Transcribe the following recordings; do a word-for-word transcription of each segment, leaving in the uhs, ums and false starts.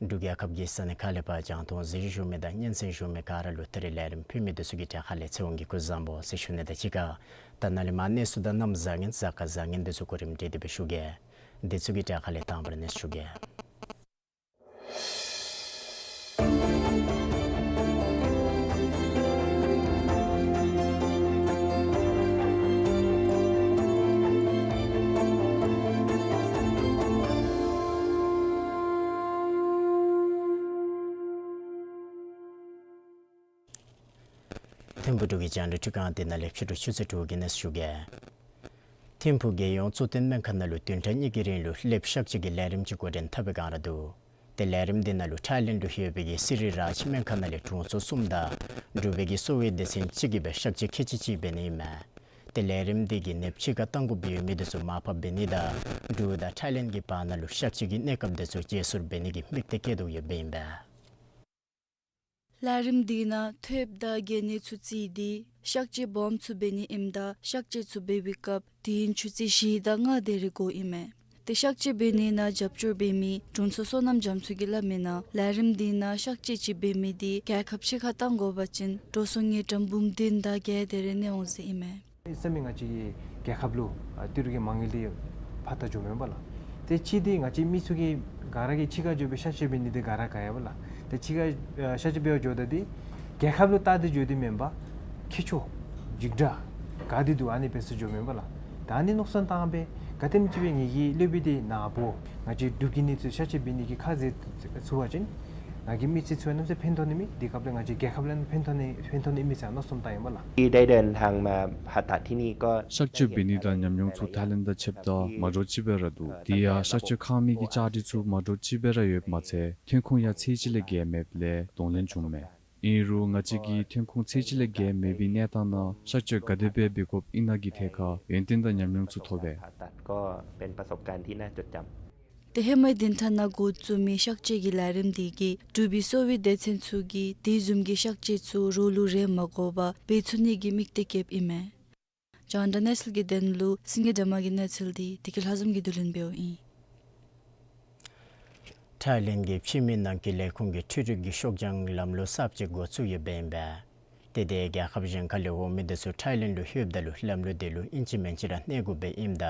འབྲུག་རྒྱལ་ཁབ་ཀྱི་ས་གནས་ཁག་ལས་ཕར་རྒྱང་མཐོང་གཟིགས་བཞུགས་མི་དང་སྙན་གསན་བཞུགས་མི་ག་ར་ལུ་ད་རིས་ལས་རིམ་ཕུལ་མི་འདི་ཚུ་གི་གྲས་ཁ་ལས་ཚེ་དབང་གིས་སྐུ་གཟུགས་བཟང་པོ་ཟེར་ཞུ་ནི་དང་གཅིག་ཁར་ད་ནཱ་ལས་མར་གནས་ཚུལ་དང་གནམ་བཟང་ངན་གཟའ་སྐར་བཟང་ངན་འདི་ཚུ་གོ་རིམ་སྒྲིག་སྟེ་སྦེ་ཞུ་གེ། འདི་ཚུ་གི་གྲས་ཁ་ལས་དང་པ་ར་གནས་ཚུལ་ཞུ་གེ། ཐིམ་ཕུག་འབྲུག་གི་རྒྱང་བསྒྲགས་ཁྲི་ཁང་འདི་ནང་ལས་ཕྱི་དྲོ་ཆུ་ཚོད་དྲུག་གི་གནས་ཚུལ་ཞུ་གེ། ཐིམ་ཕུག་རྒྱལ་ཡོངས་གཙོ་བསྟེན་སྨན་ཁང་ནང་ལུ་བདུན་ཕྲག་གཉིས་ཀྱི་རིང་ལུ་ལེབ་གཤག་བཅོས་ཀྱི་ལས་རིམ་ཅིག་འགོ་འདྲེན་འཐབ་པའི་བསྒང་ར་འདུག། ཏེ་ལས་རིམ་འདི་ནང་ལུ་ཐའི་ལེནཌ་ལུ་ཡོད་པའི་གི་སི་རི་རཱཇ་སྨན་ཁང་ནང་ལས་དྲུང་འཚོ་གསུམ་དང་འབྲུག་པའི་གི་གསོ་བའི་སྡེ་ཚན་གཅིག་གིས་སྦེ་གཤག་བཅོས་ཁལ་གཅིག་ཅིག་འབད་ནི་ཨིན་མས། ཏེ་ལས་རིམ་འདི་གིས་ནདཔ་ཕྱི་ཁར་བཏང་དགོཔ་ཡོད་མི་འདི་ཚུ་མར་ཕབ་འབད་ནི་དང་འབྲུག་དང་ཐའི་ལེནཌ་གི་བར་ན་ལུ་གཤག་བཅོས་ཀྱི་གནས་སྐབས་འདི་ཚུ་བརྗེ་སོར་འབད་ནི་གི་དམིགས་གཏད་བསྐྱེད་དོ་ཡོདཔ་ཨིན་པས། ལས་རིམ་འདི་ནང་ཐོདཔ་དང་གྱལ་ནད་ཚུ་རྩིས་ཏེ་གཤག་བཅོས་སྦོམ་ཚུ་འབད་ནི་ཨིནམ་ད་གཤག་བཅོས་ཚུ་འབད་བའི་སྐབས་དུས་ཡུན་ཆུ་ཚོད་བཞི་དང་ལྔ་དེ་རེ་འགོརཝ་ཨིན་མས། ཏེ་གཤག་བཅོས་འབད་ནི་ནང་རྒྱབ་སྐྱོར་འབད་མི་དྲུང་འཚོ་བསོད་ནམས་རྒྱ་མཚོ་གིས་སླབ་མི་ནང་ལས་རིམ་འདི་ནང་གཤག་བཅོས་ཅིག་འབད་མི་འདི་རྒྱལ་ཁབ་ཕྱི་ཁར་བཏང་དགོ་པ་ཅིན་འགྲོ་སོང་དངུལ་ཀྲམ་འབུམ་བདུན་དང་བརྒྱད་དེ་རེ་གནས་འོང་ཟེར་ཨིན་མས། ཟེར་མི་ང་བཅས་ཀྱི་རྒྱལ་ཁབ་ལུ་ཨ་ཏི་རུ་གི་མ་དངུལ་འདི་ཕར་ད་འགྱོཝ་མེན་པ་ལགས། ཏེ་གཅིག་འདི་ང་བཅས་མི་ཚུ་གིས་ག་ར་གིས་ཕྱི་ཁར་འགྱོ་སྦེ་གཤག་བཅོས་འབད་ནི་འདི་ག་ར་དགའ་ཡི་པ་ལགས། ཏེ་ཕྱི་ཁར་ཨ་གཤག་བཅོས་འབད་བར་འགྱོཝ་ད་འདི་རྒྱལ་ཁབ་ལུ་བལྟ་སྟེ་འགྱོ་སྟེ་མེན་པར་ཁེ་ཕྱོགས་འཇིགས་སྐྲག་དགའ་སྟེ་འདུག། ཨ་ནི་འབད་སར་འགྱོཝ་མེན་པ་ལགས། ད་ཨ་ནི་མནོ་བསམ་བཏང་སྦེ་ག་དེམ་ཅིག་སྦེ་ངེ་གི་སློབ་དཔོན་འདི་ནཱ་བོ་ང་བཅས་འབྲུག་གི་ནི་ཚུ་གཤག་བཅོས་འབད་ནི་གི་ཁ་བཟེད་ཚུགས་པ་ཅིན་ང་གིས་མི་ཚེ་ཚུ་གནམ་མེད་ས་མེད་ཕན་ཐོགས་ནི་མས། དེ་སྐབས་ལས་ང་བཅས་རྒྱལ་ཁབ་ལུ་ཕན་ཐོགས་ནི་ཕན་ཐོགས་ནི་མས་ཟེར་མནོ་བསམ་བཏང་ཡི་པ་ལགས། ที่ได้เดินทางมาผ่าตัดที่นี่ก็ གཤག་བཅོས་འབད་ནི་དང་ཉམས་མྱོང་ཚུ་ཐའི་ལེནཌ་དང་ཕྱདཔ་ད་མ་འདྲཝ་ཅིག་སྦེ་ར་འདུག། དེ་ཡང་གཤག་བཅོས་ཁང་མིག་གི་བཅའ་སྒྲིག་ཚུ་མ་འདྲཝ་ཅིག་སྦེ་ར་ཡོདཔ་མ་ཚད་ཐོན་ཁུངས་ཡང་ཚད་ཅིག་ལས་བརྒལ་མེདཔ་ལས་གདོང་ལེན་བྱུངམ་མས། ཨིན་རུང་ང་བཅས་ཀྱིས་ཐོན་ཁུངས་ཚད་ཅིག་ལས་བརྒལ་མེད་པའི་གནས་སྟངས་ནང་གཤག་བཅོས་ག་དེ་སྦེ་འབད་དགོཔ་ཨིན་ན་གི་ཐད་ཁར་ཡོན་ཏན་དང་ཉམས་མྱོང་ཚུ་ཐོབ་པས། ผ่าตัดก็เป็นประสบการณ์ที่น่าจดจำ ཏེ་ཧེ་མའི་བདུན་ཕྲག་ནང་འགོ་བཙུགས་མི་གཤག་བཅོས་ཀྱི་ལས་རིམ་འདི་གིས་འབྲུག་པའི་གསོ་བའི་སྡེ་ཚན་ཚུ་གིས་དེ་བཟུམ་གྱི་གཤག་བཅོས་ཚུ་རོགས་ལུ་རེ་མ་དགོ་པར་འབད་ཚུགས་ནི་གི་དམིགས་གཏད་བསྐྱེདཔ་ཨིན་མས། རྒྱང་བསྒྲགས་གནས་ཚུལ་གྱི་དོན་ལུ་སེང་གེ་སྒྲོལ་མ་གི་གནས་ཚུལ་འདི་བདེ་སྐྱིད་ལྷ་འཛོམས་ཀྱིས་བསྡུ་ལེན་འབདཝ་ཨིན། ཐའི་ལེནཌ་གི་ཕྱི་མི་ནང་འཁོད་ལས་ཁུངས་ཀྱིས་འཕྲུལ་རིག་གི་ཤོག་བྱང་ལམ་ལུགས་གསརཔ་ཅིག་འགོ་བཙུགས་ཡོདཔ་ཨིན་པས། ཏེ་དེ་རྒྱལ་ཁབ་གཞན་ཁ་ལས་འོང་མི་འདི་ཚུ་ཐའི་ལེནཌ་ལུ་ལྷོདཔ་ད་ལུ་ལམ་ལུགས་དེ་ལུ་ཨིན་ཅི་མིན་ཅི་ར་གནས་དགོཔ་ཨིནམ་ད་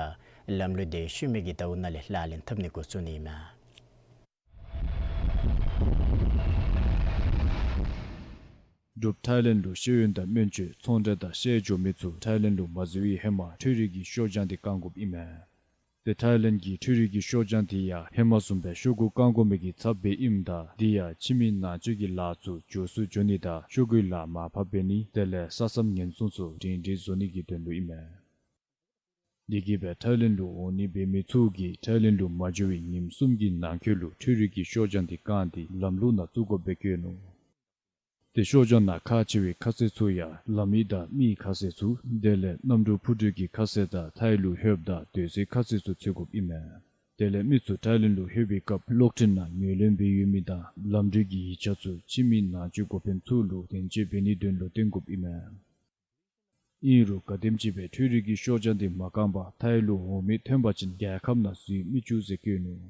ལམ་ལུགས་དེ་ཤུལ་མའི་གི་ཟླཝ་ནང་ལས་ལག་ལེན་འཐབ་ནི་འགོ་བཙུགས་ནི་ཨིན་མས། འབྲུགཔ་ཐའི་ལེནཌ་ལུ་ཤེས་ཡོན་དང་སྨན་བཅོས་ཚོང་འབྲེལ་དང་བཤལ་འགྱོ་མི་ཚུ་ཐའི་ལེནཌ་ལུ་མ་འཛུལ་བའི་ཧེ་མ་འཕྲུལ་རིག་གི་ཤོག་བྱང་འདི་བཀང་དགོཔ་ཨིན་མས། ཏེ་ཐའི་ལེནཌ་གི་འཕྲུལ་རིག་གི་ཤོག་བྱང་འདི་ཡང་ཧེ་མ་བཟུམ་སྦེ་ཤོག་གུ་བཀང་དགོ་མི་གི་ཚབ་སྦེ་ཨིནམ་ད་འདི་ཡང་ཕྱི་མི་ནང་འཛུལ་གྱི་ལཱ་ཚུ་མགྱོགས་སུ་འགྱོ་ནི་དང་ཤོག་གུའི་ལཱ་མར་ཕབ་འབད་ནི་དེ་ལས་ས་མཚམས་ཉེན་སྲུང་ཚུ་སྒྲིང་སྒྲིང་བཟོ་ནི་གི་དོན་ལུ་ཨིན་མས། དེ་གིས་སྦེ་ཐའི་ལེནཌ་ལུ་འོང་ནི་འབད་མི་ཚུ་གིས་ཐའི་ལེནཌ་ལུ་མ་འགྱོ་བའི་ཉིནམ་གསུམ་གྱི་ནང་འཁོད་ལུ་འཕྲུལ་རིག་གི་ཤོག་བྱང་འདི་བཀང་སྟེ་ལམ་ལུགས་ནང་བཙུགས་དགོཔ་སྦེ་བཀོད་ནུག། ཏེ་ཤོག་བྱང་ནང་ཁག་ཆེ་བའི་ཁ་ཟས་ཚུ་ཡང་ལམ་ཡིག་དང་མི་ཡི་ཁ་ཟས་ཚུ་དེ་ལས་གནམ་གྲུ་འཕུར་གྲུ་གི་ཁ་ཟས་དང་ཐའི་ལུ་ལྷོདཔ་ད་སྡོད་སའི་ཁ་ཟས་ཚུ་འཚོལ་དགོཔ་ཨིན་མས། དེ་ལས་མི་ཚུ་ཐའི་ལེནཌ་ལུ་ལྷོད་པའི་སྐབས་གློག་འཕྲིན་ནང་ངོས་ལེན་འབད་ཡོད་མི་དང་ལམ་འགྲུལ་གྱི་ཡིག་ཆ་ཚུ་ཁྱིམ་མི་ནང་འཛུལ་འགོ་དཔོན་ཚུ་ལུ་དན་འཛོལ་འབད་ནིའི་དོན་ལུ་སྟོན་དགོཔ་ཨིན་མས། ཨིན་རུང་ག་དེམ་ཅིག་སྦེ་འཕྲུལ་རིག་གི་ཤོག་བྱང་འདི་མ་བཀང་པར་ཐའི་ལུ་འོང་མི་ཐོན་པ་ཅིན་རྒྱལ་ཁབ་ནང་འཛུལ་མི་བཅུག་ཟེར་བཀོད་ནུག།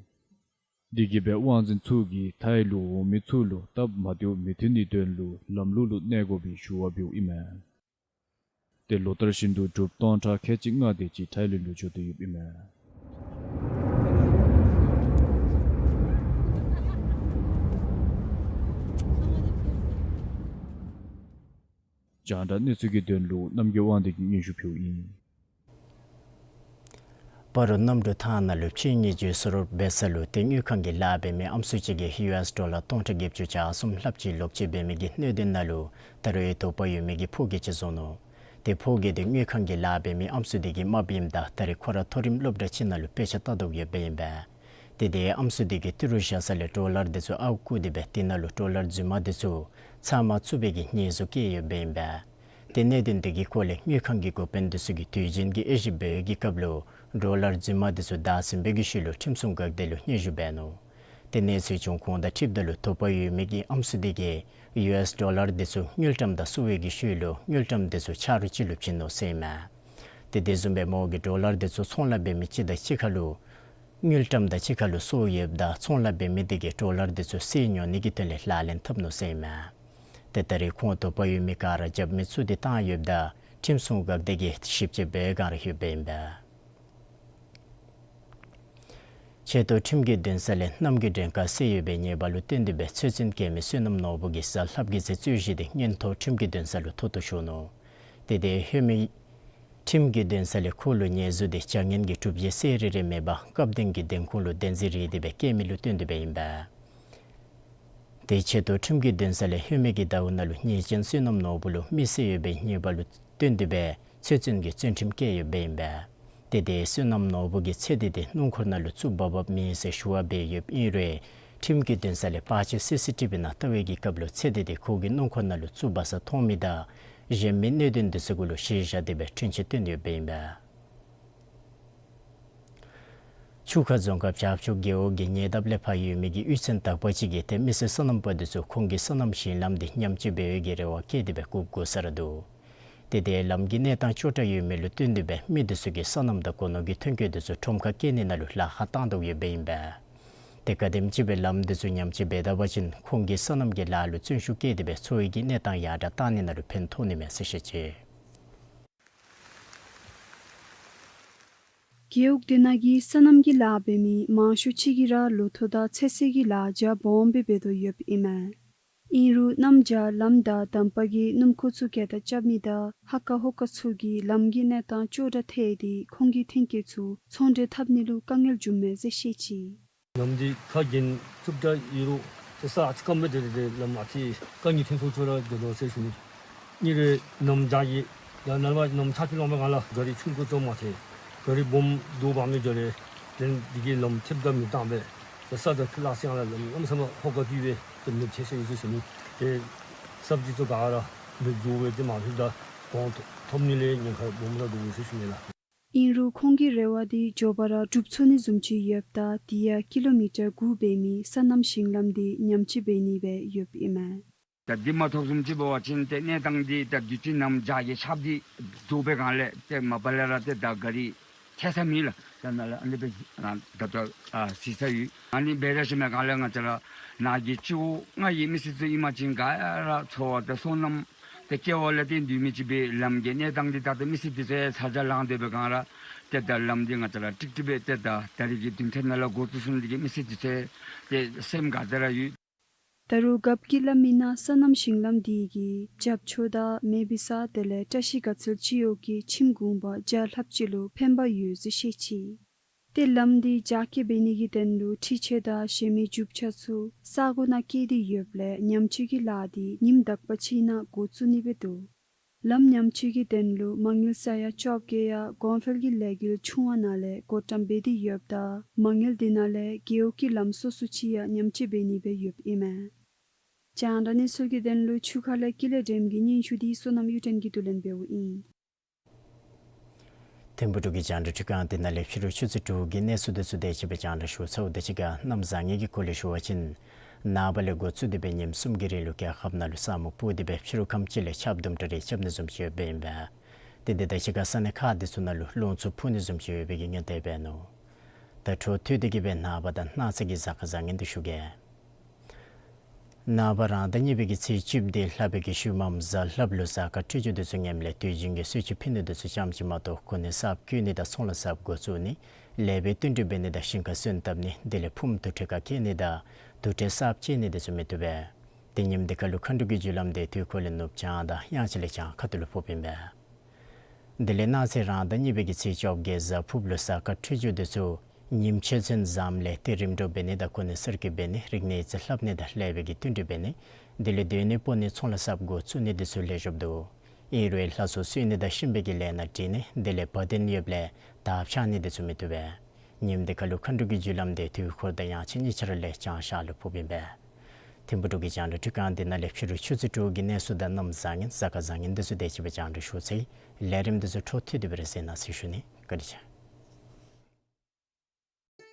དེ་གིས་སྦེ་དབང་འཛིན་ཚུ་གིས་ཐའི་ལུ་འོང་མི་ཚུ་ལུ་སྟབས་མ་བདེཝ་མི་ཐོན་ནིའི་དོན་ལུ་ལམ་ལུགས་ལུ་གནས་དགོ་པའི་ཞུ་བ་འབདཝ་ཨིན་མས། ཏེ་ལོ་ལྟར་བཞིན་དུ་འབྲུགཔ་སྟོང་ཕྲག་ཁལ་གཅིག་ལྔ་དེ་ཅིག་ཐའི་ལེནཌ་ལུ་འགྱོ་སྟེ་ཡོདཔ་ཨིན་མས། རྒྱང་བསྒྲགས་གནས་ཚུལ་གྱི་དོན་ལུ་རྣམ་རྒྱལ་དབང་འདུས་ཀྱིས་སྙན་ཞུ་ཕུལཝ་ཨིན། སྤ་རོ་གནམ་གྲུ་ཐང་ནང་ལུ་ཕྱི་ཉིན་ཉི་ཤུ་རྩ་དྲུག་འབད་ས་ལུ་ཏེ་དངུལ་ཁང་གི་ལཱ་འབད་མི་ཨམ་སྲུ་ཅིག་གིས་ཡུ་ཨེསི་ཌོ་ལར་སྟོང་ཕྲག་བརྒྱད་ཅུ་གྱ་གསུམ་ལྷགཔ་ཅིག་ལོག་སྤྱོད་འབད་མི་གི་གནད་དོན་ནང་ལུ་ད་རུང་དོགས་པ་ཡོད་མི་གི་ཕོ་སྐྱེས་ཅིག་བཟོ་ནུག། ཏེ་ཕོ་སྐྱེས་དེ་དངུལ་ཁང་གི་ལཱ་འབད་མི་ཨམ་སྲུ་དེ་གི་རྨགཔ་ཨིནམ་ད་ད་རེས་ཁོ་ར་མཐོ་རིམ་སློབ་གྲྭ་ཅིག་ནང་ལུ་དཔེ་ཆ་ལྟ་དོ་ཡོདཔ་ཨིན་པས། ཏེ་དེ་ཨམ་སྲུ་དེ་གིས་ཏི་རུ་བཞག་ས་ལས་ཌོ་ལར་དེ་ཚུ་ཨརཝ་བརྐུ་སྟེ་སྦེ་དེ་ནང་ལུ་ཌོ་ལར་རྫུན་མ་དེ་ཚུ་ཚབ་མ་བཙུགས་པའི་གི་ཉེས་འཛུགས་བཀལ་ཡོདཔ་ཨིན་པས། ཏེ་གནད་དོན་དེ་གི་སྐོར་ལས་དངུལ་ཁང་གི་འགོ་དཔོན་དེ་ཚུ་གིས་དུས་རྒྱུན་གྱི་དབྱེ་ཞིབ་འབད་བའི་གི་སྐབས་ལུ་ཌོ་ལར་རྫུན་མ་དེ་ཚུ་བདའ་ཟུན་པའི་གི་ཤུལ་ལུ་ཁྲིམས་སྲུང་འགག་སྡེ་ལུ་སྙན་ཞུ་འབད་ནུག། ཏེ་གནས་ཚུལ་བྱུང་ཁུངས་དང་འཁྲིལཝ་ད་ལུ་དོགས་པ་ཡོད་མི་གི་ཨམ་སྲུ་དེ་གིས་ཡུ་ཨེསི་ཌོ་ལར་དེ་ཚུ་དངུལ་ཀྲམ་དང་བསུབ་པའི་གི་ཤུལ་ལུ་དངུལ་ཀྲམ་དེ་ཚུ་ཆ་རོགས་ཅིག་ལུ་བྱིན་ནུག་ཟེར་ཨིན་མས། ཏེ་དེ་བཟུམ་སྦེ་མོ་གིས་ཌོ་ལར་དེ་ཚུ་ཚོང་ལཱ་འབད་མི་ཅིག་དང་གཅིག་ཁར་ལུ་དངུལ་ཀྲམ་དང་གཅིག་ཁར་ལུ་སོར་ཡོདཔ་ད་ཚོང་ལཱ་འབད་མི་དེ་གིས་ཌོ་ལར་དེ་ཚུ་བསད་ཉོ་ནི་གི་དོན་ལས་ལག་ལེན་འཐབ་ནུག་ཟེར་ཨིན་མས། ཏེ་ད་རེས་ཁོང་དོགས་པ་ཡོད་མི་ག་ར་རྒྱབ་མི་ཚུ་འདི་བཏང་ཡོདཔ་ད་ཁྲིམས་སྲུང་འགག་སྡེ་གིས་ཞིབ་དཔྱད་འབད་བའི་བསྒང་ར་ཡོདཔ་ཨིན་པས། ཆེ་མཐོ་ཁྲིམས་ཀྱི་འདུན་ས་ལས་གནམ་གྱི་མགྲོན་ཁང་བསད་ཡོད་པའི་ཉེས་པ་ལུ་བརྟེན་ཏེ་སྦེ་ཚོད་འཛིན་བཀལ་མི་བསོད་ནམས་ནོར་བུ་གིས་གཟའ་ལྷགཔ་གི་ཚེ་རྩོད་གཞི་དེ་མངོན་མཐོ་ཁྲིམས་ཀྱི་འདུན་ས་ལུ་མཐོ་བསྡུ་ཞུ་ནུག། ཏེ་དེ་ཧེ་མའི་ཁྲིམས་ཀྱི་འདུན་ས་ལས་ཁོ་ལུ་ཉེས་འཛུགས་དེ་བྱ་ངན་གྱི་གྲུབ་རྗེས་གསལ་རི་རི་མེད་པར་སྐབས་དོན་གྱི་འདེམས་ཁོངས་ལུ་བདེན་འཛིན་རེ་སྟེ་སྦེ་བཀལ་མི་ལུ་བརྟེན་ཏེ་སྦེ་ཨིན་པས། དེ་ཆེད་དུ་ཁྲིམས་ཀྱི་འདུན་ས་ལས་ཧེ་མའི་གི་ཟླཝ་ནང་ལུ་ཉེས་ཅན་བསོད་ནམས་ནོར་བུ་ལུ་མི་བསད་ཡོད་པའི་ཉེས་པ་ལུ་བརྟེན་ཏེ་སྦེ་ཚོད་འཛིན་གྱི་བཙོན་ཁྲིམས་བཀལ་ཡོདཔ་ཨིན་པས། ཏེ་དེ་བསོད་ནམས་ནོར་བུ་གིས་ཚེ་འདི་དེ་སྣུམ་འཁོར་ནང་ལུ་བཙུགས་འབག་འབགཔ་མེན་ཟེར་ཞུ་བ་འབད་ཡོདཔ་ཨིན་རུང་ཁྲིམས་ཀྱི་འདུན་ས་ལས་པར་ཆས་སི་སི་ཊི་བི་ནང་བལྟ་བའི་གི་སྐབས་ལུ་ཚེ་འདི་དེ་ཁོ་གིས་སྣུམ་འཁོར་ནང་ལུ་བཙུགས་འབག་ས་མཐོང་མི་དང་གཞན་མི་གནད་དོན་དེ་ཚུ་གུ་ལུ་གཞི་བཞག་སྟེ་སྦེ་འཁྲུན་ཆོད་བཏོན་ཡོདཔ་ཨིན་པས། ཆུ་ཁ་རྫོང་ཁག་བྱག་ཕྱོགས་རྒེད་འོག་གི་ཉེ་འདབས་ལས་ཕར་ཡོད་མི་གི་གཡུས་ཚན་དག་པ་ཅིག་གིས་ཏེ་མི་སེར་སོ་ནམ་པ་དེ་ཚུ་ཁོང་གི་སོ་ནམ་ཞིང་ལམ་དེ་ཉམས་བཅོས་འབད་བའི་གི་རེ་བ་བསྐྱེད་དེ་སྦེ་སྒུག་དགོ་ས་ར་འདུག། ཏེ་དེ་ལམ་གྱི་གནས་སྟངས་སྐྱོ་དྲགས་ཡོད་མི་ལུ་བརྟེན་ཏེ་སྦེ་མི་དེ་ཚུ་གིས་སོ་ནམ་དང་སྒོ་ནོར་གྱི་ཐོན་སྐྱེད་དེ་ཚུ་ཁྲོམ་ཁར་བསྐྱལ་ནི་ནང་ལུ་ལཱ་ཁག་བཏང་དོ་ཡོདཔ་ཨིན་པས། ཏེ་ག་དེམ་ཅིག་སྦེ་ལམ་དེ་ཚུ་ཉམས་བཅོས་འབད་ད་པ་ཅིན་ཁོང་གི་སོ་ནམ་གྱི་ལཱ་ལུ་བརྩོན་ཤུགས་བསྐྱེད་དེ་སྦེ་འཚོ་བའི་གི་གནས་སྟངས་ཡར་དྲགས་བཏང་ནི་ནང་ལུ་ཕན་ཐོགས་ནི་མས་ཟེར་བཤད་ཅི། རྒེད་འོག་དེ་ནང་གི་སོ་ནམ་གྱི་ལཱ་འབད་མི་མང་ཤོས་ཅིག་གིས་ར་ལོ་ཐོག་དང་ཚོད་བསྲེ་གི་ལཱ་རྒྱ་སྦོམ་སྦེ་འབད་དོ་ཡོདཔ་ཨིན་མས། ཨིན་རུང་གནམ་བྱཱར་ལམ་དང་འདམ་པ་གིས་སྣུམ་འཁོར་ཚུ་གྱལ་ཏ་རྐྱབ་མི་དང་ཧ་ཀ་ཧོ་ཀ་ཚུ་གིས་ལམ་གྱི་གནས་སྟངས་སྐྱོ་དྲགས་ཐལ་ཏེ་ཁོང་གི་ཐོན་སྐྱེད་ཚུ་ཚོང་འབྲེལ་འཐབ་ནི་ལུ་དཀའ་ངལ་བྱུངམ་མས་ཟེར་བཤད་ཅི། ལམ་འདི་ཁ་གྱེན་རྩུབ་དྲགས་ཡོད་རུང་ཏེ་ས་ཨ་ཙི་སྐམ་སྦེ་སྡོད་དེ་ལམ་ཨ་ཙི་རྐང་གཉིས་ཐོན་སོང་ཅི་ར་སྡོད་དོ་ཟེར་ཞུ་ནི། གཉིས་རེ་གནམ་བྱཱར་གྱི་ད་ནངས་པ་གནམ་ཆར་ཆུ་ལང་པའི་སྒང་ལས་ག་རི་ཆུང་ཀུ་ཙམ་མ་ཐལ། ག་རི་སྦོམ་རྡོ་འབག་མི་འགྱོ་རུང་ཏེ་འདི་གིས་ལམ་ཐེབས་དང་མི་བཏང་པས། ཏེ་ས་དང་ཆུ་ལང་སའི་སྒང་ལས་ལམ་གནམ་མེད་ས་མེད་ཧོ་ཀ་བཏུལ་སྦེ་ཏེ་མེདཔ་ཐལ་སོང་ཡི་ཟེར་ཞུ་ནི། ཏེ་སོ་ནམ་པ་ཚུ་ག་ར་མེདཔ་འགྱོ་སྦེ་ཏེ་མ་ཐོབ་ད་གོང་ཐོབ་ནི་ལས་ཉེན་ཁ་སྦོམ་ར་འདུག་ཟེར་ཞུ་ནི་ལགས། ཨིན་རུང་ཁོང་གི་རེ་བ་དེ་མགྱོགས་པ་ར་འགྲུབ་ཚུགས་ནི་བཟུམ་ཅིག་ཡོདཔ་ད་དེ་ཡང་ཀི་ལོ་མི་ཊར་དགུ་འབད་མི་སོ་ནམ་ཞིང་ལམ་དེ་ཉམས་བཅོས་འབད་ནི་སྦེ་ཡོདཔ་ཨིན་མས། ད་འདི་མ་ཐོབ་བཟུམ་ཅིག་འབད་བ་ཅིན་ཏེ་གནས་སྟངས་འདི་ད་དུས་ཅི་གནམ་བྱཱར་གྱི་ཆརཔ་འདི་རྫོགས་པའི་སྒང་ལས་ཏེ་མ་པ་ལས་ར་ཏེ་ད་ག་རི་ཐལ་ས་མེད་ལགས། ད་ནཱ་ལས་ཨ་ནི་སྦེ་ཨ་ད་ད་ཨ་གཟིགས་ས་ཡོད། ཨ་ནི་སྦེ་ར་ཞིནམ་སྒང་ལས་ང་བཅས་ར་ནཱ་གི་སྤྱི་འོག་ལྔ་གི་མི་སེར་ཚུ་ཨིན་པ་ཅིན་ག་ར་འཚོ་བ་དང་སོ་ནམ་ཏེ་སྐྱེ་བ་ལས་ཏེ་སྡོད་མི་ཅིག་སྦེ་ལམ་གྱི་གནས་སྟངས་འདི་ད་ལྟོ་མི་སེར་འདི་ཚུ་ཚར་གཅིག་ལང་སྡོད་པའི་སྒང་ར་ཏེ་ད་ལམ་འདི་ང་བཅས་ར་ཀྲིག་ཀྲི་སྦེ་ཏེ་ད་ད་རིས་ཀྱི་དུས་ཚོད་ནང་ལས་འགོ་བཙུགས་ཞིནམ་འདི་གིས་མི་སེར་འདི་ཚུ་ཏེ་སེམས་དགའ་སྟེ་ར་ཡོད། ད་རུང་རྒཔོ་གིས་སླབ་མིའི་ནང་སོ་ནམ་ཞིང་ལམ་འདི་གིས་བྱག་ཕྱོགས་དང་མེ་བི་ས་དེ་ལས་བཀྲ་ཤིས་དགའ་ཚལ་སྤྱི་འོག་གི་ཁྱིམ་གུང་པ་བརྒྱ་ལྷགཔ་ཅིག་ལུ་ཕན་པ་ཡོད་ཟེར་བཤད་ཅི། ཏེ་ལམ་འདི་རྒྱ་སྐྱེད་འབད་ནི་གི་དོན་ལུ་འཕྲུལ་ཆས་དང་གཞན་མི་རྒྱུ་ཆ་ཚུ་ས་གོ་ནང་བསྐྱལ་ཏེ་ཡོདཔ་ལས་ཉམས་བཅོས་ཀྱི་ལཱ་འདི་ཉིནམ་དག་པ་ཅིག་ནང་འགོ་བཙུགས་ནི་སྦེ་འདུག། ལམ་ཉམས་བཅོས་ཀྱི་དོན་ལུ་མ་དངུལ་ས་ཡ་བཅོ་བརྒྱད་ཡང་གོང་འཕེལ་གྱི་ལས་འགུལ་ཆུང་བ་ནང་ལས་བགོ་བཀྲམ་འབད་དེ་ཡོདཔ་ད་མ་དངུལ་འདི་ནང་ལས་རྒེད་འོག་གི་ལམ་སོ་སོ་ཅིག་ཡང་ཉམས་བཅོས་འབད་ནི་སྦེ་ཡོདཔ་ཨིན་མས། རྒྱང་བསྒྲགས་གནས་ཚུལ་གྱི་དོན་ལུ་ཆུ་ཁ་ལས་ཀུན་ལེགས་སྒྲོལམ་གྱི་སྙན་ཞུ་འདི་བསོད་ནམས་གཡུ་སྒྲོན་གྱིས་བསྡུ་ལེན་འབདཝ་ཨིན། ཐིམ་ཕུག་འབྲུག་གི་རྒྱང་བསྒྲགས་ཁྲི་ཁང་འདི་ནང་ལས་ཕྱི་རུ་ཆུ་ཚོད་དྲུག་གི་གནས་ཚུལ་འདི་ཚུ་དེ་ཅིག་སྦེ་རྒྱང་བསྒྲགས་ཞུ་ཚརཝ་ད་ཅིག་ཁར་གནམ་བཟང་ངན་གྱི་སྐོར་ལས་ཞུ་བ་ཅིན་ནངས་པ་ལས་འགོ་བཙུགས་ཏེ་སྦེ་ཉིནམ་གསུམ་གྱི་རིང་ལུ་རྒྱལ་ཁབ་ནང་ལུ་ས་སྨུག་སྤུབས་ཏེ་སྦེ་ཕྱི་རུ་ཁམས་ཅིག་ལས་ཆརཔ་དུམ་གྲ་རེ་རྐྱབ་ནི་བཟུམ་ཅིག་ཡོདཔ་ཨིན་པས། དེ་དེ་དང་གཅིག་ཁར་ས་གནས་ཁག་འདི་ཚུ་ནང་ལུ་རླུང་འཚུབ་འཕུ་ནི་བཟུམ་ཅིག་ཡོད་པའི་གི་སྔོན་དཔག་འབད་ནུག། ད་འཕྲོ་མཐུད་དེ་གི་སྦེ་ནངས་པ་དང་གནངས་ཚེ་གི་གཟའ་སྐར་བཟང་ངན་འདི་ཞུ་གེ། ནངས་པ་རང་ཟླ་གཉིས་པའི་གི་ཚེས་བཅུ་བདུན་ལྷག་པའི་གི་ཤུལ་མམ་གཟའ་ལྷགཔ་ལུ་གཟའ་སྐར་འཕྲོད་སྦྱོར་འདི་ཚུ་ངནམ་ལས་དུས་རྒྱུན་གྱི་གསོལ་མཆོད་ཕུལ་ནི་འདི་ཚུ་ཙམ་ཅིག་མ་གཏོགས་གོ་གནས་གསརཔ་བསྐོ་ནི་དང་ཚོང་ལཱ་གསརཔ་འགོ་བཙུགས་ནི་ལེགས་པའི་བསྟུན་གྲོས་འབད་ནི་དང་ཞིང་ཁར་སོན་བཏབ་ནི་དེ་ལས་ཕུངམ་དུར་ཁྲོད་ཁར་བསྐྱལ་ནི་དང་དུར་ཁྲོད་གསརཔ་བཅད་ནི་འདི་ཚུ་མི་བཏུབ་པས། དེ་ཉིནམ་འདི་ཁར་ལུ་མཁའ་འགྲོ་གི་རྒྱུ་ལམ་འདི་དུས་འཁོར་ལས་ནུབ་བྱང་དང་དབྱངས་འཆར་ལས་བྱང་ཁ་ཐུག་ལུ་ཕོགཔ་ཨིན་པས། དེ་ལས་གནངས་ཚེ་རང་ཟླ་གཉིས་པའི་གི་ཚེས་བཅོ་བརྒྱད་གཟའ་ཕུརཔ་ལུ་གཟའ་སྐར་འཕྲོད་སྦྱོར་འདི་ཚུ་ཉིམ་ཆོས་ཚན་བཟངམ་ལས་ཏེ་རིམ་གྲོ་འབད་ནི་དང་གོ་གནས་གསར་བསྐོ་འབད་ནི་རིག་གནས་ཡིག་རྩིས་ལྷབ་ནི་དང་ལེགས་པའི་གི་བསྟུན་གྲོས་འབད་ནི་དེ་ལས་སྡོད་གནས་སྤོ་ནི་ཚོང་ལཱ་གསརཔ་འགོ་བཙུགས་ནི་འདི་ཚུ་ལེགས་ཤོམ་འདུག། ཨིན་རུང་ལྷ་ཚོགས་གསོལ་ནི་དང་གཤིན་པོའི་གི་ལས་སྣ་སྒྲིག་ནི་དེ་ལས་བ་དན་ཡོདཔ་ལས་དར་འཕྱར་ནི་འདི་ཚུ་མི་བཏུབ་པས། ཉིནམ་འདི་ཁར་ལུ་མཁའ་འགྲོ་གི་རྒྱུ་ལམ་འདི་དུས་འཁོར་དང་དབྱངས་འཆར་གཉིས་ཆ་ར་ལས་བྱང་ཤར་ལུ་ཕོགཔ་ཨིན་པས། ཐིམ་ཕུག་འབྲུག་གི་རྒྱང་བསྒྲགས་འཕྲུལ་ཁང་འདི་ནང་ལས་ཕྱི་རུ་ཆུ་ཚོད་དྲུག་གི་གནས་ཚུལ་དང་གནམ་བཟང་ངན་གཟའ་སྐར་བཟང་ངན་འདི་ཚུ་དེ་ཅིག་སྦེ་རྒྱང་བསྒྲགས་ཞུ་ཚར་ཡི། ལས་རིམ་འདི་ཚུ་འཕྲོ་མཐུད་དེ་སྦེ་ར་གསན་གནང་ཟེར་ཞུ་ནི། བཀའ་དྲིན་ཆེ།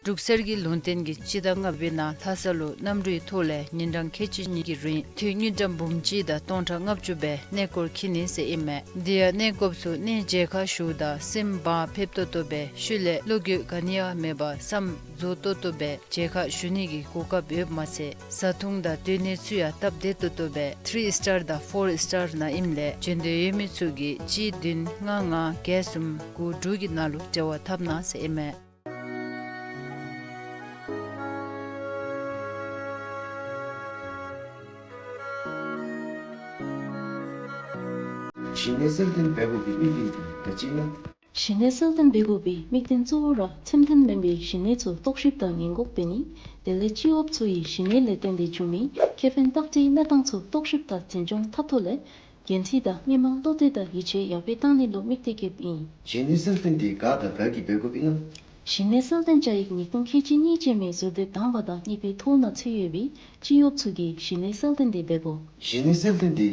འབྲུག་གསེར་གྱི་ལུང་བསྟན་གྱིས་སྤྱི་ཟླ་ལྔ་པའི་ནང་ལྷ་ས་ལུ་གནམ་གྲུའི་ཐོག་ལས་ཉིན་གྲངས་ཁལ་གཅིག་གཉིས་ཀྱི་རིང་དུས་དངུལ་ཀྲམ་འབུམ་གཅིག་དང་སྟོང་ཕྲག་ལྔ་བཅུ་སྦེ་གནས་སྐོར་འཁྱིད་ནི་ཟེར་ཨིན་མས། དེ་ཡང་གནས་སྐོརཔ་ཚུ་གནས་མཇལ་ཁ་ཞུཝ་ད་སེམས་བག་ཕེབས་ཏོག་ཏོ་སྦེ་ཤུལ་ལས་བློ་འགྱོད་ག་ནི་ཡང་མེད་པར་བསམ་རྫོགས་ཏོག་ཏོ་སྦེ་མཇལ་ཁ་ཞུ་ནི་གི་གོ་སྐབས་ཡོདཔ་མ་ཚད་བཟའ་འཐུང་དང་སྡོད་གནས་ཚུ་ཡང་སྟབས་བདེ་ཏོག་ཏོ་སྦེ་ཐི་རི་སི་ཊར་དང་ཕོར་སི་ཊར་ནང་ཨིནམ་ལས་འབྱོན་འདོད་ཡོད་མི་ཚུ་གིས་གཅིག་བདུན་ལྔ་ལྔ་བརྒྱད་གསུམ་དགུ་དྲུག་གི་ནང་ལུ་འབྲེལ་བ་འཐབ་གནང་ཟེར་ཨིན་མས། གཞི་གནས་གསལ་སྟོན་འབད་དགོ་པའི་དམིགས་ཡུལ་ག་ཅི་ཨིན་ན། གཞི་གནས་གསལ་སྟོན་འབད་དགོ་པའི་དམིགས་དོན་གཙོ་བོ་ར་ཚེམས་མཐུན་མེན་པའི་གཞི་གནས་ཚུ་རྟོག་ཞིབ་དང་ཉེན་འགོག་འབད་ནི། དེ་ལས་སྤྱི་གཡོགཔ་ཚུ་གིས་གཞི་གནས་ལས་བརྟེན་ཏེ་འབྱུང་མི་ཁེ་ཕན་ལྟག་སྤྲོད་གནས་སྟངས་ཚུ་རྟོག་ཞིབ་དང་འཛིན་སྐྱོང་འཐབ་ཐོག་ལས་འགན་འཁྲི་དང་སྔོན་མ་བློ་གཏད་དང་ཡིད་ཆེས་ཡར་འཕེལ་བཏང་ནི་ལུ་དམིགས་ཏེ་བསྐྱེདཔ་ཨིན། གཞི་གནས་གསལ་སྟོན་འདི་ག་དང་ག་གིས་འབད་དགོཔ་ཨིན་ན། གཞི་གནས་གསལ་སྟོན་བཅའ་ཡིག་ཉིས་སྟོང་ཁལ་གཅིག་གཉིས་ཅན་མའི་ཟུར་དེབ་དང་པ་དང་གཉིས་པའི་ཐོ་ནང་ཚུད་ཡོད་པའི་སྤྱི་གཡོགཔ་ཚུ་གིས་གཞི་གནས་གསལ་སྟོན་འདི་འབད་དགོ། གཞི་གནས་གསལ་སྟོན་འདི་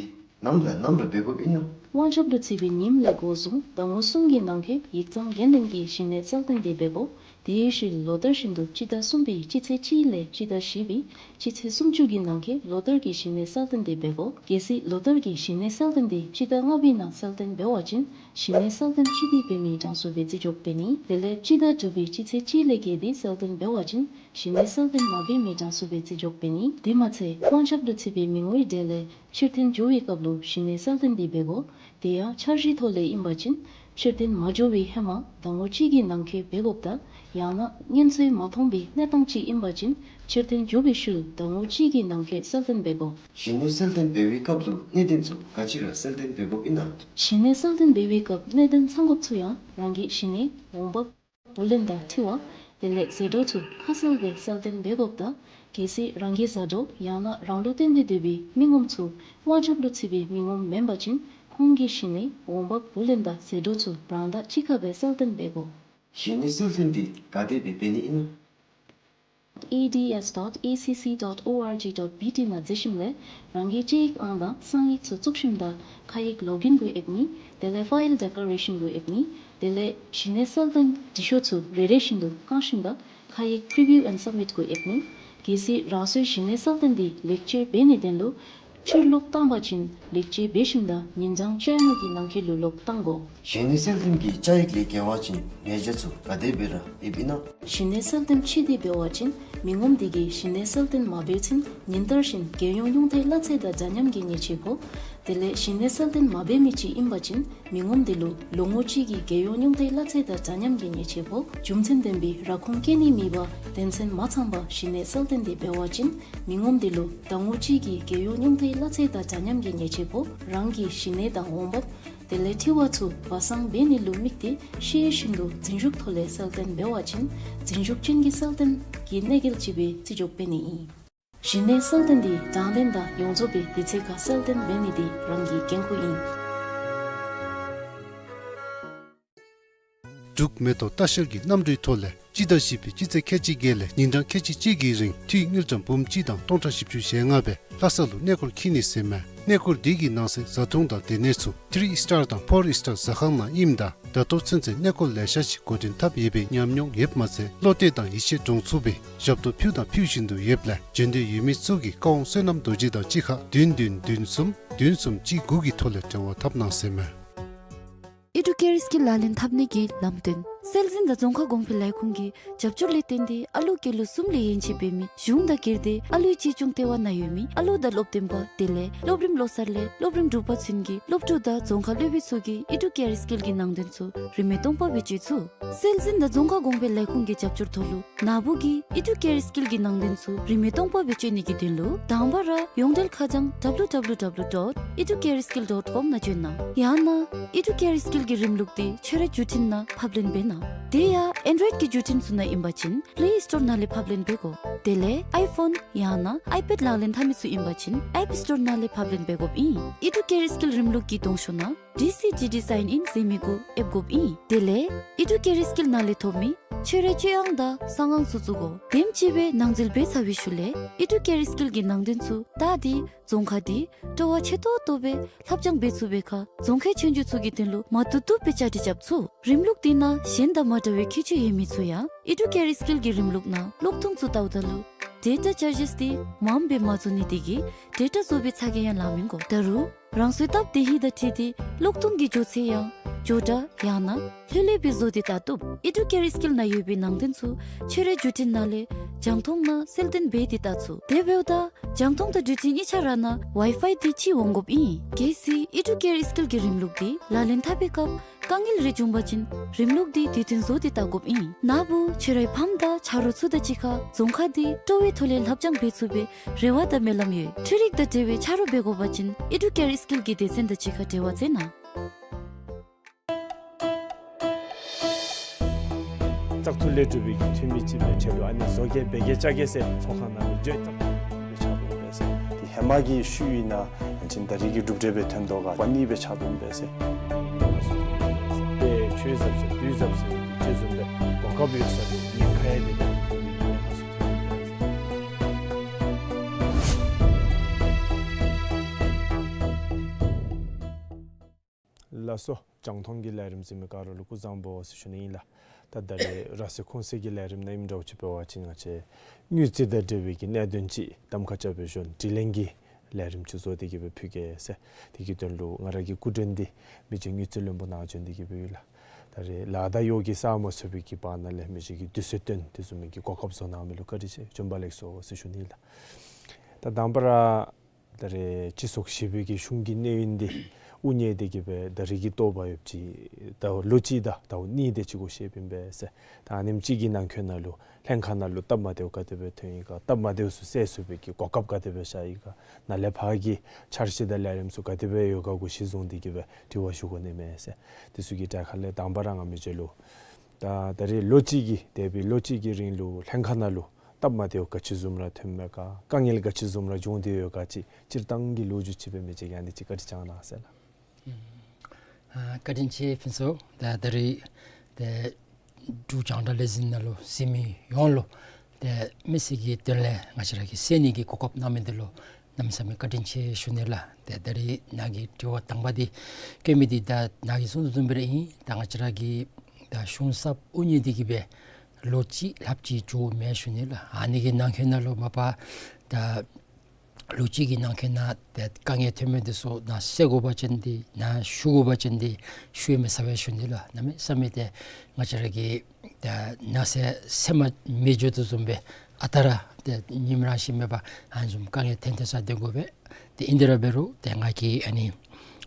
ནམ་དང་ནམ་ར་འབད་དགོཔ་ཨིན་ན། དབང་ཞབས་ལུ་ཚུད་པའི་ཉིནམ་ལས་འགོ་བཟུང་ཟླ་ངོ་གསུམ་གྱི་ནང་འཁོད་ཡིག་ཚང་འགན་ལེན་གྱིས་གཞི་གནས་གསལ་སྟོན་འདི་འབད་དགོ། དེའི་ཤུལ་ལོ་ལྟར་བཞིན་དུ་སྤྱི་ཟླ་གསུམ་པའི་སྤྱི་ཚེས་གཅིག་ལས་སྤྱི་ཟླ་བཞི་པའི་སྤྱི་ཚེས་སུམ་ཅུ་གི་ནང་འཁོད་ལོ་ལྟར་གྱི་གཞི་གནས་གསལ་སྟོན་འདི་འབད་དགོ། གལ་སྲིད་ལོ་ལྟར་གྱི་གཞི་གནས་གསལ་སྟོན་འདི་སྤྱི་ཟླ་ལྔ་པའི་ནང་གསལ་སྟོན་འབད་བ་ཅིན་གཞི་གནས་གསལ་སྟོན་ཕྱིར་བསྡུ་འབད་མི་གྲངས་སུ་སྦེ་བརྩི་འཇོག་འབད་ནི། དེ་ལས་སྤྱི་ཟླ་དྲུག་པའི་སྤྱི་ཚེས་གཅིག་ལས་བརྒལ་ཏེ་གསལ་སྟོན་འབད་བ་ཅིན་གཞི་གནས་གསལ་སྟོན་མ་འབད་མི་གྲངས་སུ་སྦེ་བརྩི་འཇོག་འབད་ནི། དེ་མ་ཚད་དབང་ཞབས་ལུ་ཚུད་པའི་མི་ངོའི་གྲས་ལས་ཕྱིར་འཐོན་འགྱོ་བའི་སྐབས་ལུ་གཞི་གནས་གསལ་སྟོན་འདི་འབད་དགོ། དེ་ཡང་འཆར་གཞིའི་ཐོག་ལས་ཨིན་པ་ཅིན་ཕྱིར་འཐོན་མ་འགྱོ་བའི་ཧེ་མ་ཟླ་ངོ་གཅིག་གི་ནང་འཁོད་འབད་དགོཔ་དང་ཡང་ན་སྔོན་ཚོད་མ་མཐོང་བའི་གནས་སྟངས་ཅིག་ཨིན་པ་ཅིན་ཕྱིར་འཐོན་འགྱོ་བའི་ཤུལ་ཟླ་ངོ་གཅིག་གི་ནང་འཁོད་གསལ་སྟོན་འབད་དགོ། གཞི་གནས་གསལ་སྟོན་འབད་བའི་སྐབས་ལུ་གནད་དོན་ཚུ་ག་ཅི་ར་གསལ་སྟོན་འབད་དགོཔ་ཨིན་ན། གཞི་གནས་གསལ་སྟོན་འབད་བའི་སྐབས་གནད་དོན་ཚང་དགོཔ་ཚུ་ཡང་རང་གི་གཞི་གནས་འོང་འབབ་བུ་ལོན་དང་འཁྲི་བ་དེ་ལས་ཟད་འགྲོ་ཚུ་ཁ་གསལ་སྦེ་གསལ་སྟོན་འབད་དགོཔ་དང་གལ་སྲིད་རང་གི་བཟའ་གྲོགས་ཡང་ན་རང་ལུ་བརྟེན་ཏེ་སྡོད་པའི་མི་ངོམ་ཚུ་དབང་ཞབས་ལུ་ཚུད་པའི་མི་ངོམ་མེན་པ་ཅིན་ཁོང་གི་གཞི་གནས་འོང་འབབ་བུ་ལོན་དང་ཟད་འགྲོ་ཚུ་རང་དང་གཅིག་ཁར་སྦེ་གསལ་སྟོན་འབད་དགོ། གཞི་གནས་གསལ་སྟོན་འདི་ག་དེ་སྦེ་འབད་ནི་ཨིན་ན། A D S dot A C C dot org dot B T ནང་འཛུལ་ཞིནམ་ལས་རང་གི་སྤྱི་ཡིག་ཨང་དང་གསང་ཡིག་ཚུ་བཙུགས་ཞིནམ་ད་ཁ་ཡིག་ལོག་ཨིན་གུ་ཨེབ་ནི། དེ་ལས་ཕའིལ་ཌེ་ཀླེ་རེ་ཤཱན་གུ་ཨེབ་ནི། དེ་ལས་གཞི་གནས་གསལ་སྟོན་འབྲི་ཤོག་ཚུ་རེ་རེ་བཞིན་དུ་བཀང་ཞིནམ་ད་ཁ་ཡིག་Preview and Submit གུ་ཨེབ་ནི། གལ་སྲིད་རང་སོའི་གཞི་གནས་གསལ་སྟོན་འདི་ལེགས་བཅོས་འབད་ནིའི་དོན་ལུ་ཕྱིར་ལོག་བཏང་པ་ཅིན་ལེགས་བཅོས་འབད་ཞིནམ་ད་ཉིན་གྲངས་བཅོ་ལྔ་གི་ནང་འཁོད་ལུ་ལོག་བཏང་དགོ། གཞི་གནས་གསལ་སྟོན་གྱི་བཅའ་ཡིག་ལས་འགལ་བ་ཅིན་ཉེས་བྱ་ཚུ་ག་དེ་སྦེ་ར་ཨེབ་ཨིན་ན། གཞི་གནས་གསལ་སྟོན་ཕྱིར་བསྡུ་འབད་བ་ཅིན་མི་ངོམ་དེ་གིས་གཞི་གནས་གསལ་སྟོན་མ་འབད་ཚུན་ཉིན་བསྟར་བཞིན་རྒྱལ་ཡོངས་ཉུང་མཐའི་གླ་ཚད་དང་འདྲ་མཉམ་གྱི་ཉེས་ཆད་ཕོག། དེ་ལས་གཞི་གནས་གསལ་སྟོན་མ་འབད་མི་ཅིག་ཨིན་པ་ཅིན་མི་ངོམ་དེ་ལུ་ལོ་ངོ་གཅིག་གི་རྒྱལ་ཡོངས་ཉུང་མཐའི་གླ་ཚད་དང་འདྲ་མཉམ་གྱི་ཉེས་ཆད་ཕོག། རྒྱུ་མཚན་ལྡན་པའི་ར་ཁུངས་བཀལ་ནི་མེད་པར་དོན་ཚན་མ་ཚང་པར་གཞི་གནས་གསལ་སྟོན་དེ་འབད་བ་ཅིན་མི་ངོམ་དེ་ལུ་ཟླ་ངོ་གཅིག་གི་རྒྱལ་ཡོངས་ཉུང་མཐའི་གླ་ཚད་དང་འདྲ་མཉམ་གྱི་ཉེས་ཆད་ཕོག། རང་གི་གཞི་གནས་དང་འོང་འབབ་དེ་ལས་འཁྲི་བ་ཚུ་སྦ་གསང་འབད་ནི་ལུ་དམིགས་ཏེ་ཤེས་བཞིན་དུ་རྫུན་ཞུགས་ཐོག་ལས་གསལ་སྟོན་འབད་བ་ཅིན་རྫུན་ཞུགས་ཅན་གྱི་གསལ་སྟོན་གྱི་གནོད་འགེལ་ཅིག་སྦེ་བརྩི་འཇོག་འབད་ནི་ཨིན། གཞི་གནས་གསལ་སྟོན་འདི་དྲང་བདེན་དང་ཡོངས་རྫོགས་པའི་དུས་ཚོད་ཁར་གསལ་སྟོན་འབད་ནི་འདི་རང་གི་འགན་ཁུར་ཨིན། འབྲུག་མེ་ཏོག་ལྟ་བཤལ་གྱི་གནམ་གྲུའི་ཐོག་ལས་ སྤྱི་ཟླ་བཞི་པའི་སྤྱི་ཚེས་ཁལ་གཅིག་བརྒྱད་ལས་ཉིན་གྲངས་ཁལ་གཅིག་གཅིག་གི་རིང་འཐུས་དངུལ་ཀྲམ་འབུམ་གཅིག་དང་སྟོང་ཕྲག་བཞི་བཅུ་ཞེ་ལྔ་སྦེ་ལྷ་ས་ལུ་གནས་སྐོར་འཁྱིད་ནི་ཟེར་མས། གནས་སྐོར་འདི་གི་ནང་གསེས་བཟའ་འཐུང་དང་སྡོད་གནས་ཚུ་ཐི་རི་ཨིསི་ཊར་དང་ཕོར་ཨིསི་ཊར་ཟ་ཁང་ནང་ཨིནམ་ད་ད་ལྟོ་ཚུན་ཚོད་གནས་སྐོར་ལེ་ཤ་ཅིག་འགོ་འདྲེན་འཐབ་ཡོད་པའི་ཉམས་མྱོང་ཡོདཔ་མ་ཚད་བློ་གཏད་དང་ཡིད་ཆེས་འདྲོངས་ཚུགས་པའི་ཞབས་ཏོག་ཕུལ་དང་ཕུལ་བཞིན་དུ་ཡོདཔ་ལས་འབྱོན་འདོད་ཡོད་མི་ཚུ་གིས་བཀའ་དབང་བསོད་ནམས་རྡོ་རྗེ་དང་གཅིག་ཁར་བདུན་བདུན་བདུན་གསུམ་བདུན་གསུམ་གཅིག་དགུ་གི་ཐོག་ལས་འབྲེལ་བ་འཐབ་གནང་ཟེར་མས། ཨི་ཌུ་ཀེ་རི་སི་ཀིལ་ལག་ལེན་འཐབ་ནི་གི་ལམ་སྟོན། སྲོལ་འཛིན་དང་རྫོང་ཁ་གོང་འཕེལ་ལས་ཁུངས་ཀྱི་རྒྱབ་སྐྱོར་ལས་བརྟེན་ཏེ་ཨ་ལུ་སྐྱེས་ལོ་གསུམ་ལས་ཡན་ཆད་འབད་མི་གཞུང་དང་སྒེར་སྡེ་ཨ་ལུའི་གཅེས་སྐྱོང་ལྟེ་བ་ནང་ཡོད་མི་ཨ་ལུ་དང་སློབ་སྟོན་པ་དེ་ལས་སློབ་རིམ་བློ་གསར་ལས་སློབ་རིམ་དྲུག་པ་ཚུན་གྱི་སློབ་ཕྲུག་དང་རྫོང་ཁ་སློབ་དཔོན་ཚུ་གིས་ཨི་ཌུ་ཀེ་རི་སི་ཀིལ་གྱི་ནང་དོན་ཚུ་རིན་མེད་སྟོང་པ་སྦེ་སྤྱོད་ཚུགས། སྲོལ་འཛིན་དང་རྫོང་ཁ་གོང་འཕེལ་ལས་ཁུངས་ཀྱི་རྒྱབ་སྐྱོར་ཐོག་ལུ་ན་བུ་གིས་ཨི་ཌུ་ཀེ་རི་སི་ཀིལ་གྱི་ནང་དོན་ཚུ་རིན་མེད་སྟོང་པ་སྦེ་སྤྱོད་ནི་གི་དོན་ལུ་དང་པ་ར་ཡོངས་འབྲེལ་ཁ་བྱང་W W W dot educareskill dot com ནང་བྱོན་གནང་། ཡང་ན་ཨི་ཌུ་ཀེ་རི་སི་ཀིལ་གྱི་རིམ་ལུགས་འདི་ཁྱོད་རའི་བརྒྱུད་འཕྲིན་ནང་ཕབ་ལེན་འབད་གནང་། དེ་ཡང་ཨེན་ཌོའིཌ་ཀྱི་བརྒྱུད་འཕྲིན་ཚུ་ནང་ཨིན་པ་ཅིན་པེ་ལེ་སི་ཊོར་ནང་ལས་ཕབ་ལེན་འབད་དགོ། དེ་ལས་ཨའི་ཕོན་ཡང་ན་ཨའི་པེཌ་ལག་ལེན་འཐབ་མི་ཚུ་ཨིན་པ་ཅིན་ཨེཔ་སི་ཊོར་ནང་ལས་ཕབ་ལེན་འབད་དགོཔ་ཨིན། ཨི་ཌུ་ཀེ་རི་སི་ཀིལ་རིམ་ལུགས་ཀྱི་གདོང་ཤོག་ནང་ཌི་སི་ཇི་ཌི་སའིན་ཨིན་ཟེར་མི་གུ་ཨེབ་དགོཔ་ཨིན། དེ་ལས་ཨི་ཌུ་ཀེ་རི་སི་ཀིལ་ནང་ལས་ཐོབ་མི་ཁྱོད་རའི་སྤྱོད་དབང་དང་གསང་དབང་ཚུ་བཙུགས་དགོ། དེམ་ཅིག་སྦེ་ནང་འཛུལ་འབད་ཚར་བའི་ཤུལ་ལས་ཨི་ཌུ་ཀེ་རི་སི་ཀིལ་གྱི་ནང་དོན་ཚུ་ད་འདི་རྫོང་ཁ་འདི་སྤྲོ་བ་ཆེ་ཏོག་ཏོ་སྦེ་ལྷབ་སྦྱང་འབད་ཚུགས་པའི་ཁར་རྫོང་ཁའི་ཆོས་རྒྱུགས་ཚུ་གི་དོན་ལུ་མ་བཏུབ་བཏུབ་སྦེ་བཅའ་སྒྲིག་རྐྱབ་ཚུགས། རིམ་ལུགས་འདི་ནང་གཞན་དང་མ་འདྲ་བའི་ཁྱད་ཆོས་ཡོད་མི་ཚུ་ཡང་ཨི་ཌུ་ཀེ་རི་སི་ཀིལ་གྱི་རིམ་ལུགས་ནང་གློག་ཐུང་ཚུ་བལྟཝ་ད་ལུ་ཌེ་ཊ་ཅར་ཇིས་འདི་མངམ་སྦེ་མ་བཙུགས་ནི་དེ་གིས་ཌེ་ཊ་བཟོ་བའི་ཚ་གྱང་ཡང་ལང་མི་དགོ། ད་རུང་རང་སོའི་སྟབས་བདེ་ཧིང་དང་འཁྲིལ་ཏེ་གློག་ཐུང་གི་མགྱོགས་ཚད་ཡང་མགྱོགས་དྲགས་ཡང་ན་ལྷོད་ལྷོད་སྦེ་བཟོ་སྟེ་བལྟ་བཏུབ། ཨི་ཌུ་ཀེ་རི་སི་ཀིལ་ནང་ཡོད་པའི་ནང་དོན་ཚུ་ཁྱོད་རའི་བརྒྱུད་འཕྲིན་ནང་ལས་རྒྱང་མཐོང་ནང་གསལ་སྟོན་འབད་དེ་བལྟ་ཚུགས། དེ་འབདཝ་ད་རྒྱང་མཐོང་དང་འགྲུལ་འཕྲིན་གཉིས་ཆ་ར་ནང་ཝའི་ཕའི་འདི་ཅིག་འོང་དགོཔ་ཨིན། གལ་སྲིད་ཨི་ཌུ་ཀེ་རི་སི་ཀིལ་གྱི་རིམ་ལུགས་འདི་ལག་ལེན་འཐབ་པའི་སྐབས་དཀའ་ངལ་རེ་བྱུང་པ་ཅིན་རིམ་ལུགས་འདི་དུས་མཐུན་བཟོ་སྟེ་བལྟ་དགོཔ་ཨིན། ན་བུ་ཁྱོད་རའི་ཕམ་དང་ཆ་རོགས་ཚུ་དང་གཅིག་ཁར་རྫོང་ཁ་འདི་སྤྲོ་བའི་ཐོག་ལས་ལྷབ་སྦྱང་འབད་ཚུགས་པའི་རེ་བ་དང་སྨོན་ལམ་ཡོད། འཕྲུལ་རིག་དང་འབྲེལ་བའི་ཆ་རོགས་འབད་དགོ་པ་ཅིན་ཨི་ཌུ་ཀེ་རི་སི་ཀིལ་གྱི་སྡེ་ཚན་དང་གཅིག་ཁར་འབྲེལ་བ་མཛད་གནང་། བཙག་འཐུ་ལས་གྲུབ་པའི་གི་འཐུས་མི་ཅིག་སྦེ་ཁྲལ་ལུ་ཨ་ནི་བཟོ་གེ་འབད་གེ་བཅའ་གེ་ཟེར་ཚོགས་ཁང་ནང་ལུ་འགྱོ། བཙག་འཐུ་སྦེ་ཆགས་འོང་པས་ཟེར། དེ་ཧེ་མ་གི་ཤུལ་ཨིན་ན་ཨ་ནི་ད་རེས་ཀྱི་གྲུབ་འབྲས་སྦེ་ཐོན་དོ་ག་པ་ནི་སྦེ་ཆགས་འོང་པས་ཟེར། དེ་ཆོས་ཟབ་ཟེར་དུས་ཟབ་ཟེར་ཅིག་བཟུམ་སྦེ་གོ་སྐབས་ཡོད་ས་དེ་ཉེན་ཁ་ཡང་དེ་ལས་ཁ་སོ་ཐོན་པས་ཟེར། ལགས་སོ། རྒྱང་མཐོང་གི་ལས་རིམ་གཟིགས་མི་ག་ར་ལུ་སྐུ་གཟུགས་བཟང་པོ་ཟེར་ཞུ་ནི་ཨིན་ལགས། ད་ད་རེས་ར་སེ་ཁུང་སེ་གི་ལས་རིམ་ནང་ཨིནམ་འདྲཝ་ཅིག་འབད་བ་ཅིན་ང་བཅས་དངུལ་རྩིས་དང་འབྲེལ་བའི་གི་གནད་དོན་ཅིག་གདམ་ཁ་རྐྱབ་སྦེ་ཞུ་ནི་དྲི་ལན་གྱི་ལས་རིམ་ཅིག་བཟོ་སྟེ་གི་སྦེ་ཕུལ་གེ་ཟེར། དེ་གི་དོན་ལུ་ང་ར་གི་སྐུ་མགྲོན་འདི་མི་རྗེ་དངུལ་རྩིས་བློན་པོ་ནཱ་བྱོན་ཏེ་གི་སྦེ་ཡོད་ལགས། ད་རེས་ལཱ་དང་གཡོག་གིས་བསགས་མ་ཚུགས་པའི་གི་བར་ན་ལས་མི་རྗེ་གིས་དུས་ཚོད་བཏོན་དེ་བཟུམ་མའི་གི་གོ་སྐབས་བཟོ་གནང་མི་ལུ་བཀའ་དྲིན་ཆེ། བྱོན་པ་ལེགས་སོ་ཟེར་ཞུ་ནི་ལགས། ད་དང་པ་ར་ད་རེས་སྤྱི་ཚོགས་བཞི་པོའི་གི་གཞུང་གི་གནས་ཡུན་འདི་དབུ་བརྙེས་ཏེ་གི་སྦེ་ད་རེས་ཀྱི་དོགས་པ་ཡོདཔ་ཅིག་ཟླཝ་ལོ་གཅིག་དང་ཟླཝ་གཉིས་དེ་ཅིག་འགོར་ཤེས་པས་ཟེར། ད་ཨ་ནེམ་ཅིག་གི་ནང་འཁོད་ནང་ལུ་ལྷན་ཁག་ནང་ལུ་སྟབས་མ་བདེཝ་ག་དེ་སྦེ་ཐོན་ཡི་ག། སྟབས་མ་བདེཝ་ཚུ་སེལ་ཚུགས་པའི་གི་གོ་སྐབས་ག་དེ་སྦེ་ཤར་ཡི་ག། ནཱ་ལས་ཕར་གྱི་འཆར་གཞི་དང་ལས་རིམ་ཚུ་ག་དེ་སྦེ་ཡོད་ག་གུ་གཞི་བཟུང་སྟེ་གི་སྦེ་དྲི་བ་ཞུ་དགོ་ནི་མས་ཟེར། དེ་ཚུ་གི་གྲས་ཁ་ལས་དང་པ་ར་ང་མི་རྗེ་ལུ་ད་ད་རེས་ལོ་གཅིག་གི་འདས་པའི་ལོ་གཅིག་གི་རིང་ལུ་ལྷན་ཁག་ནང་ལུ་སྟབས་མ་བདེཝ་ག་ཅི་བཟུམ་ར་ཐོནམ་མས་ག། དཀའ་ངལ་ག་ཅི་བཟུམ་ར་བྱུང་སྟེ་ཡོད་ག་ཅིག་སྤྱིར་བཏང་གི་ལོ་རྒྱུས་ཅིག་སྦེ་མི་རྗེ་གིས་ཨ་ནི་ཅིག་བཀའ་དྲིན་བསྐྱང་གནང་ཟེར་ལགས། ཨ་བཀའ་དྲིན་ཆེ་ཕུན་ཚོགས། ད་ད་རེས་ཏེ་འབྲུག་རྒྱང་བསྒྲགས་ལས་འཛིན་ནང་ལུ་གཟིགས་མི་ཡོངས་ལུ་ཏེ་མི་སེར་གྱི་དོན་ལས་ང་བཅས་ར་གིས་གསན་ནི་གི་གོ་སྐབས་གནང་མི་འདི་ལུ་གནམ་མེད་ས་མེད་བཀའ་དྲིན་ཆེ་ཞུ་ནི་ལགས། ཏེ་ད་རེས་ནཱ་གི་དྲི་བ་དང་པ་འདི་བཀོད་མི་འདི་ད་ནཱ་གིས་གསུངས་དོ་བཟུམ་སྦེ་ར་ཨིན། ད་ང་བཅས་ར་གི་ད་གཞུང་གསརཔ་དབུ་བརྙེས་ཏེ་གི་སྦེ་ལོ་གཅིག་ལྷགཔ་ཅིག་འགྱོཝ་མས་ཞུ་ནི་ལགས། ཨ་ནི་གི་ནང་འཁོད་ནང་ལུ་མ་པ་ད་ལོ་གཅིག་གི་ནང་འཁོད་ནང་ཏེ་དཀའ་ངལ་ཐོན་མི་འདི་ཚུ་ནཱ་སེལ་དགོ་པ་ཅིན་འདི་ནཱ་ཞུ་དགོ་པ་ཅིན་འདི་ཞུ་མི་ཚར་བས་ཞུ་ནི་ལགས། གནམ་མེད་ས་མེད་ཏེ་ང་བཅས་ར་གི་ད་ནཱ་ཟེར་ཟེར་མ་མི་འགྱོ་དོ་བཟུམ་སྦེ་ཨ་རྟག་ར་ཏེ་ཉིནམ་རང་བཞིན་མེད་པར་ཨ་ནི་བཟུམ་དཀའ་ངལ་ཐོན་ཐོན་ས་སྡོད་དགོ་པས། ཏེ་ཨིན་དེ་ར་འབད་རུང་ཏེ་ང་གིས་ཨ་ནི་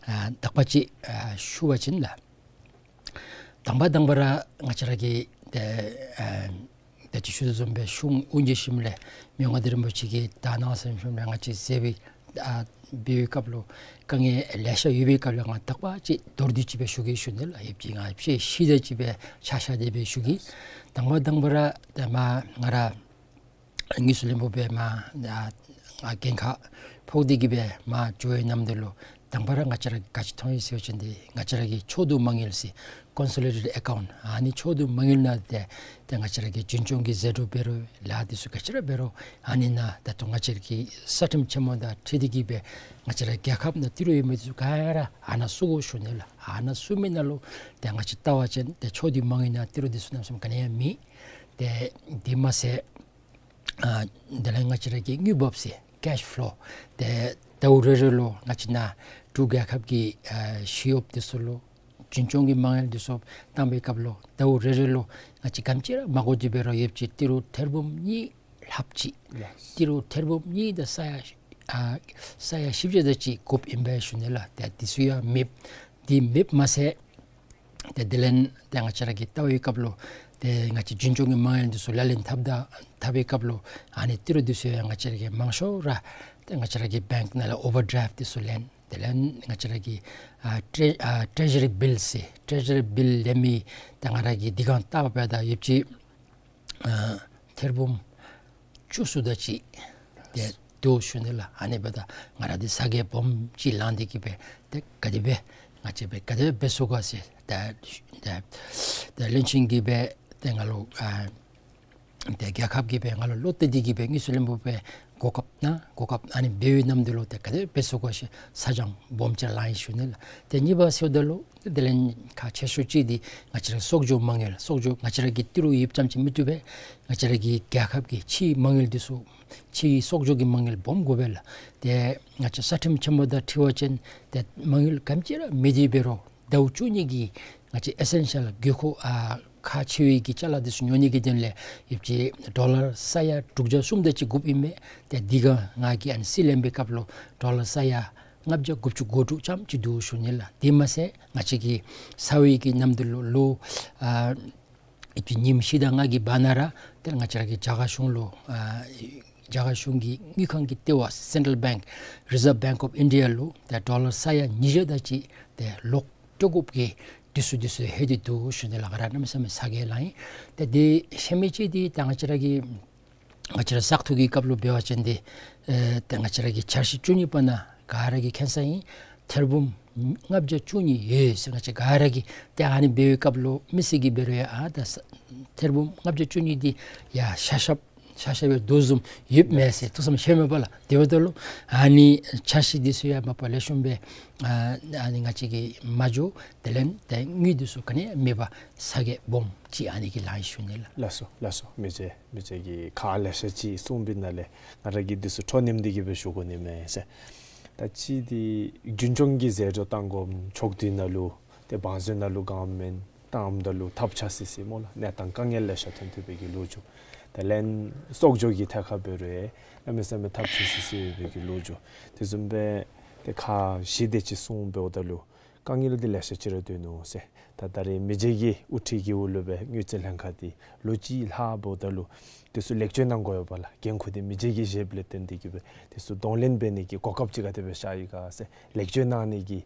ཨ་དག་པ་ཅིག་ཨ་ཞུ་བ་ཅིན་ལགས། དང་པ་དང་པ་ར་ང་བཅས་ར་གི་ཏེ་ཨ་ད་ཅི་ཞུ་དོ་བཟུམ་སྦེ་གཞུང་དབུ་བརྙེས་ཞིནམ་ལས་མི་དབང་མངའ་བདག་རིན་པོ་ཆེ་གིས་ད་གནང་ཟེར་ཞིནམ་ལས་ང་བཅས་མཛད་པའི་ཨ་འབད་བའི་སྐབས་ལུ་དཀའ་ངལ་ལེ་ཤ་ཡོད་པའི་སྐབས་ལུ་ང་དག་པ་ཅིག་མདོར་བསྡུས་ཅིག་སྦེ་ཞུ་གེ་ཞུ་ནི་ལགས། ཡོདཔ་ཅིག་ང་བཅས་ཤེས་ཏེ་ཅིག་སྦེ་ཆ་ཤ་སྟེ་སྦེ་ཞུ་གེ། དང་པ་དང་པ་ར་ཏེ་མ་ང་ར་དངུལ་རྩིས་བློན་པོ་སྦེ་མ་ང་འགན་ཁག་ཕོག་སྟེ་གི་སྦེ་མ་འགྱོ་བའི་ནམ་དུས་ལུ་ དང་པ་ར་ང་བཅས་ར་ག་ཅི་མཐོང་ཡི་ཟེར་བ་ཅིན་ཏེ་ང་བཅས་ར་གི་ཕྱོགས་བསྡུ་མ་དངུལ་ཟེར་ཀོན་སོ་ལི་ཌེཊ་ཨེ་ཀའུནཊ། ཨ་ནི་ཕྱོགས་བསྡུ་མ་དངུལ་ནང་ཏེ་ཏེ་ང་བཅས་ར་གི་རྒྱུན་སྐྱོང་གི་ཟད་འགྲོ་འབད་རུང་ལཱ་འདི་ཚུ་ག་ཅི་ར་འབད་རུང་ཨ་ནི་ནང་ད་ལྟོ་ང་བཅས་ར་གི་གསར་ཁྲིམས་ཆེན་མོ་དང་འཁྲིལ་ཏེ་གི་སྦེ་ང་བཅས་ར་རྒྱལ་ཁབ་ནང་ཏི་རུ་ཡོད་མི་འདི་ཚུ་ག་ར་ཨ་ནཱ་བཙུགས་དགོ་ཞུ་ནི་ལགས། ཨ་ནཱ་བཙུགས་མི་ནང་ལུ་ཏེ་ང་བཅས་བལྟ་བ་ཅིན་ཏེ་ཕྱོགས་བསྡུ་མ་དངུལ་ནང་ཏི་རུ་འདི་ཚུ་གནམ་མེད་ས་མེད་ག་ནི་ཡང་མེད། ཏེ་དེ་མ་ཚད་ཨ་དེ་ལས་ང་བཅས་ར་གི་དངུལ་འབབ་ཟེར་ཀེཤ་ཕློ་ཏེ་ཟླཝ་རེ་རེ་ལུ་ང་བཅས་ནཱ་འབྲུག་རྒྱལ་ཁབ་ཀྱི་ཨ་ཞི་གཡོགཔ་འདི་ཚུ་ལུ་རྒྱུན་སྐྱོང་གི་མ་དངུལ་འདི་ཚུ་བཏང་བའི་སྐབས་ལུ་ཟླཝ་རེ་རེ་ལུ་ང་བཅས་ག་དེམ་ཅིག་ར་མ་དགོ་དེ་འབད་རུང་ཡོདཔ་ཅིག་ཏི་རུ་ཐེར་འབུམ་གཉིས་ལྷགཔ་ཅིག། ལགས། ཏི་རུ་ཐེར་འབུམ་གཉིས་དང་ས་ཡ་ཨ་ས་ཡ་བཞི་བརྒྱ་དེ་ཅིག་དགོཔ་ཨིན་པས་ཞུ་ནི་ལགས། ཏེ་འདི་ཚུ་ཡང་མེདཔ། འདི་མེདཔ་མ་ཚད་ཏེ་དེ་ལས་ཏེ་ང་བཅས་ར་གིས་བལྟ་བའི་སྐབས་ལུ་ཏེ་ང་བཅས་རྒྱུན་སྐྱོང་གི་མ་དངུལ་འདི་ཚུ་ལག་ལེན་འཐབ་ད་འཐབ་པའི་སྐབས་ལུ་ཨ་ནི་ཏི་རུ་འདི་ཚུ་ཡང་ང་བཅས་ར་གིས་མང་ཤོས་ར་ཏེ་ང་བཅས་ར་གི་བེངཀ་ནང་ལས་ཨོ་ཝར་ཌྲའིབ་འདི་ཚུ་ལེན། དེ་ལས་ང་བཅས་ར་གི་ཨ་ཊེ་ཨ་ཊེ་ཟུ་རི་བིལ་ཟེར་ཊེ་ཟུ་རི་བིལ་ལེན་མི་ཏེ་ང་ར་གིས་འདི་གང་བལྟ་བ་འབདཝ་ད་ཡོདཔ་ཅིག་ཨ་ཐེར་འབུམ་བཅུ་གསུམ་དེ་ཅིག་ཏེ་འདུག་ཞུ་ནི་ལགས། ཨ་ནི་འབདཝ་ད་ང་ར་འདི་ཚ་གྱང་སྦོམ་ཅིག་ལང་སྟེ་གི་སྦེ་ཏེ་ག་དེ་སྦེ་ང་བཅས་སྦེ་ག་དེ་སྦེ་འབད་ཚུགས་ག་ཟེར་ཏེ་ཏེ་ཏེ་བློན་ཆེན་གྱིས་སྦེ་ཏེ་ང་ལུ་ཨ་ཏེ་རྒྱལ་ཁབ་ཀྱིས་སྦེ་ང་ལུ་བློ་གཏད་དེ་གི་སྦེ་དངུལ་རྩིས་བློན་པོ་སྦེ་གོ་སྐབས་གནང་། གོ་སྐབས་ཨ་ནི་འབད་བའི་ནམ་དུས་ལུ་ཏེ་ག་དེ་སྦེ་འབད་ཚུགས་ག་ཟེར་ཚ་གྱང་སྦོམ་ཅིག་ལང་ཡི་ཞུ་ནི་ལགས། ཏེ་གཉིས་པ་ཟེརཝ་ད་ལུ་དེ་ལས་ཁག་ཆེ་ཤོས་ཅིག་འདི་ང་བཅས་ར་གསོག་འཇོག་མ་དངུལ་གསོག་འཇོག་ང་བཅས་ར་གི་ཏི་རུ་ཡོདཔ་ཙམ་ཅིག་མི་བཏུབ་པས། ང་བཅས་ར་གི་རྒྱལ་ཁབ་ཀྱི་ཕྱིའི་མ་དངུལ་འདི་ཚུ་ཕྱིའི་གསོག་འཇོག་གི་མ་དངུལ་སྦོམ་དགོ་པས་ལགས། ཏེ་ང་བཅས་གསར་ཁྲིམས་ཆེན་མོ་དང་འཁྲིལ་བ་ཅིན་ཏེ་མ་དངུལ་ག་དེམ་ཅིག་ར་མེད་དེ་འབད་རུང་ཟླཝ་བཅུ་གཉིས་ཀྱི་ང་བཅས་ཨེ་སེན་ཤལ་དགོས་མཁོ་ཨ་ཁག་ཆེ་བའི་གི་ཅ་ལ་འདི་ཚུ་ཉོ་ནི་གི་དོན་ལས་ཡོདཔ་ཅིག་ཌོ་ལར་ས་ཡ་དྲུག་བརྒྱ་གསུམ་དེ་ཅིག་དགོཔ་ཨིན་མས། ཏེ་འདི་གང་ང་གིས་ཨ་ནི་རྩིས་ལེན་པའི་སྐབས་ལུ་ཌོ་ལར་ས་ཡ་ལྔ་བརྒྱ་དགུ་བཅུ་གོ་དྲུག་ཙམ་ཅིག་འདུག་ཞུ་ནི་ལགས། དེ་མ་ཚད་ང་བཅས་ཀྱི་ཚ་བའི་གི་ནམ་དུས་ལུ་ལོ་ཨ་ཨེ་ཅིག་ཉིནམ་བཞི་དང་ལྔ་གི་བར་ན་ར་ཏེ་ང་བཅས་ར་གི་རྒྱ་གར་གཞུང་ལུ་ཨ་རྒྱ་གར་གཞུང་གི་དངུལ་ཁང་གི་ལྟེ་བ་Central Bank, Reserve Bank of India ལུ་ཏེ་ཌོ་ལར་ས་ཡ་ཉིས་བརྒྱ་དེ་ཅིག་ཏེ་ལོག་སྤྲོད་དགོཔ་གི་དུས་ཚོད་འདི་ཚུ་ལྷོད་དེ་འདུག་ཞུ་ནི་ལགས། ང་ར་གནམ་མེད་ས་མེད་ཚ་གྱང་ལང་ཡི། ཏེ་འདི་ཤེས་མི་ཅིག་འདི་ད་ང་བཅས་ར་གི་ང་བཅས་ར་བཙག་འཐུ་གི་སྐབས་ལུ་འབད་བ་ཅིན་འདི་ཨེ་ཏེ་ང་བཅས་ར་གི་འཆར་གཞི་བཅུ་གཉིས་པ་ནང་ག་ར་གིས་མཁྱེན་ས་ཨིན། ཐེར་འབུམ་ལྔ་བརྒྱ་བཅུ་གཉིས་ཡོད་ཟེར་ང་བཅས་ག་ར་གིས། ཏེ་ཨ་ནི་འབད་བའི་སྐབས་ལུ་མི་སེར་གྱིས་འབད་རུང་ཡང་ཨ་ད་ས་ཐེར་འབུམ་ལྔ་བརྒྱ་བཅུ་གཉིས་འདི་ཡ་ཤ་ཤ་ཤ་ཤ་སྦེ་དོ་བཟུམ་ཡོདཔ་མས་ཟེར་ཐུགས་བསམ་བཞེས་མས་པ་ལགས། དེ་འབདཝ་ད་ལུ་ཨ་ནི་འཆར་གཞི་འདི་ཚུ་ཡང་མ་པ་ལེགས་ཤོམ་སྦེ་ཨ་ཨ་ནི་ང་བཅས་ཀྱིས་མ་འགྱོ། དེ་ལས་ཏེ་དངུལ་འདི་ཚུ་ག་ནི་ཡང་མེད་པར་ཚ་གྱང་སྦོམ་ཅིག་ཨ་ནི་གིས་ལང་ཡི་ཞུ་ནི་ལགས། ལགས་སོ་ལགས་སོ། མི་རྗེ་མི་རྗེ་གིས་ཁག་ལེ་ཤ་ཅིག་གསུངས་པའི་ནང་ལས་ང་ར་གིས་འདི་ཚུ་འཕྲོ་མཉམ་འདི་གིས་སྦེ་ཞུ་དགོ་ནི་མས་ཟེར། ད་ཅི་འདི་རྒྱུན་སྐྱོང་གི་ཟད་འགྲོ་བཏང་དགོཔ་ཕྱོགས་བསྡུའི་ནང་ལུ་ཏེ་བང་མཛོད་ནང་ལུ་ག་མེན་བཏངམ་ད་ལུ་ཐབས་ཆག་སི་སི་སྨོ་ལགས། གནས་སྟངས་དཀའ་ངལ་ལེ་ཤ་ཐོན་ཐོན་པའི་གི་ལོ་རྒྱུས། དེ་ལས་གསོག་འཇོག་གི་ཐད་ཁར་འབད་རུང་གནམ་མེད་ས་མེད་ཐབས་ཆག་སི་སི་ཡོད་པའི་གི་ལོ་རྒྱུས། དེ་བཟུམ་སྦེ་ཏེ་ཁག་བཞི་དེ་ཅིག་གསུངས་འབདཝ་ད་ལུ་དཀའ་ངལ་འདི་ལེ་ཤ་ཅིག་ར་འདུག་ནུག་ཟེར། ད་ད་རེས་མི་རྗེ་གི་དབུ་ཁྲིད་ཀྱི་འོག་ལུ་སྦེ་དངུལ་རྩིས་ལྷན་ཁག་འདི་ལོ་གཅིག་ལྷག་འབདཝ་ད་ལུ་དེ་ཚུ་ལེགས་བཅོས་གནང་དགོ་ཡོདཔ་ལགས། འགན་ཁུར་འདི་མི་རྗེ་གིས་བཞེསཔ་ལས་བརྟེན་ཏེ་གི་སྦེ་དེ་ཚུ་གདོང་ལེན་འབད་ནི་གི་གོ་སྐབས་ཅིག་ག་དེ་སྦེ་ཤར་ཡི་ག་ཟེར། ལེགས་བཅོས་གནང་ནི་གི་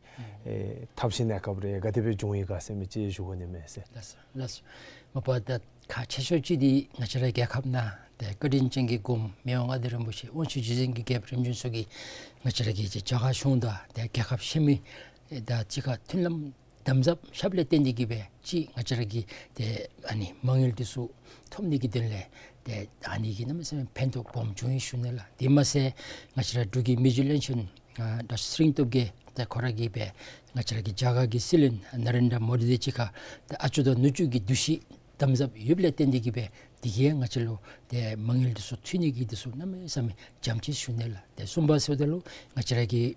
ཨེ་ཐབས་ཤེས་གནས་སྐབས་རེ་ག་དེ་སྦེ་འབྱུང་ཡི་ག་ཟེར་མི་ཅིག་ཞུ་དགོ་ནི་མས་ཟེར། ལགས་སོ་ལགས་སོ། མ་པ་ད་ཁག་ཆེ་ཤོས་ཅིག་འདི་ང་བཅས་ར་རྒྱལ་ཁབ་ནང་ཏེ་བཀའ་དྲིན་ཅན་གྱི་སྒོམ་མི་དབང་མངའ་བདག་རིན་པོ་ཆེ་དབང་ཕྱུག་རྗེ་བཙུན་གྱི་རྒྱལཔོ་རིམ་བྱོན་སོགས་ཀྱིས་ང་བཅས་ར་གི་རྒྱ་གར་གཞུང་དང་ཏེ་རྒྱལ་ཁབ་ཕྱི་མི་དང་གཅིག་ཁར་མཐུན་ལམ་དམ་ཟབ་བཞགཔ་ལས་བརྟེན་ཏེ་གི་སྦེ་ཅིག་ང་བཅས་ར་གིས་ཏེ་ཨ་ནི་མ་དངུལ་འདི་ཚུ་ཐོབ་ནི་གི་དོན་ལས་ཏེ་ཨ་ནི་གིས་གནམ་མེད་ས་མེད་ཕན་ཐོགས་སྦོམ་བྱུང་ཡི་ཞུ་ནི་ལགས། དེ་མ་ཚད་ང་བཅས་ར་འབྲུག་གི་མི་རྗེ་བློན་ཆེན་ཨ་ད་སྤྱིར་བཏང་གི་ཏེ་ཁོ་ར་གིས་སྦེ་ང་བཅས་ར་གི་རྒྱ་གར་གྱི་སྲིད་བློན་ནཱ་རེནྡྲ་མོ་དི་དང་གཅིག་ཁར་ཏེ་ཨ་ཅོ་དང་ནུ་གཅུང་གི་འདུ་ཤེས་དམ་ཟབ་ཡོདཔ་ལས་བརྟེན་ཏེ་གི་སྦེ་དེ་གིས་ང་བཅས་ལུ་ཏེ་མ་དངུལ་འདི་ཚུ་ཚུད་ནི་གི་འདི་ཚུ་གནམ་མེད་ས་མེད་འཇམ་ཅིག་ཞུ་ནི་ལགས། ཏེ་གསུམ་པ་ཟེརཝ་ད་ལུ་ང་བཅས་ར་གི་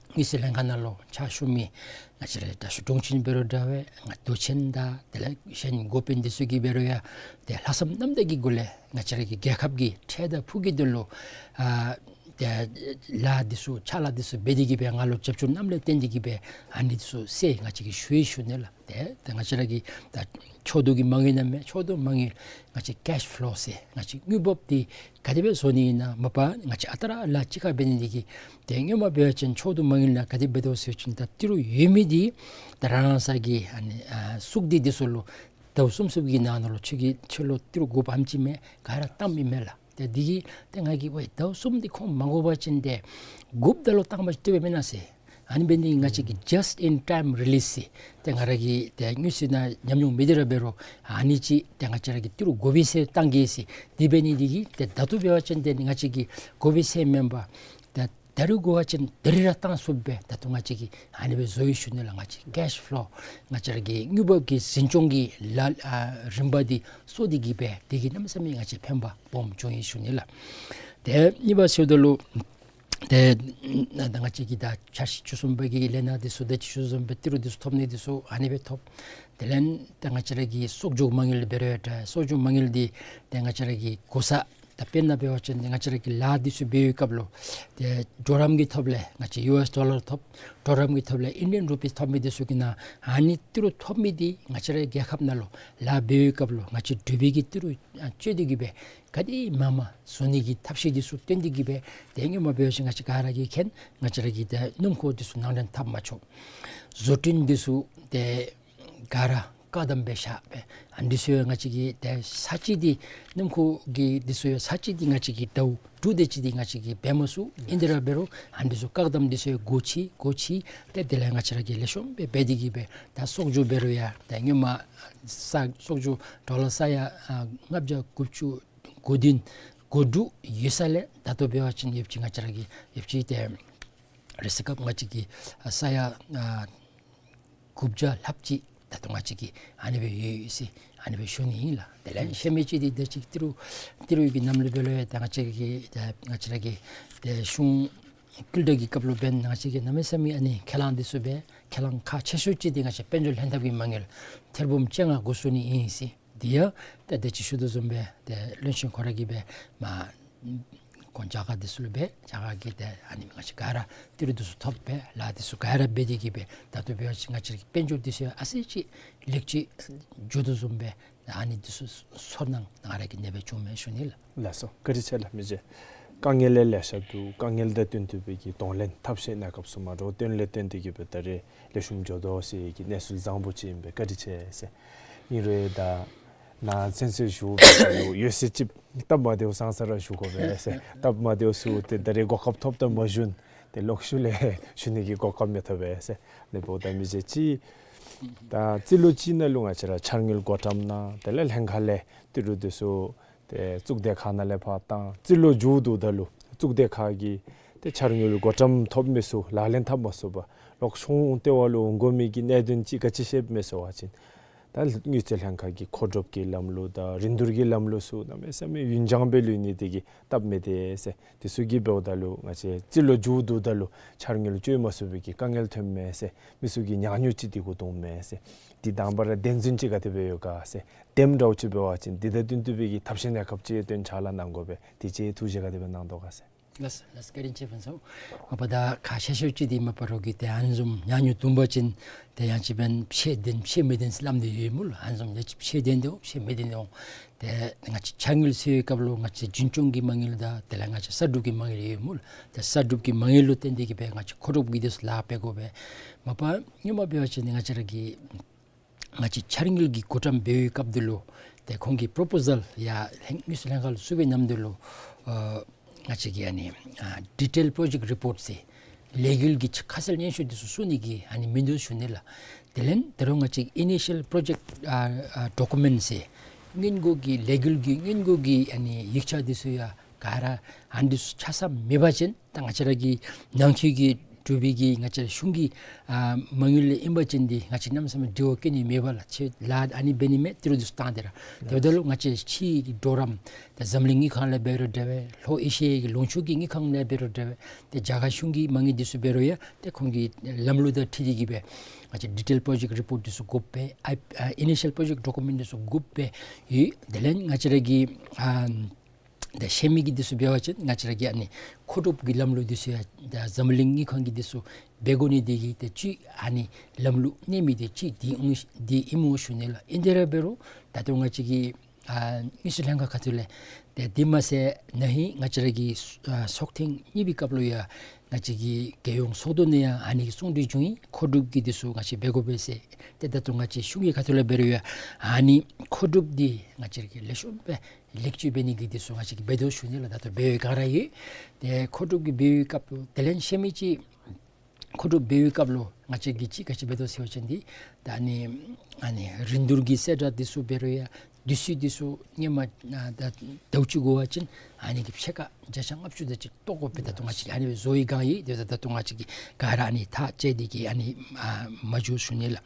དངུལ་རྩིས་ལྷན་ཁག་ནང་ལུ་ཕྱག་ཞུ་མི་ང་བཅས་ར་དྲག་ཤོས་དྲུང་ཆེན་འབད་རུང་འདྲ་བས་ང་མདོ་ཆེན་དང་དེ་ལས་གཞན་འགོ་དཔོན་འདི་ཚུ་གིས་འབད་རུང་ཡང་ཏེ་ལྷག་བསམ་རྣམ་དག་གི་སྒོ་ལས་ང་བཅས་ར་གི་རྒྱལ་ཁབ་ཀྱི་འཕྲལ་དང་ཕུགས་ཀྱི་དོན་ལུ་ཨ་ཏེ་ལཱ་འདི་ཚུ་ཕྱག་ལཱ་འདི་ཚུ་འབད་དེ་གི་སྦེ་ང་ལུ་རྒྱབ་སྐྱོར་གནངམ་ལས་བརྟེན་ཏེ་གི་སྦེ་ཨ་ནི་འདི་ཚུ་སེལ་ང་བཅས་ཀྱིས་ཞུ་ཡི་ཞུ་ནི་ལགས། ཏེ་ཏེ་ང་བཅས་ར་གི་ད་ཕྱོགས་བསྡུ་གི་མ་དངུལ་ནང་མས། ཕྱོགས་བསྡུ་མ་དངུལ་ང་བཅས་ཀེཤ་ཕློ་ཟེར་ང་བཅས་དངུལ་འབབ་འདི་ག་དེ་སྦེ་བཟོ་ནི་ཨིན་ན་མ་པ་ང་བཅས་ཨ་རྟག་ར་ལཱ་གཅིག་ཁར་འབད་ནི་འདི་གིས། ཏེ་སྔོན་མ་འབད་བ་ཅིན་ཕྱོགས་བསྡུ་མ་དངུལ་ནང་ག་དེ་འབད་དོ་ཟེར་བ་ཅིན་ད་ཏི་རུ་ཡོད་མི་འདི་ད་རང་རང་སོ་གི་ཨ་ནི་ཨ་སུག་སྡེ་འདི་ཚུ་ལུ་ཟླཝ་གསུམ་གསུམ་གྱི་ནང་ན་ལུ་ཁྱོད་ཀྱིས་ཁྱོད་ལུ་ཏི་རུ་དགོཔ་ཨིནམ་ཅིག་མས་ག་ར་བཏངམ་ཨིན་མས་ལགས། ཏེ་འདི་གིས་ཏེ་ང་གིས་ཝའི་ཟླཝ་གསུམ་འདི་ཁོང་མ་དགོ་པ་ཅིན་ཏེ་དགོཔ་ད་ལུ་བཏང་པ་ཅིན་བཏུབ་པས་མེན་ན་ཟེར། ཨ་ནི་འབད་ནི་ང་བཅས་ཀྱིས་just in time release ཟེར་ཏེ་ང་ར་གིས་ཏེ་དངོས་སུ་ནང་ཉམས་མྱོང་མེད་དེ་ར་འབད་རུང་ཨ་ནི་ཅིག་ཏེ་ང་བཅས་ར་གིས་ཏི་རུ་དགོ་པའི་ཚེ་བཏང་གེ་ཟེར། དེ་འབད་ནི་འདི་གིས་ཏེ་ད་ལྟོ་འབད་བ་ཅིན་ཏེ་ང་བཅས་ཀྱིས་དགོ་པའི་ཚེ་མེན་པར་ཏེ་ད་རིས་དགོ་པ་ཅིན་ད་རིས་ར་བཏང་ཚུགསཔ་སྦེ་ད་ལྟོ་ང་བཅས་ཀྱིས་ཨ་ནི་སྦེ་བཟོ་ཡི་ཞུ་ནི་ལགས། ང་བཅས་ཀེཤ་ཕློ་ང་བཅས་ར་གི་དངུལ་འབབ་ཀྱི་འཛིན་སྐྱོང་གི་ལཱ་ཨ་རིམ་པ་འདི་སོར་ཏེ་གི་སྦེ་དེ་གིས་གནམ་མེད་ས་མེད་ང་བཅས་ཕན་པ་སྦོམ་བྱུང་ཡི་ཞུ་ནི་ལགས། ཏེ་གཉིས་པ་ཟེརཝ་ད་ལུ་ཏེ་ད་ང་བཅས་ཀྱིས་ད་འཆར་གཞི་བཅུ་གསུམ་པ་གི་ལས་སྣ་འདི་ཚུ་ད་ཅི་ཞུ་བཟུམ་སྦེ་ཏི་རུ་འདི་ཚུ་ཐོབ་ནི་འདི་ཚུ་ཨ་ནི་སྦེ་ཐོབ། དེ་ལས་ད་ང་བཅས་ར་གི་གསོག་འཇོག་མ་དངུལ་འབད་རུང་ཡང་འདྲ་གསོག་འཇོག་མ་དངུལ་འདི་ད་ང་བཅས་ར་གི་དགོ་ས་ད་དཔེར་ན་འབད་བ་ཅིན་ང་བཅས་ར་གི་ལཱ་འདི་ཚུ་འབད་བའི་སྐབས་ལུ་ཏེ་གྲོགས་རམ་གྱི་ཐོག་ལས་ང་བཅས་ཡུ་ཨེས་ཌོ་ལར་ཐོབ། གྲོགས་རམ་གྱི་ཐོག་ལས་ཨིན་ཌི་ཡན་རུ་པིས་ཐོབ་མི་འདི་ཚུ་གི་ནང་ཨ་ནི་ཏི་རུ་ཐོབ་མི་འདི་ང་བཅས་ར་རྒྱལ་ཁབ་ནང་ལུ་ལཱ་འབད་བའི་སྐབས་ལུ་ང་བཅས་འབྲུག་པའི་གི་ཏི་རུ་ཨ་སྤྱོད་དེ་གི་སྦེ་ག་དེ་མང་མང་བཟོ་ནི་གི་ཐབས་ཤེས་འདི་ཚུ་སྟོན་ཏེ་གི་སྦེ་ཏེ་སྔོན་མ་འབད་བ་ཅིན་ང་བཅས་ག་ར་གིས་མཁྱེན། ང་བཅས་ར་གི་ཏེ་སྣུམ་འཁོར་འདི་ཚུ་ནང་འདྲེན་འཐབ་མ་ཆོག། བཟོ་སྐྲུན་འདི་ཚུ་ཏེ་ག་ར་བཀག་དམ་སྦེ་བཞག་སྦེ་ཨ་ནི་འདི་ཚུ་ཡང་ང་བཅས་ཀྱིས་ཏེ་ས་ཅིག་འདི་སྣུམ་འཁོར་གྱི་འདི་ཚུ་ཡང་ས་ཅིག་འདི་ང་བཅས་ཀྱིས་ཟླཝ་དྲུག་དེ་ཅིག་འདི་ང་བཅས་ཀྱིས་འབད་མ་ཚུགས། ཨིན་དེ་ར་འབད་རུང་ཨ་ནི་འདི་ཚུ་བཀག་དམ་འདི་ཚུ་ཡང་འགོ་ཁྲིད་འགོ་ཁྲིད་ཏེ་དེ་ལས་ང་བཅས་ར་གིས་ལེགས་ཤོམ་སྦེ་འབད་དེ་གི་སྦེ་ད་གསོག་འཇོག་འབད་རུང་ཡང་ད་སྔོན་མ་ས་གསོག་འཇོག་ཌོ་ལར་ས་ཡ་ཨ་ལྔ་བརྒྱ་དགུ་བཅུ་གོ་བདུན་གོ་དྲུག་ཡོད་ས་ལས་ད་ལྟོ་འབད་བ་ཅིན་ཡོདཔ་ཅིག་ང་བཅས་ར་གི་ཡོདཔ་ཅིག་ཏེ་རེས་སྐབས་ང་བཅས་ཀྱི་ཨ་ས་ཡ་ཨ་དགུ་བརྒྱ་ལྷགཔ་ཅིག་ད་ལྟོ་ང་བཅས་ཀྱི་ཨ་ནི་སྦེ་ཡོད་ཡོད་ཟེར་ཨ་ནི་སྦེ་ཞུ་ནི་ཨིན་ལགས། དེ་ལས་ཨིན། ཤེས་མི་ཅིག་འདི་ད་ཅི་ཏི་རུ་ཏི་རུ་གི་ནང་ལུ་འབད་རུང་ཡང་ད་ང་བཅས་ཀྱི་ད་ང་བཅས་ར་གི་ད་གཞུང་བཀོད་སྒྲིག་གི་སྐབས་ལུ་འབདན་ང་བཅས་ཀྱིས་གནམ་མེད་ས་མེད་ཨ་ནི་ཁས་བླངས་འདི་ཚུ་འབད། ཁས་བླངས་ཁག་ཆེ་ཤོས་ཅིག་འདི་ང་བཅས་དཔལ་འབྱོར་ལྷན་ཐབས་ཀྱི་མ་དངུལ་ཐེར་འབུམ་བཅོ་ལྔ་དགོ་ཚུགས་ནི་ཨིན་ཟེར། འདི་ཡང་ད་ད་ཅི་ཞུ་དོ་བཟུམ་སྦེ་ད་བློན་ཆེན་ཁོ་ར་གིས་འབད་མ་ཁོང་རྒྱ་གར་འདི་ཚུ་ལུ་འབད་རྒྱ་གར་གྱིས་ད་ཨ་ནི་ང་བཅས་ག་ར་ཏི་རུ་འདི་ཚུ་ཐོབ་སྦེ་ལཱ་འདི་ཚུ་ག་ར་འབད་དེ་གི་སྦེ་ད་ལྟོ་འབད་བ་ཅིན་ང་བཅས་ཀྱི་དཔལ་འབྱོར་འདི་ཚུ་ཡང་ཨ་ཙི་ཅིག་ལེགས་བཅོས་འགྱོ་དོ་བཟུམ་སྦེ་ཨ་ནི་འདི་ཚུ་ཚོར་སྣང་ང་ར་གིས་ཨ་ནི་སྦེ་བྱུངམ་མས་ཞུ་ནི་ལགས། ལགས་སོ། བཀའ་དྲིན་ཆེ་ལགས། མི་རྗེ་དཀའ་ངལ་ལེ་ཤ་འདུག། དཀའ་ངལ་དང་བསྟུན་ཏེ་སྦེ་གི་གདོང་ལེན་ཐབས་ཤེས་གནས་སྐབས་སུ་མ་འདྲཝ་སྟོན་ལས་བརྟེན་ཏེ་གི་སྦེ་ད་རེས་ལེགས་ཤོམ་འགྱོ་དོ་ཟེར་གི་གནས་ཚུལ་བཟང་པོ་ཅིག་ཨིན་པས། བཀའ་དྲིན་ཆེ་ཟེར། ཨིན་རུང་ད་ནཱ་ཚུན་ཚོད་ཞུ་བ་ཡོད་ཟེར་ཅིག་སྟབས་མ་བདེཝ་སང་ས་ར་ཞུ་དགོ་པས་ཟེར། སྟབས་མ་བདེཝ་ཚུ་ཏེ་ད་རེས་གོ་སྐབས་ཐོབ་སྟེ་མ་ཞུ་ན་ཏེ་ལོག་ཤུལ་ལས་ཞུ་ནི་གི་གོ་སྐབས་མི་ཐོབ་པས་ཟེར། ལས་འབདཝ་ད་མི་རྗེ་ཅིག་ད་རྩིས་ལོ་གཅིག་ནང་ལུ་ང་བཅས་ར་འཆར་དངུལ་བགོ་བཀྲམ་གནང་དེ་ལས་ལྷན་ཁག་ལས་ཏི་རུ་འདི་ཚུ་ཏེ་གཙུག་སྡེ་ཁག་ནང་ལས་ཕར་བཏང་རྩིས་ལོ་མཇུག་བསྡུཝ་ད་ལུ་གཙུག་སྡེ་ཁག་གིས་ཏེ་འཆར་དངུལ་བགོ་བཀྲམ་ཐོབ་མི་ཚུ་ལག་ལེན་འཐབ་མ་ཚུགས་པར་ལོག་ཤོང་ལྟེ་བ་ལུ་འོང་དགོ་མི་གི་གནད་དོན་ཅིག་ག་ཅི་ཞིག་ཨིན་མས་ཟེར་བ་ཅིན་ད་དངུལ་རྩིས་ལྷན་ཁག་གི་མཁོ་སྒྲུབ་ཀྱི་ལམ་ལུགས་དང་རིན་བསྡུར་གྱི་ལམ་ལུགས་ཚུ་གནམ་མེད་ས་མེད་ཡུན་འགྱངས་སྦེ་ལུས་ནི་དེ་གིས་སྟབས་མི་བདེ་ཟེར། དེ་ཚུ་གིས་འབདཝ་ད་ལུ་ང་བཅས་རྩིས་ལོ་མཇུག་བསྡུཝ་ད་ལུ་འཆར་དངུལ་སྤྱོད་མ་ཚུགས་པའི་གི་དཀའ་ངལ་ཐོནམ་མས་ཟེར། མི་ཚུ་གིས་ཉག་ཉོག་ཅིག་འདི་གུ་བཏུབ་མས་ཟེར། འདི་དང་པ་ར་བདེན་རྫུན་ཅིག་ག་དེ་སྦེ་ཡོད་ག་ཟེར། བདེནམ་འདྲཝ་ཅིག་འབད་བ་ཅིན་འདི་དང་བསྟུན་ཏེ་སྦེ་གི་ཐབས་ཤེས་གནས་སྐབས་ཅིག་སྟོན་ཕྱག་ལཱ་གནང་དགོ་པས། དེ་ཅིག་ཐུགས་བཞེད་ག་དེ་སྦེ་གནང་དོ་ག་ཟེར། ལགས་ལགས། བཀའ་དྲིན་ཆེ་ཕུན་ཚོགས། མ་པ་ད་ཁག་ཆེ་ཤོས་ཅིག་འདི་མ་པ་རོགས་ཀྱིས་ཏེ་ཨ་ནི་བཟུམ་ཉག་ཉོག་བཏུབ་པ་ཅིན་ཏེ་ཡང་ཅིན་འབདན་ཕྱེད་བདེན་ཕྱེད་མི་བདེན་ཟེར་སླབ་སྟེ་ཡོད་སྨོ་ལགས། ཨ་ནི་བཟུམ་ཡང་ཅིན་ཕྱེད་བདེན་འདི་འོང་ཕྱེད་མི་བདེན་འདི་འོང་། ཏེ་ང་བཅས་འཆར་དངུལ་ཟེར་བའི་སྐབས་ལུ་ང་བཅས་རྒྱུན་སྐྱོང་གི་མ་དངུལ་དང་དེ་ལས་ང་བཅས་གསར་སྒྲུབ་ཀྱི་མ་དངུལ་ཡོད་སྨོ་ལགས། ཏེ་གསར་སྒྲུབ་ཀྱི་མ་དངུལ་ལུ་བརྟེན་ཏེ་གི་སྦེ་ང་བཅས་མཁོ་སྒྲུབ་ཀྱི་འདི་ཚུ་ལཱ་འབད་དགོ་པས། མ་པ་སྔོན་མ་འབད་བ་ཅིན་ང་བཅས་ར་གི་ང་བཅས་འཆར་དངུལ་གྱི་བགོ་བཀྲམ་འབད་བའི་སྐབས་འདི་ལུ་ཏེ་ཁོང་གིས་པོརོ་པོ་ཟཱལ་ཡར་ལྷན་དངུལ་རྩིས་ལྷན་ཁག་ལུ་བཙུགས་པའི་ནམ་དུས་ལུ་ཨ་ང་བཅས་ཀྱི་ཨ་ནི་ཨ་ཌི་ཊེལ་པྲོ་ཇེཀཊ་རི་པོརཊ་ཟེར་ལས་འགུལ་གྱི་ཁ་གསལ་སྙན་ཞུ་འདི་ཚུ་བཙུགས་ནི་གི་ཨ་ནི་མིན་འདུག་ཞུ་ནི་ལགས། དེ་ལས་ད་རུང་ང་བཅས་ཨི་ནི་ཤཱལ་པྲོ་ཇེཀཊ་ཨ་ཨ་ཌོ་ཀུ་མེནཊ་ཟེར་སྔོན་འགོག་གི་ལས་འགུལ་གྱི་སྔོན་འགོག་གི་ཨ་ནི་ཡིག་ཆ་འདི་ཚུ་ཡང་ག་ར་ཨ་ནི་འདི་ཚུ་ཆ་ཚང་མེད་པ་ཅིན་ད་ང་བཅས་ར་གི་ནང་འཁོད་ཀྱི་འབྲུག་པའི་གི་ང་བཅས་གཞུང་གི་ཨ་མ་དངུལ་ལས་ཨིན་པ་ཅིན་འདི་ང་བཅས་གནམ་མེད་ས་མེད་འབྲེལ་བ་བཀལ་ནི་མེད་པས་ལགས། ཁྱོད་ལཱ་ཨ་ནི་འབད་ནི་མས། ཏི་རུ་འདི་ཚུ་བཏང་སྟེ་ར། དེ་འབདཝ་ད་ལུ་ང་བཅས་ཕྱི་གི་གྲོགས་རམ་ད་འཛམ་གླིང་དངུལ་ཁང་ལས་འབད་རུང་འདྲ་བས། ལྷོ་ཨེ་ཤི་ཡའི་གི་ལུང་ཕྱོགས་ཀྱི་དངུལ་ཁང་ལས་འབད་རུང་འདྲ་བས། ཏེ་རྒྱ་གར་གཞུང་གི་མ་དངུལ་འདི་ཚུ་འབད་རུང་ཡང་ཏེ་ཁོང་གི་ལམ་ལུགས་དང་འཁྲིལ་ཏེ་གི་སྦེ་ང་བཅས་ཌི་ཊེལ་པྲོ་ཇེཀཊ་རི་པོརཊ་འདི་ཚུ་དགོ་པས། ཨ་ཨ་ཨི་ནི་ཤཱལ་པྲོ་ཇེཀཊ་ཌོ་ཀུ་མེནཊ་འདི་ཚུ་དགོ་པས། ཡོད། དེ་ལས་ང་བཅས་ར་གི་ཨ་ད་ཤེས་མི་གི་འདི་ཚུ་འབད་བ་ཅིན་ང་བཅས་ར་གི་ཨ་ནི་མཁོ་སྒྲུབ་ཀྱི་ལམ་ལུགས་འདི་ཚུ་ཡང་ད་འཛམ་གླིང་དངུལ་ཁང་གི་འདི་ཚུ་འབད་དགོ་ནི་འདི་གིས་ཏེ་ཅིག་ཨ་ནི་ལམ་ལུགས་གནས་མི་འདི་ཅིག་འདི་འོང་འདི་ཨིན་སྨོ་ཞུ་ནི་ལགས། ཨིན་དེ་ར་འབད་རུང་ད་ལྟོ་ང་བཅས་ཀྱི་ཨ་དངུལ་རྩིས་ལྷན་ཁག་ཁ་ཐུག་ལས་ཏེ་འདི་མ་ཚད་ན་ཧིང་ང་བཅས་ར་གི་ཨ་ཚོགས་ཐེངས་གཉིས་པའི་སྐབས་ལུ་ཡང་ང་བཅས་ཀྱི་རྒྱལ་ཡོངས་ཚོགས་འདུ་ནང་ཡང་ཨ་ནི་གི་གསུང་གྲོས་བྱུང་ཡི། མཁོ་སྒྲུབ་ཀྱི་འདི་ཚུ་ང་བཅས་འབད་དགོ་པས་ཟེར། ཏེ་ད་ལྟོ་ང་བཅས་གཞུང་གི་ཁ་ཐུག་ལས་འབད་རུང་ཡང་ཨ་ནི་མཁོ་སྒྲུབ་འདི་ང་བཅས་ཀྱིས་ལེགས་ཤོམ་སྦེ་ལེགས་བཅོས་འབད་ནི་གི་འདི་ཚུ་ང་བཅས་ཀྱིས་འབད་དོ་ཞུ་ནི་ལགས། ད་ལྟོ་འབད་བའི་སྒང་ར་ཡོད། ཏེ་མཁོ་སྒྲུབ་ཀྱི་འབད་བའི་སྐབས་དེ་ལས་ཤེས་མི་ཅིག་ མཁོ་སྒྲུབ་འབད་བའི་སྐབས་ལུ་ང་བཅས་ཀྱིས་ཅིག་ག་ཅི་འབད་དོ་ཟེར་བ་ཅིན་འདི་ད་ཨ་ནི་ཨ་ནི་རིན་བསྡུར་གྱི་གསལ་བསྒྲགས་འདི་ཚུ་འབད་རུང་ཡང་དུས་ཚོད་འདི་ཚུ་སྔོན་མ་ཨ་ད་ཟླཝ་གཅིག་འགོར་བ་ཅིན་ཨ་ནི་གི་ཕྱེད་ཀ་བརྒྱ་ཆ་ལྔ་བཅུ་དེ་ཅིག་བཏོག་དགོ་པས། ད་ལྟོ་ང་བཅས་ཀྱིས་ཨ་ནི་སྦེ་བཟོ་བའི་སྒང་ཡོད། དེ་ད་ལྟོ་ང་བཅས་ཀྱིས་ག་ར་ཨ་ནི་ཐག་བཅད་དེ་གིས་ཨ་ནི་ཨ་མ་འགྱོ་ཞུ་ནི་ལགས།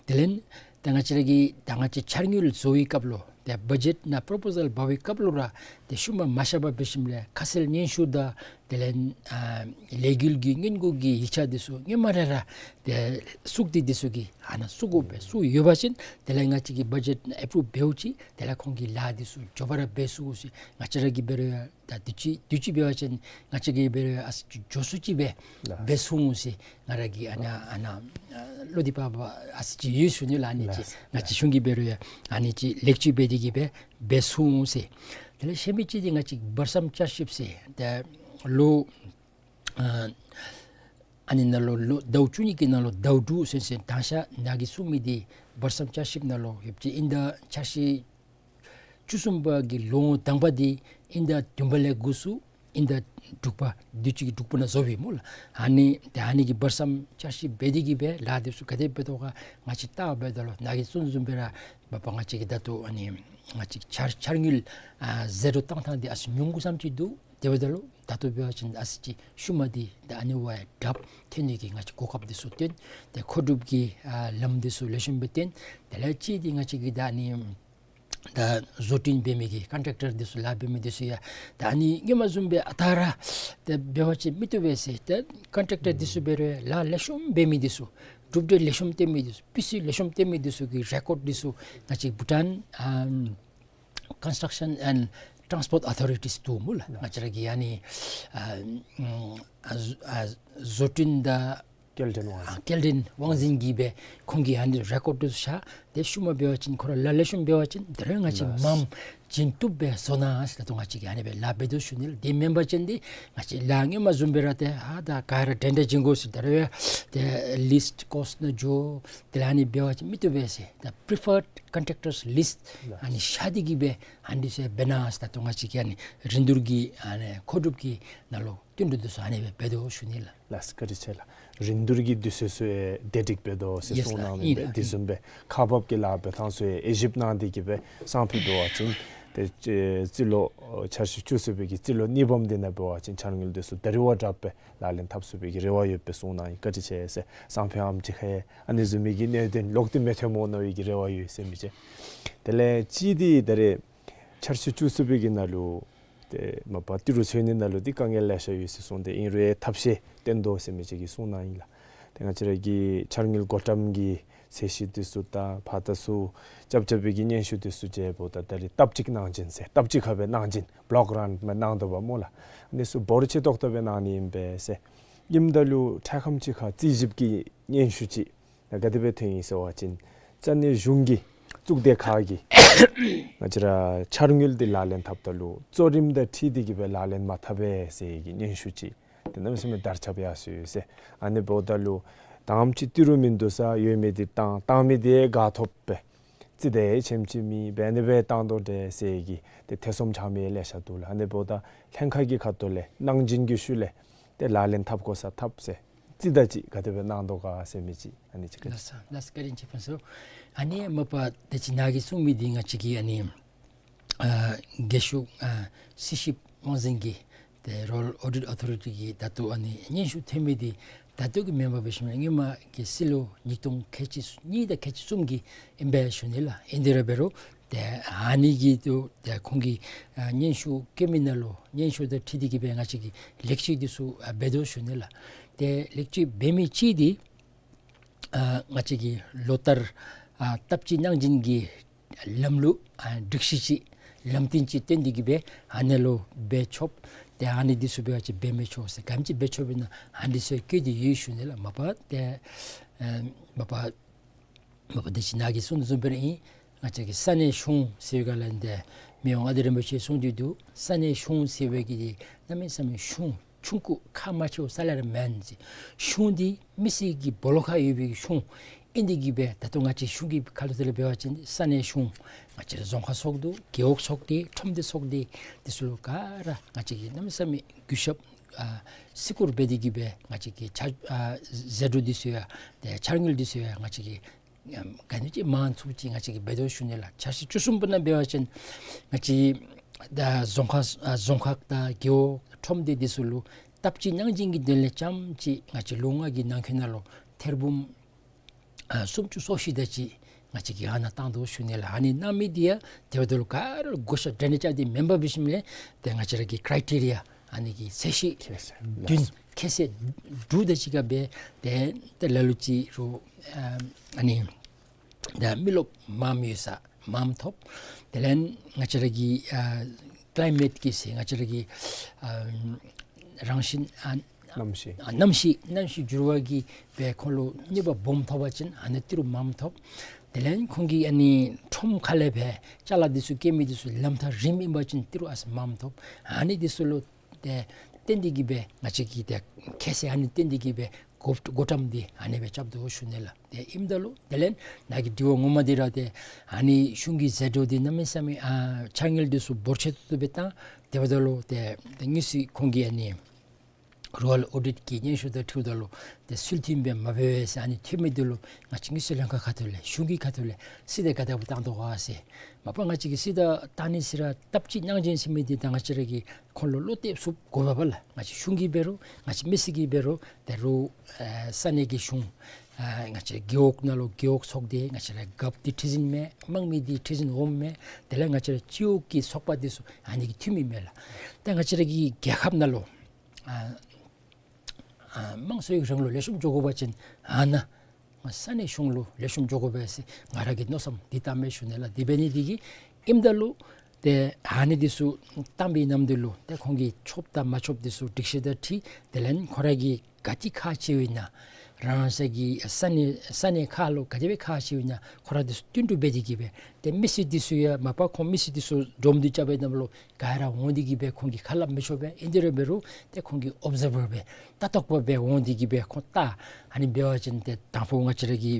དེ་ལས་ད་ང་བཅས་ར་གི་ད་ང་བཅས་འཆར་དངུལ་བཟོ་བའི་སྐབས་ལུ་ཏེ་བ་ཇེཊ་ནང་པོརོ་པོ་ཟལ་འབག་པའི་སྐབས་ལུ་ར་ཏེ་ཤུལ་མ་མ་ཤ་བ་འབད་ཞིནམ་ལས་ཁ་གསལ་སྙན་ཞུ་དང་དེ་ལས་ཨ་ལས་འགུལ་གྱི་སྔོན་འགོག་གི་ཡིག་ཆ་འདི་ཚུ་སྔོན་མ་ར་ར་ཏེ་བཙུགས་ཏེ་འདི་ཚུ་གི་ཨ་ནཱ་བཙུགས་དགོ་པས། བཙུགས་ཡོད་པ་ཅིན་དེ་ལས་ང་བཅས་ཀྱིས་བ་ཇེཊ་ཨེ་པུ་རུབ་འབདཝ་ཅིག་དེ་ལས་ཁོང་གིས་ལཱ་འདི་ཚུ་མགྱོགས་པ་ར་འབད་ཚུགས་ཟེར། ང་བཅས་ར་གིས་འབད་རུང་ད་དུས་ཅི་དུས་ཅི་འབད་བ་ཅིན་ང་བཅས་ཀྱིས་འབད་རུང་ཨ་ཙི་ཅིག་མགྱོགས་སུ་ཅིག་སྦེ་ལགས། འབད་ཚུགས་འོང་ཟེར་ང་ར་གི་ཨ་ནཱ་ཨ་ནཱ་ཨ་བློ་འདི་ཕར་ཕར་ཨ་ཙི་ཅིག་ཡོད་ཞུ་ནི་ལགས། ཨ་ནི་ཅིག་ལགས། ང་བཅས་གཞུང་གིས་འབད་རུང་ཡང་ཨ་ནི་ཅིག་ལེགས་བཅོས་འབད་དེ་གིས་སྦེ་འབད་ཚུགས་འོང་ཟེར། དེ་ལས་གཞན་མི་ཅིག་འདི་ང་བཅས་བར་མཚམས་བསྐྱར་ཞིབ་ཟེར་ད་ལོ་ཨ་ཨ་ནི་ནང་ལུ་ལོ་ཟླཝ་བཅུ་གཉིས་ཀྱི་ནང་ལུ་ཟླཝ་དྲུག་ཟེར་ཟེར་དང་ཤ་ནཱ་གིས་གསུངས་མི་འདི་བར་མཚམས་བསྐྱར་ཞིབ་ནང་ལུ་ཡོདཔ་ཅིག་ཨིན། ད་འཆར་གཞི་བཅུ་གསུམ་པ་གི་ལོ་ངོ་དང་པ་འདི་ཨིན་ཟླ་བདུན་པ་ལས་འགོ་བཙུགས་ཨིན་ཟླ་དྲུག་པ་དུས་ཅི་གི་དྲུག་པ་ནང་རྫོགས་པས་སྨོ་ལགས། ཨ་ནི་ཏེ་ཨ་ནི་གི་བར་མཚམས་བསྐྱར་ཞིབ་འབད་དེ་གིས་སྦེ་ལཱ་འདི་ཚུ་ག་དེ་འབད་དོ་ག་ང་བཅས་བལྟ་བ་འབདཝ་ད་ལུ་ནཱ་གིས་གསུངས་བཟུམ་སྦེ་ར་མ་པ་ང་བཅས་ཀྱི་ད་ལྟོ་ཨ་ནི་ང་བཅས་འཆར་འཆར་དངུལ་ཨ་ཟད་འགྲོ་བཏང་ཐངས་འདི་ཨ་ཙི་ཉུང་ཀུ་ཙམ་ཅིག་འདུག། དེ་འབདཝ་ད་ལུ་ད་ལྟོ་འབད་བ་ཅིན་ཨ་ཙི་ཅིག་ཤུལ་མ་འདི་ད་ཨ་ནི་བ་ཡང་དྲགཔ་ཐོན་ནི་གི་ང་བཅས་གོ་སྐབས་འདི་ཚུ་བཏོན། ཏེ་མཁོ་སྒྲུབ་ཀྱི་ཨ་ལམ་འདི་ཚུ་ལེགས་ཤོམ་སྦེ་བཏོན། དེ་ལས་གཅིག་འདི་ང་བཅས་ཀྱི་ད་ཨ་ནི་ད་བཟོ་སྐྲུན་འབད་མི་གི་ཀོན་ཊེག་ཊར་འདི་ཚུ་ལཱ་འབད་མི་འདི་ཚུ་ཡང་ད་ཨ་ནི་སྔོན་མ་བཟུམ་སྦེ་ཨ་རྟག་ར་ཏེ་འབད་བ་ཅིན་མི་བཏུབ་པས་ཟེར། ཏེ་ཀོན་ཊེག་ཊར་འདི་ཚུ་འབད་རུང་ལཱ་ལེགས་ཤོམ་འབད་མི་འདི་ཚུ་གྲུབ་འབྲས་ལེགས་ཤོམ་བཏོན་མི་འདི་ཚུ་སྤུས་ཚད་ལེགས་ཤོམ་བཏོན་མི་འདི་ཚུ་གི་རེ་ཀོཌ་འདི་ཚུ་ང་བཅས་བྷུ་ཊཱན་ཨམ་ཀོན་སི་ཊྲག་ཤཱན་ཨེནཌ་ཊཱནསི་པོརཊ་ཨོ་ཐོ་རི་ཊིས་འདུག་སྨོ་ལགས། ང་བཅས་ར་གི་ཨ་ནི་ཨ་ཨ་བཟོ་སྐྲུན་དང་སྐྱེལ་འདྲེན་དབང་འཛིན། ཨ་སྐྱེལ་འདྲེན་དབང་འཛིན་གྱིས་སྦེ་ཁོང་གིས་ཨ་ནི་རེ་ཀོཌ་འདི་ཚུ་བཞག། ཏེ་ཤུལ་མ་འབད་བ་ཅིན་ཁོ་ར་ལཱ་ལེགས་ཤོམ་འབད་བ་ཅིན་ད་རུང་ང་བཅས་ལགས། མངམ་བྱིན་བཏུབ་སྦེ་བཟོ་གནང་ཟེར་ད་ལྟོ་ང་བཅས་ཀྱིས་ཨ་ནི་སྦེ་ལཱ་འབད་དོ་ཞུ་ནི་ལགས། དེ་མེན་པ་ཅིན་འདི་ང་བཅས་ལཱ་སྔོན་མ་བཟུམ་སྦེ་ར་ཏེ་ཨ་ད་ག་ར་འདྲན་འདྲ་བྱིན་དགོ་ཟེར་ད་རུང་ཡང་ཏེ་ལིསཊ་ཀོསཊ་ནང་འགྱོ། དེ་ལས་ཨ་ནི་འབད་བ་ཅིན་མི་བཏུབ་པས་ཟེར། ད་པི་རི་ཕརཌ་ཀོན་ཊེག་ཊརསི་ལིསཊ་ལགས། ཨ་ནི་བཞག་སྟེ་གིས་སྦེ་ཨ་ནི་ཚུ་འབད་གནང་ཟེར་ད་ལྟོ་ང་བཅས་ཀྱིས་ཨ་ནི་རིན་བསྡུར་གྱི་ཨ་ནི་མཁོ་སྒྲུབ་ཀྱི་ནང་ལུ་བསྟུན་གྲོས་འདི་ཚུ་ཨ་ནི་སྦེ་འབད་དོ་ཞུ་ནི་ལགས། ལགས་བཀའ་དྲིན་ཆེ་ལགས། རིན་བསྡུར་གྱི་དུས་ཚོད་ཚུ་ཡང་བདེ་སྒྲིག་འབད་དོ་ཟེར་ཡེས་གསུངས་ལགས། གནང་ནི་ཨིན་སྦེ་ལགས། དེ་ཨིན། བཟུམ་སྦེ་ཁག་འབག་གི་ལཱ་འབད་ཐངས་ཚུ་ཡང་དབྱེ་ཞིབ་གནང་སྟེ་གིས་སྦེ་སང་ཕོད་འབད་བ་ཅིན་ཏེ་རྩིས་ལོ་འཆར་གཞི་བཅུ་གསུམ་པའི་གི་རྩིས་ལོ་གཉིས་པམ་འདི་ནང་འབད་བ་ཅིན་འཆར་དངུལ་འདི་ཚུ་ད་རིས་བ་དྲགཔ་སྦེ་ལག་ལེན་འཐབ་ཚུགས་པའི་གི་རེ་བ་ཡོད་པའི་གསུངས་གནང་ཡི། བཀའ་དྲིན་ཆེ་ཟེར། སང་ཕོད་ཨམ་ཅིག་ཁར་ཡང་ཨ་ནི་བཟུམ་མའི་གི་གནད་དོན་ལོག་སྟེ་མི་ཐོནམ་འོང་མནོ་བའི་གི་རེ་བ་ཡོད་ཟེར་མི་ཅིག། དེ་ལས་གཅིག་འདི་ད་རིས་འཆར་གཞི་བཅུ་གསུམ་པའི་གི་ནང་ལུ་ཏེ་མ་པ་ཏི་རུ་འཚོལ་ནི་ནང་ལུ་འདི་དཀའ་ངལ་ལེ་ཤ་ཡོད་ཟེར་གསུངས་ཏེ་ཨིན་རུང་ཐབས་ཤེས་བཏོན་དོ་ཟེར་མི་ཅིག་གིས་གསུངས་གནང་ཡི་ལགས། ཏེ་ང་བཅས་ར་གི་འཆར་དངུལ་བགོ་བཀྲམ་གྱི་ཚད་གཞི་འདི་ཚུ་དང་ཕར་ད་ཚུ་རྐྱབ་རྐྱབ་པའི་གི་སྙན་ཞུ་འདི་ཚུ་མཇལཝ་ད་ད་རིས་ལྟབ་གཅིག་གནང་སྦྱིན་ཟེར་ལྟབ་གཅིག་ཁར་སྦེ་གནང་སྦྱིན་བློག་རཱན་སྦེ་གནང་དོ་བ་སྨོ་ལགས། འདི་ཚུ་འབོར་ཆེ་ཏོག་ཏོ་སྦེ་གནང་ནི་ཨིན་པས་ཟེར། ཨིནམ་ད་ལུ་འཕྲལ་ཁམས་ཅིག་ཁར་རྩིས་ཞིབ་ཀྱི་སྙན་ཞུ་ཅིག་ག་དེ་སྦེ་ཐོན་ཡི་ཟེར་བ་ཅིན་ས་གནས་གཞུང་གིས་གཙུག་སྡེ་ཁག་གིས་ང་བཅས་ར་འཆར་དངུལ་འདི་ལག་ལེན་འཐབ་ད་ལུ་གཙོ་རིམ་དང་འཁྲིལ་ཏེ་གིས་སྦེ་ལག་ལེན་མ་འཐབ་པས་ཟེར་གྱི་སྙན་ཞུ་ཅིག་ཏེ་གནམ་མེད་ས་མེད་དར་ཁྱབ་ཡར་སོ་ཡི་ཟེར། ཨ་ནི་འབདཝ་ད་ལུ་དང་པ་ཅིག་ཏི་རུ་མིན་འདུག་ས་ཡོད་མི་འདི་བཏང་བཏང་མི་འདི་དགའ་ཐོབ་སྦེ་རྩིས་དེ་ཆེམ་ཅིག་མེད་པར་ཨ་ནི་སྦེ་བཏང་དོ་འདྲས་ཟེར་གྱི་ཏེ་ཐེ་ཚོམ་ཆགས་མི་ལེ་ཤ་འདུག་ལགས། ཨ་ནི་འབདཝ་ད་ལྷན་ཁག་གི་ཁ་ཐུག་ལས་གནང་སྦྱིན་གྱི་ཤུལ་ལས་ཏེ་ལག་ལེན་འཐབ་དགོ་ས་འཐབ་ཟེར་རྩིས་ད་ཅིག་ག་དེ་སྦེ་གནང་དོ་ག་ཟེར་མི་ཅིག་ཨ་ནི་ཅིག། ལགས་སོ་ལགས་སོ། བཀའ་དྲིན་ཆེ་ཕུན་ཚོགས། ཨ་ནི་མ་པ་ད་ཅི་ནཱ་གིས་གསུངས་མི་འདི་ང་བཅས་ཀྱི་ཨ་ནི་ཨ་རྒེད་ཤོག་ཨ་རྩིས་ཞིབ་དབང་འཛིན་གྱི་ཏེ་རོ་ཡལ་ཨོ་ཌིཊ་ཨོ་ཐོ་རི་ཊི་གི་ད་ལྟོ་ཨ་ནི་སྙན་ཞུ་ཐོན་མི་འདི་ད་ལྟོ་གི་མེན་པར་འབད་ཞིནམ་ལས་སྔོན་མ་གི་རྩིས་ལོ་ཉིས་སྟོང་ཁལ་གཅིག་གཉིས་དང་ཁལ་གཅིག་གསུམ་གྱི་ཨིན་པས་ཞུ་ནི་ལགས། ཨིན་དེ་ར་འབད་རུང་ཏེ་ཨ་ནི་གི་ཏེ་ཏེ་ཁོང་གིས་ཨ་སྙན་ཞུ་བཀོད་མི་ནང་ལུ་སྙན་ཞུ་དང་འཁྲིལ་ཏེ་གིས་སྦེ་ང་བཅས་ཀྱིས་ལེགས་བཅོས་འདི་ཚུ་ཨ་འབད་དོ་ཞུ་ནི་ལགས། ཏེ་ལེགས་བཅོས་འབད་མི་ཅིག་འདི་ཨ་ང་བཅས་ཀྱི་ལོ་ལྟར་ཨ་ལྟབ་གཅིག་གནང་སྦྱིན་གྱི་ལམ་ལུགས་ཨ་སྒྲིག་གཞི་ཅིག་ལམ་སྟོན་ཅིག་བཏོན་ཏེ་གིས་སྦེ་ཨ་ནི་ལུ་འབད་ཆོགཔ་ཏེ་ཨ་ནི་འདི་ཚུ་འབད་བ་ཅིན་འབད་མི་ཆོག་ཟེར་ག་དེམ་ཅིག་འབད་ཆོགཔ་ཨིན་ན་ཨ་ནི་འདི་ཚུ་བཀོད་དེ་ཡོད་ཞུ་ནི་ལགས། མ་པ་ཏེ་ཨ་མ་པ་མ་པ་ད་ཅི་ནཱ་གིས་གསུངས་དོ་བཟུམ་སྦེ་ར་ཨིན། ང་བཅས་ཀྱི་ས་གནས་གཞུང་ཟེར་བའི་སྒང་ལས་འདི་མི་དབང་མངའ་བདག་རིན་པོ་ཆེ་གསུངས་ཏེ་འདུག། ས་གནས་གཞུང་ཟེར་བའི་གི་འདི་གནམ་མེད་ས་མེད་གཞུང་ཆུང་ཀུ་ཁག་མ་ཆེཝ་རྩ་ལས་ར་མེན་ཟེར། གཞུང་འདི་མི་སེར་གྱི་སྦོ་ལོགས་ཁར་ཡོད་པའི་གཞུང་ཨིན་ཏེ་གིས་སྦེ་ད་ལྟོ་ང་བཅས་གཞུང་གི་ཁ་ཐུག་ལས་འབད་བ་ཅིན་ས་གནས་གཞུང་ང་བཅས་རྫོང་ཁག་ཚོགས་འདུ་རྒེད་འོག་ཚོགས་སྡེ་ཁྲོམ་སྡེ་ཚོགས་སྡེ་འདི་ཚུ་ལུ་ག་ར་ང་བཅས་ཀྱིས་གནམ་མེད་ས་མེད་གུས་ཞབས་ ཨ་བརྩི་བཀུར་འབད་དེ་གི་སྦེ་ང་བཅས་ཀྱི་ཆ་ཨ་ཟད་འགྲོ་འདི་ཚུ་ཡང་ཏེ་འཆར་དངུལ་འདི་ཚུ་ཡང་ང་བཅས་ཀྱིས་ཨམ་ག་ནི་ཅིག་མང་ཚུགས་ཅིག་ང་བཅས་ཀྱིས་འབད་དོ་ཞུ་ནི་ལགས། འཆར་གཞི་བཅུ་གསུམ་པ་ནང་འབད་བ་ཅིན་ང་བཅས་ད་རྫོང་ཁག་ཨ་རྫོང་ཁག་དང་རྒེད་འོག་ཁྲོམ་སྡེ་འདི་ཚུ་ལུ་སྟབས་གཅིག་ཉག་གཅིག་གི་དོན་ལས་རྐྱངམ་ཅིག་ང་བཅས་ལོ་ལྔ་གི་ནང་འཁོད་ནང་ལུ་ཐེར་འབུམ་ཨ་སུམ་ཅུ་སོ་བཞི་དེ་ཅིག་ང་བཅས་ཀྱིས་ཨ་ནཱ་བཏང་དོ་ཞུ་ནི་ལགས། ཨ་ནི་གནང་མི་འདི་ཡང་དེ་འབདཝ་ད་ལུ་ག་ར་ལུ་བགོ་བཤའ་འདྲ་ནི་རྐྱབ་སྟེ་མེན་པར་འབད་ཞིནམ་ལས་ཏེ་ང་བཅས་ར་གི་ཀྲའི་ཊི་རི་ཡ་ཨ་ནི་གི་ཚད་གཞི་ཁྱད་བསད་བདུན་ཁྱད་བསད་དྲུག་དེ་ཅིག་ཁར་སྦེ་ཏེ་ཏེ་ལ་ལུ་ཅིག་རུང་ཨ་ཨ་ནི་ད་མི་རློབས་མངམ་ཡོད་ས་མངམ་ཐོབ། དེ་ལས་ང་བཅས་ར་གི་ཨ་ཀ་ལའི་མེཊ་ཀྱི་ཟེར་ང་བཅས་ར་གི་ཨ་རང་བཞིན་ཨ་གནམ་གཤིས། ཨ་གནམ་གཤིས་གནམ་གཤིས་འགྱུར་བ་གིས་སྦེ་ཁོང་ལུ་གནོད་པ་སྦོམ་ཐོབ་པ་ཅིན་ཨ་ནི་ཏི་རུ་མངམ་ཐོབ། དེ་ལས་ཁོང་གི་ཨ་ནི་ཁྲོམ་ཁ་ལས་སྦེ་ཅ་ལ་འདི་ཚུ་སྐྱེལ་མི་འདི་ཚུ་ལམ་ཐག་རིངམོ་ཨིན་པ་ཅིན་ཏི་རུ་ཨ་ཙི་མངམ་ཐོབ། ཨ་ནི་འདི་ཚུ་ལུ་ཏེ་བརྟེན་ཏེ་གི་སྦེ་ང་བཅས་ཀྱིས་ཏེ་ཁྱད་བསད་ཨ་ནི་བརྟེན་ཏེ་གི་སྦེ་བགོ་བགོ་བཀྲམ་འདི་ཨ་ནི་སྦེ་རྐྱབ་དོ་ཞུ་ནི་ལགས། ཏེ་ཨིནམ་ད་ལུ་དེ་ལས་ནཱ་གི་དྲི་བ་ངོ་མ་འདི་ར་ཏེ་ཨ་ནི་གཞུང་གི་ཟད་འགྲོ་འདི་གནམ་མེད་ས་མེད་ཨ་འཆར་དངུལ་འདི་ཚུ་འབོར་ཆེ་ཏོག་ཏོ་སྦེ་བཏང་། དེ་འབདཝ་ད་ལུ་ཏེ་ཏེ་དངོས་སུ་ཁོང་གི་ཨ་ནི་རོ་ཡལ་ཨོ་ཌིཊ་ཀྱི་སྙན་ཞུ་དང་འཁྲིལཝ་ད་ལུ་ཏེ་ཚུལ་མཐུན་སྦེ་མ་འབད་བས་ཟེར་ཨ་ནི་ཐོན་མི་འདི་ལུ་ང་བཅས་དངུལ་རྩིས་ལྷན་ཁག་ཁ་ཐུག་ལས་གཞུང་གི་ཁ་ཐུག་ལས་གསལ་བསྒྲགས་ག་དེ་སྦེ་བཏང་དོ་ག་ཟེར། མ་པ་ང་བཅས་ཀྱིས་གསལ་བསྒྲགས་བཏང་ནི་ཟེར་ར་སྟབས་གཅིག་ཉག་གཅིག་ཟེར་མི་འདི་ད་ང་བཅས་ར་གིས་ཁོང་ལུ་བློ་གཏད་ཚུགསཔ་དགོ་པས་ལགས། ང་བཅས་གཞུང་གིས་འབད་རུང་ང་བཅས་མི་སེར་གྱིས་འབད་རུང་དེ་རུང་ཨ་ས་གནས་ཀྱི་གཞུང་ཨ་ང་བཅས་རྒེད་འོག་ནང་ལུ་རྒེད་འོག་ཚོགས་སྡེ་ང་བཅས་ར་རྒཔོ་འདི་ཁྲི་འཛིན་མས། དམངས་མི་འདི་ཁྲི་འཛིན་འོགམ་མས། དེ་ལས་ང་བཅས་ར་སྤྱི་འོག་གི་ཚོགས་པ་འདི་ཚུ་ཨ་ནི་གི་འཐུས་མི་མས་ལགས། ད་ང་བཅས་ར་གི་རྒྱལ་ཁབ་ནང་ལུ་ཨ་ཨ་དམངས་གཙོའི་རིང་ལུགས་ལེགས་ཤོམ་འགྱོ་དགོ་པ་ཅིན་ཨ་ནཱ་ས་གནས་གཞུང་ལུ་ལེགས་ཤོམ་འགྱོ་དགོ་པས་ཟེར་ང་ར་གི་མནོ་བསམ་འདི་བཏངམ་མས་ཞུ་ནི་ལགས། དེ་འབད་ནི་འདི་གིས་ཨིནམ་ད་ལུ་ཏེ་ཨ་ནི་འདི་ཚུ་བཏང་པའི་ནམ་དུས་ལུ་ཏེ་ཁོང་གིས་ཆོགཔ་དང་མ་ཆོགཔ་འདི་ཚུ་སྒྲིག་གཞི་དང་འཁྲིལ་དེ་ལས་ཁོང་ར་གིས་ག་ཅི་ཁག་ཆེཝ་ཨིན་ན་རང་སོའི་གི་ས་གནས་ས་གནས་ཁག་ལུ་ག་དེ་སྦེ་ཁག་ཆེཝ་ཨིན་ན་ཁོང་ར་འདི་ཚུ་བསྟུན་གྲོས་འབད་དེ་གི་སྦེ་ཏེ་མི་སེར་འདི་ཚུ་ཡང་མ་པ་ཁོང་མི་སེར་འདི་ཚུ་འདྲོག་སྟེ་རྐྱབ་པའི་ནམ་ལུ་ག་ར་འོང་སྟེ་གི་སྦེ་ཁོང་གིས་ཁ་སླབ་མི་ཆོག་པས། ཨིན་དེ་ར་འབད་རུང་ཏེ་ཁོང་གིས་ཨོབ་ཛར་བར་སྦེ་ལྟ་རྟོགཔ་སྦེ་འོང་སྟེ་གི་སྦེ་ཁོང་ལྟ། ཨ་ནི་འབད་བ་ཅིན་ཏེ་དང་ཕུ་ང་བཅས་ར་གི་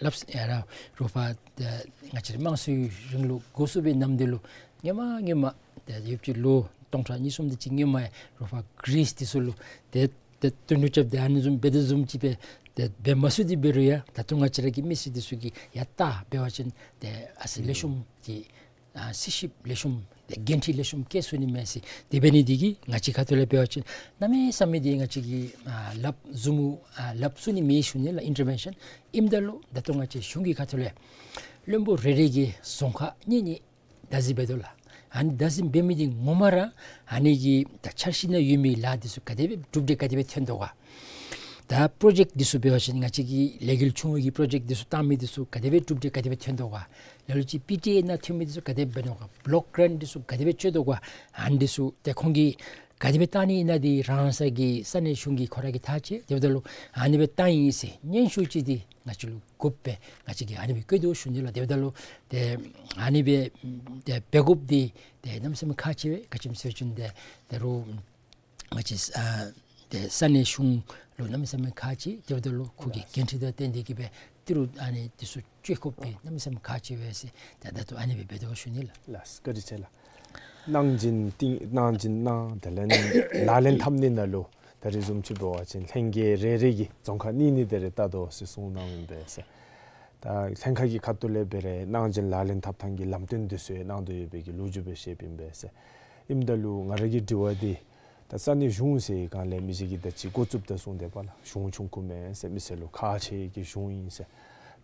སླབ་ཨ་ར་རོགས་པ་ཏེ་ང་བཅས་ར་དམངས་གཙོའི་རིང་ལུགས་འགོ་བཙུགས་པའི་ནམ་དུས་ལུ་སྔོན་མ་སྔོན་མ་ཏེ་ཡོདཔ་ཅིག་ལོ་སྟོང་ཕྲག་གཉིས་གསུམ་དེ་ཅིག་སྔོན་མ་རོགས་པ་གྷི་རིསི་འདི་ཚུ་ལུ་ཏེ་ཏེ་བསྟུན་གྲོས་རྐྱབ་སྟེ་ཨ་ནི་བཟུམ་འབད་དོ་བཟུམ་ཅིག་སྦེ་ཏེ་འབད་མ་ཚུགས་ཏེ་འབད་རུང་ཡང་ད་ལྟོ་ང་བཅས་ར་གི་མི་སེར་འདི་ཚུ་གིས་ཡང་ལྟ་འབད་བ་ཅིན་ཏེ་ཨ་ཙི་ལེགས་ཤོམ་གྱི་ཨ་རྩིས་ཞིབ་ལེགས་ཤོམ་ཏེ་འགན་འཁྲི་ལེགས་ཤོམ་བཀལ་ཚུགས་ནི་མས་ཟེར། དེ་འབད་ནི་འདི་གིས་ང་བཅས་ཁ་ཐུག་ལས་འབད་བ་ཅིན་གནམ་མེད་ས་མེད་འདི་ང་བཅས་ཀྱིས་ཨ་སླབ་ཚུགས་མི་ཨ་སླབ་ཚུགས་ནི་མེད་ཞུ་ནི་ལགས། ཨིན་ཊར་ཝེན་ཤཱན་ཨིནམ་ད་ལུ་ད་ལྟོ་ང་བཅས་གཞུང་གི་ཁ་ཐུག་ལས་བློན་པོ་རེ་རེ་གིས་རྫོང་ཁག་གཉིས་གཉིས་བདག་འཛིན་འབད་དོ་ལགས། ཨ་ནི་བདག་འཛིན་འབད་མི་འདི་ངོ་མ་ར་ཨ་ནི་གི་ད་འཆར་གཞི་ནང་ཡོད་མི་ལཱ་འདི་ཚུ་ག་དེ་སྦེ་གྲུབ་འབྲས་ག་དེ་སྦེ་ཐོན་དོ་ག། ད་པྲོ་ཇེཀཊ་འདི་ཚུ་འབད་བ་ཅིན་ང་བཅས་ཀྱི་ལས་འགུལ་ཆུང་བའི་གི་པྲོ་ཇེཀཊ་འདི་ཚུ་བཏང་མི་འདི་ཚུ་ག་དེ་སྦེ་གྲུབ་འབྲས་ག་དེ་སྦེ་ཐོན་དོ་ག། ལ་ལུ་ཅིག་པི་ཊི་ཨེ་ནང་ཐོན་མི་འདི་ཚུ་ག་དེ་སྦེ་འབད་ནོ་ག། བོ་ལོཀ་གྲེནཊ་འདི་ཚུ་ག་དེ་སྦེ་སྤྱོད་དོ་ག། ཨ་ནི་འདི་ཚུ་ཏེ་ཁོང་གིས་ག་དེ་སྦེ་བཏང་ནི་ཨིན་ན་འདི་རང་སོའི་གི་ས་གནས་གཞུང་གིས་ཁོ་ར་གིས་ཐག་བཅད། དེ་འབདཝ་ད་ལུ་ཨ་ནི་སྦེ་བཏང་ཡི་ཟེར་སྙན་ཞུ་ཅིག་འདི་ང་བཅས་ལུ་དགོ་པས། ང་བཅས་ཀྱིས་ཨ་ནི་སྦེ་བཀོད་དོ་ཞུ་ནི་ལགས། དེ་འབདཝ་ད་ལུ་ཏེ་ཨ་ནི་སྦེ་ཏེ་འབད་དགོཔ་འདི་ཏེ་གནམ་མེད་ས་མེད་ཁག་ཆེ་བས། ག་ཅི་སྨོ་ཟེར་བ་ཅིན་ཏེ་ད་རུང་ང་བཅས་ཨ་ཏེ་ས་གནས་གཞུང་ལུ་གནམ་མེད་ས་མེད་ཁག་ཆེ། དེ་འབདཝ་ད་ལུ་ཁོ་གི་འགན་འཁྲི་དང་བསྟུན་ཏེ་གི་སྦེ་ཏི་རུ་ཨ་ནི་འདི་ཚུ་སྤྱོད་དགོཔ་འདི་གནམ་མེད་ས་མེད་ཁག་ཆེ་བས་ཟེར་ཏེ་ད་ལྟོ་ཨ་ནི་སྦེ་འབད་དོ་ཞུ་ནི་ལགས། ལགས་བཀའ་དྲིན་ཆེ་ལགས། གནང་སྦྱིན་གནང་སྦྱིན་གནང་དེ་ལས་ལག་ལེན་འཐབ་ནི་ནང་ལུ་ད་རེས་བཟུམ་ཅིག་འབད་བ་ཅིན་ལྷན་རྒྱས་རེ་རེ་གིས་རྫོང་ཁག་གཉིས་གཉིས་དེ་རེ་བལྟ་དོ་ཟེར་གསུངས་གནངམ་ཨིན་པས་ཟེར། ད་ལྷན་ཁག་གི་ཁ་ཐུག་ལས་འབད་རུང་གནང་སྦྱིན་ལག་ལེན་འཐབ་ཐངས་ཀྱི་ལམ་སྟོན་འདི་ཚུ་གནང་དོ་ཡོད་པའི་གི་ལོ་རྒྱུས་སྦེ་བཤདཔ་ཨིན་པས་ཟེར། ཨིནམ་ད་ལུ་ང་ར་གི་དྲི་བ་འདི་ད་ས་གནས་གཞུང་ཟེར་སྒང་ལས་མི་ཅིག་གིས་ད་ཅི་འགོ་བཙུགསཔ་ད་གསུངས་དེས་པ་ལགས། གཞུང་ཆུང་ཀུ་མེན་ཟེར། མི་སེར་ལུ་ཁག་ཆེ་གི་གཞུང་ཨིན་ཟེར།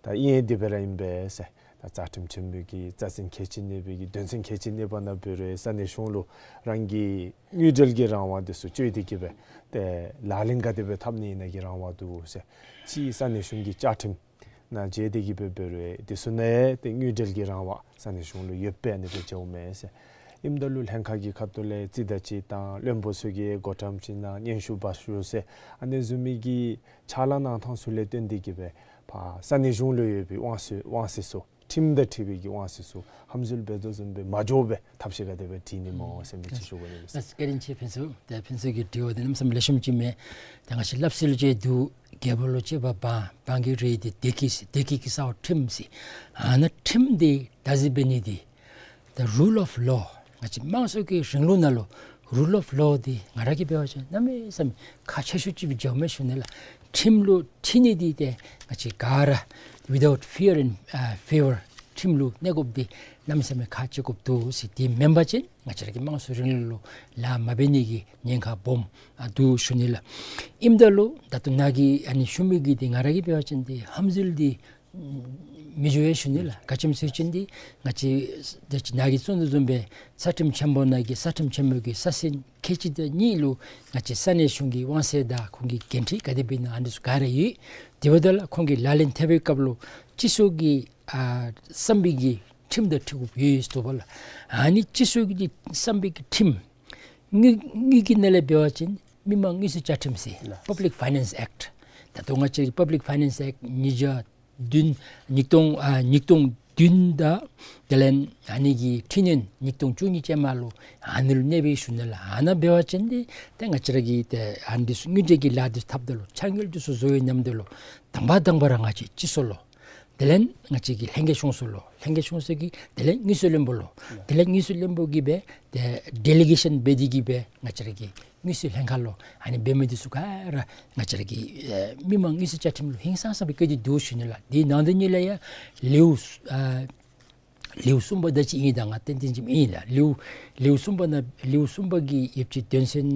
ད་ཨིན་ཡང་དེ་སྦེ་ར་ཨིན་པས་ཟེར། ད་རྩ་ཁྲིམས་ཆེན་མོ་གི་རྩ་ཚན་གལ་ཆེ་ཨིན་པའི་གི་དོན་ཚན་གལ་ཆེ་ཨིན་པ་ནང་འབད་རུང་ས་གནས་གཞུང་ལུ་རང་གི་དངུལ་འབྲེལ་གྱི་རང་དབང་འདི་ཚུ་སྤྱོད་དེ་གི་སྦེ་ཏེ་ལག་ལེན་ག་དེ་སྦེ་འཐབ་ནི་ཨིན་ན་གི་རང་དབང་འདུག་ཟེར། གཅིག་ས་གནས་གཞུང་གི་བཅའ་ཁྲིམས་ནང་བཅད་དེ་གི་སྦེ་འབད་རུང་འདི་ཚུ་ནང་ཡང་ཏེ་དངུལ་འབྲེལ་གྱི་རང་དབང་ས་གནས་གཞུང་ལུ་ཡོདཔ་སྦེ་ཨ་ནི་སྦེ་མཇལཝ་མས་ཟེར། ཨིནམ་ད་ལུ་ལྷན་ཁག་གི་ཁ་ཐུག་ལས་རྩིས་དང་སྤྱོད་དང་བློན་པོ་ཚུ་གིས་བགོ་བཀྲམ་ཅིག་གནང་སྙན་ཞུ་འབག་ཞུ་ཟེར་ཨ་ནི་བཟུམ་མའི་གི་ཕྱག་ལཱ་གནང་ཐངས་ཚུ་ལས་བརྟེན་ཏེ་གི་སྦེ་ཕར་ས་གནས་གཞུང་ལུ་ཡོད་པའི་དབང་ཚད་དབང་ཚད་ཚུ་ཁྲིམས་དང་འཁྲིལ་བའི་གི་དབང་ཚད་ཚུ་ཧམ་འཛུལ་འབད་དོ་བཟུམ་སྦེ་མ་འགྱོ་བའི་ཐབས་ཤེས་ག་དེ་སྦེ་བྱིན་ནི་སྨོ་ཟེར་མི་ཅིག་ཞུ་དགོ་ནི་མས། ལགས་བཀའ་དྲིན་ཆེ་ཕུན་ཚོགས། ཏེ་ཕུན་ཚོགས་ཀྱི་དྲི་བ་འདི་གནམ་མེད་ས་མེད་ལེགས་ཤོམ་ཅིག་མས། ཏེ་ང་བཅས་སླབ་སྲོལ་ལུ་བྱས་འདུག། རྒྱལ་པོ་ལུ་གཅེས་པ་འབངས། འབངས་ཀྱི་རེ་འདོད་བདེ་སྐྱིད་ཟེར། བདེ་སྐྱིད་ཀྱི་ས་འོག་ཁྲིམས་ཟེར། ཨ་ནཱ་ཁྲིམས་འདི་བདག་འཛིན་འབད་ནི་འདི་the rule of law ང་བཅས་དམངས་གཙོ་གི་རིང་ལུགས་ནང་ལུ་ rule of law འདི་ང་ར་གིས་འབད་བ་ཅིན་གནམ་མེད་ས་མེད་ཁག་ཆེ་ཤོས་ཅིག་སྦེ་འགྱོཝ་མས་ཞུ་ནི་ལགས། ཁྲིམས་ལུ་ཁྲིད་ནི་འདི་ཏེ་ང་བཅས་ག་ར་without fear and, uh, favor ཁྲིམས་ལུ་གནས་དགོཔ་འདི་གནམ་མེད་ས་མེད་ཁག་ཆེ་དགོཔ་འདུག་ཟེར། དེ་མེན་པ་ཅིན་ང་བཅས་ར་གི་དམངས་གཙོའི་རིང་ལུགས་ལུ་ལཱ་མ་འབད་ནི་གི་ཉེན་ཁ་སྦོམ་ཨ་འདུག་ཞུ་ནི་ལགས། ཨིནམ་ད་ལུ་ད་ལྟོ་ནཱ་གིས་ཨ་ནི་ཞུ་མི་གི་འདི་ང་ར་གིས་འབད་བ་ཅིན་འདི་ཧམ་འཛུལ་འདི་མི་འགྱོ་བས་ཞུ་ནི་ལགས། ག་ཅི་སྨོ་ཟེར་བ་ཅིན་འདི་ང་བཅས་ད་ཅི་ནཱ་གིས་གསུང་དོ་བཟུམ་སྦེ་ས་ཁྲིམས་ཆེན་པོ་ནང་གི་ས་ཁྲིམས་ཆེན་མོ་གི་ས་ཟིན་ཁལ་གཅིག་དང་གཉིས་ལུ་ང་བཅས་ས་གནས་གཞུང་གི་དབང་ཚད་དང་ཁོང་གི་འགན་འཁྲི་ག་དེ་སྦེ་ཨིན་ན་ཨ་ནི་ཚུ་ག་ར་ཡོད། དེ་འབདཝ་ད་ལུ་ཁོང་གིས་ལག་ལེན་འཐབ་པའི་སྐབས་ལུ་སྤྱི་ཚོགས་ཀྱི་ཨ་བསམ་པའི་གི་ཁྲིམས་དང་འཁྲིལ་དགོཔ་ཡོད་ཟེར་དོ་བ་ལགས། ཨ་ནི་སྤྱི་ཚོགས་ཀྱི་བསམ་པའི་གི་ཁྲིམས་དངུལ་དངུལ་གྱི་ནང་ལས་འབད་བ་ཅིན་མི་མང་དངུལ་རྩིས་བཅའ་ཁྲིམས་ཟེར་ལགས། Public Finance Act། ད་ལྟོ་ང་བཅས་Public Finance Act ཉིས་བརྒྱ་བདུན་ཉིས་སྟོང་ཨ་ཉིས་སྟོང་བདུན་དང་དེ་ལས་ཨ་ནི་གི་འཕྲི་སྣོན་ཉིས་སྟོང་བཅུ་གཉིས་ཅན་མ་ལུ་ཨ་ནི་ལུ་གནས་པས་ཞུ་ནི་ལགས། ཨ་ནཱ་འབད་བ་ཅིན་འདི་ཏེ་ང་བཅས་ར་གིས་ཏེ་ཨ་ནི་འདི་ཚུ་དངུལ་འབྲེལ་གྱི་ལཱ་འདི་ཚུ་འཐབ་ད་ལུ་ཕྱག་དངུལ་འདི་ཚུ་བཟོ་བའི་ནམ་དུས་ལུ་དང་པ་དང་པ་ར་ང་བཅས་སྤྱི་ཚོགས་ལུ་དེ་ལས་ང་བཅས་ཀྱི་ལྷན་རྒྱས་གཞུང་ཚོགས་ལུ་ལྷན་རྒྱས་གཞུང་ཚོགས་ཀྱིས་དེ་ལས་དངུལ་རྩིས་བློན་པོ་ལུ་དེ་ལས་དངུལ་རྩིས་བློན་པོ་གིས་སྦེ་ཏེ་ཌེ་ལི་གེ་ཤཱན་འབད་དེ་གིས་སྦེ་ང་བཅས་ར་གི་དངུལ་རྩིས་ལྷན་ཁག་ལུ་ཨ་ནི་འབད་མི་འདི་ཚུ་ག་ར་ང་བཅས་ར་གི་ཨེ་མི་མང་དངུལ་རྩིས་བཅའ་ཁྲིམས་ལུ་ཧིང་སངས་ས་སྦེ་བཀོད་དེ་འདུག་ཞུ་ནི་ལགས། དེ་ནང་དོན་ཉིད་ལས་ཡང་ལེའུ་ཨ་ལེའུ་གསུམ་པ་དེ་ཅིག་ཨིན། ད་ང་ཏན་ཏན་ཅིག་ཨིན་ལགས། ལེའུ་ལེའུ་གསུམ་པ་ནང་ལེའུ་གསུམ་པ་གི་ཡོདཔ་ཅིག་དོན་ཚན་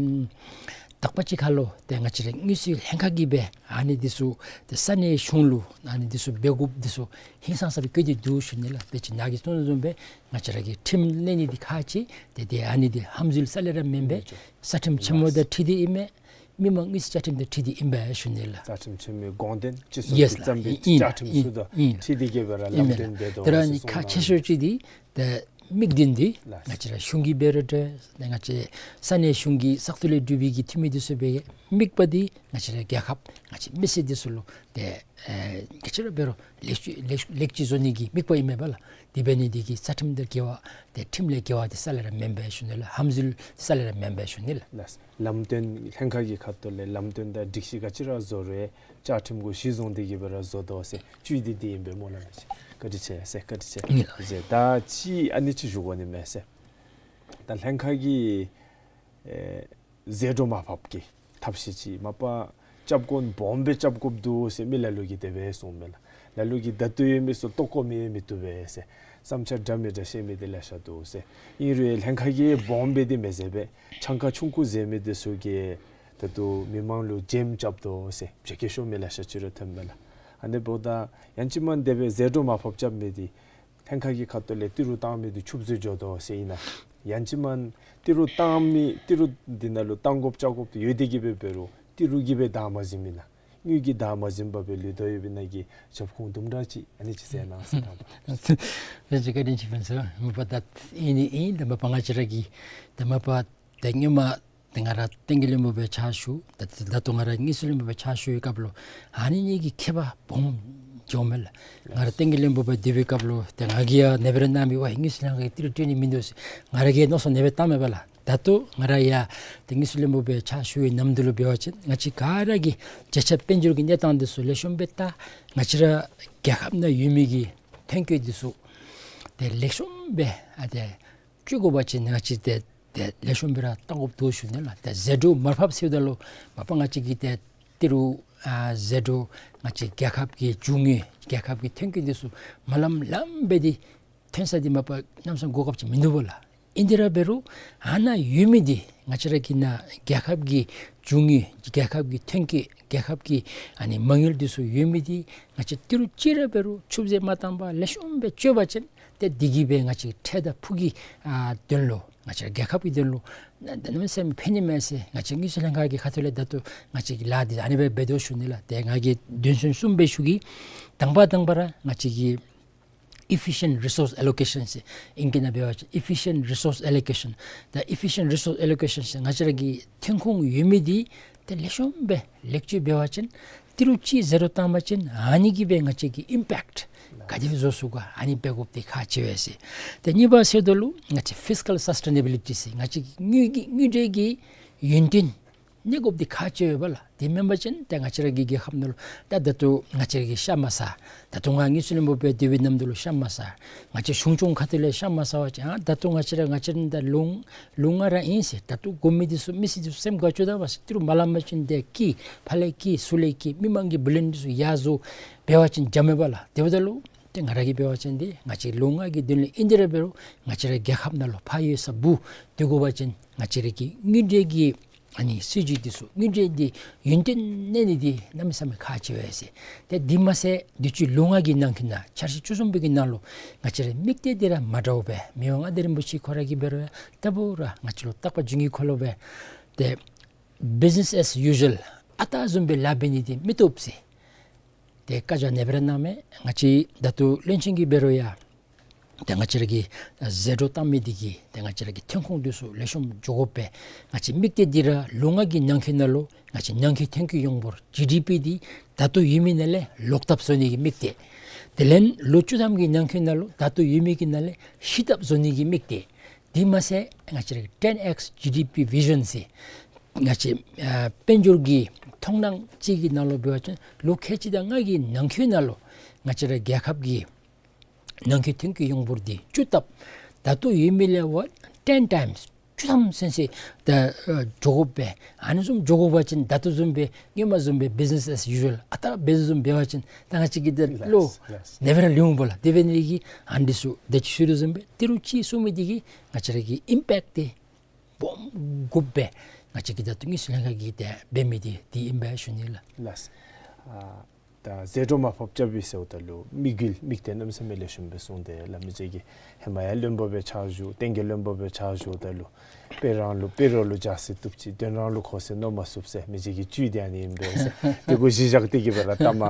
དག་པ་ཅིག་ཁར་ལུ་ཏེ་ང་བཅས་ར་དངུལ་རྩིས་ལྷན་ཁག་གིས་སྦེ་ཨ་ནི་འདི་ཚུ་ཏེ་ས་གནས་གཞུང་ལུ་ཨ་ནི་འདི་ཚུ་འབད་དགོཔ་འདི་ཚུ་ཧིང་སངས་ས་སྦེ་བཀོད་དེ་འདུག་ཞུ་ནི་ལགས། དེ་ཅིག་ནཱ་གིས་གསུངས་དོ་བཟུམ་སྦེ་ང་བཅས་ར་གི་ཁྲིམས་གནས་ནི་འདི་ཁག་ཆེ། ཏེ་ཏེ་ཨ་ནི་འདི་ཧམ་འཛུལ་རྩ་ལས་ར་མེན་པས། ས་ཁྲིམས་ཆེན་མོ་དང་འཁྲིལ་ཏེ་ཨིན་མས། མི་མང་དངུལ་རྩིས་བཅའ་ཁྲིམས་དང་འཁྲིལ་ཏེ་ཨིན་པས་ཞུ་ནི་ལགས། ས་ཁྲིམས་ཆེན་མོའི་དགོངས་དོན་སྤྱི་ཚོགས་ཡེས་ཀྱི་ལགས། བསམ་པའི་ཨིན་ལགས། བཅའ་ཁྲིམས་ཨིན་ཚུ་དང་ཨིན་ལགས། འཁྲིལ་ཏེ་གིས་སྦེ་ར་ཨིན་ལམ་མས་སྟོན་ལགས། འབད་དོ་ཟེར་གསུངས་གནང་། ད་ར་ཨ་ནི་ཁག་ཆེ་ཤོས་ཅིག་འདི་ཏེ་དམིགས་འདུན་འདི་ལགས། ང་བཅས་ར་གཞུང་གིས་འབད་རུང་འདྲ་ང་བཅས་ས་གནས་གཞུང་གི་བཙག་འཐུ་ལས་གྲུབ་པའི་གི་འཐུས་མི་འདི་ཚུ་སྦེ་དམིགས་པ་འདི་ང་བཅས་ར་རྒྱལ་ཁབ་ང་བཅས་མི་སེར་འདི་ཚུ་ལུ་ཏེ་ཨེ་ག་ཅི་ར་འབད་རུང་ལེགས་བཅོས་ལེགས་ལེགས་བཅོས་བཟོ་ནི་གི་དམིགས་པ་ཨིན་མས་པ་ལགས། དེ་འབད་ནི་འདི་གིས་རྩ་ཁྲིམས་དང་འགལ་བ་ཏེ་ཁྲིམས་ལས་འགལ་བ་འདི་རྩ་ལས་ར་མེན་པས་ཞུ་ནི་ལགས། ཧམ་འཛུལ་རྩ་ལས་ར་མེན་པས་ཞུ་ནི་ལགས། ལགས། ལམ་སྟོན་ལྷན་ཁག་གི་ཁ་ཐུག་ལས་ལམ་སྟོན་དང་སྒྲིག་གཞི་ག་ཅི་ར་བཟོ་རུང་བཅའ་ཁྲིམས་གུ་གཞི་བཟུང་སྟེ་གིས་སྦེ་ར་བཟོ་དོ་ཟེར་བཅུད་འདི་འདི་ཨིན་པས་སྨོ་ལགས། བཀའ་དྲིན་ཆེ་ཟེར། བཀའ་དྲིན་ཆེ་ཨིན་ལགས། ཟེར། ད་ཅི་ཨ་ནི་ཅིག་ཞུ་དགོ་ནི་མས་ཟེར། ད་ལྷན་ཁག་གི་ཨེ་ཟད་འགྲོ་མར་ཕབ་ཀྱི་ཐབས་ཤེས་ཅིག་མ་པ་རྐྱབ་དགོཔ་སྦོམ་སྦེ་རྐྱབ་དགོཔ་འདུག་ཟེར་མི་ལ་ལུ་གིས་དེ་སྦེ་གསུངམ་མས་ལགས། ལ་ལུ་གིས་ད་ལྟོ་ཡོད་མི་ཚུ་ལྟོ་བཀོ་མི་མི་བཏུབ་པས་ཟེར། བསམ་འཆར་འདྲ་མི་འདྲ་བཤད་མི་འདི་ལེ་ཤ་འདུག་ཟེར། ཨིན་རུང་ལྷན་ཁག་གིས་སྦོམ་སྦེ་འདི་མི་ཟེར་བས། ཆང་ཁང་ཆུང་ཀུ་ཟེར་མི་འདི་ཚུ་གིས་ད་ལྟོ་མི་མང་ལུ་འཇམ་རྐྱབ་དོ་ཟེར་བྱེད་སྐད་ཤོར་མི་ལེ་ཤ་ཅིག་ར་ཐོནམ་མས་ལགས། ཨ་ནི་འབདཝ་ད་ཡང་ཅིན་མ་དེ་སྦེ་ཟད་འགྲོ་མར་ཕབ་རྐྱབ་མི་འདི་ལྷན་ཁག་གི་ཁ་ཐུག་ལས་ཏི་རུ་བཏང་མི་འདི་ཆུད་ཟོས་འགྱོ་དོ་ཟེར་ཨིན་ན། ཡང་ཅིན་མ་ཏི་རུ་བཏང་མི་ཏི་རུ་འདི་ནང་ལུ་བཏང་དགོཔ་རྐྱབ་དགོཔ་ཡོད་དེ་གིས་སྦེ་འབད་རུང་ཏི་རུ་གིས་སྦེ་བདའ་མ་ཟུན་མི་ན་དངུལ་གྱིས་བདའ་མ་ཟུན་པར་སྦེ་ལུས་དོ་ཡོདཔ་ཨིན་ན་གི་རྒྱབ་ཁུངས་དུམ་གྲ་ཅིག་ཨ་ནི་ཅིག་ཟེར་གནང་ཟེར། ད་ལགས་ཅིག་བཀའ་དྲིན་ཆེ་ཕུན་ཚོགས། མ་པ་ད་ཨིན་ནི་ཨིན། ད་མ་པ་ང་བཅས་ར་གིས་ད་མ་པ་ད་སྔོན་མ་ཏེ་ང་ར་བསྟན་རྒྱས་བློན་པོ་སྦེ་ཕྱག་ཞུ། ད་ད་ལྟོ་ང་ར་དངུལ་རྩིས་བློན་པོ་སྦེ་ཕྱག་ཞུ་བའི་སྐབས་ལུ་ཨ་ནི་གཉིས་ཀྱི་ཁྱད་པར་སྦོམ་འགྱོཝ་མས་ལགས། ང་ར་བསྟན་རྒྱས་བློན་པོ་སྦེ་སྡོད་པའི་སྐབས་ལུ་ཏེ་ང་གིས་ཡང་ནེ་བར་ནང་མི་ཝའི་དངུལ་རྩིས་ལྷན་ཁག་གིས་ཏི་རུ་སྤྲོད་ནི་མིན་འདུག་ཟེར་ང་ར་གིས་མནོ་བསམ་ནེ་སྦེ་བཏངམ་མས་པ་ལགས། ད་ལྟོ་ང་ར་ཡང་ཏེ་དངུལ་རྩིས་བློན་པོ་སྦེ་ཕྱག་ཞུ་བའི་ནམ་དུས་ལུ་འབད་བ་ཅིན་ང་བཅས་ག་ར་གིས་བརྒྱ་ཆ་དཔལ་འབྱོར་གྱི་གནས་སྟངས་འདི་ཚུ་ལེགས་ཤོམ་སྦེ་བལྟ། ང་བཅས་ར་རྒྱལ་ཁབ་ནང་ཡོད་མི་གི་ཐོན་སྐྱེད་འདི་ཚུ་ཏེ་ལེགས་ཤོམ་སྦེ་ཨ་ཏེ་བཅོ་དགོ་པ་ཅིན་ང་བཅས་ཏེ་ཏེ་ལེགས་ཤོམ་སྦེ་ར་བཏང་དགོཔ་འདུག་ཞུ་ནི་ལགས། ཏེ་ཟད་འགྲོ་མར་ཕབ་ཟེརཝ་ད་ལུ་མ་པ་ང་བཅས་ཀྱིས་ཏེ་ཏི་རུ་ཨ་ཟད་འགྲོ་ང་བཅས་རྒྱལ་ཁབ་ཀྱི་རྒྱུ་དངོས་རྒྱལ་ཁབ་ཀྱི་ཐོན་སྐྱེད་འདི་ཚུ་མ་ལམ་ལམ་སྦེ་འདི་ཐོན་ས་འདི་མ་པ་གནམ་མེད་ས་མེད་གོ་སྐབས་ཅིག་མིན་འདུག་པ་ལགས། ཨིན་དེ་ར་འབད་རུང་ཨ་ནཱ་ཡོད་མི་འདི་ང་བཅས་ར་གི་ནཱ་རྒྱལ་ཁབ་ཀྱི་རྒྱུ་དངོས་རྒྱལ་ཁབ་ཀྱི་ཐོན་སྐྱེད་རྒྱལ་ཁབ་ཀྱི་ཨ་ནི་མ་དངུལ་འདི་ཚུ་ཡོད་མི་འདི་ང་བཅས་ཏི་རུ་གཅིག་ར་འབད་རུང་ཆུད་ཟོས་མ་བཏང་པར་ལེགས་ཤོམ་སྦེ་སྤྱོད་པ་ཅིན་ཏེ་འདི་གིས་སྦེ་ང་བཅས་འཕྲལ་དང་ཕུགས་ཀྱི་ཨ་དོན་ལུ་ང་བཅས་རྒྱལ་ཁབ་ཀྱི་དོན་ལུ་གནམ་མེད་ས་མེད་ཕན་ནི་མས་ཟེར་ང་བཅས་དངུལ་རྩིས་ལྷན་ཁག་གི་ཁ་ཐུག་ལས་ད་ལྟོ་ང་བཅས་ཀྱིས་ལཱ་འདི་ཨ་ནི་སྦེ་འབད་དོ་ཞུ་ནི་ལགས། ཏེ་ང་གིས་དོན་ཚན་གསུམ་སྦེ་ཞུ་གེ། དང་པ་དང་པ་ར་ང་བཅས་ཀྱིས་efficient resource allocation ཟེར་ཨིང་སྐད་ནང་འབད་བ་ཅིན་efficient resource allocation། ད་efficient resource allocation ཟེར་ང་བཅས་ར་གི་ཐོན་ཁུངས་ཡོད་མི་འདི་ཏེ་ལེགས་ཤོམ་སྦེ་ལེགས་བཅོས་འབད་བ་ཅིན་ཏི་རུ་གཅིག་ཟད་འགྲོ་བཏང་པ་ཅིན་ཨ་ནི་གིས་སྦེ་ང་བཅས་ཀྱི་ཨིམ་པེཀཊ་ག་དེ་བཟོ་ཚུགས་ག་ཨ་ནི་འབད་དགོཔ་འདི་ཁག་ཆེ་བས་ཟེར། ཏེ་གཉིས་པ་ཟེརཝ་ད་ལུ་ང་བཅས་fiscal sustainability ཟེར་ང་བཅས་ཀྱི་དངུལ་གྱི་དངུལ་འབྲེལ་གྱི་ཡུན་བརྟན་ གནས་དགོཔ་འདི་ཁག་ཆེ་བས་ལགས། དེ་མེན་པ་ཅིན་ཏེ་ང་བཅས་ར་གི་རྒྱལ་ཁབ་ནང་ལུ་ད་ད་ལྟོ་ང་བཅས་ར་གིས་ཤ་མ་ཟ། ད་ལྟོ་ང་དངུལ་རྩིས་བློན་པོ་སྦེ་སྡོད་པའི་ནམ་དུས་ལུ་ཤ་མ་ཟ། ང་བཅས་གཞུང་སྐྱོང་ཁ་ཐུག་ལས་ཤ་མ་ཟ་བ་ཅིན་ཨ་ད་ལྟོ་ང་བཅས་ར་ང་བཅས་ར་ད་ལུང་ལུང་ང་ར་ཨིན་ཟེར། ད་ལྟོ་དགོ་མི་འདི་ཚུ་མི་སེར་འདི་ཚུ་སེམས་དགའ་བཅུག་ད་པས་ཟེར། ཏི་རུ་མ་སླབ་པ་ཅིན་ཏེ་སྐྱིད་ཕར་ལས་སྐྱིད་ཚུར་ལས་སྐྱིད། མི་མང་གི་བུ་ལོན་འདི་ཚུ་ཡར་བཟོ་འབད་བ་ཅིན་འཇམ་མས་པ་ལགས། དེ་འབདཝ་ད་ལུ་ཏེ་ང་ར་གིས་འབད་བ་ཅིན་ཏེ་ང་བཅས་ལུང་ང་གི་དོན་ལས་ཨིན། དེ་ར་འབད་རུང་ང་བཅས་ར་རྒྱལ་ཁབ་ནང་ལུ་ཕར་གཡུས་ས་སྦུག་སྡོད་དགོ་པ་ཅིན་ང་བཅས་ར་གི་དངུལ་འབྲེལ་གྱི་ཨ་ནི་སྲིད་བྱུས་འདི་ཚུ་དངུལ་འབྲེལ་འདི་ཡུན་བརྟན་གནས་ནི་འདི་གནམ་མེད་ས་མེད་ཁག་ཆེ་བས་ཟེར། ཏེ་འདི་མ་ཚད་དུས་ཅི་ལུང་ང་གི་ནང་འཁོད་ནང་འཆར་གཞི་བཅུ་གསུམ་པའི་གི་ནང་ལུ་ང་བཅས་ར་དམིགས་གཏད་འདི་ར་མ་འདྲཝ་སྦེ་མི་དབང་མངའ་བདག་རིན་པོ་ཆེ་ཁོ་ར་གིས་འབད་རུང་ཡང་ལྟ་བུ་ར་ང་བཅས་ལུ་རྟག་པ་བྱུང་གི་ཁོ་ལུ་སྦེ་ཏེ་business as usual ཨ་རྟག་བཟུམ་སྦེ་ལཱ་འབད་ནི་འདི་མི་བཏུབ་ཟེར། ཏེ་བཀའ་རྒྱ་ནེ་སྦེ་ར་གནང་མས། ང་བཅས་ད་ལྟོ་བློན་ཆེན་གྱིས་འབད་རུང་ཡང་ཏེ་ང་བཅས་ར་གི་ཟད་འགྲོ་བཏང་མི་འདི་གིས་ཏེ་ང་བཅས་ར་གི་ཐོན་ཁུངས་འདི་ཚུ་ལེགས་ཤོམ་འགྱོ་དགོ་པས། ང་བཅས་དམིགས་གཏད་འདི་ར་ལུང་ང་གི་ནང་འཁོད་ནང་ལུ་ང་བཅས་ནང་འཁོད་ཐོན་སྐྱེད་ཡོངས་འབོར་ཇི་ཌི་པི་འདི་ད་ལྟོ་ཡོད་མི་ནང་ལས་ལོག་ལྟབ་བཟོ་ནི་གི་དམིགས་གཏད། དེ་ལས་ལོ་བཅུ་ཐམ་གྱི་ནང་འཁོད་ནང་ལུ་ད་ལྟོ་ཡོད་མི་གི་ནང་ལས་བཞི་ལྟབ་བཟོ་ནི་གི་དམིགས་གཏད། དེ་མ་ཚད་ང་བཅས་ར་གི་ten X G D P vision ཟེར་ང་བཅས་ཨ་དཔལ་འབྱོར་གྱི་མཐོང་སྣང་ཅིག་གི་ནང་ལུ་འབད་བ་ཅིན་ལོ་ཁལ་གཅིག་དང་ལྔ་གི་ནང་འཁོད་ནང་ལུ་ང་བཅས་ར་རྒྱལ་ཁབ་ཀྱི་ནང་འཁོད་ཐོན་སྐྱེད་ཡོངས་འབོར་འདི་བཅུ་ལྟབ་ད་ལྟོ་ཡོད་མི་ལས་ཝ་ten times བཅུ་ཐམ་ཚུན་ཚོད་ད་ཨ་འགྱོ་དགོ་པས། ཨ་ནི་བཟུམ་འགྱོ་དགོ་པ་ཅིན་ད་ལྟོ་བཟུམ་སྦེ་སྔོན་མ་བཟུམ་སྦེ་business as usual ཨ་རྟག་འབད་བཟུམ་འབད་བ་ཅིན་ད་ང་བཅས་ཀྱི་ད་ལོ་ལགས་ལགས། ནེ་སྦེ་ར་ལུས་འོང་པ་ལགས། དེ་འབད་ནི་གིས་ཨ་ནི་འདི་ཚུ་ད་ཅི་ཞུ་དོ་བཟུམ་སྦེ་ཏི་རུ་ཅིག་གསུང་མི་འདི་གིས་ང་བཅས་ར་གི་ཨིམ་པེཀཊ་འདི་སྦོམ་དགོཔ་སྦེ་ང་བཅས་ཀྱིས་ད་ལྟོ་དངུལ་རྩིས་ལྷན་ཁག་གིས་ཏེ་འབད་མི་འདི་འདི་ཨིན་པས་ཞུ་ནི་ལགས། ལགས། ཨ་ད་ཟད་འགྲོ་མར་ཕབ་རྐྱབ་པའི་ཟེརཝ་ད་ལུ་དམིགས་ཡུལ་དམིགས་གཏད་གནམ་མེད་ས་མེད་ལེགས་ཤོམ་སྦེ་གསུངས་ཏེ་ལགས། མི་རྗེ་གིས་ཧེ་མ་ཡང་བློན་པོ་སྦེ་ཕྱག་ཞུ་བསྟན་རྒྱས་བློན་པོ་སྦེ་ཕྱག་ཞུཝ་ད་ལུ་དཔོན་རང་ལུ་དཔོན་རོགས་ལུ་ཇ་སི་བཏུབ་ཅི། དོན་རང་ལུ་གོ་ས་མནོ་མ་ཚུགས་ཟེར་མི་རྗེ་གི་བཅུད་འདི་ཨ་ནི་ཨིན་པས་ཟེར། དེ་གུ་གཞི་བཞག་སྟེ་གིས་སྦེ་ར་ལྟ་མ་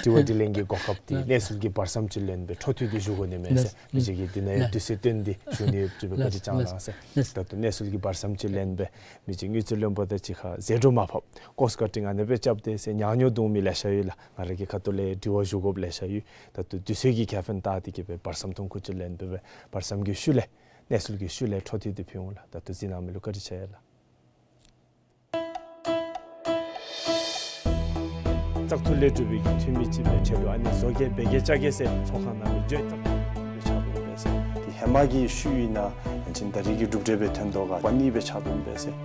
དྲི་བ་དྲིས་ལན་གྱི་གོ་སྐབས་འདི་གནས་ཚུལ་གྱི་བར་མཚམས་ཅིག་ལེན་སྦེ་འཕྲོ་མཐུད་དེ་ཞུ་དགོ་ནི་མས་ཟེར་མི་རྗེ་གིས་འདི་ནང་ཡང་དུས་ཚོད་བཏོན་ཏེ་ཞུ་ནི་ཡོདཔ་ཅིག་སྦེ་བཀའ་དྲིན་བསྐྱང་གནང་ཟེར། ད་ལྟོ་གནས་ཚུལ་གྱི་བར་མཚམས་ཅིག་ལེན་སྦེ་མི་རྗེ་དངུལ་རྩིས་བློན་པོ་དང་གཅིག་ཁར་ཟད་འགྲོ་མར་ཕབ་ཀོས་ཀ་ཊིང་ཨ་ནེ་སྦེ་རྐྱབ་སྟེ་ཟེར་ཉག་ཉོག་འདུག་མི་ལེ་ཤ་ཡོད་ལགས། ང་ར་གི་ཁ་ཐུག་ལས་དྲི་བ་ཞུ་དགོཔ་ལེ་ཤ་ཡོད། ད་ལྟོ་དུས་ཚོད་ཀྱི་ཁེ་ཕན་བལྟ་སྟེ་གིས་སྦེ་བར་མཚམས་ཐུང་ཀུ་ཅིག་ལེན་སྦེ་སྦེ་བར་མཚམས་ཀྱི་ཤུལ་ལས་གནས་ཚུལ་གྱི་ཤུལ་ལས་འཕྲོ་མཐུད་དེ་ཕུལ་འོང་ལགས། ད་ལྟོ་གཟིགས་གནང་མི་ལུ་བཀའ་དྲིན་ཆེ་ཡ་ལགས། བཙག་འཐུ་ལས་གྲུབ་པའི་གི་འཐུས་མི་ཅིག་སྦེ་ཆེད་དུ་ཨ་ནི་བཟོ་གེ་འབད་གེ་རྐྱབ་གེ་ཟེར་ཚོགས་ཁང་ནང་ལུ་བརྗོད་བཙག་འཐུ་ལས་ཆགས་པའི་སྦེ་ཟེར། དེ་ཧེ་མ་གི་ཤུལ་ཨིན་ན་ཡང་ཅིན་ད་རེས་ཀྱི་གྲུབ་འབྲས་སྦེ་ཐོན་དོ་ག་པ་ནི་སྦེ་ཆགས་དོ་སྦེ་ཟེར།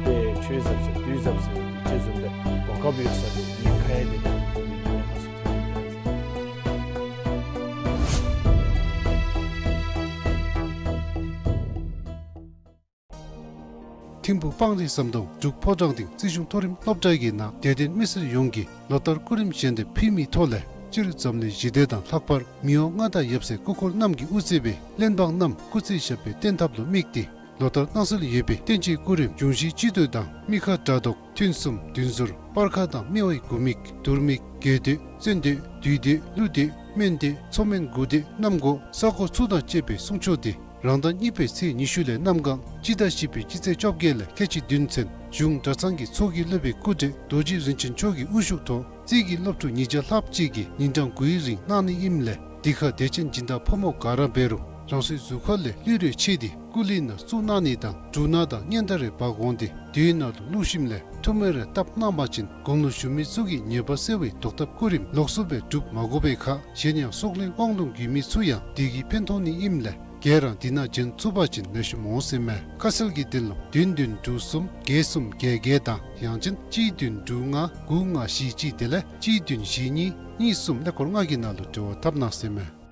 དཔེ་ཆོས་ཟབ་ཟེར་དུས་ཟབ་ཟེར་ཅིག་བཟུམ་སྦེ་གོ་སྐབས་ཡོད་ས་དེ་ཉེན་ཁ་ཡང་དེ་ཐིམ་ཕུག་སྤང་རི་ཟམ་གདོང་འབྲུག་ཕོ་བྲང་སྡིངས་རྩིས་གཞུང་མཐོ་རིམ་སློབ་གྲྭ་གི་ནང་དད་ལྡན་མི་སེར་ཡོངས་ཀྱིས་ལོ་ལྟར་སྐུ་རིམ་བཞེངས་ཏེ་ཕུལ་མིའི་ཐོག་ལས་སྤྱིར་འཛམ་གླིང་ཞི་བདེ་དང་ལྷག་པར་མི་དབང་མངའ་བདག་ཡབ་སྲས་སྐུ་འཁོར་རྣམས་ཀྱི་དབུ་རྩེ་བའི་བློན་འབངས་རྣམས་སྐུ་ཚེ་ཞབས་པད་བརྟན་ཐབས་ལུ་དམིགས་ཏེ་ལོ་ལྟར་གནང་སྲོལ་ཡོད་པའི་བསྟན་བཅོས་སྐུ་རིམ་འབྱུང་བཞིའི་སྤྱི་ཏོག་དང་མི་ཁ་དགྲ་བཟློག་ཐུན་གསུམ་བདུན་ཟོར་སྤར་ཁ་དང་སྨེ་བའི་དགུ་མིག་དུར་མིག་རྒྱལ་སྟོད་བཙན་སྟོད་བདུད་སྟོད་ཀླུ་སྟོད་སྨན་སྟོད་མཚོ་སྨན་དགུ་སྟོད་གནམ་སྒོ་ས་སྒོ་ཚུ་དང་བཅས་པའི་གསུང་ཆོག་འདི་རང་ཟླ་གཉིས་པའི་ཚེས་ཉི་ཤུ་ལས་གནམ་གང་སྤྱི་ཟླ་བཞི་པའི་སྤྱི་ཚེས་བཅོ་བརྒྱད་ལས་ཁལ་གཅིག་བདུན་ཚུན་གཞུང་གྲྭ་ཚང་གི་ཚོགས་ཀྱི་སློབ་དཔོན་སྐུ་བགྲེས་རྡོ་རྗེ་རིན་ཆེན་མཆོག་གི་དབུ་བཞུགས་ཐོག་རྩིས་ཀྱི་སློབ་ཕྲུག་ཉིས་བརྒྱ་ལྷགཔ་ཅིག་གིས་ཉིན་གྲངས་དགུའི་རིང་གནང་ནི་ཨིནམ་ལས་འདི་ཁར་དད་ཅན་སྦྱིན་བདག་ཕོ་མོ་ག་ར་འབད་རུང་རང་སོའི་གཟུགས་ཁར་ལས་ལུས་རེ་ཕྱེ་སྟེ་སྐུ་ལུས་ནང་བཙུགས་གནང་ནི་དང་འབྲུ་སྣ་དང་སྙན་དར་རེ་འབག་འོང་སྟེ་དུས་ནང་ལུ་བླུགས་ཞིནམ་ལས་ཐུར་མ་རེ་བཏབ་གནང་པ་ཅིན་དགུང་ལོ་གཞོན་མི་ཚུ་གི་ཉེས་པ་སེལ་བའི་ཟློག་ཐབས་སྐུ་རིམ་ལོགས་སུ་སྦེ་སྒྲུབ་མ་དགོ་པའི་ཁར་གཞན་ཡང་སྲོག་ལུས་དབང་ལུང་ཡོད་མི་ཚུ་ཡང་འདི་གིས་ཕན་ཐོགས་ནི་ཨིནམ་ལས་ག་ར་འདི་ནང་བྱོན་ཚུགས་པ་ཅིན་ལེགས་ཤོམ་འོང་ཟེར་མས། ཁ་གསལ་གྱི་དོན་ལུ་བདུན་བདུན་དྲུག་གསུམ་བརྒྱད་གསུམ་བརྒྱད་བརྒྱད་དང་ཡང་ཅིན་གཅིག་བདུན་དྲུག་ལྔ་དགུ་ལྔ་བཞི་གཅིག་དེ་ལས་གཅིག་བདུན་བཞི་གཉིས་གཉིས་གསུམ་ཀླད་ཀོར་ལྔ་གི་ནང་ལུ་འབྲེལ་བ་འཐབ་གནང་ཟེར་མས།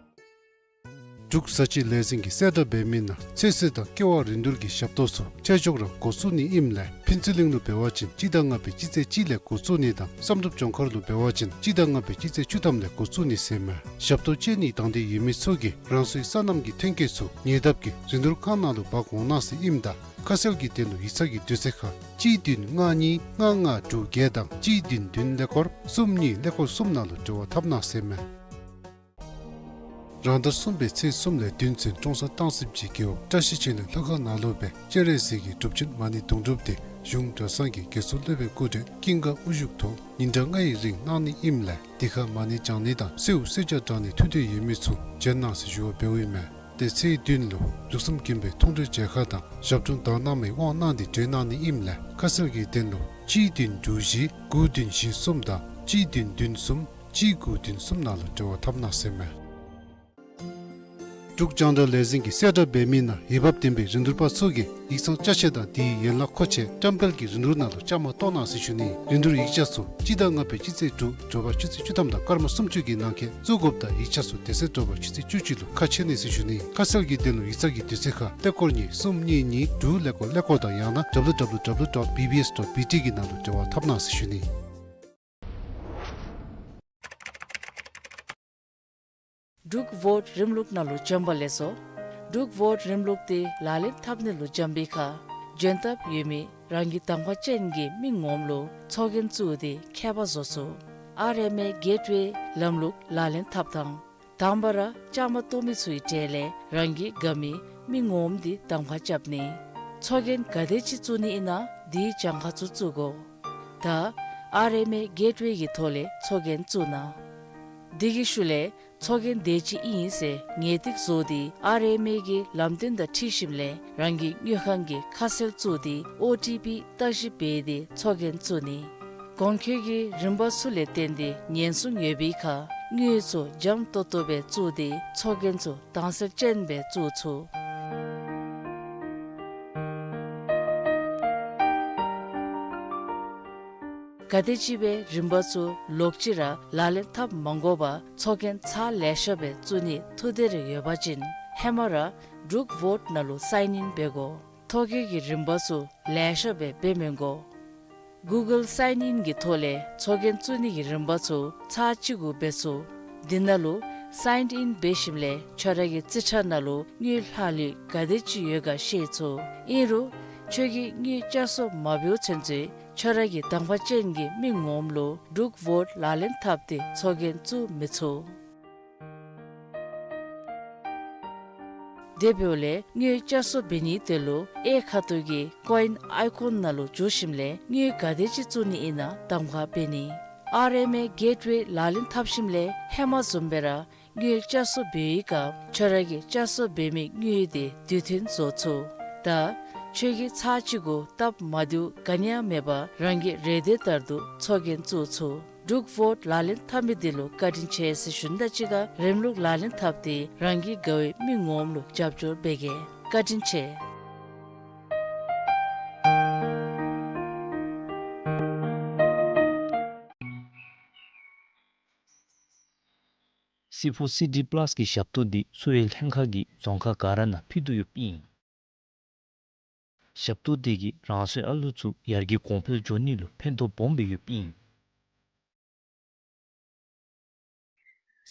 འབྲུག་བཟའ་སྤྱོད་ལས་འཛིན་གྱིས་གསལ་བསྒྲགས་འབད་མི་ནང་ཚོད་བསྲེ་དང་ཀེ་བ་རིན་བསྡུར་གྱི་ཞབས་ཏོག་ཚུ་ཆ་འཇོག་ར་འགོ་བཙུགས་ནི་ཨིནམ་ལས་ཕུན་ཚོགས་གླིང་ལུ་འབད་བ་ཅིན་སྤྱི་ཟླ་ལྔ་པའི་སྤྱི་ཚེས་གཅིག་ལས་འགོ་བཙུགས་ནི་དང་བསམ་གྲུབ་ལྗོངས་མཁར་ལུ་འབད་བ་ཅིན་སྤྱི་ཟླ་ལྔ་པའི་སྤྱི་ཚེས་བཅུ་ཐམ་ལས་འགོ་བཙུགས་ནི་ཟེར་མས། ཞབས་ཏོག་སྤྱོད་ནི་དང་འདོད་ཡོད་མི་ཚུ་གིས་རང་སོའི་སོ་ནམ་གྱི་ཐོན་སྐྱེད་ཚུ་ཉེ་འདབས་ཀྱི་རིན་བསྡུར་ཁང་ནང་ལུ་འབག་འོང་གནང་ཟེར་ཨིནམ་ད་ཁ་གསལ་གྱི་དོན་ལུ་ཡིག་ཚང་གི་དུས་ཚོད་ཁར་གཅིག་བདུན་ལྔ་གཉིས་ལྔ་ལྔ་དྲུག་བརྒྱད་དང་གཅིག་བདུན་བདུན་ཀླད་ཀོར་གསུམ་གཉིས་ཀླད་ཀོར་གསུམ་ནང་ལུ་འབྲེལ་བ་འཐབ་གནང་ཟེར་མས། རང་ཟླ་གསུམ་པའི་ཚེས་གསུམ་ལས་བདུན་ཚུན་ཀྲོང་གསར་བཏང་སྲིདཔ་ཅིག་རྒེད་འོག་བཀྲ་ཤིས་ཆོས་གླིང་ལྷ་ཁང་ནང་ལུ་སྦེ་སྤྱན་རས་གཟིགས་ཀྱི་སྒྲུབ་ཆེན་མ་ཎི་དུང་སྒྲུབ་འདི་གཞུང་གྲྭ་ཚང་གི་དགེ་ཚུལ་སློབ་དཔོན་སྐུ་བགྲེས་ཀུན་དགའ་དབུ་བཞུགས་ཐོག་ཉིན་གྲངས་ལྔའི་རིང་གནང་ནི་ཨིནམ་ལས་འདི་ཁར་མ་ཎི་བགྱང་ནི་དང་གསོལཝ་གསོལ་ཇ་དྲང་ནི་ཐུགས་འདོད་ཡོད་མི་ཚུ་བྱོན་གནང་ཟེར་ཞུ་བ་འབདཝ་ཨིན་མས། ཏེ་ཚེས་བདུན་ལུ་འབྲུག་གསུམ་མགོན་པོའི་མཐོང་གྲོལ་མཇལ་ཁ་དང་ཞབས་དྲུང་དག་སྣང་མའི་དབང་གནང་སྟེ་གྲོལ་གནང་ནི་ཨིནམ་ལས་ཁ་གསལ་གྱི་དོན་ལུ་གཅིག་བདུན་དྲུག་བཞི་དགུ་བདུན་བཞི་གསུམ་དང་གཅིག་བདུན་བདུན་གསུམ་གཅིག་དགུ་བདུན་གསུམ་ནང་ལུ་འབྲེལ་བ་འཐབ་གནང་ཟེར་མས། འབྲུག་རྒྱང་བསྒྲགས་ལས་འཛིན་གྱིས་གསལ་བསྒྲགས་འབད་མི་ནང་འོས་འབབ་ལྡན་པའི་རིན་བསྡུར་པ་ཚུ་གིས་ཡིག་ཚང་ཅ་ཆས་དང་དེའི་ཡན་ལག་མཁོ་ཆས་བཀྲམ་སྤེལ་གྱི་རིན་བསྡུར་ནང་ལུ་བཅའ་མར་གཏོགས་གནང་ཟེར་ཞུ་ནི། རིན་བསྡུར་ཡིག་ཆ་ཚུ་སྤྱི་ཟླ་ལྔ་པའི་སྤྱི་ཚེས་དྲུག་དྲོ་པ་ཆུ་ཚོད་བཅུ་ཐམ་དང་སྐར་མ་སུམ་ཅུ་གི་ནང་འཁོད་བཙུགས་དགོཔ་དང་ཡིག་ཆ་ཚུ་དེ་ཚེ་དྲོ་པ་ཆུ་ཚོད་བཅུ་གཅིག་ལུ་ཁ་ཕྱེ་ནི་ཟེར་ཞུ་ནི། ཁ་གསལ་གྱི་དོན་ལུ་ཡིག་ཚང་གི་དུས་ཚོད་ཁར་ཀླད་ཀོར་གཉིས་གསུམ་གཉིས་གཉིས་དྲུག་ཀླད་ཀོར་ཀླད་ཀོར་དང་ཡང་ན་W W W dot B B S dot B T གི་ནང་ལུ་འབྲེལ་བ་འཐབ་གནང་ཟེར་ཞུ་ནི། འབྲུག་བོཊ་རིམ་ལུགས་ནང་ལུ་བྱོན་པ་ལེགས་སོ། འབྲུག་བོཊ་རིམ་ལུགས་འདི་ལག་ལེན་འཐབ་ནི་ལུ་བྱོན་པའི་ཁར་འབྱོན་ཐབས་ཡོད་མི་རང་གི་གདམ་ཁ་ཅན་གྱི་མི་ངོམ་ལུ་ཚོགས་རྒྱན་བཙུགས་ཏེ་ཁྱད་པར་བཟོ་ཚུགས། ཨར་ཨེམ་ཨེ་གེཊ་ཝེ་ལམ་ལུགས་ལག་ལེན་འཐབ་ཐངས། དང་པ་ར་བཅའ་མར་གཏོགས་མི་ཚུའི་གྲས་ལས་རང་གིས་དགའ་མི་མི་ངོམ་འདི་གདམ་ཁ་རྐྱབ་ནི། ཚོགས་རྒྱན་ག་དེ་ཅིག་བཙུགས་ནི་ཨིན་ན་དེའི་གྱངས་ཁ་ཚུ་བཙུགས་དགོ། ད་ཨར་ཨེམ་ཨེ་གེཊ་ཝེ་གི་ཐོག་ལས་ཚོགས་རྒྱན་བཙུགས་གནང་། དེ་གི་ཤུལ་ལས་ཚོགས་རྒྱན་དེ་ཅིག་ཨིན་ཟེར་ངེས་ཏིག་བཟོ་སྟེ་ཨར་ཨེམ་ཨེ་གི་ལམ་སྟོན་དང་འཁྲིལ་ཞིནམ་ལས་རང་གི་དངུལ་ཁང་གི་ཁ་གསལ་བཙུགས་ཏེ་ཨོ་ཊི་པི་བརྟག་ཞིབ་འབད་དེ་ཚོགས་རྒྱན་བཙུགས་ནི། གོང་འཁོད་ཀྱི་རིམ་པ་ཚུ་ལས་བརྟེན་ཏེ་ཉེན་སྲུང་ཡོད་པའི་ཁར་དངུལ་ཚུ་འཇམ་ཏོག་ཏོ་སྦེ་བཙུགས་ཏེ་ཚོགས་རྒྱན་ཚུ་དྭངས་གསལ་ཅན་སྦེ་བཙུགས་ཚུགས། ག་དེམ་ཅིག་སྦེ་རིམ་པ་ཚུ་ལོག་ཅི་ར་ལག་ལེན་འཐབ་མ་དགོ་པར་ཚོགས་རྒྱན་ཚར་ལེ་ཤ་སྦེ་བཙུགས་ནི་ཐུགས་འདོད་རེ་ཡོད་པ་ཅིན་ཧེ་མ་ར་འབྲུག་བོཊ་ནང་ལུ་སའིན་ཨིན་འབད་དགོ། ཐོ་བཀོད་ཀྱི་རིམ་པ་ཚུ་ལེ་ཤ་སྦེ་འབད་མི་དགོ། གུ་གཱལ་སའིན་ཨིན་གྱི་ཐོག་ལས་ཚོགས་རྒྱན་བཙུགས་ནི་གི་རིམ་པ་ཚུ་ཚར་གཅིག་གུ་འབད་ཚུགས། དེ་ནང་ལུ་སའིན་ཨིན་འབད་ཞིནམ་ལས་ཁྱོད་ར་གི་རྩིས་ཁྲ་ནང་ལུ་དངུལ་ལྷག་ལུས་ག་དེ་ཅིག་ཡོད་ག་ཤེས་ཚུགས། ཨིན་རུང་ཁྱོད་ཀྱིས་དངུལ་བསྐྱར་གསོ་མ་འབདཝ་ཚུན་ཚོད་ཁྱོད་ར་གི་གདམ་ཁ་ཅན་གྱི་མི་ངོམ་ལུ་འབྲུག་བོཊ་ལག་ལེན་འཐབ་སྟེ་ཚོགས་རྒྱན་བཙུགས་མི་ཚུགས། དེ་འབདཝ་ལས་དངུལ་བསྐྱར་གསོ་འབད་ནིའི་དོན་ལུ་གཡས་ཁ་ཐུག་གི་ཀོ་ཨིན་ཨའི་ཀོན་ནང་ལུ་འཛུལ་ཞིནམ་ལས་དངུལ་ག་དེ་ཅིག་བཙུགས་ནི་ཨིན་ན་གདམ་ཁ་འབད་ནི། ཨར་ཨེམ་ཨེ་གེཊ་ཝེ་ལག་ལེན་འཐབ་ཞིནམ་ལས་ཧེ་མ་བཟུམ་སྦེ་ར་དངུལ་བསྐྱར་གསོ་འབད་བའི་སྐབས་ཁྱོད་ར་གིས་བསྐྱར་གསོ་འབད་མི་དངུལ་དེ་དུས་མཐུན་བཟོ་ཚུགས། ད་ཁྱོད་ཀྱིས་ཚར་གཅིག་གུ་སྟབས་མ་བདེཝ་ག་ནི་ཡང་མེད་པར་རང་གི་རེ་འདོད་ལྟར་དུ་ཚོགས་རྒྱན་བཙུགས་ཚུགས། འབྲུག་བོཊ་ལག་ལེན་འཐབ་མི་དེ་ལུ་བཀའ་དྲིན་ཆེ་ཟེར་ཞུ་ནི་དང་གཅིག་ཁར་རིམ་ལུགས་ལག་ལེན་འཐབ་སྟེ་རང་གི་དགའ་བའི་མི་ངོམ་ལུ་རྒྱབ་སྐྱོར་འབད་གེ། བཀའ་དྲིན་ཆེ། སི་ཕོར་སི་ཌི་པ་ལཱསི་གི་ཞབས་ཏོག་འདི་འཚོ་བའི་ལྷན་ཁག་གིས་རྫོང་ཁག་ག་ར་ནང་ཕུལ་དོ་ཡོདཔ་ཨིན། ཞབས་ཏོག་འདི་གིས་རང་སོའི་ཨ་ལུ་ཚུ་ཡར་རྒྱས་གོང་འཕེལ་འགྱོ་ནི་ལུ་ཕན་ཐོགས་སྦོམ་སྦེ་ཡོདཔ་ཨིན།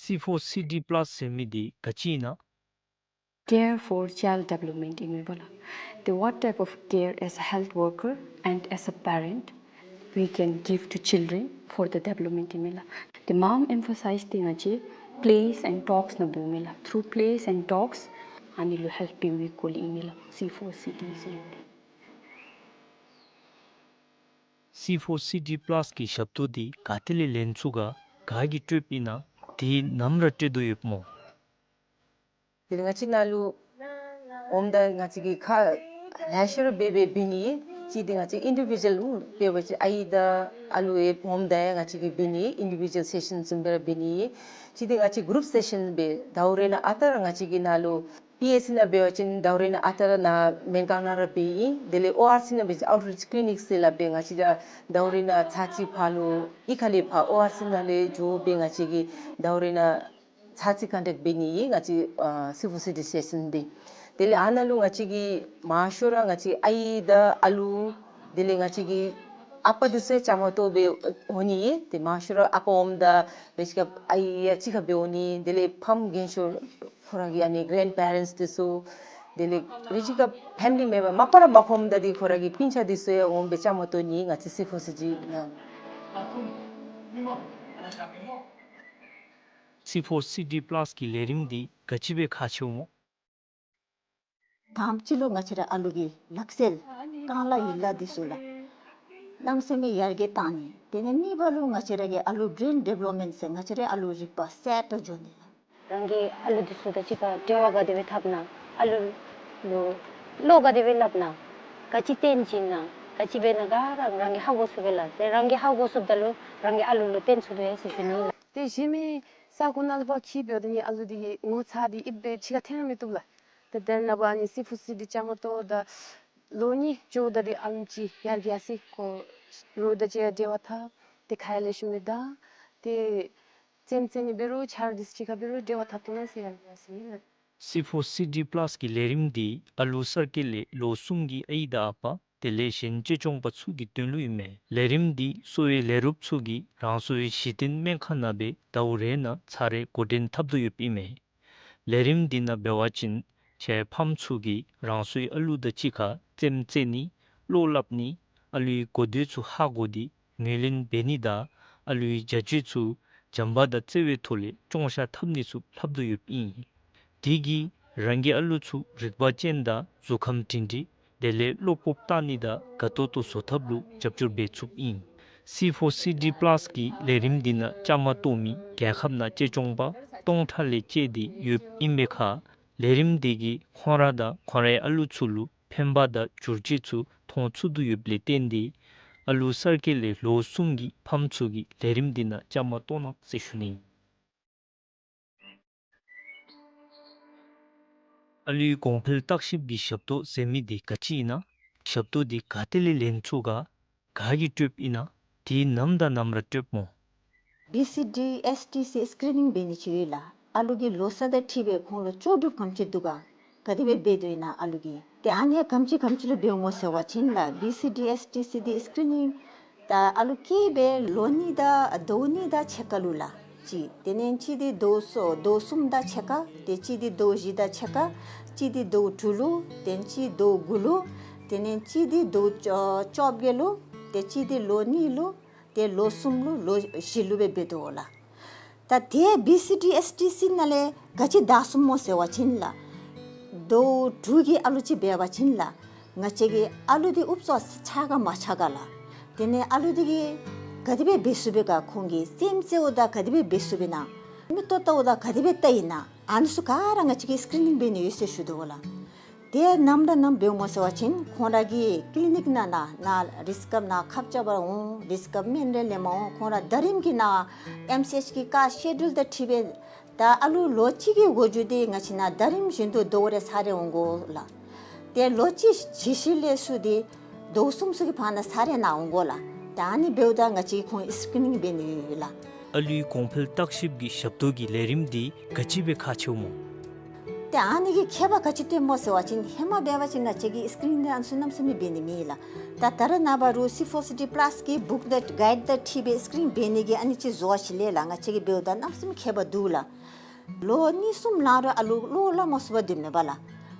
སི་ཕོར་སི་ཌི་པ་ལཱསི་ཟེར་མི་འདི་ག་ཅི་ཨིན་ན། Care for child development ཨིན་མས་པ་ལགས། The what type of care as a health worker and as a parent we can give to children for the development ཨིན་མས་ལགས། The mom emphasize འདི་ང་བཅས་plays and talks ནང་འབདཝ་མས་ལགས། Through plays and talks ཨ་ནི་ལུ་ཧེལཔ་འབད་བའི་སྐོར་ལས་ཨིན་མས་ལགས། སི་ཕོར་སི་ཌི་ཟེར་མི་འདི། སི་ཕོར་སི་ཌི་པ་ལཱསི་གི་ཞབས་ཏོག་འདི་ག་ཏེ་ལས་ལེན་ཚུགས་ག་ག་གིས་སྤྲོདཔ་ཨིན་ན། དེ་ནམ་ར་སྤྲོད་དོ་ཡོདཔ་སྨོ། དེ་ལས་ང་བཅས་ནཱ་ལུ་འོངམ་ད་ང་བཅས་ཀྱིས་ཁག་ལེ་ཤ་ར་འབད་འབད་འབད་ནི། གཅིག་འདི་ང་བཅས་ཨིན་ཌི་བི་ཌུ་ཨལ་འབད་བ་ཅིན་ཨའི་དང་ཨ་ལུ་ཡང་འོངམ་ད་ཡང་ང་བཅས་ཀྱིས་འབད་ནི། ཨིན་ཌི་བི་ཌུ་ཨལ་སེ་ཤཱན་བཟུམ་སྦེ་ར་འབད་ནི། གཅིག་འདི་ང་བཅས་གུ་རུབ་སེ་ཤཱན་འབད། ཟླཝ་རེ་ནང་ཨ་རྟག་ར་ང་བཅས་ཀྱིས་ནཱ་ལུ་པི་ཨེཆ་སི་ནང་འབད་བ་ཅིན་ཟླཝ་རེ་ནང་ཨ་རྟག་ར་ནཱ་མེན་ཀང་ནང་ར་འབད་ཨིན། དེ་ལས་ཨོ་ཨར་སི་ནང་འབད་བ་ཅིན་ཨའུཊ་རིཆ་ཀི་ལི་ནིཀ་ཟེར་སླབ་སྦེ་ང་བཅས་ར་ཟླཝ་རེ་ནང་ཚར་གཅིག་ཕར་ལུ་གཡུས་ཁ་ལས་ཕར་ཨོ་ཨར་སི་ནང་ལས་འགྱོ་སྦེ་ང་བཅས་ཀྱིས་ཟླཝ་རེ་ནང་ཚར་གཅིག་ཀོན་ཊེཀཊ་འབད་ནི་ཨིན། ང་བཅས་ཨ་སི་ཕོར་སི་ཌི་སེ་ཤཱན་འདི། དེ་ལས་ཨ་ནཱ་ལུ་ང་བཅས་ཀྱིས་མང་ཤོས་ར་ང་བཅས་ཨའི་དང་ཨ་ལུ་དེ་ལས་ང་བཅས་ཀྱི་ཨ་པ་འདི་ཚུ་ཡང་བཅའ་མར་གཏོགས་སྦེ་འོང་ནི་ཨིན། ཏེ་མང་ཤོས་ར་ཨ་པ་འོངམ་ད་རེ་ཅིག་ཁར་ཨའི་ཡང་གཅིག་ཁར་སྦེ་འོང་ནི། དེ་ལས་ཕམ་རྒན་ཤོས་ཁོ་ར་གི་ཨ་ནི་གེ་རེནཌ་པེ་རེནཊསི་འདི་ཚུ་དེ་ལས་རེ་ཅིག་ཁར་ཕེ་མི་ལི་མེམ་བར་མ་པ་ར་མ་ཁོམ་ད་འདི་ཁོ་ར་གི་སྤུན་ཆ་འདི་ཚུ་ཡང་འོང་སྦེ་བཅའ་མར་གཏོགས་ནི་ང་བཅས་སི་ཕོར་སི་ཌི་ནང་། སི་ཕོར་སི་ཌི་པ་ལཱསི་གི་ལས་རིམ་འདི་ག་ཅི་སྦེ་ཁག་ཆེཝ་སྨོ། དང་པ་ཅིག་ལུ་ང་བཅས་ར་ཨ་ལུ་གི་ལག་རྩལ་རྐང་ལག་ཡིག་ལགས་འདི་ཚུ་ལགས་གནམ་མེད་ས་མེད་ཡར་རྒྱས་བཏང་ནི། དེ་ལས་གཉིས་པ་ལུ་ང་བཅས་ར་གི་ཨ་ལུ་བྲེན་ཌི་བེ་ལོབ་མེནཊ་ཟེར་ང་བཅས་ར་ཨ་ལུ་རིག་པ་གསརཔ་འགྱོ་ནི་ལགས། རང་གི་ཨ་ལུ་འདི་ཚུ་དང་གཅིག་ཁར་འབྲེལ་བ་ག་དེ་སྦེ་འཐབ་ན། ཨ་ལུ་ལུ་བློ་ག་དེ་སྦེ་སླབ་ན། ག་ཅི་སྟོན་བྱིན་ན། ག་ཅི་འབད་ན་ག་ར་རང་གིས་ཧ་གོ་ཚུགས་པས་ལགས། ཏེ་རང་གིས་ཧ་གོ་ཚུགསཔ་ད་ལུ་རང་གི་ཨ་ལུ་ལུ་སྟོན་ཚུགས་པས་ཟེར་ཞུ་ནི་ལགས། ཏེ་གཞན་མི་ས་གོ་ནང་ལུ་ཕར་འཁྱིད་འབདཝ་ད་ནི་ཨ་ལུ་འདི་གིས་ངོ་ཚ་སྟེ་ཨིབ་སྦེ་ཕྱི་ཁར་འཐོན་ར་མི་བཏུབ་ལགས། ཏེ་དེ་ནང་འབད་ནི་སི་ཕོར་སི་འདི་བཅའ་མར་གཏོགས་ད་ལོ་གཉིས་འགྱོཝ་ད་འདི་ཨ་ལུ་ཅིག་ཡར་རྒྱས་སི་ཁོ་རོགས་དང་གཅིག་ཁར་འབྲེལ་བ་འཐབ། ཏེ་ཁ་ཡར་ལེགས་ཤོམ་སྦེ་བདའ། ཏེ་རྩེདམོ་རྩེ་ནི་འབད་རུང་ཆ་རོགས་འདི་ཚུ་གཅིག་ཁར་འབད་རུང་འབྲེལ་བ་འཐབ་བཏུབ་ན་ཟེར་ཡར་རྒྱས་སི་ཨིན་ལགས། སི་ཕོར་སི་ཌི་པ་ལཱསི་གི་ལས་རིམ་འདི་ཨ་ལུ་གསར་སྐྱེས་ལས་ལོ་གསུམ་གྱི་ཨའི་དང་ཨ་པ་དེ་ལས་གཞན་གཅེས་སྐྱོང་པ་ཚུ་གི་དོན་ལུ་ཨིན་མས། ལས་རིམ་འདི་གསོ་བའི་ལས་རོགསཔ་ཚུ་གིས་རང་སོའི་གཞི་རྟེན་སྨན་ཁང་ནང་སྦེ་ཟླཝ་རེ་ནང་ཚར་རེ་འགོ་འདྲེན་འཐབ་དོ་ཡོདཔ་ཨིན་མས། ལས་རིམ་འདི་ནང་འབད་བ་ཅིན་ཁྱེད་ཕམ་ཚུ་གིས་རང་སོའི་ཨ་ལུ་དང་གཅིག་ཁར་རྩེདམོ་རྩེ་ནི་བློ་སླབ་ནི་ཨ་ལུའི་གོ་ཐོས་ཚུ་ཧ་གོ་སྟེ་ངོས་ལེན་འབད་ནི་དང་ཨ་ལུའི་བྱ་སྤྱོད་ཚུ་བྱམས་པ་དང་བརྩེ་བའི་ཐོག་ལས་སྐྱོང་བཞག་འཐབ་ནི་ཚུ་ལྷབ་དོ་ཡོདཔ་ཨིན། དེ་གིས་རང་གི་ཨ་ལུ་ཚུ་རིག་པ་ཅན་དང་གཟུགས་ཁམས་སྒྲིང་སྒྲིང་དེ་ལས་བློ་སྤོབས་བཏང་ནི་དང་དགའ་ཏོག་ཏོ་བཟོ་ཐབས་ལུ་རྒྱབ་སྐྱོར་འབད་ཚུགསཔ་ཨིན། སི་ཕོར་སི་ཌི་པ་ལཱསི་གི་ལས་རིམ་འདི་ནང་བཅའ་མར་གཏོགས་མི་རྒྱལ་ཁབ་ནང་གཅེས་སྐྱོང་པ་སྟོང་ཕྲག་ལས་བཅད་དེ་ཡོདཔ་ཨིན་པའི་ཁར་ལས་རིམ་འདི་གིས་ཁོང་ར་དང་ཁོང་རའི་ཨ་ལུ་ཚུ་ལུ་ཕན་པ་དང་བསྒྱུར་བཅོས་ཚུ་མཐོང་ཚུགས་དོ་ཡོདཔ་ལས་བརྟེན་ཏེ་ཨ་ལུ་གསར་སྐྱེས་ལས་ལོ་གསུམ་གྱི་ཕམ་ཚུ་གིས་ལས་རིམ་འདི་ནང་བཅའ་མར་གཏོགས་གནང་ཟེར་ཞུ་ནི་ཨིན། ཨ་ལུའི་གོང་འཕེལ་བརྟག་ཞིབ་ཀྱི་ཞབས་ཏོག་ཟེར་མི་འདི་ག་ཅི་ཨིན་ན། ཞབས་ཏོག་འདི་ག་ཏེ་ལས་ལེན་ཚུགས་ག། ག་གིས་སྤྲོདཔ་ཨིན་ན། དེ་ནམ་དང་ནམ་ར་སྤྲོདཔ་སྨོ། བི་སི་ཌི་ཨེསི་ཊི་སི་སི་ཀི་རི་ནིང་འབད་ནི་ཅིག་ཡོད་ལགས། ཨ་ལུ་གི་ལོ་ཚད་དང་འཁྲིལ་སྦེ་ཁོང་ལུ་ལྕོགས་གྲུབ་ག་དེམ་ཅིག་འདུག་ག། ག་དེ་སྦེ་འབད་དོ་ཨིན་ན་ཨ་ལུ་གིས། ཏེ་ཨ་ནི་ག་དེམ་ཅིག་ག་དེམ་ཅིག་ལུ་འབདཝ་སྨོ་ཟེར་བ་ཅིན་ལགས། བི་སི་ཌི་ཨེསི་ཊི་སི་འདི་སི་ཀི་རི་ནིང་ད་ཨ་ལུ་སྐྱེས་སྦེ་ལོ་གཉིས་དང་ཟླཝ་གཉིས་དང་ཕྱེད་ཀ་ལུ་ལགས། གཅིག། དེ་ལས་གཅིག་འདི་ཟླཝ་གསུ་ཟླཝ་གསུམ་དང་ཕྱེད་ཀ། ཏེ་གཅིག་འདི་ཟླཝ་བཞི་དང་ཕྱེད་ཀ། གཅིག་འདི་ཟླཝ་དྲུག་ལུ། ཏེ་གཅིག་ཟླཝ་དགུ་ལུ། དེ་ལས་གཅིག་འདི་ཟླཝ་བཅོ་བཅོ་བརྒྱད་ལུ། ཏེ་གཅིག་འདི་ལོ་གཉིས་ལུ། ཏེ་ལོ་གསུམ་ལུ་ལོ་བཞི་ལུ་སྦེ་འབད་དོ་ལགས། ད་ཏེ་བི་སི་ཌི་ཨེསི་ཊི་སི་ནང་ལས་ག་ཅི་བདའ་ཚུགསཔ་སྨོ་ཟེར་བ་ཅིན་ལགས། ཟླཝ་དྲུག་གི་ཨ་ལུ་ཅིག་འབད་བ་ཅིན་ལགས། ང་བཅས་ཀྱི་ཨ་ལུ་འདི་ཨུབ་ཙམ་ཆགས་ག་མ་ཆགས་ག་ལགས། དེ་ལས་ཨ་ལུ་འདི་གིས་ག་དེ་སྦེ་འབད་ཚུགས་པས་ག། ཁོང་གིས་རྩེདམོ་རྩེཝ་ད་ག་དེ་སྦེ་འབད་ཚུགས་པས་ན། མིག་ཏོ་བལྟཝ་ད་ག་དེ་སྦེ་བལྟ་ཡི་ན། ཨ་ནི་ཚུ་ག་ར་ང་བཅས་ཀྱིས་སི་ཀི་རི་ནིང་འབད་ནི་ཡོད་ཟེར་ཞུ་དོ་ལགས། ཏེ་ནམ་ར་ནམ་འབདཝ་སྨོ་ཟེར་བ་ཅིན་ཁོང་ར་གི་ཀི་ལི་ནིག་ནང་ན་ན་རིགས་སྐྱབས་ནཱ་ཁབ་རྐྱབ་པར་འོང་། རིགས་སྐྱབས་སྨན་རིན་ལེན་པར་འོང་། ཁོང་ར་ཟླ་རིམ་གྱི་ནང་ཨེམ་སི་ཨེཆ་གི་ཀ་སི་ཀེ་ཌིའུལ་དང་འཁྲིལ་སྦེ་ད་ཨ་ལུ་ལོ་གཅིག་གི་འགོ་འགྱུར་འདི་ང་བཅས་ནཱ་ཟླ་རིམ་བཞིན་དུ་ཟླཝ་རེ་ཚར་རེ་འོང་དགོ་ལགས། ཏེ་ལོ་གཅིག་གི་ཤུལ་ལས་ཚུར་འདི་ཟླཝ་གསུམ་ཚུ་གི་བར་ན་ཚར་རེ་ནཱ་འོང་དགོ་ལགས། ད་ཨ་ནི་འབདཝ་ད་ང་བཅས་ཁོང་སི་ཀི་རི་ནིང་འབད་ནི་ཡོད་ལགས། ཨ་ལུའི་གོང་འཕེལ་བརྟག་ཞིབ་ཀྱི་ཞབས་ཏོག་གི་ལས་རིམ་འདི་ག་ཅི་སྦེ་ཁག་ཆེཝ་སྨོ། ཏེ་ཨ་ནི་གིས་ཁྱད་པར་ག་ཅི་སྟོནམ་སྨོ་ཟེར་བ་ཅིན་ཧེ་མ་འབད་བ་ཅིན་ང་བཅས་ཀྱིས་སི་ཀི་རི་ནིང་འདི་ཨ་ནི་ཚུ་གནམ་མེད་ས་མེད་འབད་ནི་མེད་ལགས། ད་ད་རེས་ནངས་པ་རུང་སི་ཕོར་སི་ཌི་པ་ལཱསི་གི་བུཀ་དང་གའིཌ་དང་འཁྲིལ་སྦེ་སི་ཀི་རི་ནིང་འབད་ནི་གི་ཨ་ནི་ཅིག་བཟོ་བ་ཅིག་ལས་ལགས། ང་བཅས་ཀྱིས་འབདཝ་ད་གནམ་མེད་ས་མེད་ཁྱད་པར་འདུག་ལགས། ལོ་གཉིས་གསུམ་ལང་རུང་ཨ་ལུ་བློ་སླབ་མ་ཚུགས་པར་སྡོདཔ་མས་པ་ལགས།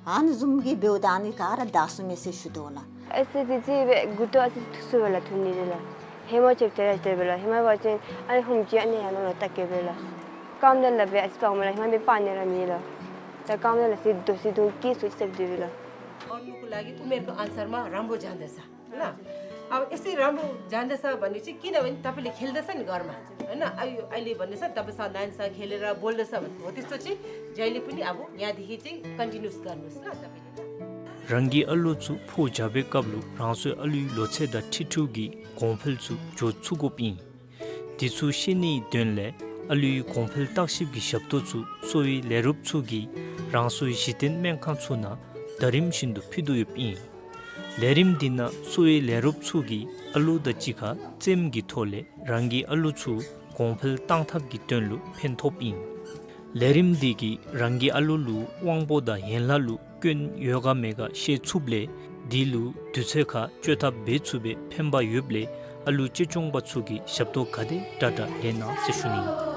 ཨ་ནི་བཟུམ་གྱི་འབདཝ་ད་ཨ་ནི་ག་ར་བདའ་ཚུགས་མས་ཟེར་ཞུ་དོ་ལགས། ཨེ་སི་ཌི་སི་སྦེ་མགུ་ཏོ་ཨ་ཙི་ཐུག་སོང་པས་ལགས། ཐུག་ནི་རེ་ལགས། ཧེ་མ་ཅིག་དེ་ར་དེ་སྦེ་ལགས། ཧེ་མ་འབད་བ་ཅིན་ཨ་ནི་ཧོམ་ཅིག་ཨ་ནི་ཡར་ནང་ལུ་བལྟ་གེ་སྦེ་ལགས། རྐངམ་དེ་ལགས་སྦེ་ཨ་ཙི་སྤང་མས་ལགས། ཧེ་མ་འབད་སྤང་ནི་ར་མེད་ལགས། ད་རྐངམ་དེ་ལགས་སྦེ་དོ་སི་དུང་ཀི་སུ་ཅིག་སྦེ་སྡོད་པས་ལགས། और उनको लागि उमेरको अनुसारमा राम्रो जाँदैछ। ल। अब यसै राम्रो जाँदैछ भने चाहिँ किनभने तपाईँले खेल्दैछ नि घरमा, होइन? अब यो अहिले भन्दैछ, तपाईँसँग नानीसँग खेलेर बोल्दैछ भने हो, त्यस्तो चाहिँ जहिले पनि अब यहाँदेखि चाहिँ कन्टिन्युस गर्नुहोस् ल तपाईँले। རང་གི་ཨ་ལོ་ཚུ་ཕོ་རྒྱས་པའི་སྐབས་ལུ་རང་སོའི་ཨ་ལུའི་ལོ་ཚད་དང་འཁྲིལ་འཁྲིལཝ་གི་གོང་འཕེལ་ཚུ་འགྱོ་ཚུགས་དགོཔ་ཨིན། དེ་ཚུ་ཤེས་ནིའི་དོན་ལས་ཨ་ལུའི་གོང་འཕེལ་བརྟག་ཞིབ་ཀྱི་ཞབས་ཏོག་ཚུ་གསོ་བའི་ལས་རོགསཔ་ཚུ་གིས་རང་སོའི་གཞི་རྟེན་སྨན་ཁང་ཚུ་ནང་ཟླ་རིམ་བཞིན་དུ་ཕུལ་དོ་ཡོདཔ་ཨིན། ལས་རིམ་འདི་ནང་གསོ་བའི་ལས་རོགསཔ་ཚུ་གིས་ཨ་ལོ་དང་གཅིག་ཁར་རྩེདམོ་གི་ཐོག་ལས་རང་གི་ཨ་ལོ་ཚུ་གོང་འཕེལ་གཏང་ཐབས་ཀྱི་དོན་ལུ་ཕན་ཐོགསཔ་ཨིན། ལས་རིམ་འདི་གིས་རང་གི་ཨ་ལོ་ལུ་དབང་པོ་དང་ཡན་ལག་ལུ་སྐྱོན་ཡོད་ག་མེད་ག་ཤེས་ཚུགསཔ་ལས་འདི་ལུ་དུས་ཚོད་ཁར་བཅོས་ཐབས་འབད་ཚུགས་པའི་ཕན་པ་ཡོདཔ་ལས་ཨ་ལུ་གཅེས་སྐྱོང་པ་ཚུ་གིས་ཞབས་ཏོག་ག་དེ་དྲག་དྲག་ལེན་གནང་ཟེར་ཞུ་ནི་ཨིན།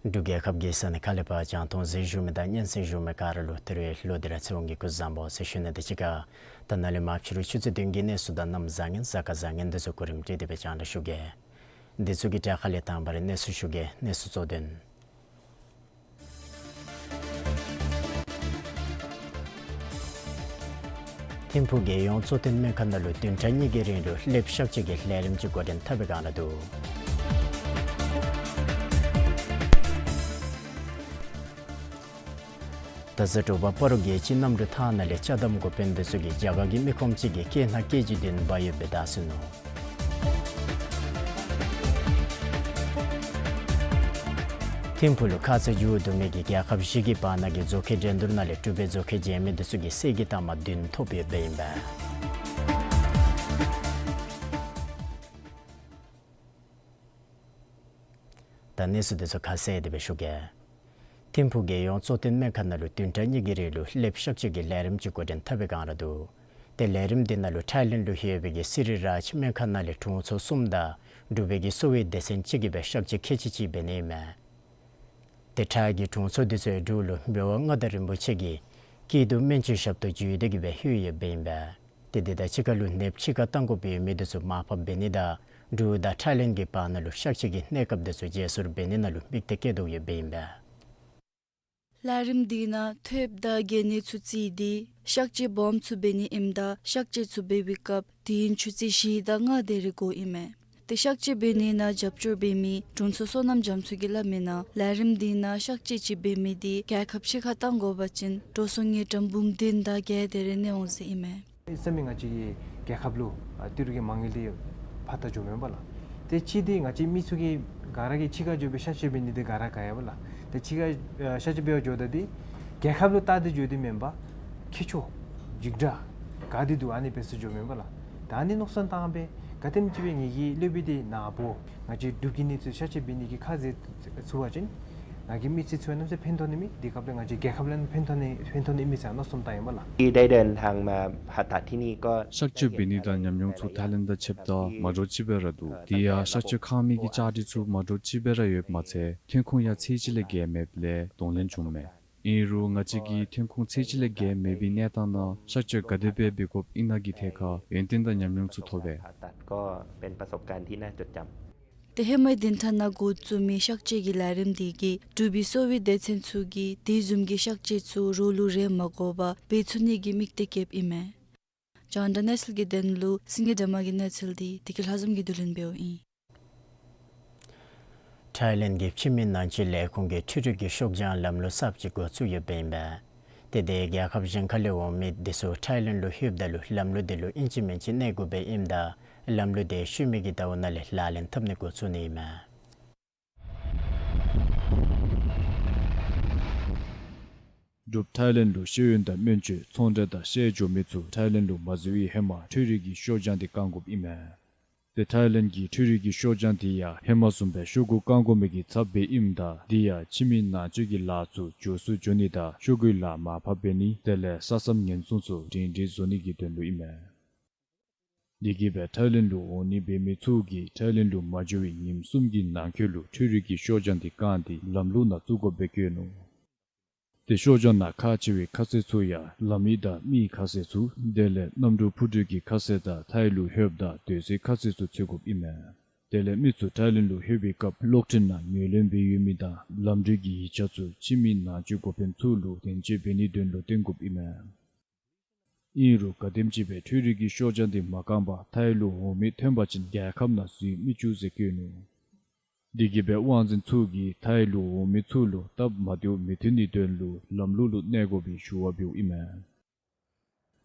འབྲུག་རྒྱལ་ཁབ་ཀྱི་ས་གནས་ཁག་ལས་ཕར་རྒྱང་མཐོང་གཟིགས་བཞུགས་མི་དང་སྙན་གསན་བཞུགས་མི་ག་ར་ལུ་ད་རིས་ལོ་འདི་ར་ཚེས་དབང་གིས་སྐུ་གཟུགས་བཟང་པོ་ཟེར་ཞུ་ནི་དང་གཅིག་ཁར་ད་ནཱ་ལས་མར་ཕྱི་རུ་ཆུ་ཚོད་བདུན་གྱི་གནས་ཚུལ་དང་གནམ་བཟང་ངན་གཟའ་སྐར་བཟང་ངན་འདི་ཚུ་གོ་རིམ་སྒྲིག་སྟེ་སྦེ་རྒྱང་བསྒྲགས་ཞུ་གེ། འདི་ཚུ་གི་གྲས་ཁ་ལས་དང་པ་ར་གནས་ཚུལ་ཞུ་གེ། གནས་ཚུལ་གཙོ་དོན། ཐིམ་ཕུག་རྒྱལ་ཡོངས་གཙོ་བསྟེན་སྨན་ཁང་ནང་ལུ་བདུན་ཕྲག་གཉིས་ཀྱི་རིང་ལུ་ལྷེབ་གཤག་བཅོས་ཀྱི་ལས་རིམ་ཅིག་འགོ་འདྲེན་འཐབ་པའི་བསྒང་ར་འདུག། ད་གཟའ་སྤྲོ་པ་སྤ་རོ་རྒྱལ་སྤྱིའི་གནམ་གྲུ་ཐང་ནང་ལས་ཅ་དམ་འགོ་དཔོན་འདི་ཚུ་གིས་རྒྱ་གར་གྱི་མི་ཁོམ་ཅིག་གི་སྐྱེལ་སྣ་བཀལ་བྱིན་དོན་འབག་ཡོདཔ་སྦེ་བརྡ་སོང་ནུག། ཐིམ་ཕུག་ལུ་ཁ་ཙ་མཇུག་བསྡུ་མི་གི་རྒྱལ་ཁབ་བཞི་གི་བར་ན་གི་མཛོད་ཁང་འགྲན་བསྡུར་ནང་ལས་འབྲུག་པའི་མཛོད་ཁང་རྒྱལ་མི་འདི་ཚུ་གིས་གསེར་གྱི་རྟགས་མ་བདུན་ཐོབ་ཡོདཔ་ཨིན་པས། ད་གནས་ཚུལ་འདི་ཚུ་ཁ་གསལ་ཏེ་སྦེ་ཞུ་གེ། ཐིམ་ཕུག་རྒྱལ་ཡོངས་གཙོ་བསྟེན་སྨན་ཁང་ནང་ལུ་བདུན་ཕྲག་གཉིས་ཀྱི་རིང་ལུ་ལྷེབ་གཤག་བཅོས་ཀྱི་ལས་རིམ་ཅིག་འགོ་འདྲེན་འཐབ་པའི་བསྒང་ར་འདུག། ཏེ་ལས་རིམ་འདི་ནང་ལུ་ཐའི་ལེནཌ་ལུ་ཡོད་པའི་གི་སི་རི་རཱཇ་སྨན་ཁང་ནང་ལས་དྲུང་འཚོ་གསུམ་དང་འབྲུག་པའི་གི་གསོ་བའི་སྡེ་ཚན་གཅིག་གིས་སྦེ་གཤག་བཅོས་ཁལ་གཅིག་ཅིག་འབད་ནི་ཨིན་མས། ཏེ་ཁྲག་གི་དྲུང་འཚོ་འདི་ཚུ་འབྲུག་ལུ་འབུལ་བ་མངའ་བདག་རིན་པོ་ཆེ་གིས་སྐྱིད་སྡུག་སྨན་བཅོས་ཞབས་ཏོག་བརྒྱུད་དེ་གིས་སྦེ་ལྷོད་ཡོདཔ་ཨིན་པས། ཏེ་དེ་དང་གཅིག་ཁར་ལུ་ནདཔ་ཕྱི་ཁར་བཏང་དགོཔ་ཡོད་མི་འདི་ཚུ་མར་ཕབ་འབད་ནི་དང་འབྲུག་དང་ཐའི་ལེནཌ་གི་བར་ན་ལུ་གཤག་བཅོས་ཀྱི་གནས་སྐབས་འདི་ཚུ་བརྗེ་སོར་འབད་ནི་ནང་ལུ་དམིགས་གཏད་བསྐྱེད་དོ་ཡོདཔ་ཨིན་པས། ལས་རིམ་འདི་ནང་ཐོདཔ་དང་གྱེས་ནི་ཚུ་རྩིས་ཏེ་གཤག་བཅོས་སྦོམ་ཚུ་འབད་ནི་ཨིནམ་ད་གཤག་བཅོས་ཚུ་འབད་བའི་སྐབས་དུས་ཡུན་ཆུ་ཚོད་བཞི་དང་ལྔ་དེ་རེ་འགོརཝ་ཨིན་མས། ཏེ་གཤག་བཅོས་འབད་ནི་ནང་རྒྱབ་སྐྱོར་འབད་མི་དྲུང་འཚོ་བསོད་ནམས་རྒྱ་མཚོ་གིས་སླབ་མི་ནང་ལས་རིམ་འདི་ནང་གཤག་བཅོས་ཅིག་འབད་མི་འདི་རྒྱལ་ཁབ་ཕྱི་ཁར་བཏང་དགོ་པ་ཅིན་འགྲོ་སོང་དངུལ་ཀྲམ་འབུམ་བདུན་དང་བརྒྱད་དེ་རེ་གནས་འོང་ཟེར་ཨིན་མས། ཟེར་མི་ང་བཅས་ཀྱི་རྒྱལ་ཁབ་ལུ་ཨ་ཏི་རུ་གི་མ་དངུལ་འདི་ཕར་ད་འགྱོཝ་མེན་པ་ལགས། ཏེ་གཅིག་འདི་ང་བཅས་མི་ཚུ་གིས་ག་ར་གིས་ཕྱི་ཁར་འགྱོ་སྦེ་གཤག་བཅོས་འབད་ནི་འདི་ག་ར་ག་ཡ་པ་ལགས། ཏེ་ཕྱི་ཁར་ཨ་གཤག་བཅོས་འབད་བར་འགྱོཝ་ད་འདི་རྒྱལ་ཁབ་ལུ་བལྟ་སྟེ་འགྱོ་སྟེ་མེན་པར་ཁེ་ཆོ་འཇིགས་སྐྲག་ག་དེ་འདུག་ཨ་ནི་འབད་སར་འགྱོཝ་མེན་པ་ལགས། ད་ཨ་ནི་མནོ་བསམ་བཏང་སྦེ་ག་དེམ་ཅིག་སྦེ་ངེ་གི་སློབ་དཔོན་འདི་ནཱ་བོ་ང་བཅས་འབྲུག་གི་མི་ཚུ་གཤག་བཅོས་འབད་ནི་གི་ཁ་བཟེད་ཚུགས་པ་ཅིན་ང་གིས་མི་ཚེ་ཚུ་ཡང་གནམ་མེད་ས་མེད་ཕན་ཐོགས་ནི་མས། དེ་སྐབས་ལས་ང་བཅས་རྒྱལ་ཁབ་ལུ་ཡང་ཕན་ཐོགས་ནི་ཕན་ཐོགས་ནི་མས་ཟེར་མནོ་བསམ་བཏང་ཡི་པ་ལགས། ที่ได้เดินทางมาผ่าตัดที่นี่ก็ གཤག་བཅོས་འབད་ནི་དང་ཉམས་མྱོང་ཚུ་ཐའི་ལེནཌ་དང་ཕྱདཔ་ད་མ་འདྲཝ་ཅིག་སྦེ་ར་འདུག། དེ་ཡང་གཤག་བཅོས་ཁང་མིག་གི་བཅའ་སྒྲིག་ཚུ་མ་འདྲཝ་ཅིག་སྦེ་ར་ཡོདཔ་མ་ཚད་ཐོན་ཁུངས་ཡང་ཚད་གཅིག་ལས་བརྒལ་མེདཔ་ལས་གདོང་ལེན་བྱུངམ་མས། ཨིན་རུང་ང་བཅས་ཀྱིས་ཐོན་ཁུངས་ཚད་གཅིག་ལས་བརྒལ་མེད་པའི་གནས་སྟངས་ནང་གཤག་བཅོས་ག་དེ་སྦེ་འབད་དགོཔ་ཨིན་ན་གི་ཐད་ཁར་ཡོན་ཏན་དང་ཉམས་མྱོང་ཚུ་ཐོབ་པས། ก็เป็นประสบการณ์ที่น่าจดจำ ཏེ་ཧེ་མའི་བདུན་ཕྲག་ནང་འགོ་བཙུགས་མི་གཤག་བཅོས་ཀྱི་ལས་རིམ་འདི་གིས་འབྲུག་པའི་གསོ་བའི་སྡེ་ཚན་ཚུ་གིས་དེ་བཟུམ་གྱི་གཤག་བཅོས་ཚུ་རོགས་ལུ་རེ་མ་དགོ་པར་འབད་ཚུགས་ནི་གི་དམིགས་གཏད་བསྐྱེདཔ་ཨིན་མས། རྒྱང་བསྒྲགས་གནས་ཚུལ་གྱི་དོན་ལུ་སེང་གེ་སྒྲོལ་མ་གི་གནས་ཚུལ་འདི་བདེ་སྐྱིད་ལྷ་འཛོམས་ཀྱིས་བསྡུ་ལེན་འབདཝ་ཨིན། ཐའི་ལེནཌ་གི་ཕྱི་མི་ནང་འཛུལ་ལས་ཁུངས་ཀྱིས་འཕྲུལ་རིག་གི་ཤོག་བྱང་ལམ་ལུགས་གསརཔ་ཅིག་འགོ་བཙུགས་ཡོདཔ་ཨིན་པས། ཏེ་དེ་ཡང་རྒྱལ་ཁབ་གཞན་ཁ་ལས་འོང་མི་འདི་ཚུ་ཐའི་ལེནཌ་ལུ་ལྷོདཔ་ད་ལུ་ལམ་ལུགས་འདི་ལུ་ཨིན་ཅི་མིན་ཅི་གནས་དགོཔ་ཨིནམ་ད་ལམ་ལུགས་དེ་ཤུལ་མའི་གི་ཟླཝ་ནང་ལས་ལག་ལེན་འཐབ་ནི་འགོ་བཙུགས་ནི་ཨིན་མས། འབྲུགཔ་ཐའི་ལེནཌ་ལུ་ཤེས་ཡོན་དང་སྨན་བཅོས་ཚོང་འབྲེལ་དང་བཤལ་འགྱོ་མི་ཚུ་ཐའི་ལེནཌ་ལུ་མ་འཛུལ་བའི་ཧེ་མ་འཕྲུལ་རིག་གི་ཤོག་བྱང་འདི་བཀང་དགོཔ་ཨིན་མས། ཏེ་ཐའི་ལེནཌ་གི་འཕྲུལ་རིག་གི་ཤོག་བྱང་འདི་ཡང་ཧེ་མ་བཟུམ་སྦེ་ཤོག་གུ་བཀང་དགོ་མི་གི་ཚབ་སྦེ་ཨིནམ་ད་འདི་ཡང་ཕྱི་མི་ནང་འཛུལ་གྱི་ལཱ་ཚུ་མགྱོགས་སུ་འགྱོ་ནི་དང་ཤོག་གུའི་ལཱ་མར་ཕབ་འབད་ནི་དེ་ལས་ས་མཚམས་ཉེན་སྲུང་ཚུ་སྒྲིང་སྒྲིང་བཟོ་ནི་གི་དོན་ལུ་ཨིན་མས། དེ་གིས་སྦེ་ཐའི་ལེནཌ་ལུ་འོང་ནི་འབད་མི་ཚུ་གིས་ཐའི་ལེནཌ་ལུ་མ་འགྱོ་བའི་ཉིནམ་གསུམ་གྱི་ནང་འཁོད་ལུ་འཕྲུལ་རིག་གི་ཤོག་བྱང་འདི་བཀང་སྟེ་ལམ་ལུགས་ནང་བཙུགས་དགོཔ་སྦེ་བཀོད་ནུག། ཏེ་ཤོག་བྱང་ནང་ཁག་ཆེ་བའི་ཁ་གསལ་ཚུ་ཡང་ལམ་ཡིག་དང་མིའི་ཁ་གསལ་ཚུ་དེ་ལས་གནམ་གྲུ་འཕུར་གྲུ་གི་ཁ་གསལ་དང་ཐའི་ལུ་ལྷོདཔ་ད་སྡོད་སའི་ཁ་གསལ་ཚུ་འཚོལ་དགོཔ་ཨིན་མས། དེ་ལས་མི་ཚུ་ཐའི་ལེནཌ་ལུ་ལྷོད་པའི་སྐབས་གློག་འཕྲིན་ནང་ངོས་ལེན་འབད་ཡོད་མི་དང་ལམ་འགྲུལ་གྱི་ཡིག་ཆ་ཚུ་ཕྱི་མི་ནང་འཛུལ་འགོ་དཔོན་ཚུ་ལུ་བདེན་དཔྱད་འབད་ནིའི་དོན་ལུ་སྟོན་དགོཔ་ཨིན་མས། ཨིན་རུང་ག་དེམ་ཅིག་སྦེ་འཕྲུལ་རིག་གི་ཤོག་བྱང་འདི་མ་བཀང་པར་ཐའི་ལུ་འོང་མི་ཐོན་པ་ཅིན་རྒྱལ་ཁབ་ནང་འཛུལ་མི་བཅུག་ཟེར་བཀོད་ནུག། དེ་གིས་སྦེ་དབང་འཛིན་ཚུ་གིས་ཐའི་ལུ་འོང་མི་ཚུ་ལུ་སྟབས་མ་བདེཝ་མི་ཐོན་ནིའི་དོན་ལུ་ལམ་ལུགས་ལུ་གནས་དགོ་པའི་ཞུ་བ་འབདཝ་ཨིན་མས།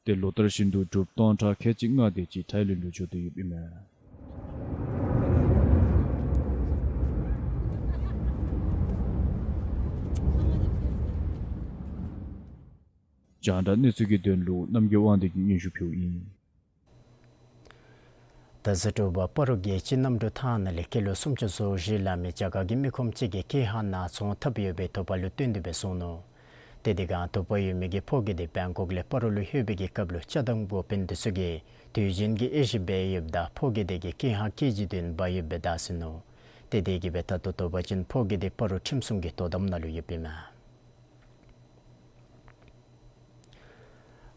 ཏེ་ལོ་ལྟར་བཞིན་དུ་འབྲུགཔ་སྟོང་ཕྲག་ཁལ་གཅིག་ལྔ་དེ་ཅིག་ཐའི་ལེནཌ་ལུ་འགྱོ་སྟེ་ཡོདཔ་ཨིན་མས། རྒྱང་བསྒྲགས་གནས་ཚུལ་གྱི་དོན་ལུ་རྣམ་རྒྱལ་དབང་འདུས་ཀྱིས་སྙན་ཞུ་ཕུལཝ་ཨིན། ད་གཟའ་སྤྲོ་པ་སྤ་རོ་རྒྱལ་སྤྱིའི་གནམ་གྲུ་ཐང་ནང་ལས་སྐྱེས་ལོ་སུམ་ཅུ་སོ་བཞི་ལང་མི་རྒྱ་གར་གྱི་མི་ཁོམ་ཅིག་གིས་ཀྱེ་ཧན་ནང་ཚོང་འཐབ་ཡོད་པའི་དོགས་པ་ལུ་བརྟེན་ཏེ་སྦེ་སོང་ནུག། ཏེ་དེ་སྒང་དོགས་པ་ཡོད་མི་གི་ཕོ་རྒྱས་དེ་བེང་ཀོག་ལས་སྤ་རོ་ལུ་ལྷོད་པའི་གི་སྐབས་ལུ་ཅ་དམ་འགོ་དཔོན་འདི་ཚུ་གིས་དུས་རྒྱུན་གྱི་དབྱེ་ཞིབ་འབད་ཡོདཔ་ད་ཕོ་རྒྱས་དེ་གིས་ཀྱེ་ཧན་བཀལ་བྱིན་དོན་འབག་ཡོདཔ་སྦེ་བརྡ་སོང་ནུག། ཏེ་དེ་གིས་སྦེ་ད་ལྟོ་དོགས་པ་ཅིན་ཕོ་སྐྱེས་འདི་སྤ་རོ་ཁྲིམས་སྲུང་གི་དོ་དམ་ནང་ལུ་ཡོདཔ་ཨིན་མས།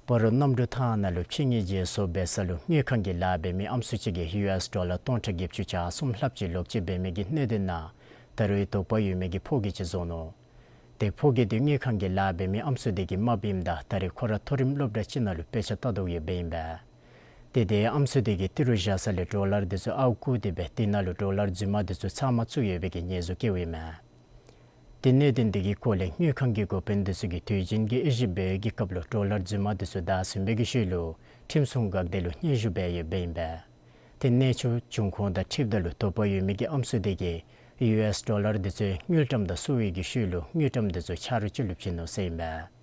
སྤ་རོ་གནམ་གྲུ་ཐང་ནང་ལུ་ཕྱི་ཉིན་རྗེས་སོར་འབད་ས་ལུ་དངུལ་ཁང་གི་ལཱ་འབད་མི་ཨམ་སྲུ་ཅིག་གིས་ཡུ་ཨེསི་ཌོ་ལར་སྟོང་ཕྲག་བརྒྱད་ཅུ་གྱ་གསུམ་ལྷགཔ་ཅིག་ལོག་སྤྱོད་འབད་མི་གི་གནད་དོན་ནང་ད་རུང་དོགས་པ་ཡོད་མི་གི་ཕོ་སྐྱེས་ཅིག་བཟོ་ནུག། ཏེ་ཕོ་སྐྱེས་འདི་དངུལ་ཁང་གི་ལཱ་འབད་མི་ཨམ་སྲུ་དེ་གི་རྨགཔ་ཨིནམ་ད་ད་རེས་ཁོ་ར་མཐོ་རིམ་སློབ་གྲྭ་ཅིག་ནང་ལུ་དཔེ་ཆ་ལྟ་དོ་ཡོདཔ་ཨིན་པས། ཏེ་དེ་ཨམ་སྲུ་དེ་གིས་ཏི་རུ་བཞག་ས་ལས་ཌོ་ལར་དེ་ཚུ་ཨརཝ་བརྐུ་སྟེ་སྦེ་དེ་ནང་ལུ་ཌོ་ལར་རྫུན་མ་དེ་ཚུ་ཚབ་མ་བཙུགས་ཡོད་པའི་གི་ཉེས་འཛུགས་བཀལཝ་ཨིན་མས། ཏེ་གནད་དོན་དེ་གི་སྐོར་ལས་དངུལ་ཁང་གི་འགོ་དཔོན་དེ་ཚུ་གིས་དུས་རྒྱུན་གྱི་དབྱེ་ཞིབ་འབད་བའི་གི་སྐབས་ལུ་ཌོ་ལར་རྫུན་མ་དེ་ཚུ་བདའ་ཟུན་པའི་གི་ཤུལ་ལུ་ཁྲིམས་སྲུང་འགག་སྡེ་ལུ་སྙན་ཞུ་འབད་ཡོདཔ་ཨིན་པས། ཏེ་གནས་ཚུལ་བྱུང་ཁུངས་དང་འཁྲིལཝ་ད་ལུ་དོགས་པ་ཡོད་མི་གི་ཨམ་སྲུ་དེ་གིས་ཡུ་ཨེསི་ཌོ་ལར་དེ་ཚུ་དངུལ་ཀྲམ་དང་སོར་བའི་གི་ཤུལ་ལུ་དངུལ་ཀྲམ་དེ་ཚུ་ཆ་རོགས་ཅིག་ལུ་བྱིན་ནུག་ཟེར་ཨིན་པས།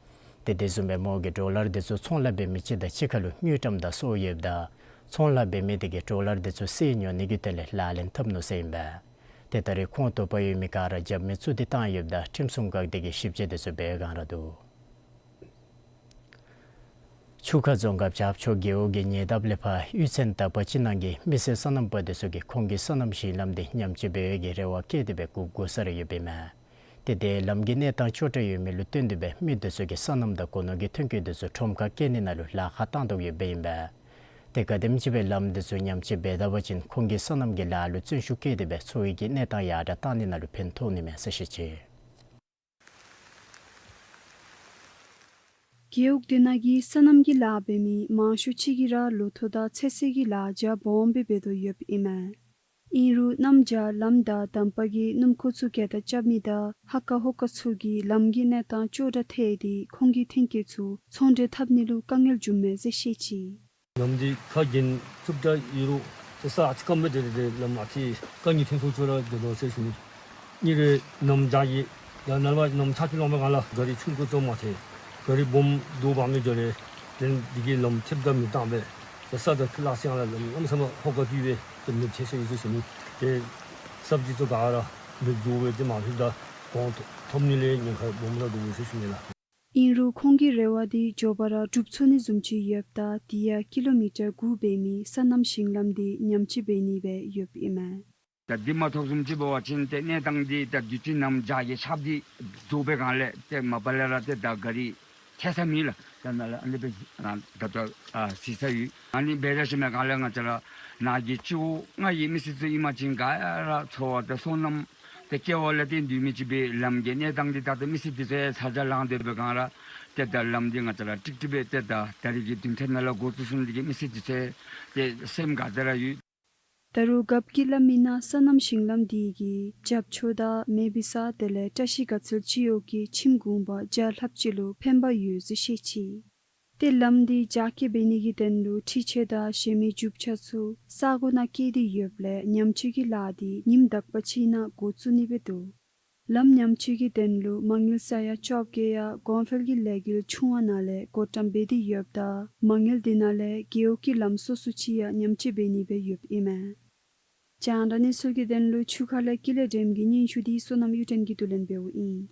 ཏེ་དེ་བཟུམ་སྦེ་མོ་གིས་ཌོ་ལར་དེ་ཚུ་ཚོང་ལཱ་འབད་མི་ཅིག་དང་གཅིག་ཁར་ལུ་དངུལ་ཀྲམ་དང་སོར་ཡོདཔ་ད་ཚོང་ལཱ་འབད་མི་དེ་གིས་ཌོ་ལར་དེ་ཚུ་བསད་ཉོ་ནི་གི་དོན་ལས་ལག་ལེན་འཐབ་ནུག་ཟེར་ཨིན་པས། ཏེ་ད་རེས་ཁོང་དོགས་པ་ཡོད་མི་ག་ར་རྒྱབ་མི་བཙུགས་ཏེ་བཏང་ཡོདཔ་ད་ཁྲིམས་སྲུང་འགག་སྡེ་གིས་ཞིབ་དཔྱད་དེ་ཚུ་འབད་བའི་བསྒང་ར་འདུག། ཆུ་ཁ་རྫོང་ཁག་བྱག་ཕྱོགས་རྒེད་འོག་གི་ཉེ་འདབས་ལས་ཕར་གཡུས་ཚན་དག་པ་ཅིག་ནང་གི་མི་སེར་སོ་ནམ་པ་དེ་ཚུ་གིས་ཁོང་གི་སོ་ནམ་ཞིང་ལམ་དེ་ཉམས་བཅོས་འབད་བའི་གི་རེ་བ་བསྐྱེད་དེ་སྦེ་སྒུག་སྒུག་ས་ར་ཡོདཔ་ཨིན་མས། ཏེ་དེ་ལམ་གྱི་གནས་སྟངས་སྐྱོ་དྲགས་ཡོད་མི་ལུ་བརྟེན་ཏེ་སྦེ་མི་དེ་ཚུ་གིས་སོ་ནམ་དང་སྒོ་ནོར་གྱི་ཐོན་སྐྱེད་དེ་ཚུ་ཁྲོམ་ཁར་བསྐྱལ་ནི་ནང་ལུ་ལཱ་ཁག་བཏང་དོ་ཡོདཔ་ཨིན་པས། ཏེ་ག་དེམ་ཅིག་སྦེ་ལམ་དེ་ཚུ་ཉམས་བཅོས་འབད་ད་པ་ཅིན་ཁོང་གི་སོ་ནམ་གྱི་ལཱ་ལུ་བརྩོན་ཤུགས་བསྐྱེད་དེ་སྦེ་འཚོ་བའི་གི་གནས་སྟངས་ཡར་དྲགས་བཏང་ནི་ནང་ལུ་ཕན་ཐོགས་ནི་མས་ཟེར་བཤད་ཅི། རྒེད་འོག་དེ་ནང་གི་སོ་ནམ་གྱི་ལཱ་འབད་མི་མང་ཤོས་ཅིག་གིས་ར་ལོ་ཐོག་དང་ཚོད་བསྲེ་གི་ལཱ་རྒྱ་སྦོམ་སྦེ་འབད་དོ་ཡོདཔ་ཨིན་མས། ཨིན་རུང་གནམ་བྱཱར་ལམ་དང་འདམ་པ་གིས་སྣུམ་འཁོར་ཚུ་གྱལ་ཏ་རྐྱབ་མི་དང་ཧ་ཀ་ཧོ་ཀ་ཚུ་གིས་ལམ་གྱི་གནས་སྟངས་སྐྱོ་དྲགས་ཐལ་ཏེ་ཁོང་གི་ཐོན་སྐྱེད་ཚུ་ཚོང་འབྲེལ་འཐབ་ནི་ལུ་དཀའ་ངལ་འབྱུངམ་མས་ཟེར་བཤད་ཅི། ལམ་འདི་ཁ་གྱེན་ཚུབ་ད་ཡོད་རུང་ཏེ་ས་ཨ་ཙི་སྐམ་སྦེ་ཏེ་ཏེ་ལམ་ཨ་ཙི་དཀའ་ངལ་ཐོན་སོང་ཅི་ར་འགྱོ་དོ་ཟེར་ཞུ་ནི། ཨིན་རུང་གནམ་བྱཱར་གྱི་ད་ནངས་པ་གནམ་ཆར་ཅིག་ལང་པའི་སྒང་ལས་ག་རི་ཆུང་ཀུ་ཙམ་མ་ཐལ། ག་རི་སྦོམ་རྡོ་འབག་མི་འགྱོ་རུང་ཏེ་འདི་གིས་ལམ་ཐེབས་ད་མི་བཏང་པས། ཏེ་ས་དང་ཆུ་ལ་སོགས་ལ་ལམ་གནམ་མེད་ས་མེད་ཧོ་ཀ་བཏུལ་སྦེ་ཏེ་མེདཔ་ཐལ་སོ་ཡི་ཟེར་ཞུ་ནི། ཏེ་སབ་ཇི་ཚུ་ག་ར་མེདཔ་འགྱོ་སྦེ་ཏེ་མ་ལྷོདཔ་ད་གོང་ཐོབ་ནི་ལས་ཉེན་ཁ་སྦོམ་ར་འདུག་ཟེར་ཞུ་ནི་ལགས། ཨིན་རུང་ཁོང་གི་རེ་བ་འདི་མགྱོགས་པ་ར་འགྲུབ་ཚུགས་ནི་བཟུམ་ཅིག་ཡོདཔ་ད་དེ་ཡང་ཀི་ལོ་མི་ཊར་དགུ་འབད་མི་སོ་ནམ་ཞིང་ལམ་འདི་ཉམས་བཅོས་འབད་ནི་སྦེ་ཡོདཔ་ཨིན་མས། ད་འདི་མ་ཐོབ་བཟུམ་ཅིག་འབད་བ་ཅིན་ཏེ་གནས་སྟངས་འདི་ད་དུས་ཅི་གནམ་བྱཱར་གྱི་ཆརཔ་འདི་རྫོགས་པའི་སྒང་ལས་ཏེ་མ་པ་ལས་ར་ཏེ་ད་ག་རི་ཐལ་ས་མེད་ལགས། ད་ནཱ་ལས་ཨ་ནི་སྦེ་ཨ་ད་ལྟོ་ཨ་གཟིགས་ས་ཡོད། ཨ་ནི་སྦེ་ར་ཞིནམ་སྒང་ལས་ང་བཅས་ར་ནཱ་གི་སྤྱི་འོག་ལྔ་གི་མི་སེར་ཚུ་ཨིན་པ་ཅིན་ག་ར་འཚོ་བ་དང་སོ་ནམ་ཏེ་སྐྱེ་བ་ལས་ཏེ་འདུས་མི་ཅིག་སྦེ་ལམ་གྱི་གནས་སྟངས་འདི་ད་ལྟོ་མི་སེར་འདི་ཚུ་ཡང་ཚ་གྱང་ལངས་ཏེ་སྦེ་ག་ར་ཏེ་ད་ལམ་འདི་ང་བཅས་ར་ཀྲིག་ཀྲི་སྦེ་ཏེ་ད་ད་རིས་ཀྱི་བདུན་ཕྲག་ནང་ལུ་འགོ་བཙུགས་ཞིནམ་འདི་གིས་མི་སེར་འདི་ཚུ་ཏེ་སེམས་དགའ་སྟེ་ར་ཡོད། ད་རུང་རྒཔོ་གིས་སླབ་མི་ནང་སོ་ནམ་ཞིང་ལམ་འདི་གིས་བྱག་ཕྱོགས་དང་མེ་བི་ས་དེ་ལས་བཀྲ་ཤིས་དགའ་ཚལ་སྤྱི་འོག་གི་ཁྱིམ་གུང་པ་བརྒྱ་ལྷགཔ་ཅིག་ལུ་ཕན་པ་ཡོད་ཟེར་བཤད་ཅི། ཏེ་ལམ་འདི་རྒྱ་སྐྱེད་འབད་ནི་གི་དོན་ལུ་འཕྲུལ་ཆས་དང་གཞན་མི་རྒྱུ་ཆ་ཚུ་ས་གོ་ནང་བསྐྱལ་ཏེ་ཡོདཔ་ལས་ཉམས་བཅོས་ཀྱི་ལཱ་འདི་ཉིནམ་དག་པ་ཅིག་ནང་འགོ་བཙུགས་ནི་སྦེ་འདུག། ལམ་ཉམས་བཅོས་ཀྱི་དོན་ལུ་མ་དངུལ་ས་ཡ་བཅོ་བརྒྱད་ཡང་གོང་འཕེལ་གྱི་ལས་འགུལ་ཆུང་བ་ནང་ལས་བགོ་བཀྲམ་འབད་དེ་ཡོདཔ་ད་མ་དངུལ་འདི་ནང་ལས་རྒེད་འོག་གི་ལམ་སོ་སོ་ཅིག་ཡང་ཉམས་བཅོས་འབད་ནི་སྦེ་ཡོདཔ་ཨིན་མས། རྒྱང་བསྒྲགས་གནས་ཚུལ་གྱི་དོན་ལུ་ཆུ་ཁ་ལས་ཀུན་ལེགས་སྒྲོལམ་གྱི་སྙན་ཞུ་འདི་བསོད་ནམས་གཡུ་སྒྲོན་གྱིས་བསྡུ་ལེན་འབདཝ་ཨིན།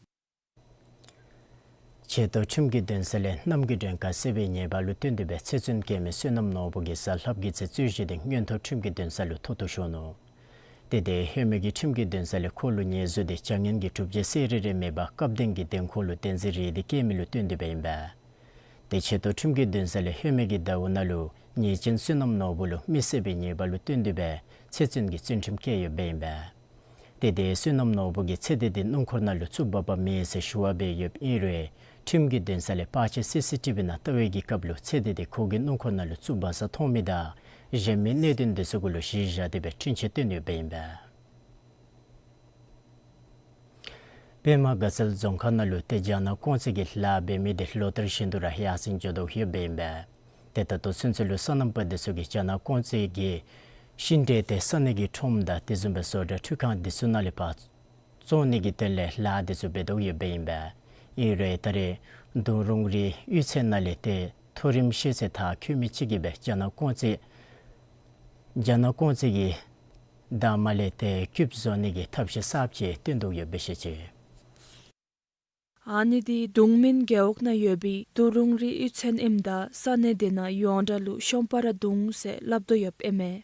ཆེ་མཐོ་ཁྲིམས་ཀྱི་འདུན་ས་ལས་གནམ་གྱི་མགྲོན་ཁང་བསད་པའི་ཉེས་པ་ལུ་བརྟེན་ཏེ་སྦེ་ཚེ་བཙོན་བཀལ་མི་བསོད་ནམས་ནོར་བུ་གིས་གཟའ་ལྷགཔ་གི་ཚེ་རྩོད་གཞི་འདི་མངོན་མཐོ་ཁྲིམས་ཀྱི་འདུན་ས་ལུ་མཐོ་གཏུགས་ཞུ་ནུག། ཏེ་དེ་ཧེ་མའི་གི་ཁྲིམས་ཀྱི་འདུན་ས་ལས་ཁོ་ལུ་ཉེས་འཛུགས་དེ་བྱ་ངན་གྱི་གྲུབ་འབྲས་གསལ་རི་རི་མེད་པར་སྐབས་བདུན་གྱི་བདེན་ཁོངས་ལུ་བདེན་འཛིན་རེ་དེ་བཀལ་མི་ལུ་བརྟེན་ཏེ་སྦེ་ཨིན་པས། ཏེ་ཆེ་མཐོ་ཁྲིམས་ཀྱི་འདུན་ས་ལས་ཧེ་མའི་གི་ཟླཝ་ནང་ལུ་ཉེས་ཅན་བསོད་ནམས་ནོར་བུ་ལུ་མི་བསད་པའི་ཉེས་པ་ལུ་བརྟེན་ཏེ་སྦེ་ཚེ་བཙོན་གྱི་བཙོན་ཁྲིམས་བཀལ་ཡོདཔ་ཨིན་པས། ཏེ་དེ་བསོད་ནམས་ནོར་བུ་གིས་ཚེ་འདས་དེ་སྣུམ་འཁོར་ནང་ལུ་བཙུགས་འབགཔ་མེད་ཟེར་ཞུ་བ་འབད་ཡོདཔ་ཨིན་རུང་ཁྲིམས་ཀྱི་འདུན་ས་ལས་པར་ཆས་སི་སི་ཊི་བི་ནང་བལྟ་བའི་གི་སྐབས་ལུ་ཚེ་འདས་དེ་ཁོ་གི་སྣུམ་འཁོར་ནང་ལུ་བཙུགས་འབག་ས་མཐོང་མི་དང་གཞན་མི་གནད་དོན་དེ་ཚུ་གུ་ལུ་གཞི་བཞག་སྟེ་སྦེ་འཁྲུན་ཆོད་བཏོན་ཡོདཔ་ཨིན་པས། པདྨ་དགའ་ཚལ་རྫོང་ཁག་ནང་ལུ་ཏེ་རྒྱ་ནག་རྐང་རྩེད་ཀྱི་ལཱ་འབད་མི་དེ་ལོ་ལྟར་བཞིན་དུ་ར་ཡར་སེང་འགྱོ་དོ་ཡོདཔ་ཨིན་པས། ཏེ་ད་ལྟོ་ཚུན་ཚོད་ལུ་སོ་ནམ་པ་དེ་ཚུ་གིས་རྒྱ་ནག་རྐང་རྩེད་ཀྱི་ཤིང་འབྲས་དེ་ས་གནས་ཀྱི་ཁྲོམ་དང་དེ་བཟུམ་སྦེ་བཟོ་གྲྭ་འཕྲུལ་ཁང་དེ་ཚུ་ནང་ལས་ཕར་བཙོང་ནི་གི་དོན་ལས་ལཱ་དེ་ཚུ་འབད་དོ་ཡོདཔ་ཨིན་པས། ཨིན་རུང་ད་རེས་མདོ་རོང་རི་གཡུས་ཚན་ནང་ལས་ཏེ་མཐོ་རིམ་ཤེས་ཚད་མཐར་འཁྱོལ་མི་ཅིག་གིས་སྦེ་རྒྱ་ནག་རྐང་རྩེད་རྒྱ་ནག་རྐང་རྩེད་ཀྱི་འདབ་མ་ལས་ཏེ་རྐུབ་བཟོ་ནི་གི་ཐབས་ཤེས་གསརཔ་ཅིག་བཏོན་དོ་ཡོདཔ་སྦེ་བཤད་ཅི། ཨ་ནི་འདི་གདུང་སྨན་རྒེད་འོག་ནང་ཡོད་པའི་མདོ་རོང་རི་གཡུས་ཚན་ཨིནམ་ད་ས་གནས་དེ་ནང་ཡོངས་གྲགས་ལུ་ཤོམ་པ་ར་གདུང་ཟེར་སླབ་དོ་ཡོདཔ་ཨིན་མས།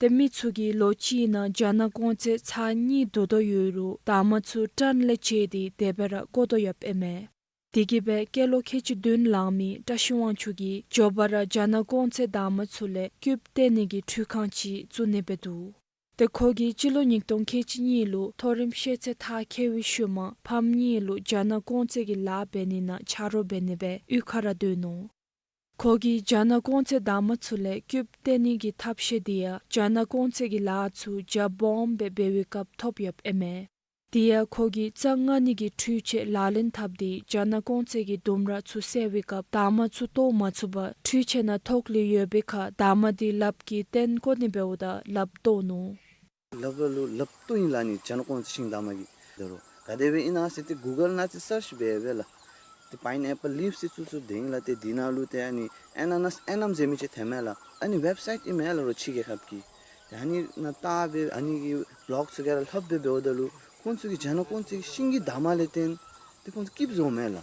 ཏེ་མི་ཚུ་གིས་ལོ་གཅིག་ནང་རྒྱ་ནག་གོང་ཚད་ཚར་གཉིས་བསྡུ་དོ་ཡོད་རུང་དར་མ་ཚུ་གྲངས་ལས་བཅད་དེ་དེ་སྦེ་ར་བརྐོ་དོ་ཡོདཔ་ཨིན་མས། དེ་གིས་སྦེ་སྐྱེས་ལོ་ཁལ་གཅིག་བདུན་ལང་མི་བཀྲ་ཤིས་དབང་ཕྱུག་གིས་མགྱོགས་པ་ར་རྒྱ་ནག་གོང་ཚད་དར་མ་ཚུ་ལས་རྒྱུགཔ་སྟེར་ནི་གི་འཕྲུལ་ཁང་ཅིག་བཙུགས་ནི་སྦེ་འདུག། ཏེ་ཁོ་གིས་སྤྱི་ལོ་ཉིས་སྟོང་ཁལ་གཅིག་གཉིས་ལུ་མཐོ་རིམ་ཤེས་ཚད་མཐར་འཁྱོལ་བའི་ཤུལ་མ་ཕམ་གཉིས་ལུ་རྒྱ་ནག་གོང་ཚད་ཀྱི་ལཱ་འབད་ནི་ནང་ཆ་རོགས་འབད་ནི་སྦེ་གཡུས་ཁར་ར་སྡོད་ནུག། ཁོ་གིས་རྒྱ་ནག་གོང་ཚད་དར་མ་ཚུ་ལས་རྒྱུགཔ་སྟེར་ནི་གི་ཐབས་ཤེས་འདི་ཡང་རྒྱ་ནག་གོང་ཚད་ཀྱི་ལཱ་ཚུ་རྒྱ་སྦོམ་སྦེ་འབད་བའི་སྐབས་ཐོབ་ཡོདཔ་ཨིན་མས། དེ་ཡང་ཁོ་གིས་རྩྭ་མངག་ནི་གི་འཕྲུལ་ཆས་ལག་ལེན་འཐབ་སྟེ་རྒྱ་ནག་གོང་ཚད་ཀྱི་ལྡུམ་ར་ཚུ་བསལ་བའི་སྐབས་དར་མ་ཚུ་བཏོག་མ་ཚུགས་པར་འཕྲུལ་ཆས་ནང་ཐོག་ལས་ཡོད་པའི་ཁར་དར་མ་འདི་ལགཔ་གིས་བཏོན་བཀོ་ནི་འབདཝ་ད་ལགཔ་བཏོག་ནུག། ལགཔ་ལུ་ལགཔ་བཏོག་ཨིན་ལགས། ཨ་ནི་རྒྱ་ནག་གོང་ཚད་ཤིང་དར་མ་གི་ད་རུང་ག་དེ་སྦེ་ཨིན་ན་ཟེར་ཏེ་གུ་གཱལ་ནང་ཅིག་སརཆ་འབད་འབདཝ་ལས་ཏེ་པའིན་ཨེ་པཱལ་ལིབས་ཟེར་ཚུ་ཚུ་འདི་ཨིན་ལགས། ཏེ་འདི་ནང་ལུ་ཏེ་ཨ་ནི་ཨེ་ན་ནཱས་ཨེ་ནམ་ཟེར་མི་ཅིག་ཐོནམ་མས་ལགས། ཨ་ནི་ཝེབ་སའིཊ་ཨིན་མས་ལགས། རོགས་ཕྱི་རྒྱལ་ཁབ་ཀྱི་ཏེ་ཨ་ནི་ནང་བལྟ་སྦེ་ཨ་ནི་གི་བི་ལོག་ཚུ་ག་ར་ལྷབ་སྦེ་འབདཝ་ད་ལུ་ཁོང་ཚུ་གིས་རྒྱ་ནག་གོང་ཚད་ཀྱི་ཤིང་གི་དར་མ་ལས་བརྟེན་ཏེ་ཁོང་ཚུ་སྐྱིདཔ་བཟོཝ་མས་ལགས།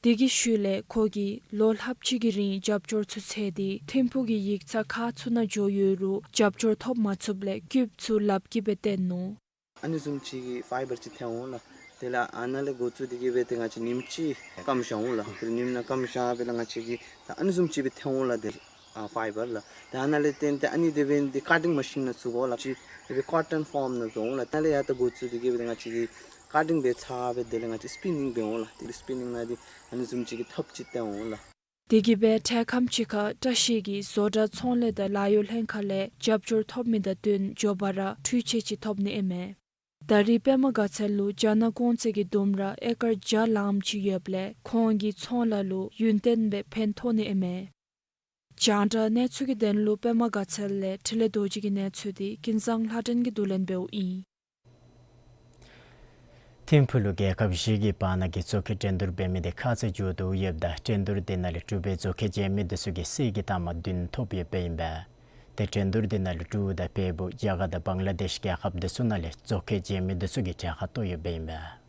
དེ་གི་ཤུལ་ལས་ཁོ་གིས་ལོ་ལྷགཔ་ཅིག་གི་རིང་རྒྱབ་སྐྱོར་ཚུ་འཚོལ་ཏེ་ཐིམ་ཕུག་གི་ཡིག་ཚང་ཁག་ཚུ་ནང་འགྱོ་ཡོད་རུང་རྒྱབ་སྐྱོར་ཐོབ་མ་ཚུགསཔ་ལས་རྒྱུགཔ་ཚུ་ལགཔ་གིས་སྦེ་བཏོན་ནུག། ཨ་ནི་བཟུམ་ཅིག་གི་ཕའི་བར་ཅིག་ཐོན་འོང་ལགས། དེ་ལས་ཨ་ནཱ་ལས་འགོ་བཙུགས་ཏེ་གི་སྦེ་ཏེ་ང་བཅས་ཉིནམ་གཅིག་སྐམ་བཞག་འོང་ལགས། དེ་ལས་ཉིནམ་ནང་སྐམ་བཞག་སྦེ་ལགས་ང་བཅས་ཀྱིས་ད་ཨ་ནི་བཟུམ་ཅིག་སྦེ་ཐོན་འོང་ལགས། དེ་ཨ་ཕའི་བར་ལགས། ཏེ་ཨ་ནཱ་ལས་བརྟེན་ཏེ་ཨ་ནི་དེ་སྦེ་འདི་ཀ་ཊིང་མ་ཤིན་ནང་བཙུགས་འོང་ལགས། ཅིག་དེ་སྦེ་ཀོ་ཊོན་ཕོམ་ནང་བཟོ་འོང་ལགས། ད་ལས་ཡར་ད་འགོ་བཙུགས་ཏེ་གི་སྦེ་ང་བཅས་ཀྱིས་ཀ་ཊིང་འབད་ཚར་སྦེ་དེ་ལས་ང་བཅས་སི་པི་ནིང་འབད་འོང་ལགས། དེ་སི་པི་ནིང་ནང་འདི་ཨ་ནི་བཟུམ་ཅིག་གི་ཐབས་ཅིག་བཏོན་འོང་ལགས། དེ་གིས་སྦེ་འཕྲལ་ཁམས་ཅིག་ཁར་བཀྲ་ཤིས་ཀྱིས་བཟོ་གྲྭ་ཚོང་ལས་དང་ལཱ་གཡོག་ལྷན་ཁག་ལས་རྒྱབ་སྐྱོར་ཐོབ་མི་དང་བསྟུན་མགྱོགས་པ་ར་འཕྲུལ་ཆས་ཅིག་ཐོབ་ནི་ཨིན་མས། ད་རེས་པདྨ་དགའ་ཚལ་ལུ་རྒྱ་ནག་གོང་ཚད་ཀྱི་ལྡུམ་ར་ཨེ་ཀར་བརྒྱ་ལངམ་ཅིག་ཡོདཔ་ལས་ཁོང་གི་ཚོང་ལཱ་ལུ་ཡུན་བརྟན་སྦེ་ཕན་ཐོགས་ནི་ཨིན་མས། རྒྱང་བསྒྲགས་གནས་ཚུལ་གྱི་དོན་ལུ་པདྨ་དགའ་ཚལ་ལས་འཕྲིན་ལས་རྡོ་རྗེ་གི་གནས་ཚུལ་འདི་ཀུན་བཟང་ལྷ་སྒྲོན་གྱིས་བསྡུ་ལེན་འབདཝ་ཨིན། ཐིམ་ཕུག་ལུ་རྒྱལ་ཁབ་བཞི་གི་བར་ན་གི་མཛོག་ཁའི་འགྲན་བསྡུར་འབད་མི་དེ་ཁ་ཙ་མཇུག་བསྡུ་ཡོདཔ་ད་འགྲན་བསྡུར་དེ་ནང་ལས་གྲུ་པའི་མཛོག་ཁའི་འཇལ་མི་དེ་ཚུ་གིས་གསེར་གྱི་རྟགས་མ་བདུན་ཐོབ་ཡོདཔ་ཨིན་པས། ཏེ་འགྲན་བསྡུར་དེ་ནང་ལུ་འབྲུག་དང་བལ་པོ་རྒྱ་གར་དང་བང་ལ་དེཤ་རྒྱལ་ཁབ་དེ་ཚུ་ནང་ལས་མཛོག་ཁའི་འཇལ་མི་དེ་ཚུ་གིས་གྲལ་ཁར་གཏོགས་ཡོདཔ་ཨིན་པས།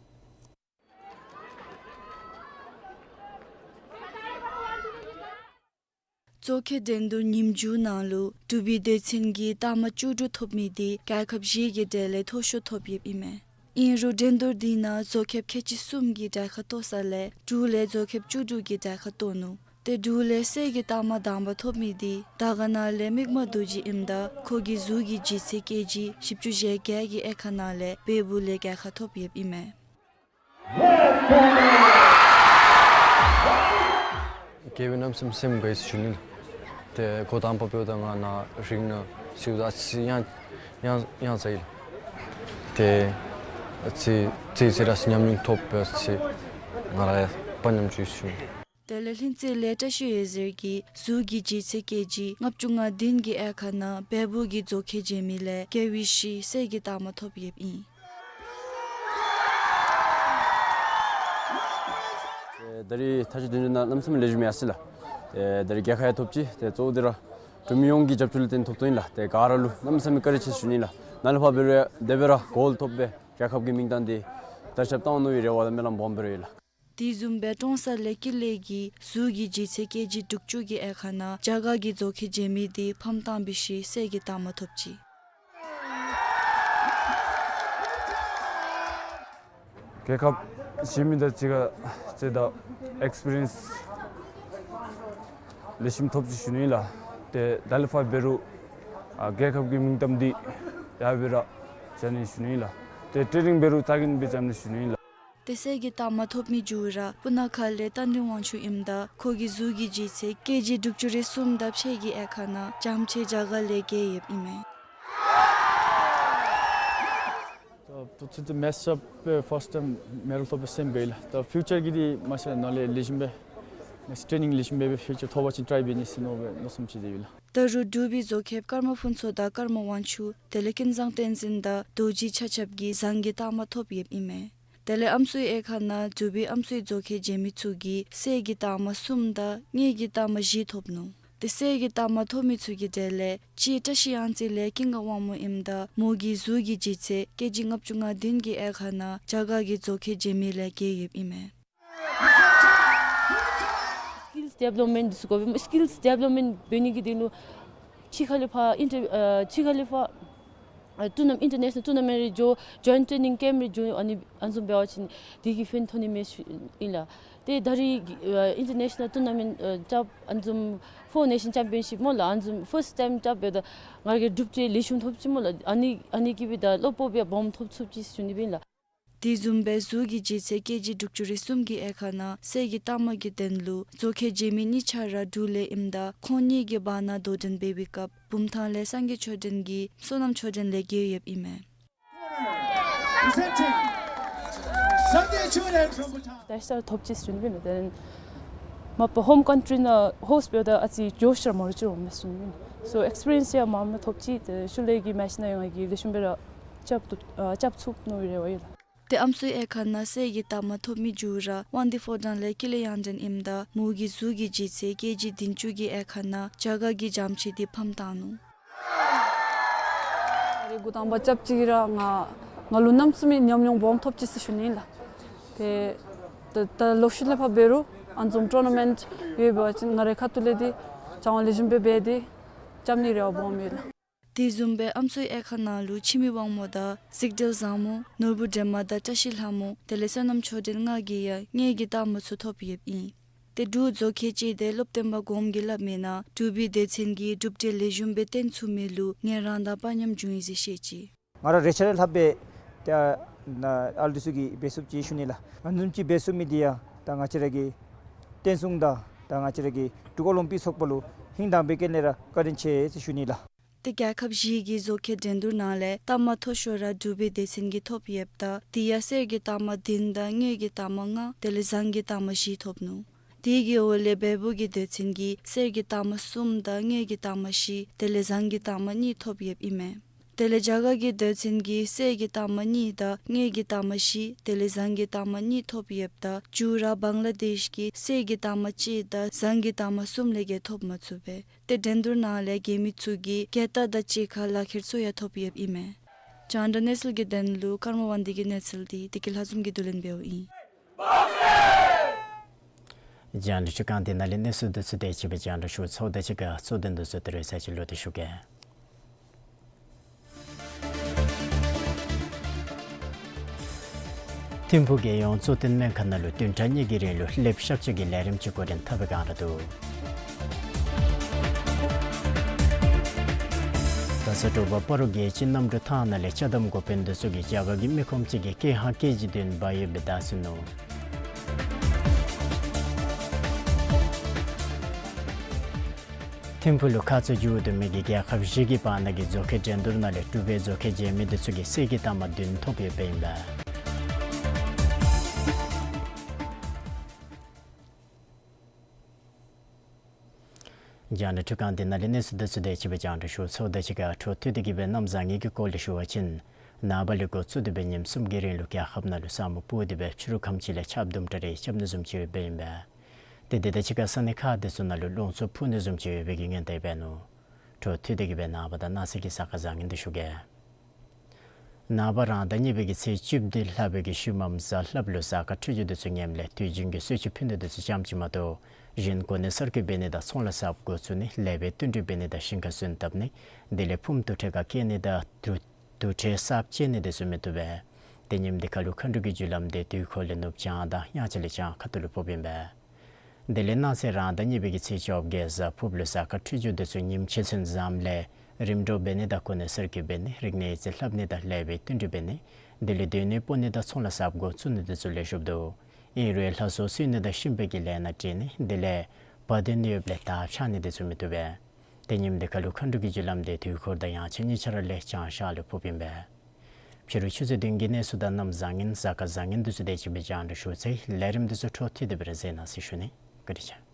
མཛོག་ཁའི་འགྲན་བསྡུར་ཉིནམ་མཇུག་ནང་ལུ་གྲུ་པའི་སྡེ་ཚན་གྱིས་རྟགས་མ་བཅུ་དྲུག་ཐོབ་མི་དེ་རྒྱལ་ཁབ་བཞི་གི་གྲས་ལས་མཐོ་ཤོས་ཐོབ་ཡོདཔ་ཨིན་མས། ཨིན་རུང་འགྲན་བསྡུར་དེ་ནང་མཛོག་ཁེབ་ཁལ་གཅིག་གསུམ་གྱིས་གྲལ་ཁར་གཏོགས་ས་ལས་འབྲུག་ལས་མཛོག་ཁེབ་བཅུ་དྲུག་གིས་གྲལ་ཁར་གཏོགས་ནུག། ཏེ་འབྲུག་ལས་གསེར་གྱི་རྟགས་མ་དང་པ་ཐོབ་མི་དེ་དར་དཀར་ན་ལས་མིག་དམར་རྡོ་རྗེ་ཨིནམ་ད་ཁོ་གི་གཟུགས་ཀྱི་ལྗིད་ཚད་ཀེ་ཇི་བཞི་བཅུ་ཞེ་བརྒྱད་ཀྱི་དབྱེ་ཁག་ནང་ལས་བལ་པོ་ལས་གྲལ་ཁར་ཐོབ་ཡོདཔ་ཨིན་མས། རྒྱལ་བའི་རྣམ་གསུམ་སེམས་དགའ་ཡི་ཟེར་ཞུ་ནི་ལགས། ཏེ་འགོ་དང་པ་འབདཝ་ད་ང་ནཱ་རིང་ནང་ཟེརཝ་ད་ཨ་ཙི་ཡང་ཡང་ཡང་ཚ་ཡི་ལགས། ཏེ་ཨ་ཙི་ཙི་ཙི་ར་ཉམས་མྱོང་ཐོབ་པས་ཟེར་ང་ར་དཔའ་ཉམས་ཅིག་ཞུ། དེ་ལས་ལྷུན་རྩེ་ལས་བཀྲ་ཤིས་འོད་ཟེར་གྱིས་གཟུགས་ཀྱི་ལྗིད་ཚད་ཀེ་ཇི་ལྔ་བཅུ་ང་བདུན་གྱི་དབྱེ་ཁག་ནང་བལ་པོ་གི་མཛོག་ཁའི་འཇལ་མི་ལས་རྒྱལ་བའི་གཞི་གསེར་གྱི་རྟགས་མ་ཐོབ་ཡོདཔ་ཨིན། ཨེ་ད་རིས་མཐའ་དཔྱད་འགྲན་བསྡུར་ནང་གནམ་མེད་ས་མེད་ལེགས་ཤོམ་ཡར་སོང་ཡི་ལགས། ཨེ་ད་རིས་རྒྱལ་ཁ་ཡང་ཐོབ་ཅི། ཏེ་གཙོ་བོ་དེ་ར་འབྲུག་མི་ཡོངས་ཀྱི་རྒྱབ་སྐྱོར་ལུ་བརྟེན་ཐོབ་དོ་ཨིན་ལགས། ཏེ་ག་ར་ལུ་གནམ་མེད་ས་མེད་བཀའ་དྲིན་ཆེ་ཟེར་ཞུ་ནི་ལགས། ནཱ་ལས་ཕར་འབད་རུང་དེ་སྦེ་ར་གོལ་ཐོབ་སྦེ་རྒྱལ་ཁབ་ཀྱི་མིང་བཏགས་ཏེ་དར་ཁྱབ་བཏང་ནི་གི་རེ་བ་དང་སྨོན་ལམ་སྦོམ་སྦེ་ར་ཡོད་ལགས། དེ་བཟུམ་སྦེ་ཀྲོང་གསར་ལས་ཀུན་ལེགས་ཀྱིས་གཟུགས་ཀྱི་ལྗིད་ཚད་ཀེ་ཇི་དྲུག་ཅུ་གི་དབྱེ་ཁག་ནང་རྒྱ་གར་གྱི་མཛོག་ཁའི་འཇལ་མི་དེ་ཕམ་བཏང་བའི་ཤུལ་གསེར་གྱི་རྟགས་མ་ཐོབ་ཅི། རྒྱལ་ཁབ་གཞན་མི་དང་གཅིག་ཁར་རྩེདམོ་ཨེགསི་པི་རི་ཡེནསི་ལེགས་ཤོམ་ཐོབ་ཅི་ཞུ་ནི་ལགས། ཏེ་ད་ལས་ཕར་འབད་རུང་ཨ་རྒྱལ་ཁབ་ཀྱི་མིང་གཏམ་འདི་ཡར་སྦེ་ར་རྐྱབ་ནི་ཞུ་ནི་ལགས། ཏེ་ཊེ་རེ་ནིང་འབད་རུང་རྩ་འགེངས་སྦེ་རྐྱབ་ནི་ཞུ་ནི་ལགས། ཏེ་གསེར་གྱི་རྟགས་མ་ཐོབ་མི་མཇུག་ར་སྤུ་ན་ཁ་ལས་རྟ་མགྲིན་དབང་ཕྱུག་ཨིནམ་ད་ཁོ་གི་གཟུགས་ཀྱི་ལྗིད་ཚད་ཀེ་ཇི་དྲུག་ཅུ་རེ་གསུམ་དང་ཕྱེད་ཀྱི་དབྱེ་ཁག་ནང་རྒྱ་ཆེ་རྒྱ་གར་ལས་རྒྱལ་ཡོདཔ་ཨིན་མས། ད་ཕུ་ཚུ་ཏེ་མེ་ཤ་པའི་ཕརསཊ་ཊའིམ་མེ་ཌལ་ཐོབ་པའི་སེམས་དགའ་ཡི་ལགས། ད་ཕིའུ་ཅར་གྱི་འདི་མ་ཤེས་ནཱ་ལས་ལེགས་ཤོམ་སྦེ་ནེགསཊ་ཊེ་རེ་ནིང་ལེགས་ཤོམ་སྦེ་ཕིའུ་ཅར་ཐོབ་པ་ཅིན་ཊའི་འབད་ནི་ཟེར་མནོ་སྦེ་མནོ་བསམ་ཅིག་སྡོད་ཡི་ལགས། ད་རུང་འབྲུག་པའི་མཛོག་ཁེབ་ཀརྨ་ཕུན་ཚོགས་དང་ཀརྨ་དབང་ཕྱུག་དེ་ལས་ཀུན་བཟང་བསྟན་འཛིན་དང་རྡོ་རྗེ་ཆ་ཁྱབ་ཀྱིས་ཟངས་ཀྱི་རྟགས་མ་ཐོབ་ཡོདཔ་ཨིན་མས། དེ་ལས་ཨམ་སྲུའི་དབྱེ་ཁག་ནང་འབྲུག་པའི་ཨམ་སྲུའི་མཛོག་ཁའི་འཇལ་མི་ཚུ་གིས་གསེར་གྱི་རྟགས་མ་གསུམ་དང་དངུལ་གྱི་རྟགས་མ་བཞི་ཐོབ་ནུག། ཏེ་གསེར་གྱི་རྟགས་མ་ཐོབ་མི་ཚུ་གི་གྲས་ལས་གཅིག་བཀྲ་ཤིས་གཡང་རྩེ་ལས་ཀུན་དགའ་དབང་མོ་ཨིནམ་ད་མོ་གི་གཟུགས་ཀྱི་ལྗིད་ཚད་ཀེ་ཇི་ལྔ་བཅུ་ང་བདུན་གྱི་དབྱེ་ཁག་ནང་རྒྱ་གར་གྱི་མཛོག་ཁའི་འཇལ་མི་ལས་རྒྱལ་ཡོདཔ་ཨིན་མས། སི་ཀིལ་ ཌི་བེ་ལོབ་མེནཊ་འདི་ཚུ་དགོ་པས་སྨོ། སི་ཀིལསི་ཌི་བེ་ལོབ་མེནཊ་འབད་ནི་གི་དོན་ལུ་ཕྱི་ཁ་ལས་ཕར་ཨིན་ཊར་ཨ་ཕྱི་ཁ་ལས་ཕར་ཨ་ཊུར་ནམ་ཨིན་ཊར་ནེ་ཤ་ནཱལ་ཊུར་ནམེནཊ་རེ་འགྱོ། ཇོའིནཊ་ཊྲེ་ནིང་ཀེམཔ་རེ་འགྱོ། ཨ་ནི་ཨ་ནི་བཟུམ་འབད་བ་ཅིན་དེ་གིས་ཕན་ཐོགས་ནི་མས་ཟེར་ཞུ་ནི་ཨིན་ལགས། ཏེ་ད་རིས་ཨ་ཨིན་ཊར་ནེ་ཤ་ནཱལ་ཊུར་ནམེནཊ་ཨ་རྐྱབ་ཨ་ནི་བཟུམ་ཕོར་ནེ་ཤཱན་ཅེམ་པི་ཡོན་ཤིཔ་སྨོ་ལགས། ཨ་ནི་བཟུམ་ཕརསཊ་ཊའིམ་རྐྱབ་འབདཝ་ད་ང་ར་གིས་གྲུབ་འབྲས་ལེགས་ཤོམ་ཐོབ་ཅི་སྨོ་ལགས། ཨ་ནི་ཨ་ནི་གིས་འབདཝ་ད་བློ་སྤོབས་ཡང་སྦོམ་ཐོབ་ཚུགས་ཅི་ཟེར་ཞུ་ནི་ཨིན་ལགས། དེ་བཟུམ་སྦེ་གཟུགས་ཀྱི་ལྗིད་ཚད་ཀེ་ཇི་དྲུག་ཅུ་རེ་གསུམ་གྱི་དབྱེ་ཁག་ནང་གསེར་གྱི་རྟགས་མ་གི་དོན་ལུ་མཛོད་ཁང་རྗེ་མི་གཉིས་ཆ་ར་འབྲུག་ལས་ཨིནམ་ད་ཁོང་གཉིས་ཀྱི་བར་ན་དོ་འགྲན་འབད་བའི་སྐབས་བུམ་ཐང་ལས་སངས་རྒྱས་ཆོས་སྒྲོན་གྱིས་བསོད་ནམས་ཆོས་སྒྲོན་ལས་རྒྱལ་ཡོདཔ་ཨིན་མས། Presenting Sangye Choden from Bhutan. དར་ཤ་ཐོབ་ཅི་ཟེར་ཞུ་ནི་ཨིན་ལགས། དེ་ལས་མ་པ་ཧོམ་ཀཱན་ཊི་རི་ནང་ཧོསཊ་འབདཝ་ད་ཨ་ཙི་འགྱོ་ཤར་མ་རུ་ཅིག་འོང་མས་ཟེར་ཞུ་ནི་ཨིན་ལགས། སོ་ཨེགསི་པི་རི་ཡེནསི་ཡང་མ་མ་ཐོབ་ཅི། ཏེ་ཤུལ་ལས་ཀྱི་མ་ཤེས་ན་ཡང་ང་གིས་ལེགས་ཤོམ་སྦེ་ར་རྐྱབ་ཐུབ་ཨ་རྐྱབ་ཚུགས་མནོ་བའི་རེ་བ་ཡོད་ལགས། ཏེ་ཨམ་སྲུའི་དབྱེ་ཁག་ནང་གསེར་གྱི་རྟགས་མ་ཐོབ་མི་མཇུག་ར་དབང་འདུས་ཕོ་བྲང་ལས་ཀུན་ལེགས་དབྱངས་སྒྲོན་ཨིནམ་ད་མོ་གི་གཟུགས་ཀྱི་ལྗིད་ཚད་ཀེ་ཇི་བདུན་ཅུ་གི་དབྱེ་ཁག་ནང་རྒྱ་གར་གྱི་ཇམ་ཆི་འདི་ཕམ་བཏང་ནུག། ཨ་རིག་འགོ་དང་པ་རྐྱབ་ཅི་ར་ང་ང་ལུ་གནམ་མེད་ས་མེད་ཉམས་མྱོང་སྦོམ་ཐོབ་ཅི་ཟེར་ཞུ་ནི་ཨིན་ལགས། ཏེ་ད་ད་ལོག་ཤུལ་ལས་ཕར་འབད་རུང་ཨ་ནི་བཟུམ་ཊུར་ནམེནཊ་ཡོད་པ་ཅིན་ང་རའི་ཁ་ཐུག་ལས་འདི་སྦྱང་བ་ལེགས་ཤོམ་སྦེ་འབད་དེ་རྐྱབ་ནིའི་རེ་བ་སྦོམ་ཡོད་ལགས། དེ་བཟུམ་སྦེ་ཨམ་སྲུའི་དབྱེ་ཁག་ནང་ལུ་འཆི་མེད་དབང་མོ་དང་གཟིག་གྲལ་བཟང་མོ་ནོར་བུ་སྒྲོལ་མ་དང་བཀྲ་ཤིས་ལྷ་མོ་དེ་ལས་བསོད་ནམས་ཆོས་སྒྲོན་ལྔ་གིས་ཡང་དངུལ་གྱི་རྟགས་མ་ཚུ་ཐོབ་ཡོདཔ་ཨིན། ཏེ་འབྲུག་མཛོད་ཁང་ཅིག་ཏེ་སློབ་སྟོན་པ་གོངམ་གིས་སླབ་མིའི་ནང་འབྲུག་པའི་སྡེ་ཚན་གྱིས་གྲུབ་འབྲས་ལེགས་ཤོམ་སྦེ་སྟོན་ཚུགས་མི་ལུ་ངལ་རངས་དང་དཔའ་ཉམས་འབྱུང་ཡི་ཟེར་བཤད་ཅི། ང་ར་རེ་ཆ་ར་ལྷགཔ་སྦེ་ཏེ་ཨ་ནཱ་ཨ་ལུ་འདི་ཚུ་གིས་འབད་ཚུགས་ཅི་ཞུ་ནི་ལགས། ཨ་ནི་བཟུམ་ཅིག་འབད་ཚུགས་མི་འདི་ཡང་ད་ང་བཅས་ར་གི་བསྟན་སྲུང་དང་ད་ང་བཅས་ར་གི་འབྲུག་ཨོ་ལིམ་པིག་ཚོགས་པ་ལུ་ཧིང་དྭངས་པའི་དཀྱིལ་ལས་ར་བཀའ་དྲིན་ཆེ་ཟེར་ཞུ་ནི་ལགས། ཏེ་རྒྱལ་ཁབ་བཞི་གི་མཛོད་ཁང་འགྲན་བསྡུར་ནང་ལས་རྟགས་མ་མཐོ་ཤོས་ར་འབྲུག་པའི་སྡེ་ཚན་གྱིས་ཐོབ་ཡོདཔ་ད་དེ་ཡང་གསེར་གྱི་རྟགས་མ་བདུན་དང་དངུལ་གྱི་རྟགས་མ་ལྔ་དེ་ལས་ཟངས་ཀྱི་རྟགས་མ་བཞི་ཐོབ་ནུག། དེ་གི་འོག་ལས་བལ་པོ་གི་སྡེ་ཚན་གྱིས་གསེར་གྱི་རྟགས་མ་གསུམ་དང་དངུལ་གྱི་རྟགས་མ་བཞི་དེ་ལས་ཟངས་ཀྱི་རྟགས་མ་གཉིས་ཐོབ་ཡོདཔ་ཨིན་མས། དེ་ལས་རྒྱ་གར་གྱི་སྡེ་ཚན་གྱིས་གསེར་གྱི་རྟགས་མ་གཉིས་དང་དངུལ་གྱི་རྟགས་མ་བཞི་དེ་ལས་ཟངས་ཀྱི་རྟགས་མ་གཉིས་ཐོབ་ཡོདཔ་ད་མཇུག་ར་བང་ལ་དེཤ་གིས་གསེར་གྱི་རྟགས་མ་གཅིག་དང་ཟངས་ཀྱི་རྟགས་མ་གསུམ་ལས་བརྒལ་ཐོབ་མ་ཚུགས་པས། ཏེ་འགྲན་བསྡུར་ནང་ལས་རྒྱལ་མི་ཚུ་གིས་རྒྱལ་རྟགས་དང་གཅིག་ཁར་ལག་ཁྱེར་ཚུ་ཡང་ཐོབ་ཡོདཔ་ཨིན་མས། རྒྱང་བསྒྲགས་གནས་ཚུལ་གྱི་དོན་ལུ་ཀརྨ་དབང་འདུས་ཀྱི་གནས་ཚུལ་འདི་བདེ་སྐྱིད་ལྷ་འཛོམས་ཀྱིས་བསྡུ་ལེན་འབདཝ་ཨིན། རྒྱང་བསྒྲགས་འཕྲུལ་ཁང་འདི་ནང་ལས་གནས་ཚུལ་འདི་ཚུ་དེ་ཅིག་སྦེ་རྒྱང་བསྒྲགས་ཞུ་ཚརཝ་དང་གཅིག་ཁར་གཙོ་དོན་འདི་ཚུ་ད་རིས་ཚར་གཅིག་ལོག་སྟེ་ཞུ་གེ། ཐིམ་ཕུག་རྒྱལ་ཡོངས་གཙོ་བསྟེན་སྨན་ཁང་ནང་ལུ་བདུན་ཕྲག་གཉིས་ཀྱི་རིང་ལུ་ལེབ་གཤག་བཅོས་ཀྱི་ལས་རིམ་ཅིག་འགོ་འདྲེན་འཐབ་པའི་བསྒང་ར་འདུག། རྡ་ས་དྲོ་པ་སྤ་རོ་རྒྱལ་སྤྱིའི་གནམ་གྲུ་ཐང་ནང་ལས་ཅ་དམ་འགོ་དཔོན་འདི་ཚུ་གིས་རྒྱ་གར་གྱི་མི་ཁོམ་ཅིག་གི་ཀེ་ཧང་ཀེ་ཇི་བདུན་འབག་ཡོད་པའི་བརྡ་སོང་ནུག། ཐིམ་ཕུག་ལུ་ཁ་ཙ་མཇུག་བསྡུ་མི་གི་རྒྱལ་ཁབ་བཞི་གི་བར་ན་གི་མཛོད་ཁང་འགྲན་བསྡུར་ནང་ལས་འབྲུག་པའི་མཛོད་ཁང་རྗེས་མི་འདི་ཚུ་གིས་གསེར་གྱི་རྟགས་མ་བདུན་ཐོབ་ཡོདཔ་ཨིན་པས། རྒྱང་བསྒྲགས་འཕྲུལ་ཁང་འདི་ནང་ལས་གནས་ཚུལ་འདི་ཚུ་དེ་ཅིག་སྦེ་རྒྱང་བསྒྲགས་ཞུ་ཚརཝ་དང་གཅིག་ཁར་འཕྲོ་མཐུད་དེ་གི་སྦེ་གནམ་བཟང་ངན་གྱི་སྐོར་ལས་ཞུ་བ་ཅིན་ནངས་པ་ལས་འགོ་བཙུགས་ཏེ་སྦེ་ཉིནམ་གསུམ་གྱི་རིང་ལུ་རྒྱལ་ཁབ་ནང་ལུ་ས་སྨུག་སྤུབས་ཏེ་སྦེ་ཕྱི་རུ་ཁམས་ཅིག་ལས་ཆརཔ་དུམ་གྲ་རེ་རྐྱབ་ནི་བཟུམ་ཅིག་ཡོདཔ་ཨིན་པས། ཏེ་དེ་དང་གཅིག་ཁར་ས་གནས་ཁག་འདི་ཚུ་ནང་ལུ་རླུང་འཚུབ་འཕུ་ནི་བཟུམ་ཅིག་ཡོད་པའི་གི་སྔོན་བརྡ་འབད་ནུག། འཕྲོ་མཐུད་དེ་གི་སྦེ་ནངས་པ་དང་གནངས་ཚེ་གི་གཟའ་སྐར་བཟང་ངན་འདི་ཞུ་གེ། ནངས་པ་རང་ཟླ་གཉིས་པའི་གི་ཚེས་བཅུ་བདུན་ལྷག་པའི་གི་ཤུལ་མམ་གཟའ་ལྷགཔ་ལུ་གཟའ་སྐར་འཕྲོད་སྦྱོར་འདི་ཚུ་ངནམ་ལས་དུས་རྒྱུན་གྱི་གསོལ་མཆོད་ཕུལ་ནི་འདི་ཚུ་ཙམ་ཅིག་མ་གཏོགས་གཞན་གོ་གནས་གསར་བསྐོ་འབད་ནི་དང་ཚོང་ལཱ་གསརཔ་འགོ་བཙུགས་ནི་ལེགས་པའི་བསྟུན་གྲོས་འབད་ནི་དང་ཞིང་ཁ་སོན་བཏབ་ནི་དེ་ལས་ཕུངམ་དུར་ཁྲོད་ཁར་བསྐྱལ་ནི་དང་དུར་དུར་ཁྲོད་གསརཔ་བཅད་ནི་འདི་ཚུ་མི་བཏུབ་པས། ཏེ་ཉིནམ་འདི་ཁར་ལུ་མཁའ་འགྲོ་གི་རྒྱུ་ལམ་འདི་དུས་འཁོར་ལས་ནུབ་བྱང་དང་དབྱངས་འཆར་ལས་བྱང་ཁ་ཐུག་ལུ་ཕོགཔ་ཨིན་པས། དེ་ལས་གནངས་ཚེ་རང་ཟླ་གཉིས་པའི་གི་ཚེས་བཅོ་བརྒྱད་གཟའ་ཕུརཔ་ལུ་གཟའ་སྐར་འཕྲོད་སྦྱོར་འདི་ཚུ་ཉིནམ་ཕྱེད་ཚུན་བཟངམ་ལས་རིམ་གྲོ་འབད་ནི་དང་གོ་གནས་གསར་བསྐོ་འབད་ནི་རིག་གནས་ཡིག་རྩིས་ལྷབ་ནི་དང་ལེགས་པའི་བསྟུན་གྲོས་འབད་ནི་དེ་ལས་སྡོད་གནས་སྤོ་ནི་དང་ཚོང་ལཱ་གསརཔ་འགོ་བཙུགས་ནི་འདི་ཚུ་ལེགས་ཤོམ་འདུག། ཨིན་རུང་ལྷ་གསོལ་གསོལ་ནི་དང་གཤིན་པོའི་གི་ལས་སྣ་འདྲེན་ནི་དེ་ལས་བ་དན་ཡོདཔ་ལས་དར་འཕྱར་ནི་འདི་ཚུ་མི་བཏུབ་པས། ཏེ་ཉིནམ་འདི་ཁར་ལུ་མཁའ་འགྲོ་གི་རྒྱུ་ལམ་འདི་དུས་འཁོར་དང་དབྱངས་འཆར་གཉིས་ཆ་ར་ལས་བྱང་ཤར་ལུ་ཕོགཔ་ཨིན་པས། ཕྱི་རུ་ཆུ་ཚོད་བདུན་གྱི་གནས་ཚུལ་དང་གནམ་བཟང་ངན་གཟའ་སྐར་བཟང་ངན་འདི་ཚུ་དེ་ཅིག་སྦེ་རྒྱང་བསྒྲགས་ཞུ་ཚར་ཡི། ལས་རིམ་འདི་ཚུ་འཕྲོ་མཐུད་དེ་སྦེ་ར་གཟིགས་གནང་ཟེར་ཞུ་ནི། བཀའ་དྲིན་ཆེ།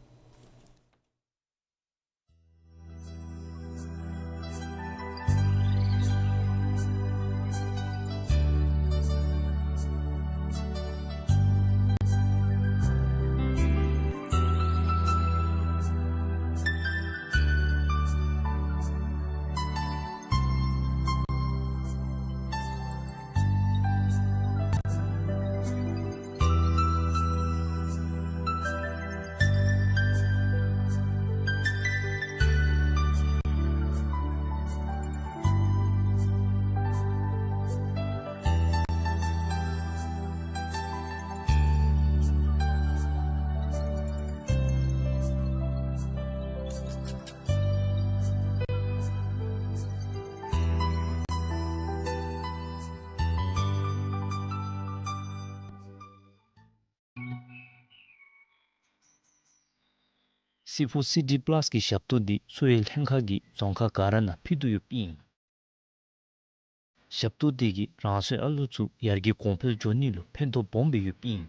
སི་ཕོར་སི་ཌི་པ་ལཱས་ཀྱི་ཞབས་ཏོག་འདི་གསོ་བའི་ལྷན་ཁག་གིས་རྫོང་ཁག་ག་ར་ནང་ཕུལ་དོ་ཡོདཔ་ཨིན། ཞབས་ཏོག་འདི་གིས་རང་སོའི་ཨ་ལུ་ཚུ་ཡར་རྒྱས་གོང་འཕེལ་འགྱོ་ནི་ལུ་ཕན་ཐོགས་སྦོམ་སྦེ་ཡོདཔ་ཨིན།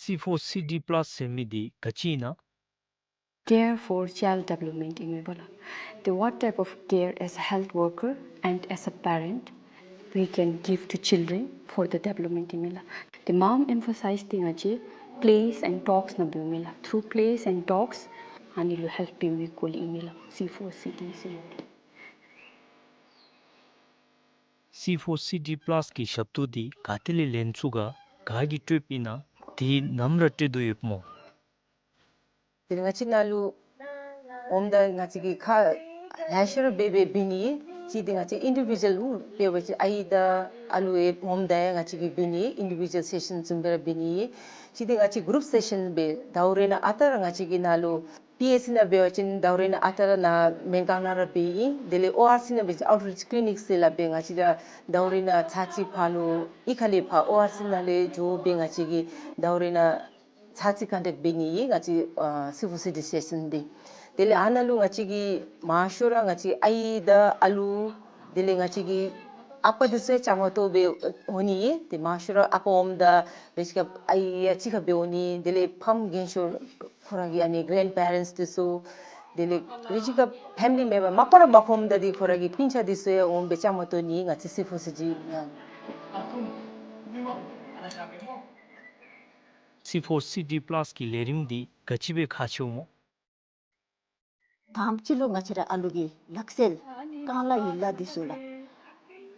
སི་ཕོར་སི་ཌི་པ་ལཱས་ཟེར་མི་འདི་ག་ཅི་ཨིན་ན། Care for child development ཨིན་མས་པ་ལགས། The what type of care as a health worker and as a parent we can give to children for the development ཨིན་མས་ལགས། The mom emphasize འདི་ང་བཅས་plays and talks ནང་འབདཝ་ཨིན་མས་ལགས། Through plays and talks ཨ་ནི་ལུ་ཧེལཔ་འབད་བའི་སྐོར་ལས་ཨིན་མས་ལགས། སི་ཕོར་སི་ཌི་ཟེར་མི་འདི། སི་ཕོར་སི་ཌི་པ་ལཱས་ཀྱི་ཞབས་ཏོག་འདི་ག་ཏེ་ལས་ལེན་ཚུགས་ག། ག་གིས་སྤྲོདཔ་ཨིན་ན། དེ་ནམ་ར་སྤྲོད་དོ་ཡོདཔ་སྨོ། དེ་ལས་ང་བཅས་ནཱ་ལུ་འོངམ་ད་ང་བཅས་ཀྱིས་ཁ་ལེ་ཤ་ར་འབད་འབད་འབད་ནི། གཅིག་འདི་ང་བཅས་ཨིན་ཌི་བི་ཌུ་ཨལ་འབད་བ་ཅིན་ཨའི་དང་ཨ་ལུ་ཡང་འོངམ་ད་ཡང་ང་བཅས་ཀྱིས་འབད་ནི། ཨིན་ཌི་བི་ཌུ་ཨལ་སེ་ཤཱན་བཟུམ་སྦེ་ར་འབད་ནི། གཅིག་འདི་ང་བཅས་གུ་རུབ་སེ་ཤཱན་སྦེ་ཟླཝ་རེ་ནང་ཨ་རྟག་ར་ང་བཅས་ཀྱིས་ནཱ་ལུ་པི་ཨེཆ་སི་ནང་འབད་བ་ཅིན་ཟླཝ་རེ་ནང་ཨ་རྟག་ར་ནཱ་སྨན་ཁང་ནང་ར་འབད་ཨིན། དེ་ལས་ཨོ་ཨར་སི་ནང་འབད་བ་ཅིན་ཨའུཊ་རིཆ་ཀི་ལི་ནིཀ་ཟེར་སླབ་སྦེ་ང་བཅས་ར་ཟླཝ་རེ་ནང་ཚར་གཅིག་ཕར་ལུ་གཡུས་ཁ་ལས་ཕར་ཨོ་ཨར་སི་ནང་ལས་འགྱོ་སྦེ་ང་བཅས་ཀྱིས་ཟླཝ་རེ་ནང་ཚར་གཅིག་ཀོན་ཊེཀཊ་འབད་ནི་ཨིན་ང་བཅས་ཨ་སི་ཕོར་སི་ཌི་སེ་ཤཱན་འདི། དེ་ལས་ཨ་ནཱ་ལུ་ང་བཅས་ཀྱིས་མང་ཤོས་ར་ང་བཅས་ཨའི་དང་ཨ་ལུ་དེ་ལས་ང་བཅས་ཀྱི་ཨ་པ་འདི་ཚུ་ཡང་བཅའ་མར་གཏོགས་སྦེ་འོང་ནི་ཨིན། ཏེ་མང་ཤོས་ར་ཨ་པ་འོངམ་ད་འབད་ཅིག་ཁར་ཨའི་ཡང་གཅིག་ཁར་སྦེ་འོང་ནི། དེ་ལས་ཕམ་རྒན་ཤོས་ཁོང་ར་གི་ཨ་ནི་གེ་རེནཌ་པེ་རེནཊསི་འདི་ཚུ་དེ་ལས་འབད་ཅིག་ཁར་ཕེ་མི་ལི་མེམ་བར་མ་པ་ར་མ་ཕམ་ད་འདི་ཁོང་ར་གི་སྤུན་ཆ་འདི་ཚུ་ཡང་འོང་སྦེ་བཅའ་མར་གཏོགས་ནི་ཨིན་ང་བཅས་སི་ཕོར་སི་ཌི་ནང་། སི་ཕོར་སི་ཌི་པ་ལཱས་ཀྱི་ལས་རིམ་འདི་ག་ཅི་སྦེ་ཁག་ཆེཝ་སྨོ། དང་པ་ཅིག་ལུ་ང་བཅས་ར་ཨ་ལུ་གི་ལག་རྩལ་རྐང་ལག་ཡིག་ལགས་འདི་ཚུ་ལགས་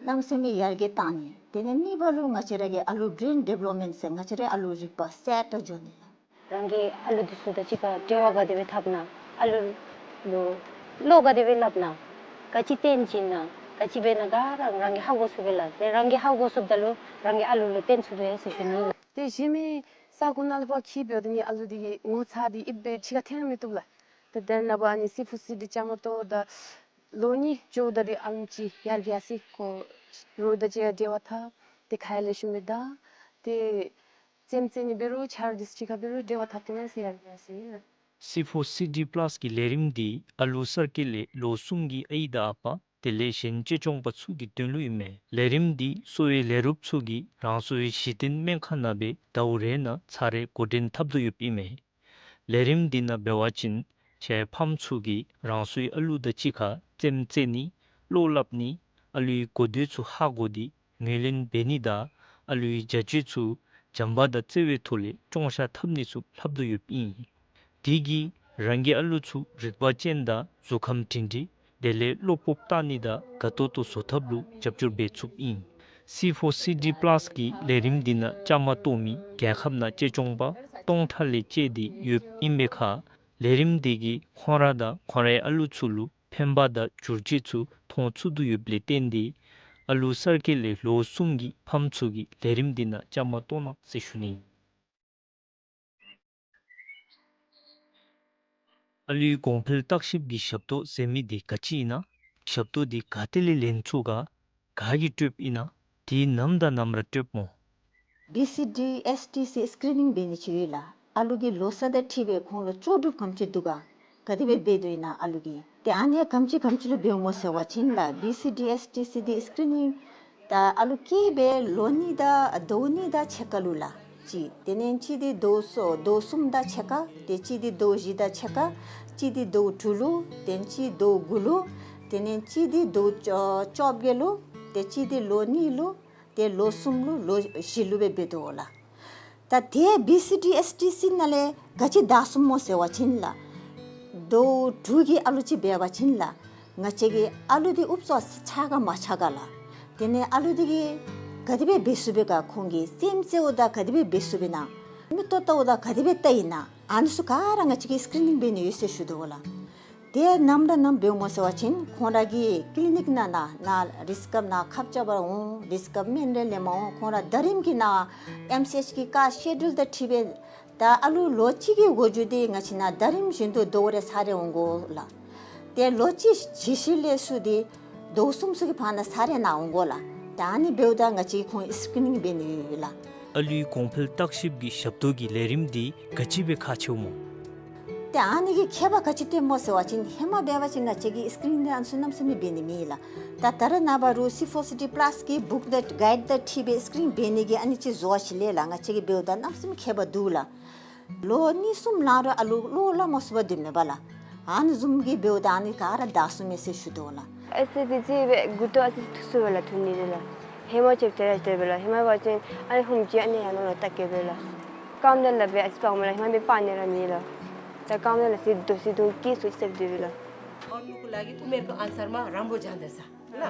གནམ་མེད་ས་མེད་ཡར་རྒྱས་བཏང་ནི། དེ་ལས་གཉིས་པ་ལུ་ང་བཅས་ར་གི་ཨ་ལུ་བི་རེན་ཌི་བེ་ལོབ་མེནཊ་ཟེར་ང་བཅས་ར་ཨ་ལུ་རིག་པ་གསལ་དྲགས་འགྱོ་ནི་ལགས། རང་གི་ཨ་ལུ་འདི་ཚུ་དང་གཅིག་ཁར་འབྲེལ་བ་ག་དེ་སྦེ་འཐབ་ན། ཨ་ལུ་ལུ་བློ་ག་དེ་སྦེ་སླབ་ན། ག་ཅི་སྟོན་བྱིན་ན། ག་ཅི་འབད་ན་ག་ར་རང་གིས་ཧ་གོ་ཚུགས་པས་ལགས། དེ་རང་གིས་ཧ་གོ་ཚུགསཔ་ད་ལུ་རང་གི་ཨ་ལུ་ལུ་སྟོན་ཚུགས་དོ་ཡོད་ཟེར་ཞུ་ནི། ཏེ་གཞན་མི་ས་གོ་ནང་ལུ་ཕར་འཁྱིད་འབདཝ་ད་ནི་ཨ་ལུ་འདི་གི་ངོ་ཚ་འདི་ཨིན་པས་ཕྱི་ཁར་འཐོན་མི་བཏུབ་ལགས། ཏེ་དེ་ནང་འབད་ནི་སི་ཕོར་སི་ཌི་བཅའ་མར་གཏོགས་ད་ལོ་གཉིས་འགྱོཝ་ད་འདི་ཨ་ལུ་ཅིག་ཡར་རྒྱས་སི་ཁོ་རོགས་དང་གཅིག་ཁར་འབྲེལ་བ་འཐབ། ཏེ་ཁ་ཡང་ལེགས་ཤོམ་སྦེ་བརྡ། ཏེ་རྩེདམོ་རྩེ་ནི་འབད་རུང་ཆ་རོགས་འདི་ཚུ་གཅིག་ཁར་འབད་རུང་འབྲེལ་བ་འཐབ་སྟེ་ཡར་རྒྱས་སི་ལགས། སི་ཕོར་སི་ཌི་པ་ལཱས་ཀྱི་ལས་རིམ་འདི་ཨ་ལུ་གསར་སྐྱེས་ལས་ལོ་གསུམ་གྱི་ཨའི་དང་ཨ་པ་དེ་ལས་གཞན་གཅེས་སྐྱོང་པ་ཚུ་གི་དོན་ལུ་ཨིན་མས། ལས་རིམ་འདི་གསོ་བའི་ལས་རོགསཔ་ཚུ་གིས་རང་སོའི་གཞི་རྟེན་སྨན་ཁང་ནང་སྦེ་ཟླཝ་རེ་ནང་ཚར་རེ་འགོ་འདྲེན་འཐབ་དོ་ཡོདཔ་ཨིན་མས། ལས་རིམ་འདི་ནང་འབད་བ་ཅིན་ཁྱེད་ཕམ་ཚུ་གིས་རང་སོའི་ཨ་ལུ་དང་གཅིག་ཁར་རྩེདམོ་རྩེ་ནི་བློ་སླབ་ནི་ཨ་ལུའི་གོ་ཐོས་ཚུ་ཧ་གོ་སྟེ་ངོས་ལེན་འབད་ནི་དང་ཨ་ལུའི་བྱ་སྤྱོད་ཚུ་བྱམས་པ་དང་བརྩེ་བའི་ཐོག་ལས་བཀྲོང་བཤའ་འཐབ་ནི་ཚུ་ལྷབ་དོ་ཡོདཔ་ཨིན། དེ་གིས་རང་གི་ཨ་ལུ་ཚུ་རིག་པ་ཅན་དང་གཟུགས་ཁམས་སྒྲིང་སྒྲིང་དེ་ལས་བློ་སྤོབས་བཏང་ནི་དང་དགའ་ཏོག་ཏོ་བཟོ་ཐབས་ལུ་རྒྱབ་སྐྱོར་འབད་ཚུགསཔ་ཨིན། སི་ཕོར་སི་ཌི་པ་ལཱས་ཀྱི་ལས་རིམ་འདི་ནང་བཅའ་མར་གཏོགས་མི་རྒྱལ་ཁབ་ནང་གཅེས་སྐྱོང་པ་སྟོང་ཕྲག་ལས་བཅད་དེ་ཡོདཔ་ཨིན་པའི་ཁར་ལས་རིམ་འདི་གིས་ཁོང་ར་དང་ཁོང་རའི་ཨ་ལུ་ཚུ་ལུ་ཕན་པ་དང་བསྒྱུར་བཅོས་ཚུ་མཐོང་ཚུགས་དོ་ཡོདཔ་ལས་བརྟེན་ཏེ་ཨ་ལུ་གསར་སྐྱེས་ལས་ལོ་གསུམ་གྱི་ཕམ་ཚུ་གིས་ལས་རིམ་འདི་ནང་བཅའ་མར་གཏོགས་གནང་ཟེར་ཞུ་ནི། ཨ་ལུའི་གོང་འཕེལ་བརྟག་ཞིབ་ཀྱི་ཞབས་ཏོག་ཟེར་མི་འདི་ག་ཅི་ཨིན་ན། ཞབས་ཏོག་འདི་ག་ཏེ་ལས་ལེན་ཚུགས་ག། ག་གིས་སྤྲོདཔ་ཨིན་ན། དེ་ནམ་དང་ནམ་ར་སྤྲོདཔ་སྨོ། བི་སི་ཌི་ཨེསི་ཊི་སི་སི་ཀི་རི་ནིང་འབད་ནི་ཅིག་ཡོད་ལགས། ཨ་ལུ་གི་ལོ་ས་དང་འཁྲིལ་སྦེ་ཁོང་ལུ་ལྕོགས་གྲུབ་ག་དེམ་ཅིག་འདུག་ག། ག་དེ་སྦེ་འབད་དོ་ཨིན་ན་ཨ་ལུ་གིས། ཏེ་ཨ་ནི་ག་དེམ་ཅིག་ག་དེམ་ཅིག་ལུ་འབདཝ་སྨོ་ཟེར་བ་ཅིན་ལགས་བི་སི་ཌི་ཨེསི་ཊི་སི་འདི་སི་ཀི་རི་ནིང་ད་ཨ་ལུ་སྐྱེས་སྦེ་ལོ་གཉིས་དང་ཟླཝ་གཉིས་དང་ཕྱེད་ཀ་ལུ་ལགས་གཅིག། དེ་ལས་གཅིག་འདི་ཟླཝ་གསུམ་ཟླཝ་གསུམ་དང་ཕྱེད་ཀ། ཏེ་གཅིག་འདི་ཟླཝ་བཞི་དང་ཕྱེད་ཀ། གཅིག་འདི་ཟླཝ་དྲུག་ལུ། ཏེ་གཅིག་ཟླཝ་དགུ་ལུ། དེ་ལས་གཅིག་འདི་ཟླཝ་བཅོ་བཅོ་བརྒྱད་ལུ། ཏེ་གཅིག་འདི་ལོ་གཉིས་ལུ། ཏེ་ལོ་གསུམ་ལུ་ལོ་བཞི་ལུ་སྦེ་འབད་དོ་ལགས། ད་དེ་བི་སི་ཌི་ཨེསི་ཊི་སི་ནང་ལས་ག་ཅི་དྲག་སོང་སྨོ་ཟེར་བ་ཅིན་ལགས། ཟླཝ་དྲུག་གི་ཨ་ལུ་ཅིག་འབད་བ་ཅིན་ལགས། ང་བཅས་ཀྱི་ཨ་ལུ་འདི་ཨུབ་ཙམ་ཆགས་ག་མ་ཆགས་ག་ལགས། དེ་ལས་ཨ་ལུ་འདི་གིས་ག་དེ་སྦེ་འབད་ཚུགས་པས་ག། ཁོང་གིས་རྩེདམོ་རྩེཝ་ད་ག་དེ་སྦེ་འབད་ཚུགས་པས་ན། མིག་ཏོ་བལྟཝ་ད་ག་དེ་སྦེ་བལྟ་ཡི་ན། ཨ་ནི་ཚུ་ག་ར་ང་བཅས་ཀྱིས་སི་ཀི་རི་ནིང་འབད་ནི་ཡོད་ཟེར་ཞུ་དོ་ལགས། དེ་ནམ་ར་ནམ་འབདཝ་སྨོ་ཟེར་བ་ཅིན་ཁོང་ར་གི་ཀི་ལི་ནིཀ་ནང་ན་ན་རིསི་ཀབ་ནང་ཁབ་རྐྱབ་པར་འོང་། རིསི་ཀབ་སྨན་རེ་ལེནམ་འོང་། ཁོང་ར་ཟླ་རིམ་གྱི་ནང་ཨེམ་སི་ཨེཆ་གི་ཀ་སི་ཀེ་ཌུལ་དང་འཁྲིལ་སྦེ་ད་ཨ་ལུ་ལོ་གཅིག་གི་འགོ་འགྱོ་སྟེ་ང་བཅས་ནང་ཟླ་རིམ་བཞིན་དུ་ཟླཝ་རེ་ཚར་རེ་འོང་དགོ་ལགས། ཏེ་ལོ་གཅིག་གཞི་ལས་ཚུར་ཏེ་ཟླཝ་གསུམ་ཚུ་གི་བར་ན་ཚར་རེ་ནང་འོང་དགོ་ལགས། ད་ཨ་ནི་འབདཝ་ད་ང་བཅས་ཁོང་སི་ཀི་རི་ནིང་འབད་ནི་ཡོད་ལགས། ཨ་ལུའི་གོང་འཕེལ་བརྟག་ཞིབ་ཀྱི་ཞབས་ཏོག་གི་ལས་རིམ་འདི་ག་ཅི་སྦེ་ཁག་ཆེཝ་སྨོ། ཏེ་ཨ་ནི་གིས་ཁྱད་པར་ག་ཅི་སྟོནམ་སྨོ་ཟེར་བ་ཅིན་ཧེ་མ་འབད་བ་ཅིན་ང་བཅས་ཀྱིས་སི་ཀི་རིན་འདི་ཨ་ནི་ཚུ་གནམ་མེད་ས་མེད་འབད་ནི་མེད་ལགས། ད་ད་རེས་ནངས་པ་རུང་སི་ཕོར་སི་ཌི་པ་ལཱས་ཀྱི་བུཀ་ལེཊ་གའིཌ་དང་འཁྲིལ་སྦེ་སི་ཀི་རིན་འབད་ནི་གི་ཨ་ནི་ཅིག་བཟོ་བ་ཅིན་ལས་ལགས། ང་བཅས་ཀྱིས་འབདཝ་ད་གནམ་མེད་ས་མེད་ཁྱད་པར་འདུག་ལགས། ལོ་གཉིས་གསུམ་ལང་རུང་ཨ་ལུ་བློ་སླབ་མ་ཚུགས་པར་སྡོདཔ་མས་པ་ལགས། ཨ་ནི་བཟུམ་གྱི་འབདཝ་ད་ཨ་ནི་ག་ར་དག་སོང་མས་ཟེར་ཞུ་དོ་ལགས། ཨེ་སི་ཌི་ཅིག་སྦེ་མགུ་ཏོ་ཨ་ཙི་ཐུག་སོང་པས་ལགས། ཐོན་ནི་འདི་ལགས། ཧེ་མ་ཅིག་དེ་ར་དེ་སྦེ་ལགས། ཧེ་མ་འབད་བ་ཅིན་ཨ་ནི་ཧུམ་ཅིག་ཨ་ནི་ཡར་ནང་ལུ་བལྟ་གེ་པས་ལགས། རྐངམ་དེ་ལགས་སྦེ་ཨ་ཙི་སྤརཝ་མས་ལགས། ཧེ་མ་འབད་སྤར་ནི་ར་མེད་ལགས། ད་རྐངམ་དེ་ལགས་ཟི་དོ་ཟི་དོ་སྐྱིད་སོ་ཅིག་སྦེ་སྡོད་པས་ལགས། और लोग को लगे तो मेरे को आंसर में रामबो जान दे सा, है ना?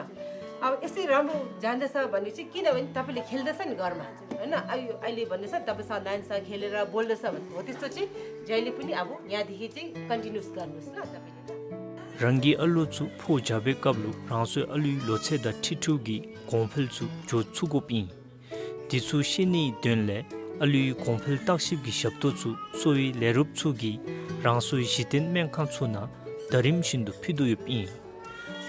अब यसरी राम्रो जान्दछ भने चाहिँ किनभने तपाईँले खेल्दछ नि घरमा, होइन? अहिले, अहिले भन्दैछ, तपाईँ स-, नानीसँग खेलेर बोल्दछ भने हो त्यस्तो चाहिँ जहिले पनि अब यहाँदेखि चाहिँ कन्टिन्युस गर्नुहोस् ल तपाईँले, ल। རང་གི་ཨ་ལོ་ཚུ་ཕོ་རྒྱས་པའི་སྐབས་ལུ་རང་སོའི་ཨ་ལུའི་ལོ་ཚད་དང་འཁྲིལ་འཁྲིལཝ་གི་གོང་འཕེལ་ཚུ་འགྱོ་ཚུགས་དགོཔ་ཨིན། དེ་ཚུ་ཤེས་ནིའི་དོན་ལས་ཨ་ལུའི་གོང་འཕེལ་བརྟག་ཞིབ་ཀྱི་ཞབས་ཏོག་ཚུ་གསོ་བའི་ལས་རོགསཔ་ཚུ་གིས་རང་སོའི་གཞི་རྟེན་སྨན་ཁང་ཚུ་ནང་ཟླ་རིམ་བཞིན་དུ་ཕུལ་དོ་ཡོདཔ་ཨིན།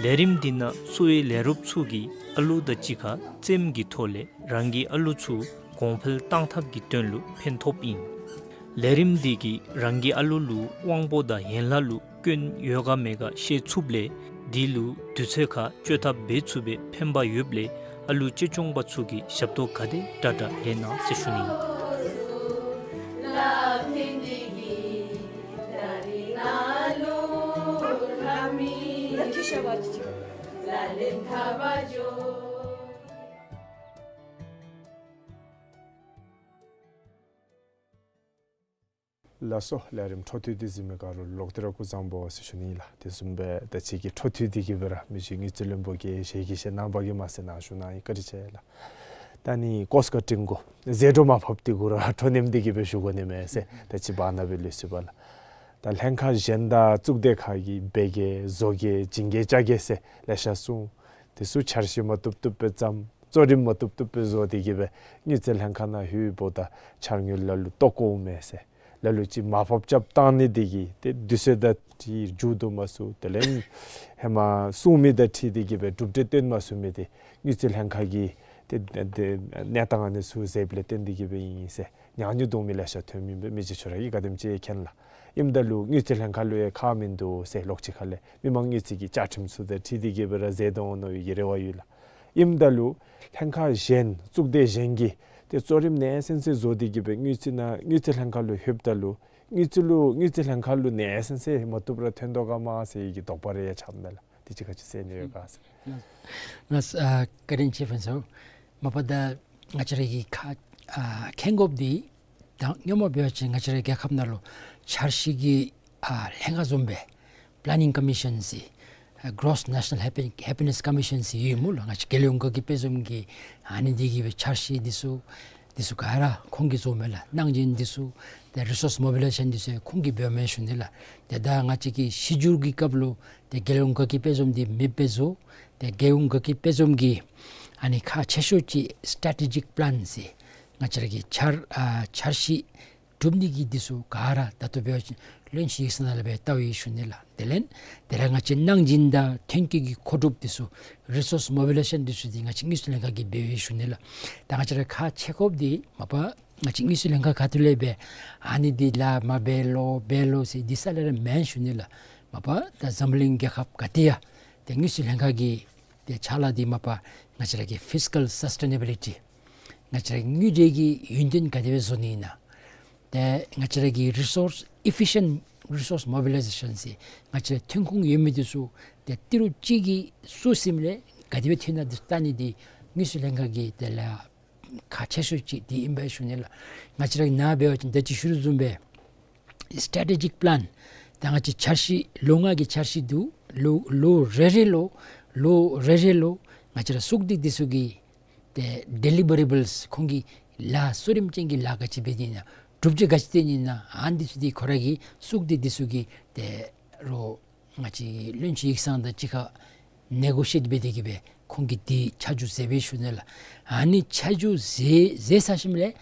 ལས་རིམ་འདི་ནང་གསོ་བའི་ལས་རོགསཔ་ཚུ་གིས་ཨ་ལོ་དང་གཅིག་ཁར་རྩེདམོ་གི་ཐོག་ལས་རང་གི་ཨ་ལོ་ཚུ་གོང་འཕེལ་བཏང་ཐབས་ཀྱི་དོན་ལུ་ཕན་ཐོགསཔ་ཨིན། ལས་རིམ་འདི་གིས་རང་གི་ཨ་ལོ་ལུ་དབང་པོ་དང་ཡན་ལག་ལུ་སྐྱོན་ཡོད་ག་མེད་ག་ཤེས་ཚུགསཔ་ལས་དེ་ལུ་དུས་ཚོད་ཁར་བཅོས་ཐབས་འབད་ཚུགས་པའི་ཕན་པ་ཡོདཔ་ལས་ཨ་ལོ་གཅེས་སྐྱོང་པ་ཚུ་གིས་ཞབས་ཏོག་ག་དེ་དྲག་དྲག་ལེན་གནང་ཟེར་ཞུ་ནི། ལགས་སོ། ལས་རིམ་འཕྲོ་མཐུད་དེ་གཟིགས་མི་ག་ར་ལུ་ལོག་སྟེ་ར་སྐུ་གཟུགས་བཟང་པོ་ཟེར་ཞུ་ནི་ལགས། དེ་བཟུམ་སྦེ་ད་ཅི་གི་འཕྲོ་མཐུད་དེ་གི་སྦེ་ར་མི་རྗེ་དངུལ་རྩིས་བློན་པོ་གིས་ཞལ་གྱིས་བཞེས་གནང་བ་གིས་མ་ཚད་གནང་ཞུ་གནང་ཡི། བཀའ་དྲིན་ཆེ་ལགས། ད་ནི་ཀོས་ཀ་ཀྲིང་གོ་ཟད་འགྲོ་མ་ཕབ་དེ་གུ་ར་འཕྲོ་མཉམ་དེ་གི་སྦེ་ཞུ་དགོ་ནི་མས་ཟེར་ད་ཅི་བར་ན་སྦེ་ལུས་སོ་པ་ལགས། ད་ལྷན་ཁག་གཞན་དང་གཙུག་སྡེ་ཁག་གིས་འབད་གེ་བཟོ་གེ་བྱིན་གེ་རྐྱབ་གེ་ཟེར་ལེ་ཤ་གསུངས། དེ་ཚུ་འཆར་གཞི་མ་བཏུབ་བཏུབ་སྦེ་བརྩམས། གཙོ་རིམ་མ་བཏུབ་བཏུབ་སྦེ་བཟོ་སྟེ་གི་སྦེ་དངུལ་རྩིས་ལྷན་ཁག་ནང་ལྷོད་འབདཝ་ད་འཆར་དངུལ་ལ་ལུ་ལྟོ་བཀོཝ་མས་ཟེར། ལ་ལུ་ཅིག་མར་ཕབ་རྐྱབ་བཏང་ནི་དེ་གིས་ཏེ་དུས་ཚོད་དང་འཁྲིལ་མཇུག་བསྡུ་མ་ཚུགས། དེ་ལས་ཧེ་མ་གསུངས་མི་དང་འཁྲིལ་ཏེ་གི་སྦེ་གྲུབ་འབྲས་སྟོན་མ་ཚུགས་མི་དེ་དངུལ་རྩིས་ལྷན་ཁག་གིས་ཏེ་ཏེ་གནས་སྟངས་ཨ་ནི་ཚུ་ཟེརཝ་ལས་བརྟེན་ཏེ་གི་སྦེ་ཨིན་ཟེར་ཉག་ཉོག་གཏང་མི་ལེ་ཤ་ཐོན་མི་སྦེ་མི་རྗེ་ཁྱོད་ར་གིས་ག་དེམ་ཅིག་མཁྱེན་ལགས། ཨིནམ་ད་ལུ་དངུལ་རྩིས་ལྷན་ཁག་ལུ་ཡང་ཁག་མིན་འདུག་ཟེར་ལོགས་ཅིག་ཁ་ལས་མི་མང་དངུལ་རྩིས་ཀྱི་བཅའ་ཁྲིམས་ཚུ་དང་འཁྲིལ་ཏེ་གི་སྦེ་ར་ཟད་འོང་མནོ་བའི་གི་རེ་བ་ཡོད་ལགས། ཨིནམ་ད་ལུ་ལྷན་ཁག་གཞན་གཙུག་སྡེ་གཞན་གྱིས་ཏེ་གཙོ་རིམ་ནན་སེམས་སེ་བཟོ་སྟེ་གི་སྦེ་དངུལ་རྩིས་ནང་དངུལ་རྩིས་ལྷན་ཁག་ལུ་ལྷོདཔ་ད་ལུ་དངུལ་རྩིས་ལུ་དངུལ་རྩིས་ལྷན་ཁག་ལུ་ནན་སེམས་སེ་མ་བཏུབ་ར་ཐོན་དོ་ག་མས་ཟེར་བའི་གི་དོགས་པ་རེ་ཡང་ཆགསཔ་མས་ལགས། དེ་ཅིག་ག་ཅི་ཟེར་ནི་ཡོད་ག་ཟེར། ང་ཨ་བཀའ་དྲིན་ཆེ་ཕུན་ཚོགས། མ་པ་ད་ང་བཅས་ར་གི་ཁག་ཨ་མཁྱེན་དགོཔ་འདི་ད་སྔོན་མ་འབད་བ་ཅིན་ང་བཅས་ར་རྒྱལ་ཁབ་ནང་ལུ་འཆར་གཞི་གི་ཨ་ལྷན་ཁག་བཟུམ་སྦེ་པ་ལེ་ནིང་ཀོ་མི་ཤཱན་ཟེར་ཨ་གྲོསི་ནེ་ཤ་ནཱལ་ཧེ་པི་ཧེ་པི་ནེསི་ཀོ་མི་ཤཱན་ཟེར་ཡོད་སྨོ་ལགས། ང་བཅས་རྒྱལ་ཡོངས་དགའ་སྐྱིད་དཔལ་འཛོམས་ཀྱི་ཨ་ནི་འདི་གི་སྦེ་འཆར་གཞི་འདི་ཚུ་འདི་ཚུ་ག་ར་ཁོང་གིས་བཟོཝ་མས་ལགས། གནང་སྦྱིན་འདི་ཚུ་ཏེ་རི་སོརསི་མོ་བི་ལའི་ཟེ་ཤཱན་འདི་ཚུ་ཁོང་གིས་འབདཝ་མས་ཞུ་ནི་ལགས། ཏེ་ད་ང་བཅས་ཀྱི་གཞི་འགྱུར་གྱི་སྐབས་ལུ་ཏེ་རྒྱལ་ཡོངས་དགའ་སྐྱིད་དཔལ་འཛོམས་འདི་མེདཔ་སྦེ་བཟོ། ཏེ་རྒྱལ་ཡོངས་དགའ་སྐྱིད་དཔལ་འཛོམས་ཀྱི་ཨ་ནི་ཁག་ཆེ་ཤོས་ཅིག་སི་ཊེ་ཊེ་ཇིག་པ་ལེན་ཟེར་ང་བཅས་ར་གི་འཆར་ཨ་འཆར་གཞི་གྲུབ་ནི་གི་འདི་ཚུ་ག་ར་ད་ལྟོ་འབད་བ་ཅིན་བློན་ཆེན་ཡིག་ཚང་ནང་ལས་སྦེ་བལྟ་བའི་ཞུ་ནི་ལགས། དེ་ལས་དེ་ར་ང་བཅས་གནང་སྦྱིན་དང་ཐོན་སྐྱེད་ཀྱི་མཁོ་སྒྲུབ་འདི་ཚུ་རི་སོརསི་མོ་བི་ལའི་ཟེ་ཤཱན་འདི་ཚུ་འདི་ང་བཅས་དངུལ་རྩིས་ལྷན་ཁག་གིས་འབད་བའི་ཞུ་ནི་ལགས། ད་ང་བཅས་ར་ཁག་ཆེ་དགོཔ་འདི་མ་པ་ང་བཅས་དངུལ་རྩིས་ལྷན་ཁག་ཁ་ཐུག་ལས་སྦེ་ཨ་ནི་འདི་ལཱ་མ་འབད་ལོ་འབད་ལོ་ཟེར་འདི་ས་ལས་ར་མེན་ཞུ་ནི་ལགས། མ་པ་ད་འཛམ་གླིང་རྒྱལ་ཁབ་ག་ཏེ་ཡང་ཏེ་དངུལ་རྩིས་ལྷན་ཁག་གི་ཏེ་ཕྱག་ལཱ་འདི་མ་པ་ང་བཅས་ར་གི་ཕིསི་ཀཱལ་སཱསི་ཊེ་ནེ་བི་ལི་ཊི་ང་བཅས་ར་དངུལ་འབྲེལ་གྱི་ཡུན་བརྟན་ག་དེ་སྦེ་བཟོ་ནི་ཨིན་ན། ཏེ་ང་བཅས་ར་གི་རི་སོརསི་ཨི་ཕི་ཤཱན་རི་སོརསི་མོ་བི་ལའི་ཟེ་ཤཱན་ཟེར་ང་བཅས་ར་ཐོན་ཁུངས་ཡོད་མི་འདི་ཚུ་ཏེ་ཏི་རུ་ཅིག་གིས་བསུ་ཞིནམ་ལས་ག་དེ་སྦེ་ཐོན་ན་འདི་བལྟ་ནི་འདི་དངུལ་རྩིས་ལྷན་ཁག་གི་དེ་ལས་ཁག་ཆེ་ཤོས་ཅིག་འདི་ཨིན་པས་ཞུ་ནི་ལགས། ང་བཅས་ར་ནཱ་འབད་བ་ཅིན་ད་ཅི་ཞུ་དོ་བཟུམ་སྦེ་སི་ཊེ་ཊེ་ཇིག་པ་ལེན་ད་ང་བཅས་འཆར་གཞི་ལོ་ལྔ་གི་འཆར་གཞི་འདུག། ལོ་ལོ་རེ་རེ་ལུ་ལོ་རེ་རེ་ལུ་ང་བཅས་ར་གཙུག་སྡེ་འདི་ཚུ་གི་ཏེ་ཌེ་ལི་བ་རེ་བཱལསི་ཁོང་གི་ལཱ་གཙོ་རིམ་ཅན་གྱི་ལཱ་ག་ཅི་འབད་ནི་ཨིན་ན་གྲུབ་འབྲས་ག་ཅི་བཏོན་ནི་ཨིན་ན་ཨ་ནི་འདི་ཚུ་འདི་ཁོ་ར་གིས་གཙུག་སྡེ་འདི་ཚུ་གིས་ཏེ་རོགས་ང་བཅས་བློན་ཆེན་ཡིག་ཚང་དང་གཅིག་ཁར་ནེ་གོ་ཤེཊ་འབད་དེ་གི་སྦེ་ཁོང་གིས་འདི་ཆ་འཇོག་མཛད་པས་ཞུ་ནི་ལགས། ཨ་ནི་ཆ་འཇོག་མཛད་མཛད་ཚར་ཞིནམ་ལས་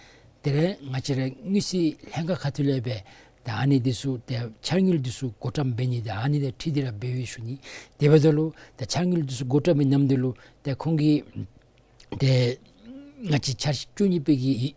དེ་ལས་ང་བཅས་ར་དངུལ་རྩིས་ལྷན་ཁག་ཁ་ཐུག་ལས་སྦེ་ད་ཨ་ནི་འདི་ཚུ་ཏེ་འཆར་དངུལ་འདི་ཚུ་བགོ་བཀྲམ་འབད་ནི་ད་ཨ་ནི་དང་འཁྲིལ་ཏེ་ར་འབད་བའི་ཞུ་ནི། དེ་འབདཝ་ད་ལུ་ད་འཆར་དངུལ་འདི་ཚུ་བགོ་བཀྲམ་པའི་ནམ་དུས་ལུ་ཏེ་ཁོང་གིས་ཏེ་ ང་བཅས་འཆར་གཞི་བཅུ་གཉིས་པའི་གི་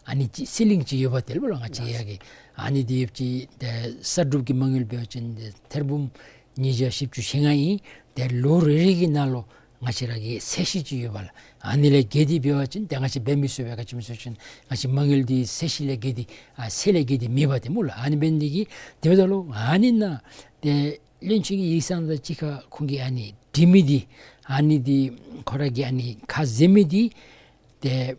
ཨ་ནི་ཅིག་སི་ལིང་ཅིག་ཡོདཔ་དེ་ལུ་ལགས། ང་བཅས་ཡ་གི་ཨ་ནི་འདི་ཡོདཔ་ཅིག་ཏེ་གསར་སྒྲུབ་ཀྱི་མ་དངུལ་འབད་བ་ཅིན་ཏེ་ཐེར་འབུམ་ཉིས་བརྒྱ་བཞི་བཅུ་ཞེ་ལྔ་ཨིན། ཏེ་ལོ་རེ་རེ་གི་ནང་ལུ་ང་བཅས་ར་གི་ཚད་གཞི་ཅིག་ཡོདཔ་ལགས། ཨ་ནི་ལས་བརྒལ་ཏེ་འབད་བ་ཅིན་ཏེ་ང་བཅས་འབད་མི་ཚུགས་པས། ག་ཅི་སྨོ་ཟེར་བ་ཅིན་ང་བཅས་མ་དངུལ་འདི་ཚད་གཞི་ལས་བརྒལ་ཏེ་ཨ་ཚད་ལས་བརྒལ་ཏེ་མེདཔ་དེ་སྨོ་ལགས། ཨ་ནི་འབད་ནི་དེ་གིས་དེ་འབདཝ་ད་ལུ་ཨ་ནི་ནང་ཏེ་བློན་ཆེན་གྱི་ཡིག་ཚང་དང་གཅིག་ཁར་ཁོང་གིས་ཨ་ནི་འབྲི་མི་འདི་ཨ་ནི་འདི་ཁོ་ར་གིས་ཨ་ནི་ཁ་བཟེད་མི་འདི་ཏེ་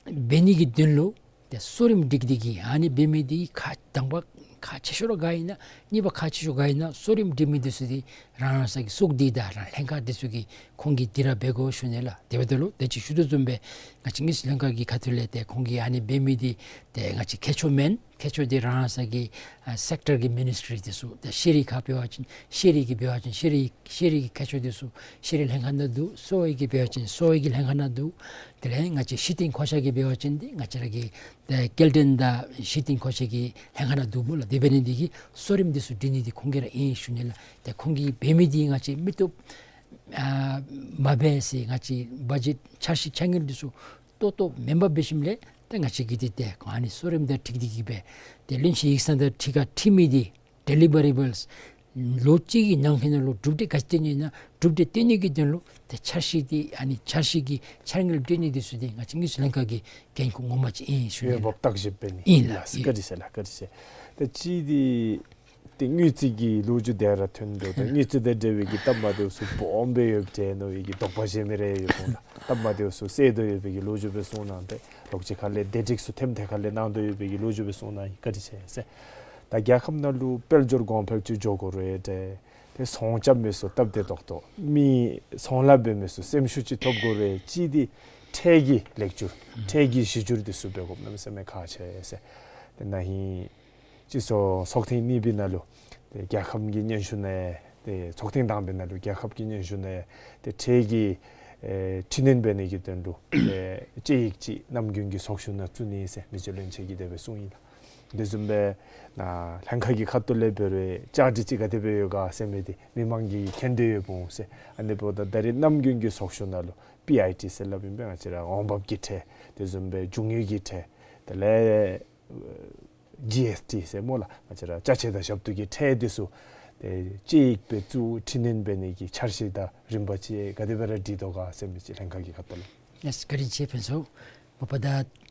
འབད་ནི་གི་དོན་ལུ་ཏེ་གསོ་རིམ་སྒྲིག་སྟེ་གིས་ཨ་ནི་འབད་མི་འདི་ཁག་དང་པ་ཁག་ཆེ་ཤོས་ར་ག་ཨིན་ན་གཉིས་པ་ཁག་ཆེ་ཤོས་ག་ཨིན་ན་གསོ་རིམ་སྒྲིག་མི་འདི་ཚུ་འདི་རང་རང་ས་གི་ཚོགས་སྡེ་དང་རང་ལྷན་ཁག་འདི་ཚུ་གིས་ཁོང་གིས་འདི་ར་འབད་དགོ་ཞུ་ནི་ལགས། དེ་འབདཝ་ད་ལུ་ཏེ་ཅིག་ཞུ་དོ་བཟུམ་སྦེ་ང་བཅས་དངུལ་རྩིས་ལྷན་ཁག་གི་ཁ་ཐུག་ལས་ཏེ་ཁོང་གིས་ཨ་ནི་འབད་མི་འདི་ཏེ་ང་བཅས་མཁས་མཆོག་མེན། མཁས་མཆོག་འདི་རང་རང་ས་གི་ཨ་སེཀ་ཊར་གི་མི་ནིས་ཊི་རི་འདི་ཚུ་ཏེ་ཤེས་རིག་ཁ་འབད་བ་ཅིན་ཤེས་རིག་གི་འབད་བ་ཅིན་ཤེས་རིག་ཤེས་རིག་གི་མཁས་མཆོག་འདི་ཚུ་ཤེས་རིག་ལྷན་ཁག་ནང་འདུག། གསོ་བའི་གི་འབད་བ་ཅིན་གསོ་བའི་གི་ལྷན་ཁག་ནང་འདུག། དེ་ལས་ང་བཅས་ཤི་རྟིང་མཁོ་ཆས་ཀྱི་འབད་བ་ཅིན་འདི་ང་བཅས་ར་གི་ཏེ་སྐྱེལ་འདྲེན་དང་ཤི་རྟིང་མཁོ་ཆས་ཀྱི་ལྷན་ཁག་ནང་འདུག་སྨོ་ལགས། དེ་འབད་ནི་འདི་གིས་གསོ་རིམ་འདི་ཚུ་སྒྲིག་ནི་འདི་ཁོང་གིས་ར་ཨིན་ཞུ་ནི་ལགས། ཏེ་ཁོང་གིས་འབད་མི་འདི་ང་བཅས་མི་སྟོབས་ཨ་མ་འབད་ཟེར་ང་བཅས་བ་ཇེཊ་འཆར་གཞི་འཆར་དངུལ་འདི་ཚུ་ཏོག་ཏོ་མེན་པར་འབད་ཞིནམ་ལས་ཏེ་ང་བཅས་ཀྱིས་འདི་ཏེ་ཨ་ནི་གསོ་རིམ་དང་འཁྲིལ་ཏེ་གིས་སྦེ་ཏེ་བློན་ཆེན་ཡིག་ཚང་དང་འཁྲིལ་ཁར་འཁྲིལ་མི་འདི་ཌེ་ལི་བར་ཨེ་བཱལསི་ལོ་གཅིག་གི་ནང་འཁོད་ནང་ལུ་གྲུབ་འབྲས་ག་ཅི་བཏོན་ནི་ཨིན་ན་གྲུབ་འབྲས་བཏོན་ནི་གི་དོན་ལུ་ཏེ་འཆར་གཞི་འདི་ཨ་ནི་འཆར་གཞི་གི་འཆར་དངུལ་སྤྲོད་ནི་འདི་ཚུ་འདི་ང་བཅས་དངུལ་རྩིས་ལྷན་ཁག་གི་འགན་ཁུར་ངོ་མ་ཅིག་ཨིན་ཞུ་ནི་ལགས། འོས་འབབ་བརྟག་ཞིབ་འབད་ནི་ཨིན་ལགས། ལགས། བཀའ་དྲིན་ཆེ་ལགས། བཀའ་དྲིན་ཆེ། ཏེ་གཅིག་འདི་ཏེ་དངུལ་རྩིས་ཀྱི་ལོ་རྒྱུས་དེ་ར་ཐོན་དོ། ཏེ་དངུལ་རྩིས་དང་འབྲེལ་བའི་གི་སྟབས་མ་བདེཝ་ཚུ་སྦོམ་སྦེ་ཡོདཔ་འདྲས་མནོ་བའི་གི་དོགས་པ་བཞེས་མི་རེ་ཡོད་འོང་ལགས། སྟབས་མ་བདེཝ་ཚུ་སེལ་དོ་ཡོད་པའི་གི་ལོ་རྒྱུས་སྦེ་གསུངས་གནང་སྟེ་ལོག་ཅིག་ཁ་ལས་བདེ་སྒྲིག་ཚུ་ཐེམ་ཐེ་ཁ་ལས་གནང་དོ་ཡོད་པའི་གི་ལོ་རྒྱུས་སྦེ་གསུངས་གནང་ཡི། བཀའ་དྲིན་ཆེ་ཟེར། ད་རྒྱལ་ཁབ་ནང་ལུ་དཔལ་འབྱོར་གོང་འཕེལ་ཅིག་འགྱོ་དགོ་རུང་ཏེ་ཏེ་ཚོང་རྐྱབ་མི་ཚུ་སྟབས་བདེ་ཏོག་ཏོ་མི་ཚོང་ལཱ་འབད་མི་ཚུ་སེམས་ཤུགས་ཅིག་ཐོབ་དགོ་རུང་གཅིག་འདི་ཁྲལ་གྱི་ལེགས་བསྒྱུར་ཁྲལ་གྱི་གཞི་བསྒྱུར་འདི་ཚུ་འབད་དགོཔ་གནམ་མེད་ས་མེད་ཁག་ཆེ་ཟེར། ཏེ་ན་ཧིང་སྤྱི་ཚོགས་ཚོགས་ཐེངས་གཉིས་པའི་ནང་ལུ་ཏེ་རྒྱལ་ཁབ་ཀྱི་སྙན་ཞུ་ནང་ཏེ་ཚོགས་ཐེངས་དང་པའི་ནང་ལུ་རྒྱལ་ཁབ་ཀྱི་སྙན་ཞུ་ནང་ཏེ་ཁྲལ་གྱི་ཨེ་འཕྲི་སྣོན་འབད་ནི་གི་དོན་ལུ་ཏེ་དཔྱད་ཡིག་ཅིག་ནམ་རྒྱུན་གྱི་ཚོགས་བཞུགས་ནང་བཙུགས་ནི་ཟེར་མི་རྗེ་བློན་ཆེན་གྱིས་དེ་སྦེ་གསུངས་ཡི་ལགས། དེ་བཟུམ་སྦེ་ནཱ་ལྷན་ཁག་གི་ཁ་ཐུག་ལས་འབད་རུང་བཅའ་སྒྲིག་ཅིག་ག་དེ་སྦེ་ཡོད་ག་ཟེར་མི་འདི་མི་མང་གིས་མཁྱེན་དོ་ཡོདཔ་འོང་ཟེར། ཨ་ནི་འབདཝ་ད་ད་རེས་ནམ་རྒྱུན་གྱི་ཚོགས་བཞུགས་ནང་ལུ་པི་ཨའི་ཊི་ཟེར་སླབ་ཨིན་པས། ང་བཅས་ར་འོང་འབབ་ཀྱི་ཁྲལ་དེ་བཟུམ་སྦེ་རྒྱུ་དངོས་ཀྱི་ཁྲལ་དེ་ལས་ཨེ་ཇི་ཨེསི་ཊི་ཟེར་སྨོ་ལགས། ང་བཅས་ར་ཅ་ཆས་དང་ཞབས་ཏོག་གི་ཁྲལ་འདི་ཚུ་ཏེ་དཔྱད་ཡིག་སྦེ་བཙུགས་འཕྲི་སྣོན་འབད་ནི་གི་འཆར་གཞི་དང་རིམ་པ་ཅིག་ག་དེ་སྦེ་ར་སྒྲིག་དོ་ག་ཟེར་མི་ཅིག་ལྷན་ཁག་གི་ཁ་ཐུག་ལས། ལགས་སོ། བཀའ་དྲིན་ཆེ་ཕུན་ཚོགས། མ་པ་ད་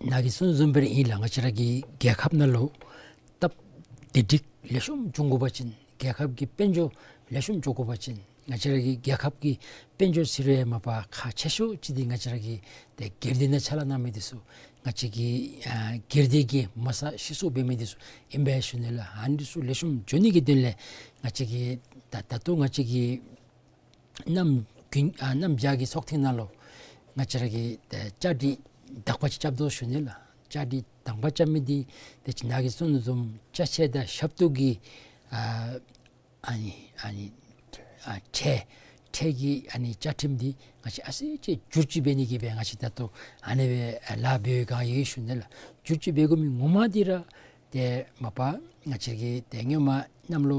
ནཱ་གིས་གསུངས་བཟུམ་སྦེ་ར་ཨིན་ལགས། ང་བཅས་ར་གི་རྒྱལ་ཁབ་ནང་ལུ་སྟབས་བདེ་སྒྲིག་ལེགས་ཤོམ་འབྱུང་དགོ་པ་ཅིན་རྒྱལ་ཁབ་ཀྱི་དཔལ་འབྱོར་ལེགས་ཤོམ་འགྱོ་དགོ་པ་ཅིན་ང་བཅས་ར་གི་རྒྱལ་ཁབ་ཀྱི་དཔལ་འབྱོར་ཟེར་རུང་མ་པ་ཁག་ཆེ་ཤོས་ཅིག་འདི་ང་བཅས་ར་གི་ཏེ་སྒེར་སྡེ་ནང་ཕྱག་ལཱ་གནང་མི་འདི་ཚུ་ང་བཅས་ཀྱི་ཨ་སྒེར་སྡེ་གི་མ་རྩ་གཞི་བཙུགས་འབད་མི་འདི་ཚུ་ཨིན་པས་ཞུ་ནི་ལགས། ཨ་ནི་འདི་ཚུ་ལེགས་ཤོམ་འགྱོ་ནི་གི་དོན་ལས་ང་བཅས་ཀྱི་ད་ད་ལྟོ་ང་བཅས་ཀྱི་གནམ་དགུན་ཨ་གནམ་བྱཱར་གྱི་ཚོགས་ཐེངས་ནང་ལུ་ང་བཅས་ར་གིས་ཏེ་བཅའ་སྒྲིག་དག་པ་ཅིག་རྐྱབ་དོ་ཞུ་ནི་ལགས། བཅའ་སྒྲིག་དང་པ་རྐྱབ་མི་འདི་ཏེ་ཅིག་ནཱ་གིས་གསུངས་དོ་བཟུམ་ཅ་ཆས་དང་ཞབས་ཏོག་གི་ཨ་ཨ་ནི་ཨ་ནི་ཨ་ཁྲལ་ཁྲལ་གྱི་ཨ་ནི་བཅའ་ཁྲིམས་འདི་ང་བཅས་ཨ་ཙི་ཅིག་བསྒྱུར་བཅོས་འབད་ནི་གི་སྦེ་ང་བཅས་ད་ལྟོ་ཨ་ནི་སྦེ་ལཱ་འབད་བའི་སྒང་ཡོད་ཞུ་ནི་ལགས། བསྒྱུར་བཅོས་འབད་དགོ་མི་ངོ་མ་འདི་ར་ཏེ་མ་པ་ང་བཅས་ཀྱི་ཏེ་སྔོན་མ་གནམ་ལོ་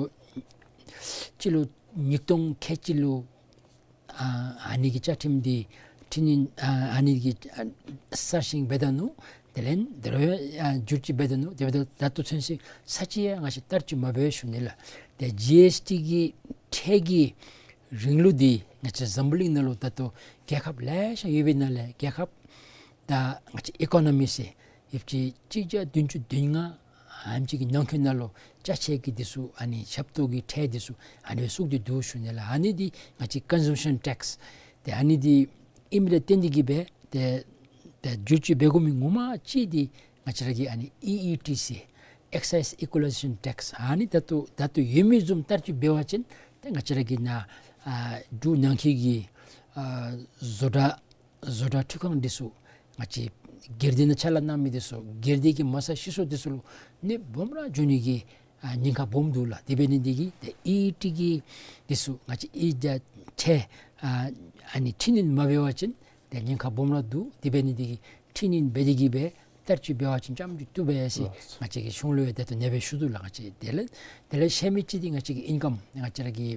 སྤྱི་ལོ་ཉིས་སྟོང་ཁལ་གཅིག་ལུ་ཨ་ཨ་ནི་གི་བཅའ་ཁྲིམས་འདི་འཕྲི་སྣོན་ཨ་ཨ་ནི་གི་ཨ་གསར་བཞེངས་འབད་ད་ནུག། དེ་ལས་དོ་རུང་ཨ་བསྒྱུར་བཅོས་འབད་ད་ནུག། དེ་འབདཝ་ད་ད་ལྟོ་ཚུན་ཚོད་ས་ཅིག་ཡང་ང་བཅས་བསྟར་སྤྱོད་མ་འབད་ཞུ་ནི་ལགས། ཏེ་ཇི་ཨེསི་ཊི་གི་ཁྲལ་གྱི་རིང་ལུགས་འདི་ང་བཅས་འཛམ་བུ་གླིང་ནང་ལུ་ད་ལྟོ་རྒྱལ་ཁབ་ལེ་ཤ་ཡོད་པའི་ནང་ལས་རྒྱལ་ཁབ་ད་ང་བཅས་ཨི་ཀོ་ནོ་མི་ཟེར་ཡོདཔ་ཅིག་གཅིག་བརྒྱ་བདུན་ཅུ་དོན་ལྔ་ཨ་ནེམ་ཅིག་གི་ནང་འཁོད་ནང་ལུ་ཅ་ཆས་ཀྱི་འདི་ཚུ་ཨ་ནི་ཞབས་ཏོག་གི་ཁྲལ་འདི་ཚུ་ཨ་ནི་སྦེ་བཙུགས་ཏེ་འདུག་ཞུ་ནི་ལགས། ཨ་ནི་འདི་ང་བཅས་ཀོན་ཟུམ་ཤཱན་ཊེགསི་ཏེ་ཨ་ནི་འདི་ཨིནམ་ལས་བརྟེན་ཏེ་གིས་སྦེ་ཏེ་ཏེ་བསྒྱུར་བཅོས་འབད་དགོ་མི་ངོ་མ་ཅིག་འདི་ང་བཅས་ར་གི་ཨ་ནི་ཨི་ཨི་ཊི་ཟེར་ཨེག་སའིཛ་ཨི་ཀུ་ལའི་ཟེ་ཤཱན་ཊེགསི་ཨ་ནི་ད་ལྟོ་ད་ལྟོ་ཡོད་མི་བཟུམ་བསྟར་སྤྱོད་འབད་བ་ཅིན་ཏེ་ང་བཅས་ར་གི་ནཱ་ཨ་འབྲུག་ནང་འཁོད་ཀྱི་ཨ་བཟོ་གྲྭ་བཟོ་གྲྭ་འཕྲུལ་ཁང་འདི་ཚུ་ང་བཅས་སྒེར་སྡེ་ནང་ཕྱག་ལཱ་གནང་མི་འདི་ཚུ་སྒེར་སྡེ་གི་མ་རྩ་གཞི་བཙུགས་འདི་ཚུ་ལུ་གནོདཔ་སྦོམ་ར་འགྱོ་ནི་གི་ཨ་ཉེན་ཁ་སྦོམ་འདུག་ལགས། དེ་འབད་ནི་འདི་གིས་ཏེ་ཨི་ཨི་ཊི་གི་འདི་ཚུ་ང་བཅས་ཨི་ཨི་ཊི་ཁྲལ་ཨ་ཨ་ནི་འཕྲི་སྣོན་མ་འབད་བ་ཅིན་ཏེ་ཉེན་ཁ་སྦོམ་ར་འདུག། དེ་འབད་ནི་འདི་གིས་འཕྲི་སྣོན་འབད་དེ་གིས་སྦེ་བསྟར་སྤྱོད་འབད་བ་ཅིན་ཙམ་ཅིག་བཏུབ་པས་ཟེར་ལགས་སོ། ང་བཅས་ཀྱིས་གཞུང་ལུ་ཡང་ད་ལྟོ་ཨ་ནེ་སྦེ་ཞུ་དོ་ལགས། ང་བཅས་དེ་ལས་དེ་ལས་ཤེས་མི་ཅིག་འདི་ང་བཅས་ཀྱི་ཨིན་ཀམ་ང་བཅས་ར་གི་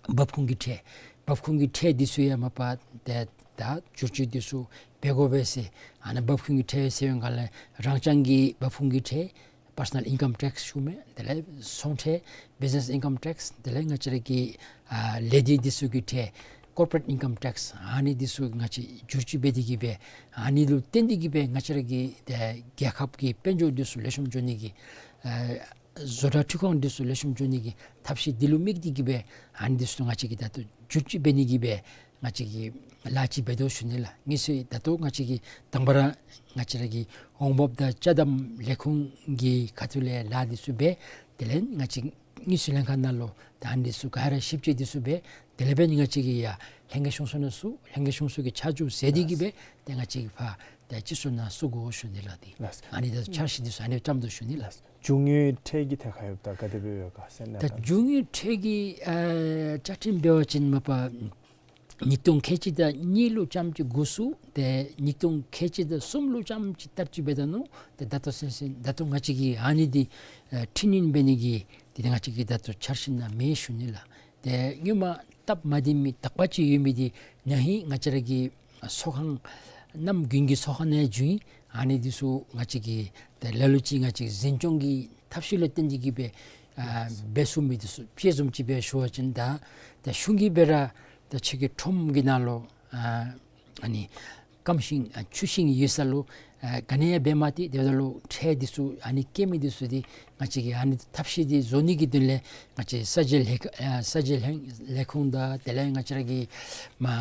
འབབ་ཁུངས་ཀྱི་ཁྲལ་འབབ་ཁུངས་ཀྱི་ཁྲལ་འདི་ཚུ་ཡང་མ་པ་ཏེ་ ད་བསྒྱུར་བཅོས་འདི་ཚུ་འབད་དགོ་པས་ཟེར། ཨ་ནཱ་འབབ་ཁུངས་ཀྱི་ཁྲལ་ཟེར་བའི་སྒང་ལས་རང་རྐྱང་གི་འབབ་ཁུངས་ཀྱི་ཁྲལ་པར་སོ་ནཱལ་ཨིན་ཀམ་ཊེགསི་ཞུཝ་མས། དེ་ལས་ཚོང་ཁྲལ་བིཛ་ནེསི་ཨིན་ཀམ་ཊེགསི། དེ་ལས་ང་བཅས་ར་གི་ཨ་ལས་སྡེ་འདི་ཚུ་གི་ཁྲལ་ཀོར་པོ་རེཊ་ཨིན་ཀམ་ཊེགསི། ཨ་ནི་འདི་ཚུ་ང་བཅས་བསྒྱུར་བཅོས་འབད་དེ་གི་སྦེ་ཨ་ནི་ལུ་བརྟེན་ཏེ་གི་སྦེ་ང་བཅས་ར་གི་ཏེ་རྒྱལ་ཁབ་ཀྱི་དཔལ་འབྱོར་འདི་ཚུ་ལེགས་ཤོམ་འགྱོ་ནི་གི་ཨ་བཟོ་གྲྭ་འཕྲུལ་ཁང་འདི་ཚུ་ལེགས་ཤོམ་འགྱོ་ནི་གི་ཐབས་ཤེས་འདི་ལུ་དམིགས་ཏེ་གི་སྦེ་ཨ་ནི་འདི་ཚུ་ང་བཅས་ཀྱིས་ད་ལྟོ་བསྒྱུར་བཅོས་འབད་ནི་གི་སྦེ་ང་བཅས་ཀྱིས་ལཱ་ཅིག་འབད་དོ་ཞུ་ནི་ལགས། དངུལ་རྩིས་ད་ལྟོ་ང་བཅས་ཀྱིས་དང་པ་ར་ང་བཅས་ར་གི་འོང་འབབ་དང་ཅ་དམ་ལས་ཁུངས་ཀྱི་ཁ་ཐུག་ལས་ལཱ་འདི་ཚུ་འབད། དེ་ལས་ང་བཅས་དངུལ་རྩིས་ལྷན་ཁག་ནང་ལུ་ད་ཨ་ནི་འདི་ཚུ་ག་ར་ཞིབ་དཔྱད་འདི་ཚུ་འབད། དེ་ལས་འབད་ནི་ང་བཅས་ཀྱིས་ཡར་ལྷན་རྒྱས་གཞུང་ཚོགས་ནང་བཙུགས། ལྷན་རྒྱས་གཞུང་ཚོགས་ཀྱིས་ཆ་འཇོག་མཛད་དེ་གི་སྦེ་ཏེ་ང་བཅས་ཀྱིས་ཕར་ཏེ་སྤྱི་ཚོགས་ནང་བཙུགས་དགོ་ཞུ་ནི་ལགས། ཏེ་ལགས། ཨ་ནི་ད་འཆར་གཞི་འདི་ཚུ་ཨ་ནི་བཀྲམ་དོ་ཞུ་ནི་ལགས། རྒྱུ་དངོས་ཁྲལ་གྱི་ཐད་ཁར་ཡོདཔ་ད་ག་དེ་སྦེ་ཡོད་ག་ཟེར་ན། ད་རྒྱུ་དངོས་ཁྲལ་གྱི་ཨ་བཅའ་ཁྲིམས་འབད་བ་ཅིན་མ་པ་ཉིས་སྟོང་ཁལ་གཅིག་དང་གཉིས་ལུ་རྐྱངམ་ཅིག་འགོ་བཙུགས། ཏེ་ཉིས་སྟོང་ཁལ་གཅིག་དང་གསུམ་ལུ་རྐྱངམ་ཅིག་བསྟར་སྤྱོད་འབད་ད་ནུག། ཏེ་ད་ལྟོ་ཚུན་ཚོད་ད་ལྟོ་ང་བཅས་ཀྱིས་ཨ་ནི་འདི་ཨ་ཁྲིམས་ཡིག་འབད་ནི་གི་འདི་ཏེ་ང་བཅས་ཀྱི་ད་ལྟོ་འཆར་གཞི་ནང་མེད་ཞུ་ནི་ལགས། ཏེ་སྔོན་མ་སྟབས་མ་བདེ་མི་དག་པ་ཅིག་ཡོད་མི་འདི་ན་ཧིང་ང་བཅས་ར་གི་ཚོགས་ཁང་གནམ་དགུན་གྱི་ཚོགས་ཁང་ནང་བྱུང་ཡི། ཨ་ནི་འདི་ཚུ་ང་བཅས་ཀྱིས་ཏེ་ལ་ལུ་ཅིག་ང་བཅས་འཛིན་སྐྱོང་གི་ཐབས་ཤེས་ལུ་བརྟེན་ཏེ་གི་སྦེ་ཨ་འབད་ཚུགས་མི་འདི་ཚུ་དཔྱེ་བཟུམ་ཅིག་སྦེ་ཞུ་བ་ཅིན་ད་ད་གཞུང་གིས་འབད་ར་ད་ཁྱོད་ཀྱི་ཁྲོམ་གྱི་ནང་ལུ་ཨ་ཨ་ནི་སྐམ་ཤིང་ཨ་ཆུ་ཤིང་ཡོད་ས་ལུ་ཨ་ག་ནི་ཡང་འབད་མ་སྟེར། དེ་འབདཝ་ད་ལུ་ཁྲལ་འདི་ཚུ་ཨ་ནི་བཀལ་མི་འདི་ཚུ་འདི་ང་བཅས་ཀྱིས་ཨ་ནི་ཐབས་ཤེས་འདི་བཟོ་ནི་གི་དོན་ལས་ང་བཅས་ས་འཇལ་ལྷན་ཨ་ས་འཇལ་ལྷན་ལས་ཁུངས་དང་དེ་ལས་ང་བཅས་ར་གི་མ་ཨ་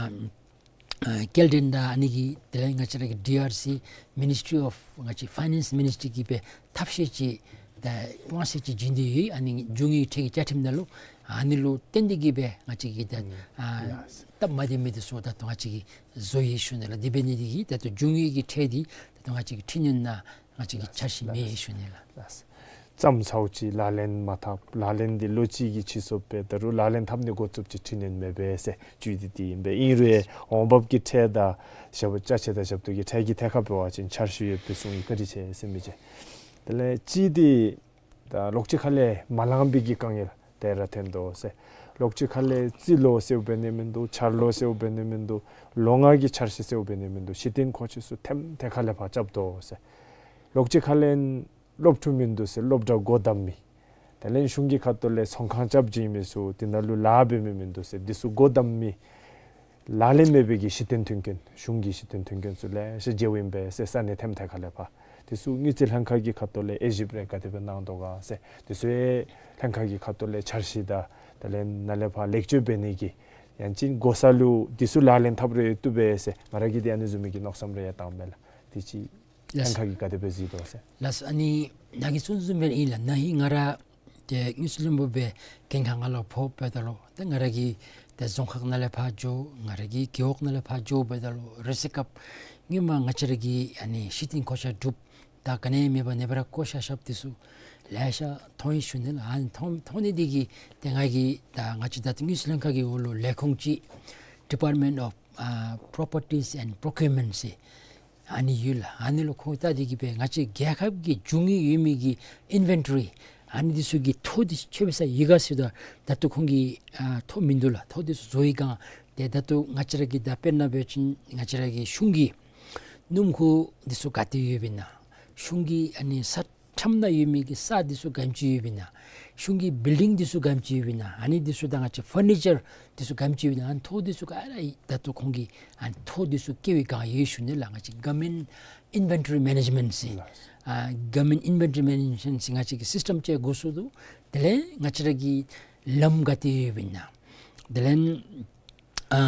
སྐྱེལ་འདྲེན་དང་ཨ་ནི་གི་དེ་ལས་ང་བཅས་ར་གི་ཌི་ཨར་སི་མི་ནིསི་ཊི་རི་ཨོཕ་ང་བཅས་ཕའི་ནེནསི་མི་ནིསི་ཊི་རི་གིས་སྦེ་ཐབས་ཤེས་ཅིག་ད་དབང་ཚད་ཅིག་བྱིན་ཏེ་ཡོད། ཨ་ནི་རྒྱུ་དངོས་ཁྲལ་གྱི་བཅའ་ཁྲིམས་ནང་ལུ་ཨ་ནི་ལུ་བརྟེན་ཏེ་གི་སྦེ་ང་བཅས་ཀྱིས་ད་ཨ་ཡ་སྟབས་མ་བདེ་མི་འདི་ཚུ་ད་ལྟོ་ང་བཅས་ཀྱིས་བཟོ་ཡི་ཞུ་ནི་ལགས། དེ་འབད་ནི་འདི་གིས་ད་ལྟོ་རྒྱུ་དངོས་ཀྱི་ཁྲལ་འདི་ད་ལྟོ་ང་བཅས་ཀྱི་ཁྲིམས་ཡིག་ནང་ང་བཅས་ཀྱི་འཆར་གཞི་མེད་ཞུ་ནི་ལགས། ལགས། ལགས། ཙམ་ཚའོ་ཅིག་ལག་ལེན་མ་འཐབ། ལག་ལེན་འདི་ལོ་གཅིག་གི་སྤྱི་ཚོགས་སྦེ་ད་རུང་ལག་ལེན་འཐབ་ནི་འགོ་བཙུགས་ཅི་ཁྲིམས་ཡིག་མེད་པས་ཟེར་བརྗོད་དེ་འདི་ཨིན་པས། ཨིན་རུང་འོང་འབབ་ཀྱི་ཁྲལ་དང་ཞབས་ཅ་ཆས་དང་ཞབས་ཏོག་གི་ཁྲལ་གྱི་ཐད་ཁར་འབད་བ་ཅིན་འཆར་གཞི་ཡོད་པའི་གསུང་ཡི། བཀའ་དྲིན་ཆེ་ཟེར་མི་ཅིག། དེ་ལས་གཅིག་འདི་ད་ལོགས་ཅིག་ཁ་ལས་མ་ལང་པའི་གི་དཀའ་ངལ་དེ་ར་ཐོན་དོ་ཟེར། ལོགས་ཅིག་ཁ་ལས་རྩིས་ལོ་ཟེརཝ་འབད་ནི་མིན་འདུག། འཆར་ལོ་ཟེརཝ་འབད་ནི་མིན་འདུག། ལོ་ལྔ་གི་འཆར་གཞི་ཟེརཝ་འབད་ནི་མིན་འདུག། གཞི་རྟེན་མཁོ་ཆས་ཚུ་ཐེམ་ཐེ་ཁ་ལས་ཕར་རྐྱབ་དོ་ཟེར། ལོགས་ཅིག་ཁ་ལས་སློབ་ཕྲུག་མིན་འདུག་ཟེར་སློབ་གྲྭ་སྒོ་བསྡམ་མི། དེ་ལས་གཞུང་གི་ཁ་ཐུག་ལས་ཚོང་ཁང་རྐྱབ་བྱིན་མི་ཚུ་དེ་ནང་ལུ་ལཱ་འབད་མི་མིན་འདུག་ཟེར། འདི་ཚུ་སྒོ་བསྡམ་མི་ལག་ལེན་མེད་པའི་གི་གཞི་རྟེན་མཐུན་རྐྱེན་གཞུང་གི་གཞི་རྟེན་མཐུན་རྐྱེན་ཚུ་ལེ་ཤ་འཇལཝ་ཨིན་པས་ཟེར། ས་གནས་ཐེམ་ཐེ་ཁ་ལས་ཕར། དེ་ཚུ་དངུལ་རྩིས་ལྷན་ཁག་གི་ཁ་ཐུག་ལས་དབྱེ་ཞིབ་རེ་ག་དེ་སྦེ་གནང་དོ་ག་ཟེར། དེ་ཚུ་ཡང་ལྷན་ཁག་གི་ཁ་ཐུག་ལས་འཆར་གཞི་དང་དེ་ལས་ནཱ་ལས་ཕར་ལེགས་བཅོས་འབད་ནི་གི་ཡང་ཅིན་འགོ་ས་ལུ་དེ་ཚུ་ལག་ལེན་འཐབ་རེ་བཏུབ་པས་ཟེར། ང་ར་གིས་འདི་ཨ་ནི་བཟུམ་མའི་གི་མནོ་བསམ་རེ་ཡང་བཏངམ་མས་ལགས། དེ་ཅིག་ལགས། ལྷན་ཁག་གིས་ག་དེ་སྦེ་གཟིགས་དོ་ཟེར། ལགས། ཨ་ནི་ནཱ་གིས་གསུངས་བཟུམ་སྦེ་ཨིན་ལགས། ན་ཧིང་ང་ར་ཏེ་དངུལ་རྩིས་བློན་པོ་སྦེ་འགན་ཁག་ནང་ལུ་ཕོགཔ་ད་ལུ་ཏེ་ང་ར་གིས་ཏེ་རྫོང་ཁག་ནང་ལས་ཕར་འགྱོ། ང་ར་གི་རྒེད་འོག་ནང་ལས་ཕར་འགྱོཝ་ད་ལུ་རེ་ས་སྐབས་སྔོན་མ་ང་བཅས་ར་གི་ཨ་ནི་གཞི་རྟེན་མཁོ་ཆས་གྲུབ་ད་ག་ནི་མེད་པར་ནེ་བར་བཀོ་བཞག་བཞགཔ་འདི་ཚུ་ལེ་ཤ་མཐོང་ཡི་ཞུ་ནི་ལགས། ཨ་ནི་མཐོང་མཐོང་ནི་འདི་གིས་ཏེ་ང་གིས་ད་ང་བཅས་ད་ལྟོ་དངུལ་རྩིས་ལྷན་ཁག་གི་འོག་ལུ་ལས་ཁུངས་ཅིག་Department of ཨ་Properties and Procurement ཟེར་ཨ་ནི་ཡོད་ལགས། ཨ་ནི་ལུ་ཁོང་བལྟ་སྟེ་གི་སྦེ་ང་བཅས་རྒྱལ་ཁབ་ཀྱི་རྒྱུ་དངོས་ཡོད་མི་གི་ཨིན་ཝེན་ཊོ་རི་ཨ་ནི་འདི་ཚུ་གི་ཐོ་འདི་ཚུ་ཁྱད་པར་ས་ཡི་ག་ཟེརཝ་ད་ད་ལྟོ་ཁོང་གི་ཨ་ཐོ་མིན་འདུག་ལགས། ཐོ་འདི་ཚུ་བཟོ་བའི་སྒང་ཏེ་ད་ལྟོ་ང་བཅས་ར་གི་ད་དཔེར་ན་འབད་བ་ཅིན་ང་བཅས་ར་གི་གཞུང་གི་སྣུམ་འཁོར་འདི་ཚུ་ག་ཏེ་ཡོདཔ་ཨིན་ན། གཞུང་གི་ཨ་ནི་ས་ཁྲམ་ནང་ཡོད་མི་གི་ས་འདི་ཚུ་ག་དེམ་ཅིག་ཡོདཔ་ཨིན་ན། གཞུང་གི་བིལ་ཌིང་འདི་ཚུ་ག་དེམ་ཅིག་ཡོདཔ་ཨིན་ན། ཨ་ནི་འདི་ཚུ་དང་ང་བཅས་ཕར་ནི་ཅར་འདི་ཚུ་ག་དེམ་ཅིག་ཡོདཔ་ཨིན་ན། ཨ་ནི་ཐོ་འདི་ཚུ་ག་ར་ད་ལྟོ་ཁོང་གིས་ཨ་ནི་ཐོ་འདི་ཚུ་བཀལ་བའི་སྒང་ཡོད་ཞུ་ནི་ལགས། ང་བཅས་Government Inventory Management ཟེར་ཨ་Government Inventory Management ཟེར་ང་བཅས་ཀྱི་སིསི་ཊམ་ཅིག་འགོ་བཙུགས་འདུག། དེ་ལས་ང་བཅས་ར་གི་ལམ་ག་ཏེ་ཡོདཔ་ཨིན་ན། དེ་ལས་ཨ་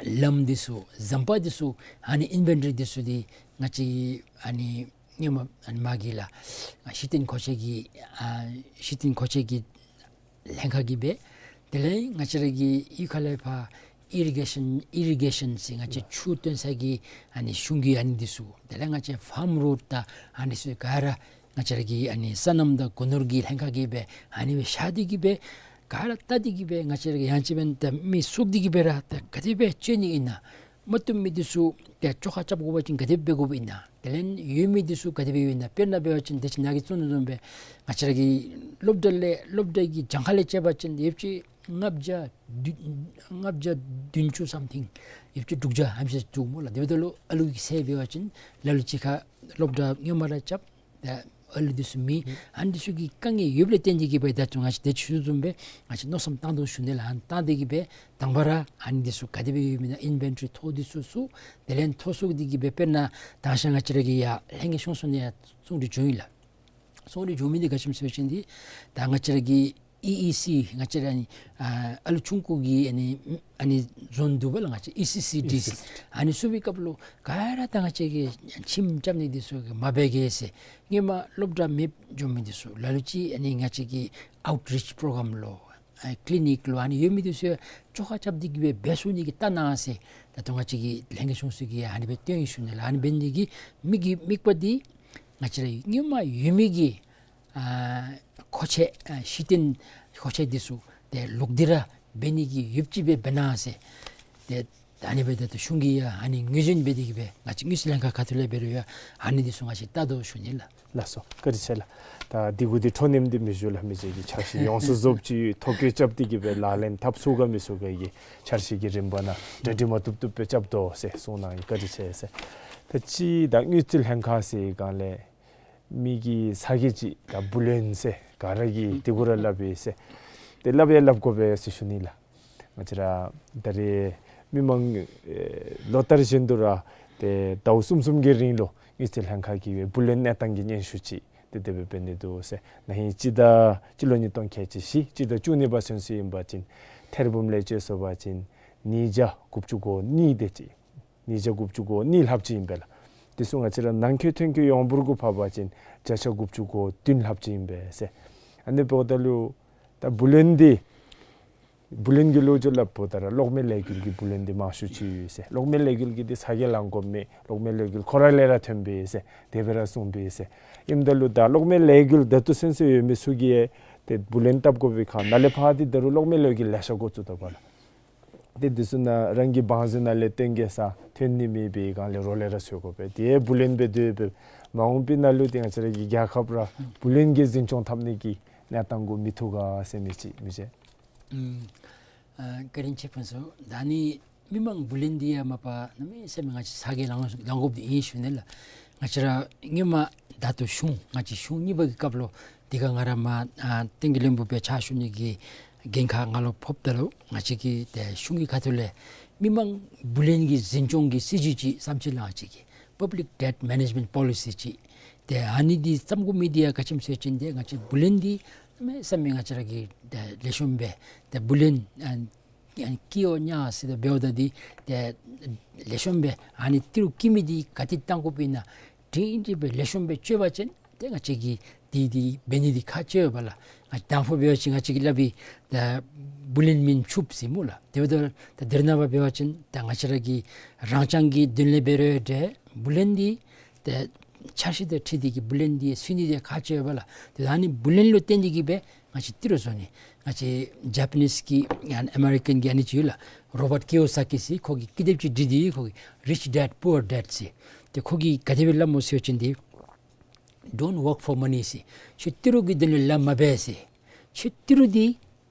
ལམ་འདི་ཚུ་ཟམ་པ་འདི་ཚུ་ཨ་ནི་ཨིན་ཝེན་ཊོ་རི་འདི་ཚུ་འདི་ང་བཅས་ཨ་ནི་སྔོན་མ་ཨ་ནི་མ་གི་ལགས་གཞི་རྟེན་མཁོ་ཆས་ཀྱི་ཨ་གཞི་རྟེན་མཁོ་ཆས་ཀྱི་ལྷན་ཁག་གིས་འབད། དེ་ལས་ང་བཅས་ར་གི་གཡུས་ཁ་ལས་ཕར་ཨི་རི་གེ་ཤཱན་ཨི་རི་གེ་ཤཱན་ཟེར་ང་བཅས་ཆུ་བཏོན་ས་གི་ཨ་ནི་གཞུང་གི་ཨ་ནི་འདི་ཚུ། དེ་ལས་ང་བཅས་ཕཱམ་རོཌ་དང་ཨ་ནི་ཚུ་ག་ར་ང་བཅས་ར་གི་ཨ་ནི་སོ་ནམ་དང་སྒོ་ནོར་གྱི་ལྷན་ཁག་གིས་འབད་ཨ་ནི་སྦེ་བཞག་སྟེ་གི་སྦེ་ག་ར་བལྟ་སྟེ་གི་སྦེ་ང་བཅས་ར་གི་ཡང་ཅིན་འབདན་ད་མི་བཙུགས་ཏེ་གི་སྦེ་ར་ད་ག་དེ་སྦེ་སྤྱོད་ནི་ཨིན་ན། མ་བཏུབ་མི་འདི་ཚུ་ཏེ་བཅོ་ཁ་རྐྱབ་དགོ་པ་ཅིན་ག་དེ་འབད་དགོཔ་ཨིན་ན། དེ་ལས་ཡོད་མི་འདི་ཚུ་ག་དེ་སྦེ་ཡོད་ན། དཔེར་ན་འབད་བ་ཅིན་ད་ཅི་ནཱ་གིས་གསུངས་དོ་བཟུམ་སྦེ་ང་བཅས་ར་གི་སློབ་གྲྭ་ལས་སློབ་གྲྭ་གི་གྱངས་ཁ་ལས་བཅད་པ་ཅིན་ཡོདཔ་ཅིག་ ལྔ་བརྒྱ་བདུན་ལྔ་བརྒྱ་བདུན་ཅུ་something ཡོདཔ་ཅིག་དྲུག་བརྒྱ་ཧམ་ཤེས་འདུག་སྨོ་ལགས། དེ་འབདཝ་ད་ལུ་ཨ་ལུ་གི་ཚད་འབད་བ་ཅིན་ལ་ལུ་ཅིག་ཁར་སློབ་གྲྭ་སྔོན་མ་ར་རྐྱབ། ད་ཨ་ལུ་འདི་ཚུ་མེད། ཨ་ནི་འདི་ཚུ་གི་དཀའ་ངལ་ཡོདཔ་ལས་བརྟེན་ཏེ་གིས་སྦེ་ད་ལྟོ་ང་བཅས་ཏེ་ཞུ་དོ་བཟུམ་སྦེ་ང་བཅས་མནོ་བསམ་བཏང་དོ་ཞུ་ནི་ལགས། ཨ་ནི་བཏང་སྟེ་གིས་སྦེ་དང་པ་ར་ཨ་ནི་འདི་ཚུ་ག་དེ་སྦེ་ཡོདཔ་ཨིན་ན་ཨིན་ཝེན་ཊ་རི་ཐོ་འདི་ཚུ་བཙུགས། དེ་ལས་ཐོ་བཙུགས་ཏེ་གིས་སྦེ་དཔེར་ན་མདང་ཞག་ང་བཅས་ར་གི་ཡར་ལྷན་རྒྱས་ཆུང་ཚོགས་ནང་ཡང་གསུང་གྲོས་བྱུང་ཡི་ལགས། གསུང་གྲོས་བྱུང་མི་འདི་ག་ཅི་སྨོ་ཟེར་བ་ཅིན་འདི་ད་ང་བཅས་ར་གི་ཨི་ཨི་སི་ང་བཅས་ར་ཨ་ནི་ཨ་ཨ་ལུ་ཆུང་ཀུ་གི་ཨ་ནི་ཨ་ནི་ཛོན་འདུག་པ་ལགས། ང་བཅས་ཨི་སི་སི་ཌི་ཟེར། ཨི་སི་སི་ཌི། ཨ་ནི་ཚུ་གི་སྐབས་ལུ་ག་ར་ད་ང་བཅས་ཀྱིས་ཁྱིམ་རྐྱབ་ནི་འདི་ཚུ་གིས་མ་འབད་གེ་ཟེར། སྔོན་མ་སློབ་གྲྭ་མེདཔ་འགྱོ་མི་འདི་ཚུ་ལ་ལུ་ཅིག་ཨ་ནི་ང་བཅས་ཀྱི་ཨའུཊ་རིཆ་པོ་རོ་གརམ་ལུ་ཨ་ཀི་ལི་ནིཀ་ལུ་ཨ་ནི་ཡོད་མི་འདི་ཚུ་བཅོ་ཁ་རྐྱབ་སྟེ་གིས་སྦེ་འབད་ཚུགས་ནི་གི་ལྟ་གནང་ཟེར། ད་ལྟོ་ང་བཅས་ཀྱི་ལྷན་རྒྱས་ཆུང་ཚོགས་ཀྱིས་ཨ་ནི་སྦེ་སྟོན་ཡི་ཞུ་ནི་ལགས། ཨ་ནི་འབད་ནི་གི་དམིགས་ཀྱི་དམིགས་པ་འདི་ང་བཅས་ར་སྔོན་མ་ཡོད་མི་གི་ཨ་མཁོ་ཆས་ཨ་གཞི་རྟེན་མཁོ་ཆས་འདི་ཚུ་ཏེ་ལོག་སྟེ་ར་འབད་ནི་གི་ཡོདཔ་ཅིག་སྦེ་འབད་གནང་ཟེར། ཏེ་ཨ་ནི་སྦེ་ད་ལྟོ་གཞུང་གིས་ཡང་ཨ་ནི་ངོས་འཛིན་འབད་དེ་གིས་སྦེ་ང་བཅས་དངུལ་རྩིས་ལྷན་ཁག་ཁ་ཐུག་ལས་འབད་རུང་ཡང་ཨ་ནི་འདི་ཚུ་ང་བཅས་བལྟ་དོ་ཞུ་ནི་ལགས། ལགས་སོ། བཀའ་དྲིན་ཆེ་ལགས། ད་འདི་གུ་འདི་འཕྲོ་མཉམ་འདི་མི་ཞུ་ལགས། མི་རྗེ་གིས་འཆར་གཞི་ཡོངས་སུ་རྫོགསཔ་ཅིག་ཐོ་བཀོད་རྐྱབ་སྟེ་གིས་སྦེ་ལག་ལེན་འཐབ་ཚུགས་ག་མི་ཚུགས་ག་གི་འཆར་གཞི་གི་རིམ་པ་ནང་གྲ་སྒྲིག་མ་བཏུབ་བཏུབ་སྦེ་རྐྱབ་དོ་ཟེར་གསུངས་གནང་ཡི། བཀའ་དྲིན་ཆེ་ཟེར། ད་ཅི་ད་དངུལ་རྩིས་ལྷན་ཁག་ཟེར་སྒང་ལས་མི་གི་ཚ་གྱང་ཅིག་ད་བུ་ལོན་ཟེར་ག་ར་གིས་དེ་གུ་ར་སླབ་ཡི་ཟེར། ཏེ་སླབ་ཡང་སླབ་དགོ་པས་ཟེར་ཞུ་ནི་ལགས། ང་བཅས་ར་ད་རེས་མི་མང་ཨེ་ལོ་ལྟར་བཞིན་དུ་ར་ཏེ་ཟླཝ་གསུམ་གསུམ་གྱི་རིང་ལུ་དངུལ་རྩིས་ལྷན་ཁག་གི་བུ་ལོན་གནས་སྟངས་ཀྱི་སྙན་ཞུ་ཅིག་ཏེ་དེ་སྦེ་འབད་ནི་འདུག་ཟེར། ན་ཧིང་སྤྱི་ཟླ་སྤྱི་ལོ་ཉིས་སྟོང་ཁལ་གཅིག་བཞི་སྤྱི་ཟླ་བཅུ་གཉིས་པ་ཚུན་ཚོད་ཨིན་པ་ཅིན་ཐེར་འབུམ་ལས་བཅད་སོང་པ་ཅིན་ཉིས་བརྒྱ་དགུ་བཅུ་གོ་གཉིས་དེ་ཅིག། ཉིས་བརྒྱ་དགུ་བཅུ་གོ་གཉིས་ལྷགཔ་ཅིག་ཨིན་པས་ལགས། དེ་ཚུ་ང་བཅས་ར་ནང་འཁོད་ཐོན་སྐྱེད་ཡོངས་འབོར་གུ་ཕབ་པ་ཅིན་བརྒྱ་ཆ་དགུ་བཅུ་གོ་བདུན་ལྷགཔ་ཅིག་ཨིན་པས་ཟེར། ཨ་ནི་འབདཝ་ད་ལུ་ད་བུ་ལོན་འདི་བུ་ལོན་གྱི་ལོ་རྒྱུས་སླབ་འབདཝ་ད་ར་གློག་མེ་ཀླད་ཀྱི་བུ་ལོན་འདི་མང་ཤོས་ཅིག་ཡོད་ཟེར། གློག་མེ་ཀླད་ཀྱི་འདི་ཚ་གྱང་ལང་དགོཔ་མེད། གློག་མེ་ཀླད་ཀྱི་ཁོ་ར་ལས་ར་ཐོན་པས་ཟེར་དེ་སྦེ་ར་གསུངས་པས་ཟེར། ཨིནམ་ད་ལུ་ད་གློག་མེ་ཀླད་ཀྱི་ད་ལྟོ་ཚུན་ཚོད་ཡོད་མི་ཚུ་གིས་ཏེ་བུ་ལོན་བཏབ་དགོ་པའི་ཁར་ནཱ་ལས་ཕར་འདི་ད་རུང་གློག་མེ་ཀླད་ཀྱི་ལེ་ཤ་འགོ་བཙུགས་ད་པ་ལགས། ཏེ་འདི་ཚུ་ནང་རང་གི་བང་མཛོད་ནང་ལས་བཏོན་གེ་ཟེར་ཐོན་ནི་མེད་པའི་སྒང་ལས་རོགས་ལས་ར་འཚོལ་དགོ་པས། ཏེ་བུ་ལོན་འབད་དེ་འབད་མ་འོངས་པའི་ནང་ལུ་ཏེ་ང་བཅས་ར་གི་རྒྱལ་ཁབ་ར་བུ་ལོན་གྱིས་འཛིན་སྐྱོང་འཐབ་ནི་གི་གནས་སྟངས་གུ་མི་ཐུག་ག་ཟེར་མི་ཅིག་མི་རྗེ། ཨུམ། ཨ་བཀའ་དྲིན་ཆེ་ཕུན་ཚོགས། ད་ནི་མི་མང་བུ་ལོན་འདི་ཡང་མ་པ་གནམ་མེད་ས་མེད་ང་བཅས་ཚ་གྱང་ལང་ལང་དགོཔ་འདི་ཨིན་ཞུ་ནི་ལགས། ང་བཅས་ར་སྔོན་མ་ད་ལྟོ་གཞུང་ང་བཅས་གཞུང་གཉིས་པ་གི་སྐབས་ལུ་དེ་ཁར་ང་ར་མར་ཨ་བསྟན་རྒྱས་བློན་པོ་སྦེ་ཕྱག་ཞུ་ནི་གི་འགན་ཁག་ང་ལུ་ཕོགཔ་ད་ལུ་ང་བཅས་ཀྱི་ཏེ་གཞུང་གི་ཁ་ཐུག་ལས་མི་མང་བུ་ལོན་གྱི་འཛིན་སྐྱོང་གི་སྲིད་བྱུས་ཅིག་བརྩམས་ཅི་ལགས། ང་བཅས་ཀྱི་Public Debt Management Policy ཅིག། ཏེ་ཨ་ནི་འདི་བརྩམ་དགོ་མི་འདི་ཡང་ག་ཅི་སྨོ་ཟེར་བ་ཅིན་ཏེ་ང་བཅས་བུ་ལོན་འདི་གནམ་མེད་ས་མེད་ང་བཅས་ར་གིས་ཏེ་ལེགས་ཤོམ་སྦེ་ཏེ་བུ་ལོན་ཨ་ཨ་བཀལ་འོང་ཟེར་ཏེ་འབདཝ་ད་འདི་ཏེ་ལེགས་ཤོམ་སྦེ་ཨ་ནི་ཏི་རུ་བཀལ་མི་འདི་ག་ཏེ་བཏང་དགོཔ་ཨིན་ན་སྒྲིང་སྒྲི་སྦེ་ལེགས་ཤོམ་སྦེ་བཅོས་པ་ཅིན་ཏེ་ང་བཅས་ཀྱིས་འདི་འདི་འབད་ནི་འདི་ཁག་ཆེ་བས་ལགས། ང་དང་ཕུ་འབད་བ་ཅིན་ང་བཅས་ཀྱིས་སླབ་པའི་ད་བུ་ལོན་མེན་ཕྱུགཔོ་ཟེར་སྨོ་ལགས། དེ་འབདཝ་ད་ད་དེ་ར་ནངས་པ་འབད་བ་ཅིན་ད་ང་བཅས་ར་གི་རང་རྐྱང་གི་དོན་ལས་འབད་རུང་འདྲ་བུ་ལོན་འདི་ཏེ་འཆར་གཞི་དང་འཁྲིལ་ཏེ་གིས་བུ་ལོན་འདི་ཚུད་ནི་འདི་ཁག་ཆེ་བས་ལགས། ཏེ་ཨ་ནི་བུ་ལོན་ལུ་བརྟེན་ཏེ་གིས་སྦེ་ང་བཅས་ཏི་རུ་བཟོ་ནི། ང་བཅས་ཇ་པ་ནིས་ཀྱི་ཡང་ཨ་མེ་རི་ཀཱན་གྱི་ཨ་ནི་ཅིག་ཡོད་ལགས། རོ་བཊ་ཀི་ཡོ་ས་ཀི་ཟེར། ཁོ་གིས་ཀི་དེབ་ཅིག་བྲིས་ཏེ་ཁོ་གིས་Rich Dad Poor Dad ཟེར། ཏེ་ཁོ་གིས་ག་དེ་སྦེ་སླབ་སྨོ་ཟེར་བ་ཅིན་འདི་Don't work for money ཟེར། ཁྱོད་ཏི་རུ་གི་དོན་ལུ་ལཱ་མ་འབད་ཟེར། ཁྱོད་ཏི་རུ་འདི་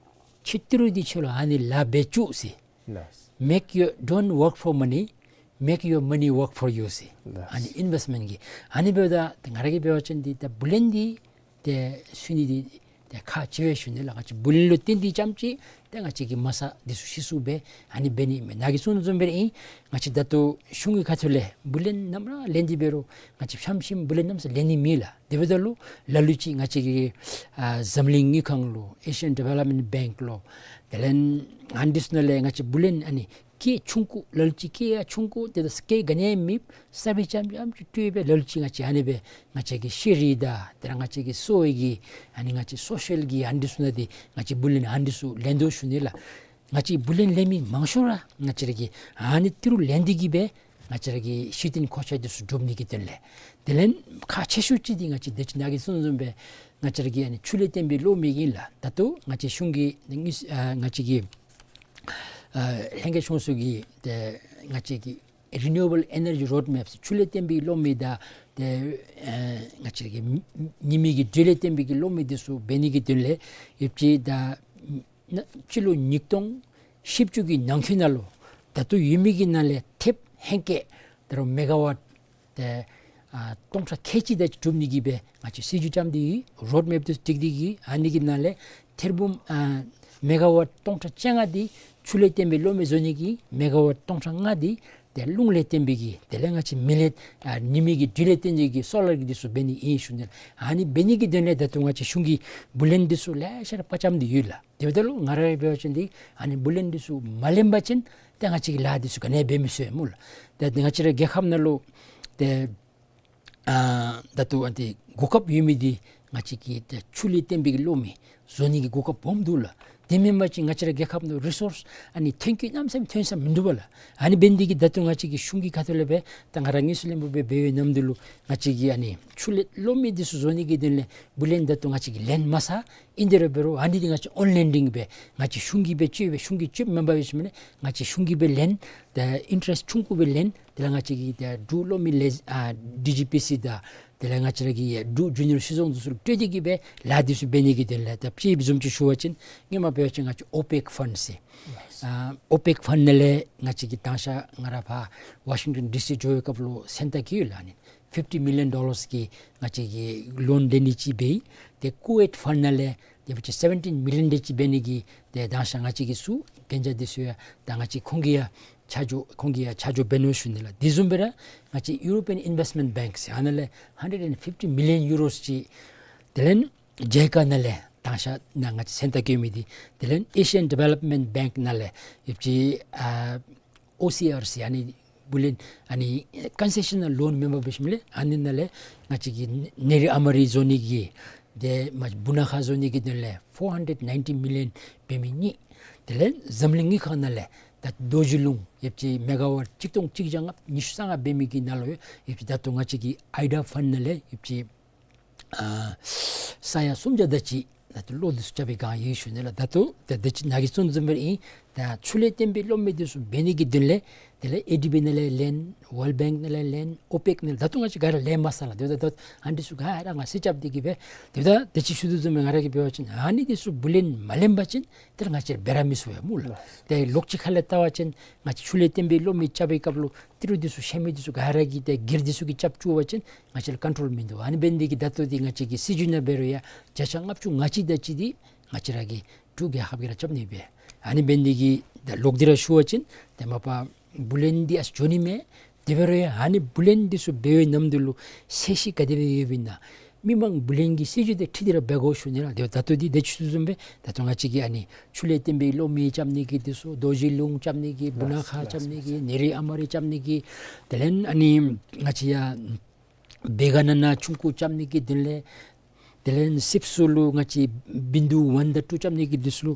ཁྱོད་ཏི་རུ་འདི་ཁྱོད་ལུ་ཨ་ནི་ལཱ་འབད་བཅུག་ཟེར། ལགས། Make your, don't work for money, make your money work for you ཟེར། ལགས། ཨ་ནི་ཨིན་ཝེསཊ་མེནཊ་གི་ཨ་ནི་འབདཝ་ད་ཏེ་ང་ར་གིས་འབད་བ་ཅིན་འདི་ད་བུ་ལོན་འདི་ཏེ་ཚུད་ནི་འདི་ཏེ་ཁག་ཆེ་བས་ཞུ་ནི་ལགས། ང་བཅས་བུ་ལོན་ལུ་བརྟེན་ཏེ་རྐྱངམ་ཅིག་ཏེ་ང་བཅས་ཀྱིས་མ་རྩ་འདི་ཚུ་ཤེས་ཚུགསཔ་སྦེ་ཨ་ནི་འབད་ནི་མས། ནཱ་གིས་གསུངས་དོ་བཟུམ་སྦེ་ར་ཨིན། ང་བཅས་ད་ལྟོ་གཞུང་གི་ཁ་ཐུག་ལས་བུ་ལོན་ནམ་ར་ལེན་ཏེ་འབད་རུང་ང་བཅས་ཕྱམ་ཤིམ་བུ་ལོན་ནམ་ར་ལེན་ནི་མེད་ལགས། དེ་འབདཝ་ད་ལུ་ལ་ལུ་ཅིག་ང་བཅས་ཀྱི་ཨ་འཛམ་གླིང་དངུལ་ཁང་ལུ་Asian Development Bank ལུ་དེ་ལས་ཨ་ནི་འདི་ཚུ་ནང་ལས་ང་བཅས་བུ་ལོན་ཨ་ནི་སྐྱེད་ཆུང་ཀུ་ལ་ལུ་ཅིག་སྐྱེད་ཡང་ཆུང་ཀུ་དེ་དང་སྐྱེད་ག་ནི་ཡང་མེདཔ་གསརཔ་རྐྱངམ་རྐྱངམ་ཅིག་སྤྲོད་སྦེ་ལ་ལུ་ཅིག་ང་བཅས་ཨ་ནི་སྦེ་ང་བཅས་ཀྱི་ཤེས་རིག་དང་དེ་ར་ང་བཅས་ཀྱི་གསོ་བའི་གི་ཨ་ནི་ང་བཅས་སོ་ཤལ་གྱི་ཨ་ནི་འདི་ཚུ་ནང་འདི་ང་བཅས་བུ་ལོན་ཨ་ནི་འདི་ཚུ་ལེན་དོ་ཞུ་ནི་ལགས། ང་བཅས་བུ་ལོན་ལེན་མི་མང་ཤོས་ར་ང་བཅས་ར་གིས་ཨ་ནི་ཏི་རུ་ལེན་ཏེ་གིས་སྦེ་ང་བཅས་ར་གི་གཞི་རྟེན་མཁོ་ཆས་འདི་ཚུ་སྒྲུབ་ནི་གི་དོན་ལས། དེ་ལས་ཁག་ཆེ་ཤོས་ཅིག་འདི་ང་བཅས་ད་ཅི་ནཱ་གིས་གསུངས་དོ་བཟུམ་སྦེ་ང་བཅས་ར་གི་ཨ་ནི་ཆུ་ལས་བཏོན་པའི་གློག་མེ་ཨིན་ལགས། ད་ལྟོ་ང་བཅས་གཞུང་གི་ཨ་ང་བཅས་ཀྱི་ཨ་ལྷན་རྒྱས་ཆུང་ཚོགས་ཀྱི་ཏེ་ང་བཅས་ཀྱི་Renewable Energy Roadmap ཟེར་ཆུ་ལས་བཏོན་པའི་གློག་མེ་དང་ཏེ་ཨ་ང་བཅས་ཀྱི་ཉི་མའི་གི་འགྲོས་ལས་བཏོན་པའི་གི་གློག་མེ་འདི་ཚུ་འབད་ནི་གི་དོན་ལས་ཡོདཔ་ཅིག་ད་ ན་སྤྱི་ལོ་ཉིས་སྟོང་བཞི་བཅུ་གི་ནང་འཁོད་ནང་ལུ་ད་ལྟོ་ཡོད་མི་གི་ནང་ལས་ཐེབས་ཧེང་སྐལ་ད་རུང་མེ་ག་ཝཊ་ཏེ་ཨ་སྟོང་ཕྲག་ཁལ་གཅིག་དེ་ཅིག་གྲུབ་ནི་གི་སྦེ་ང་བཅས་སྲིད་བྱུས་བརྩམས་ཏེ་རོཌ་མེཔ་དེ་ཚུ་བསྒྲིགས་ཏེ་གི་ཨ་ནི་གི་ནང་ལས་ཐེར་འབུམ་ཨ་མེ་ག་ཝཊ་སྟོང་ཕྲག་བཅོ་ལྔ་དེ་ཆུ་ལས་བརྟེན་པའི་གློག་མེ་བཟོ་ནི་གི་མེ་ག་ཝཊ་སྟོང་ཕྲག་ལྔ་དེ་ཏེ་རླུང་ལས་བརྟེན་པའི་གི་དེ་ལས་ང་བཅས་མེ་ལས་ཨ་ཉི་མའི་གི་འགྲོས་ལས་བརྟེན་ཏེ་གི་སོ་ལར་གི་དེ་ཚུ་འབད་ནི་ཨིན་ཞུ་ནི་ལགས། ཨ་ནི་འབད་ནི་གི་དོན་ལས་ད་ལྟོ་ང་བཅས་གཞུང་གིས་བུ་ལོན་དེ་ཚུ་ལེ་ཤ་ར་དཔའ་བཅམ་སྟེ་ཡོད་ལགས། དེ་འབདཝ་ད་ལུ་ང་ར་འབད་བ་ཅིན་འདི་ཨ་ནི་བུ་ལོན་འདི་ཚུ་མ་ལེན་པ་ཅིན་ཏེ་ང་བཅས་ཀྱི་ལཱ་འདི་ཚུ་ག་ནི་འབད་མི་ཚུགས་སྨོ་ལགས། ཏེ་ང་བཅས་ར་རྒྱལ་ཁབ་ནང་ལུ་ཏེ་ཨ་ད་ལྟོ་ཨ་འདི་གོ་སྐབས་ཡོད་མི་འདི་ང་བཅས་ཀྱི་ཏེ་ཆུ་ལས་བརྟེན་པའི་གློག་མེ་བཟོ་ནི་གི་གོ་སྐབས་སྦོམ་འདུག་ལགས། དེ་མེན་པ་ཅིན་ང་བཅས་ར་རྒྱལ་ཁབ་ནང་རི་སོརསི་ཨ་ནི་ཐོན་སྐྱེད་གནམ་མེད་ས་མེད་ཐོན་ས་མིན་འདུག་པ་ལགས། ཨ་ནི་འབད་ནི་འདི་གིས་ད་ལྟོ་ང་བཅས་ཀྱི་གཞུང་གི་ཁ་ཐུག་ལས་སྦེ་ད་ང་ར་དངོས་སུ་ལྷན་པ་སྦེ་འབད་བའི་ནམ་དུས་ལུ་ང་བཅས་ཀྱི་ཨ་ནི་ཆུ་ལས་གློག་མེ་འདི་ཚུ་བཟོ་ནི་གི་དོན་ལས་བུ་ལོན་ད་ལྟོ་ང་བཅས་ཀྱིས་ལེན་མ་ཚར། ཨིན་དེ་ར་འབད་རུང་ཨ་ནི་འདི་ང་བཅས་ཨོན་ལེན་ཌིང་སྦེ་ང་བཅས་གཞུང་གིས་སྦེ་སྤྱོད་སྦེ་གཞུང་གིས་སྤྱོད་མེན་པ་འབད་ཞིནམ་ལས་ང་བཅས་གཞུང་གིས་སྦེ་ལེན། ཏེ་ཨིན་ཊ་རེསཊ་ཆུང་ཀུ་སྦེ་ལེན། དེ་ལས་ང་བཅས་ཀྱི་ཏེ་འབྲུག་གློག་མེ་ལས་ཨ་ཌི་ཇི་པི་སི་དང་དེ་ལས་ང་བཅས་ར་གི་འབྲུག་ཇུ་ནི་ཡར་སྲིད་ཚོགས་འདི་ཚུ་ལུ་སྤྲོད་དེ་གི་སྦེ་ལཱ་འདི་ཚུ་འབད་ནི་གི་དོན་ལས་ད་ཅི་བཟུམ་ཅིག་ཞུ་བ་ཅིན་སྔོན་མ་འབད་བ་ཅིན་ང་བཅས་ཨོ་པེཀ་ཕཱནཌ་ཟེར་ཨ་ཨོ་པེཀ་ཕཱནཌ་ནང་ལས་ང་བཅས་ཀྱི་དང་ཤ་ང་ར་ཕར་ཝ་ཤིང་ཊོན་ཌི་སི་འགྱོ་བའི་སྐབས་ལུ་མཚན་རྟགས་བཀོད་ཡི་ལགས། ཨ་ནི་ཕིཕ་ཊི་མི་ལི་ཡོན་ཌོ་ལརསི་གི་ང་བཅས་ཀྱིས་ལོན་ལེན་ནི་ཅིག་འབད་ཡི། ཏེ་ཀུ་ཝེཊ་ཕཱནཌ་ནང་ལས་ཏེ་ཕར་ཅིག་སེ་བེན་ཊིན་མི་ལི་ཡོན་དེ་ཅིག་འབད་ནི་གི་ཏེ་དང་ཤ་ང་བཅས་ཀྱིས་ཚུ་གན་རྒྱ་འདི་ཚུ་ཡང་ད་ང་བཅས་ཁོང་གིས་ཡང་ཆ་འཇོག་ཁོང་གིས་ཡང་ཆ་འཇོག་འབད་ནུག་ཞུ་ནི་ལགས། དེ་བཟུམ་སྦེ་ར་ང་བཅས་ཡུ་རོ་པི་ཡཱན་ཨིན་ཝེསཊ་མེནཊ་བེངཀ་ཟེར་ཨ་ནཱ་ལས་ཧན་ཌེཌ་ཨེནཌ་ཕིཕ་ཊི་མི་ལི་ཡོན་ཡུ་རོསི་ཅིག། དེ་ལས་ཇའི་ཀ་ནང་ལས་དང་ཤ་ནང་ང་བཅས་མཚན་རྟགས་བཀོད་མི་འདི། དེ་ལས་ཨེ་ཤི་ཡཱན་ཌི་ཝེ་ལོབ་མེནཊ་བེངཀ་ནང་ལས་ཡོད་པ་ཅིན་ཨ་ཨོ་སི་ཨར་སི་ཨ་ནི་བུ་ལོན་ཨ་ནི་ཀོན་སེ་ཤ་ནལ་ལོན་མེན་པ་འབད་ཞིནམ་ལས་ཨ་ནི་ནང་ལས་ང་བཅས་ཀྱིས་ནེ་རི་ཨ་མ་རི་བཟོ་ནི་གི་ཏེ་མ་སྦུག་ན་ཁ་བཟོ་ནི་གི་དོན་ལས་ཕོར་ཧན་ཌེཌ་ནའིན་ཊི་མི་ལི་ཡོན་འབད་མི་གཉིས། དེ་ལས་འཛམ་གླིང་དངུལ་ཁང་ནང་ལས་ད་རྡོ་རྗེ་ལུང་ཡོད་པ་ཅིན་མེ་ག་ཝཊ་གཅིག་སྟོང་གཅིག་བརྒྱ་ལྔ་བཅུ་ཉི་ཤུ་རྩ་ལྔ་འབད་མི་གི་ནང་ལུ་ཡོད་པ་ཅིན་ད་ལྟོ་ང་བཅས་ཀྱི་ཨའི་ཌི་ཡ་ཕཱནཌ་ནང་ལས་ཡོད་པ་ཅིན་ཨ་ས་ཡ་སུམ་བརྒྱ་དེ་ཅིག་ད་ལྟོ་གློག་འདི་ཚུ་རྐྱབ་པའི་བསྒང་ཡོད་ཞུ་ནི་ལགས། ད་ལྟོ་ད་དེ་ཅིག་ནཱ་གིས་གསུངས་དོ་བཟུམ་སྦེ་ཨིན། ད་ཆུ་ལས་བརྟེན་པའི་གློག་མེ་འདི་ཚུ་འབད་ནི་གི་དོན་ལས་དེ་ལས་ཨེ་ཌི་བི་ནང་ལས་ལེན། ཝཱལཌ་བེངཀ་ནང་ལས་ལེན། ཨོ་པེཀ་ནང་ལས་ད་ལྟོ་ང་བཅས་ག་ར་ལེན་མ་ཚར་ལགས། དེ་ད་ལྟོ་ཨ་ནི་འདི་ཚུ་ག་ར་ང་བསུ་རྐྱབ་སྟེ་གི་སྦེ་དེ་ད་དེ་ཅིག་ཞུ་དོ་བཟུམ་སྦེ་ང་ར་གིས་འབད་བ་ཅིན་ཨ་ནི་འདི་ཚུ་བུ་ལོན་མ་ལེན་པ་ཅིན་དེ་ར་ང་བཅས་འབད་ར་མི་ཚུགས་པས་སྨོ་ལགས། ཏེ་ལོགས་ཅིག་ཁ་ལས་བལྟ་བ་ཅིན་ང་བཅས་ཆུ་ལས་བརྟེན་པའི་གློག་མེ་རྐྱབ་པའི་སྐབས་ལུ་ཏི་རུ་འདི་ཚུ་ཤ་མེད་འདི་ཚུ་ག་ར་གིས་ཏེ་སྒེར་འདི་ཚུ་གིས་རྐྱབ་བཅུག་པ་ཅིན་ང་བཅས་ལུ་ཀོན་ཊོལ་མིན་འདུག། ཨ་ནི་འབད་ནི་འདི་གིས་ད་ལྟོ་འདི་ང་བཅས་ཀྱི་སྲིད་བྱུས་ནང་འབད་རུང་ཡང་བརྒྱ་ཆ་ལྔ་བཅུ་ང་གཅིག་དེ་ཅིག་འདི་ང་བཅས་ར་གི་འབྲུག་རྒྱལ་ཁབ་ཀྱིས་ར་རྐྱབ་ནི་སྦེ། ཨ་ནི་འབད་ནི་འདི་གིས་ད་ལོག་སྟེ་ར་ཞུ་བ་ཅིན་ཏེ་མ་པ་བུ་ལོན་འདི་ཨ་ཙི་འགྱོ་ནི་མས། དེ་འབད་རུང་ཡང་ཨ་ནི་བུ་ལོན་འདི་ཚུ་འབད་བའི་ནམ་དུས་ལུ་ཚད་གཞི་ག་དེ་སྦེ་ཡོདཔ་ཨིན་ན། མི་མང་བུ་ལོན་གྱི་སྲིད་བྱུས་དེ་འཁྲིལ་ཏེ་ར་འབད་དགོ་ཞུ་ནི་ལགས། དེ་ད་ལྟོ་འདི་དེ་ཅིག་ཞུ་དོ་བཟུམ་སྦེ་ད་ལྟོ་ང་བཅས་ཀྱིས་ཨ་ནི་ཆུ་ལས་བརྟེན་པའི་གློག་མེ་རྐྱབ་ནི་གི་འདི་ཚུ་རྡོ་རྗེ་ལུང་རྐྱབ་ནི་གི་སྦུག་ན་ཁ་རྐྱབ་ནི་གི་ནེ་རི་ཨ་མ་རི་རྐྱབ་ནི་གི་དེ་ལས་ཨ་ནི་ང་བཅས་ཡ་བེ་ག་ན་ན་ཆུང་ཀུ་རྐྱབ་ནི་གི་དོན་ལས་དེ་ལས་སིབ་སུ་ལུ་ང་བཅས་བིན་དུ་ཝན་དང་ཊུ་རྐྱབ་ནི་གི་འདི་ཚུ་ལུ་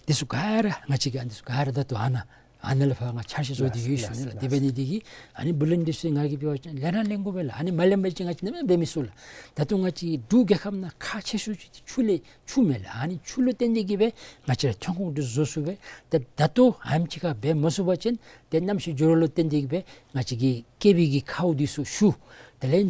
འདི་ཚུ་ག་ར་ང་བཅས་ཀྱིས་ཨ་འདི་ཚུ་ག་ར་ད་ལྟོ་ཨ་ནཱ་ཨ་ནཱ་ལས་ཕར་ང་འཆར་གཞི་བཟོ་སྟེ་ཡོད་ཞུ་ནི་ལགས། དེ་འབད་ནི་འདི་གིས་ཨ་ནི་བུ་ལོན་འདི་ཚུ་ང་གིས་འབད་བ་ཅིན་ལེན་ར་ལེན་དགོ་པས་ལགས། ཨ་ནི་མ་ལེན་པ་ཅིན་ང་བཅས་གནམ་མེད་ས་མེད་འབད་མི་ཚུགས་ལགས། ད་ལྟོ་ང་བཅས་འབྲུག་རྒྱལ་ཁབ་ནང་ཁག་ཆེ་ཤོས་ཅིག་ཆུ་ལས་ཆུ་མས་ལགས། ཨ་ནི་ཆུ་ལུ་བརྟེན་ཏེ་གི་སྦེ་ང་བཅས་ར་ཐོན་ཁུངས་འདི་ཚུ་བཟོ་ཚུགས་པས། ཏེ་ད་ལྟོ་ཨ་ནེམ་ཅིག་ཁར་འབད་མ་ཚུགས་པ་ཅིན་ཏེ་གནམ་གཤིས་འགྱུར་བ་ལུ་བརྟེན་ཏེ་གི་སྦེ་ང་བཅས་ཀྱི་བསྐལ་པའི་གི་ཁཝ་འདི་ཚུ་ཞུ། དེ་ལས་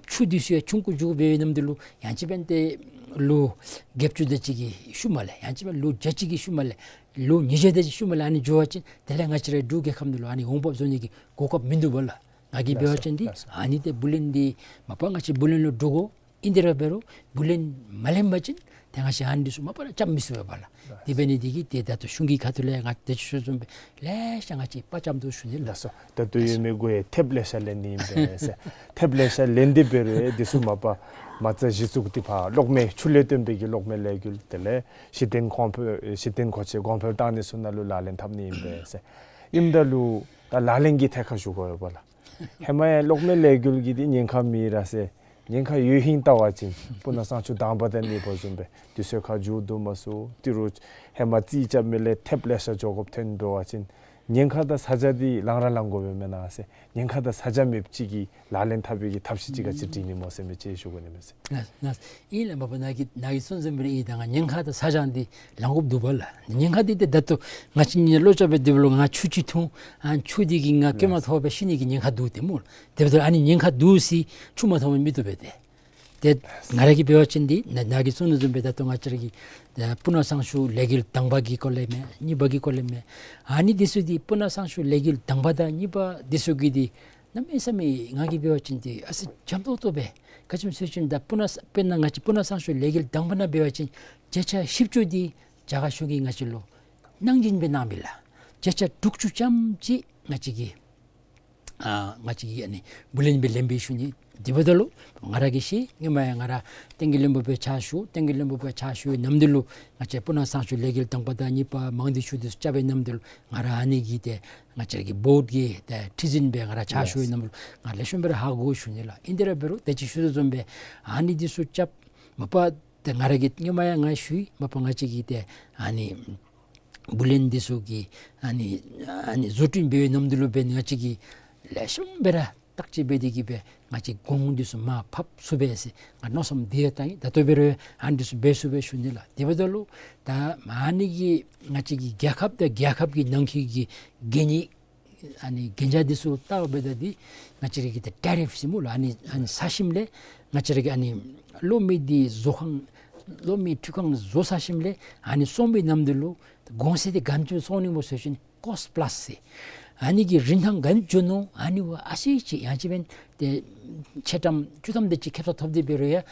ཆུ་འདི་ཚུ་ཡང་ཆུང་ཀུ་འགྱོ་འབད་བའི་ནམ་དུས་ལུ་ཡང་ཅིན་འབདན་ཏེ་ལོ་བརྒྱད་ཅུ་དེ་ཅིག་གི་ཤུལ་མ་ལས་ཡང་ཅིན་འབདན་ལོ་བརྒྱ་ཅིག་གི་ཤུལ་མ་ལས་ལོ་ཉིས་བརྒྱ་དེ་ཅིག་ཤུལ་མ་ལས་ཨ་ནི་འགྱོ་བ་ཅིན་དེ་ལས་ང་བཅས་ར་འབྲུག་རྒྱལ་ཁབ་འདི་ལུ་ཨ་ནི་འོང་འབབ་བཟོ་ནི་གི་གོ་སྐབས་མིན་འདུག་པ་ལགས། ང་གིས་འབད་བ་ཅིན་འདི་ཨ་ནི་ཏེ་བུ་ལོན་འདི་མ་པ་ང་བཅས་བུ་ལོན་ལུ་འདྲོག་དགོ། ཨིན་དེ་ར་འབད་རུང་བུ་ལོན་མ་ལེན་པ་ཅིན་ཏེ་ང་བཅས་ཨ་ནི་འདི་ཚུ་མ་པ་ར་རྐྱབ་མི་ཚུགས་པས་པ་ལགས། དེ་འབད་ནི་འདི་གིས་ཏེ་ད་ལྟོ་གཞུང་གི་ཁ་ཐུག་ལས་ང་དེ་ཅིག་ཞུ་བཟུམ་སྦེ་ལེ་ཤ་ང་བཅས་དཔའ་བཅམ་དོ་ཞུ་ནི་ལགས། ལགས་སོ། ད་ལྟོ་ཡོད་མི་གུ་ཡང་ཐེབས་ལེ་ཤ་ལེན་ནི་ཨིན་པས་ཟེར། ཐེབས་ལེ་ཤ་ལེན་ཏེ་འབད་རུང་ཡང་འདི་ཚུ་མ་པ་མ་རྩ་གཞི་བཙུགས་ཏེ་ཕར་གློག་མེ་ཆུ་ལས་བརྟེན་པའི་གི་གློག་མེ་ལས་འགུལ་དེ་ལས་གཞི་རྟེན་གོང་འཕེལ་གཞི་རྟེན་མཁོ་ཆས་གོང་འཕེལ་བཏང་ནི་ཚུ་ནང་ལུ་ལག་ལེན་འཐབ་ནི་ཨིན་པས་ཟེར། ཨིནམ་ད་ལུ་ད་ལག་ལེན་གྱི་ཐད་ཁར་ཞུ་དགོ་པས་པ་ལགས། ཧེ་མ་ཡང་གློག་མེ་ལས་འགུལ་གྱི་འདི་ཉེན་ཁ་མེད་ར་ཟེར། ཉེན་ཁ་ཡོད་ཧིང་བལྟ་བ་ཅིན་སྤུ་ན་གཙང་ཆུ་དྭངས་པ་དང་གནས་པ་བཟུམ་སྦེ་དུས་ཚོད་ཁར་མཇུག་བསྡུ་མ་ཚུགས། ཏི་རུ་ཧེ་མ་རྩིས་རྐྱབ་མི་ལས་ཐེབས་ལེ་ཤ་འགྱོ་དགོཔ་ཐོན་འབད་བ་ཅིན་ཉེན་ཁ་དང་ཚ་གྱང་འདི་ལང་ར་ལང་དགོ་པས་མེན་ན་ཟེར། ཉེན་ཁ་དང་ཚ་གྱང་མེདཔ་ཅིག་གི་ལག་ལེན་འཐབ་པའི་གི་ཐབས་ཤེས་ཅིག་ག་ཅི་སྒྲིག་ནི་སྨོ་ཟེར་མི་ཅིག་ཞུ་དགོ་ནི་མས་ཟེར། ལགས་ལགས། ཨིན་ལགས། མ་པ་ནཱ་གིས་ནཱ་གིས་གསུངས་བཟུམ་སྦེ་ར་ཨིན། ད་ང་ཉེན་ཁ་དང་ཚ་གྱང་འདི་ལང་དགོཔ་འདུག་པ་ལགས། ཉེན་ཁ་འདི་ཏེ་ད་ལྟོ་ང་བཅས་ནི་ལོ་ཅིག་འབད་དེ་འབདཝ་ལུ་ང་ཆུ་ཅིག་འཐུང་ཨ་ཆུ་འདི་གིས་ང་སྐྱོན་མ་ཐོབ་པར་ཤི་ནི་གི་ཉེན་ཁ་འདུག་ཏེ་སྨོ། དེ་འབདཝ་ད་ཨ་ནི་ཉེན་ཁ་འདུག་ཟེར་ཆུ་མ་འཐུང་བར་མི་བཏུབ་པས་ཏེ། ཏེ་ང་ར་གིས་འབད་བ་ཅིན་འདི་ནཱ་ནཱ་གིས་གསུང་ནི་བཟུམ་སྦེ་ད་ལྟོ་ང་བཅས་ར་གི་ཏེ་སྤུ་ན་ཚང་ཆུ་ལས་འགུལ་དང་པ་གི་སྐོར་ལས་མེན་གཉིས་པ་གི་སྐོར་ལས་མེན། ཨ་ནི་འདི་ཚུ་འདི་སྤུ་ན་ཚང་ཆུ་ལས་འགུལ་དང་པ་དང་གཉིས་པ་འདི་ཚུ་གི་འདི་གནམ་མེད་ས་མེད་ང་གིས་འབད་བ་ཅིན་འདི་ཨ་ཙི་འཇམ་ཏོག་ཏོ་སྦེ་ག་ཅི་སྨོ་ཟེར་བ་ཅིན་ད་སྤུ་ན་དཔེར་ན་ང་བཅས་སྤུ་ན་ཚང་ཆུ་ལས་འགུལ་དང་པ་ནང་འབད་བ་ཅིན་བརྒྱ་ཆ་བཞི་བཅུ་འདི་རྒྱ་གར་གཞུང་གིས་ང་བཅས་ལུ་གནང་སྦྱིན་སྦེ་གནང་མི་ལགས། བརྒྱ་ཆ་དྲུག་ཅུ་ཙམ་ཅིག་ང་བཅས་ཀྱིས་ཨ་ང་བཅས་ཀྱིས་ཨ་ནི་བུ་ལོན་སྦེ་ལེན་པས་ཞུ་ནི། དེ་འབདཝ་ད་ལུ་ང་ར་གིས་ཤེས། སྔོན་མ་ཡང་ང་ར་བསྟན་རྒྱས་བློན་པོ་སྦེ་ཕྱག་ཞུ་བསྟན་རྒྱས་བློན་པོ་སྦེ་ཕྱག་ཞུ་བའི་ནམ་དུས་ལུ་ང་བཅས་སྤུ་ན་ཚང་ཆུ་ལས་འགུལ་དང་པ་དང་གཉིས་པ་མང་སྡེ་ཆུ་འདི་ཚུ་རྐྱབ་པའི་ནམ་དུས་ལུ་ང་ར་ཨ་ནི་གི་ཏེ་ང་བཅས་ར་གི་བོརཌ་ཀྱི་ཏེ་ཁྲི་འཛིན་སྦེ་ང་ར་ཕྱག་ཞུ་བའི་ནམ་ལུ་ང་ལེགས་ཤོམ་སྦེ་ར་ཧ་གོ་ཞུ་ནི་ལགས། ཨིན་ཏེ་ར་འབད་རུང་ད་ཅི་ཞུ་དོ་བཟུམ་སྦེ་ཨ་ནི་འདི་ཚུ་རྐྱབ་མ་པ་ཏེ་ང་ར་གིས་སྔོན་མ་ཡང་ང་ཞུ་ཡི། མ་པ་ང་བཅས་ཀྱིས་ཏེ་ཨ་ནི་བུ་ལོན་འདི་ཚུ་གི་ཨ་ནི་ཨ་ནི་བཟོ་སྐྲུན་འབད་བའི་ནམ་དུས་ལུ་འབད་ང་བཅས་ཀྱིས་ལེགས་ཤོམ་སྦེ་ར་བརྟག་དཔྱད་འབད་དེ་གིས་སྦེ་ང་བཅས་གོང་འདི་ཚུ་མར་ཕབ་ཚུགས་པས་ཟེར་ང་མནོ་བསམ་འདི་ཡང་བཏང་ཡི། ད་ལྟོ་འབད་རུང་ཨ་ནི་འདི་ཚུ་འབད་ཚུགས་པས་ཞུ་ནི་ལགས། དེ་འབདཝ་ད་ལུ་ད་ཨ་ནི་གི་ང་བཅས་ཀྱི་རྒྱལ་ཁབ་དང་རྒྱལ་ཁབ་ཀྱི་ནང་འཁོད་ཀྱི་གན་ཡིག་ཨ་ནི་གན་རྒྱ་འདི་ཚུ་བལྟཝ་ད་འདི་ང་བཅས་ར་གི་ཏེ་ཊེ་རིཕ་ཟེར་སྨོ་ལགས། ཨ་ནི་ཨ་ནི་ཚར་ཞིནམ་ལས་ང་བཅས་ར་གི་ཨ་ནི་གློག་མེ་འདི་བཟོ་ཁང་གློག་མེ་འཕྲུལ་ཁང་བཟོ་ཚར་ཞིནམ་ལས་ཨ་ནི་བཙོང་པའི་ནམ་དུས་ལུ་གོང་ཚད་འདི་ག་དེམ་ཅིག་བཙོང་ནི་སྨོ་ཟེར་བ་ཅིན་ཀོསཊ་པླསི་ཟེར། ཨ་ནི་གི་རིན་ཐང་ག་དེམ་ཅིག་འགྱོ་ནུག། ཨ་ནི་བ་ཨ་ཙི་ཅིག་ཡང་ཅིན་འབདན་ཏེ་ཆ་ཚང་བཅུ་ཐམ་དེ་ཅིག་ཁེབ་ས་ཐོབ་སྟེ་འབད་རུང་ཡང་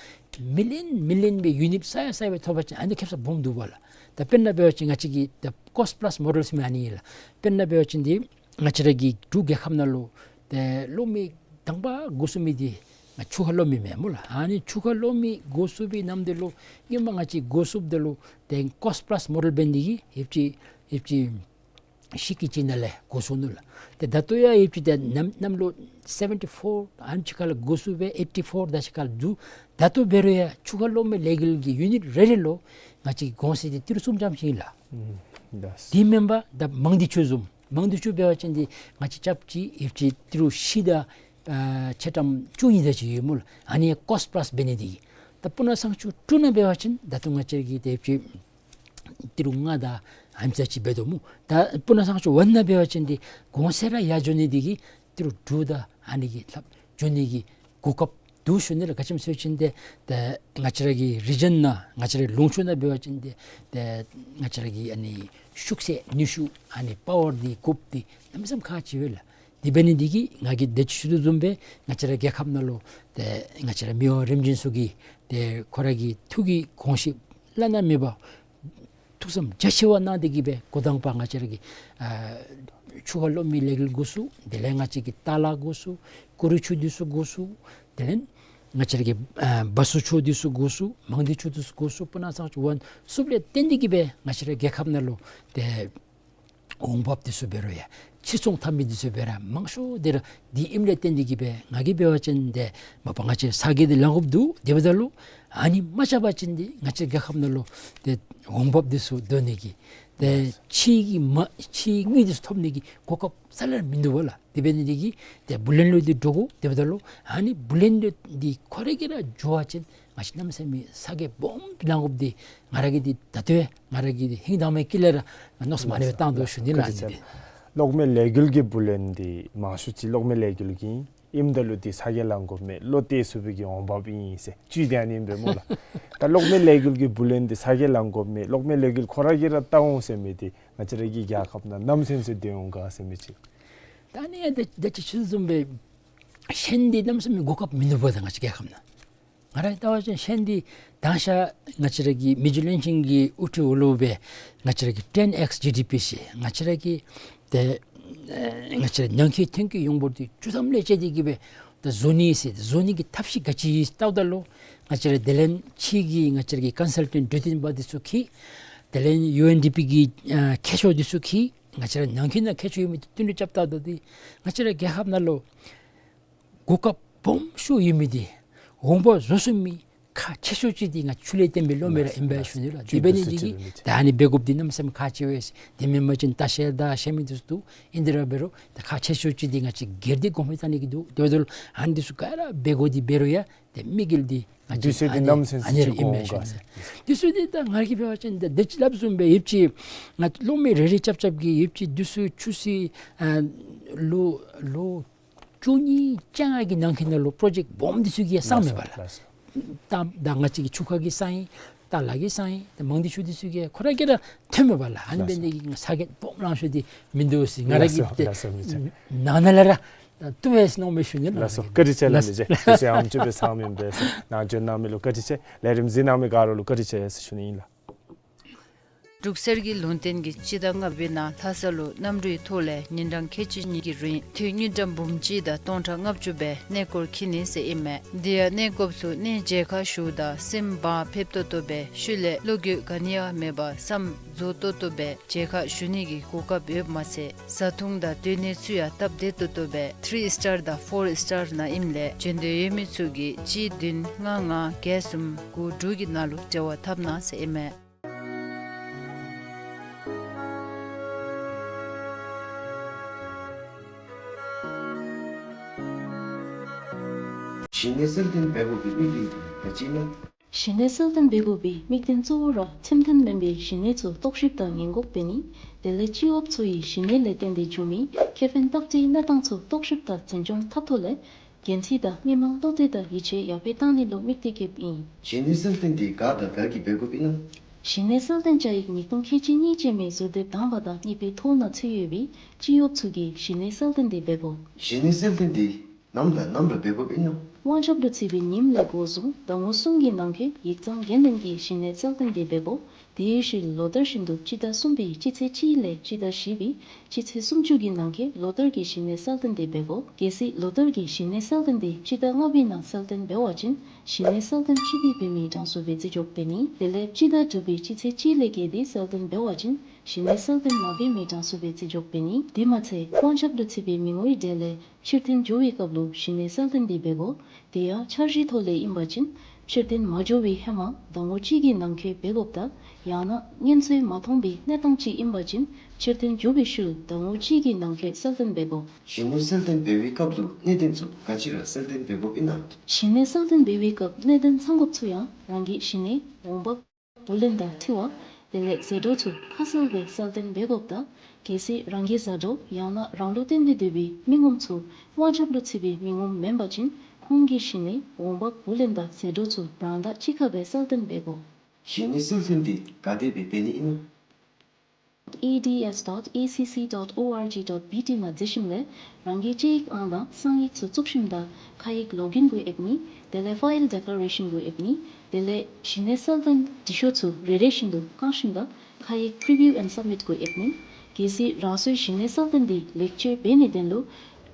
མི་ལི་ཡོན་མི་ལི་ཡོན་སྦེ་ཡུ་ནིཊ་ས་ཡ་ས་ཡ་སྦེ་ཐོབ་པ་ཅིན་ཨ་ནི་ཁེབ་ས་སྦོམ་འདུག་པ་ལགས། ད་དཔེར་ན་འབད་བ་ཅིན་ང་བཅས་ཀྱི་ད་ཀོསཊ་པླསི་མོ་ཌེལ་ཟེར་མི་ཨ་ནི་ཨིན་ལགས། དཔེར་ན་འབད་བ་ཅིན་འདི་ང་བཅས་ར་གི་འབྲུག་རྒྱལ་ཁབ་ནང་ལུ་ཏེ་གློག་མེ་དང་པ་འགོ་བཙུགས་མི་འདི་ང་ཆུ་ཁ་གློག་མེ་མེན་སྨོ་ལགས། ཨ་ནི་ཆུ་ཁ་གློག་མེ་འགོ་བཙུགས་པའི་ནམ་དུས་ལུ་སྔོན་མ་ང་བཅས་འགོ་བཙུགསཔ་ད་ལུ་ཏེ་ཀོསཊ་པླསི་མོ་ཌེལ་འབད་ནི་འདི་གིས་ཡོདཔ་ཅིག་ཡོདཔ་ཅིག་ཤིང་གི་ཅིག་ནང་ལས་འགོ་བཙུགས་ནུག་ལགས། ཏེ་ད་ལྟོ་ཡང་ཡོདཔ་ཅིག་ཏེ་གནམ་གནམ་ལོ་སེ་བེན་ཊི་ཕོར་ཨ་ནེམ་ཅིག་ཁར་ལས་འགོ་བཙུགས་སྦེ་ཨེ་ཊི་ཕོར་དེ་ཅིག་ཁར་ལས་འགོ་བཙུགས། ད་ལྟོ་འབད་རུང་ཡང་ཆུ་ཁ་གློག་མེ་ལས་འགུལ་གྱི་ཡུ་ནིཊ་རེ་རེ་ལུ་ང་བཅས་ཀྱི་གོང་ཚད་འདི་ཏི་རུ་གསུམ་ཙམ་ཅིག་ཨིན་ལགས། ཨུམ་ལགས། དེ་མེན་པར་ད་མང་སྡེ་ཆུ་བཟུམ་མང་སྡེ་ཆུ་འབད་བ་ཅིན་འདི་ང་བཅས་རྐྱབ་ཅིག་ཡོདཔ་ཅིག་ཏི་རུ་བཞི་དང་ཨ་ཆ་ཚང་བཅུ་གཉིས་དེ་ཅིག་ཡོད་སྨོ་ལགས། ཨ་ནི་ཡང་ཀོསཊ་པླསི་འབད་ནི་འདི་གིས། ད་སྤུ་ན་ཚང་ཆུ་དྲུག་ནང་འབད་བ་ཅིན་ད་ལྟོ་ང་བཅས་ཀྱི་ཏེ་ཡོདཔ་ཅིག་ཏི་རུ་ལྔ་དང་ཨ་ནེམ་ཅིག་འབད་དོ་སྨོ། ད་སྤུ་ན་ཚང་ཆུ་ཝན་ནང་འབད་བ་ཅིན་འདི་གོང་ཚད་ར་ཡར་འགྱོ་ནི་འདི་གིས་ཏི་རུ་དྲུག་དང་ཨ་ནི་གི་ལྷགཔ་འགྱོ་ནི་གི་གོ་སྐབས་འདུག་ཞུ་ནི་ལགས། ག་ཅི་སྨོ་ཟེར་བ་ཅིན་ཏེ་ཏེ་ང་བཅས་ར་གི་རི་ཇན་ནང་ང་བཅས་ར་ལུང་ཕྱོགས་ནང་འབད་བ་ཅིན་ཏེ་ཏེ་ང་བཅས་ར་གི་ཨ་ནི་ཤུགས་ཚད་ནུས་ཤུགས་ཨ་ནི་པ་ཝར་འདི་དགོཔ་འདི་གནམ་མེད་ས་མེད་ཁག་ཆེ་བས་ལགས། དེ་འབད་ནི་འདི་གིས་ང་གིས་ད་ཅི་ཞུ་དོ་བཟུམ་སྦེ་ང་བཅས་ར་རྒྱལ་ཁབ་ནང་ལུ་ཏེ་ང་བཅས་ར་མི་དབང་རིམ་བྱོན་ཚུ་གིས་ཏེ་ཁོ་ར་གི་ཐུགས་ཀྱི་དགོངས་གཞི་བླ་ན་མེད་པ་ཐུགས་བསམ་རྒྱ་ཆེ་བ་གནང་སྟེ་གིས་སྦེ་འགོ་དང་པ་ང་བཅས་ར་གི་ཨ་ཆུ་ཁ་གློག་མེ་ལས་འགུལ་འགོ་བཙུགས། དེ་ལས་ང་བཅས་ཀྱི་ཏ་ལ་འགོ་བཙུགས། ཀུ་རུ་ཆུ་འདི་ཚུ་འགོ་བཙུགས། དེ་ལས་ང་བཅས་ར་གི་ཨ་བ་སུ་ཆུ་འདི་ཚུ་འགོ་བཙུགས། མང་སྡེ་ཆུ་འདི་ཚུ་འགོ་བཙུགས། སྤུ་ན་ཚང་ཆུ་ཝན་བཙུགསཔ་ལས་བརྟེན་ཏེ་གིས་སྦེ་ང་བཅས་ར་རྒྱལ་ཁབ་ནང་ལུ་ཏེ་འོང་འབབ་འདི་ཚུ་འབད་རུང་ཡང་ཕྱིར་ཚོང་འཐབ་མི་འདི་ཚུ་འབད་རུང་མང་ཤོས་འདི་ར་འདི་ཨིནམ་ལས་བརྟེན་ཏེ་གིས་སྦེ་ང་གིས་འབད་བ་ཅིན་ཏེ་མ་པ་ང་བཅས་ས་གོ་འདི་ལང་དགོཔ་འདུག། དེ་འབདཝ་ད་ལུ་ཨ་ནི་མ་རྐྱབ་པ་ཅིན་འདི་ང་བཅས་རྒྱལ་ཁབ་ནང་ལུ་ཏེ་འོང་འབབ་འདི་ཚུ་བཏོན་ནི་གི་ཏེ་ཕྱིའི་གི་མ་ཕྱིའི་དངུལ་འདི་ཚུ་ཐོབ་ནི་གི་གོ་སྐབས་རྩ་ལས་མིན་འདུག་པ་ལགས། དེ་འབད་ནི་འདི་གིས་ཏེ་བུ་ལོན་ལུ་འདི་འདྲོག་དགོ། དེ་འབདཝ་ད་ལུ་ཨ་ནི་བུ་ལོན་འདི་ཁོ་ར་གིས་ར་འགྱོ་བ་ཅིན་ང་བཅས་གནམ་མེད་ས་མེད་ས་གོ་སྦོམ་ལང་དགོཔ་འདི་ང་ར་གིས་འདི་ད་ལྟོ་ཡང་ང་ར་གི་འདི་ཧིང་དྭངས་མའི་དཀྱིལ་ལས་ར་མནོ་བསམ་ཨ་ནི་སྦེ་བཏང་དོ་ཞུ་ནི་ལགས། ཨ་ནི་འདི་གློག་མེ་ལས་འགུལ་གྱི་བུ་ལོན་འདི་མང་ཤོས་ཅིག་གློག་མེ་ལས་འགུལ་གྱི་ཨིནམ་ད་ལུ་འདི་ས་གོ་ལང་དགོཔ་མེད། བློ་གཏད་ཚུགས་པའི་གི་འོང་འབབ་ཨིན་ཟེར་བཅུད་འདི་ཨ་ནི་ཨིན་པས་སྨོ་ལགས། ད་གློག་མེ་ལས་འགུལ་གྱི་བུ་ལོན་འདི་ས་གོ་ལང་དགོཔ་མེད། གློག་མེ་ལས་འགུལ་ཁོ་ར་གིས་ར་བཏང་འོང་ཟེར་མི་འདི་ང་བཅས་ར་གི་རྒྱལ་ཁབ་ནང་ནམ་ཚུན་ཚོད་སྡོད་འོང་ག་ཟེར་མི་ཅིག། ད་ཨ་ནི་ཡང་ད་ད་ཅི་ཞུ་དོ་བཟུམ་སྦེ་ཤན་འདི་གནམ་མེད་ས་མེད་གོ་སྐབས་མིན་འདུག་པ། ད་ང་བཅས་རྒྱལ་ཁབ་ནང་ང་ར་ལྟ་བ་ཅིན་ཤན་འདི་དང་ཤ་ང་བཅས་ར་གི་མི་རྗེ་བློན་ཆེན་གྱི་དབུ་ཁྲིད་འོག་ལུ་སྦེ་ང་བཅས་ར་གི་ཊེན་ཨེགསི་ཇི་ཌི་པི་ཟེར་ང་བཅས་ར་གི་ཏེ་ཨེ་ང་བཅས་ར་ནང་འཁོད་ཐོན་སྐྱེད་ཡོངས་འབོར་འདི་བཅུ་ཐམ་ལས་བཅད་དེ་གིས་སྦེ་ད་བཟོ་ནི་ཟེར་བཟོ་ནི་གི་ཐབས་ཤེས་ག་ཅི་ཡོད་ལྟཝ་ད་ལུ་ང་བཅས་ར་དེ་ལས་ཕྱི་གི་ང་བཅས་ར་གི་ཀོན་སལ་ཊེནཊ་འབྲུག་བསྟན་པ་འདི་ཚུ་འཁྱིད། དེ་ལས་ཡུ་ཨེན་ཌི་པི་གི་ཨ་མཁས་མཆོག་འདི་ཚུ་འཁྱིད། ང་བཅས་ར་ནང་འཁོད་ནང་མཁས་མཆོག་ཡོད་མི་འདི་བསྟུན་གྲོས་རྐྱབ་ལྟཝ་ད་འདི་ང་བཅས་ར་རྒྱལ་ཁབ་ནང་ལུ་གོ་སྐབས་སྦོམ་ཤོས་ཡོད་མི་འདི་འོང་འབབ་བཟོ་ཚུགས་མི་ཁག་ཆེ་ཤོས་ཅིག་འདི་ང་ཆུ་ལས་བརྟེན་པའི་གློག་མེ་ར་ཨིན་པས་ཞུ་ནི་ལགས། དེ་འབད་ནི་འདི་གིས་ད་ཨ་ནི་འབད་དགོཔ་འདི་གནམ་མེད་ས་མེད་ཁག་ཆེ་བས། དེ་མེན་པ་ཅིན་ལྟ་བཤལ་དང་བཤལ་མི་འདི་ཚུ་འདུག། ཨིན་ཏེ་ར་འབད་རུང་ད་ཁག་ཆེ་ཤོས་ཅིག་འདི་ང་བཅས་སྒེར་སྡེ་གོང་འཕེལ་བཏང་ནི་གི་འདུག། དེ་འབདཝ་ད་ལུ་ཨ་ནི་འདི་ཚུ་ག་ར་འབད་དགོ། འདི་འབད་རུང་ཡང་ཏེ་དམིགས་ཡུལ་འདི་ང་བཅས་དུས་ཚོད་འདི་ཨ་ནི་གནམ་མེད་ས་མེད་ཨ་ནི་ར་ཨིན་མས་ཞུ་ནི། དུས་ཚོད་འདི་ད་ང་གིས་འབད་བ་ཅིན་ད་དེ་ཅིག་སླབ་བཟུམ་སྦེ་ཡོདཔ་ཅིག་ང་གློག་མེ་རེ་རེ་རྐྱབ་རྐྱབ་ཀྱི་ཡོདཔ་ཅིག་འདི་ཚུ་ཆུ་ཚོད་ཨ་ལོ་ལོ་བཅུ་གཉིས་བཅོ་ལྔ་གི་ནང་འཁོད་ནང་ལུ་པྲོ་ཇེཀཊ་སྦོམ་འདི་ཚུ་གི་ཡང་སངས་མེད་པ་ལགས། ད་ད་ང་བཅས་ཀྱི་ཆུ་ཁ་གི་ས་ཨིན། ད་ལ་གི་ས་ཨིན། ད་མང་སྡེ་ཆུ་སྡེ་ཚུ་གིས་ཁོ་ར་གིས་ར་ཐོནམ་མས་པ་ལགས། ཨ་ནི་ལགས་སོ། འབད་ནི་དེ་གིས་ང་ས་གོ་སྦོམ་ལང་ཤོས་འདི་མིན་འདུག་ཟེར། ང་ར་གིས་ལགས་སོ། ཏེ་ལགས་སོ་མི་ཆེ། ནང་ན་ལས་ར་བཏུབ་པས་མནོཝ་མས་ཟེར་ཞུ་ནི་ལགས། ལགས་སོ། བཀའ་དྲིན་ཆེ་ལགས། ལགས་སོ། མི་ཆེ། དུས་ཚོད་ཡང་ཅིག་སྦེ་ཚང་མེན་པས། ནཱ་བྱོན་གནང་མི་ལུ་བཀའ་དྲིན་ཆེ། ལས་རིམ་གཟིགས་གནང་མི་ག་ར་ལུ་བཀའ་དྲིན་ཆེ་ཟེར་ཞུ་ནི་ཨིན་ལགས། འབྲུག་གསེར་གྱི་ལུང་བསྟན་གྱིས་སྤྱི་ཟླ་ལྔ་པའི་ནང་ལྷ་ས་ལུ་གནམ་གྲུའི་ཐོག་ལས་ཉིན་གྲངས་ཁལ་གཅིག་གཉིས་ཀྱི་རིང་འཐུས་དངུལ་ཀྲམ་འབུམ་གཅིག་དང་སྟོང་ཕྲག་ལྔ་བཅུ་སྦེ་གནས་སྐོར་འཁྱིད་ནི་ཟེར་ཨིན་མས། དེ་ཡང་གནས་སྐོརཔ་ཚུ་གནས་མཇལ་ཁ་ཞུཝ་ད་སེམས་བག་ཕེབས་ཏོག་ཏོ་སྦེ་ཤུལ་ལས་བློ་འགྱོད་ག་ནི་ཡང་མེད་པར་བསམ་རྫོགས་ཏོག་ཏོ་སྦེ་མཇལ་ཁ་ཞུ་ནི་གི་གོ་སྐབས་ཡོདཔ་མ་ཚད་བཟའ་འཐུང་དང་སྡོད་གནས་ཚུ་ཡང་སྟབས་བདེ་ཏོག་ཏོ་སྦེ་ཐི་རི་སི་ཊར་དང་ཕོར་སི་ཊར་ནང་ཨིནམ་ལས་བྱོན་འདོད་ཡོད་མི་ཚུ་གིས་གཅིག་བདུན་ལྔ་ལྔ་བརྒྱད་གསུམ་དགུ་དྲུག་གི་ནང་ལུ་འབྲེལ་བ་འཐབ་གནང་ཟེར་ཨིན་མས། གཞི་གནས་གསལ་སྟོན་འབད་དགོ་པའི་དམིགས་ཡུལ་ག་ཅི་ཨིན་ན། གཞི་གནས་གསལ་སྟོན་འབད་དགོ་པའི་དམིགས་དོན་གཙོ་བོ་ར་ཁྲིམས་མཐུན་མེན་པའི་གཞི་གནས་ཚུ་རྟོག་ཞིབ་དང་ཉེན་འགོག་འབད་ནི། དེ་ལས་སྤྱི་གཡོགཔ་ཚུ་གིས་གཞི་གནས་ལས་བརྟེན་ཏེ་འབྱུང་མི་ཁེ་ཕན་བརྟག་དཔྱད་གནས་སྟངས་ཚུ་རྟོག་ཞིབ་དང་འཛིན་སྐྱོང་འཐབ་ཐོག་ལས་འགན་འཁྲི་དང་མི་དམངས་བློ་གཏད་དང་ཡིད་ཆེས་ཡར་འཕེལ་གཏང་ནི་ལུ་དམིགས་ཏེ་བསྐྱེདཔ་ཨིན། གཞི་གནས་གསལ་སྟོན་འདི་ག་དང་ག་གིས་འབད་དགོཔ་ཨིན་ན། གཞི་གནས་གསལ་སྟོན་བཅའ་ཡིག་ཉིས་སྟོང་ཁལ་གཅིག་གཉིས་ཅན་མའི་ཟུར་དེབ་དང་པ་དང་གཉིས་པའི་ཐོ་ནང་ཚུད་ཡོད་པའི་སྤྱི་གཡོགཔ་ཚུ་གིས་གཞི་གནས་གསལ་སྟོན་འདི་འབད་དགོ། གཞི་གནས་གསལ་སྟོན་འདི་ནམ་དང་ནམ་ར་འབད་དགོཔ་ཨིན་ན། དབང་ཁྱབ་ལུ་ཚུད་པའི་ཉིནམ་ལས་འགོ་བཟུང་ཟླ་ངོ་གསུམ་གྱི་ནང་འཁོད་ཡིག་ཚང་འགན་ལེན་གྱིས་གཞི་གནས་གསལ་སྟོན་འདི་འབད་དགོ། དེའི་ཤུལ་ལོ་བསྟར་བཞིན་དུ་སྤྱི་ཟླ་གསུམ་པའི་སྤྱི་ཚེས་གཅིག་ལས་སྤྱི་ཟླ་བཞི་པའི་སྤྱི་ཚེས་སུམ་ཅུ་གི་ནང་འཁོད་ལོ་བསྟར་གྱི་གཞི་གནས་གསལ་སྟོན་འདི་འབད་དགོ། གལ་སྲིད་ལོ་བསྟར་གྱི་གཞི་གནས་གསལ་སྟོན་འདི་སྤྱི་ཟླ་ལྔ་པའི་ནང་གསལ་སྟོན་འབད་བ་ཅིན་གཞི་གནས་གསལ་སྟོན་ཕྱིར་འཐེན་འབད་མི་གྲངས་སུ་སྦེ་བརྩི་འཇོག་འབད་ནི། དེ་ལས་སྤྱི་ཟླ་དྲུག་པའི་སྤྱི་ཚེས་གཅིག་ལས་བརྒལ་ཏེ་གསལ་སྟོན་འབད་བ་ཅིན་གཞི་གནས་གསལ་སྟོན་མ་འབད་མི་གྲངས་སུ་སྦེ་བརྩི་འཇོག་འབད་ནི། དེ་མ་ཚད་དབང་ཁྱབ་ལུ་ཚུད་པའི་མི་ངོའི་གྲས་ལས་ཕྱིར་འཐེན་འགྱོ་བའི་སྐབས་ལུ་གཞི་གནས་གསལ་སྟོན་འདི་འབད་དགོ། དེ་ཡང་འཆར་གཞིའི་ཐོག་ལས་ཨིན་པ་ཅིན་ཕྱིར་འཐེན་མ་འགྱོ་བའི་ཧེ་མ་ཟླ་ངོ་གཅིག་གི་ནང་འཁོད་འབད་དགོཔ་དང་ཡང་ན་སྔོན་ཚོད་མ་མཐོང་བའི་གནས་སྟངས་ཅིག་ཨིན་པ་ཅིན་ཕྱིར་འཐེན་འགྱོ་བའི་ཤུལ་ཟླ་ངོ་གཅིག་གི་ནང་འཁོད་གསལ་སྟོན་འབད་དགོ། གཞི་གནས་གསལ་སྟོན་འབད་བའི་སྐབས་ལུ་གནད་དོན་ཚུ་ག་ཅི་ར་གསལ་སྟོན་འབད་དགོཔ་ཨིན་ན། གཞི་གནས་གསལ་སྟོན་འབད་བའི་སྐབས་གནད་དོན་ཚང་དགོཔ་ཚུ་ཡང་རང་གི་གཞི་གནས་འོང་འབབ་བུ་ལོན་དང་འཁྲི་བ་དེ་ལས་ཟད་འགྲོ་ཚུ་ཁ་གསལ་སྦེ་གསལ་སྟོན་འབད་དགོཔ་དང་གལ་སྲིད་རང་གི་བཟའ་གྲོགས་ཡང་ན་རང་ལུ་བརྟེན་ཏེ་སྡོད་པའི་མི་ངོམ་ཚུ་དབང་ཁྱབ་ལུ་ཚུད་པའི་མི་ངོམ་མེན་པ་ཅིན་ཁོང་གི་གཞི་གནས་འོང་འབབ་བུ་ལོན་དང་ཟད་འགྲོ་ཚུ་རང་དང་གཅིག་ཁར་སྦེ་གསལ་སྟོན་འབད་དགོ། གཞི་གནས་གསལ་སྟོན་འདི་ག་དེ་སྦེ་འབད་ནི་ཨིན་ན། E D S dot A C C dot O R G dot B T ནང་འཛུལ་ཞིནམ་ལས་རང་གི་ཅེ་ཡིག་ཨང་དང་གསང་ཡིག་ཚུ་བཙུགས་ཞིནམ་ད་ཁ་ཡིག་ལོག་ཨིན་གུ་ཨེབ་ནི། དེ་ལས་ཕའིལ་ཌེ་ཀླེ་རེ་ཤཱན་གུ་ཨེབ་ནི། དེ་ལས་གཞི་གནས་གསལ་སྟོན་འབྲི་ཤོག་ཚུ་རེ་རེ་བཞིན་དུ་བཀང་ཞིནམ་ད་ཁ་ཡིག་Preview and Submit གུ་ཨེབ་ནི། གལ་སྲིད་རང་སོའི་གཞི་གནས་གསལ་སྟོན་འདི་ལེགས་བཅོས་འབད་ནིའི་དོན་ལུ་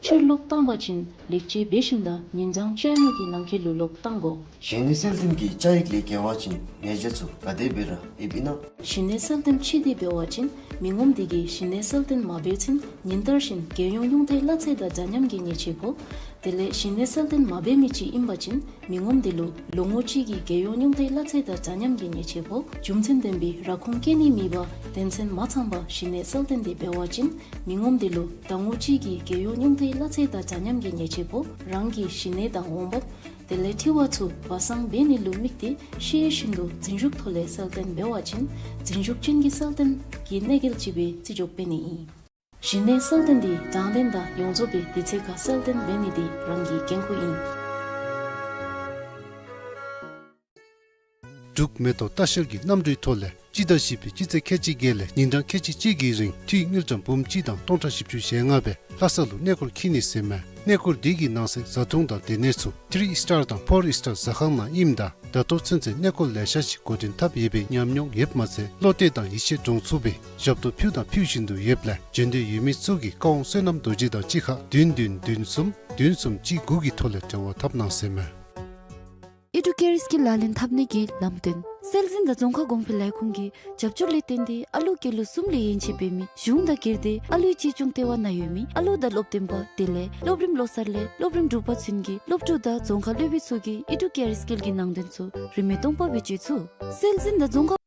ཕྱིར་ལོག་བཏང་པ་ཅིན་ལེགས་བཅོས་འབད་ཞིནམ་ད་ཉིན་གྲངས་བཅོ་ལྔ་གི་ནང་འཁོད་ལུ་ལོག་བཏང་དགོ། གཞི་གནས་གསལ་སྟོན་གྱི་བཅའ་ཡིག་ལས་འགལ་བ་ཅིན་ཉེས་བྱ་ཚུ་ག་དེ་སྦེ་ར་ཨེབ་ཨིན་ན། གཞི་གནས་གསལ་སྟོན་ཕྱིར་འཐེན་འབད་བ་ཅིན་མི་ངོམ་དེ་གིས་གཞི་གནས་གསལ་སྟོན་མ་འབད་ཚུན་ཉིན་ལྟར་བཞིན་རྒྱལ་ཡོངས་ཉུང་མཐའི་གླ་ཚད་དང་འདྲ་མཉམ་གྱི་ཉེས་ཆད་ཕོག། དེ་ལས་གཞི་གནས་གསལ་སྟོན་མ་འབད་མི་ཅིག་ཨིན་པ་ཅིན་མི་ངོམ་དེ་ལུ་ལོ་ངོ་གཅིག་གི་རྒྱལ་ཡོངས་ཉུང་མཐའི་གླ་ཚད་དང་འདྲ་མཉམ་གྱི་ཉེས་ཆད་ཕོག། རྒྱུ་མཚན་ལྡན་པའི་ར་ཁུངས་བཀལ་ནི་མེད་པར་དོན་ཚན་མ་ཚང་པར་གཞི་གནས་གསལ་སྟོན་དེ་འབད་བ་ཅིན་མི་ངོམ་དེ་ལུ་ཟླ་ངོ་གཅིག་གི་རྒྱལ་ཡོངས་ཉུང་མཐའི་གླ་ཚད་དང་འདྲ་མཉམ་གྱི་ཉེས་ཆད་ཕོག། རང་གི་གཞི་གནས་དང་འོང་འབབ་དེ་ལས་འཁྲི་བ་ཚུ་སྦ་གསང་འབད་ནི་ལུ་དམིགས་ཏེ་ཤེས་བཞིན་དུ་རྫུན་ཞུགས་ཐོག་ལས་གསལ་སྟོན་འབད་བ་ཅིན་རྫུན་ཞུགས་ཅན་གྱི་གསལ་སྟོན་གྱི་གནོད་འགེལ་ཅིག་སྦེ་བརྩི་འཇོག་འབད་ནི་ཨིན། གཞི་གནས་གསལ་སྟོན་དེ་དྲང་བདེན་དང་ཡོངས་རྫོགས་པའི་དུས་ཚོད་ཁར་གསལ་སྟོན་འབད་ནི་དེ་རང་གི་འགན་ཁུར་ཨིན། འབྲུག་མེ་ཏོག་ལྟ་བཤལ་གྱི་གནམ་གྲུའི་ཐོག་ལས་སྤྱི་ཟླ་བཞི་པའི་སྤྱི་ཚེས་ཁལ་གཅིག་བརྒྱད་ལས་ཉིན་གྲངས་ཁལ་གཅིག་གཅིག་གི་རིང་འཐུས་དངུལ་ཀྲམ་འབུམ་གཅིག་དང་སྟོང་ཕྲག་བཞི་བཅུ་ཞེ་ལྔ་སྦེ་ལྷ་ས་ལུ་གནས་སྐོར་འཁྱིད་ནི་ཟེར་མས། གནས་སྐོར་དེ་གི་ནང་གསེས་བཟའ་འཐུང་དང་སྡོད་གནས་ཚུ་ཐི་རི་སི་ཊར་དང་ཕོར་སི་ཊར་ཟ་ཁང་ནང་ཨིནམ་ད་ད་ལྟོ་ཚུན་ཚོད་གནས་སྐོར་ལེ་ཤ་ཅིག་འགོ་འདྲེན་འཐབ་ཡོད་པའི་ཉམས་མྱོང་ཡོདཔ་མ་ཚད་བློ་གཏད་དང་ཡིད་ཆེས་འདྲོངས་ཚུགས་པའི་ཞབས་ཏོག་ཕུལ་དང་ཕུལ་བཞིན་དུ་ཡོདཔ་ལས་བྱོན་འདོད་ཡོད་མི་ཚུ་གིས་བཀའ་དབང་བསོད་ནམས་རྡོ་རྗེ་དང་གཅིག་ཁར་བདུན་བདུན་བདུན་གསུམ་བདུན་གསུམ་གཅིག་དགུ་གི་ཐོག་ལས་འབྲེལ་བ་འཐབ་གནང་ཟེར་མས། ཨི་ཌུ་ཀེར་སི་ཀིལ་ལག་ལེན་འཐབ་ནི་གི་ལམ་སྟོན། སྲོལ་འཛིན་དང་རྫོང་ཁ་གོང་འཕེལ་ལས་ཁུངས་ཀྱི་རྒྱབ་སྐྱོར་ལས་བརྟེན་ཏེ་ཨ་ལུ་སྐྱེས་ལོ་གསུམ་ལས་ཡན་ཆད་འབད་མི་གཞུང་དང་སྒེར་སྡེ་ཨ་ལུའི་གཅེས་སྐྱོང་ལྟེ་བ་ནང་ཡོད་མི་ཨ་ལུ་དང་སློབ་སྟོན་པ་དེ་ལས་སློབ་རིམ་ལོ་གསར་ལས་སློབ་རིམ་དྲུག་པ་ཚུན་གྱི་སློབ་ཕྲུག་དང་རྫོང་ཁ་སློབ་དཔོན་ཚུ་གིས་ཨི་ཌུ་ཀེར་སི་ཀིལ་གྱི་ནང་དོན་ཚུ་རིན་མེད་སྟོང་པ་སྦེ་སྤྱོད་ཚུགས། སྲོལ་འཛིན་དང་རྫོང་ཁ།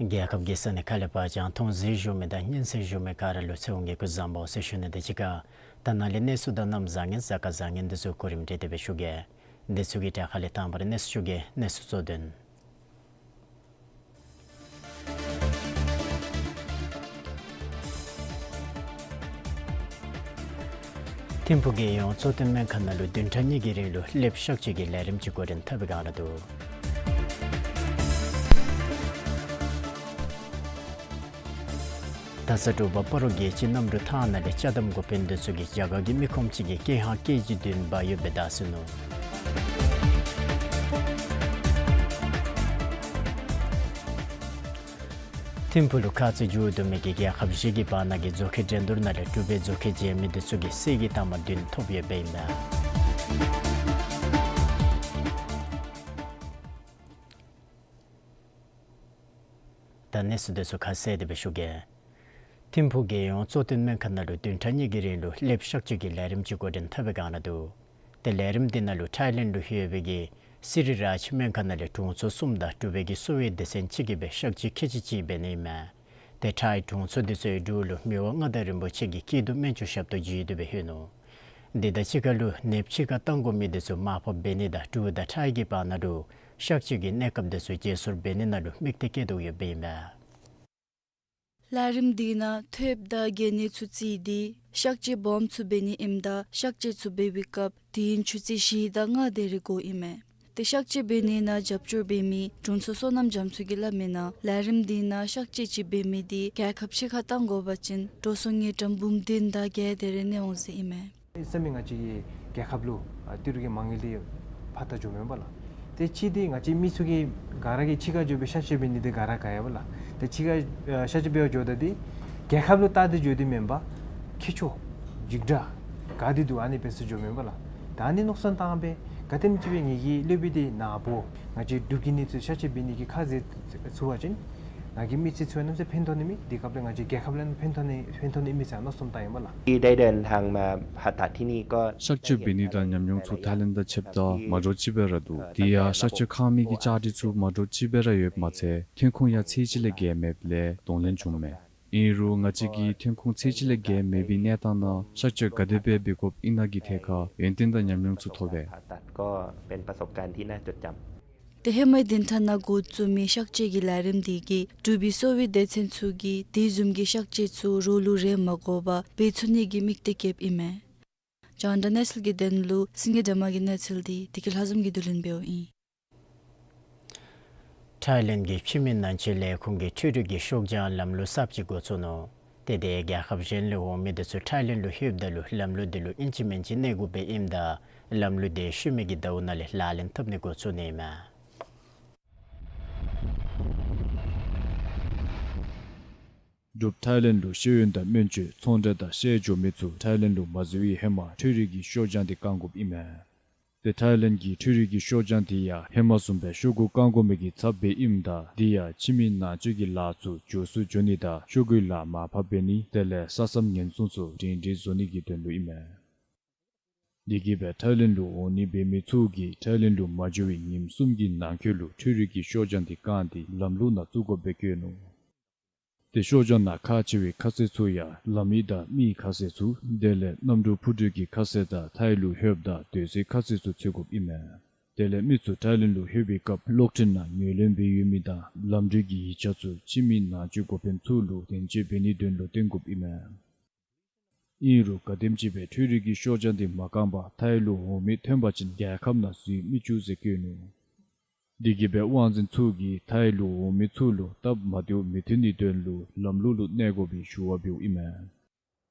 རྒྱལ་ཁབ་ཀྱི་ས་གནས་ཁག་ལས་ཕར་རྒྱང་མཐོང་གཟིགས་བཞུགས་མི་དང་སྙན་གསན་བཞུགས་མི་ག་ར་ལུ་ཚེ་དབང་གི་སྐུ་གཟུགས་བཟང་པོ་ཟེར་ཞུ་ནི་དང་གཅིག་ཁར་ ད་ནཱ་ལས་གནས་ཚུལ་དང་གནམ་བཟང་ངན་གཟའ་སྐར་བཟང་ངན་འདི་ཚུ་གོ་རིམ་སྒྲིག་སྟེ་སྦེ་ཞུ་གེ། འདི་ཚུ་གི་གྲས་ཁ་ལས་དང་པ་ར་གནས་ཚུལ་ཞུ་གེ། གནས་ཚུལ་གཙོ་དོན། ཐིམ་ཕུག་རྒྱལ་ཡོངས་གཙོ་བསྟེན་སྨན་ཁང་ནང་ལུ་བདུན་ཕྲག་གཉིས་ཀྱི་རིང་ལུ་ལེབ་གཤག་བཅོས་ཀྱི་ལས་རིམ་ཅིག་འགོ་འདྲེན་འཐབ་པའི་བསྒང་ར་འདུག། ད་ས་དྲོ་པ་སྤ་རོ་རྒྱལ་སྤྱིའི་གནམ་གྲུ་ཐང་ནང་ལས་ཅ་དམ་འགོ་དཔོན་འདི་ཚུ་གིས་རྒྱ་གར་གྱི་མི་ཁོམ་ཅིག་གི་སྐྱེ་ཧང་ཀེ་ཇི་བདུན་འབག་ཡོདཔ་སྦེ་བརྡ་སོང་ནུག། ཐིམ་ཕུག་ལུ་ཁ་ཙ་འགྱོ་དོ་མི་གི་རྒྱལ་ཁབ་བཞི་གི་བར་ན་གི་མཛོད་ཁང་འགྲན་བསྡུར་ནང་ལས་འབྲུག་པའི་མཛོད་ཁང་རྗེས་མི་འདི་ཚུ་གིས་གསེར་གྱི་རྟགས་མ་བདུན་ཐོབ་ཡོདཔ་ཨིན་མས། ད་གནས་ཚུལ་འདི་ཚུ་ཁ་གསལ་ཏེ་སྦེ་ཞུ་གེ། ཐིམ་ཕུག་རྒྱལ་ཡོངས་གཙོ་བསྟེན་སྨན་ཁང་ནང་ལུ་བདུན་ཕྲག་གཉིས་ཀྱི་རིང་ལུ་ལེབ་གཤག་བཅོས་ཀྱི་ལས་རིམ་ཅིག་འགོ་འདྲེན་འཐབ་པའི་བསྒང་ར་འདུག། ཏེ་ལས་རིམ་འདི་ནང་ལུ་ཐའི་ལེནཌ་ལུ་ཡོད་པའི་གི་སི་རི་རཱཇ་སྨན་ཁང་ནང་ལས་དྲུང་འཚོ་གསུམ་དང་འབྲུག་པའི་གི་གསོ་བའི་སྡེ་ཚན་གཅིག་གིས་སྦེ་གཤག་བཅོས་ཁལ་གཅིག་གཅིག་འབད་ནི་ཨིན་མས། ཏེ་ཐའི་དྲུང་འཚོ་འདི་ཚུ་འབྲུག་ལུ་མི་དབང་མངའ་བདག་རིན་པོ་ཆེ་གི་སྐྱིད་སྡུག་སྨན་བཅོས་ཞབས་ཏོག་བྱིན་ཏེ་སྦེ་ལྷོད་ནུག། འདི་དང་གཅིག་ཁར་ལུ་ནདཔ་ཕྱི་ཁར་བཏང་དགོ་མི་འདི་ཚུ་མར་ཕབ་འབད་ནི་དང་འབྲུག་དང་ཐའི་གི་བར་ན་ལུ་གཤག་བཅོས་ཀྱི་གནས་སྐབས་འདི་ཚུ་བརྗེ་སོར་འབད་ནི་ནང་ལུ་དམིགས་གཏད་བསྐྱེད་དོ་ཡོདཔ་ཨིན་མས། ལས་རིམ་འདི་ནང་ཐོདཔ་དང་གྱལ་ནད་ཚུ་བརྩིས་ཏེ་གཤག་བཅོས་སྦོམ་ཚུ་འབད་ནི་ཨིནམ་ད་གཤག་བཅོས་ཚུ་འབད་བའི་སྐབས་དུས་ཡུན་ཆུ་ཚོད་བཞི་དང་ལྔ་དེ་རེ་འགོརཝ་ཨིན་མས། ཏེ་གཤག་བཅོས་འབད་ནི་ནང་རྒྱབ་སྐྱོར་འབད་མི་དྲུང་འཚོ་བསོད་ནམས་རྒྱ་མཚོ་གིས་སླབ་མི་ནང་ལས་རིམ་འདི་ནང་གཤག་བཅོས་ཅིག་འབད་མི་འདི་རྒྱལ་ཁབ་ཕྱི་ཁར་བཏང་དགོ་པ་ཅིན་འགྲོ་སོང་དངུལ་ཀྲམ་འབུམ་བདུན་དང་བརྒྱད་དེ་རེ་གནས་འོང་ཟེར་ཨིན་མས། ཟེར་མི་ང་བཅས་ཀྱི་རྒྱལ་ཁབ་ལུ་ཨ་ཏི་རུ་གི་མ་དངུལ་འདི་ཕར་ད་འགྱོཝ་མེན་པ་ལགས། ཏེ་གཅིག་འདི་ང་བཅས་མི་ཚུ་གིས་ག་ར་གིས་ཕྱི་ཁར་འགྱོ་སྦེ་གཤག་བཅོས་འབད་ནི་འདི་ག་ར་ག་ཡ་པ་ལགས། ཏེ་ཕྱི་ཁར་ཨ་གཤག་བཅོས་འབད་བར་འགྱོཝ་ད་འདི་རྒྱལ་ཁབ་ལུ་བལྟ་སྟེ་འགྱོ་སྟེ་མེན་པར་ཁེ་ཕྱོགས་འཇིགས་སྐྲག་ག་དེ་འདུག་ཨ་ནི་སྦེ་ཚུ་འགྱོཝ་མེན་པ་ལགས། ད་ཨ་ནི་མནོ་བསམ་བཏང་སྦེ་ག་དེམ་ཅིག་སྦེ་ངེ་གི་སློབ་དཔོན་འདི་ནཱ་འབོ་ང་བཅས་འབྲུག་གི་ནད་ཚུ་གཤག་བཅོས་འབད་ནི་གི་ཁ་བཟེད་ཚུགས་པ་ཅིན་ང་གིས་མི་སེར་ཚུ་གནམ་མེད་ས་མེད་ཕན་ཐོགས་ནི་མས། དེ་སྐབས་ལས་ང་བཅས་རྒྱལ་ཁབ་ལུ་ཕན་ཐོགས་ནི་ཕན་ཐོགས་ནི་མས་ཟེར་མནོ་བསམ་བཏང་ཡི་པ་ལགས། ที่ได้เดินทางมาผ่าตัดที่นี่ก็ གཤག་བཅོས་འབད་ནི་དང་ཉམས་མྱོང་ཚུ་ཐའི་ལེནཌ་དང་ཕྱདཔ་ད་མ་འདྲཝ་ཅིག་སྦེ་ར་འདུག། དེ་ཡང་གཤག་བཅོས་ཁང་མི་གི་བཅའ་སྒྲིག་ཚུ་མ་འདྲཝ་ཅིག་སྦེ་ར་ཡོདཔ་མ་ཚད་ཐོན་ཁུངས་ཡང་ཚད་གཞི་ལས་བརྒལ་མེདཔ་ལས་གདོང་ལེན་བྱུངམ་མས། ཨིན་རུང་ང་བཅས་ཀྱིས་ཐོན་ཁུངས་ཚད་གཞི་ལས་བརྒལ་མེད་པའི་གནས་སྟངས་ནང་གཤག་བཅོས་ག་དེ་སྦེ་འབད་དགོཔ་ཨིན་ན་གི་ཐད་ཁར་ཡོན་ཏན་དང་ཉམས་མྱོང་ཚུ་ཐོབ་པས། ผ่าตัดก็เป็นประสบการณ์ที่น่าจดจำ། ཏེ་ཧེ་མའི་བདུན་ཕྲག་ནང་འགོ་བཙུགས་མི་གཤག་བཅོས་ཀྱི་ལས་རིམ་འདི་གིས་འབྲུག་པའི་གསོ་བའི་སྡེ་ཚན་ཚུ་གིས་དེ་བཟུམ་གྱི་གཤག་བཅོས་ཚུ་རོགས་ལུ་རེ་མ་དགོ་པར་འབད་ཚུགས་ནི་གི་དམིགས་གཏད་བསྐྱེདཔ་ཨིན་མས། རྒྱང་བསྒྲགས་གནས་ཚུལ་གྱི་དོན་ལུ་སེང་གེ་སྒྲོལ་མ་གི་གནས་ཚུལ་འདི་བདེ་སྐྱིད་ལྷ་འཛོམས་ཀྱིས་བསྡུ་ལེན་འབདཝ་ཨིན། ཐའི་ལེནཌ་གི་ཕྱི་མི་ནང་འཛུལ་ལས་ཁུངས་ཀྱིས་འཕྲུལ་རིག་གི་ཤོག་བྱང་ལམ་ལུགས་གསརཔ་ཅིག་འགོ་བཙུགས་ནུག། ཏེ་དེ་རྒྱལ་ཁབ་གཞན་ལས་འོང་མི་འདི་ཚུ་ཐའི་ལེནཌ་ལུ་ལྷོདཔ་ད་ལུ་ལམ་ལུགས་འདི་ལུ་ཨིན་ཅི་མིན་ཅི་གནས་དགོཔ་སྦེ་ཨིནམ་ད་ལམ་ལུགས་དེ་ཤུལ་མའི་གི་ཟླཝ་ནང་ལས་ལག་ལེན་འཐབ་ནི་འགོ་བཙུགས་ནི་ཨིན་མས། འབྲུགཔ་ཐའི་ལེནཌ་ལུ་ཤེས་ཡོན་དང་སྨན་བཅོས་ཚོང་འབྲེལ་དང་བཤལ་འགྱོ་མི་ཚུ་ཐའི་ལེནཌ་ལུ་མ་འཛུལ་བའི་ཧེ་མ་འཕྲུལ་རིག་གི་ཤོག་བྱང་འདི་བཀང་དགོཔ་ཨིན་མས། ཏེ་ཐའི་ལེནཌ་གི་འཕྲུལ་རིག་གི་ཤོག་བྱང་འདི་ཡང་ཧེ་མ་བཟུམ་སྦེ་ཤོག་གུ་བཀང་དགོ་མི་གི་ཚབ་སྦེ་ཨིནམ་ད་འདི་ཡང་ཕྱི་མི་ནང་འཛུལ་གྱི་ལཱ་ཚུ་མགྱོགས་སུ་འགྱོ་ནི་དང་ཤོག་གུའི་ལཱ་མར་ཕབ་འབད་ནི་དེ་ལས་ས་མཚམས་ཉེན་སྲུང་ཚུ་སྒྲིང་སྒྲི་བཟོ་ནི་གི་དོན་ལུ་ཨིན་མས། དེ་གིས་སྦེ་ཐའི་ལེནཌ་ལུ་འོང་ནི་འབད་མི་ཚུ་གིས་ཐའི་ལེནཌ་ལུ་མ་འཛུལ་བའི་ཉིནམ་གསུམ་གྱི་ནང་འཁོད་ལུ་འཕྲུལ་རིག་གི་ཤོག་བྱང་འདི་བཀང་སྟེ་ལམ་ལུགས་ནང་བཙུགས་དགོཔ་སྦེ་བཀོད་ནུག། ཏེ་ཤོག་བྱང་ནང་ཁག་ཆེ་བའི་ཁ་གསལ་ཚུ་ཡང་ལམ་ཡིག་དང་མིའི་ཁ་གསལ་ཚུ་དེ་ལས་གནམ་གྲུ་འཕུར་གྲུ་གི་ཁ་གསལ་དང་ཐའི་ལུ་ལྷོདཔ་ད་སྡོད་སའི་ཁ་གསལ་ཚུ་འཚོལ་དགོཔ་ཨིན་མས། དེ་ལས་མི་ཚུ་ཐའི་ལེནཌ་ལུ་ལྷོད་པའི་སྐབས་གློག་འཕྲིན་ནང་ངོས་ལེན་འབད་ཡོད་མི་དང་ལམ་འགྲུལ་གྱི་ཡིག་ཆ་ཚུ་ཕྱི་མི་ནང་འཛུལ་འགོ་དཔོན་ཚུ་ལུ་དན་འཇོག་འབད་ནིའི་དོན་ལུ་སྟོན་དགོཔ་ཨིན་མས། ཨིན་རུང་ག་དེམ་ཅིག་སྦེ་འཕྲུལ་རིག་གི་ཤོག་བྱང་འདི་མ་བཀང་པར་ཐའི་ལུ་འོང་མི་ཐོན་པ་ཅིན་རྒྱལ་ཁབ་ནང་འཛུལ་མི་བཅུག་ཟེར་བཀོད་ནུག། དེ་གིས་སྦེ་དབང་འཛིན་ཚུ་གིས་ཐའི་ལུ་འོང་མི་ཚུ་ལུ་སྟབས་མ་བདེཝ་མི་ཐོན་ནིའི་དོན་ལུ་ལམ་ལུགས་ལུ་གནས་དགོ་པའི་ཞུ་བ་འབདཝ་ཨིན་མས།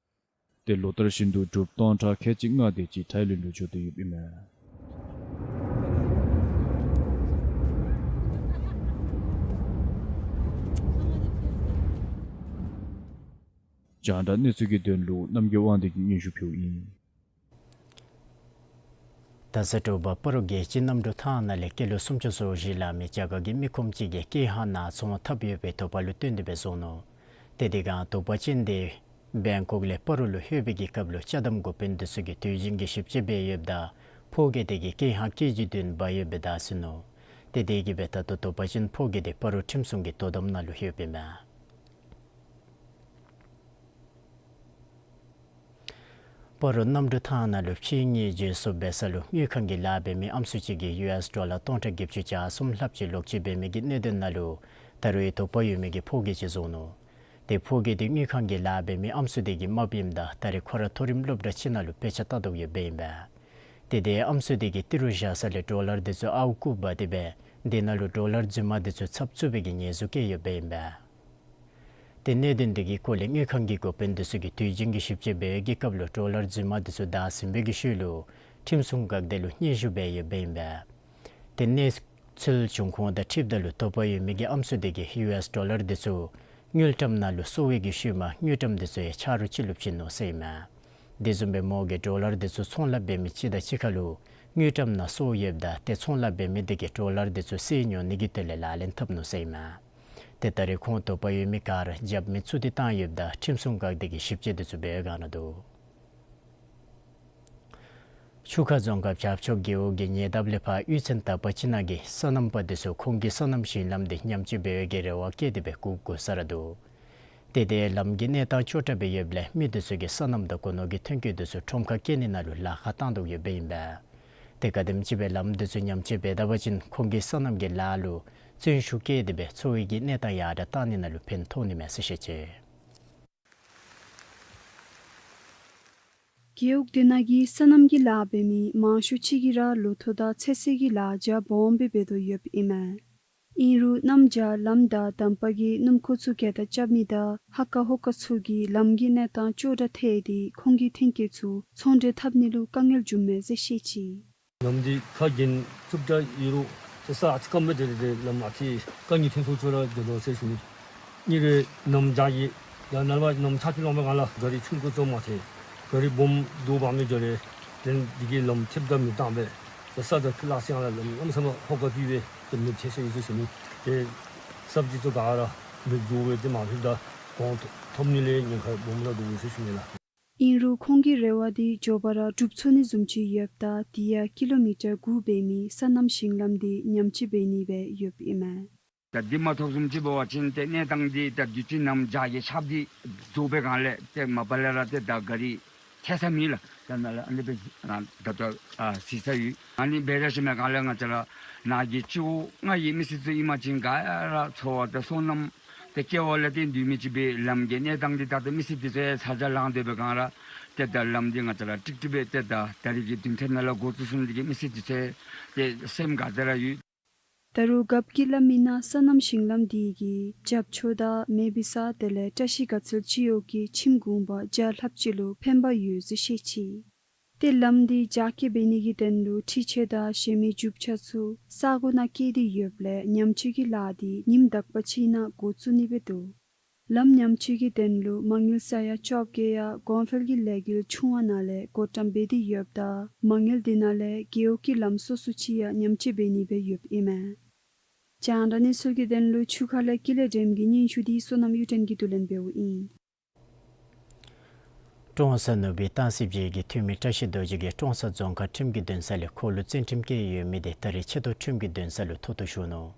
ཏེ་ལོ་ལྟར་བཞིན་དུ་འབྲུགཔ་སྟོང་ཕྲག་ཁལ་གཅིག་ལྔ་དེ་ཅིག་ཐའི་ལེནཌ་ལུ་འགྱོ་སྟེ་ཡོདཔ་ཨིན་མས། རྒྱང་བསྒྲགས་གནས་ཚུལ་གྱི་དོན་ལུ་རྣམ་རྒྱལ་དབང་འདུས་ཀྱིས་སྙན་ཞུ་ཕུལཝ་ཨིན། ད་ས་དྲོ་པ་སྤ་རོ་རྒྱལ་སྤྱིའི་གནམ་གྲུ་ཐང་ནང་ལས་སྐྱེས་ལོ་སུམ་ཅུ་སོ་བཞི་ལང་མི་རྒྱ་གར་གྱི་མི་ཁོམ་ཅིག་གིས་སྐྱེ་ཧང་ནག་ཚོང་འཐབ་ཡོད་པའི་དོགས་པ་ལུ་བརྟེན་ཏེ་སྦེ་བཟུང་ནུག། ཏེ་དེ་སྒང་དོགས་པ་ཅན་དེ་བེང་ཀོག་ལས་སྤ་རོ་ལུ་ལྷོད་པའི་གི་སྐབས་ལུ་ཅ་དམ་འགོ་དཔོན་འདི་ཚུ་གིས་དུས་རྒྱུན་གྱི་ཞིབ་དཔྱད་འབད་ཡོདཔ་ད་ཕོ་སྐྱེས་དེ་གིས་སྐྱེ་ཧང་ཀེ་ཇི་བདུན་འབག་ཡོདཔ་སྦེ་བརྡ་སོང་ནུག། ཏེ་དེ་གིས་སྦེ་ད་ལྟོ་དོགས་པ་ཅན་ཕོ་སྐྱེས་དེ་སྤ་རོ་ཁྲིམས་སྲུང་གི་དོ་དམ་ནང་ལུ་ལྷོདཔ་ཨིན་མས། སྤ་རོ་གནམ་གྲུ་ཐང་ནང་ལུ་ཕྱི་ཉིན་རྗེས་སུ་འབད་ས་ལུ་དངུལ་ཁང་གི་ལཱ་འབད་མི་ཨམ་སྲུ་ཅིག་གིས་ཡུ་ཨེསི་ཌོ་ལར་སྟོང་ཕྲག་བརྒྱད་ཅུ་གྱ་གསུམ་ལྷགཔ་ཅིག་ལོག་སྤྱོད་འབད་མི་གི་གནད་དོན་ནང་ལུ་ད་རུང་དོགས་པ་ཡོད་མི་གི་ཕོ་སྐྱེས་ཅིག་བཟུང་ནུག། ཏེ་ཕོ་སྐྱེས་དེ་དངུལ་ཁང་གི་ལཱ་འབད་མི་ཨམ་སྲུ་དེ་གི་རྨགཔ་ཨིནམ་ད་ད་རེས་ཁོ་ར་མཐོ་རིམ་སློབ་གྲྭ་ཅིག་ནང་ལུ་དཔེ་ཆ་ལྟ་དོ་ཡོདཔ་ཨིན་པས། ཏེ་དེ་ཨམ་སྲུ་དེ་གིས་ཏི་རུ་བཞག་ས་ལས་ཌོ་ལར་དེ་ཚུ་ཨརཝ་བརྐུ་འབག་སྟེ་སྦེ་དེ་ནང་ལུ་ཌོ་ལར་རྫུན་མ་དེ་ཚུ་ཚབ་བཙུགས་པའི་གི་ཉེས་འཛུགས་བཀལ་ཡོདཔ་ཨིན་པས། ཏེ་གནད་དོན་དེ་གི་སྐོར་ལས་དངུལ་ཁང་གི་འགོ་དཔོན་དེ་ཚུ་གིས་དུས་རྒྱུན་གྱི་ཞིབ་དཔྱད་འབད་བའི་གི་སྐབས་ལུ་ཌོ་ལར་རྫུན་མ་དེ་ཚུ་བདའ་ཟིན་པའི་གི་ཤུལ་ལུ་ཁྲིམས་སྲུང་འགག་སྡེ་ལུ་སྙན་ཞུ་འབད་ཡོདཔ་ཨིན་པས། ཏེ་གནས་ཚུལ་བྱུང་ཁུངས་དང་འཁྲིལཝ་ད་ལུ་དོགས་པ་ཡོད་མི་གི་ཨམ་སྲུ་དེ་གིས་ཡུ་ཨེསི་ཌོ་ལར་དེ་ཚུ་དངུལ་ཀྲམ་ནང་ལུ་གསོག་པའི་གི་ཤུལ་མ་དངུལ་ཀྲམ་དེ་ཚུ་ཡང་ཆ་རོགས་ཅིག་ལུ་བྱིན་ནུག་ཟེར་ཨིན་མས། དེ་བཟུམ་སྦེ་མོ་གིས་ཌོ་ལར་དེ་ཚུ་ཚོང་ལཱ་འབད་མི་ཅིག་དང་གཅིག་ཁར་ལུ་དངུལ་ཀྲམ་ནང་གསོག་ཡོདཔ་ད་ཏེ་ཚོང་ལཱ་འབད་མི་དེ་གིས་ཌོ་ལར་དེ་ཚུ་བསད་ཉོ་ནི་གི་དོན་ལས་ལག་ལེན་འཐབ་ནུག་ཟེར་ཨིན་མས། ཏེ་ད་རེས་ཁོང་དོགས་པ་ཡོད་མི་ག་ར་རྒྱབ་མི་བཙུགས་ཏེ་བཏང་ཡོདཔ་ད་ཁྲིམས་སྲུང་འགག་སྡེ་གིས་ཞིབ་དཔྱད་དེ་ཚུ་འབད་བའི་བསྒང་ནང་འདུག། ཆུ་ཁ་རྫོང་ཁག་བྱག་ཕྱོགས་རྒེད་འོག་གི་ཉེ་འདབས་ལས་ཕར་གཡུས་ཚན་དག་པ་ཅིག་ནང་གི་སོ་ནམ་པ་དེ་ཚུ་ཁོང་གི་སོ་ནམ་ཞིང་ལམ་དེ་ཉམས་བཅོས་འབད་བའི་གི་རེ་བ་བསྐྱེད་དེ་སྦེ་སྒུག་སྒུག་ས་ར་འདུག། ཏེ་དེ་ལམ་གྱི་གནས་སྟངས་སྐྱོ་དྲགས་སྦེ་ཡོདཔ་ལས་མི་དེ་ཚུ་གིས་སོ་ནམ་དང་སྒོ་ནོར་གྱི་ཐོན་སྐྱེད་དེ་ཚུ་ཁྲོམ་ཁར་བསྐྱལ་ནི་ནང་ལུ་ལཱ་ཁག་བཏང་དོ་ཡོདཔ་ཨིན་པས། ཏེ་ག་དེམ་ཅིག་སྦེ་ལམ་དེ་ཚུ་ཉམས་བཅོས་འབད་ད་པ་ཅིན་ཁོང་གི་སོ་ནམ་གྱི་ལཱ་ལུ་བརྩོན་ཤུགས་བསྐྱེད་དེ་སྦེ་འཚོ་བའི་གི་གནས་སྟངས་ཡར་དྲགས་བཏང་ནི་ནང་ལུ་ཕན་ཐོགས་ནི་མས་ཟེར་བཤད་ཅི། རྒེད་འོག་དེ་ནང་གི་སོ་ནམ་གྱི་ལཱ་འབད་མི་མང་ཤོས་ཅིག་གིས་ར་ལོ་ཐོག་དང་ཚོད་བསྲེ་གི་ལཱ་རྒྱ་སྦོམ་སྦེ་འབད་དོ་ཡོདཔ་ཨིན་མས། ཨིན་རུང་གནམ་བྱཱར་ལམ་དང་འདམ་པ་གིས་སྣུམ་འཁོར་ཚུ་གྱལ་ཏ་རྐྱབ་མི་དང་ཧ་ཀ་ཧོ་ཀ་ཚུ་གིས་ལམ་གྱི་གནས་སྟངས་སྐྱོ་དྲགས་ཐལ་ཏེ་ཁོང་གི་ཐོན་སྐྱེད་ཚུ་ཚོང་འབྲེལ་འཐབ་ནི་ལུ་དཀའ་ངལ་བྱུངམ་མས་ཟེར་བཤད་ཅི། ལམ་འདི་ཁ་རྒྱན་བཙུགས་ད་ཡོད་རུང་ཏེ་ས་ཨ་ཙི་སྐམ་སྦེ་དེ་རེ་དེ་ལམ་ཨ་ཙི་དཀའ་ངལ་ཐོན་སོང་ཅི་ར་འགྱོ་དོ་ཟེར་ཞུ་ནི། གཉིས་རེ་གནམ་བྱཱར་གྱི་ད་ནངས་པ་གནམ་ཆར་ཅིག་ལང་པའི་སྒང་ལས་ག་རི་ཆུང་ཀུ་ཙམ་མ་ཚད་ག་རི་སྦོམ་རྡོ་འབག་མི་འགྱོ་རུང་དེ་འདི་གིས་ལམ་ཐེབས་ད་མེདཔ་བཏང་སྦེ་ཏེ་ས་དང་ཆུ་ལ་སོགས་ལ་ལམ་གནམ་མེད་ས་མེད་ཧོ་ཀ་བཏུལ་སྦེ་ཏེ་མེདཔ་ཐལ་སོ་ཡི་ཟེར་ཞུ་ནི། ཏེ་སབ་ཇི་ཚུ་ག་ར་མེདཔ་འགྱོ་སྦེ་ཏེ་མ་ལྷོདཔ་ད་གོང་ཐོབ་ནི་ལས་ཉེན་ཁ་སྦོམ་ར་འདུག་ཟེར་ཞུ་ནི་ལགས། ཨིན་རུང་ཁོང་གི་རེ་བ་དེ་མགྱོགས་པ་ར་འགྲུབ་ཚུགས་ནི་བཟུམ་ཅིག་ཡོདཔ་ད་དེ་ཡང་ཀི་ལོ་མི་ཊར་དགུ་འབད་མི་སོ་ནམ་ཞིང་ལམ་དེ་ཉམས་བཅོས་འབད་ནི་སྦེ་ཡོདཔ་ཨིན་མས། ད་དེ་མ་ཐོབ་བཟུམ་ཅིག་འབད་བ་ཅིན་ཏེ་གནས་སྟངས་འདི་ད་དུས་ཅི་གནམ་བྱཱར་གྱི་ཆརཔ་འདི་རྫོགས་པའི་སྒང་ལས་ཏེ་མ་པ་ལས་ར་ཏེ་ད་ག་རི་ཐལ་ས་མེད་ལགས། ད་ནཱ་ལས་ཨ་ནི་སྦེ་ད་ལྟོ་ཨ་བཟི་ས་ཡོད། ཨ་ནི་འབད་ར་ཞིནམ་སྒང་ལས་ང་བཅས་ར་ནཱ་གི་སྤྱི་འོག་ལྔ་གི་མི་སེར་ཚུ་ཨིན་པ་ཅིན་ག་ར་འཚོ་བ་ད་སོ་ནམ་ཏེ་སྐྱེ་བ་ལས་ཏེ་འདུས་མི་ཅིག་སྦེ་ལམ་གྱི་གནས་སྟངས་འདི་ད་ལྟོ་མི་སེར་འདི་ཚུ་ཡང་ཚ་གྱང་ལང་སྡོད་པའི་སྒང་ར་ཏེ་ད་ལམ་འདི་ང་བཅས་ར་ཀྲིག་ཀྲི་སྦེ་ཏེ་ད་ད་རིས་ཀྱི་བདུན་ཕྲག་ནང་ལུ་འགོ་བཙུགས་སོང་ནི་འདི་གིས་མི་སེར་འདི་ཚུ་ཡང་ཏེ་སེམས་དགའ་སྟེ་ར་ཡོད། ད་རུང་རྒཔོ་གིས་སླབ་མི་ནང་སོ་ནམ་ཞིང་ལམ་འདི་གིས་རྒྱབ་ཕྱོགས་དང་མེ་བི་ས་དེ་ལས་བཀྲ་ཤིས་དགའ་ཚལ་སྤྱི་འོག་གི་ཁྱིམ་གུང་པ་བརྒྱ་ལྷགཔ་ཅིག་ལུ་ཕན་པ་ཡོད་ཟེར་བཤད་ཅི། ཏེ་ལམ་འདི་རྒྱ་སྐྱེད་འབད་ནི་གི་དོན་ལུ་འཕྲུལ་ཆས་དང་གཞན་མི་རྒྱུ་ཆ་ཚུ་ས་གོ་ནང་བསྐྱལ་ཏེ་ཡོདཔ་ལས་ཉམས་བཅོས་ཀྱི་ལཱ་འདི་ཉིནམ་དག་པ་ཅིག་ནང་འགོ་བཙུགས་ནི་སྦེ་འདུག། ལམ་ཉམས་བཅོས་ཀྱི་དོན་ལུ་མ་དངུལ་ས་ཡ་བཅོ་བརྒྱད་ཡང་གོང་འཕེལ་གྱི་ལས་འགུལ་ཆུང་བ་ནང་ལས་བགོ་བཀྲམ་འབད་དེ་ཡོདཔ་ད་མ་དངུལ་འདི་ནང་ལས་རྒེད་འོག་གི་ལམ་སོ་སོ་ཅིག་ཡང་ཉམས་བཅོས་འབད་ནི་སྦེ་ཡོདཔ་ཨིན་མས། རྒྱང་བསྒྲགས་གནས་ཚུལ་གྱི་དོན་ལུ་ཆུ་ཁ་ལས་ཀུན་ལེགས་སྒྲོལམ་གྱི་སྙན་ཞུ་འདི་བསོད་ནམས་གཡུ་སྒྲོན་གྱིས་བསྡུ་ལེན་འབདཝ་ཨིན། ཀྲོང་གསར་ནོར་བུའི་ཏང་སྲིད་བཅས་ཀྱི་འཐུས་མི་བཀྲ་ཤིས་རྡོ་རྗེ་གིས་ཀྲོང་གསར་རྫོང་ཁག་ཁྲིམས་ཀྱི་འདུན་ས་ལས་ཁོ་ལུ་བཙོན་ཁྲིམས་བཀལ་ཡོད་མི་དེ་ད་རིས་ཆེ་མཐོ་ཁྲིམས་ཀྱི་འདུན་ས་ལུ་མཐོ་གཏུགས་ཞུ་ནུག།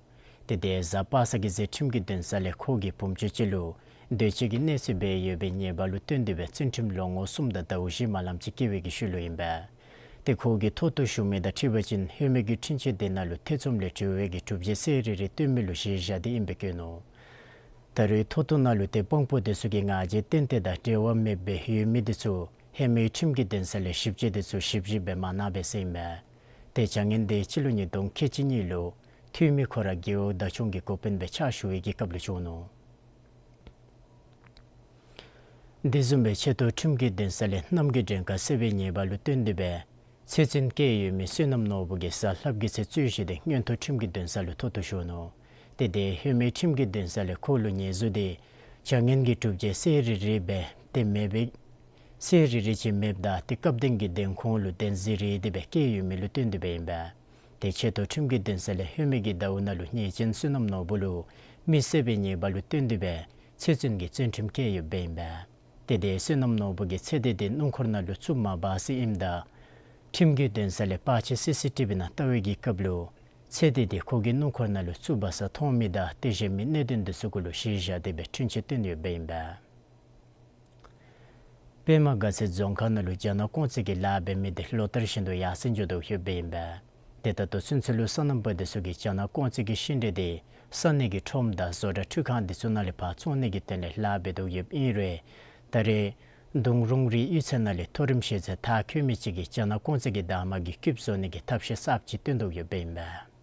ཏེ་དེ་གཟའ་པ་སངས་ཀྱི་ཚེ་ཁྲིམས་ཀྱི་འདུན་ས་ལས་ཁོ་གི་བུམོ་ཅིག་ལུ་འདོད་སྤྱོད་ཀྱི་གནོད་འཚེ་འབད་ཡོད་པའི་ཉེས་པ་ལུ་བསྟུན་ཏེ་སྦེ་བཙོན་ཁྲིམས་ལོ་ངོ་གསུམ་དང་ཟླཝ་བཞི་མ་ལངམ་ཅིག་བཀལ་བའི་གི་ཤུལ་ལུ་ཨིན་པས། ཏེ་ཁོ་གིས་མཐོ་གཏུགས་ཞུ་མི་དང་འཁྲིལ་བ་ཅིན་ཧེ་མའི་གི་འཁྲུན་ཆོད་དེ་ནང་ལུ་ཐེ་ཚོམ་ལས་གྲོལ་བའི་གི་གྲུབ་འབྲས་གསལ་རི་རི་སྟོན་མི་ལུ་གཞི་བཞག་སྟེ་ཨིན་པའི་བཀོད་ནུག། ད་རེས་མཐོ་གཏུགས་ནང་ལུ་ཏེ་དཔང་པོ་དེ་ཚུ་གིས་ང་རྒྱལ་བརྟན་ཏེ་དང་འབྲེལ་བ་མེདཔ་སྦེ་ཡོད་མི་དེ་ཚུ་ཧེ་མའི་ཁྲིམས་ཀྱི་འདུན་ས་ལས་ཞིབ་དཔྱད་དེ་ཚུ་ཞིབ་ཞིབ་སྦེ་མ་གནང་པས་ཟེར་ཨིན་པས། ཏེ་བྱ་ངན་དེ་སྤྱི་ལོ་ཉིས་སྟོང་ཁལ་གཅིག་གཉིས་ལུ་འཐུས་མི་ཁོ་ར་རྒེད་འོག་བདག་སྐྱོང་གི་འགོ་དཔོན་སྦེ་ཕྱག་ཞུ་བའི་གི་སྐབས་ལུ་བྱུང་ནུག། དེ་བཟུམ་སྦེ་ཆེ་མཐོ་ཁྲིམས་ཀྱི་འདུན་ས་ལས་གནམ་གྱི་མགྲོན་ཁང་བསད་པའི་ཉེས་པ་ལུ་བསྟུན་ཏེ་སྦེ་ཚེ་བཙོན་བཀལ་ཡོད་མི་བསོད་ནམས་ནོར་བུ་གིས་གཟའ་ལྷགཔ་གི་ཚེ་རྩོད་གཞི་དེ་མངོན་མཐོ་ཁྲིམས་ཀྱི་འདུན་ས་ལུ་མཐོ་གཏུགས་ཞུ་ནུག། ཏེ་དེ་ཧེ་མའི་ཁྲིམས་ཀྱི་འདུན་ས་ལས་ཁོ་ལུ་ཉེས་འཛུགས་དེ་བྱ་ངན་གྱི་གྲུབ་འབྲས་གསལ་རི་རི་སྦེ་ཏེ་མེད་པའི་གསལ་རི་རི་ཅིག་མེདཔ་ད་ཏེ་སྐབས་དོན་གྱི་བདེན་ཁུངས་ལུ་བདེན་འཛིན་རེ་སྟེ་སྦེ་བཀལ་ཡོད་མི་ལུ་བསྟུན་ཏེ་སྦེ་ཨིན་པས། ཏེ་ཆེ་མཐོ་ཁྲིམས་ཀྱི་འདུན་ས་ལས་ཧེ་མའི་གི་ཟླཝ་ནང་ལུ་ཉེས་ཅན་བསོད་ནམས་ནོར་བུ་ལུ་མི་བསད་པའི་ཉེས་པ་ལུ་བསྟུན་ཏེ་སྦེ་ཚེ་བཙོན་གྱི་བཙོན་ཁྲིམས་བཀལ་ཡོདཔ་ཨིན་པས། ཏེ་དེ་བསོད་ནམས་ནོར་བུ་གིས་ཚེ་འདས་དེ་སྣུམ་འཁོར་ནང་ལུ་བཙུགས་མ་འབག་ཟེར་ཨིནམ་ད་ཁྲིམས་ཀྱི་འདུན་ས་ལས་པར་ཆས་སི་སི་ཊི་བི་ནང་བལྟ་བའི་གི་སྐབས་ལུ་ཚེ་འདས་དེ་ཁོ་གི་སྣུམ་འཁོར་ནང་ལུ་བཙུགས་འབག་ས་མཐོང་མི་དང་ཏེ་གཞན་མི་གནད་དོན་དེ་ཚུ་གུ་ལུ་གཞི་བཞག་སྟེ་སྦེ་འཁྲུན་ཆོད་བཏོན་ཡོདཔ་ཨིན་པས། པདྨ་དགའ་ཚལ་རྫོང་ཁག་ནང་ལུ་རྒྱ་ནག་རྐང་རྩེད་ཀྱི་ལཱ་འབད་མི་དེ་ལོ་ལྟར་བཞིན་དུ་ཡར་སེང་འགྱོ་དོ་ཡོདཔ་ཨིན་པས། ཏེ་ད་ལྟོ་ཚུན་ཚོད་ལུ་སོ་ནམ་པ་དེ་ཚུ་གིས་རྒྱ་ནག་རྐང་རྩེད་ཀྱི་ཤིང་འབྲས་དེ་ས་གནས་ཀྱི་ཁྲོམ་དང་བཟོ་གྲྭ་འཕྲུལ་ཁང་དེ་ཚུ་ནང་ལས་ཕར་བཙོང་ནི་གི་དོན་ལས་ལཱ་འབད་དོ་ཡོདཔ་ཨིན་རུང་ད་རེས་དུང་རུང་རི་གཡུས་ཚན་ནང་ལས་མཐོ་རིམ་ཤེས་ཚད་མཐར་འཁྱོལ་མི་ཅིག་གིས་རྒྱ་ནག་རྐང་རྩེད་ཀྱི་འདབ་མ་གི་སྐུདཔ་བཟོ་ནི་གི་ཐབས་ཤེས་གསརཔ་ཅིག་བཏོན་དོ་ཡོདཔ་ཨིན་པས།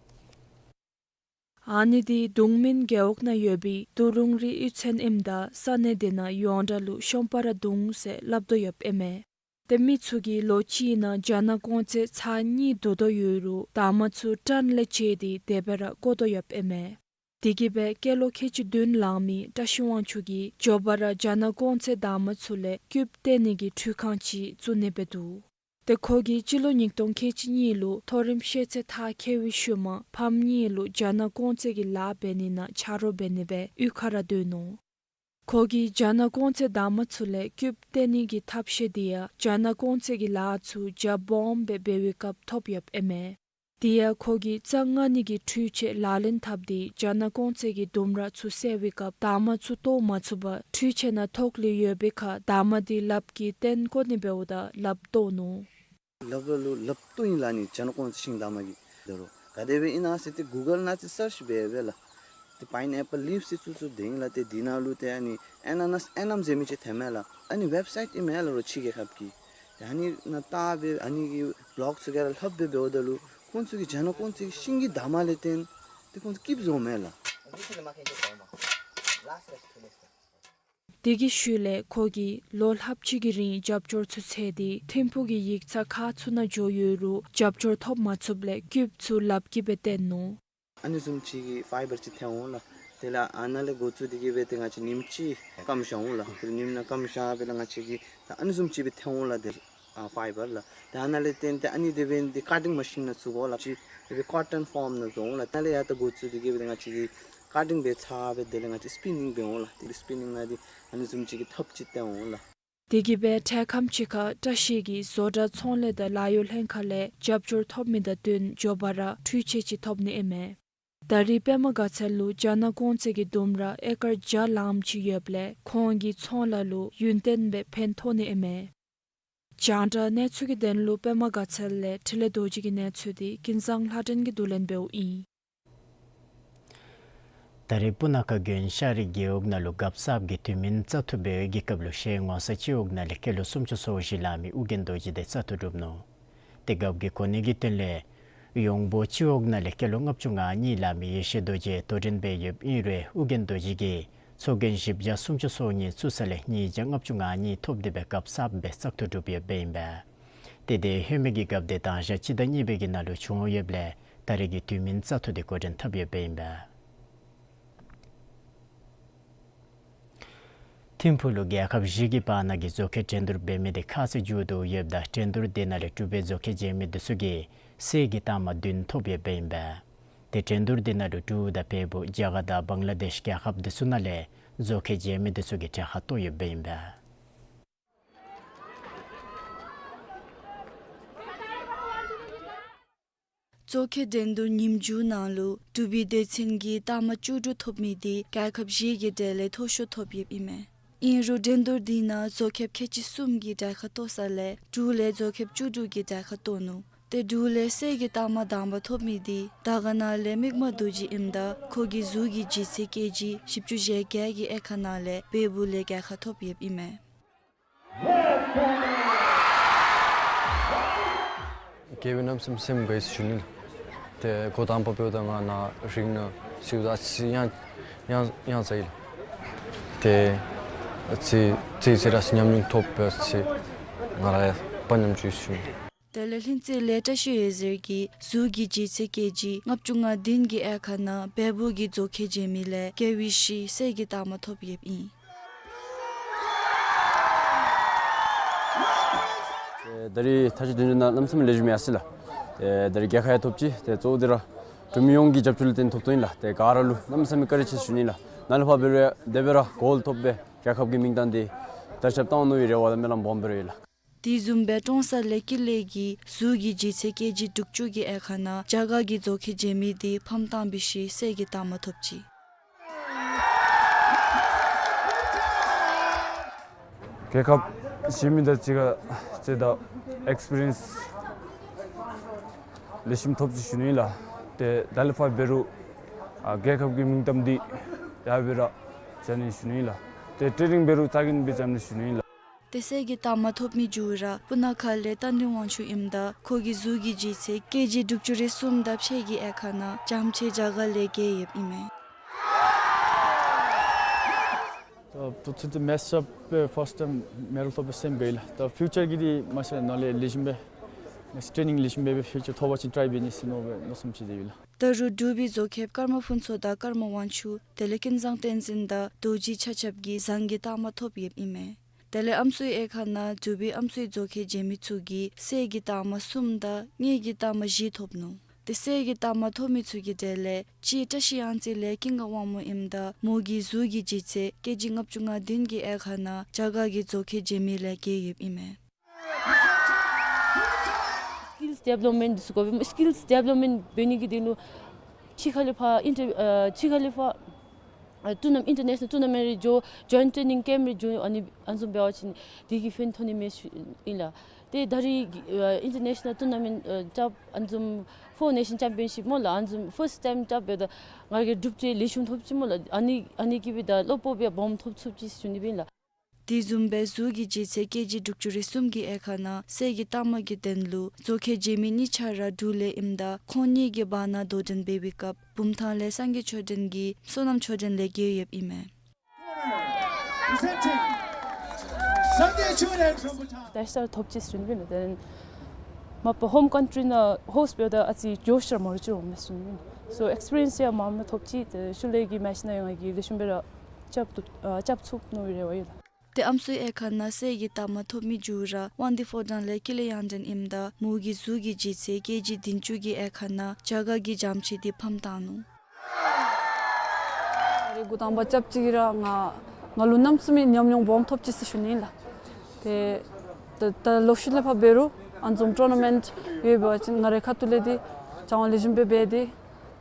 ཨ་ནི་དེ་དུང་སྨིན་རྒེད་འོག་ནང་ཡོད་པའི་དུང་རུང་རི་གཡུས་ཚན་ཨིནམ་ད་ས་གནས་དེ་ནང་ཡོངས་གྲགས་ལུ་ཤོམ་པ་ར་དུང་ཟེར་སླབ་དོ་ཡོདཔ་ཨིན་མས། ཏེ་མི་ཚུ་གིས་ལོ་གཅིག་ནང་རྒྱ་ནག་རྐང་རྩེད་ཚར་གཉིས་བསྡུ་དོ་ཡོད་རུང་འདབ་མ་ཚུ་སྐྲན་ལས་བཅད་དེ་དེ་སྦེ་ར་བཀོ་དོ་ཡོདཔ་ཨིན་མས། དེ་གིས་སྦེ་སྐྱེས་ལོ་ཁལ་གཅིག་བདུན་ལང་མི་བཀྲ་ཤིས་དབང་ཕྱུག་གིས་མགྱོགས་པ་ར་རྒྱ་ནག་རྐང་རྩེད་འདབ་མ་ཚུ་ལས་སྐུདཔ་བཏོན་ནི་གི་འཕྲུལ་ཁང་ཅིག་བཙུགས་ནི་འབད་འདུག། ཏེ་ཁོ་གིས་སྤྱི་ལོ་ཉིས་སྟོང་ཁལ་གཅིག་གཉིས་ལུ་མཐོ་རིམ་ཤེས་ཚད་མཐར་འཁྱོལ་བའི་ཤུལ་མ་ཕམ་གཉིས་ལུ་རྒྱ་ནག་རྐང་རྩེད་ཀྱི་ལཱ་འབད་ནི་ནང་ཆ་རོགས་འབད་ནི་སྦེ་གཡུས་ཁར་ར་སྡོད་ནུག། ཁོ་གིས་རྒྱ་ནག་རྐང་རྩེད་འདབ་མ་ཚུ་ལས་སྐུདཔ་བཏོན་ནི་གི་ཐབས་ཤེས་དེ་ཡང་རྒྱ་ནག་རྐང་རྩེད་ཀྱི་ལཱ་ཚུ་རྒྱ་སྦོམ་སྦེ་འབད་བའི་སྐབས་ཐོབ་ཡོདཔ་ཨིན་མས། དེ་ཡང་ཁོ་གིས་རྩ་སྔ་ནི་གི་འཕྲུལ་ཆས་ལག་ལེན་འཐབ་སྟེ་རྒྱ་ནག་རྐང་རྩེད་ཀྱི་ལྡུམ་ར་ཚུ་བསལ་བའི་སྐབས་འདབ་མ་ཚུ་བཏོག་མ་ཚུགས་པར་འཕྲུལ་ཆས་ནང་ཐོག་ལས་ཡོད་པའི་ཁར་འདབ་མ་དེ་ལགཔ་གིས་བཏོན་བཀོ་ནི་འབདཝ་ད་ལགཔ་བཏོག་ནུག། ལགཔ་ལུ་ལགཔ་བཏོག་ཨིན་ལགས། ཨ་ནི་རྒྱ་ནག་རྐང་རྩེད་ཤིང་འདབ་མ་གི་དོ་རུང་ག་དེ་སྦེ་ཨིན་ན་ཟེར་ཏེ་གུ་གཱལ་ནང་ཅིག་སརཆ་འབད་འབདཝ་ལས་ཏེ་པའིན་ཨེ་པཱལ་ལིབ་ཟེར་ཚུ་ཚུ་འདི་ཨིན་ལགས། ཏེ་འདི་ནང་ལུ་ཏེ་ཨ་ནི་ཨེ་ན་ནཱས་ཨེ་ནམ་ཟེར་མི་ཅིག་ཐོནམ་མས་ལགས། ཨ་ནི་ཝེབ་སའིཊ་ཨིན་མས་ལགས། རོགས་ཕྱི་རྒྱལ་ཁབ་ཀྱི། ཏེ་ཨ་ནི་ནང་བལྟ་སྦེ་ཨ་ནི་གི་བི་ལོག་ཚུ་ག་ར་ལྷབ་སྦེ་འབདཝ་ད་ལུ་ཁོང་ཚུ་གིས་རྒྱ་ནག་རྐང་རྩེད་ཤིང་གི་འདབ་མ་ལས་བརྟེན་ཏེ་ཁོང་ཚུ་སྐུདཔ་བཟོཝ་མས་ལགས། དེ་གི་ཤུལ་ལས་ཁོ་གིས་ལོ་ལྷགཔ་ཅིག་གི་རིང་རྒྱབ་སྐྱོར་ཚུ་འཚོལ་ཏེ་ཐིམ་ཕུག་གི་ཡིག་ཚང་ཁག་ཚུ་ནང་འགྱོ་ཡོད་རུང་རྒྱབ་སྐྱོར་ཐོབ་མ་ཚུགསཔ་ལས་སྐུདཔ་ཚུ་ལགཔ་གིས་སྦེ་བཏོན་ནུག། ཨ་ནི་བཟུམ་ཅིག་གི་ཕའི་བར་ཅིག་ཐོན་འོང་ལགས། དེ་ལས་ཨ་ནཱ་ལས་འགོ་བཙུགས་ཏེ་གི་སྦེ་ཏེ་ང་བཅས་ཉིནམ་གཅིག་སྐམ་བཞག་འོང་ལགས། དེ་ལས་ཉིནམ་ནང་སྐམ་བཞག་སྦེ་ལགས། ང་བཅས་ཀྱིས་ད་ཨ་ནི་བཟུམ་ཅིག་སྦེ་ཐོན་འོང་ལགས། དེ་ཨ་ཕའི་བར་ལགས། ཏེ་ཨ་ནཱ་ལས་བརྟེན་ཏེ་ཨ་ནི་དེ་སྦེ་འདི་ཀ་ཊིང་མ་ཤིན་ནང་བཙུགས་འོང་ལགས། ཅིག་དེ་སྦེ་ཀོ་ཊོན་ཕོམ་ནང་བཟོ་འོང་ལགས། ཨ་ནཱ་ལས་ཡར་ད་འགོ་བཙུགས་ཏེ་གི་སྦེ་ང་བཅས་ཀྱིས་ཀ་ཊིང་འབད་ཚར་སྦེ་དེ་ལས་ང་བཅས་སི་པི་ནིང་འབད་འོང་ལགས། དེ་ལས་སི་པི་ནིང་ནང་འདི་ཨ་ནི་བཟུམ་ཅིག་གི་ཐགཔ་ཅིག་བཏོན་འོང་ལགས། དེ་གིས་སྦེ་འཕྲལ་ཁམས་ཅིག་ཁར་བཀྲ་ཤིས་ཀྱིས་བཟོ་གྲྭ་ཚོང་ལས་དང་ལཱ་གཡོག་ལྷན་ཁག་ལས་རྒྱབ་སྐྱོར་ཐོབ་མི་དང་བསྟུན་མགྱོགས་པ་ར་འཕྲུལ་ཆས་ཅིག་ཐོབ་ནི་ཨིན་མས། ད་རེས་པདྨ་དགའ་ཚལ་ལུ་རྒྱ་ནག་རྐང་རྩེད་ཀྱི་ལྡུམ་ར་ཨེ་ཀར་བརྒྱ་ལངམ་ཅིག་ཡོདཔ་ལས་ཁོང་གི་ཚོང་ལཱ་ལུ་ཡུན་བརྟན་སྦེ་ཕན་ཐོགས་ནི་ཨིན་མས། རྒྱང་བསྒྲགས་གནས་ཚུལ་གྱི་དོན་ལུ་པདྨ་དགའ་ཚལ་ལས་འཕྲིན་ལས་རྡོ་རྗེ་གི་གནས་ཚུལ་དེ་ཀུན་བཟང་ལྷ་སྒྲོན་གྱིས་བསྡུ་ལེན་འབདཝ་ཨིན། ད་རེས་སྤུ་ན་ཁ་དགོན་ཤ་རི་རྒེད་འོག་ནང་ལུ་རྒཔོ་གསརཔ་གི་དུས་མིན་བཙག་འཐུ་འབད་བའི་གི་སྐབས་ལུ་ཤེ་ངོ་ས་སྤྱི་འོག་ནང་ལས་སྐྱེས་ལོ་སུམ་ཅུ་སོ་བཞི་ལང་མི་ཨོ་རྒྱན་རྡོ་རྗེ་དེ་བཙག་འཐུ་གྲུབ་ནུག། ཏེ་རྒཔོ་གི་གོ་གནས་ཀྱི་དོན་ལས་ཡོང་སྦོ་སྤྱི་འོག་ནང་ལས་སྐྱེས་ལོ་ལྔ་བཅུ་ང་གཉིས་ལང་མི་ཡེ་ཤེས་རྡོ་རྗེ་དོ་འགྲན་འབད་ཡོདཔ་ཨིན་རུང་ཨོ་རྒྱན་རྡོ་རྗེ་གིས་ཚོགས་རྒྱན་བཞི་བརྒྱ་སུམ་ཅུ་སོ་གཉིས་བཙུགས་ས་ལས་ཉིས་བརྒྱ་ལྔ་བཅུ་ང་གཉིས་ཐོབ་སྟེ་སྦེ་རྒཔོ་གསརཔ་སྦེ་བཙག་འཐུ་གྲུབ་ཡོདཔ་ཨིན་པས། ཏེ་དེ་ཧེ་མའི་གི་རྒཔོ་དེ་དང་ཞག་སྤྱི་ཟླ་གཉིས་པའི་གི་ནང་ལུ་བྱོན་ཡོདཔ་ལས་ད་རེས་ཀྱི་དུས་མིན་བཙག་འཐུ་དེ་འགོ་འདྲེན་འཐབ་ཡོདཔ་ཨིན་པས། ཐིམ་ཕུག་ལུ་རྒྱལ་ཁབ་བཞི་གི་བར་ན་གི་མཛོག་ཁའི་འགྲན་བསྡུར་འབད་མི་དེ་ཁ་ཙ་མཇུག་བསྡུ་ཡོདཔ་ད་འགྲན་བསྡུར་དེ་ནང་ལས་གྲུབ་པའི་མཛོག་ཁའི་རྗེས་མི་དེ་ཚུ་གིས་གསེར་གྱི་རྟགས་མ་བདུན་ཐོབ་ཡོདཔ་ཨིན་པས། ཏེ་འགྲན་བསྡུར་དེ་ནང་ལུ་འབྲུག་དང་བལ་པོ་རྒྱ་གར་དང་བང་ལ་དེཤ་རྒྱལ་ཁབ་དེ་ཚུ་ནང་ལས་མཛོག་ཁའི་རྗེས་མི་དེ་ཚུ་གིས་གྲལ་ཁར་གཏོགས་ཡོདཔ་ཨིན་པས། མཛོག་ཁའི་འགྲན་བསྡུར་ཉིནམ་མཇུག་ནང་ལུ་གྲུབ་པའི་སྡེ་ཚན་གྱི་རྟགས་མ་བཅུ་དྲུག་ཐོབ་མི་དེ་རྒྱལ་ཁབ་བཞི་གི་གྲས་ལས་མཐོ་ཤོས་ཐོབ་ཡོདཔ་ཨིན་མས། ཨིན་རུང་འགྲན་བསྡུར་དེ་ནང་མཛོག་ཁེབ་ཁལ་གཅིག་གསུམ་གྱིས་གྲལ་ཁར་གཏོགས་ས་ལས་འབྲུག་ལས་མཛོག་ཁེབ་བཅུ་དྲུག་གིས་གྲལ་ཁར་གཏོགས་ནུག། ཏེ་འབྲུག་ལས་གསེར་གྱི་རྟགས་མ་དང་པ་ཐོབ་མི་དེ་དར་དཀར་ནང་ལས་མིག་དམར་རྡོ་རྗེ་ཨིནམ་ད་ཁོ་གི་གཟུགས་ཀྱི་ལྗིད་ཚད་ཀེ་ཇི་བཞི་བཅུ་ཞེ་བརྒྱད་ཀྱི་དབྱེ་ཁག་ནང་ལས་བལ་པོ་ལས་གྲལ་ཁར་ཐོབ་ཡོདཔ་ཨིན་མས། རྒྱལ་བའི་རྣམ་གསུམ་སེམས་དགའ་ཡི་ཟེར་ཞུ་ནི་ལགས། ཏེ་འགོ་དང་པ་འབདཝ་ད་ང་ནཱ་རིང་ནང་ཚུད་ད་ཅི་ཡང་ཡང་ཡང་ཚ་ཡི་ལགས། ཏེ་ཅི་ཅི་ཟེར་ར་ཉམས་མྱོང་ཐོབ་པས་ཅི་ང་ར་ཡང་དཔའ་ཉམས་ཅིག་ཞུ་ནི། དེ་ལས་ལྷུན་རྩེ་ལས་བཀྲ་ཤིས་འོད་ཟེར་གྱིས་གཟུགས་ཀྱི་ལྗིད་ཚད་ཀེ་ཇི་ལྔ་བཅུ་ང་བདུན་གྱི་དབྱེ་ཁག་ནང་བལ་པོ་གི་མཛོག་ཁའི་རྗེས་མི་ལས་རྒྱལ་བའི་གཞི་གསེར་གྱི་རྟགས་མ་ཐོབ་ཡོདཔ་ཨིན། ཏེ་ད་རིས་མཐའ་དཔྱད་འགྲན་བསྡུར་ནང་གནམ་མེད་ས་མེད་ལེགས་ཤོམ་ཡར་སོ་ཡི་ལགས། ཏེ་ད་རིས་རྒྱལ་ཁ་ཡང་ཐོབ་ཅི། ཏེ་གཙོ་བོ་དེ་ར་གྲོས་མི་ཡོངས་ཀྱི་རྒྱབ་སྐྱོར་ལུ་བརྟེན་ཐོབ་དོ་ཨིན་ལགས། ཏེ་ག་ར་ལུ་གནམ་མེད་ས་མེད་བཀའ་དྲིན་ཆེ་ཞུ་ནི་ལགས། ནཱ་ལས་ཕར་འབད་རུང་དེ་སྦེ་ར་གོལ་ཐོབ་སྦེ་རྒྱལ་ཁབ་ཀྱི་མིང་བཏགས་ཏེ་དར་ཁྱབ་བཏང་ནི་གི་རེ་བ་དང་སྨོན་ལམ་སྦོམ་སྦེ་ར་ཡོད་ལགས། དེ་བཟུམ་སྦེ་ཀྲོང་གསར་ལས་ཀྱི་ལས་ཀྱི་གཟུགས་ཀྱི་ལྗིད་ཚད་ཀེ་ཇི་དྲུག་ཅུ་གི་དབྱེ་ཁག་ནང་རྒྱ་གར་གྱི་མཛོག་ཁའི་རྗེས་མི་དེ་ཕམ་བཏང་བའི་ཤུལ་གསེར་གྱི་རྟགས་མ་ཐོབ་ཅི། རྒྱལ་ཁབ་ གཞན་མི་དང་གཅིག་ཁར་ཏེ་ད་ཨེགསི་པི་རི་ཡནསི་ལེགས་ཤོམ་ཐོབ་ཅི་ཞུ་ནི་ལགས། ཏེ་ད་ལས་ཕར་འབད་རུང་ཨ་རྒྱལ་ཁབ་ཀྱི་མིང་གཏམ་འདི་ཡར་སྦེ་ར་འཇགས་ནི་ཞུ་ནི་ལགས། ཏེ་ཊེ་ནིང་འབད་རུང་རྩ་འགེངས་སྦེ་རྐྱབ་ནི་ཞུ་ནི་ལགས། ཏེ་གསེར་གྱི་རྟགས་མ་ཐོབ་མི་མཇུག་ར་སྤུ་ན་ཁ་ལས་རྟ་མགྲིན་དབང་ཕྱུག་ཨིནམ་ད་ཁོ་གི་ཟུར་གྱི་ལྗིད་ཚད་ཀེ་ཇི་དྲུག་ཅུ་རེ་གསུམ་དང་ཕྱེད་ཀྱི་དབྱེ་ཁག་ནང་རྒྱ་ཆེ་རྒྱ་གར་ལས་རྒྱལ་ཡོདཔ་ཨིན་མས། ད་ཕུ་ཚུ་ཏེ་མེཊསི་རྐྱབ་སྦེ་ཕརསཊ་ཊའིམ་མེ་ཌལ་ཐོབ་པའི་སེམས་དགའ་ཡི་ལགས། ད་ཕིའུ་ཅར་གྱི་འདི་མ་ཤེས་ནཱ་ལས་ལེགས་ཤོམ་སྦེ་ཊེ་ནིང་ལེགས་ཤོམ་སྦེ་ཕིའུ་ཅར་ཐོབ་པ་ཅིན་ཊའི་འབད་ནི་ཟེར་མནོ་སྦེ་མནོ་བསམ་ཅིག་དེ་ཡོད་ལགས། ད་རུང་འབྲུག་པའི་རྫོང་ཁྱབ་ཀརྨ་ཕུན་ཚོགས་དང་ཀརྨ་དབང་ཕྱུག་དེ་ལས་ཀུན་བཟང་བསྟན་འཛིན་དང་རྡོ་རྗེ་ཆ་ཁྱབ་ཀྱིས་ཟངས་ཀྱི་རྟགས་མ་ཐོབ་ཡོདཔ་ཨིན་མས། དེ་ལས་ཨམ་སྲུའི་དབྱེ་ཁག་ནང་འབྲུག་པའི་ཨམ་སྲུའི་རྫོང་ཁྱབ་རྗེས་མི་ཚུ་གིས་གསེར་གྱི་རྟགས་མ་གསུམ་དང་དངུལ་གྱི་རྟགས་མ་བཞི་ཐོབ་ནུག། ཏེ་གསེར་གྱི་རྟགས་མ་ཐོབ་མི་ཚུ་གི་གྲས་ལས་གཅིག་བཀྲ་ཤིས་གཡང་རྩེ་ལས་ཀུན་དགའ་དབང་མོ་ཨིནམ་ད་མོ་གི་ཟུར་གྱི་ལྗིད་ཚད་ཀེ་ཇི་ལྔ་བཅུ་ང་བདུན་གྱི་དབྱེ་ཁག་ནང་རྒྱ་གར་གྱི་རྫོང་ཁྱབ་རྗེས་མི་ལས་རྒྱལ་ཡོདཔ་ཨིན་མས། སི་ཀིལསི་ཌི་བེ་ལོབ་མེནཊ་འདི་ཚུ་དགོ་པས། སི་ཀིལསི་ཌི་བེ་ལོབ་མེནཊ་འབད་ནི་གི་དོན་ལུ་ཕྱི་ཁ་ལས་ཕར་ཨིན་ཊར་ཨ་ཕྱི་ཁ་ལས་ཕར་ཨ་ཊུར་ནམ་ཨིན་ཊར་ནེ་ཤ་ནཱལ་ཊུར་ནམ་མེནཊ་རེ་འགྱོ་ཇོའིནཊ་ཊེ་ནིང་ཀེམཔ་རེ་འགྱོ་ཨ་ནི་ཨ་ནི་བཟུམ་འབད་བ་ཅིན་དེ་གི་ཕན་ཐོགས་ནི་མས་ཞུ་ཨིན་ལགས། ཏེ་ད་རེས་ཨ་ཨིན་ཊར་ནེ་ཤ་ནཱལ་ཊུར་ནམ་མེནཊ་ཨ་རྐྱབ་ཨ་ནི་བཟུམ་ཕོར་ནེ་ཤཱན་ཆེམ་པིའོན་ཤིཔ་སྨོ་ལགས། ཨ་ནི་བཟུམ་ཕརསཊ་ཊའིམ་རྐྱབ་འབདཝ་ད་ང་གིས་གྲུབ་འབྲས་ལེགས་ཤོམ་ཐོབ་ཅི་སྨོ་ལགས། ཨ་ནི་ཨ་ནི་གིས་འབདཝ་ད་བློ་སྤོབས་སྦེ་སྦོམ་ཐོབ་ཚུགས་ཅི་ཞུ་ནི་སྦེ་ཨིན་ལགས། དེ་བཟུམ་སྦེ་ཟུར་གྱི་ལྗིད་ཚད་ཀེ་ཇི་དྲུག་ཅུ་རེ་གསུམ་གྱི་དབྱེ་ཁག་ནང་གསེར་གྱི་རྟགས་མ་གི་དོན་ལུ་རྫོང་ཁྱབ་རྗེས་མི་གཉིས་ཆ་ར་འབྲུག་ལས་ཨིནམ་ད་ཁོང་གཉིས་ཀྱི་བར་ན་དོ་འགྲན་འབད་བའི་སྐབས་བུམ་ཐང་ལས་སངས་རྒྱས་ཆོས་སྒྲོན་གྱིས་བསོད་ནམས་ཆོས་སྒྲོན་ལས་རྒྱལ་ཡོདཔ་ཨིན་མས། Presenting Sangye Choden from Bhutan. དེ་ཤ་ཐོབ་ཅི་ཟེར་ཨིན་པས་ན། དེ་མ་པ་ཧོམ་ཀཱན་ཊི་ནང་ཧོསཊ་འབདཝ་ད་ཨ་ཙི་འགྱོ་ཤར་མ་རུ་ཅིག་འོང་མས་ཟེར་ཨིན་པས་ན། སོ་ཨེགསི་པི་རི་ཡནསི་ཡང་མངམ་ཐོབ་ཅི། དེ་ཤུལ་ལས་ཀྱི་མེ་ཆི་ནང་ཡང་ང་གིས་ལེགས་ཤོམ་སྦེ་ར་རྐྱབ་ཐུབ་ཨ་རྐྱབ་ཚུགས་མནོ་བའི་རེ་བ་ཡོད་ལགས། ཏེ་ཨམ་སྲུའི་དབྱེ་ཁག་ནང་གསེར་གྱི་རྟགས་མ་ཐོབ་མི་མཇུག་ར་དབང་འདུས་ཕོ་བྲང་ལས་ཀུན་ལེགས་གཡང་སྒྲོན་ཨིནམ་ད་མོ་གི་ཟུར་གྱི་ལྗིད་ཚད་ཀེ་ཇི་བདུན་ཅུ་གི་དབྱེ་ཁག་ནང་རྒྱ་གར་གྱི་ཇམ་ཆི་འདི་ཕམ་བཏང་ནུག། ང་རའི་འགོ་དང་པ་རྐྱབ་ཅི་གི་ར་ང་ང་ལུ་གནམ་མེད་ས་མེད་ཉམས་མྱོང་སྦོམ་ཐོབ་ཅི་ཟེར་ཞུ་ནི་ལགས། ཏེ་ད་ད་ལོག་ཤུལ་ལས་ཕར་འབད་རུང་ཨ་ནི་བཟུམ་ཊུར་ནཱ་མེནཊ་ཡོད་པ་ཅིན་ང་རའི་ཁ་ཐུག་ལས་འདི་སྦྱང་བ་ལེགས་ཤོམ་སྦེ་འབད་དེ་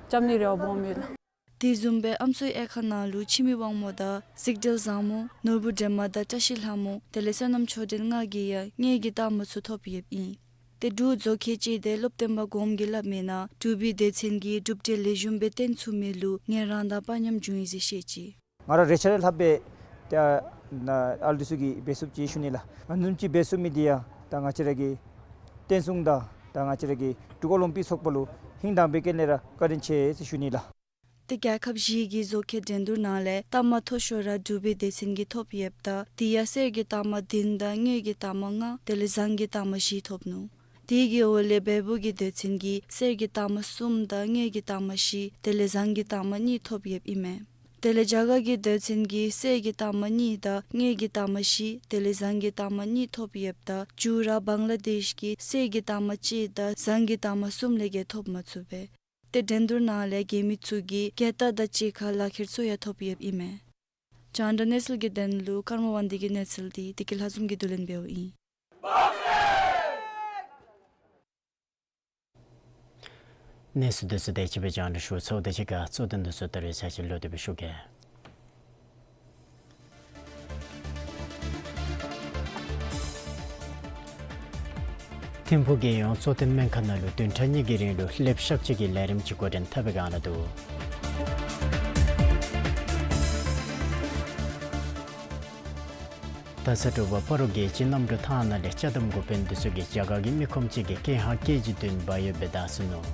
རྐྱབ་ནིའི་རེ་བ་སྦོམ་ཡོད་ལགས། དེ་བཟུམ་སྦེ་ཨམ་སྲུའི་དབྱེ་ཁག་ནང་ལུ་འཆི་མེད་དབང་མོ་དང་གཟིགས་སྒྲོལ་བཟང་མོ་ནོར་བུ་སྒྲོལ་མ་དང་བཀྲ་ཤིས་ལྷ་མོ་དེ་ལས་བསོད་ནམས་ཆོས་སྒྲོན་ལྔ་གིས་ཡང་དངུལ་གྱི་རྟགས་མ་ཚུ་ཐོབ་ཡོདཔ་ཨིན། ཏེ་འབྲུག་རྫོང་ཁྱབ་ཅིག་ཏེ་སློབ་སྟོན་པ་གོངམ་གིས་སླབ་མིའི་ནང་འབྲུག་པའི་སྡེ་ཚན་གྱིས་གྲུབ་འབྲས་ལེགས་ཤོམ་སྦེ་སྟོན་ཚུགས་མི་ལུ་ངལ་རངས་དང་དཔའ་ཉམས་འབྱུང་ཡི་ཟེར་བཤད་ཅི། ང་ར་རེ་ཆ་རེ་ལྷགཔ་སྦེ་ཏེ་ཨ་ཨ་ལུ་འདི་ཚུ་གིས་འབད་ཚུགས་ཅི་ཞུ་ནི་ལགས། ཨ་ནི་བཟུམ་ཅིག་འབད་ཚུགས་མི་འདི་ཡང་ད་ང་བཅས་ར་གི་བསྟན་སྲུང་དང་ད་ང་བཅས་ར་གི་འབྲུག་ཨོ་ལིམ་པིག་ཚོགས་པ་ལུ་ཧིང་དང་འབད་བའི་སྐད་ལས་ར་བཀའ་དྲིན་ཆེ་ཟེར་ཞུ་ནི་ལགས། ཏེ་རྒྱལ་ཁབ་བཞི་གི་རྫོང་ཁྱབ་འགྲན་བསྡུར་ནང་ལས་རྟགས་མ་མཐོ་ཤོས་ར་འབྲུག་པའི་སྡེ་ཚན་གྱིས་ཐོབ་ཡོདཔ་ད་དེ་ཡང་གསེར་གྱི་རྟགས་མ་བདུན་དང་དངུལ་གྱི་རྟགས་མ་ལྔ་དེ་ལས་ཟངས་ཀྱི་རྟགས་མ་བཞི་ཐོབ་ནུག། དེ་གི་འོག་ལས་བལ་པོ་གི་སྡེ་ཚན་གྱིས་གསེར་གྱི་རྟགས་མ་གསུམ་དང་དངུལ་གྱི་རྟགས་མ་བཞི་དེ་ལས་ཟངས་ཀྱི་རྟགས་མ་གཉིས་ཐོབ་ཡོདཔ་ཨིན་མས། དེ་ལས་རྒྱ་གར་གྱི་སྡེ་ཚན་གྱིས་གསེར་གྱི་རྟགས་མ་གཉིས་དང་དངུལ་གྱི་རྟགས་མ་བཞི་དེ་ལས་ཟངས་ཀྱི་རྟགས་མ་གཉིས་ཐོབ་ཡོདཔ་ད་མཇུག་ར་བང་ལ་དེཤ་གིས་གསེར་གྱི་རྟགས་མ་གཅིག་དང་ཟངས་ཀྱི་རྟགས་མ་གསུམ་ལས་བརྒལ་ཐོབ་མ་ཚུགས་པས། ཏེ་འགྲན་བསྡུར་ནང་ལས་རྒྱལ་མི་ཚུ་གིས་རྒྱལ་རྟགས་དང་གཅིག་ཁར་ལག་ཁྱེར་ཚུ་ཡང་ཐོབ་ཡོདཔ་ཨིན་མས། རྒྱང་བསྒྲགས་གནས་ཚུལ་གྱི་དོན་ལུ་ཀརྨ་དབང་འདུས་ཀྱི་གནས་ཚུལ་འདི་བདེ་སྐྱིད་ལྷ་འཛོམས་ཀྱིས་བསྡུ་ལེན་འབདཝ་ཨིན། གནས་ཚུལ་འདི་ཚུ་དེ་ཅིག་སྦེ་རྒྱང་བསྒྲགས་ཞུ་ཚརཝ་དང་གཅིག་ཁར་གཙོ་དོན་འདི་ཚུ་ད་རེས་ཚར་ཅིག་ལོག་སྟེ་སྦེ་ཞུ་གེ། ཐིམ་ཕུག་རྒྱལ་ཡོངས་གཙོ་བསྟེན་སྨན་ཁང་ནང་ལུ་བདུན་ཕྲག་གཉིས་ཀྱི་རིང་ལུ་ལེབ་གཤག་བཅོས་ཀྱི་ལས་རིམ་ཅིག་འགོ་འདྲེན་འཐབ་པའི་བསྒང་ལུ་འདུག། ད་ཚེས་དྲུག་པ་སྤ་རོ་རྒྱལ་སྤྱིའི་གནམ་གྲུ་ཐང་ནང་ལས་ཅ་དམ་འགོ་དཔོན་འདི་ཚུ་གིས་རྒྱ་གར་གྱི་མི་ཁོམ་ཅིག་གི་ཀེང་ཧ་ཀེ་ཇི་བདུན་འབག་ཡོདཔ་སྦེ་བདའ་ཟུན་ནུག།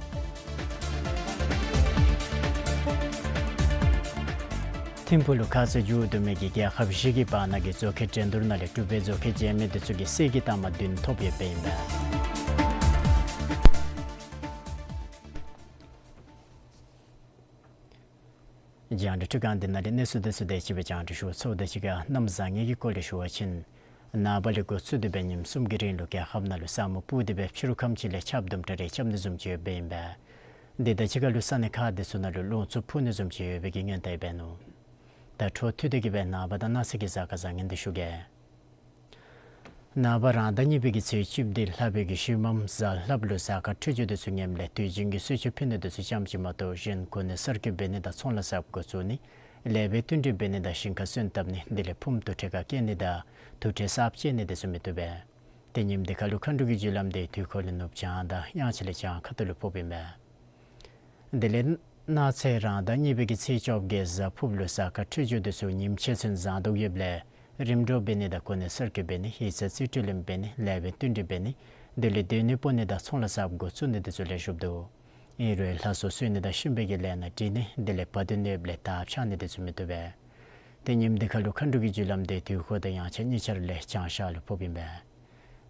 ཐིམ་ཕུག་ལུ་ཁ་ཙ་མཇུག་བསྡུ་མི་གི་རྒྱལ་ཁབ་བཞི་གི་བར་ན་གི་རྫོང་ཁྱབ་འགྲན་བསྡུར་ནང་ལས་འབྲུག་པའི་རྫོང་ཁྱབ་རྗེས་མི་འདི་ཚུ་གིས་གསེར་གྱི་རྟགས་མ་བདུན་ཐོབ་ཡོདཔ་ཨིན་པས། རྒྱང་བསྒྲགས་འཕྲུལ་ཁང་འདི་ནང་ལས་གནས་ཚུལ་འདི་ཚུ་དེ་ཅིག་སྦེ་རྒྱང་བསྒྲགས་ཞུ་ཚརཝ་དང་གཅིག་ཁར་གནམ་བཟང་ངན་གྱི་སྐོར་ལས་ཞུ་བ་ཅིན་ནངས་པ་ལས་འགོ་བཙུགས་ཏེ་སྦེ་ཉིནམ་གསུམ་གྱི་རིང་ལུ་རྒྱལ་ཁབ་ནང་ལུ་ས་སྨུག་སྤུབས་ཏེ་སྦེ་ཕྱི་རུ་ཁམས་ཅིག་ལས་ཆརཔ་དུམ་གྲ་རེ་རྐྱབ་ནི་བཟུམ་ཅིག་ཡོདཔ་ཨིན་པས། དེ་དང་གཅིག་ཁར་ལུ་ས་གནས་ཁག་འདི་ཚུ་ནང་ལུ་རླུང་འཚུབ་འཕུ་ནི་བཟུམ་ཅིག་ཡོད་པའི་གི་སྔོན་བརྡ་འབད་ནུག། ད་འཕྲོ་མཐུད་དེ་གི་སྦེ་ནངས་པ་དང་གནངས་ཚེ་གི་གཟའ་སྐར་བཟང་ངན་འདི་ཞུ་གེ། ནངས་པ་རང་ཟླ་གཉིས་པའི་གི་ཚེས་བཅུ་བདུན་ལྷག་པའི་གི་ཤུལ་མམ་གཟའ་ལྷགཔ་ལུ་གཟའ་སྐར་འཕྲོད་སྦྱོར་འདི་ཚུ་ངནམ་ལས་དུས་རྒྱུན་གྱི་གསོལ་མཆོད་ཕུལ་ནི་འདི་ཚུ་ཙམ་ཅིག་མ་གཏོགས་གཞན་གོ་གནས་གསར་བསྐོ་འབད་ནི་དང་ཚོང་ལཱ་གསརཔ་འགོ་བཙུགས་ནི་ ལེགས་པའི་བསྟུན་གྲོས་འབད་ནི་དང་ཞིང་ཁར་སོན་བཏབ་ནི་དེ་ལས་ཕུངམ་དུར་ཁྲོད་ཁར་བསྐྱལ་ནི་དང་དུར་ཁྲོད་གསརཔ་བཅད་ནི་དེ་ཚུ་མི་བཏུབ་པས། ཏེ་ཉིནམ་དེ་ཁར་ལུ་མཁའ་འགྲོ་གི་རྒྱུ་ལམ་དེ་དུས་འཁོར་ལས་ནུབ་བྱང་དང་དབྱངས་འཆར་ལས་བྱང་ཁ་ཐུག་ལུ་ཕོགཔ་ཨིན་པས། དེ་ལས་གནངས་ཚེ་རང་ཟླ་གཉིས་པའི་གི་ཚེས་བཅོ་བརྒྱད་གཟའ་ཕུརཔ་ལུ་གཟའ་སྐར་འཕྲོད་སྦྱོར་དེ་ཚུ་ཉིནམ་ཕྱེད་ཚུན་བཟང་དུ་ཡོདཔ་ལས་རིམ་གྲོ་འབད་ནི་དང་གོ་གནས་གསར་བསྐོ་འབད་ནི་ཡིག་ཚང་རྩིས་སྤྲོད་ལེན་འབད་ནི་ལེགས་པའི་བསྟུན་གྲོས་འབད་ནི་དེ་ལས་སྡོད་གནས་སྤོ་ནི་དང་ཚོང་ལཱ་གསརཔ་འགོ་བཙུགས་ནི་དེ་ཚུ་ལེགས་ཤོམ་འདུག། ཨིན་རུང་ལྷ་གསོལ་གསོལ་ནི་དང་གཤིན་པོའི་གི་ལས་སྣ་འདྲེན་ནི་དེ་ལས་བ་དན་གནོདཔ་ལས་ཐར་ཆག་ནི་དེ་ཚུ་མི་བཏུབ་པས། ཏེ་ཉིནམ་དེ་ཁར་ལུ་མཁའ་འགྲོ་གི་རྒྱུ་ལམ་དེ་དུས་འཁོར་དང་དབྱངས་འཆར་གཉིས་ཆ་ར་ལས་བྱང་ཤར་ལུ་ཕོགཔ་ཨིན་པས།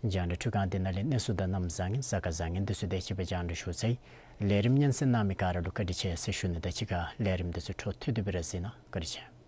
རྒྱང་བསྒྲགས་འཕྲུལ་ཁང་འདི་ནང་ལས་གནས་ཚུལ་དང་གནམ་བཟང་ངན་གཟའ་སྐར་བཟང་ངན་དེ་ཚུ་དེ་ཅིག་སྦེ་རྒྱང་བསྒྲགས་ཞུ་ཚར་ཡི། ལས་རིམ་སྙན་གསན་གནང་མི་ག་ར་ལུ་བཀའ་དྲིན་ཆེ་ཟེར་ཞུ་ནི་དང་གཅིག་ཁར་ལས་རིམ་དེ་ཚུ་འཕྲོ་མཐུད་དེ་སྦེ་ར་གཟིགས་གནང་། བཀའ་དྲིན་ཆེ།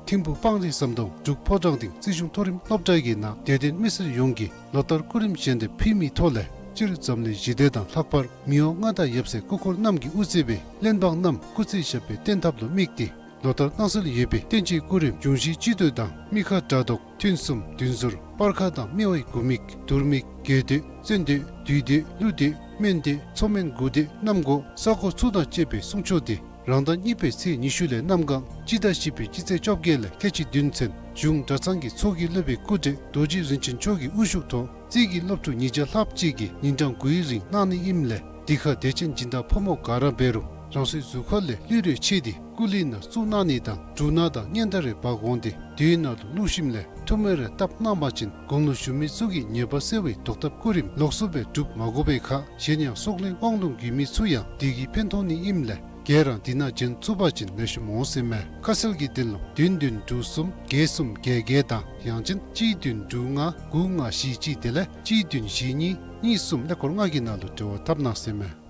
ཐིམ་ཕུག་སྤང་རི་ཟམ་གདོང་འབྲུག་ཕོ་བྲང་སྡིངས་རྩིས་གཞུང་མཐོ་རིམ་སློབ་གྲྭ་གི་ནང་དད་ལྡན་མི་སེར་ཡོངས་ཀྱིས་ལོ་ལྟར་སྐུ་རིམ་བཞེངས་ཏེ་ཕུལ་མིའི་ཐོག་ལས་སྤྱིར་འཛམ་གླིང་ཞི་བདེ་དང་ལྷག་པར་མི་དབང་མངའ་བདག་ཡབ་སྲས་སྐུ་འཁོར་རྣམས་ཀྱིས་དབུ་གཙོས་པའི་གླེན་འབངས་རྣམས་སྐུ་ཚེ་ཞབས་པད་བརྟན་ཐབས་ལུ་དམིགས་ཏེ་ལོ་ལྟར་གནང་སྲོལ་ཡོད་པའི་བསྟན་སྤྱིའི་སྐུ་རིམ་འབྱུང་བཞིའི་སྤྱི་བསྟོད་དང་མི་ཁ་དགྲ་བཟློག་ཐུན་གསུམ་བདུན་ཟོར་སྤར་ཁ་དང་སྨེ་བའི་དགུ་མིག་དུར་མིག་རྒྱལ་བསྟོད་བཙན་བསྟོད་བདུད་བསྟོད་ཀླུ་བསྟོད་སྨན་བསྟོད་མཚོ་སྨན་དགུ་བསྟོད་གནམ་སྒོ་ས་སྒོ་ཚུ་དང་བཅས་པའི་གསུང་ཆོག་དེ་རང་ཟླ་གཉིས་པའི་ཚེས་ཉི་ཤུ་ལས་གནམ་གང་སྤྱི་ཟླ་བཞི་པའི་སྤྱི་ཚེས་བཅོ་བརྒྱད་ལས་ཁལ་གཅིག་བདུན་ཚུན་གཞུང་གྲྭ་ཚང་གི་ཚོགས་ཀྱི་སློབ་དཔོན་སྐུ་བགྲེས་རྡོ་རྗེ་རིན་ཆེན་མཆོག་གི་དབུ་བཞུགས་ཐོག་རྩིས་ཀྱི་སློབ་ཕྲུག་ཉིས་བརྒྱ་ལྷགཔ་ཅིག་གིས་ཉིན་གྲངས་དགུའི་རིང་གནང་ནི་ཨིནམ་ལས་འདི་ཁར་དད་ཅན་སྦྱིན་བདག་ཕོ་མོ་ག་ར་འབད་རུང་རང་སོའི་གཟུགས་ཁར་ལས་ལུས་རེ་ཕྱེ་སྟེ་སྐུ་ལུས་ནང་བཙུགས་གནང་ནི་དང་འབྲུ་སྣ་དང་སྙན་དར་རེ་འབག་འོང་སྟེ་དེའི་ནང་ལུ་བླུགས་ཞིནམ་ལས་ཐུགས་སྨོན་རེ་བཏབ་གནང་པ་ཅིན་དགུང་ལོ་གཞོན་མི་ཚུ་གི་ཉེས་པ་སེལ་བའི་བཟློག་ཐབས་སྐུ་རིམ་ལོགས་སུ་སྦེ་སྒྲུབ་མ་དགོ་པའི་ཁར་གཞན་ཡང་སྲོག་ལུས་དབང་ལུང་ཡོད་མི་ཚུ་ཡང་དེ་གིས་ཕན་ཐོགས་ནི་ཨིནམ་ལས་ག་ར་འདི་ནང་བྱོན་ཚུགས་པ་ཅིན་ལེགས་ཤོམ་འོང་ཟེར་མས། ཁ་གསལ་གྱི་དོན་ལུ་བདུན་བདུན་དྲུག་གསུམ་བརྒྱད་གསུམ་བརྒྱད་བརྒྱད་དང་ཡང་ཅིན་གཅིག་བདུན་དྲུག་ལྔ་དགུ་ལྔ་བཞི་གཅིག་དེ་ལས་གཅིག་བདུན་བཞི་གཉིས་གཉིས་གསུམ་ཀླད་ཀོར་ལྔ་གི་ནང་ལུ་འབྲེལ་བ་འཐབ་གནང་ཟེར་མས།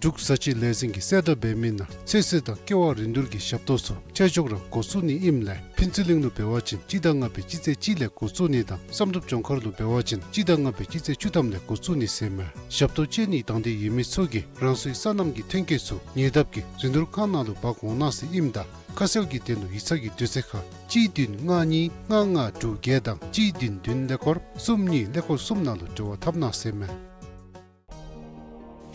འབྲུག་བཟའ་སྤྱོད་ལས་འཛིན་གྱིས་གསལ་བསྒྲགས་འབད་མི་ནང་ཚོད་བསྲེ་དང་ཀེ་བ་རིན་བསྡུར་གྱི་ཞབས་ཏོག་ཚུ་ཆོས་ཕྱོགས་རང་འགོ་བཙུགས་ནི་ཨིནམ་ལས་ཕུན་ཚོགས་གླིང་ལུ་འབད་བ་ཅིན་སྤྱི་ཟླ་ལྔ་པའི་སྤྱི་ཚེས་གཅིག་ལས་འགོ་བཙུགས་ནི་དང་བསམ་གྲུབ་ལྗོངས་མཁར་ལུ་འབད་བ་ཅིན་སྤྱི་ཟླ་ལྔ་པའི་སྤྱི་ཚེས་བཅུ་ཐམ་ལས་འགོ་བཙུགས་ནི་ཟེར་མས། ཞབས་ཏོག་སྤྱོད་ནིའི་དང་འདོད་ཡོད་མི་ཚུ་གིས་རང་སོའི་སོ་ནམ་གྱི་ཐོན་སྐྱེད་ཚུ་ཉེ་འདབས་ཀྱི་རིན་བསྡུར་ཁང་ནང་ལུ་འབག་འོང་གནང་ཟེར་ཨིནམ་ད་ཁ་གསལ་གྱི་དོན་ལུ་ཡིག་ཚང་གི་དུས་ཚོད་ཁར་གཅིག་བདུན་ལྔ་གཉིས་ལྔ་ལྔ་དྲུག་བརྒྱད་དང་གཅིག་བདུན་བདུན་ཀླད་ཀོར་གསུམ་གཉིས་ཀླད་ཀོར་གསུམ་ནང་ལུ་འབྲེལ་བ་འཐབ་གནང་ཟེར་མས།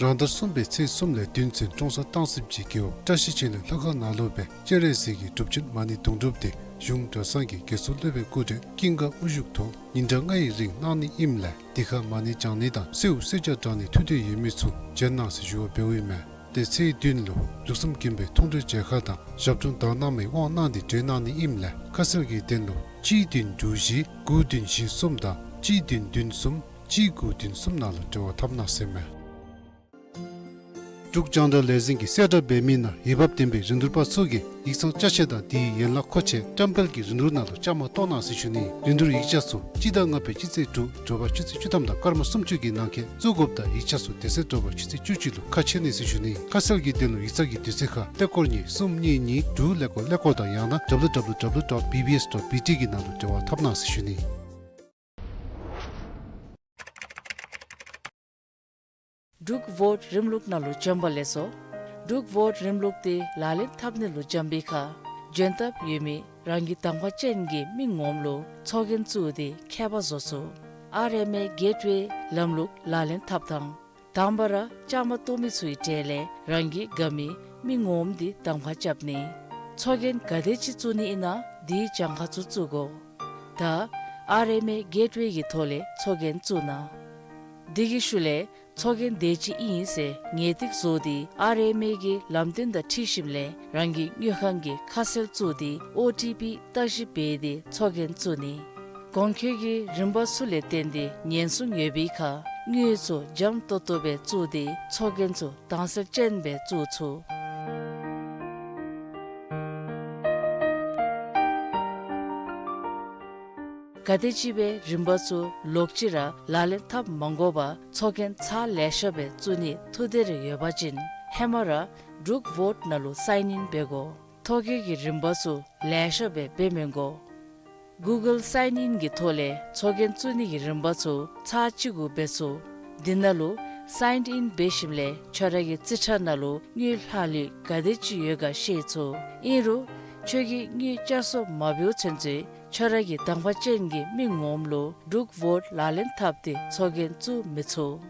རང་ཟླ་གསུམ་པའི་ཚེས་གསུམ་ལས་བདུན་ཚུན་ཀྲོང་གསར་སྟང་སི་སྦྱིས་རྒེད་འོག་བཀྲ་ཤིས་ཆོས་གླིང་ལྷ་ཁང་ནང་ལུ་སྦེ་སྤྱན་རས་གཟིགས་ཀྱི་སྒྲུབ་ཆེན་མ་ཎི་དུང་སྒྲུབ་དེ་གཞུང་གྲྭ་ཚང་གི་དགེ་ཚུལ་སློབ་དཔོན་སྐུ་བགྲེས་ཀུན་དགའ་དབུ་བཞུགས་ཐོག་ཉིན་གྲངས་ལྔའི་རིང་གནང་ནི་ཨིནམ་ལས་དེ་ཁར་མ་ཎི་བགྱང་ནི་དང་གསོལཝ་གསོལ་ཇ་དྲང་ནི་ཐུགས་འདོད་ཡོད་མི་ཚུ་བྱོན་གནང་ཟེར་ཞུ་བ་འབདཝ་ཨིན་མས། ཏེ་ཚེས་བདུན་ལུ་ལུགས་བཟང་དགོན་པའི་མཐོང་གྲོལ་མཇལ་ཁ་དང་ཞབས་དྲུང་དག་སྣང་མའི་དབང་གནང་སྟེ་གྲོལ་གནང་ནི་ཨིནམ་ལས་ཁ་གསལ་གྱི་དོན་ལུ་གཅིག་བདུན་དྲུག་བཞི་དགུ་བདུན་བཞི་གསུམ་དང་གཅིག་བདུན་བདུན་གསུམ་གཅིག་དགུ་བདུན་གསུམ་ནང་ལུ་འབྲེལ་བ་འཐབ་གནང་ཟེར་མས། འབྲུག་རྒྱང་བསྒྲགས་ལས་འཛིན་གྱིས་གསལ་བསྒྲགས་འབད་མི་ནང་འོས་འབབ་ལྡན་པའི་རིན་བསྡུར་པ་ཚུ་གིས་ཡིག་ཚང་ཅ་ཆས་དང་དེའི་ཡན་ལག་མཁོ་ཆས་བཀྲམ་སྤེལ་གྱི་རིན་བསྡུར་ནང་ལུ་བཅའ་མར་གཏོགས་གནང་ཟེར་ཞུ་ནི། རིན་བསྡུར་ཡིག་ཆ་ཚུ་སྤྱི་ཟླ་ལྔ་པའི་སྤྱི་ཚེས་དྲུག་དྲོ་པ་ཆུ་ཚོད་བཅུ་ཐམ་དང་སྐར་མ་སུམ་ཅུ་གི་ནང་འཁོད་བཙུགས་དགོཔ་དང་ཡིག་ཆ་ཚུ་དེ་ཚེ་དྲོ་པ་ཆུ་ཚོད་བཅུ་གཅིག་ལུ་ཁ་ཕྱེ་ནི་ཟེར་ཞུ་ནི། ཁ་གསལ་གྱི་དོན་ལུ་ཡིག་ཚང་གི་དུས་ཚོད་ཁར་ཀླད་ཀོར་གཉིས་གསུམ་གཉིས་གཉིས་དྲུག་ཀླད་ཀོར་ཀླད་ཀོར་དང་ཡང་ན་www dot bbs dot bt གི་ནང་ལུ་འབྲེལ་བ་འཐབ་གནང་ཟེར་ཞུ་ནི། འབྲུག་བོཊ་རིམ་ལུགས་ནང་ལུ་བྱོན་པ་ལེགས་སོ། འབྲུག་བོཊ་རིམ་ལུགས་དེ་ལག་ལེན་འཐབ་ནི་ལུ་འབྱོན་པའི་ཁར་འབྱོན་ཐབས་ཡོད་མི་རང་གི་དང་པ་ཅན་གྱི་མི་ངོམ་ལུ་ཚོགས་རྒྱན་བཙུགས་ཏེ་ཁྱད་པར་བཟོ་ཚུགས། ཨར་ཨེམ་ཨེ་གེཊ་ཝེ་ལམ་ལུགས་ལག་ལེན་འཐབ་ཐངས། དང་པ་ར་བཅའ་མར་གཏོགས་མི་ཚུའི་གྲས་ལས་རང་གི་དགའ་མི་མི་ངོམ་དེ་དང་པ་རྐྱབ་ནི། ཚོགས་རྒྱན་ག་དེ་ཅིག་བཙུགས་ནི་ཨིན་ན་དེའི་གྱངས་ཁ་ཚུ་བཙུགས་དགོ། ད་ཨར་ཨེམ་ཨེ་གེཊ་ཝེ་གི་ཐོག་ལས་ཚོགས་རྒྱན་བཙུགས་གནང་། དེ་གི་ཤུལ་ལས་ཚོགས་རྒྱན་དེ་ཅིག་ཨིན་ཟེར་ངེས་ཏིག་བཟོ་སྟེ་ཨར་ཨེམ་ཨེ་གི་ལམ་སྟོན་དང་འཁྲིལ་ཞིནམ་ལས་རང་གི་དངུལ་ཁང་གི་ཁ་གསལ་བཙུགས་ཏེ་ཨོ་ཊི་པི་བརྟག་ཞིབ་འབད་དེ་ཚོགས་རྒྱན་བཙུགས་ནི། གོང་འཁོད་ཀྱི་རིམ་པ་ཚུ་ལས་བརྟེན་ཏེ་ཉེན་སྲུང་ཡོད་པའི་ཁར་དངུལ་ཚུ་འཇམ་ཏོང་ཏོ་སྦེ་བཙུགས་ཏེ་ཚོགས་རྒྱན་ཚུ་དྭངས་གསལ་ཅན་སྦེ་བཙུགས་ཚུགས། ག་དེམ་ཅིག་སྦེ་རིམ་པ་ཚུ་ལོག་ཅི་ར་ལག་ལེན་འཐབ་མ་དགོ་པར་ཚོགས་རྒྱན་ཚར་ལེ་ཤ་སྦེ་བཙུགས་ནིའི་ཐུགས་འདོད་རེ་ཡོད་པ་ཅིན་ཧེ་མ་ར་འབྲུག་བོཊ་ནང་ལུ་སའིན་ཨིན་འབད་དགོ། ཐོ་བཀོད་ཀྱི་རིམ་པ་ཚུ་ལེ་ཤ་སྦེ་འབད་མི་དགོ། གུ་གཱལ་སའིན་ཨིན་གྱི་ཐོག་ལས་ཚོགས་རྒྱན་བཙུགས་ནི་གི་རིམ་པ་ཚུ་ཚར་གཅིག་གུ་འབད་ཚུགས། དེ་ནང་ལུ་སའིན་ཨིན་འབད་ཞིནམ་ལས་ཁྱོད་ར་གི་རྩིས་ཁྲ་ནང་ལུ་དངུལ་ལྷག་ལུས་ག་དེ་ཅིག་ཡོད་ག་ཤེས་ཚུགས། ཨིན་རུང་ཁྱོད་ཀྱིས་དངུལ་བསྐྱར་གསོ་མ་འབདཝ་ཚུན་ཚོད་ཁྱོད་ར་གི་དང་པ་ཅན་གྱི་མི་ངོམ་ལུ་འབྲུག་བོཊ་ལག་ལེན་འཐབ་སྟེ་ཚོགས་རྒྱན་བཙུགས་མི་ཚུགས།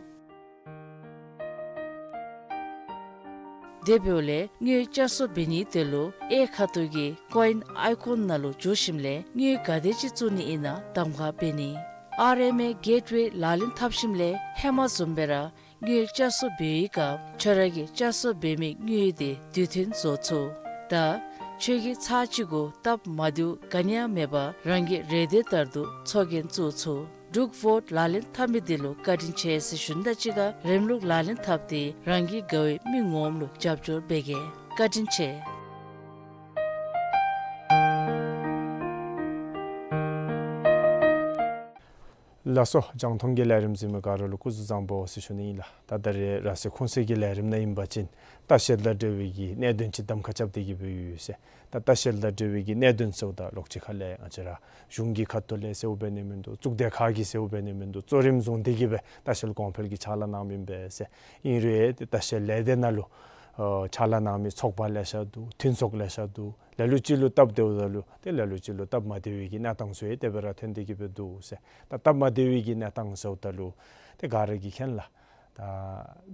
དེ་འབདཝ་ལས་དངུལ་བསྐྱར་གསོ་འབད་ནིའི་དོན་ལུ་ཨེ་ཁ་ཐུག་གི་ཀོ་ཨིན་ཨའི་ཀོན་ནང་ལུ་འཛུལ་ཞིནམ་ལས་དངུལ་ག་དེ་ཅིག་བཙུགས་ནི་ཨིན་ན་གདམ་ཁ་འབད་ནི། ཨར་ཨེམ་ཨེ་གེཊ་ཝེ་ལག་ལེན་འཐབ་ཞིནམ་ལས་ཧེ་མ་བཟུམ་སྦེ་ར་དངུལ་བསྐྱར་གསོ་འབད་བའི་སྐབས་ཁྱོད་ར་གིས་བསྐྱར་གསོ་འབད་མི་དངུལ་དེ་དུས་མཐུན་བཟོ་ཚུགས། ད་ཁྱོད་ཀྱིས་ཚར་གཅིག་གུ་སྟབས་མ་བདེཝ་ག་ནི་ཡང་མེད་པར་རང་གི་རེ་འདོད་ལྟར་དུ་ཚོགས་རྒྱན་བཙུགས་ཚུགས། འབྲུག་བོཊ་ལག་ལེན་འཐབ་མི་དེ་ལུ་བཀའ་དྲིན་ཆེ་ཟེར་ཞུ་ནི་དང་གཅིག་ཁར་རིམ་ལུགས་ལག་ལེན་འཐབ་སྟེ་རང་གི་དགའ་བའི་མི་ངོམ་ལུ་རྒྱབ་སྐྱོར་འབད་གེ། བཀའ་དྲིན་ཆེ། ལགས་སོ། རྒྱང་མཐོང་གི་ལས་རིམ་གཟིགས་མི་ག་ར་ལུ་སྐུ་གཟུགས་བཟང་པོ་ཟེར་ཞུ་ནི་ཨིན་ལགས། ད་ད་རེས་ར་སེར་ཁུང་སེར་གྱི་ལས་རིམ་ནང་ཨིན་པ་ཅིན་ལྟ་བཤལ་དང་འབྲེལ་བའི་གི་གནད་དོན་ཅིག་གདམ་ཁ་རྐྱབ་སྟེ་གི་སྦེ་ཡོད་ཟེར། ད་ལྟ་བཤལ་དང་འབྲེལ་བའི་གི་གནད་དོན་ཟེརཝ་ད་ལོགས་ཅིག་ཁ་ལས་ང་བཅས་ར་གཞུང་གི་ཁ་ཐུག་ལས་ཟེརཝ་འབད་ནི་མིན་འདུག། གཙུག་སྡེ་ཁག་གིས་ཟེརཝ་འབད་ནི་མིན་འདུག། གཙོ་རིམ་བཟུང་སྟེ་གི་སྦེ་ལྟ་བཤལ་གོང་འཕེལ་གྱི་ཕྱག་ལཱ་གནངམ་ཨིན་པས་ཟེར། ཨིན་རུང་ཏེ་ལྟ་བཤལ་ལས་སྡེ་ནང་ལུ་ཨ་ཕྱག་ལཱ་གནང་མི་ཚོགས་པ་ལེ་ཤ་འདུག། མཐུན་ཚོགས་ལེ་ཤ་འདུག། ལ་ལུ་ཅིག་ལུ་སྟབས་བདེཝ་ད་ལུ་ཏེ་ལ་ལུ་ཅིག་ལུ་སྟབས་མ་བདེ་བའི་གི་གནས་སྟངས་ཚུ་ཡང་དེ་སྦེ་ར་ཐོན་ཏེ་གི་སྦེ་འདུག་ཟེར། ད་སྟབས་མ་བདེ་བའི་གི་གནས་སྟངས་ཟེརཝ་ད་ལུ་ཏེ་ག་ར་གིས་མཁྱེན་ལགས། ད་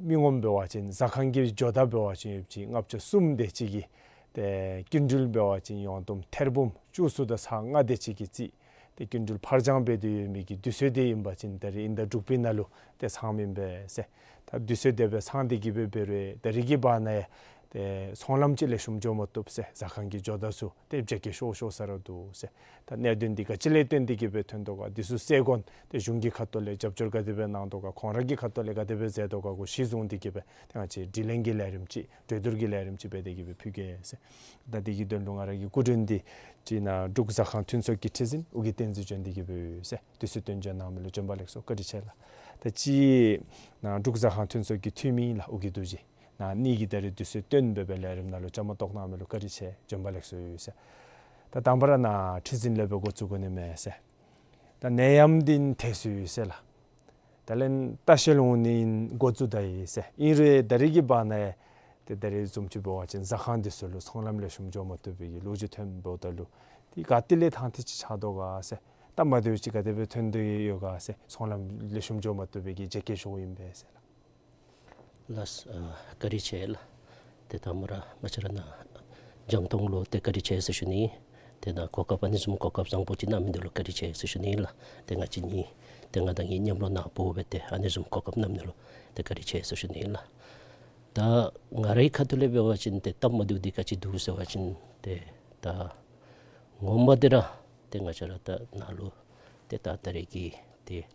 མི་ངོམ་འབད་བ་ཅིན་ཟ་ཁང་གི་ཇོ་བདག་འབད་བ་ཅིན་ཡོདཔ་ཅིག་ལྔ་བཅུ་གསུམ་དེ་ཅིག་གིས་ཏེ་སྐྱིན་འགྲུལ་འབད་བ་ཅིན་ཡོངས་བསྡོམས་ཐེར་འབུམ་བཅུ་གསུམ་དང་ཚག་ལྔ་དེ་ཅིག་གི་རྩིས་ཏེ་སྐྱིན་འགྲུལ་ཕར་འགྱངས་འབད་དེ་ཡོད་མི་གི་དུས་ཚོད་དེ་ཨིན་པ་ཅིན་ད་རེས་དབྱིན་ཟླ་དྲུག་པའི་ནང་ལུ་ཏེ་ཚངམ་ཨིན་པས་ཟེར། ད་དུས་ཚོད་དེ་སྦེ་ཚང་སྟེ་གི་སྦེ་འབད་རུང་ད་རེས་ཀྱི་བར་ན་ཡང་ཏེ་ཚོང་ལམ་ཅིག་ལེགས་ཤོམ་འགྱོ་མ་བཏུབ་ཟེར། ཟ་ཁང་གི་ཇོ་བདག་ཚུ་ཏེ་བརྗེད་སྐྱེས་ཤོར་ཤོར་ས་ར་འདུག་ཟེར། ད་གནད་དོན་འདི་ག་ཅི་ལས་བརྟེན་ཏེ་གི་སྦེ་ཐོན་དོ་ག། འདི་ཚུ་སེལ་དགོ་ཏེ་གཞུང་གི་ཁ་ཐུག་ལས་རྒྱབ་སྐྱོར་ག་དེ་སྦེ་གནང་དོ་ག། ཁོང་ར་གི་ཁ་ཐུག་ལས་ག་དེ་སྦེ་མཛད་དོ་ག་གུ་གཞི་བཟུང་སྟེ་གི་སྦེ་ཏེ་ང་བཅས་དྲི་ལན་གྱི་ལས་རིམ་ཅིག་གྲོས་བསྡུར་གྱི་ལས་རིམ་ཅིག་འབད་དེ་གི་སྦེ་ཕུལ་གེ་ཟེར། ད་འདི་གི་དོན་ལུ་ང་ར་གི་སྐུ་མགྲོན་འདི་ཅིག་ནཱ་འབྲུག་ཟ་ཁང་མཐུན་ཚོགས་ཀྱི་ཁྲི་འཛིན་ཨོ་རྒྱན་བསྟན་འཛིན་བྱོན་ཏེ་གི་སྦེ་ཡོད་ཟེར། དུས་ཚོད་བཏོན་འཇལ་གནང་མི་ལུ་བྱོན་པ་ལེགས་སོ། བཀའ་དྲིན་ཆེ་ལགས། ད་ཅིག་ནཱ་འབྲུག་ཟ་ཁང་མཐུན་ཚོགས་ཀྱི་འཐུས་མི་ཨིན་ལགས་ཨོ་རྒྱན་རྡོ་རྗེ། ནཱ་ངེ་གི་ད་རེས་དུས་ཚོད་བཏོན་སྦེ་སྦེ་ལས་རིམ་ནང་ལུ་བཅའ་མར་གཏོགས་གནང་མི་ལུ་བཀའ་དྲིན་ཆེ། བྱོན་པ་ལེགས་སོ་ཡོད་ཟེར། ད་དང་པ་ར་ནཱ་ཁྲི་འཛིན་ལས་སྦེ་འགོ་བཙུགས་དགོ་ནི་མས་ཟེར། ད་ནད་ཡམས་འདི་ཐལ་སོ་ཡི་ཟེར་ལགས། ད་ལན་ལྟ་བཤལ་འོང་ནི་འགོ་བཙུགས་ད་ཡི་ཟེར། ཨིན་རུང་ད་རེས་ཀྱི་བར་ན་ཡང་ཏེ་ད་རེས་བཟུམ་ཅིག་འབད་བ་ཅིན་ཟ་ཁང་འདི་ཚུ་ལུ་ཚོང་ལམ་ལེགས་ཤོམ་འགྱོ་མ་བཏུབ་པའི་གི་ལོ་རྒྱུས་ཐོན་འབདཝ་ད་ལུ་ཏེ་ག་ཏེ་ལས་ཐང་ཐིག་ཅིག་ཆགས་དོ་ག་ཟེར། སྟབས་མ་བདེཝ་ཅིག་ག་དེ་སྦེ་ཐོན་དོ་ཡོད་ག་ཟེར། ཚོང་ལམ་ལེགས་ཤོམ་འགྱོ་མ་བཏུབ་པའི་གི་བརྗེད་སྐྱེས་ཤོརཝ་ཨིན་པས་ཟེར་ལགས། ལགས། ཨ་བཀའ་དྲིན་ཆེ་ལགས། ཏེ་དང་པ་ར་ང་བཅས་ར་ནཱ་རྒྱང་མཐོང་ལུ་ཏེ་བཀའ་དྲིན་ཆེ་ཟེར་ཞུ་ནི། ཏེ་ནཱ་གོ་སྐབས་ཨ་ནི་བཟུམ་གོ་སྐབས་བཟང་པོ་ཅིག་གནང་མི་འདི་ལུ་བཀའ་དྲིན་ཆེ་ཟེར་ཞུ་ནི་ལགས། ཏེ་ང་བཅས་གཉིས་ཏེ་ང་དང་གི་མཉམ་རོགས་ནཱ་འབོ་སྦེ་ཏེ་ཨ་ནི་བཟུམ་གོ་སྐབས་གནང་མི་འདི་ལུ་ཏེ་བཀའ་དྲིན་ཆེ་ཟེར་ཞུ་ནི་ལགས། ད་ང་རའི་ཁ་ཐུག་ལས་འབད་བ་ཅིན་ཏེ་སྟབས་མ་བདེཝ་འདི་ག་ཅི་འདུག་ཟེར་བ་ཅིན་ཏེ་ད་ངོ་མ་འདི་ར་ཏེ་ང་བཅས་ར་ད་ནཱ་ལུ་ཏེ་ད་ད་རེས་ཀྱི་ཏེ་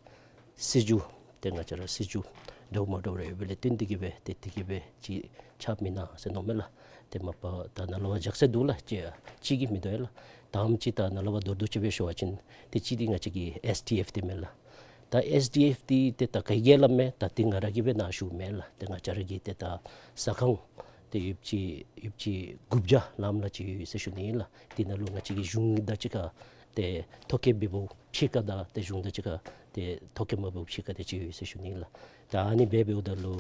སྲིད་བྱུས་ཏེ་ང་བཅས་ར་སྲིད་བྱུས་འདྲཝ་མ་འདྲཝ་རེ་ཡོདཔ་ལས་བརྟེན་ཏེ་གི་སྦེ་ཏེ་དེ་གི་སྦེ་ཅིག་ཁྱབ་མེན་ན་ཟེར་མནོཝ་མས་ལགས། ཏེ་མ་པ་ད་ནཱ་ལས་ཕར་འཇགས་ས་འདུག་ལགས། ཅིག་ཅིག་གིས་མི་འདུག་ཡ་ལགས། དང་པ་ཅིག་ད་ནཱ་ལས་ཕར་མདོར་བསྡུས་ཅིག་སྦེ་ཞུ་བ་ཅིན་ཏེ་གཅིག་འདི་ང་བཅས་ཀྱི་ཨེསི་ཌི་ཨེཕ་འདི་མས་ལགས། ད་ཨེསི་ཌི་ཨེཕ་འདི་ཏེ་ད་ག་གིས་སླབ་མས། ད་འདི་ང་ར་གིས་སྦེ་ནཱ་ཞུཝ་མེན་ལགས། ཏེ་ང་བཅས་ར་གི་ཏེ་ད་ཟ་ཁང་ཏེ་ཡོདཔ་ཅིག་ཡོདཔ་ཅིག་དགུ་བརྒྱ་ལམ་ལ་ཅིག་ཡོད་ཟེར་ཞུ་ནི་ལགས། འདི་ནང་ལུ་ང་བཅས་ཀྱི་གཞུང་དང་གཅིག་ཁར་ཏེ་ཐོ་བཀོད་འབད་བའི་ཕྱི་ཁར་དང་ཏེ་གཞུང་དང་གཅིག་ཁར་ཏེ་ཐོ་བཀོད་མ་འབད་བའི་ཕྱི་ཁར་ཏེ་ཅིག་ཡོད་ཟེར་ཞུ་ནི་ལགས། ད་ཨ་ནི་སྦེ་འབདཝ་ད་ལུ་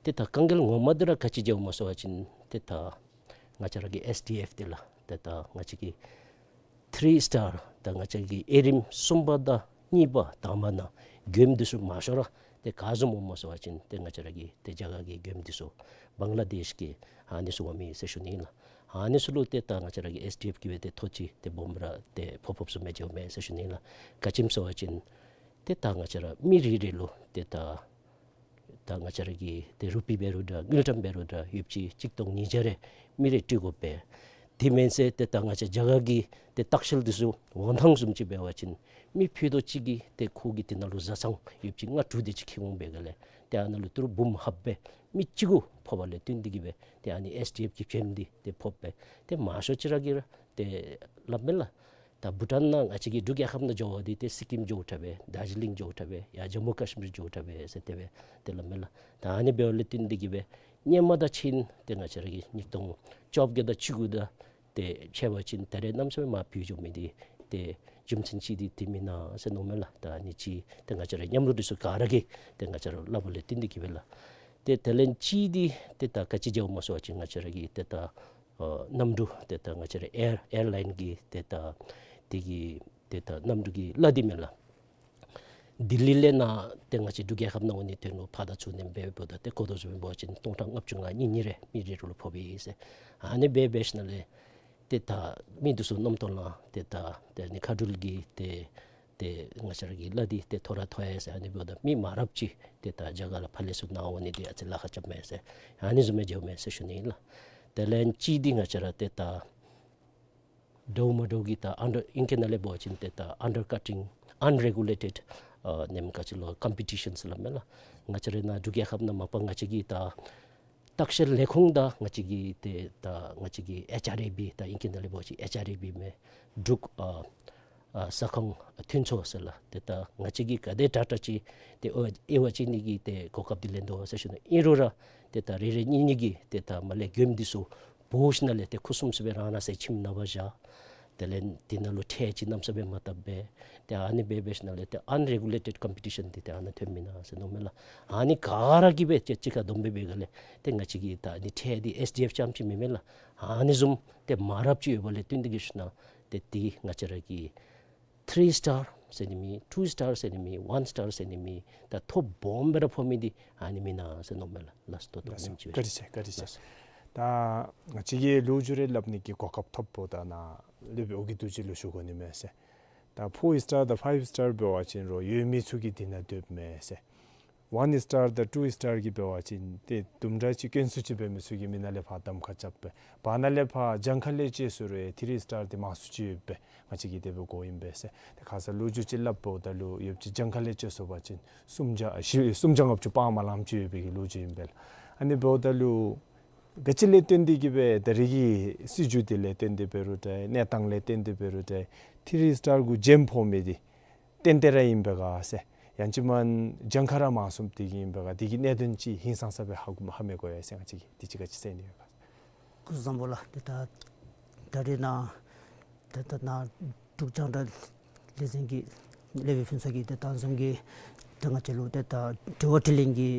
ཏེ་ད་དཀའ་ངལ་ངོ་མ་འདི་ར་ག་ཅི་འགྱོཝ་སྨོ་ཟེར་བ་ཅིན་ཏེ་ད་ང་བཅས་ར་གི་ཨེསི་ཌི་ཨེཕ་འདི་ལགས། ཏེ་ད་ང་བཅས་ཀྱི་ཐི་རི་སི་ཊར་ད་ང་བཅས་ཀྱི་དབྱེ་རིམ་གསུམ་པ་དང་གཉིས་པ་དང་པ་ནང་མགྱོནམ་འདི་ཚུ་མང་ཤོས་ར་ཏེ་ག་བཟུམ་འོངམ་སྨོ་ཟེར་བ་ཅིན་ཏེ་ང་བཅས་ར་གི་ཏེ་རྒྱ་གར་གྱི་མགྱོནམ་འདི་ཚུ་བང་ལ་དེཤ་གི་ཨ་ནི་ཚུ་འོང་མི་ཟེར་ཞུ་ནི་ལགས། ཨ་ནི་ཚུ་ལུ་ཏེ་ད་ང་བཅས་ར་གི་ཨེསི་ཌི་ཨེཕ་གིས་སྦེ་ཏེ་ཐོ་ཅིག་ཏེ་སྦོམ་ར་ཏེ་ཕོག་ཕོགཔ་བཟུམ་སྦེ་འགྱོཝ་མས་ཟེར་ཞུ་ནི་ལགས། ག་ཅི་སྨོ་ཟེར་བ་ཅིན་ཏེ་ད་ང་བཅས་ར་མི་རེ་རེ་ལུ་ཏེ་ད་ད་ང་བཅས་ར་གི་ཏེ་རུ་པི་འབད་རུང་འདྲ་དངུལ་ཀྲམ་འབད་རུང་འདྲ་ཡོདཔ་ཅིག་གཅིག་སྟོང་ཉིས་བརྒྱ་རེ་མི་རེ་སྤྲོད་དགོ་པས། དེ་མེན་ཟེར་ཏེ་ད་ང་བཅས་རྒྱ་གར་གྱི་ཏེ་ལྟ་བཤལ་འདི་ཚུ་འོང་ཐངས་བཟུམ་ཅིག་འབད་བ་ཅིན་མི་ཕུད་རྡོག་གཅིག་གིས་ཏེ་ཁོ་གི་དེ་ནང་ལུ་བཟའ་ཚང་ཡོདཔ་ཅིག་ལྔ་དྲུག་དེ་ཅིག་འཁྱིད་འོང་པའི་སྒང་ལས་ཏེ་ཨ་ནཱ་ལུ་ཏི་རུ་འབུམ་ལྷགཔ་སྦེ་མི་གཅིག་གུ་ཕོགཔ་ལས་བརྟེན་ཏེ་གི་སྦེ་ཏེ་ཨ་ནི་ཨེསི་ཌི་ཨེཕ་གི་མགྱོནམ་འདི་ཏེ་ཕོགཔ་སྦེ་ཏེ་མང་ཤོས་ཅིག་ར་གིས་ར་ཏེ་སླབ་མས་ལགས། ད་བྷུ་ཊཱན་ནང་ང་བཅས་ཀྱི་འབྲུག་རྒྱལ་ཁབ་ནང་འགྱོ་བ་འདི་ཏེ་སི་ཀིམ་འགྱོཝ་འདྲཝ་སྦེ་དར་ཇི་ལིང་འགྱོཝ་འདྲཝ་སྦེ་ཡར་ཇམ་མུ་ཀ་ཤི་མིར་འགྱོཝ་འདྲཝ་སྦེ་ཟེར་དེ་སྦེ་ཏེ་སླབ་མས་ལགས། ད་ཨ་ནི་འབདཝ་ལས་བརྟེན་ཏེ་གི་སྦེ་སྔོན་མ་དང་ཕྱི་ཏེ་ང་བཅས་ར་གི་ཉིས་སྟོང་བཅོ་བརྒྱད་དང་བཅུ་དགུ་དང་ཏེ་ཕྱད་པ་ཅིན་ད་རེས་གནམ་མེད་ས་མེད་མར་འཕེལ་འགྱོ་མི་འདི་ཏེ་རྒྱུ་མཚན་ཅིག་འདི་དེ་མེན་ན་ཟེར་མནོཝ་མས་ལགས། ད་ཨ་ནི་ཅིག་ཏེ་ང་བཅས་ར་མཉམ་རོགས་འདི་ཚུ་ག་ར་གིས་ཏེ་ང་བཅས་ར་སླབ་པ་ལས་བརྟེན་ཏེ་གི་སྦེ་ལགས། ཏེ་དེ་ལས་ཅིག་འདི་ཏེ་ད་ག་ཅི་འགྱོཝ་སྨོ་ཟེར་བ་ཅིན་ང་བཅས་ར་གི་ཏེ་ད་ཨ་གནམ་གྲུ་ཏེ་ད་ང་བཅས་ར་ཨེར་ཨེར་ལའིན་གྱི་ཏེ་ད་དེ་གི་ཏེ་ད་གནམ་གྲུ་གི་གླ་འདི་མས་ལགས། ལྡི་ལི་ལས་ནཱ་ཏེ་ང་བཅས་འབྲུག་རྒྱལ་ཁབ་ནང་འོང་ནི་དོན་ལུ་ཕར་དང་ཚུར་ཨ་ནེམ་སྦེ་འབདཝ་ད་ཏེ་གོ་དོ་བཟུམ་འབད་བ་ཅིན་སྟོང་ཕྲག་ལྔ་བཅུ་ང་གཉིས་གཉིས་རེ་མི་རེ་རུ་ལུ་ཕོགཔ་ཨིན་ཟེར། ཨ་ནི་སྦེ་འབད་ཞིནམ་ལས་ཏེ་ད་མི་འདི་ཚུ་རྣམ་རྟོག་ལང་ཏེ་ད་ཏེ་ཨ་ནི་མཁའ་འགྲུལ་གྱི་ཏེ་ཏེ་ང་བཅས་ར་གི་ལ་འདི་ཏེ་མཐོ་ར་མཐོ་ཡི་ཟེར། ཨ་ནི་འབདཝ་ད་མི་མང་རབས་ཅིག་ཏེ་ད་རྒྱ་གར་ལས་ཕར་ལས་ཚུར་ནཱ་འོང་ནི་འདི་ཨ་ཙི་ལཱ་ཁག་རྐྱབ་མས་ཟེར། ཨ་ནི་བཟུམ་སྦེ་འགྱོཝ་མས་ཟེར་ཞུ་ནི་ཨིན་ལགས། དེ་ལས་གཅིག་འདི་ང་བཅས་ར་ཏེ་ད་འདྲཝ་མ་འདྲཝ་གི་ད་ཨན་ཌར་ཨིང་སྐད་ནང་ལས་འབད་བ་ཅིན་ཏེ་ད་ཨན་ཌར་ཀ་ཊིང་ཨན་རེ་གུ་ལེ་ཊེཌ་ཨ་ཨ་ནེམ་ག་ཅི་ལོ་ཀམ་པི་ཊི་ཤཱན་ཟེར་སླབ་མས་ལགས། ང་བཅས་ར་ནཱ་འབྲུག་རྒྱལ་ཁབ་ནང་མ་པ་ང་བཅས་ཀྱི་ད་ལྟ་བཤལ་ལས་ཁུངས་དང་ང་བཅས་ཀྱི་ཏེ་ད་ང་བཅས་ཀྱི་ཨེཆ་ཨར་ཨེ་བི་ད་ཨིང་སྐད་ནང་ལས་འབད་བ་ཅིན་ཨེཆ་ཨར་ཨེ་བི་མས། འབྲུག་ཨ་ཨ་ཟ་ཁང་མཐུན་ཚོགས་ཟེར་ལགས། ཏེ་ད་ང་བཅས་ཀྱིས་ག་དེ་དྲག་དྲག་ཅིག་ཏེ་ཨེ་ཨེ་ཝ་ཅིག་ནི་གི་ཏེ་གོ་སྐབས་འདི་ལེན་དོ་ཟེར་ཞུ་ནི། ཨིན་རུང་ར་ཏེ་ད་རེ་རེ་གཉིས་གཉིས་ཀྱིས་ཏེ་ད་མར་ལས་མགྱོནམ་འདི་ཚུ་འབོ་ཞིནམ་ལས་ཏེ་ཁུ་སིམ་སི་སྦེ་རང་རང་སོའི་ཁྱིམ་ནང་ཕར་བཞག། དེ་ལས་འདི་ནང་ལུ་ཁྲལ་ཅིག་གནམ་མེད་ས་མེད་མ་བཏབ་པས། ཏེ་ཨ་ནི་སྦེ་འབད་ཞིནམ་ལས་ཏེ་ཨན་རེ་གུ་ལེ་ཊེཌ་ཀམ་པི་ཊི་ཤཱན་འདི་ཏེ་ཨ་ནཱ་ཐོནམ་ཨིན་ན་ཟེར་མནོཝ་མས་ལགས། ཨ་ནི་ག་ར་གིས་སྦེ་ཅིག་ཅིག་ཁར་སྡོམ་སྦེ་འབད་ག་ལས་ཏེ་ང་བཅས་ཀྱི་ད་ཨ་ནི་ཁྲལ་འདི་ཨེས་ཌི་ཨེཕ་རྐྱངམ་ཅིག་མེན་མས་ལགས། ཨ་ནི་བཟུམ་ཏེ་མང་རབས་ཅིག་ཡོདཔ་ལས་བརྟེན་ཏེ་གིས་ཞུ་ན་ཏེ་འདི་ང་བཅས་ར་གི་ཐི་རི་སི་ཊར་ཟེར་ནི་མེད། ཊུ་སི་ཊར་ཟེར་ནི་མེད། ཝན་སི་ཊར་ཟེར་ནི་མེད། ད་ཐོབ་སྦོམ་སྦེ་ར་ཕོག་མི་འདི་ཨ་ནི་ཨིན་ན་ཟེར་མནོཝ་མས་ལགས། ལགས་སོ། ད་ལགས་སོ། ཨ་ནེམ་ཅིག་བཀའ་དྲིན་ཆེ། བཀའ་དྲིན་ཆེ། ལགས་སོ། ད་ང་བཅས་ཀྱིས་ལོ་རྒྱུས་རེ་སླབ་ནི་གི་གོ་སྐབས་ཐོབ་འོངམ་ད་ནཱ་ལས་འབད་ཨོ་རྒྱན་རྡོ་རྗེ་ལུ་ཞུ་དགོ་ནི་མས་ཟེར། ད་ཕོར་སི་ཊར་དང་ཕའིབ་སི་ཊར་འབད་བ་ཅིན་རོགས་ཡོད་མི་ཚུ་གིས་འདི་ནང་སྡོདཔ་མས་ཟེར། ཝན་སི་ཊར་དང་ཊུ་སི་ཊར་གྱི་འབད་བ་ཅིན་ཏེ་དུམ་གྲ་ཅིག་དཀོན་སུ་ཅིག་འབད་མི་ཚུ་གིས་མི་ནང་ལས་ཕར་གདམ་ཁ་རྐྱབ་སྦེ་བར་ན་ལས་ཕར་གྱངས་ཁ་ལས་བཅད་སུ་རུང་ཐི་རི་སི་ཊར་འདི་མང་སུ་ཅིག་ཡོད་པས། ང་བཅས་ཀྱིས་དེ་སྦེ་གོཝ་ཨིན་པས་ཟེར། ཏེ་ཁ་ཙ་ལོ་རྒྱུས་ཅིག་སླབ་འོངམ་ད་ལུ་ཡོདཔ་ཅིག་གྱངས་ཁ་ལས་བཅད་སོང་པ་ཅིན་སུམ་བརྒྱ་བཞི་སུམ་བརྒྱ་ལྔ་བཅུ་སྤང་མ་ལངམ་ཅིག་ཡོད་པའི་གི་ལོ་རྒྱུས་ཨིན་པས་ལགས། ཨ་ནི་འབདཝ་ད་ལུ་ག་ཅི་ལས་བརྟེན་ཏེ་གིས་སྦེ་ད་རེས་ཀྱི་སྲིད་བྱུས་འདི་ལས་བརྟེན་ཏེ་འབད་རུང་འདྲ་གནས་སྟངས་ལས་བརྟེན་ཏེ་འབད་རུང་འདྲ་ཐི་རི་སི་ཊར་གུ་རྒྱན་ཕོག་མི་འདི་ཏན་ཏན་ར་ཨིན་པས་ག་ཟེར། ཡང་ཅིན་མ་གྱངས་ཁ་ར་མང་སུ་སྟེ་གིས་ཨིན་པས་ག། དེ་གི་གནད་དོན་ཅིག་ཧིང་སངས་ས་སྦེ་ཧ་གོ་ཧ་མི་གོ་ཡི་ཟེར། ང་བཅས་ཀྱིས་དེ་ཅིག་ག་ཅི་ཟེར་ནི་ཡོད་ག། སྐུ་གཟུགས་བཟང་པོ་ལགས། ཏེ་ད་ད་རེས་ནཱ་ད་ད་ནཱ་འབྲུག་རྒྱང་བསྒྲགས་ལས་འཛིན་གྱི་ལས་བྱེད་ཕུན་ཚོགས་ཀྱིས་ཏེ་ད་བཟུམ་གྱི་ད་ང་བཅས་ལུ་ཏེ་ད་དྲི་བ་དྲིས་ལན་གྱི་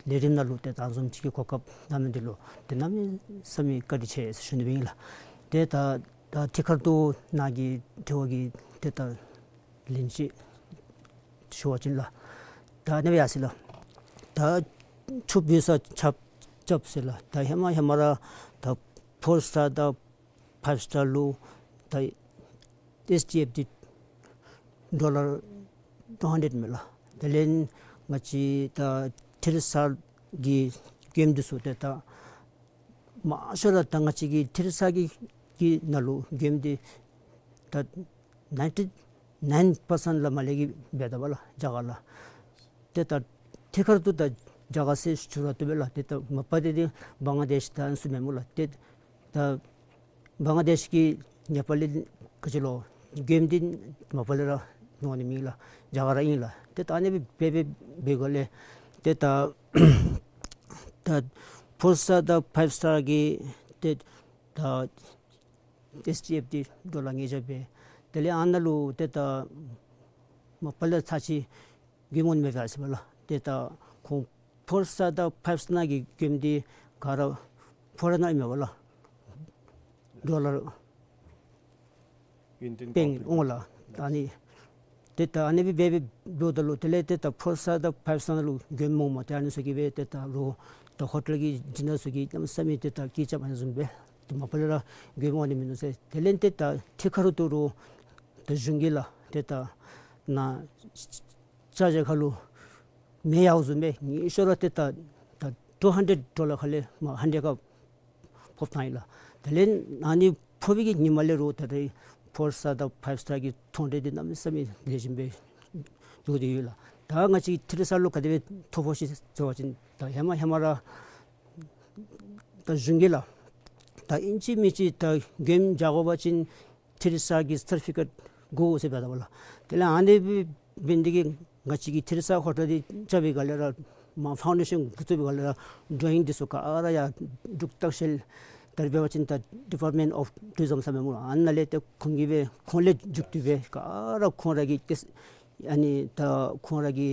ལས་རིམ་ནང་ལུ་ཏེ་ད་བཟུམ་ཅིག་གི་གོ་སྐབས་གནང་མི་འདི་ལུ་ཏེ་གནམ་མེད་ས་མེད་བཀའ་དྲིན་ཆེ་ཟེར་ཞུ་ནི་ཨིན་ལགས། ཏེ་ད་ད་ཐད་ཀར་དུ་ནཱ་གི་དྲི་བ་གི་ཏེ་ད་ལན་ཅིག་ཞུ་བ་ཅིན་ལགས། ད་ཨ་ནི་སྦེ་ཡར་སོ་ཡི་ལགས། ད་ཆུ་བུད་ས་ཆརཔ་རྐྱབ་ཟེར་ལགས། ད་ཧེ་མ་ཧེ་མ་ར་ད་ཕོར་སི་ཊར་དང་ཕའིབ་སི་ཊར་ལུ་ད་ཨེས་ཌི་ཨེཕ་འདི་ཌོ་ལར་ཊུ་ཧན་ཌེཌ་མས་ལགས། དེ་ལས་ང་བཅས་ད་ཐི་རི་སི་ཊར་གི་མགྱོནམ་འདི་ཚུ་ཏེ་ད་མང་ཤོས་ར་ད་ང་བཅས་ཀྱི་ཐི་རི་སི་ཊར་གྱི་གི་ནང་ལུ་མགྱོནམ་འདི་ད་ནའིན་ཊི་ནའིན་པར་སེནཊ་ལས་མར་ལས་ཀྱི་འབད་དོ་བ་ལགས་རྒྱ་གར་ལུ། ཏེ་ད་ཐད་ཀར་དུ་ད་རྒྱ་གར་ཟེར་ཞུ་ར་བཏུབ་པས་ལགས། ཏེ་ད་མ་པ་འདི་ཏེ་བང་ལ་དེཤ་དང་ཨ་ནི་ཚུ་མེན་སྨོ་ལགས། ཏེ་ད་བང་ལ་དེཤ་གི་ནེ་པཱ་ལི་ག་ཅི་ལོ་མགྱོནམ་འདི་མ་པ་ལས་ར་འོང་ནི་མེད་ལགས། རྒྱ་གར་ར་ཨིན་ལགས། ཏེ་ད་ཨ་ནི་སྦེ་འབད་འབད་འབད་ག་ལས་ཏེ་ད་ད་ཕོར་སི་ཊར་དང་ཕའིབ་སི་ཊར་གྱི་ཏེ་ད་ཨེས་ཌི་ཨེཕ་འདི་ཌོ་ལར་ཉེས་བྱ་འབད། དེ་ལས་ཨ་ནཱ་ལུ་ཏེ་ད་མ་པ་ལས་ཚར་ཅིག་མགྱོནམ་འོང་ནི་མས་ཟེར་ཨིན་པས་ལགས། ཏེ་ད་ཁོང་ཕོར་སི་ཊར་དང་ཕའིབ་སི་ཊར་ནང་གི་མགྱོནམ་འདི་ག་ར་ཕོར་ཊི་ནང་ཨིན་མས་པ་ལགས། ཌོ་ལར་ཡུན་བརྟན་སྤེལ་འོང་ལགས། ཨ་ནི་ཏེ་ད་ཨ་ནི་སྦེ་འབད་འབདཝ་ད་ལུ་དེ་ལས་ཏེ་ད་ཕོར་སི་ཊར་དང་ཕའིབ་སི་ཊར་ནང་ལུ་མགྱོནམ་འོངམ་ད་ཨ་ནི་ཚུ་གིས་སྦེ་ཏེ་ད་རོགས་ད་ཧོ་ཊེལ་གྱི་ཌི་ནར་ཚུ་གིས་གནམ་མེད་ས་མེད་ཏེ་ད་སྐད་རྐྱབ་ཨ་ནི་བཟུམ་སྦེ་ཏེ་མ་པ་ལས་ར་མགྱོནམ་འོང་ནི་མིན་ནུག་ཟེར། དེ་ལས་ཏེ་ད་ཐད་ཀར་དུ་རོགས་ད་གཞུང་གིས་ལགས་ཏེ་ད་ནཱ་ཅར་ཇར་ཁར་ལུ་མེ་ཡརཝ་བཟུམ་སྦེ་ཉེ་ཤོས་ར་ཏེ་ད་ད་ཊུ་ཧན་ཌེཌ་ཌོ་ལར་ཁ་ལས་མར་ཧན་ཌེཌ་ཁར་ཕབ་བཏང་ཡི་ལགས། དེ་ལས་ཨ་ནི་ཕབ་པའི་གི་ཉིནམ་ལས་རོགས་ད་རེས་ཕོར་སི་ཊར་དང་ཕའིབ་སི་ཊར་གྱི་ཐོན་འབྲས་འདི་གནམ་མེད་ས་མེད་ལེགས་ཤོམ་སྦེ་འགྱོ་སྟེ་ཡོད་ལགས། ད་ང་བཅས་ཐི་རི་སི་ཊར་ལུ་ག་དེ་སྦེ་ཐོ་ཕོག་ཅི་ཟེར་བ་ཅིན་ད་ཧེ་མ་ཧེ་མ་ར་ད་གཞུང་གིས་ལགས་ད་ཨིན་ཅི་མིན་ཅི་ད་མགྱོནམ་རྐྱབ་དགོ་པ་ཅིན་ཐི་རི་སི་ཊར་གྱི་སར་ཊི་ཕི་ཀེཊ་དགོ་ཟེར་འབདཝ་ད་ལགས། དེ་ལས་ཨ་ནི་སྦེ་འབད་ནི་དེ་གིས་ང་བཅས་ཀྱི་ཐི་རི་སི་ཊར་ཧོ་ཊེལ་འདི་རྐྱབ་པའི་སྒང་ལས་ར་མར་ཕའུན་ཌེ་ཤཱན་འགོ་བཙུགས་པའི་སྒང་ལས་ར་ཌོ་རོ་ཡིང་འདི་ཚུ་ག་ར་ཡར་འབྲུག་ལྟ་བཤལ་ད་རེས་འབད་བ་ཅིན་ད་ཌི་པརཊ་མེནཊ་ཨོཕ་ཊུ་རི་ཛིམ་ཟེར་མི་སྨོ་ལགས། ཨ་ནཱ་ལས་ཏེ་ཁོང་གིས་སྦེ་ཁོང་ལས་མཇུག་བསྡུ་སྦེ་ག་ར་ཁོང་ར་གི་ཏེ་ཨ་ནི་ད་ཁོང་ར་གི་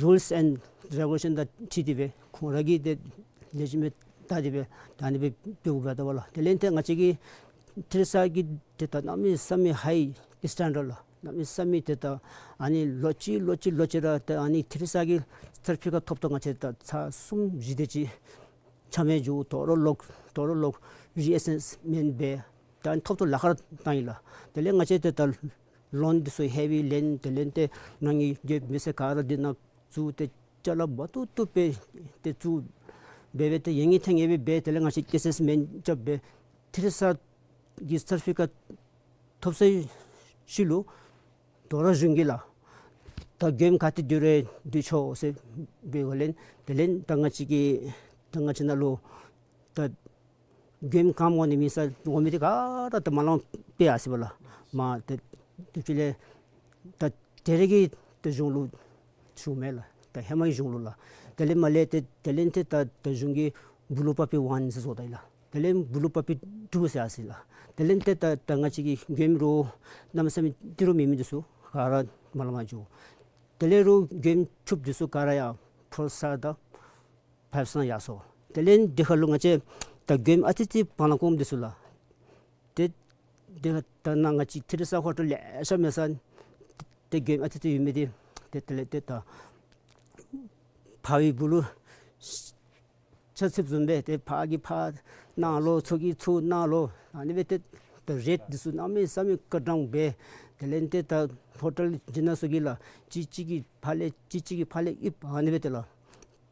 རུལསི་ཨེནཌ་རེ་གུ་ལེ་ཤཱན་དང་འཁྲིལ་ཏེ་སྦེ་ཁོང་ར་གིས་ཏེ་ལེགས་ཤོམ་སྦེ་བལྟ་སྟེ་སྦེ་ད་ཨ་ནི་སྦེ་འབདཝ་འབདཝ་ད་ལགས། དེ་ལས་ཏེ་ང་བཅས་ཀྱི་ཐི་རི་སི་ཊར་གྱི་ཏེ་ད་གནམ་མེད་ས་མེད་ཧའི་སི་ཊེན་ཌརཌ་ལགས། གནམ་མེད་ས་མེད་ཏེ་ད་ཨ་ནི་ལོ་གཅིག་ལོ་གཅིག་ལོ་གཅིག་ར་ཏེ་ཨ་ནི་ཐེ་རི་ས་གི་སར་ཊི་ཕི་ཀེཊ་ཐོབ་ཐོབ་ང་བཅས་ད་ཚར་གསུམ་བཞི་དེ་ཅིག་ཆ་མེད་འགྱོ། དོ་རུང་ལོག་དོ་རུང་ལོག་རི་ཨེ་སེས་མེནཊ་འབད། ད་ཨ་ནི་ཐོབ་ཐོབ་ལཱ་ཁག་ར་བཏང་ཡི་ལགས། དེ་ལས་ང་བཅས་ཏེ་ད་ལོན་འདི་ཚུ་ཧེ་བི་ལེན། དེ་ལས་ཏེ་ནང་གི་གྱོདཔ་མི་སེར་ག་ར་འདི་ནང་བཙུགས་ཏེ་ཅ་ལ་མ་བཏུབ་བཏུབ་སྦེ་ཏེ་བཙུགས་སྦེ་སྦེ་ཏེ་ཡིན་ངེས་ཐོན་ངེས་སྦེ་འབད། དེ་ལས་ང་བཅས་ཨེ་སེས་མེནཊ་རྐྱབ་སྦེ་ཐེ་རི་ས་གི་སར་ཊི་ཕི་ཀེཊ་ཐོབ་ཚར་ཤུལ་ལུ་དོ་རུང་གཞུང་གིས་ལགས་ད་མགྱོནམ་ག་ཏེ་འདི་རེ་འདི་ཆོག་ཟེར་འབད་བ་ལས་དེ་ལས་ད་ང་བཅས་ཀྱི་ད་ང་བཅས་ནང་ལུ་ད་མགྱོནམ་ག་མོ་ནི་མི་ས་འོང་མི་འདི་ག་ར་ད་མ་ལང་པའི་ཨ་སི་བ་ལགས། མ་ཏེ་དེ་ཕྱི་ལས་ད་དེ་རེ་གི་ད་གཞུང་ལུ་ཞུ་མས་ལགས། ད་ཧེ་མ་གི་གཞུང་ལུ་ལགས། དེ་ལས་མ་ལས་ཏེ་དེ་ལས་ཏེ་ད་ད་གཞུང་གིས་བུ་ལུ་པ་པི་ཝན་ཟེར་བཟོ་ད་ཡི་ལགས། དེ་ལས་བུ་ལུ་པ་པི་ཊུ་ཟེར་ཨ་སི་ལགས། དེ་ལས་ཏེ་ད་ད་ང་བཅས་ཀྱི་མགྱོནམ་རོགས་གནམ་མེད་ས་མེད་ཏི་རུ་མེད་མི་འདི་ཚུ་ག་ར་མ་ལང་མ་འགྱོ། དེ་ལས་རོགས་མགྱོནམ་ཕྱུགཔ་འདི་ཚུ་ག་ར་ཡར་ཕོར་སི་སི་ཊར་དང་ཕའིབ་སི་ཊར་ཡར་སོང་། དེ་ལས་འདི་ཁར་ལུ་ང་བཅས་ད་མགྱོནམ་ཨ་ཙི་ཙི་བང་ལང་གོངམ་འདི་ཚུ་ལགས། ཏེ་དེ་ལས་ད་ནཱ་ང་བཅས་ཐེ་རི་ས་ཧོ་ཊེལ་ལེ་ཤ་མེད་ས་ཏེ་མགྱོནམ་ཨ་ཙི་ཙི་ཡོད་མི་འདི་ཏེ་དེ་ལས་ཏེ་ད་ཕར་བའི་བུ་ལུ་ཆ་ཚིབ་བཟུམ་སྦེ་ཏེ་ཕར་གྱི་ཕར་གནང་ལོ་ཚུར་གྱི་ཚུར་གནང་ལོ། ཨ་ནི་སྦེ་ཏེ་ད་རེཊ་འདི་ཚུ་གནམ་མེད་ས་མེད་ཀ་ཌའུན་འབད། དེ་ལས་ཏེ་ད་ཧོ་ཊེལ་སྦྱིན་བདག་ཚུ་གིས་ལགས་གཅིག་གཅིག་གི་ཕར་ལས་གཅིག་གཅིག་གི་ཕར་ལས་ཨིབ་ཨ་ནི་སྦེ་ཏེ་ལགས།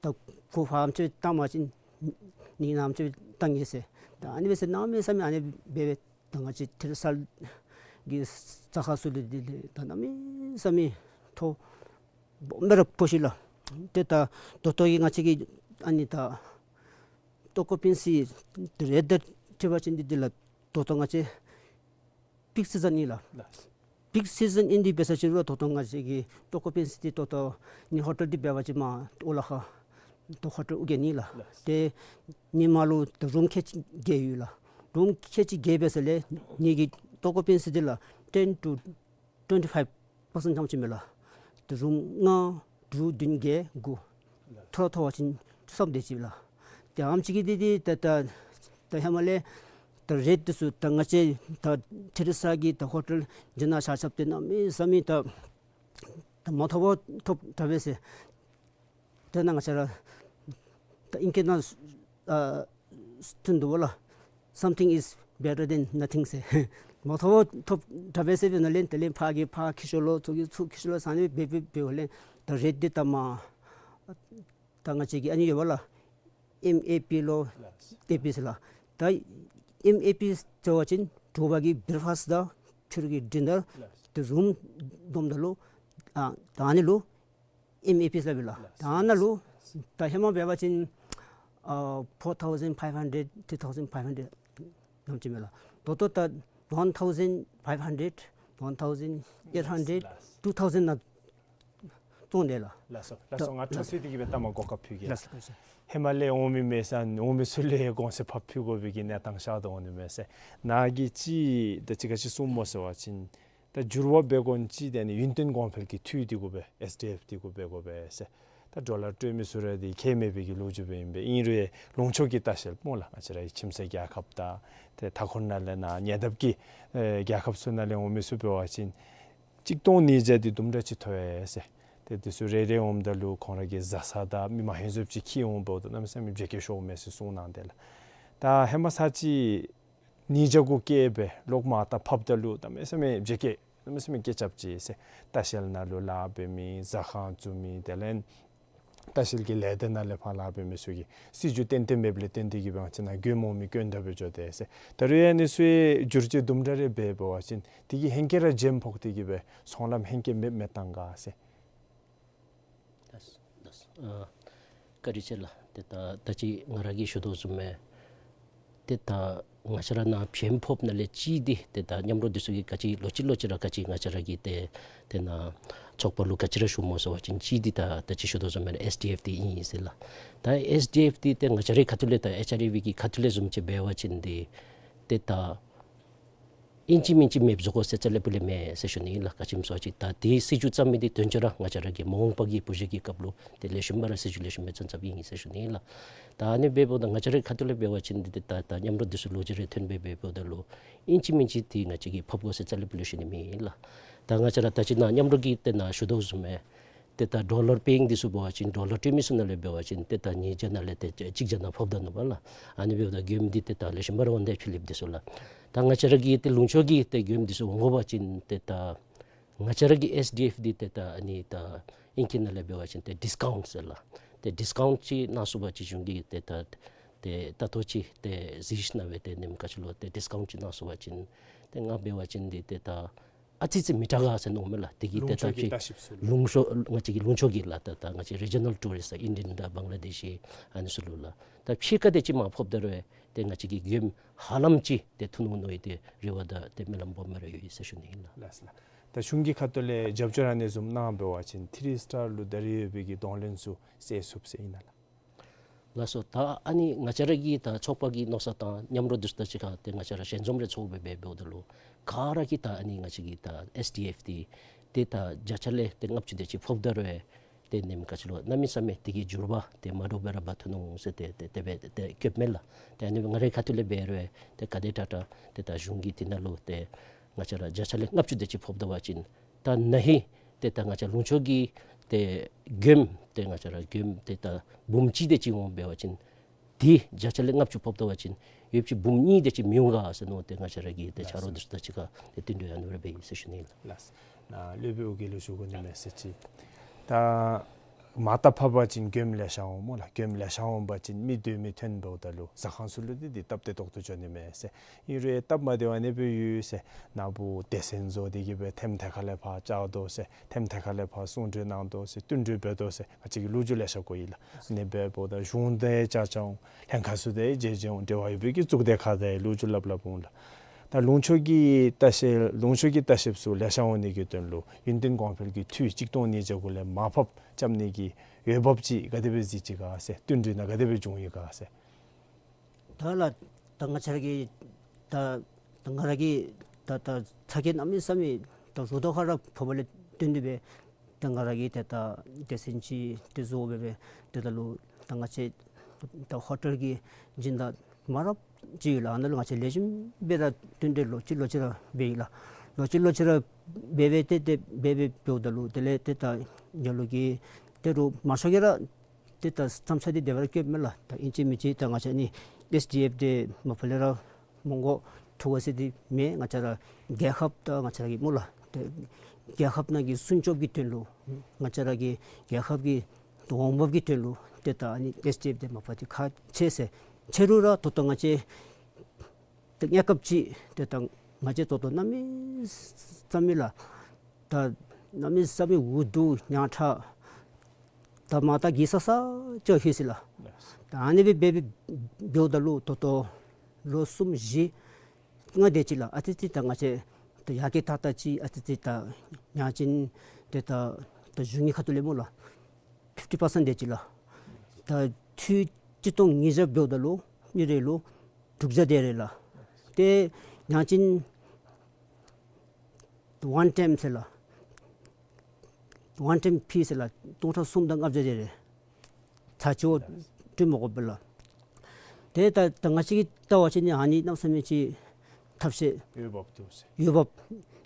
ད་ཁོ་ཕར་ཨམ་ཅིག་བཏང་པ་ཅིན་ངེའི་ནཱ་ཨམ་ཅིག་བཏང་ཡི་ཟེར། ད་ཨ་ནི་སྦེ་ཟེར་གནམ་མེད་ས་མེད་ཨ་ནི་སྦེ་སྦེ་ད་ང་བཅས་ཐེ་རི་ས་གི་ས་ཁར་ཚུ་ལུ་འདི་ལས་ད་གནམ་མེད་ས་མེད་ཐོ་སྦོམ་སྦེ་ར་ཕོག་ཅི་ལགས། ཏེ་ད་ད་ལྟོ་གི་ང་བཅས་ཀྱི་ཨ་ནི་ད་ཨོ་ཀུ་པེན་སི་རེཊ་དང་འཁྲིལ་བ་ཅིན་འདི་འདི་ལགས་ད་ལྟོ་ང་བཅས་པིཀ་སི་ཛན་ཨིན་ལགས། ལགས། པིཀ་སི་ཛན་ཨིན་འདི་འབད་ས་ཅིག་རུང་ད་ལྟོ་ང་བཅས་ཀྱི་ཨོ་ཀུ་པེན་སི་འདི་ད་ལྟོ་ནི་ཧོ་ཊེལ་འདི་འབད་བ་ཅིན་མ་ཨོ་ལ་ཁ་ད་ཧོ་ཊེལ་ཨོ་རྒྱན་ཨིན་ལགས། ལགས། ཏེ་ནི་མ་ལུ་ད་རུམ་ཁལ་གཅིག་བརྒྱད་ཡོད་ལགས། རུམ་ཁལ་གཅིག་བརྒྱད་འབད་ས་ལས་ནི་གི་ཨོ་ཀུ་པེན་སི་འདི་ལགས་ཊེན་ཊུ་ཊུ་ཝེན་ཊི་ཕའིབ་པར་སེནཊ་ཙམ་ཅིག་མས་ལགས། ཏེ་རུམ་ལྔ་དྲུག་བདུན་བརྒྱད་དགུ་མཐོ་མཐོ་བ་ཅིན་བཅུ་ཐམ་དེ་ཅིག་ལགས། ཏེ་ཨ་ནེམ་ཅིག་གིས་འདི་འདི་ད་ད་ད་ཧེ་མ་ལས་ད་རེཊ་འདི་ཚུ་ད་ང་བཅས་ད་ཐེ་རི་ས་གི་ད་ཧོ་ཊེལ་སྦྱིན་བདག་ཆ་ཁྱབ་འདི་གནམ་མེད་ས་མེད་ད་ད་མ་ཐོབ་པ་ཐོབ་དྲགས་པས་ཟེར། ཏེ་ནཱ་ང་བཅས་ར་ད་ཨིང་སྐད་ནང་ཨ་ཐོན་དོ་བ་ལགས། Something is better than nothing ཟེར། མ་ཐོབ་པ་ཐོབ་དྲགས་པས་ཟེར་སྦེ་ནཱ་ལས་དེ་ལས་ཕར་གྱི་ཕར་འཁྱིད་ཤོག་ལོ་ཚུར་གྱི་ཚུར་འཁྱིད་ཤོག་ལོ་ཟེར་ཨ་ནི་སྦེ་འབད་འབད་འབད་བ་ལས་ད་རེཊ་འདི་ད་མ་ད་ང་བཅས་ཀྱི་ཨ་ནི་ཡོད་པ་ལགས། ཨེམ་ཨེ་པི་ལོ་ཨེ་པི་ཟེར་ལགས། ད་ཨེམ་ཨེ་པི་ཟེར་བ་ཅིན་དྲོ་པ་གི་བྲེག་ཕཱསཊ་དང་ཕྱི་རུ་གི་ཌི་ནར་ཏེ་རུམ་བསྡོམས་ད་ལུ་ཨ་ད་ཨ་ནི་ལུ་ཨེམ་ཨེ་པི་ཟེར་སླབ་ཨིན་ལགས། ད་ཨ་ནཱ་ལུ་ད་ཧེ་མ་འབད་བ་ཅིན་ཨ་four thousand five hundred, three thousand five hundred ནང་ཅིག་མས་ལགས། ད་ལྟོ་ད་one thousand five hundred, one thousand eight hundred, ལགས། Two thousand ནང་བཙོང་དེས་ལགས། ལགས་སོ། ལགས་སོ། ད་ང་ད་ལྟོ་ཚུ་འདི་གིས་སྦེ་ལྟ་མ་གོ་སྐབས་ཕུལ་གེ་ལགས། ལགས་སོ། ལགས་སོ། ཧེ་མ་ལས་འོང་མི་མེད་ས་འོང་མི་ཚུ་ལུ་དགོངས་སེལ་ཕར་ཕུལ་དགོ་པའི་གི་གནས་སྟངས་ཤར་དོ་འོང་ནི་མས་ཟེར། ནཱ་གིས་ཅིག་ད་ཅི་ག་ཅི་གསུངམ་སྨོ་ཟེར་བ་ཅིན་ད་འགྱུར་བ་འབད་དགོ་ནི་ཅིག་དེ་ནི་ཡུན་བརྟན་གོང་འཕེལ་གྱི་འཐུས་འདི་གུ་སྦེ་ཨེསི་ཌི་ཨེཕ་འདི་གུ་འབད་དགོ་པས་ཟེར། ད་ཌོ་ལར་སྤྲོད་མི་ཚུ་ར་འདི་ཁྱད་མེད་པའི་གི་ལོ་རྒྱུས་སྦེ་ཨིན་པས། ཨིན་རུང་ལུང་ཕྱོགས་ཀྱི་ལྟ་བཤལ་སྨོ་ལགས། ང་བཅས་རའི་ཁྱིམ་མཚེས་རྒྱལ་ཁབ་དང་ཏེ་མཐའ་འཁོར་ནང་ལས་ནཱ་ཉེ་འདབས་ཀྱི་ཨེ་རྒྱལ་ཁབ་ཚུ་ནང་ལས་འོང་མི་ཚུ་འབད་བ་ཅིན་གཅིག་སྟོང་ཉིས་བརྒྱ་འདི་དུམ་གྲ་ཅིག་ཐོབ་ཡི་ཟེར། ཏེ་འདི་ཚུ་རེ་རེ་འོངམ་ད་ལུ་ཁོང་ར་གི་བཟའ་ཚང་དང་མི་མང་ཧེང་སྐལ་ཅིག་འཁྱིད་འོང་འབདཝ་ད་གནམ་མེད་ས་མེད་བརྗེ་བཀོད་ཤོརཝ་མས་ཟེར་གསུངས་གནང་དེས་ལགས། ད་ཧེ་མ་ཚར་གཅིག་ཉིས་བརྒྱ་གུ་བཀལ་སྦེ་ལོག་མར་ད་ཕབ་ད་ལུ་གནམ་མེད་ས་མེད་བརྗེ་བཀོད་གནམ་མེད་ས་མེད་བཀོད་རྐྱབ་ཅི་ཟེར། ལྟ་བཤལ་ནང་ལུ་ལཱ་འབད་མི་ཟ་ཁང་བཙུགས་མི་དེ་ལས་ལྟ་བཤལ་གྱི་ལས་སྡེ་ནང་ལས་ཕར་ལཱ་འབད་མི་ཚུ་གི་སྲིད་བྱུས་ཏན་ཏན་མེདཔ་ལས་བརྟེན་ཏེ་གིས་སྦེ་ང་བཅས་ནཱ་མགྱོནམ་འོང་མི་དཀོན་དྲགས་སྦེ་འགྱོ་དེས་ཟེར། ད་རུང་ཨ་ནི་ཚུ་བསྒྱུར་བཅོས་དུམ་གྲ་རེ་འབད་འབད་བ་ཅིན་དེ་གིས་ཧེང་སྐལ་ར་འཇམ་ཕོག་སྟེ་གིས་སྦེ་ཚོང་ལམ་ཧེང་སྐལ་མེདཔ་མེདཔ་བཏང་ག་ཟེར། ལགས་སོ། ལགས་སོ། ཨ་བཀའ་དྲིན་ཆེ་ལགས། ཏེ་ད་ད་ཅི་ང་ར་གིས་ཞུ་དོ་བཟུམ་སྦེ་ཏེ་ད་ང་བཅས་ར་ནཱ་བྱེམ་ཕོགཔ་ནང་ལས་གཅིག་འདི་ཏེ་ད་མཉམ་རོགས་འདི་ཚུ་གིས་ག་ཅི་ལོ་གཅིག་ལོ་གཅིག་ར་ག་ཅི་ང་བཅས་ར་གིས་ཏེ་ཏེ་ནཱ་ཚོགས་པ་ལུ་ག་ཅི་ར་ཞུཝ་སྨོ་ཟེར་བ་ཅིན་གཅིག་འདི་ད་ད་ཅི་ཞུ་དོ་བཟུམ་སྦེ་ཨེསི་ཌི་ཨེཕ་འདི་ཨིན་ཟེར་ལགས། ད་ཨེསི་ཌི་ཨེཕ་འདི་ཏེ་ང་བཅས་རའི་ཁ་ཐུག་ལས་ད་ཨེཆ་ཨར་ཨེ་བི་གི་ཁ་ཐུག་ལས་བཟུམ་ཅིག་འབད་བ་ཅིན་འདི་ཏེ་ད་ ཨིན་ཅི་མིན་ཅི་མེདཔ་བཟོ་དགོ་ཟེར་རྩ་ལས་སྤུ་ལས་མེན་ཟེར་ཞུ་ནི་ཨིན་ལགས། ག་ཅི་སྨོ་ཟེར་བ་ཅིན་ད་དེ་སྲིད་བྱུས་བརྩམ་མི་འདི་དོན་གཅིག་ར་ང་བཅས་ར་གི་མ་འོངས་པ་གི་བུ་གཞི་གི་སྐབས་ལུ་ཏེ་ལེགས་ཤོམ་སྦེ་ར་སྲིད་བྱུས་ལེགས་ཤོམ་སྦེ་བརྩམ་བརྩམ་ཨིན་ཟེར་ཞུ་ནི་ཨིན་ལགས། ད་ཨ་ནི་འབདཝ་ད་ང་བཅས་རའི་ཁ་ཐུག་ལས་འབད་བ་ཅིན་འདི་ཏེ་ད་ད་མཉམ་རོགས་འདི་ཚུ་ལོ་རྒྱུས་རེ་ཐོན་སྦེ་འབདཝ་ད་ལུ་ཨིན་ཅི་མིན་ཅི་ཏེ་ང་བཅས་ཀྱིས་ཕབ་དགོ་ཟེར་རྩ་ལས་སྤུ་ལས་ཞུ་ནི་མེད་ལགས། ད་ང་བཅས་ར་ད་ཅི་ནཱ་མཉམ་རོགས་ཀྱིས་ཏེ་ནཱ་ཞུ་དོ་བཟུམ་སྦེ་ཏེ་ད་ཌོ་ལར་པེ་ཡིང་འདི་ཚུ་འབད་བ་ཅིན་ཌོ་ལར་སྤྲོད་མི་ཚུ་ནང་ལས་འབད་བ་ཅིན་ཏེ་ད་ཉིས་བརྒྱ་ནང་ལས་ཏེ་གཅིག་བརྒྱ་ནང་ཕབ་ད་ནུག་པ་ལགས། ཨ་ནི་འབདཝ་ད་མགྱོནམ་འདི་ཏེ་ད་ལེགས་ཤོམ་སྦེ་ར་འོང་ད་ཕྱི་གླིངཔ་འདི་ཚུ་ལགས། ད་ང་བཅས་ར་གི་ཏེ་ལུང་ཕྱོགས་ཀྱི་ཏེ་མགྱོནམ་འདི་ཚུ་འོང་དགོ་པ་ཅིན་ཏེ་ད་ང་བཅས་ར་གི་ཨེསི་ཌི་ཨེཕ་འདི་ཏེ་ད་ཨ་ནི་ད་ཨིང་སྐད་ནང་ལས་འབད་བ་ཅིན་ཏེ་ཌིསི་ཀའུནཊ་ཟེར་ལགས། ཏེ་ཌིསི་ཀའུནཊ་ཅིག་གནང་ཚུགས་པ་ཅིན་གཞུང་གིས་ཏེ་ད་ཏེ་ད་ལྟོ་ཅིག་ཏེ་གཟིགས་ཞིནམ་སྦེ་ཏེ་ནེམ་ག་ཅི་ལོ་ཏེ་ཌིསི་ཀའུནཊ་ཅིག་གནང་ཚུགས་པ་ཅིན་ཏེ་ང་འབད་བ་ཅིན་འདི་ཏེ་ད་ཨ་ཙི་ཙི་མི་དྲག་ག་ཟེར་མནོཝ་མས་ལགས། དེ་གིས་ཏེ་ལུང་ཕྱོགས་ཀྱི་ལྟ་ཞིབ་ཚུ་ལུ་ལུང་ཕྱོགས་ང་བཅས་ཀྱི་ལུང་ཕྱོགས་ཀྱི་ལགས། ད་ད་ང་བཅས་རི་ཇི་ནཱལ་ཊུ་རིསཊ་ཨིན་ཌི་ཡན་དང་བང་ལ་དེ་ཤི་ཨ་ནི་ཚུ་ལུ་ལགས། ད་ཕྱི་ཁ་ཏེ་ཅིག་མར་ཕབ་ད་རུང་ཏེ་ང་བཅས་ཀྱི་མགྱོནམ་ཧ་ལམ་ཅིག་ཏེ་ཐོན་འོང་མནོ་བའི་ཏེ་རེ་བ་དང་ཏེ་སྨོན་ལམ་སྦོམ་སྦེ་ར་ཡོད་ཟེར་ཞུ་ནི་ཨིན་ལགས། ལགས་སོ་ལགས། ད་གཞུང་གི་ཁ་ཐུག་ལས་རྒྱབ་སྐྱོར་ཨ་ནི་བཟུམ་གནང་འབད་བ་ཅིན་ཐི་རི་སི་ཊར་ལུ་ད་རེས་ཡོད་པའི་གི་གདོང་ལེན་ཚུ་སེལ་ཚུགས་ཟེར་ཨིན་ན་ལགས། ལགས་སོ། ད་ཨ་ནི་ང་བཅས་ར་གི་ད་ཚོགས་པ་གི་མནོ་བསམ་དང་མཉམ་རོགས་འདི་ཚུ་དང་གཅིག་ཁར་ཏེ་ང་བཅས་ར་ཞལ་འཛོམས་རེ་ཚོགས་སྦེ་འབད་འབདཝ་ད་ལུ་ག་ར་གིས་ད་ཨ་ནི་ང་བཅས་ཀྱི་ད་ཨེསི་ཌི་ཨེཕ་འདི་ཏེ་ད་བརྒྱ་ཆ་ལས་ཏེ་ལྔ་བཅུ་དེ་ཅིག་ཕབ་ད་རུང་ཏེ་ནེམ་ག་ཅི་ལོ་གནམ་མེད་ས་མེད་དེ་གི་འགྱུར་བ་ཏེ་མ་འདྲཝ་སྦེ་ར་འབད་ཐོན་འོང་ཟེར་ཏེ་ཏེ་དེ་སྦེ་ཏེ་བཀོདཔ་མས་ལགས། ཏེ་ཨ་ནི་ང་རའི་ཁ་ཐུག་ལས་འབད་རུང་ཏེ་ག་དེ་དྲག་དྲག་ཏེ་ད་གཞུང་གིས་དེ་ནང་ལུ་ཏེ་ང་བཅས་ར་བརྒྱ་ཆ་ལས་ལྔ་བཅུ་དེ་ཅིག་ཕབ་ད་པ་ཅིན་ད་ན་ཧིང་ཏེ་ད་ང་བཅས་ལུང་ཕྱོགས་ཀྱི་ཏེ་མགྱོནམ་ཏེ་ང་བཅས་ར་མགྱོནམ་ཏེ་ད་འབུམ་གཅིག་དེ་ཅིག་འོང་འབད་བ་ཅིན་དེ་བརྒྱ་ཆ་ལས་ལྔ་བཅུ་ཕབ་ད་པ་ཅིན་ཡོདཔ་ཅིག་འབུམ་གཉིས་དེ་ཅིག་མི་འོང་ག་ཟེར་མནོ་སྟེ་ང་བཅས་ར་གི་ཏེ་ཆ་རོགས་འདི་ཚུ་དང་གཅིག་ཁར་ཏེ་བསྟུན་གྲོས་ཨ་ནི་སྦེ་འབད་ཡི་ཟེར་ཞུ་ནི་ལགས། ལགས། ནཱ་སློབ་དཔོན་ཨོ་རྒྱན་ལུ་ཞུ་དགོ་ནི་མས་ཟེར་ཅི། ད་མ་བཏབ་ཕབ་པ་ཅིན་མགྱོནམ་ལེ་ཤ་འོང་སྨོ་ལགས། མགྱོནམ་ལེ་ཤ་འོང་པ་ཅིན་མི་སྡོད་མི་ཐོན་འབདཝ་ད་ལུ་ཟ་ཁང་ཚུ་ལུ་འདི་འདི་སྟབས་བདེ་ཏོག་ཏོ་འགྱོ་ནི་མས་ཟེར། ཨིན་རུང་སྟབས་མ་བདེཝ་ཨ་ནི་སྦེ་ཡོད་ཟེར། ནཱ་བུ་སྡེ་ཚན་བཟོ་སྟེ་གིས་སྦེ་ཐེམ་ཐད་ཁ་ལས་ཕར་བཅར་དོ་ཟེར། ཐེམ་ཐད་ཁ་ལས་ཕར་གསུང་གྲོས་གནང་དོ་ཟེར། བསྟུན་གྲོས་འབད་དོ་ཟེར། ང་བཅས་ཀྱིས་ལོ་རྒྱུས་ལེ་ཤ་གོ་ཡི་ལགས། ཨ་ནི་འབདཝ་ད་གཞུང་དང་བཅར་བཅར་འོང་། ལྷན་ཁག་ཚུ་དང་མཇལ་མཇལ་འོང་། འབྲེལ་བ་ཡོད་པའི་གི་གཙུག་སྡེ་ཁག་དང་ལོ་རྒྱུས་སླབ་སླབ་འོང་ལགས། ད་ལུང་ཕྱོགས་ཀྱི་ལྟ་བཤལ་ལུང་ཕྱོགས་ཀྱི་ལྟ་བཤལཔ་ཚུ་ལེ་ཤ་འོང་ནི་གི་དོན་ལུ་ཡུན་བརྟན་གོང་འཕེལ་གྱི་འཐུས་གཅིག་སྟོང་ཉིས་བརྒྱ་གུ་ལས་མར་ཕབ་རྐྱབ་ནི་གི་འོས་འབབ་ཅིག་ག་དེ་སྦེ་གཟིགས་ཅི་ག་ཟེར། བསྟུན་གྲོས་ནང་ག་དེ་སྦེ་བྱུང་ཡི་ག་ཟེར། ད་ལགས་ད་ང་བཅས་ར་གི་ད་ད་ང་ར་གི་ད་ད་ཚ་གྱང་གནམ་མེད་ས་མེད་ད་རུ་ཏོ་ཁར་ཕབ་པ་ལས་བརྟེན་ཏེ་སྦེ་ད་ང་ར་གིས་ཏེ་ད་སྡེ་ཚན་ཅིག་ཏེ་བཟོ་སྦེ་སྦེ་ཏེ་ད་ལུ་ད་ང་བཅས་ད་ཧོ་ཊེལ་གྱི་སྦྱིན་བདག་མང་རབས་ཅིག་ཡོད་ལགས། ཨ་ནཱ་ལུ་ང་བཅས་ལེགས་ཤོམ་སྦེ་ར་བསྟུན་གྲོས་ལོ་གཅིག་ལོ་གཅིག་ར་འབད་ཡི་ལགས། ལོ་གཅིག་ལོ་གཅིག་ར་འབད་འབད་ཏེ་ཏེ་འབད་འབད་འབདཝ་ད་ལུ་དེ་ལས་ཏེ་ད་ཉ་ལུ་གི་ཏེ་རུ་མང་ཤོས་ཀྱིས་ར་ཏེ་ད་མཚམས་ཚད་འདི་དེ་སྦེ་ར་བཀོད་མས་ལགས། ད་ཨིན་ཅི་མིན་ཅི་ད་ང་བཅས་ནི་ཨེསི་ཌི་ཨེཕ་འདི་མ་པ་ལས་ར་མོང་གོ་ཐུག་པས་ཟེར་འདི་མེན། ང་བཅས་ར་རྒྱལ་ཁབ་ད་ང་བཅས་ར་གི་སྨོ་ལགས། ཏེ་རྒྱལ་ཁབ་ནང་གི་སྲུང་སྐྱོབ་ཀྱི་དོན་ལུ་ང་བཅས་ར་གི་རྒྱལ་ཁབ་ཀྱི་འོང་འབབ་ཀྱི་དོན་ལུ་ཏེ་ད་ཨ་ནི་ཨེསི་ཌི་ཨེཕ་འདི་མ་པ་འདི་ཁག་ཆེ་ཟེར། ཆེ་རུང་ར་ད་ལྟོ་ང་བཅས་ཏེ་གནས་སྐབས་ཅིག་ཏེ་ད་ང་བཅས་ད་ལྟོ་གནམ་མེད་ས་མེད་ལགས། ད་གནམ་མེད་ས་མེད་འུ་སྡུག་ཉམ་ཐག་ད་མར་ད་གི་ས་ས་ཅིག་ལྷོད་ཅི་ལགས། ད་ཨ་ནི་སྦེ་འབད་འབད་འབདཝ་ད་ལུ་ད་ལྟོ་ལོ་གསུམ་བཞི་ལྔ་དེ་ཅིག་ལགས། ཨ་ཙི་ཙི་ད་ང་བཅས་ད་ཡར་རྒྱས་ཏག་ཏག་ཅིག་ཨ་ཙི་ཙི་ད་ཡང་ཅིན་ཏེ་ད་ད་གཞུང་གི་ཁ་ཐུག་ལས་སྨོ་ལགས། ཕིཕ་ཊི་པར་སེནཊ་དེ་ཅིག་ལགས། ད་འཐུས་གཅིག་སྟོང་ཉིས་བརྒྱ་འབདཝ་ད་ལུ་མི་རེ་ལུ་དྲུག་བརྒྱ་དེ་རེ་ལགས། ཏེ་ཡང་ཅིན་ཝན་ཊའིམ་ཟེར་ལགས། ཝན་ཊའིམ་ཕི་ཟེར་ལགས། སྟོང་ཕྲག་གསུམ་དང་ལྔ་བརྒྱ་དེ་རེ་ཚར་གཅིག་བ་སྤྲོད་མི་དགོ་པས་ལགས། ཏེ་ད་ད་ང་བཅས་ཀྱིས་བལྟ་བ་ཅིན་ཨ་ནི་གནམ་མེད་ས་མེད་ཅིག་ཐབས་ཤེས་འོས་འབབ་འདུག་ཟེར། འོས་འབབ་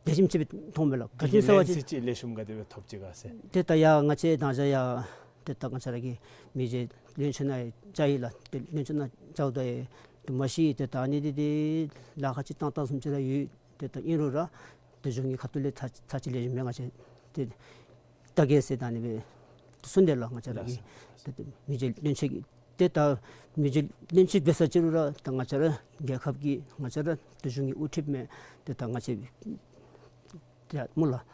དེ་བཟུམ་ཅིག་སྦེ་མཐོངམ་མས་ལགས། ག་ཅི་སྨོ་ཟེར་བ་ཅིན་ལེན་ཚད་ཅིག་ལེགས་ཤོམ་ག་དེ་སྦེ་ཐོབ་ཅི་ག་ཟེར། ཏེ་ད་ཡར་ང་བཅས་ད་ཅི་ཡར་ཏེ་ད་ང་བཅས་ར་གི་མི་རྗེ་བློན་ཆེན་ནང་བཅར་ཡི་ལགས། ཏེ་བློན་ཆེན་ནང་བཅརཝ་ད་ཡང་ཏེ་མ་གཞི་ཏེ་ད་ཨ་ནི་འདི་ཏེ་ལཱ་ཁག་ཅིག་བཏང་བཏངམ་བཟུམ་ཅིག་ར་ཡོད། ཏེ་ད་ཨིན་རུང་ར་ཏེ་གཞུང་གི་ཁ་ཐུག་ལས་ཚར་ཚར་ཅིག་ལེགས་ཤོམ་སྦེ་ང་བཅས་ཏེ་བལྟ་གེ་ཟེར་ད་ཨ་ནི་སྦེ་གསུངས་དེས་ལགས། ང་བཅས་ར་གི་ཏེ་ཏེ་མི་རྗེ་བློན་ཆེན་གྱིས་ཏེ་ད་མི་རྗེ་བློན་ཆེན་འབད་ས་ཅིག་རུང་ར་ད་ང་བཅས་ར་རྒྱལ་ཁབ་ཀྱི་ང་བཅས་ར་ཏེ་གཞུང་གི་དབུ་ཁྲིདཔ་མས། ཏེ་ད་ང་བཅས་ཏེ་ཡ་སྨོ་ལགས།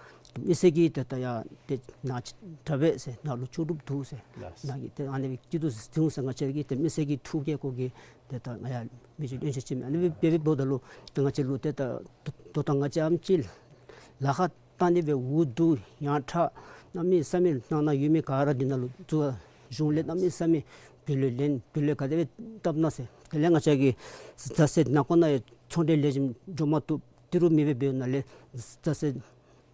མི་སེར་གྱིས་ཏེ་ད་ཡ་ཏེ་ནཱ་ཅིག་དྲག་པས་ཟེར། ནཱ་ལུ་ལྕོགས་གྲུབ་འདུག་ཟེར། ལགས། ནཱ་གིས་ཏེ་ཨ་ནི་སྦེ་ཅིག་འདུག་ཟེར་ཟེར་ང་བཅས་ཀྱིས་ཏེ་མི་སེར་གྱི་ཐུགས་དགྱེས་སྐོར་གྱིས་ཏེ་ད་ང་ཡ་མི་རྗེ་བློན་ཆེན་ཅིག་མས། ཨ་ནི་སྦེ་འབད་འབདཝ་ད་ལུ་ཏེ་ང་བཅས་ལུ་ཏེ་ད་ད་ལྟོ་ང་བཅས་ཨ་ནེམ་ཅིག་ལཱ་ཁག་བཏང་ནི་སྦེ་འུ་སྡུག་ཡང་ཁྲག་གནམ་མེད་ས་མེད་ནང་ན་ཡོད་མི་ག་ར་འདི་ནང་ལུ་བཙུགས། གཞུང་ལས་གནམ་མེད་ས་མེད་བུ་ལོན་ལེན། བུ་ལོན་ག་དེ་སྦེ་བཏབ་ན་ཟེར། དེ་ལས་ང་བཅས་ཀྱི་རྫ་སའི་ནང་འཁོད་ནང་ཡང་ཚོང་འབྲེལ་ལེགས་ཤོམ་འགྱོ་མ་བཏུབ། ཏི་རུ་མེད་པའི་འབདཝ་ལས་ད་ཟེར་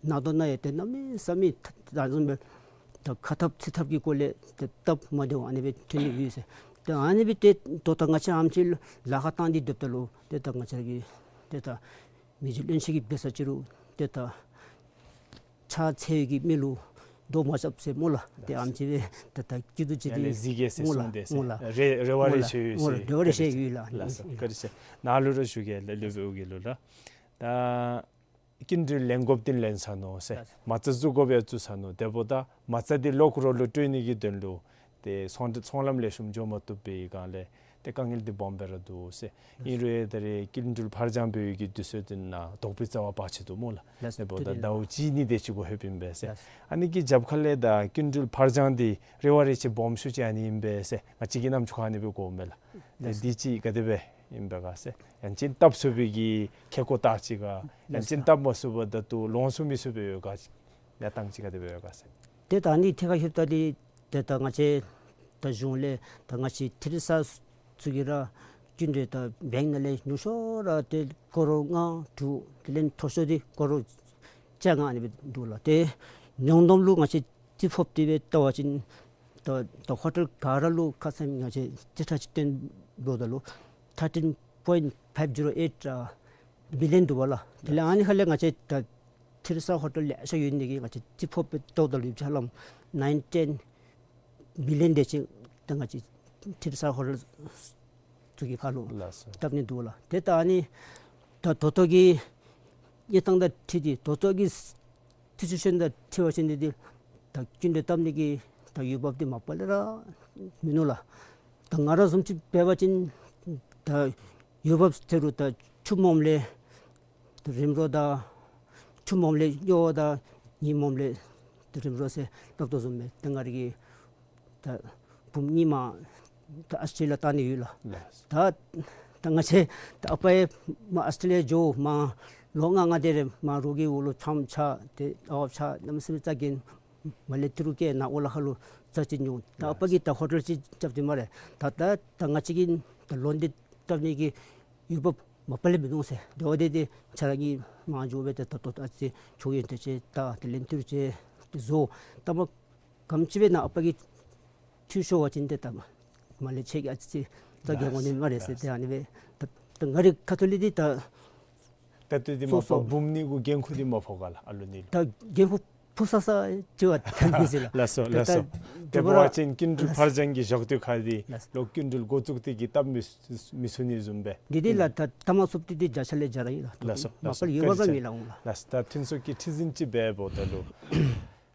ན་དོ་ན་ཡང་ཏེ་གནམ་མེད་ས་མེད་ད་བཟུམ་སྦེ་ད་ཁ་འཐབ་ཚིག་འཐབ་ཀྱི་སྐོར་ལས་ཏེ་སྟབས་མ་བདེཝ་ཨ་ནི་སྦེ་ཐོན་ནི་ཡོད་ཟེར། ཏེ་ཨ་ནི་སྦེ་ཏེ་ད་ལྟོ་ང་བཅས་ཨམ་ཅིག་ལཱ་ཁག་བཏང་སྟེ་སྡོདཔ་ད་ལུ་ཏེ་ད་ང་བཅས་ཀྱི་ཏེ་ད་མི་རྗེ་བློན་ཆེན་གྱིས་འབད་ས་ཅིག་རུང་ཏེ་ད་ཕྱག་འཚལ་བའི་གི་མི་ལུ་རྡོ་མ་རྐྱབ་ཟེར་སྨོ་ལགས། ཏེ་ཨམ་ཅིག་སྦེ་ད་ད་སྐྱིད་སྡུག་ཅིག་ཡར་ལས་གཟིགས་གེ་ཟེར་སྨོ་ལགས། གསུངས་ཏེ་སྨོ་ལགས། རེ་རེ་བ་རེ་ཞུ་ཡོད་ཟེར། རེ་བ་རེ་ཞུ་ཡོད་ལགས། ལགས་སོ། བཀའ་དྲིན་ཆེ། ནཱ་ལུ་ར་ཞུ་གེ་ལགས། སློབ་དཔོན་ཨོ་རྒྱན་ལུ་ལགས། ད་སྐྱིན་འགྲུལ་ལེན་དགོཔ་འདི་ལེན་ཚར་ནུག་ཟེར། ལགས་སོ། མ་རྩ་བཙུགས་དགོཔ་ཡང་བཙུགས་ཚར་ནུག། དེ་འབདཝ་ད་མ་རྩ་འདི་ལོག་རོགས་ལུ་སྤྲོད་ནི་གི་དོན་ལུ་ཏེ་ཚོང་ཚོང་ལམ་ལེགས་ཤོམ་འགྱོ་མ་བཏུབ་པའི་སྒང་ལས་ཏེ་དཀའ་ངལ་འདི་སྦོམ་སྦེ་ར་འདུག་ཟེར། ཨིན་རུང་ད་རེས་སྐྱིན་འགྲུལ་ཕར་འགྱངས་འབད་བའི་གི་དུས་ཚོད་འདི་ནང་དོགས་པའི་རྩ་བ་བར་ཆད་འདུག་སྨོ་ལགས། ལགས་སོ། དེ་འབདཝ་ད་ཟླཝ་གཅིག་གཉིས་དེ་ཅིག་གུ་ལྷོདཔ་ཨིན་པས་ཟེར། ལགས་སོ། ཨ་ནི་གི་རྒྱབ་ཁ་ལས་ད་སྐྱིན་འགྲུལ་ཕར་འགྱངས་འདི་རེ་བ་རེ་ཆེ་སྦོམ་ཤོས་ཅིག་ཨ་ནི་ཨིན་པས་ཟེར། ང་བཅས་ཀྱི་རྣམ་ཅོ་ཁར་ཨ་ནི་སྦེ་གོཝ་མས་ལགས། ཏེ་ལགས་སོ། འདི་ཅིག་ག་དེ་སྦེ་ཨིན་པས་ག་ཟེར། ཡང་ཅིན་བཏབ་ཚུགས་པའི་གི་ཁེ་ཀོ་དག་ཅིག་ག། ཡང་ཅིན་བཏབ་མ་ཚུགས་པར་ད་ལྟོ་ལོངས་སུ་མི་ཚུད་པར་ཡོད་ག། གནས་སྟངས་ཅིག་ག་དེ་སྦེ་ཡོད་ག་ཟེར། ཏེ་ད་ཨ་ནི་ཐད་ཁར་ཞུཝ་ད་འདི་ཏེ་ད་ང་བཅས་ད་གཞུང་ལས་ད་ང་བཅས་ཐེ་རི་ས་ཚུ་གིས་ར་སྐྱིན་འགྲུལ་ད་བེངཀ་ནང་ལས་ཉུང་ཤོས་ར་ཏེ་ཀོ་རོར་ལྔ་དྲུག། དེ་ལས་མཐོ་ཤོས་འདི་ཀོ་རོར་བཅོ་ལྔ་ཨ་ནི་སྦེ་འདུག་ལགས། ཏེ་ཉུང་དུམ་ལུ་ང་བཅས་རྩིས་ཕབ་སྟེ་སྦེ་བལྟ་བ་ཅིན་ད་ད་ཧོ་ཊེལ་ག་ར་ལུ་ཁ་ཙ་ང་བཅས་རྩིས་ཁྲ་ཅིག་སྟོན་འབདཝ་ད་ལུ་ཐར་ཊིན་པོའིནཊ་ཕའིབ་ཛི་རོ་ཨེཊ་མི་ལི་ཡོན་འདུག་པ་ལགས། དེ་ལས་ཨ་ནི་ཁ་ལས་ང་བཅས་ད་ཐེ་རི་ས་ཧོ་ཊེལ་ལེ་ཤ་ཡོད་ནི་གིས་ང་བཅས་རྩིས་ཕབ་སྦེ་བལྟཝ་ད་ལུ་ཡོདཔ་ཅིག་ཧ་ལམ་ནཱའིན་ཊེན་མི་ལི་ཡོན་དེ་ཅིག་ད་ང་བཅས་ཐེ་རི་ས་ཧོ་ཊེལ་ཚུ་གི་ཁ་ལུ། ལགས་སོ། བཏབ་ནི་འདུག་ལགས། ཏེ་ད་ཨ་ནི་ད་ད་ལྟོ་གི་གནས་སྟངས་དང་འཁྲིལ་ཏེ་ད་ལྟོ་གི་སི་ཊུ་ཨེ་ཤཱན་དང་འཁྲིལ་བ་ཅིན་འདི་འདི་ད་སྐྱིན་འགྲུལ་བཏབ་ནི་གི་ད་འོས་འབབ་འདི་མ་པ་ལས་ར་མིན་ནུག་ལགས། ད་ང་ར་བཟུམ་ཅིག་འབད་བ་ཅིན་ད་འོས་འབབ་ཟེར་རུང་ད་ཆུ་མོམ་ལས་ད་རིམ་གྲོ་དང་ཆུ་མོམ་ལས་གཡོག་དང་ཉིམ་མོམ་ལས་ད་རིམ་གྲོ་ཟེར་སླབ་དོ་བཟུམ་སྦེ་ད་ང་རའི་གི་ད་བུམོ་གཉིས་མ་ད་ཨཱོས་ཊྲེ་ལི་ཡ་བཏང་ནི་ཡོད་ལགས། ལགས། ད་ད་ང་བཅས་ད་ཨ་པ་ཡང་མར་ཨཱོས་ཊྲེ་ལི་ཡ་འགྱོ་མར་ལོ་ལྔ་ལྔ་དེ་རེ་མར་རོགས་ཀྱི་འོག་ལུ་ཕྱགམ་འཚལ་ཏེ་ཨའོ་ཕྱག་གནམ་མེད་ས་མེད་རྩ་འགེངས། མར་ལས་ཏི་རུ་སྐྱེལ་ནཱ་ཨོ་ལ་ཁ་ལུ་རྩ་ཅིག་ཉོ། ད་ཨ་པ་གིས་ད་ཧོ་ཊེལ་ཅིག་རྐྱབ་སྟེ་སྨ་རེ། ད་ད་ད་ང་བཅས་ཀྱིས་ད་ལོན་འདི་བཏབ་ནི་གི་འོས་འབབ་མ་པ་ལས་མིན་ནུག་ཟེར། དེ་འབདཝ་ད་ཏེ་ཁྱེད་ར་གིས་མར་འགྱོ་སྦེ་ཏེ་ད་ལྟོ་ཨ་ཙི་མཆོད་ཡོན་དེ་ཅིག་ད་དེ་ལས་ཏི་རུ་ཅིག་བཟོ། ད་མ་ག་དེམ་ཅིག་སྦེ་ནཱ་ཨ་པ་གིས་འཐུས་ཤོར་བ་ཅིན་ཏེ་ད་མར་ལས་ཁྱེད་ཀྱིས་ཨ་ཙི་ཙི་རྩ་འགེངས་འོང་ནི་སྨ་རེ་ཟེར། ཏེ་ཨ་ནི་སྦེ་ད་ད་ང་རའི་ཁ་ཐུག་ལས་འདི་ད་ད་ལྟོ་འདི་མ་སོ་སོ་པ་བུམོ་གཉིས་གུ་འགན་ཁུར་འདི་མ་ཕོག་ག་ལགས། ཨ་ལོ་གཉིས་ལུ། ད་འགན་ཁུར་ཕོག་ས་ས་ཅིག་བ་ཐོན་ནི་ཟེར་ལགས། ལགས་སོ། ད་ལགས་སོ། ད་དེ་འབད་བ་ཅིན་སྐྱིན་འགྲུལ་ལགས་ཕར་འགྱངས་ཀྱི་ཞག་དུས་ཁར་འདི་ལགས་སོ། ལོག་སྐྱིན་འགྲུལ་འགོ་བཙུགས་ཏེ་གི་བཏབ་མི་མི་ཚུགས་ནི་བཟུམ་སྦེ། འདི་འདི་ལགས་ད་བཏབ་མ་ཚུགསཔ་འདི་འདི་བརྒྱ་ཆ་ལས་བརྒྱ་ར་ཨིན་ལགས། ལགས་སོ། མ་ལགས་སོ། པ་ལས་འོས་འབབ་ར་མེད་ལགས་འོང་ལགས། ལགས་སོ། ད་ཐོན་ཚོགས་ཀྱི་ཁྲི་འཛིན་ཅིག་འབད་འབདཝ་ད་ལུ་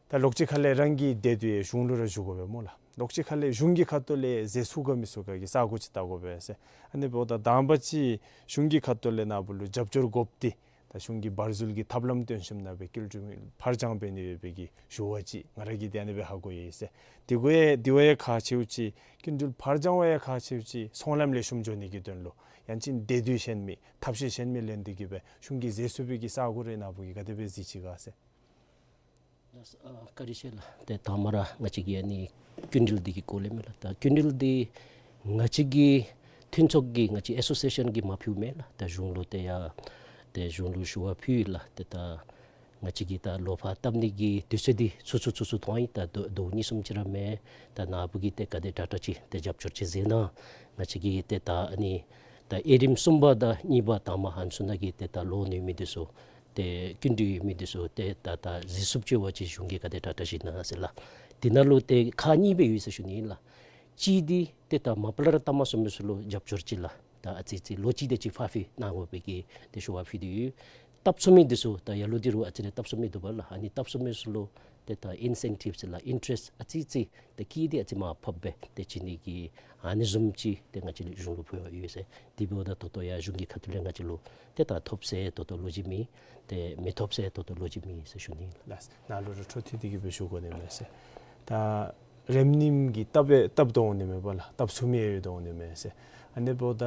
ད་ལོགས་ཅིག་ཁ་ལས་རང་གི་དེ་དུས་གཞུང་ལུ་ར་ཞུ་དགོ་པས་སྨོ་ལགས། ལོགས་ཅིག་ཁ་ལས་གཞུང་གི་ཁ་ཐུག་ལས་མཛད་ཚུགས་ག་མི་ཚུགས་ག་གི་ས་གོ་ཅིག་བལྟ་དགོ་པས་ཟེར། ཨ་ནི་འབདཝ་ད་དང་པ་ཅིག་གཞུང་གི་ཁ་ཐུག་ལས་ནཱ་བུ་ལུ་རྒྱབ་སྐྱོར་དགོཔ་འདི་ད་གཞུང་གི་བར་འཛུལ་གྱི་ཐབས་ལམ་བཏོན་ཞིནམ་ན་སྦེ་སྐྱིན་འགྲུལ་ཕར་འགྱངས་འབད་ནི་ཡོད་པའི་གི་ཞུ་བ་ཅིག་ང་ར་གིས་ཏེ་ཨ་ནི་སྦེ་ཧ་གོ་ཡི་ཟེར། དེ་གུ་ཡང་དེ་བ་ཡང་ཁག་ཆེཝ་ཅིག་སྐྱིན་འགྲུལ་ཕར་འགྱངས་པ་ཡང་ཁག་ཆེཝ་ཅིག་ཚོང་ལམ་ལེགས་ཤོམ་འགྱོ་ནི་གི་དོན་ལུ་ཡང་ཅིན་དེ་དུས་གཞན་མི་ཐབས་ཤེས་གཞན་མི་ལེན་ཏེ་གི་སྦེ་གཞུང་གིས་མཛད་ཚུགས་པའི་གི་ས་གོ་རེ་ནཱ་བུ་གིས་ག་དེ་སྦེ་གཟིགས་ཅི་ག་ཟེར། ལགས་སོ། ཨ་བཀའ་དྲིན་ཆེ་ལགས། ཏེ་དང་པ་ར་ང་བཅས་ཀྱིས་ཨ་ནི་སྐྱིན་འགྲུལ་འདི་གི་སྐོར་ལས་མས་ལགས། ད་སྐྱིན་འགྲུལ་འདི་ང་བཅས་ཀྱི་མཐུན་ཚོགས་ཀྱིས་ང་བཅས་ཨེ་སོ་སི་ཨེ་ཤཱན་གྱིས་མ་ཕུལཝ་མས་ལགས། ད་གཞུང་ལུ་ཏེ་ཡང་ཏེ་གཞུང་ལུ་ཞུ་བ་ཕུལ་ཡི་ལགས། ཏེ་ད་ང་བཅས་ཀྱིས་ད་ལོག་ཕར་བཏབ་ནི་གི་དུས་ཚོད་འདི་ཚུད་ཚུད་ཚུད་ཚུད་ཐོན་ཡི། ད་ཟླཝ་ཟླཝ་གཉིས་གསུམ་ཅིག་ར་མས། ད་ནཱ་བུ་གིས་ཏེ་ག་དེ་དྲག་དྲག་ཅིག་ཏེ་རྒྱབ་སྐྱོར་ཅིག་མཛད་གནང་། ང་བཅས་ཀྱིས་ཏེ་ད་ཨ་ནི་ད་དབྱེ་རིམ་གསུམ་པ་དང་གཉིས་པ་དང་པ་ཧན་སུ་ནང་གི་ཏེ་ད་ལོ་ནུས་མི་འདི་ཚུ་ཏེ་སྐྱིན་འགྲུལ་ཡོད་མི་འདི་ཚུ་ཏེ་ད་ད་གཟིགས་ཚུགསཔ་ཅིག་འབད་བ་ཅིན་གཞུང་གིས་ག་དེ་དྲག་དྲག་ཅིག་གནང་ཟེར་ལགས། དེ་ནང་ལུ་ཏེ་ཁག་གཉིས་སྦེ་ཡོད་ཟེར་ཞུ་ནི་ཨིན་ལགས། གཅིག་འདི་ཏེ་ད་མ་པ་ལས་ར་བཏབ་མ་ཚུགས་མི་ཚུ་ལུ་རྒྱབ་སྐྱོར་ཅིག་ལགས། ད་ཨ་ཙི་ཙི་ལོ་གཅིག་དེ་ཅིག་ཕར་ཕུད་གནང་དགོ་པའི་གི་ཏེ་ཞུ་བ་ཕུལ་ཏེ་ཡོད། བཏབ་ཚུགས་མི་འདི་ཚུ་ད་ཡར་ལུ་འདི་རུང་ཨ་ཙི་རེ་བཏབ་ཚུགས་མི་འདུག་པ་ལགས། ཨ་ནི་བཏབ་ཚུགས་མི་ཚུ་ལུ་ཏེ་ད་ཨིན་སེན་ཊིབ་ཟེར་ལགས། ཨིན་ཊ་རེསཊ་ཨ་ཙི་ཙི་ཏེ་སྐྱིད་དེ་ཨ་ཙི་མར་ཕབ་སྦེ་ཏེ་བྱིན་ནི་གི་ཨ་ནི་བཟུམ་ཅིག་ཏེ་ང་བཅས་གཞུང་ལུ་ཕུལ་བ་ཡོད་ཟེར། དེ་འབདཝ་ད་ད་ལྟོ་ཡང་གཞུང་གི་ཁ་ཐུག་ལས་ང་བཅས་ལུ་ཏེ་ད་ཐོབ་ཟེར་ད་ལྟོ་ལོ་རྒྱུས་མེད། ཏེ་མི་ཐོབ་ཟེར་ད་ལྟོ་ལོ་རྒྱུས་མེད་ཟེར་ཞུ་ནི་ཨིན་ལགས། ལགས། ནཱ་ལུ་ར་འཕྲོ་མཐུད་དེ་གི་སྦེ་ཞུ་དགོ་ནི་མས་ཟེར། ད་རེམ་ནེམ་གྱི་བཏབ་སྦེ་བཏབ་དོ་འོང་ནི་མས་པ་ལགས། བཏབ་ཚུགས་མི་ཡོད་དོ་འོང་ནི་མས་ཟེར། ཨ་ནི་འབདཝ་ད་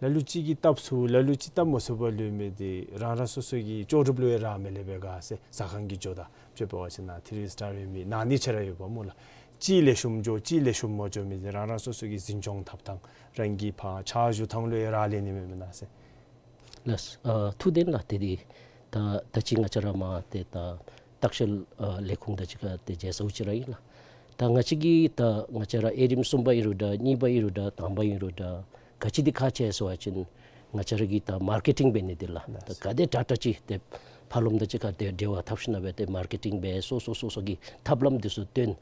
ལ་ལུ་ཅིག་གིས་བཏབ་ཚུགས་ལ་ལུ་ཅིག་བཏབ་མ་ཚུགས་པར་ལུས་མི་འདི་རང་རང་སོ་སོ་གི་ལྕོགས་གྲུབ་ལུ་ཡང་རག་མི་ལས་པས་ག་ཟེར། ཟ་ཁང་གི་ཇོ་བདག་ཅིག་འབད་བ་ཅིན་ནཱ་ཐི་རི་སི་ཊར་ཡོད་མི་ནང་ནི་ཆ་ར་ཡོད་པ་སྨོ་ལགས། ཅིག་ལེགས་ཤོམ་འགྱོ་ཅིག་ལེགས་ཤོམ་མ་འགྱོ་མི་འདི་རང་རང་སོ་སོ་གི་འཛིན་སྐྱོང་འཐབ་ཐངས་རང་གི་ཕར་ཕྱག་ཞུ་ཐངས་ལུ་ཡང་རག་ལས་ནི་མས་མེན་ན་ཟེར། ལགས། ཨ་ཐུགས་བདེན་ལགས། ཏེ་འདི་ད་ད་ཅི་ང་བཅས་ར་མ་ཏེ་ད་ལྟ་བཤལ་ཨ་ལས་ཁུངས་དང་གཅིག་ཁར་ཏེ་མཇལ་ཚརཝ་ཅིག་ར་ཨིན་ལགས། ད་ང་བཅས་ཀྱིས་ད་ང་བཅས་ར་ཨེ་རིམ་གསུམ་པ་ཨིན་རུང་འདྲ་གཉིས་པ་ཨིན་རུང་འདྲ་དང་པ་ཨིན་རུང་འདྲ་ག་ཅི་འདི་ཁག་ཆེ་ཟེར་བ་ཅིན་ང་བཅས་ར་གི་ད་མར་ཀེ་ཊིང་འབད་ནི་འདི་ལགས། ད་ག་དེ་དྲག་དྲག་ཅིག་ཏེ་ཕར་ལོགམ་དང་གཅིག་ཁར་ཏེ་འབྲེལ་བ་འཐབ་ཞིནམ་ལས་ཏེ་མར་ཀེ་ཊིང་འབད་སོ་སོ་སོ་སོ་གི་ཐབས་ལམ་འདི་ཚུ་སྟོན།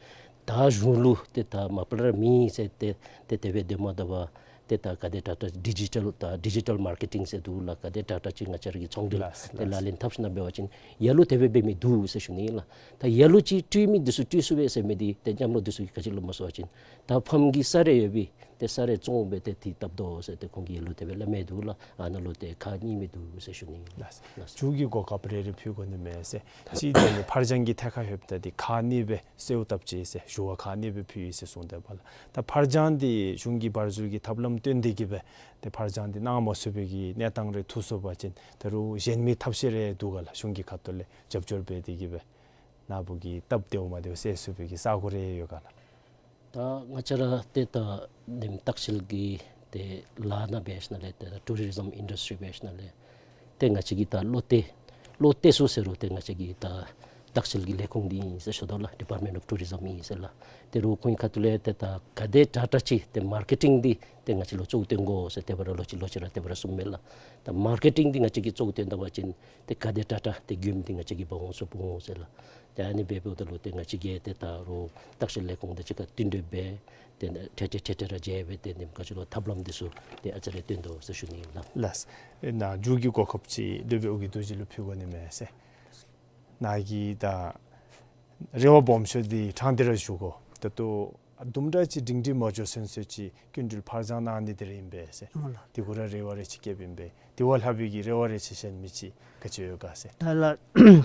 ད་གཞུང་ལུ་ཏེ་ད་མ་པ་ལས་ར་མེད་ཟེར་ཏེ་ཏེ་དེ་སྦེ་སྡོད་མ་ད་པར་ཏེ་ད་ག་དེ་དྲག་དྲག་ཌི་ཇི་ཊལ་ད་ཌི་ཇི་ཊལ་མར་ཀེ་ཊིང་ཟེར་འདུག་ལགས། ག་དེ་དྲག་དྲག་ཅིག་ང་བཅས་ར་གི་ཚོང་འབྲེལ་ལགས་ཏེ་ལགས། ལག་ལེན་འཐབ་ཞིནམ་ལས་འབད་བ་ཅིན་ལ་ལུ་དེ་སྦེ་འབད་མི་འདུག་ཟེར་ཞུ་ནི་ལགས། ད་ལ་ལུ་ཅིག་སྤྲོད་མི་འདི་ཚུ་སྤྲོད་ཚུགས་པས་ཟེར་མི་འདི་ཏེ་མཉམ་ལོ་འདི་ཚུ་གིས་ག་ཅི་སླབ་སྨོ་ཟེར་བ་ཅིན་ད་ཕམ་གྱི་ས་རེ་ཡོད་པའི་ཏེ་ས་རེ་བཙོང་སྦེ་ཏེ་འདི་བཏབ་དོ་ཟེར་ཏེ་ཁོང་གིས་ལ་ལུ་དེ་སྦེ་སླབ་མི་འདུག་ལགས། ཨ་ནཱ་ལུ་ཏེ་ཁག་གཉིས་མི་འདུག་ཟེར་ཞུ་ནི་ལགས། ལགས། མཇུག་གི་གོ་སྐབས་རེ་རེ་ཕུལ་དགོ་ནི་མས་ཟེར། གཅིག་ད་ནི་ཕར་འགྱངས་ཀྱི་ཐད་ཁར་ལྷོདཔ་ད་འདི་ཁག་གཉིས་སྦེ་གསལཝ་བཏབ་ཅི་ཟེར་ཞུ་བ་ཁག་གཉིས་སྦེ་ཕུལ་ཡི་ཟེར་གསུངས་ཏེ་འབདཝ་ལས། ད་ཕར་འགྱངས་འདི་གཞུང་གིས་བར་འཛུལ་གྱི་ཐབས་ལམ་སྟོན་ཏེ་གིས་སྦེ་ཏེ་ཕར་འགྱངས་འདི་གནང་མ་ཚུགས་པའི་གི་གནས་སྟངས་རེ་ཐུག་སོང་པ་ཅིན་ད་རུང་གཞན་མི་ཐབས་ཤེས་རེ་འདུག་ག་ལགས། གཞུང་གི་ཁ་ཐུག་ལས་རྒྱབ་སྐྱོར་འབད་དེ་གིས་སྦེ་ནཱ་བུ་གི་སྟབས་བདེཝ་མ་བདེཝ་སེལ་ཚུགས་པའི་གི་ས་གོ་རེ་ཡོད་ག་ལགས། ད་ང་བཅས་ར་ཏེ་ད་ནེམ་ལྟ་བཤལ་གྱི་ཏེ་ལཱ་ནང་འབད་ཞིནམ་ལས་ཏེ་ད་ཊུ་རི་ཛམ་ཨིན་ཌསི་ཊི་རི་འབད་ཞིནམ་ལས་ཏེ་ང་བཅས་ཀྱིས་ད་བློ་གཏད་བློ་གཏད་ཚུགས་ཟེར་རུང་ཏེ་ང་བཅས་ཀྱིས་ད་ལྟ་བཤལ་གྱི་ལས་ཁུངས་འདི་ཨིན་ཟེར་ཞུ་དོ་ལགས། ཌི་པཱརཊ་མེནཊ་ཨོཕ་ཊུ་རི་ཛམ་ཨིན་ཟེར་ལགས། ཏེ་རུང་ཁོང་གི་ཁ་ཐུག་ལས་ཏེ་ད་ག་དེ་དྲག་དྲག་ཅིག་ཏེ་མར་ཀེ་ཊིང་འདི་ཏེ་ང་བཅས་ལུ་གཙོ་བོ་སྟོན་དགོ་ཟེར་དེ་སྦེ་ར་ལོག་ཅི་ལོག་ཅི་ར་དེ་སྦེ་ར་གསུངམ་མས་ལགས། ད་མར་ཀེ་ཊིང་འདི་ང་བཅས་ཀྱིས་གཙོ་བོ་སྟོན་ད་པ་ཅིན་ཏེ་ག་དེ་དྲག་དྲག་ཏེ་མགྱོནམ་འདི་ང་བཅས་ཀྱིས་འབག་འོང་ཚུགས་འོང་ཟེར་ལགས། ཏེ་ཨ་ནི་འབད་འབདཝ་ད་ལུ་ཏེ་ང་བཅས་ཀྱིས་ཏེ་ད་རུང་ལྟ་བཤལ་ལས་ཁུངས་དང་གཅིག་ཁར་བསྟུན་གྲོས་འབད་ཏེ་ཐེངས་ཐེངས་ཐེངས་ཐེངས་ར་མཇལ་སྦེ་ཏེ་ནེམ་ག་ཅི་ལོ་ཐབས་ལམ་འདི་ཚུ་ཏེ་ཨ་ཙི་རེ་སྟོན་དོ་ཟེར་ཞུ་ནི་ལགས། ལགས། ཨེ་ནཱ་མཇུག་གི་གོ་སྐབས་ཅིག་སློབ་དཔོན་ཨོ་རྒྱན་རྡོ་རྗེ་ལུ་ཕུལ་དགོ་ནི་མས་ཟེར། ནཱ་གིས་ད་རེ་བ་སྦོམ་ཤོས་འདི་ཕྲང་སྟེ་ར་ཞུ་དགོ། ད་ལྟོ་དུམ་གྲ་ཅིག་སྒྲིང་སྒྲི་མ་འགྱོ་ཚུན་ཚོད་ཅིག་སྐྱིན་འགྲུལ་ཕར་འགྱངས་གནང་ནི་འདི་ར་ཨིན་པས་ཟེར། ཨོ་ལགས། འདི་གུ་ར་རེ་བ་རེ་ཅིག་བསྐྱེདཔ་ཨིན་པས། དེ་བ་ལྷག་པའི་གི་རེ་བ་རེ་ཅིག་གཞན་མི་ཅིག་ག་ཅི་ཡོད་ག་ཟེར། ད་ལགས།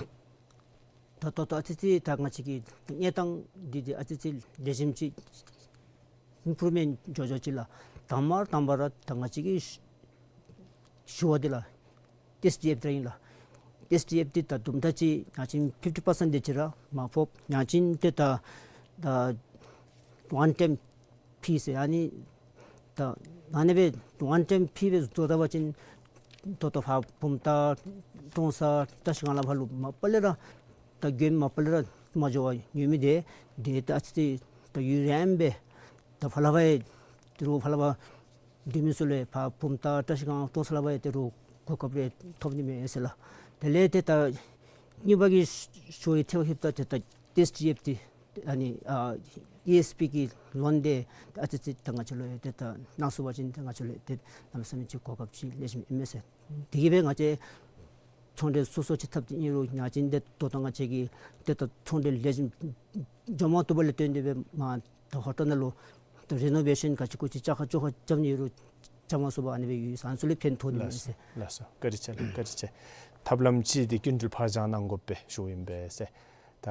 ད་ད་ད་ཨ་ཙི་ཙི་ད་ང་བཅས་ཀྱི་གནས་སྟངས་འདི་འདི་ཨ་ཙི་ཙི་ལེགས་ཤོམ་ཅིག་ཨིམ་པུརུབ་མེནཊ་འགྱོ་འགྱོཝ་ཅིག་ལགས། དང་པ་དང་པ་ར་ད་ང་བཅས་ཀྱི་ཞུ་བ་འདི་ལགས། ཨེསི་ཌི་ཨེཕ་འདི་ར་ཨིན་ལགས། ཨེསི་ཌི་ཨེཕ་འདི་ད་དུམ་གྲ་ཅིག་ཡང་ཅིན་ཕིཕ་ཊི་པར་སེནཊ་དེ་ཅིག་ར་མར་ཕབ། ཡང་ཅིན་ཏེ་ད་ད་ཝན་ཊའིམ་ཕི་ཟེར་ཨ་ནི་ད་ཨ་ནི་སྦེ་ཝན་ཊའིམ་ཕི་སྦེ་བཟོ་ད་པ་ཅིན་ད་ལྟོ་ཕར་བུམ་ཐང་ཀྲོང་གསར་བཀྲ་ཤིས་སྒང་ལས་ཕར་ལུ་མ་པ་ལས་ར་ད་མགྱོནམ་མ་པ་ལས་ར་མ་འགྱོ་བར་ཡོད་མི་འདི་འདི་ད་ཨ་ཙི་ད་ཡུན་རིངམོ་སྦེ་ད་ཕར་ལས་ཕར་ཡང་ཏེ་རུང་ཕར་ལས་ཕར་སྡོད་མི་ཚུ་ལས་ཕར་བུམ་ཐང་བཀྲ་ཤིས་སྒང་ཀྲོང་གསར་ལས་ཕར་ཡང་ཏེ་རུང་གོ་སྐབས་རེ་ཐོབ་ནི་མས་ཟེར་ལགས། དེ་ལས་ཏེ་ད་གཉིས་པ་གི་ཞུ་བའི་ཐད་ཁར་ལྷོདཔ་ད་ཏེ་ད་ཨེསི་ཌི་ཨེཕ་འདི་ཨ་ནི་ཨ་ཨི་ཨེསི་པི་གི་ལོན་འདི་ཨ་ཙི་ཙི་ད་ང་བཅས་ལུ་ཡང་ཏེ་ད་གནང་ཚུགས་པ་ཅིན་ཏེ་ང་བཅས་ལུ་ཡང་ཏེ་གནམ་མེད་ས་མེད་ཅིག་གོ་སྐབས་ཅིག་ལེགས་ཤོམ་ཨིན་མས་ཟེར། དེ་གིས་སྦེ་ང་བཅས་ཚོང་འབྲེལ་སོ་སོ་ཅིག་འཐབ་སྟེ་ཨིན་རུང་ཡང་ཅིན་ཏེ་ད་ལྟོ་ང་བཅས་ཀྱིས་ཏེ་ད་ཚོང་འབྲེལ་ལེགས་ཤོམ་འགྱོ་མ་བཏུབ་པ་ལས་བརྟེན་ཏེ་སྦེ་མར་ད་ཧོ་ཊེལ་ནང་ལུ་ད་རི་ནོ་ཝེ་ཤཱན་ག་ཅི་གུ་ཅིག་རྐྱབ་ཁ་རྐྱབ་ཁ་རྐྱབ་ནི་ཨིན་རུང་རྐྱབ་མ་ཚུགས་པར་ཨ་ནི་སྦེ་ཡོད་ས་ཨ་ནི་ཚུ་ལུ་ཕན་ཐོགས་ནི་མས་ཟེར། ལགས་སོ། བཀའ་དྲིན་ཆེ་ལགས། བཀའ་དྲིན་ཆེ། ཐབས་ལམ་ཅིག་འདི་སྐྱིན་འགྲུལ་ཕར་འགྱངས་གནང་དགོ་པའི་ཞུཝ་ཨིན་པས་ཟེར། ད་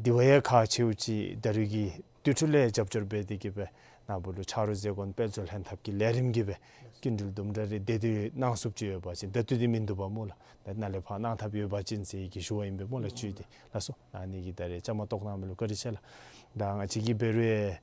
དེ་བ་ཡང་ཁག་ཆེཝ་ཅིག་ད་རེས་ཀྱི་དུས་ཚོད་ལས་རྒྱབ་སྐྱོར་འབད་དེ་གིས་སྦེ་ནཱ་བུ་ལུ་ཆ་རོགས་ཟས་གོ་དཔལ་འབྱོར་ལྷན་ཐབས་ཀྱི་ལས་རིམ་གྱིས་སྦེ་སྐྱིན་འགྲུལ་དུམ་གྲ་རེ་བདེ་སྡུག་གནང་ཚུགསཔ་ཅིག་ཡོད་པ་ཅིན་ད་ལྟོ་འདི་མིན་འདུག་པ་སྨོ་ལགས། ད་ནཱ་ལས་ཕར་གནང་ཐབས་ཡོད་པ་ཅིན་ཟེར་གྱི་ཞུ་བ་ཨིན་པས་སྨོ་ལགས། བཅུད་འདི་ལགས་སོ། ཨ་ནི་གི་ད་རེས་བཅའ་མར་གཏོགས་གནང་མི་ལུ་བཀའ་དྲིན་ཆེ་ལགས། ད་ང་བཅས་ཀྱིས་འབད་རུང་ཡང་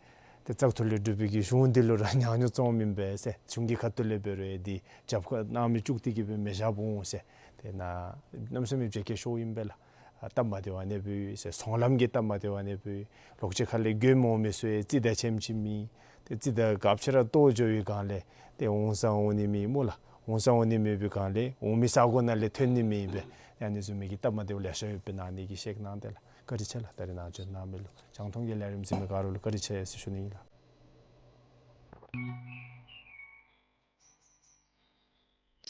ཏེ་བཙག་འཐུ་ལས་གྲུབ་པའི་གི་གཞུང་འདི་ལུ་ར་ཉག་ཉོག་བཙོངམ་ཨིན་པས་ཟེར། གཞུང་གི་ཁ་ཐུག་ལས་འབད་རུང་ཡང་འདི་རྒྱབ་ཁར་གནང་མི་བཅུག་སྟེ་གིས་སྦེ་མི་བཞག་པ་འོང་ཟེར། ཏེ་ནཱ་གནམ་མེད་ས་མེད་བརྗེད་སྐྱིད་ཤོརཝ་ཨིན་པས་ལགས། ཨ་སྟབས་མ་བདེཝ་ཨ་ནེ་སྦེ་ཡོད་ཟེར། ཚོང་ལམ་གྱི་སྟབས་མ་བདེཝ་ཨ་ནེ་སྦེ་ཡོད། ལོགས་ཅིག་ཁ་ལས་མགྱོནམ་འོང་མི་ཚུ་ཡང་རྩིས་ད་ཆེམ་ཅིག་མེད། ཏེ་རྩིས་ད་གབ་ཆེ་ར་བཏོག་འགྱོ་བའི་སྒང་ལས་ཏེ་འོང་ས་འོང་ནི་མེད་སྨོ་ལགས། འོང་ས་འོང་ནི་མེད་པའི་སྒང་ལས་འོང་མི་ས་གོ་ནང་ལས་ཐོན་ནི་མེད་པས། ཨ་ནི་བཟུམ་མའི་གི་སྟབས་མ་བདེཝ་ལེ་ཤ་ཡོདཔ་ཨིན་ན་ཨ་ནི་གི་བཤད་གནང་དེ་ལགས། བཀའ་དྲིན་ཆེ་ལགས། ད་རེས་ནཱ་འབྱོན་གནང་མི་ལུ་རྒྱང་མཐོང་གི་ལས་རིམ་གཟིགས་མི་ག་ར་ལུ་བཀའ་དྲིན་ཆེ་ཟེར་ཞུ་ནི་ཨིན་ལགས།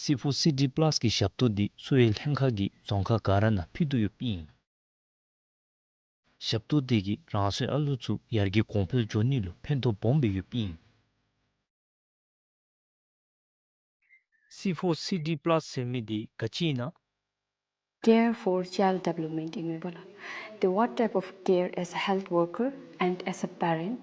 སི་ཕོར་སི་ཌི་པ་ལཱས་ཀྱི་ཞབས་ཏོག་འདི་གསོ་བའི་ལྷན་ཁག་གིས་རྫོང་ཁག་ག་ར་ནང་ཕུལ་དོ་ཡོདཔ་ཨིན། ཞབས་ཏོག་འདི་གིས་རང་སོའི་ཨ་ལུ་ཚུ་ཡར་རྒྱས་གོང་འཕེལ་འགྱོ་ནི་ལུ་ཕན་ཐོགས་སྦོམ་སྦེ་ཡོདཔ་ཨིན། སི་ཕོར་སི་ཌི་པ་ལཱས་ཟེར་མི་འདི་ག་ཅི་ཨིན་ན། Care for child development ཨིན་མས་པ་ལགས། The what type of care as a health worker and as a parent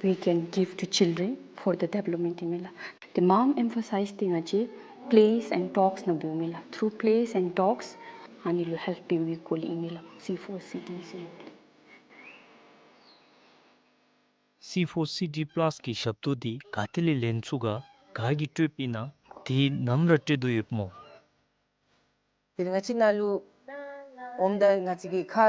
we can give to children for the development ཨིན་མས་ལགས། The mom emphasize འདི་ང་བཅས་plays and talks ནང་འབདཝ་ཨིན་མས་ལགས། Through plays and talks ཨ་ནི་ལུ་help འབད་བའི་སྐོར་ལས་ཨིན་མས་ལགས། སི་ཕོར་སི་ཌི་ཟེར། སི་ཕོར་སི་ཌི་པ་ལཱས་ཀྱི་ཞབས་ཏོག་འདི་ག་ཏེ་ལས་ལེན་ཚུགས་ག། ག་གིས་སྤྲོདཔ་ཨིན་ན། དེ་ནམ་ར་སྤྲོད་དོ་ཡོདཔ་སྨོ། དེ་ལས་ང་བཅས་ནང་ལུ་འོངམ་ད་ང་བཅས་ཀྱིས་ཁ་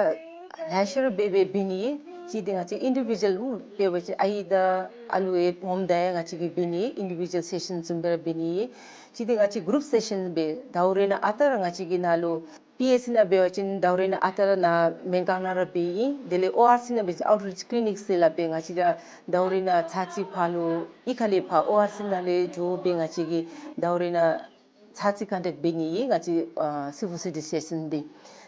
ལེ་ཤ་ར་འབད་འབད་འབད་ནི། གཅིག་འདི་ང་བཅས་ཨིན་ཌི་བི་ཇུ་ཝལ་འབད་བ་ཅིན་ཨའི་དང་ཨ་ལུ་ཡང་འོངམ་ད་ཡང་ང་བཅས་ཀྱིས་འབད་ནི་ཨིན་ཌི་བི་ཇུ་ཝལ་སེ་ཤཱན་བཟུམ་སྦེ་ར་འབད་ནི། གཅིག་འདི་ང་བཅས་གུ་རུབ་སེ་ཤཱན་འབད། ཟླཝ་རེ་ནང་ཨ་རྟག་ར་ང་བཅས་ཀྱི་ནང་ལུ་པི་ཨེཆ་སི་ནང་འབད་བ་ཅིན་ཟླཝ་རེ་ནང་ཨ་རྟག་ར་ནཱ་སྨན་ཁང་ནང་ར་འབད་ཨིན། དེ་ལས་ཨོ་ཨར་སི་ནང་འབད་བ་ཅིན་ཨའུཊ་རིཅ་ཀི་ལི་ནིཀ་ཟེར་སླབ་སྦེ་ང་བཅས་ར་ཟླཝ་རེ་ནང་ཚར་གཅིག་ཕར་ལུ་གཡུས་ཁ་ལས་ཕར་ཨོ་ཨར་སི་ནང་ལས་འགྱོ་སྦེ་ང་བཅས་ཀྱིས་ཟླཝ་རེ་ནང་ཚར་གཅིག་ཀོན་ཊེཀཊ་འབད་ནི་ཨིན། ང་བཅས་ཨ་སི་ཕོར་སི་ཌི་སེ་ཤཱན་འདི།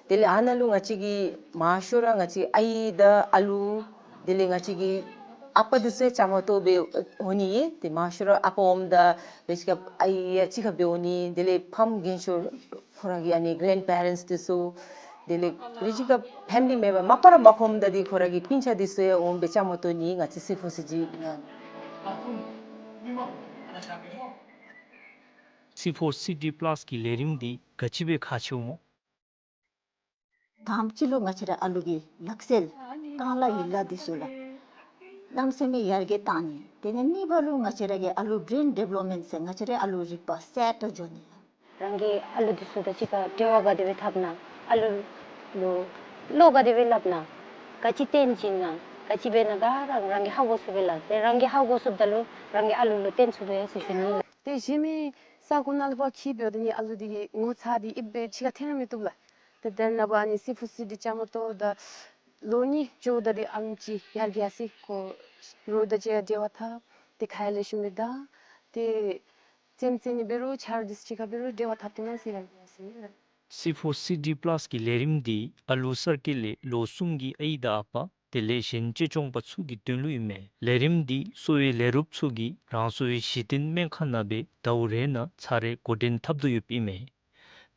དེ་ལས་ཨ་ནཱ་ལུ་ང་བཅས་ཀྱིས་མང་ཤོས་ར་ང་བཅས་ཨའི་དང་ཨ་ལུ་དེ་ལས་ང་བཅས་ཀྱི་ཨ་པ་འདི་ཚུ་ཡང་བཅའ་མར་གཏོགས་སྦེ་འོང་ནི་ཨིན། ཏེ་མང་ཤོས་ར་ཨ་པ་འོངམ་ད་རེ་ཅིག་ཁར་ཨའི་ཡང་གཅིག་ཁར་སྦེ་འོང་ནི། དེ་ལས་ཕམ་རྒན་ཤོས་ཁོང་ར་གི་ཨ་ནི་གེ་རེནཌ་པེ་རེནཊསི་འདི་ཚུ་དེ་ལས་རེ་ཅིག་ཁར་ཕེ་མི་ལི་མེམ་བར་མ་པ་ར་མ་ཁོམ་ད་འདི་ཁོང་ར་གི་སྤུན་ཆ་འདི་ཚུ་ཡང་འོངམ་སྦེ་བཅའ་མར་གཏོགས་ནི་ང་བཅས་སི་ཕོར་སི་ཌི་ནང་། སི་ཕོར་སི་ཌི་པ་ལཱསི་གི་ལས་རིམ་འདི་ག་ཅི་སྦེ་ཁག་ཆེཝ་སྨོ། དང་པ་ཅིག་ལུ་ང་བཅས་ར་ཨ་ལུ་གི་ལག་རྩལ་རྐང་ལག་ཡིག་ལགས་འདི་ཚུ་ལགས་གནམ་མེད་ས་མེད་ཡར་རྒྱས་བཏང་ནི། དེ་ལས་གཉིས་པ་ལུ་ང་བཅས་ར་གི་ཨ་ལུ་བི་རེན་ཌི་བེ་ལོབ་མེནཊ་ཟེར་ང་བཅས་ར་ཨ་ལུ་རིག་པ་གསརཔ་འགྱོ་ནི། རང་གི་ཨ་ལུ་འདི་ཚུ་དང་གཅིག་ཁར་འབྲེལ་བ་ག་དེ་སྦེ་འཐབ་ན། ཨ་ལུ་ལུ་བློ་ག་དེ་སྦེ་སླབ་ན། ག་ཅི་སྟོན་བྱིན་ན། ག་ཅི་འབད་ན་ག་ར་རང་གིས་ཧ་གོ་ཚུགས་པས་ལགས། ཏེ་རང་གིས་ཧ་གོ་ཚུགསཔ་ད་ལུ་རང་གི་ཨ་ལུ་ལུ་སྟོན་ཚུགས་པས་ཟེར་ཞུ་ནི་ལགས། ཏེ་གཞན་མི་ས་གོ་ནང་ལུ་ཕར་འཁྱིད་འབདཝ་ད་ནི་ཨ་ལུ་འདི་གི་ངོ་ཚ་འདི་ཨིན་པས་གཅིག་ཁར་འཐོན་ར་མི་བཏུབ་ལགས། ཏེ་དེ་ནང་པ་ཨ་ནི་སི་ཕོར་སི་ཌི་བཅའ་མར་གཏོགས་ད་ལོ་གཉིས་འགྱོཝ་ད་འདི་ཨ་ལུ་ཅིག་ཡར་རྒྱས་སི་ཁོ་རོགས་དང་གཅིག་ཁར་འབྲེལ་བ་འཐབ། ཏེ་ཁ་ཡང་ལེགས་ཤོམ་སྦེ་བདའ། ཏེ་རྩེདམོ་རྩེ་ནི་འབད་རུང་ཆ་རོགས་འདི་ཚུ་གཅིག་ཁར་འབད་རུང་འབྲེལ་བ་འཐབ་སྟེ་ན་ཟེར་ཡང་ཟེར། སི་ཕོར་སི་ཌི་པ་ལཱསི་གི་ལས་རིམ་འདི་ཨ་ལུ་གསར་སྐྱེས་ལས་ལོ་གསུམ་གྱི་ཨའི་དང་ཨ་པ་དེ་ལས་གཞན་གཅེས་སྐྱོང་པ་ཚུ་གི་དོན་ལུ་ཨིན་མས། ལས་རིམ་འདི་གསོ་བའི་ལས་རོགསཔ་ཚུ་གིས་རང་སོའི་གཞི་རྟེན་སྨན་ཁང་ནང་སྦེ་ཟླཝ་རེ་ནང་ཚར་རེ་འགོ་འདྲེན་འཐབ་དོ་ཡོདཔ་ཨིན་མས།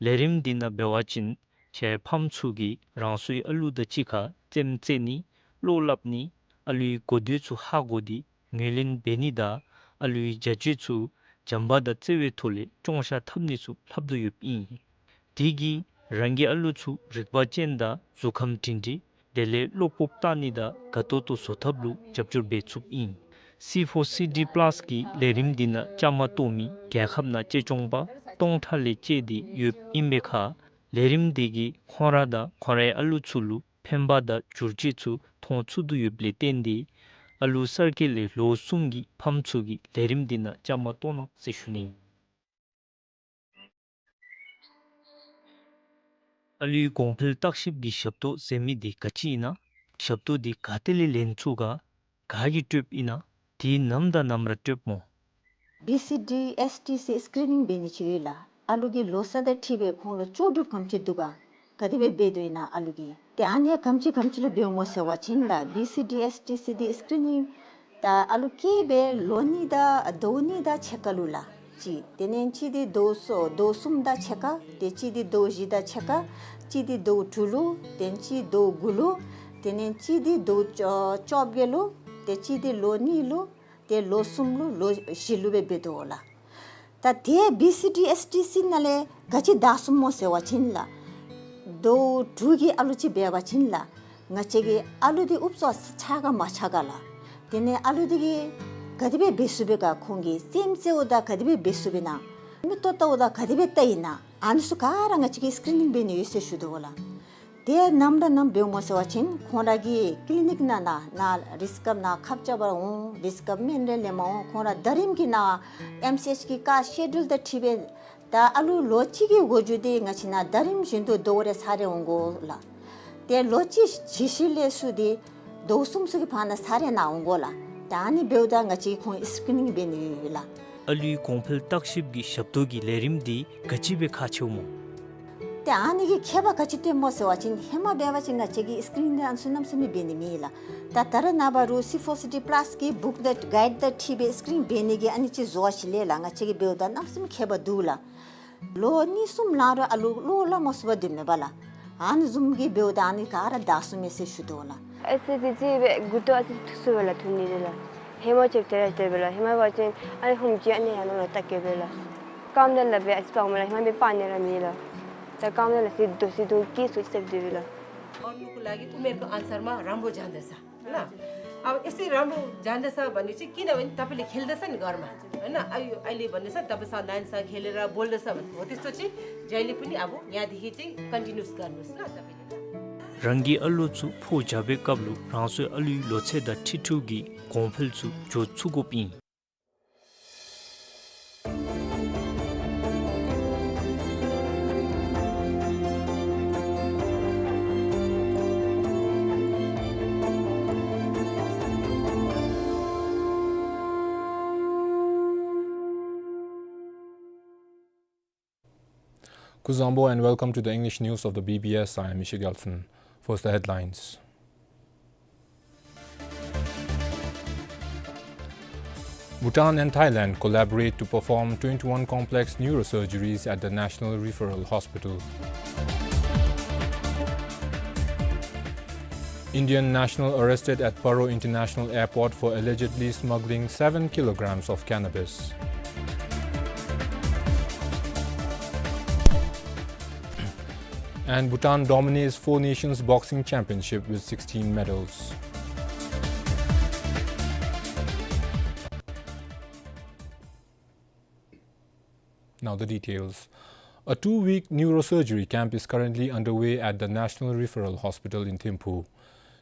ལས་རིམ་འདི་ནང་འབད་བ་ཅིན་ཕྱིའི་ཕམ་ཚུ་གིས་རང་སོའི་ཨ་ལུ་དང་གཅིག་ཁར་རྩེདམོ་རྩེ་ནི་བློ་སླབ་ནི་ཨ་ལུའི་གོ་ཐོས་ཚུ་ཧ་གོ་སྟེ་ངོས་ལེན་འབད་ནི་དང་ཨ་ལུའི་བྱ་སྤྱོད་ཚུ་བྱམས་པ་དང་བརྩེ་བའི་ཐོག་ལས་སྐྱོང་བཞག་འཐབ་ནི་ཚུ་ལྷབ་དོ་ཡོདཔ་ཨིན། དེ་གིས་རང་གི་ཨ་ལུ་ཚུ་རིག་པ་ཅན་དང་གཟུགས་ཁམས་སྒྲིང་སྒྲིང་དེ་ལས་བློ་སྤོབས་བཏང་ནི་དང་དགའ་ཏོག་ཏོ་བཟོ་ཐབས་ལུ་རྒྱབ་སྐྱོར་འབད་ཚུགསཔ་ཨིན། སི་ཕོར་སི་ཌི་པ་ལཱསི་གི་ལས་རིམ་འདི་ནང་བཅའ་མར་གཏོགས་མི་རྒྱལ་ཁབ་ནང་གཅེས་སྐྱོང་པ་སྟོང་ཕྲག་ལས་བཅད་དེ་ཡོདཔ་ཨིན་པའི་ཁར་ལས་རིམ་འདི་གིས་ཁོང་ར་དང་ཁོང་རའི་ཨ་ལུ་ཚུ་ལུ་ཕན་པ་དང་བསྒྱུར་བཅོས་ཚུ་མཐོང་ཚུགས་དོ་ཡོདཔ་ལས་བརྟེན་ཏེ་ཨ་ལུ་གསར་སྐྱེས་ལས་ལོ་གསུམ་གྱི་ཕམ་ཚུ་གིས་ལས་རིམ་འདི་ནང་བཅའ་མར་གཏོགས་གནང་ཟེར་ཞུ་ནི། ཨ་ལུའི་གོང་འཕེལ་བརྟག་ཞིབ་ཀྱི་ཞབས་ཏོག་ཟེར་མི་འདི་ག་ཅི་ཨིན་ན། ཞབས་ཏོག་འདི་ག་ཏེ་ལས་ལེན་ཚུགས་ག། ག་གིས་སྤྲོདཔ་ཨིན་ན། དེ་ནམ་དང་ནམ་ར་སྤྲོདཔ་སྨོ། བི་སི་ཌི་ཨེསི་ཊི་སི་སི་ཀི་རི་ནིང་འབད་ནི་ཅིག་ཡོད་ལགས། ཨ་ལུ་གི་ལོ་ཚད་དང་འཁྲིལ་སྦེ་ཁོང་ལུ་ལྕོགས་གྲུབ་ག་དེམ་ཅིག་འདུག་ག། ག་དེ་སྦེ་འབད་དོ་ཨིན་ན་ཨ་ལུ་གིས། ཏེ་ཨ་ནི་ག་དེམ་ཅིག་ག་དེམ་ཅིག་ལུ་འབདཝ་སྨོ་ཟེར་བ་ཅིན་ལགས་བི་སི་ཌི་ཨེསི་ཊི་སི་འདི་སི་ཀི་རི་ནིང་ད་ཨ་ལུ་སྐྱེས་སྦེ་ལོ་གཉིས་དང་ཟླཝ་གཉིས་དང་ཕྱེད་ཀ་ལུ་ལགས། གཅིག། དེ་ལས་གཅིག་འདི་ཟླཝ་གསུམ་ཟླཝ་གསུམ་དང་ཕྱེད་ཀ། ཏེ་གཅིག་འདི་ཟླཝ་བཞི་དང་ཕྱེད་ཀ། གཅིག་འདི་ཟླཝ་དྲུག་ལུ། ཏེ་གཅིག་ཟླཝ་དགུ་ལུ། དེ་ལས་གཅིག་འདི་ཟླཝ་བཅོ་བཅོ་བརྒྱད་ལུ། ཏེ་གཅིག་འདི་ལོ་གཉིས་ལུ། ཏེ་ལོ་གསུམ་ལུ་ལོ་བཞི་ལུ་སྦེ་འབད་དོ་ལགས། ད་དེ་བི་སི་ཌི་ཨེསི་ཊི་སི་ནང་ལས་ག་ཅི་བདའ་ཚུགསཔ་སྨོ་ཟེར་བ་ཅིན་ལགས། ཟླཝ་དྲུག་གི་ཨ་ལུ་ཅིག་འབད་བ་ཅིན་ལགས། ང་བཅས་ཀྱི་ཨ་ལུ་འདི་ཨུབ་ཙམ་ཆགས་ག་མ་ཆགས་ག་ལགས། དེ་ལས་ཨ་ལུ་འདི་གིས་ག་དེ་སྦེ་འབད་ཚུགས་པས་ག། ཁོང་གིས་རྩེདམོ་རྩེཝ་ད་ག་དེ་སྦེ་འབད་ཚུགས་པས་ན། མིག་ཏོ་བལྟཝ་ད་ག་དེ་སྦེ་བལྟ་ཡི་ན། ཨ་ནི་ཚུ་ག་ར་ང་བཅས་ཀྱིས་སི་ཀི་རི་ནིང་འབད་ནི་ཡོད་ཟེར་ཞུ་དོ་ལགས། དེ་ནམ་ར་ནམ་འབདཝ་སྨོ་ཟེར་བ་ཅིན་ཁོང་ར་གི་ཀི་ལི་ནིཀ་ནང་ན་ན་རིགས་སྐྱབས་ནང་ཁབ་རྐྱབ་པར་འོང་། རིགས་སྐྱབས་སྨན་རིན་ལེནམ་འོང་། ཁོང་ར་ཟླ་རིམ་གྱི་ནང་ཨེམ་སི་ཨེཆ་གི་ཀ་སི་ཀེ་ཌུལ་དང་འཁྲིལ་སྦེ་ད་ཨ་ལུ་ལོ་གཅིག་གི་འགོ་འགྱོ་སྟེ་ང་བཅས་ནང་ཟླ་རིམ་བཞིན་དུ་ཟླཝ་རེ་ཚར་རེ་འོང་དགོ་ལགས། ཏེ་ལོ་གཅིག་གི་ཤུལ་ལས་ཚུར་ཏེ་ཟླཝ་གསུམ་ཚུ་གི་བར་ན་ཚར་རེ་ནཱ་འོང་དགོ་ལགས། ད་ཨ་ནི་འབདཝ་ད་ང་བཅས་ཁོང་སི་ཀི་རི་ནིང་འབད་ནི་ཡོད་ལགས། ཨ་ལུའི་གོང་འཕེལ་བརྟག་ཞིབ་ཀྱི་ཞབས་ཏོག་གི་ལས་རིམ་འདི་ག་ཅི་སྦེ་ཁག་ཆེཝ་སྨོ། ཏེ་ཨ་ནི་གི་ཁྱད་པར་ག་ཅི་སྟོནམ་སྨོ་ཟེར་བ་ཅིན་ཧེ་མ་འབད་བ་ཅིན་ང་བཅས་ཀྱིས་སི་ཀི་རི་ནིང་འདི་ཨ་ནི་ཚུ་གནམ་མེད་ས་མེད་འབད་ནི་མེད་ལགས། ད་ད་རེས་ནངས་པ་རུང་སི་ཕོར་སི་ཌི་པ་ལཱསི་གི་བུཀ་དང་གའིཌ་དང་འཁྲིལ་སྦེ་སི་ཀི་རི་ནིང་འབད་ནི་གི་ཨ་ནི་ཅིག་བཟོ་བ་ཅིན་ལས་ལགས་ང་བཅས་ཀྱིས་འབདཝ་ད་གནམ་མེད་ས་མེད་ཁྱད་པར་འདུག་ལགས། ལོ་གཉིས་གསུམ་ལང་རུང་ཨ་ལུ་བློ་སླབ་མ་ཚུགས་པར་སྡོདཔ་མས་པ་ལགས། ཨ་ནི་བཟུམ་གྱི་འབདཝ་ད་ཨ་ནི་ག་ར་བདའ་ཚུགས་མས་ཟེར་ཞུ་དོ་ལགས། ཨེ་ཙི་དེ་ཅིག་སྦེ་མགུ་ཏོ་ཨ་ཙི་ཐུག་སོང་པས་ལགས། ཐུག་ནི་དེ་ལགས། ཧེ་མ་ཅིག་དེ་ར་དེ་སྦེ་ལགས། ཧེ་མ་འབད་བ་ཅིན་ཨ་ནི་ཧུམ་ཅིག་ཨ་ནི་ཡར་ལོང་ལུ་བལྟ་གེ་སྦེ་ལགས། རྐངམ་དེ་ལགས་སྦེ་ཨ་ཙི་སྤར་མས་ལགས། ཧེ་མ་འབད་སྤར་ནི་ར་མེད་ལགས། ད་རྐངམ་དེ་ལགས་ཟི་དོ་ཟི་དོ་སྐྱིད་སུ་སེབ་དེ་སྦེ་ལགས། और लोग लागी उमेर का अनुसार मा राम्भो जान्दछ। ना? अब यसै राम्भो जान्दछ भनेपछि किनभने तपाईंले खेल्दछ नि घरमा। होइन, अहिले, अहिले भन्ने छ, तपाईंसँग नानीसँग खेलेर बोल्दैछ भने हो त्यस्तो चाहिँ जहिले पनि अब यहाँदेखि चाहिँ कन्टिन्युस गर्नुस् ल तपाईंले ल। རང་གི་ཨ་ལོ་ཚུ་ཕོ་རྒྱབ་པའི་སྐབས་ལུ་རང་སོའི་ཨ་ལོའི་ལོ་ཚད་དང་འཁྲིལ་འཁྲིལཝ་གི་གོང་འཕེལ་ཚུ་འགྱོ་ཚུགས་དགོཔ་ཨིན། Kuzuzangpo and welcome to the English news of the B B S. I am Ishik Yaltsen. First, the headlines. Bhutan and Thailand collaborate to perform twenty-one complex neurosurgeries at the National Referral Hospital. Indian national arrested at Paro International Airport for allegedly smuggling seven kilograms of cannabis. And Bhutan dominates Four Nations Boxing Championship with sixteen medals. Now the details. A two-week neurosurgery camp is currently underway at the National Referral Hospital in Thimphu.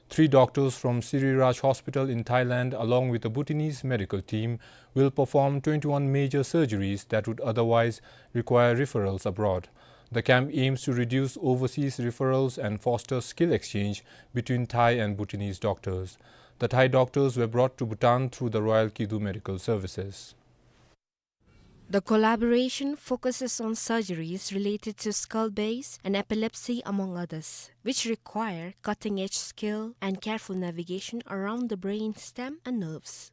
Three doctors from Siriraj Hospital in Thailand, along with a Bhutanese medical team, will perform twenty-one major surgeries that would otherwise require referrals abroad. The camp aims to reduce overseas referrals and foster skill exchange between Thai and Bhutanese doctors. The Thai doctors were brought to Bhutan through the Royal Kidu Medical Services. The collaboration focuses on surgeries related to skull base and epilepsy, among others, which require cutting-edge skill and careful navigation around the brain stem and nerves.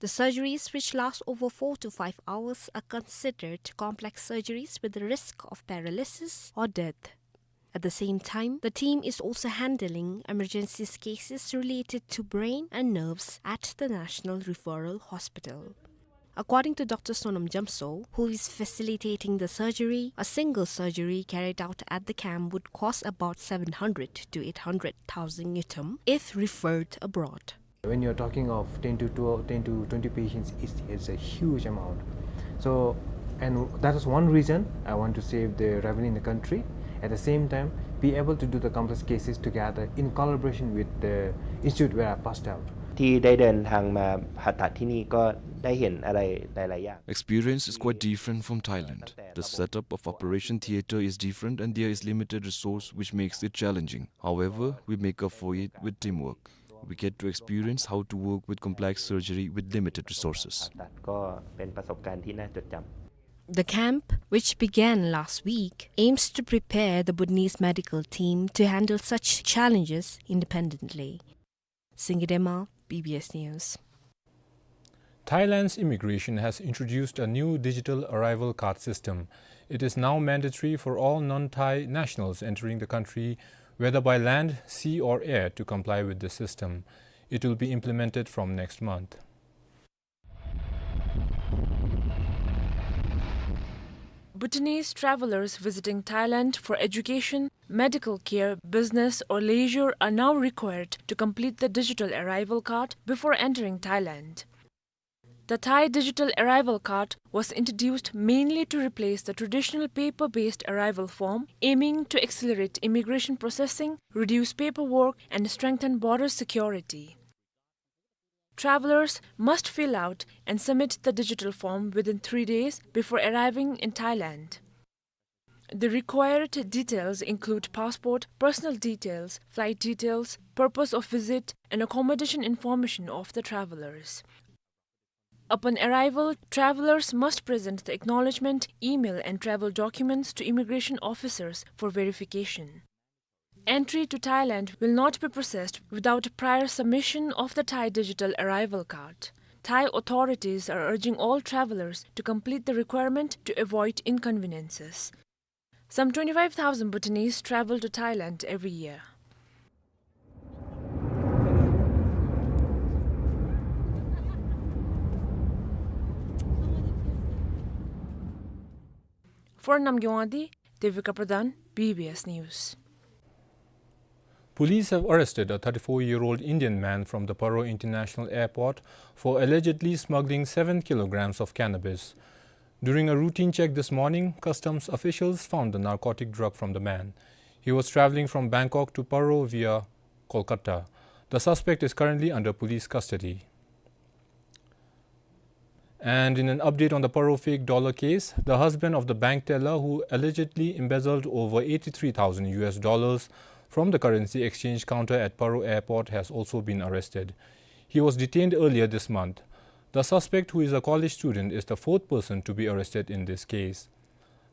The surgeries, which last over four to five hours, are considered complex surgeries with the risk of paralysis or death. At the same time, the team is also handling emergency cases related to brain and nerves at the National Referral Hospital. According to Doctor Sonam Jamso, who is facilitating the surgery, a single surgery carried out at the camp would cost about seven hundred to eight hundred thousand ngultrum if referred abroad. When you're talking of ten to twelve, ten to twenty patients, it's, it's a huge amount. So, and that is one reason I want to save the revenue in the country. At the same time, be able to do the complex cases together in collaboration with the institute where I passed out. ที่ได้เดินทางมาผ่าตัดที่นี่ก็ได้เห็นอะไรหลายๆ อย่าง Experience is quite different from Thailand. The setup of operation theater is different and there is limited resource, which makes it challenging. However, we make up for it with teamwork. We get to experience how to work with complex surgery with limited resources. ผ่าตัดก็เป็นประสบการณ์ที่น่าจดจำ The camp, which began last week, aims to prepare the Bhutanese medical team to handle such challenges independently. Singye Dema, B B S News. Thailand's immigration has introduced a new digital arrival card system. It is now mandatory for all non-Thai nationals entering the country, whether by land, sea or air, to comply with the system. It will be implemented from next month. Bhutanese travelers visiting Thailand for education, medical care, business or leisure are now required to complete the digital arrival card before entering Thailand. The Thai digital arrival card was introduced mainly to replace the traditional paper-based arrival form, aiming to accelerate immigration processing, reduce paperwork, and strengthen border security. Travelers must fill out and submit the digital form within three days before arriving in Thailand. The required details include passport, personal details, flight details, purpose of visit, and accommodation information of the travelers. Upon arrival, travelers must present the acknowledgement, email, and travel documents to immigration officers for verification. Entry to Thailand will not be processed without prior submission of the Thai digital arrival card. Thai authorities are urging all travelers to complete the requirement to avoid inconveniences. Some twenty-five thousand Bhutanese travel to Thailand every year. For Namgay Wangdi, Devika Pradhan, B B S News. Police have arrested a thirty-four-year-old Indian man from the Paro International Airport for allegedly smuggling seven kilograms of cannabis. During a routine check this morning, customs officials found the narcotic drug from the man. He was traveling from Bangkok to Paro via Kolkata. The suspect is currently under police custody. And in an update on the Paro fake dollar case, the husband of the bank teller who allegedly embezzled over eighty-three thousand U S dollars from the currency exchange counter at Paro Airport has also been arrested. He was detained earlier this month. The suspect, who is a college student, is the fourth person to be arrested in this case.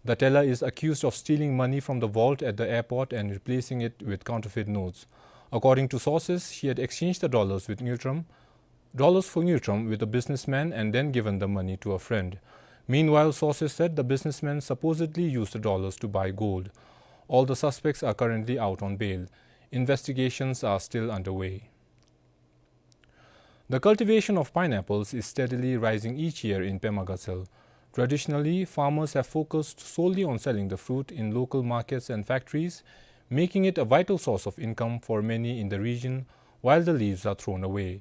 The teller is accused of stealing money from the vault at the airport and replacing it with counterfeit notes. According to sources, he had exchanged the dollars with Ngultrum, dollars for Ngultrum with a businessman and then given the money to a friend. Meanwhile, sources said the businessman supposedly used the dollars to buy gold. All the suspects are currently out on bail. Investigations are still underway. The cultivation of pineapples is steadily rising each year in Pema Gatshel. Traditionally, farmers have focused solely on selling the fruit in local markets and factories, making it a vital source of income for many in the region, while the leaves are thrown away.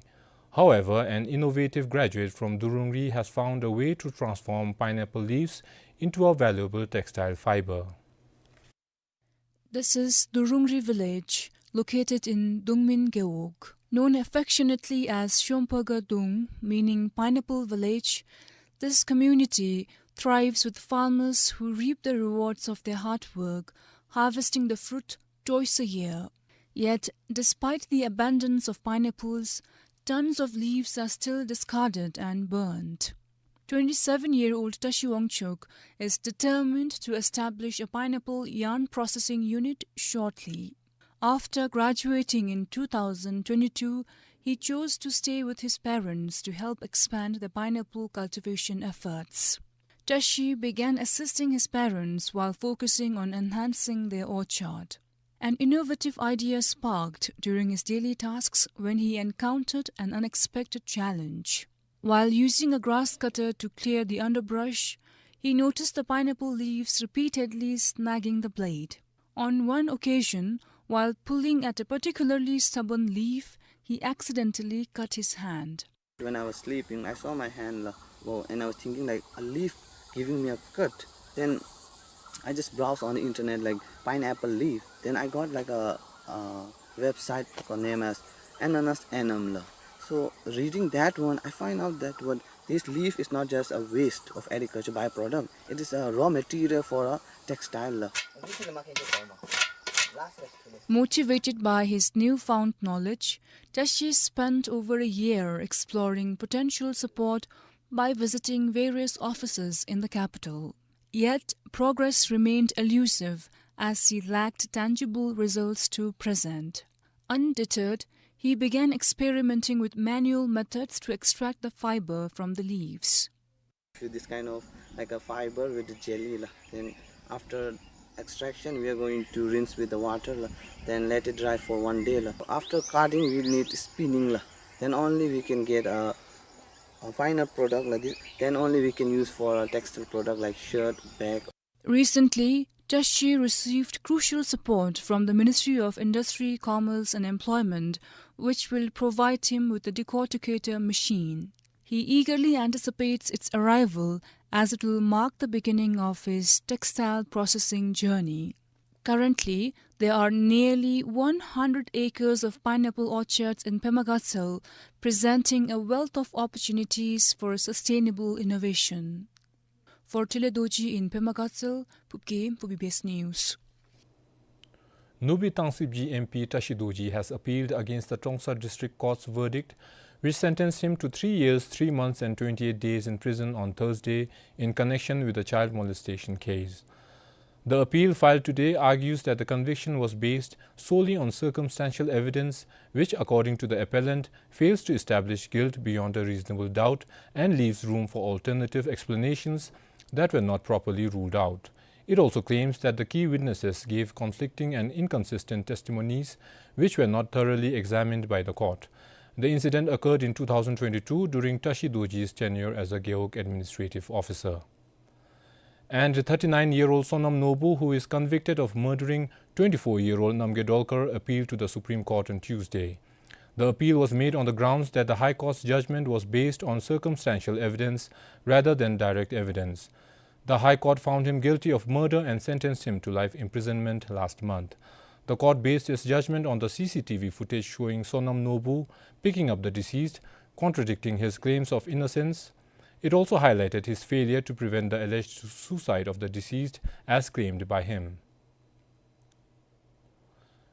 However, an innovative graduate from Durungri has found a way to transform pineapple leaves into a valuable textile fiber. This is Durungri village, located in Dungmin Gewog. Known affectionately as Shomphaga Dung, meaning pineapple village, this community thrives with farmers who reap the rewards of their hard work, harvesting the fruit twice a year. Yet, despite the abundance of pineapples, tons of leaves are still discarded and burned. Twenty-seven-year-old Tashi Wangchuk is determined to establish a pineapple yarn processing unit shortly. After graduating in two thousand twenty-two, he chose to stay with his parents to help expand the pineapple cultivation efforts. Tashi began assisting his parents while focusing on enhancing their orchard. An innovative idea sparked during his daily tasks when he encountered an unexpected challenge. While using a grass cutter to clear the underbrush, he noticed the pineapple leaves repeatedly snagging the blade. On one occasion, while pulling at a particularly stubborn leaf, he accidentally cut his hand. When I was sleeping, I saw my hand, la, wow, and I was thinking, like, a leaf giving me a cut. Then I just browsed on the internet, like, pineapple leaf. Then I got, like, a, a website called name as Ananas Enamel. So reading that one, I find out that what this leaf is not just a waste of agriculture byproduct. It is a raw material for a textile. Motivated by his newfound knowledge, Tashi spent over a year exploring potential support by visiting various offices in the capital. Yet, progress remained elusive as he lacked tangible results to present. Undeterred, he began experimenting with manual methods to extract the fiber from the leaves. With this kind of, like, a fiber with the jelly, la. Then after extraction, we are going to rinse with the water, la. Then let it dry for one day, la. After carding, we need spinning, la. Then only we can get a, a finer product like this. Then only we can use for a textile product like shirt, bag. Recently, Tashi received crucial support from the Ministry of Industry, Commerce and Employment, which will provide him with a decorticator machine. He eagerly anticipates its arrival as it will mark the beginning of his textile processing journey. Currently, there are nearly one hundred acres of pineapple orchards in Pema Gatshel, presenting a wealth of opportunities for sustainable innovation. For Tile Dorji in Pema Gatshel, Phubgim for B B S News. Nubi Thangsibji M P Tashi Dorji has appealed against the Trongsa District Court's verdict, which sentenced him to three years, three months and twenty-eight days in prison on Thursday in connection with the child molestation case. The appeal filed today argues that the conviction was based solely on circumstantial evidence, which, according to the appellant, fails to establish guilt beyond a reasonable doubt and leaves room for alternative explanations that were not properly ruled out. It also claims that the key witnesses gave conflicting and inconsistent testimonies, which were not thoroughly examined by the court. The incident occurred in two thousand twenty-two during Tashi Dorji's tenure as a Gewog administrative officer. And thirty-nine-year-old Sonam Nobu, who is convicted of murdering twenty-four-year-old Namgay Dolkar, appealed to the Supreme Court on Tuesday. The appeal was made on the grounds that the High Court's judgment was based on circumstantial evidence rather than direct evidence. The High Court found him guilty of murder and sentenced him to life imprisonment last month. The court based its judgment on the C C T V footage showing Sonam Nobu picking up the deceased, contradicting his claims of innocence. It also highlighted his failure to prevent the alleged su-, suicide of the deceased, as claimed by him.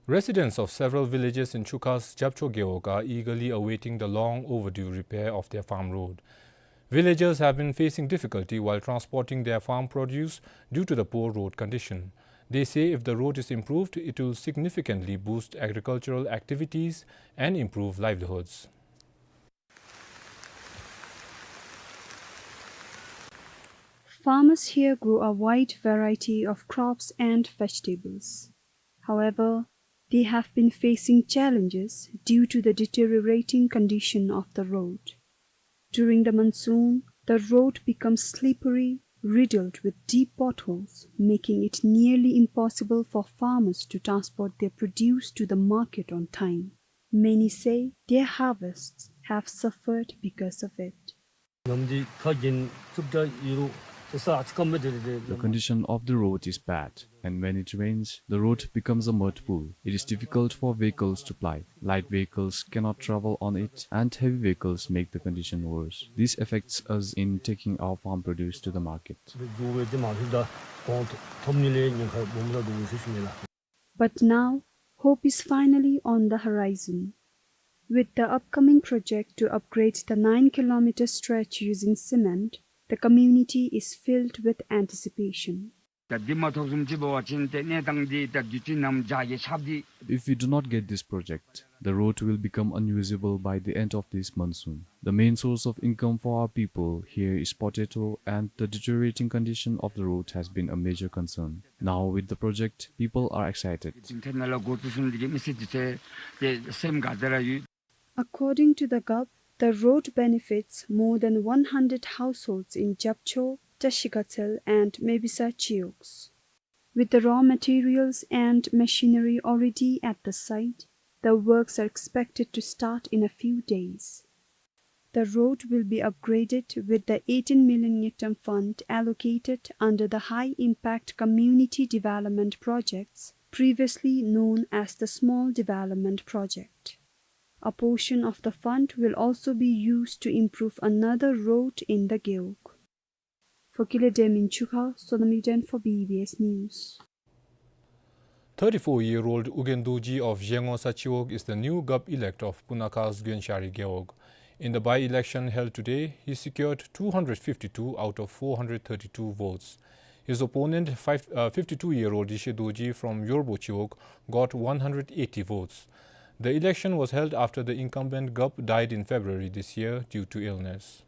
Residents of several villages in Chukha's Japcho Gewog are eagerly awaiting the long overdue repair of their farm road. Villagers have been facing difficulty while transporting their farm produce due to the poor road condition. They say if the road is improved, it will significantly boost agricultural activities and improve livelihoods. Farmers here grow a wide variety of crops and vegetables. However, they have been facing challenges due to the deteriorating condition of the road. During the monsoon, the road becomes slippery, riddled with deep potholes, making it nearly impossible for farmers to transport their produce to the market on time. Many say their harvests have suffered because of it. The condition of the road is bad, and when it rains, the road becomes a mud pool. It is difficult for vehicles to ply. Light vehicles cannot travel on it, and heavy vehicles make the condition worse. This affects us in taking our farm produce to the market. But now, hope is finally on the horizon. With the upcoming project to upgrade the nine kilometer stretch using cement, the community is filled with anticipation. ད་འདི་མ་ཐོབ་བཟུམ་ཅིག་འབད་བ་ཅིན་ཏེ་གནས་སྟངས་འདི་ད་དུས་ཅི་ནམ་བྱཱར་གྱི་ཆརཔ་འདི། If we do not get this project, the road will become unusable by the end of this monsoon. The main source of income for our people here is potato, and the deteriorating condition of the road has been a major concern. Now, with the project, people are excited. ཨིན་ཐར་ནེཊ་ལུ་འགོ་བཙུགས་ཞིནམ་འདི་གིས་མི་སེར་འདི་ཚུ་ཏེ་སེམས་དགའ་སྟེ་ར་ཡོད། According to the gup, the road benefits more than one hundred households in Japcho, Tashigatsel and Mebisa Cheoks. With the raw materials and machinery already at the site, the works are expected to start in a few days. The road will be upgraded with the eighteen million ngultrum fund allocated under the High Impact Community Development Projects, previously known as the Small Development Project. A portion of the fund will also be used to improve another road in the Gewog. For Kile Dem in Chukha, Sonam Yuden for B B S News. Thirty-four-year-old Ugyen Dorji of Zhengosa Chiwog is the new gup-elect of Punakha's Gyenshari Gewog. In the by-election held today, he secured two hundred fifty-two out of four hundred thirty-two votes. His opponent, five, uh, fifty-two-year-old Yeshe Dorji from Yorbo Chiwog, got one hundred eighty votes. The election was held after the incumbent gup died in February this year due to illness.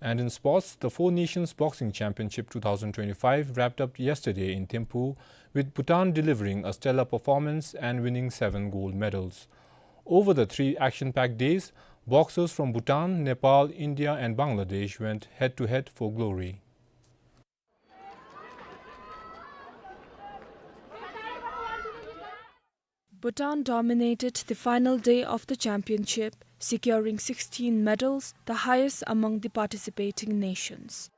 And in sports, the Four Nations Boxing Championship two thousand twenty-five wrapped up yesterday in Thimphu, with Bhutan delivering a stellar performance and winning seven gold medals. Over the three action-packed days, boxers from Bhutan, Nepal, India and Bangladesh went head-to-head for glory. Bhutan dominated the final day of the championship, securing sixteen medals, the highest among the participating nations.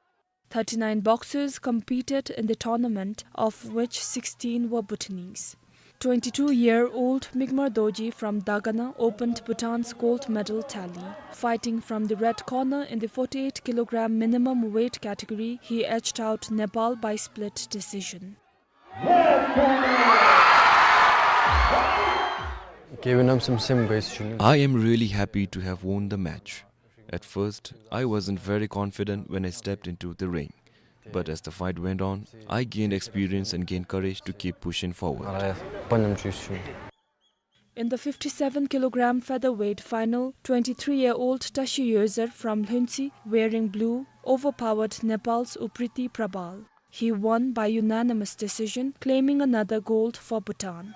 Thirty-nine boxers competed in the tournament, of which sixteen were Bhutanese. Twenty-two-year-old Migmar Dorji from Dagana opened Bhutan's gold medal tally. Fighting from the red corner in the forty-eight kilogram minimum weight category, he edged out Nepal by split decision. I am really happy to have won the match. At first, I wasn't very confident when I stepped into the ring. But as the fight went on, I gained experience and gained courage to keep pushing forward. In the fifty-seven kilogram featherweight final, twenty-three-year-old Tashi Yoezer from Lhuentse, wearing blue, overpowered Nepal's Upriti Prabal. He won by unanimous decision, claiming another gold for Bhutan.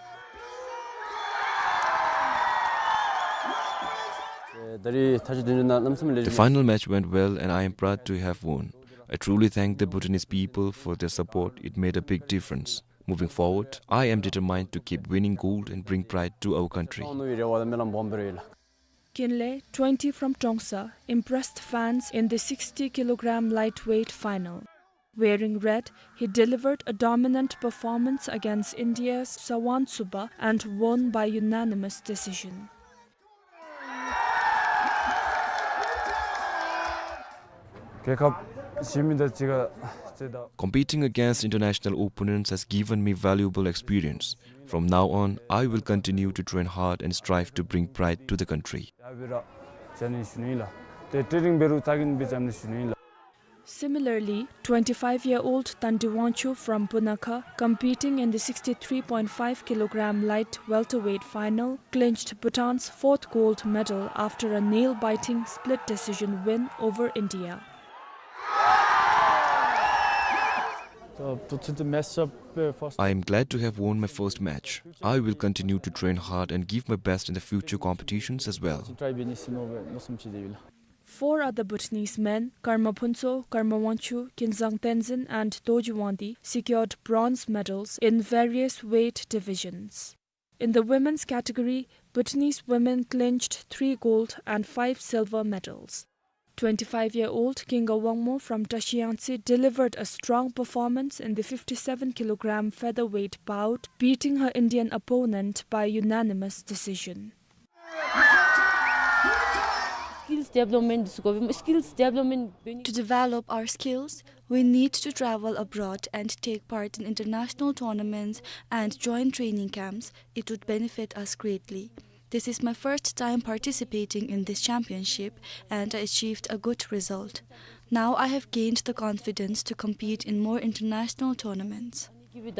The final match went well and I am proud to have won. I truly thank the Bhutanese people for their support. It made a big difference. Moving forward, I am determined to keep winning gold and bring pride to our country. Kinley, twenty from Trongsa, impressed fans in the sixty kilogram lightweight final. Wearing red, he delivered a dominant performance against India's Sawan Suba and won by unanimous decision. རྒྱལ་ཁབ་གཞན་མི་དང་གཅིག་ཁར་རྩེད་ད། Competing against international opponents has given me valuable experience. From now on, I will continue to train hard and strive to bring pride to the country. ཡ་འབད་ར་ཅ་ནི་ཞུ་ནི་ལགས། ཏེ་ཊེ་རིང་འབད་རུང་ཙ་གིན་སྦེ་ཅ་ནི་ཞུ་ནི་ལགས། Similarly, twenty-five-year-old Tandi Wangchuk from Bunakha, competing in the sixty-three point five kilogram light welterweight final, clinched Bhutan's fourth gold medal after a nail-biting split decision win over India. So, to, to the match up, uh, first. I am glad to have won my first match. I will continue to train hard and give my best in the future competitions as well. Try beni sino ve, no sum chi de vil. Four other Bhutanese men, Karma Phuntsho, Karma Wangchuk, Kinzang Tenzin and Dorji Wangdi, secured bronze medals in various weight divisions. In the women's category, Bhutanese women clinched three gold and five silver medals. Twenty-five-year-old Kinga Wangmo from Tashi Yangtse delivered a strong performance in the fifty-seven kilogram featherweight bout, beating her Indian opponent by unanimous decision. Skills development, skills development. To develop our skills, we need to travel abroad and take part in international tournaments and join training camps. It would benefit us greatly. This is my first time participating in this championship, and I achieved a good result. Now I have gained the confidence to compete in more international tournaments. In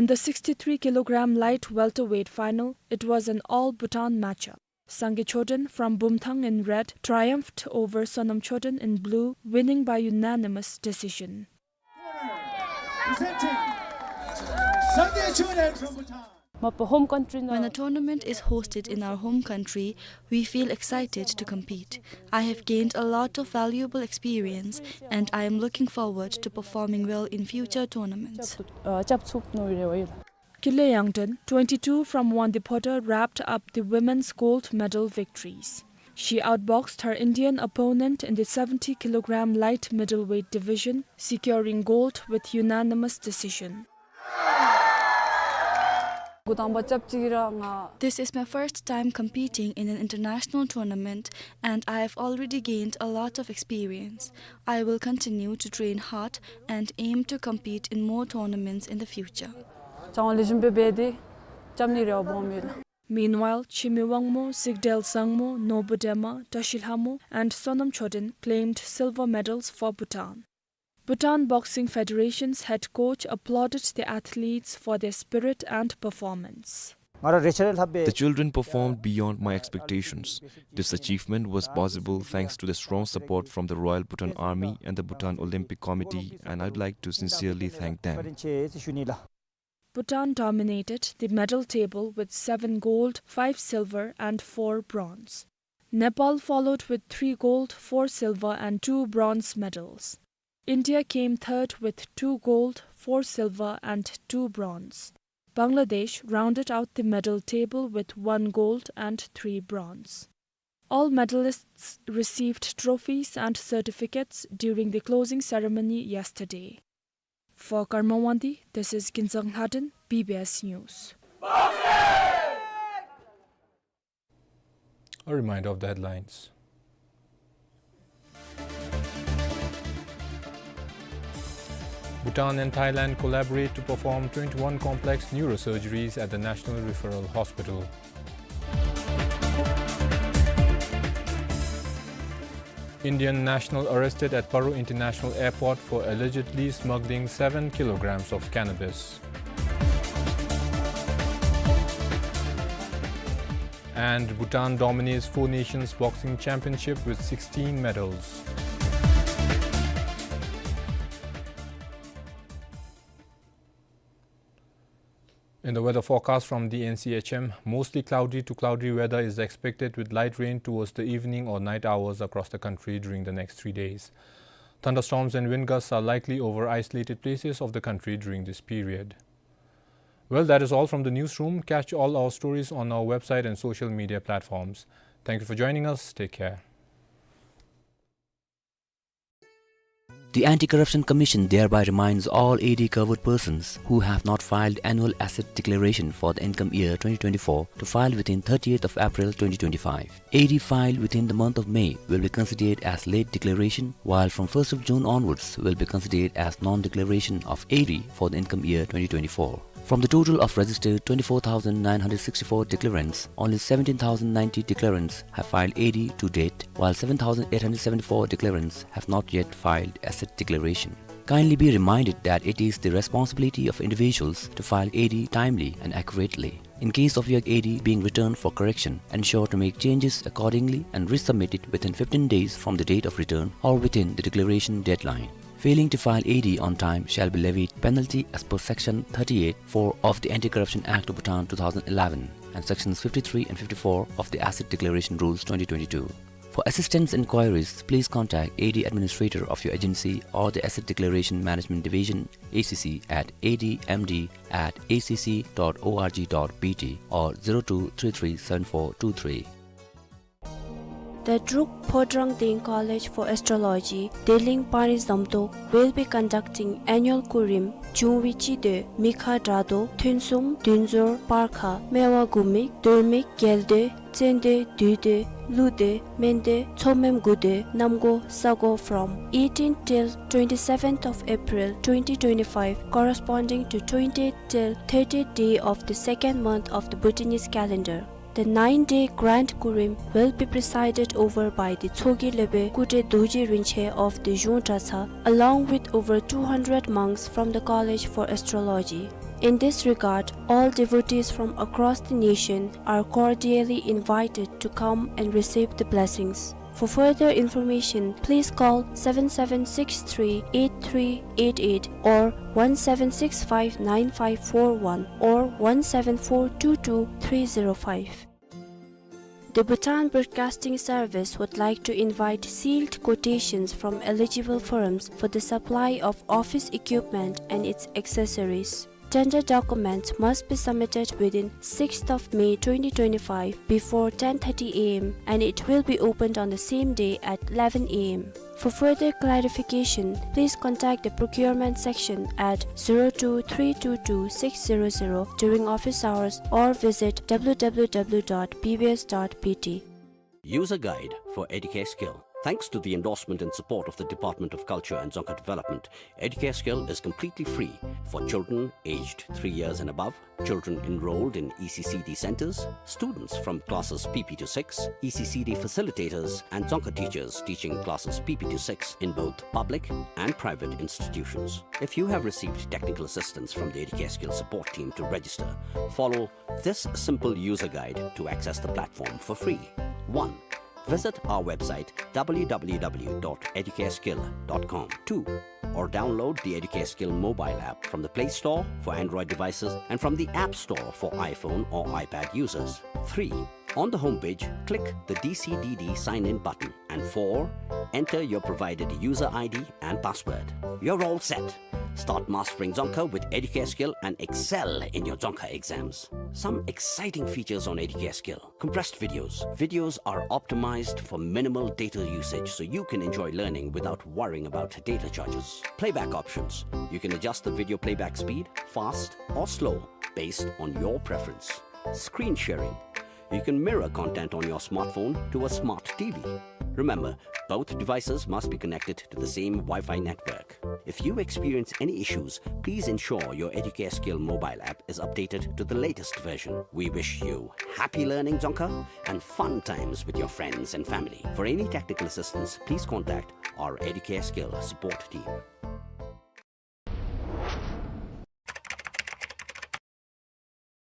the sixty-three kilogram light welterweight final, it was an all-Bhutan matchup. Sangay Choden from Bumthang in red triumphed over Sonam Choden in blue, winning by unanimous decision. Presenting Sangay Choden from Bhutan. When a tournament is hosted in our home country, we feel excited to compete. I have gained a lot of valuable experience, and I am looking forward to performing well in future tournaments. Kinley Yangden, twenty-two from Wangdue Phodrang, wrapped up the women's gold medal victories. She outboxed her Indian opponent in the seventy kilogram light middleweight division, securing gold with unanimous decision. This is my first time competing in an international tournament, and I have already gained a lot of experience. I will continue to train hard and aim to compete in more tournaments in the future. Meanwhile, Chimi Wangmo, Zikdel Zangmo, Nobu Dema, Tashi Lhamo, and Sonam Choden claimed silver medals for Bhutan. Bhutan Boxing Federation's head coach applauded the athletes for their spirit and performance. The children performed beyond my expectations. This achievement was possible thanks to the strong support from the Royal Bhutan Army and the Bhutan Olympic Committee, and I'd like to sincerely thank them. Bhutan dominated the medal table with seven gold, five silver and four bronze. Nepal followed with three gold, four silver and two bronze medals. India came third with two gold, four silver and two bronze. Bangladesh rounded out the medal table with one gold and three bronze. All medalists received trophies and certificates during the closing ceremony yesterday. For Karma Wangdi, this is Kinzang Lhaden, B B S News. A reminder of the headlines. Bhutan and Thailand collaborate to perform twenty-one complex neurosurgeries at the National Referral Hospital. Indian national arrested at Paro International Airport for allegedly smuggling seven kilograms of cannabis. And Bhutan dominates Four Nations Boxing Championship with sixteen medals. In the weather forecast from the N C H M, mostly cloudy to cloudy weather is expected with light rain towards the evening or night hours across the country during the next three days. Thunderstorms and wind gusts are likely over isolated places of the country during this period. Well, that is all from the newsroom. Catch all our stories on our website and social media platforms. Thank you for joining us. Take care. The Anti-Corruption Commission thereby reminds all A D covered persons who have not filed annual asset declaration for the income year twenty twenty-four to file within thirtieth of April twenty twenty-five. A D filed within the month of May will be considered as late declaration, while from first of June onwards will be considered as non-declaration of A D for the income year twenty twenty-four. From the total of registered twenty-four thousand nine hundred sixty-four declarants, only seventeen thousand ninety declarants have filed A D to date, while seven thousand eight hundred seventy-four declarants have not yet filed asset declaration. Kindly be reminded that it is the responsibility of individuals to file A D timely and accurately. In case of your A D being returned for correction, ensure to make changes accordingly and resubmit it within fifteen days from the date of return or within the declaration deadline. Failing to file A D on time shall be levied penalty as per Section thirty-eight four of the Anti-Corruption Act of Bhutan two thousand eleven and Sections fifty-three and fifty-four of the Asset Declaration Rules twenty twenty-two. For assistance inquiries, please contact A D administrator of your agency or the Asset Declaration Management Division, A C C, at A D M D at A C C dot org dot B T or zero two three three seven four two three. The Druk Phodrang Deng College for Astrology, Deleng Panri Zamtok, will be conducting annual Kurim, June བཅུ་དེ་མི་ཁ་དྲག་དོ་ཐུན་གསུམ་བདུན་ཟོར་སྤར་ཁ་སྨེ་བ་དགུ་མིག་དོར་མིག་རྒྱལ་དེ་བཙན་དེ་བདུད་དེ་ཀླུ་དེ་སྨན་དེ་མཚོ་སྨནམ་དགུ་དེ་གནམ་སྒོ་ས་སྒོ་from eighteen till twenty-seventh of April twenty twenty-five, corresponding to twentieth till thirtieth day of the second month of the Bhutanese calendar. The nine-day grand Kurim will be presided over by the Tsogi Lebe Kutre Dorji Rinche of the Zhung Dratsa, along with over two hundred monks from the College for Astrology. In this regard, all devotees from across the nation are cordially invited to come and receive the blessings. For further information, please call seven seven six three eight three eight eight or one seven six five nine five four one or one seven four two two three zero five. The Bhutan Broadcasting Service would like to invite sealed quotations from eligible firms for the supply of office equipment and its accessories. Tender documents must be submitted within sixth of May twenty twenty-five before ten thirty A M and it will be opened on the same day at eleven A M. For further clarification, please contact the procurement section at zero two three two two six zero zero during office hours or visit W W W dot B B S dot B T. User Guide for Educare Skill. Thanks to the endorsement and support of the Department of Culture and Dzongkha Development, Educare Skill is completely free for children aged three years and above, children enrolled in E C C D centers, students from classes P P to six, E C C D facilitators, and Dzongkha teachers teaching classes P P to six in both public and private institutions. If you have received technical assistance from the Educare Skill support team to register, follow this simple user guide to access the platform for free. One, visit our website W W W dot educareskill dot com. Two, or download the Educare Skill mobile app from the Play Store for Android devices and from the App Store for iPhone or iPad users. Three, on the homepage, click the D C D D sign in button. And four, enter your provided user I D and password. You're all set. Start mastering Dzongkha with Educare Skill and excel in your Dzongkha exams. Some exciting features on Educare Skill. Compressed videos. Videos are optimized for minimal data usage, so you can enjoy learning without worrying about data charges. Playback options. You can adjust the video playback speed, fast or slow, based on your preference. Screen sharing. You can mirror content on your smartphone to a smart T V. Remember, both devices must be connected to the same Wi-Fi network. If you experience any issues, please ensure your Educare Skill mobile app is updated to the latest version. We wish you happy learning Dzongkha and fun times with your friends and family. For any technical assistance, please contact our Educare Skill support team.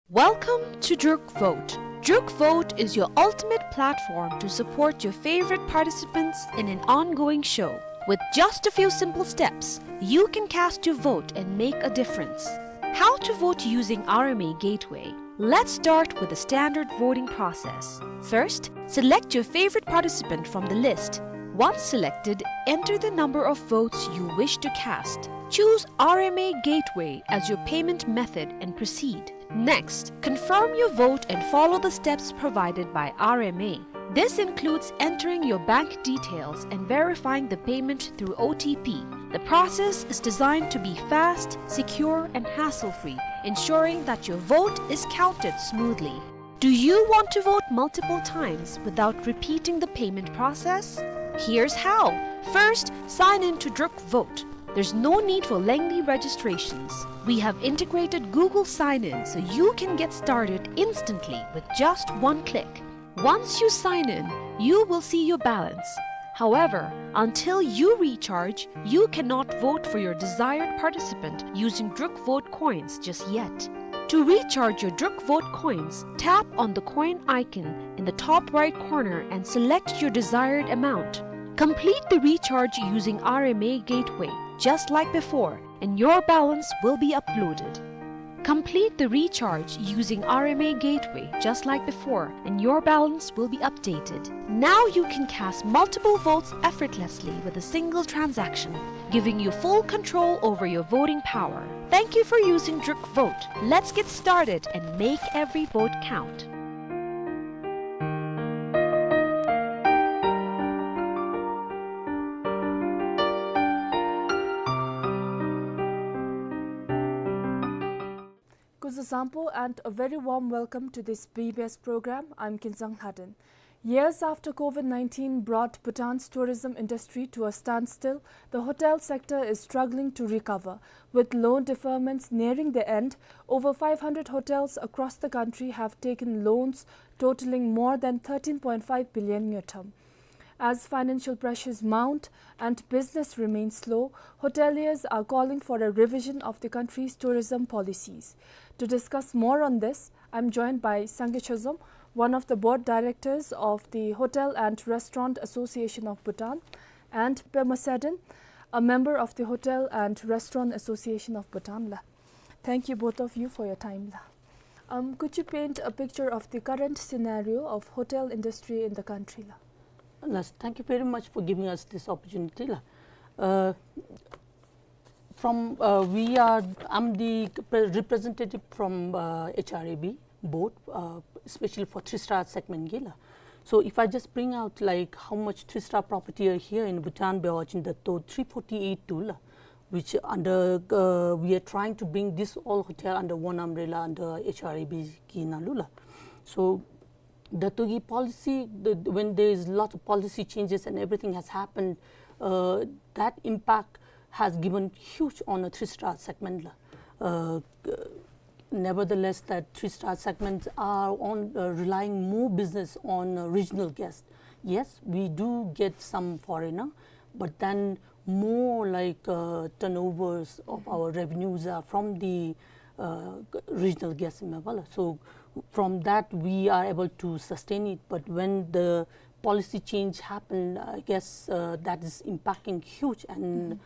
Welcome to Druk Vote. Druk Vote is your ultimate platform to support your favorite participants in an ongoing show. With just a few simple steps, you can cast your vote and make a difference. How to vote using R M A Gateway. Let's start with the standard voting process. First, select your favorite participant from the list. Once selected, enter the number of votes you wish to cast. Choose R M A Gateway as your payment method and proceed. Next, confirm your vote and follow the steps provided by R M A. This includes entering your bank details and verifying the payment through O T P. The process is designed to be fast, secure, and hassle-free, ensuring that your vote is counted smoothly. Do you want to vote multiple times without repeating the payment process? Here's how. First, sign in to Druk Vote. There's no need for lengthy registrations. We have integrated Google Sign-In so you can get started instantly with just one click. Once you sign in, you will see your balance. However, until you recharge, you cannot vote for your desired participant using Druk Vote coins just yet. To recharge your Druk Vote coins, tap on the coin icon in the top right corner and select your desired amount. Complete the recharge using R M A Gateway, just like before, and your balance will be uploaded. Complete the recharge using R M A Gateway, just like before, and your balance will be updated. Now you can cast multiple votes effortlessly with a single transaction, giving you full control over your voting power. Thank you for using Druk Vote. Let's get started and make every vote count. Kuzuzangpo and a very warm welcome to this B B S program. I'm Kinzang Lhaden. Years after COVID nineteen brought Bhutan's tourism industry to a standstill, the hotel sector is struggling to recover. With loan deferments nearing the end, over five hundred hotels across the country have taken loans totaling more than thirteen point five billion ngultrum. As financial pressures mount and business remains slow, hoteliers are calling for a revision of the country's tourism policies. To discuss more on this, I'm joined by Sangay Chozom, one of the board directors of the Hotel and Restaurant Association of Bhutan, and Pema Sadin, a member of the Hotel and Restaurant Association of Bhutan la. Thank you, both of you, for your time la. Um, could you paint a picture of the current scenario of hotel industry in the country la? Yes, thank you very much for giving us this opportunity la. Uh, from, uh, we are, I'm the representative from, uh, H R A B board, uh, especially for three star segment ge la. So if I just bring out, like, how much three star property are here in Bhutan, Bewa Chin Dato, three forty-eight tu la, which under, uh, we are trying to bring this all hotel under one umbrella under H R A B ge nalu la. So Dato ge policy, the, when there is lots of policy changes and everything has happened, uh, that impact has given huge on a three star segment la. Uh, nevertheless, that three star segments are on, uh, relying more business on, uh, regional guests. Yes, we do get some foreigner, but then more like, uh, turnovers of our revenues are from the, uh, regional guests in Meghalaya. So from that, we are able to sustain it. But when the policy change happened, I guess, uh, that is impacting huge. And,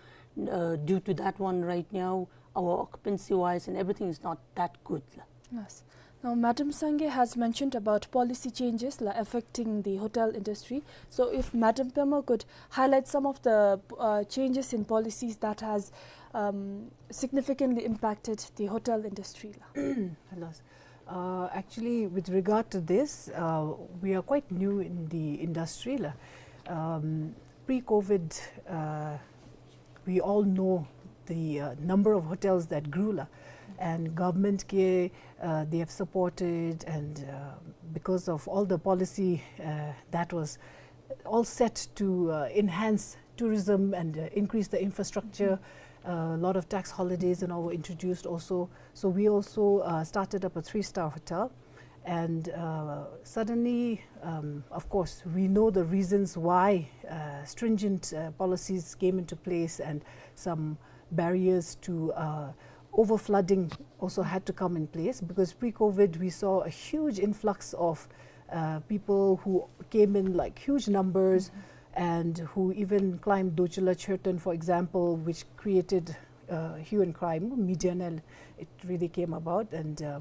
uh, due to that one right now, our occupancy wise and everything is not that good. Yes. Now, Madam Sangay has mentioned about policy changes la affecting the hotel industry. So, if Madam Pema could highlight some of the, uh, changes in policies that has, um, significantly impacted the hotel industry la. Hello. Uh, actually, with regard to this, uh, we are quite new in the industry la. Um, pre-COVID, uh, we all know the, uh, number of hotels that grew la, and government ge, uh, they have supported, and, uh, because of all the policy, uh, that was all set to, uh, enhance tourism and, uh, increase the infrastructure, uh, a lot of tax holidays and all were introduced also. So we also, uh, started up a three-star hotel. And, uh, suddenly, um, of course, we know the reasons why, uh, stringent, uh, policies came into place and some barriers to, uh, overflooding also had to come in place, because pre-COVID we saw a huge influx of, uh, people who came in, like, huge numbers and who even climbed Dochula Churton, for example, which created uh, hue and cry, medianel, it really came about. And uh,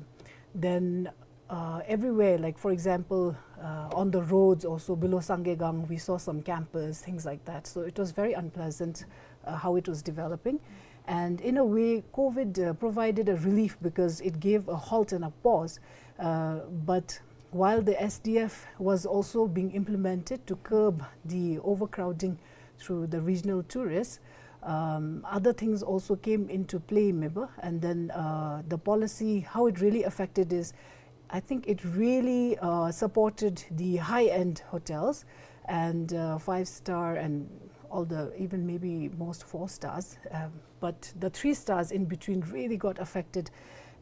then uh, everywhere, like for example, uh, on the roads also, below Sangaigang, we saw some campers, things like that. So it was very unpleasant uh, how it was developing. And in a way, COVID uh, provided a relief because it gave a halt and a pause. Uh, but while the S D F was also being implemented to curb the overcrowding through the regional tourists, um, other things also came into play, maybe. And then uh, the policy, how it really affected is, I think it really uh, supported the high-end hotels and uh, five-star and all the, even maybe most four stars. Um, but the three stars in between really got affected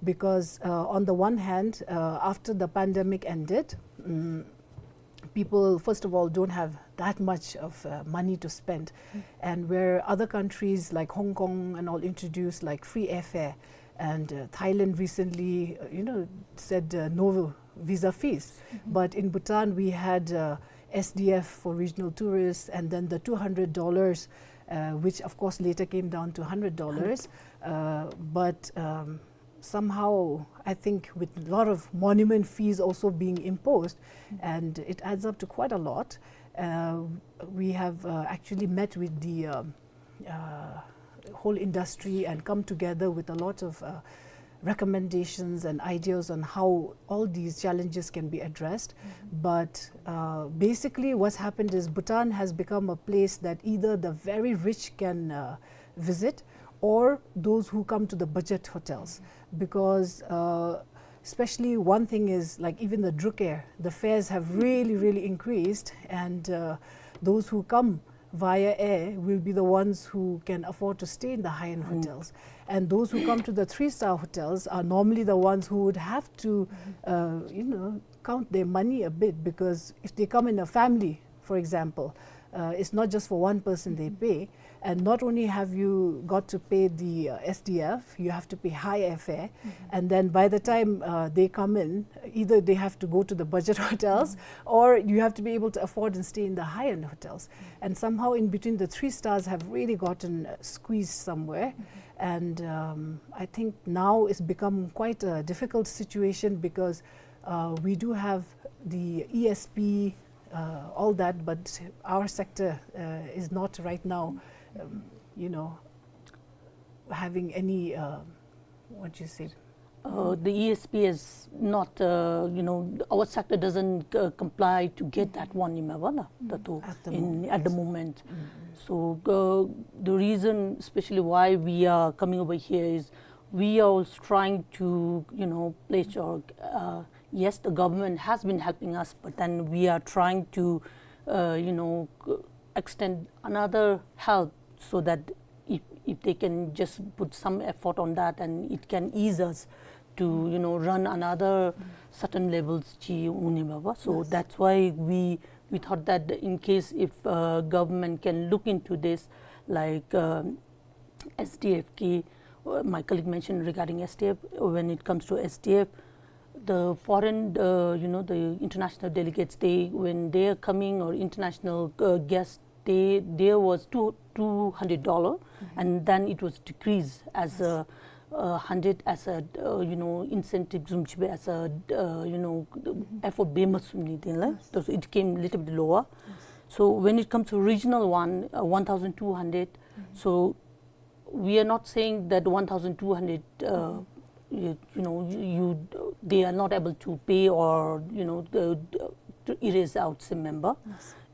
because, uh, on the one hand, uh, after the pandemic ended, mm, people, first of all, don't have that much of uh, money to spend. And where other countries like Hong Kong and all introduced like free airfare, and uh, Thailand recently, uh, you know, said uh, no visa fees. But in Bhutan, we had uh, S D F for regional tourists, and then the two hundred dollars, uh, which of course later came down to hundred dollars. Uh, but um, somehow, I think with a lot of monument fees also being imposed, and it adds up to quite a lot. Uh, we have uh, actually met with the um, uh, whole industry and come together with a lot of uh, recommendations and ideas on how all these challenges can be addressed. But uh, basically, what's happened is Bhutan has become a place that either the very rich can uh, visit or those who come to the budget hotels, because uh, especially one thing is, like, even the Drukair, the fares have really, really increased, and uh, those who come via air will be the ones who can afford to stay in the high-end hotels. And those who come to the three-star hotels are normally the ones who would have to, uh, you know, count their money a bit, because if they come in a family, for example, uh, it's not just for one person they pay. And not only have you got to pay the uh, S D F, you have to pay high airfare. And then by the time uh, they come in, either they have to go to the budget hotels, or you have to be able to afford and stay in the high-end hotels. And somehow in between, the three stars have really gotten uh, squeezed somewhere. And um, I think now it's become quite a difficult situation because uh, we do have the E S P, uh, all that, but our sector uh, is not right now, um, you know, having any, uh, what do you say? Uh, the E S P is not, uh, you know, our sector doesn't uh, comply to get that one, Imabala, Dato, at the in, moment. At the moment. So uh, the reason, especially why we are coming over here, is we are also trying to, you know, pledge our uh, yes, the government has been helping us, but then we are trying to, uh, you know, extend another help so that if, if they can just put some effort on that, and it can ease us to, you know, run another certain levels chi uni baba. So that's why we, we thought that in case if uh, government can look into this, like, um, S D F ki, uh, my colleague mentioned regarding S D F. When it comes to S D F, the foreign, uh, you know, the international delegates, they, when they are coming, or international uh, guests, they, there was two, two hundred dollar, and then it was decreased as a uh, hundred as a, uh, you know, incentive, zumchibe as a, uh, you know, effort be masumni dinla. So it came a little bit lower. So when it comes to regional one, uh, one thousand two hundred. So we are not saying that one thousand two hundred, uh, you, you know, you, you, they are not able to pay, or, you know, the, the, to erase out some member.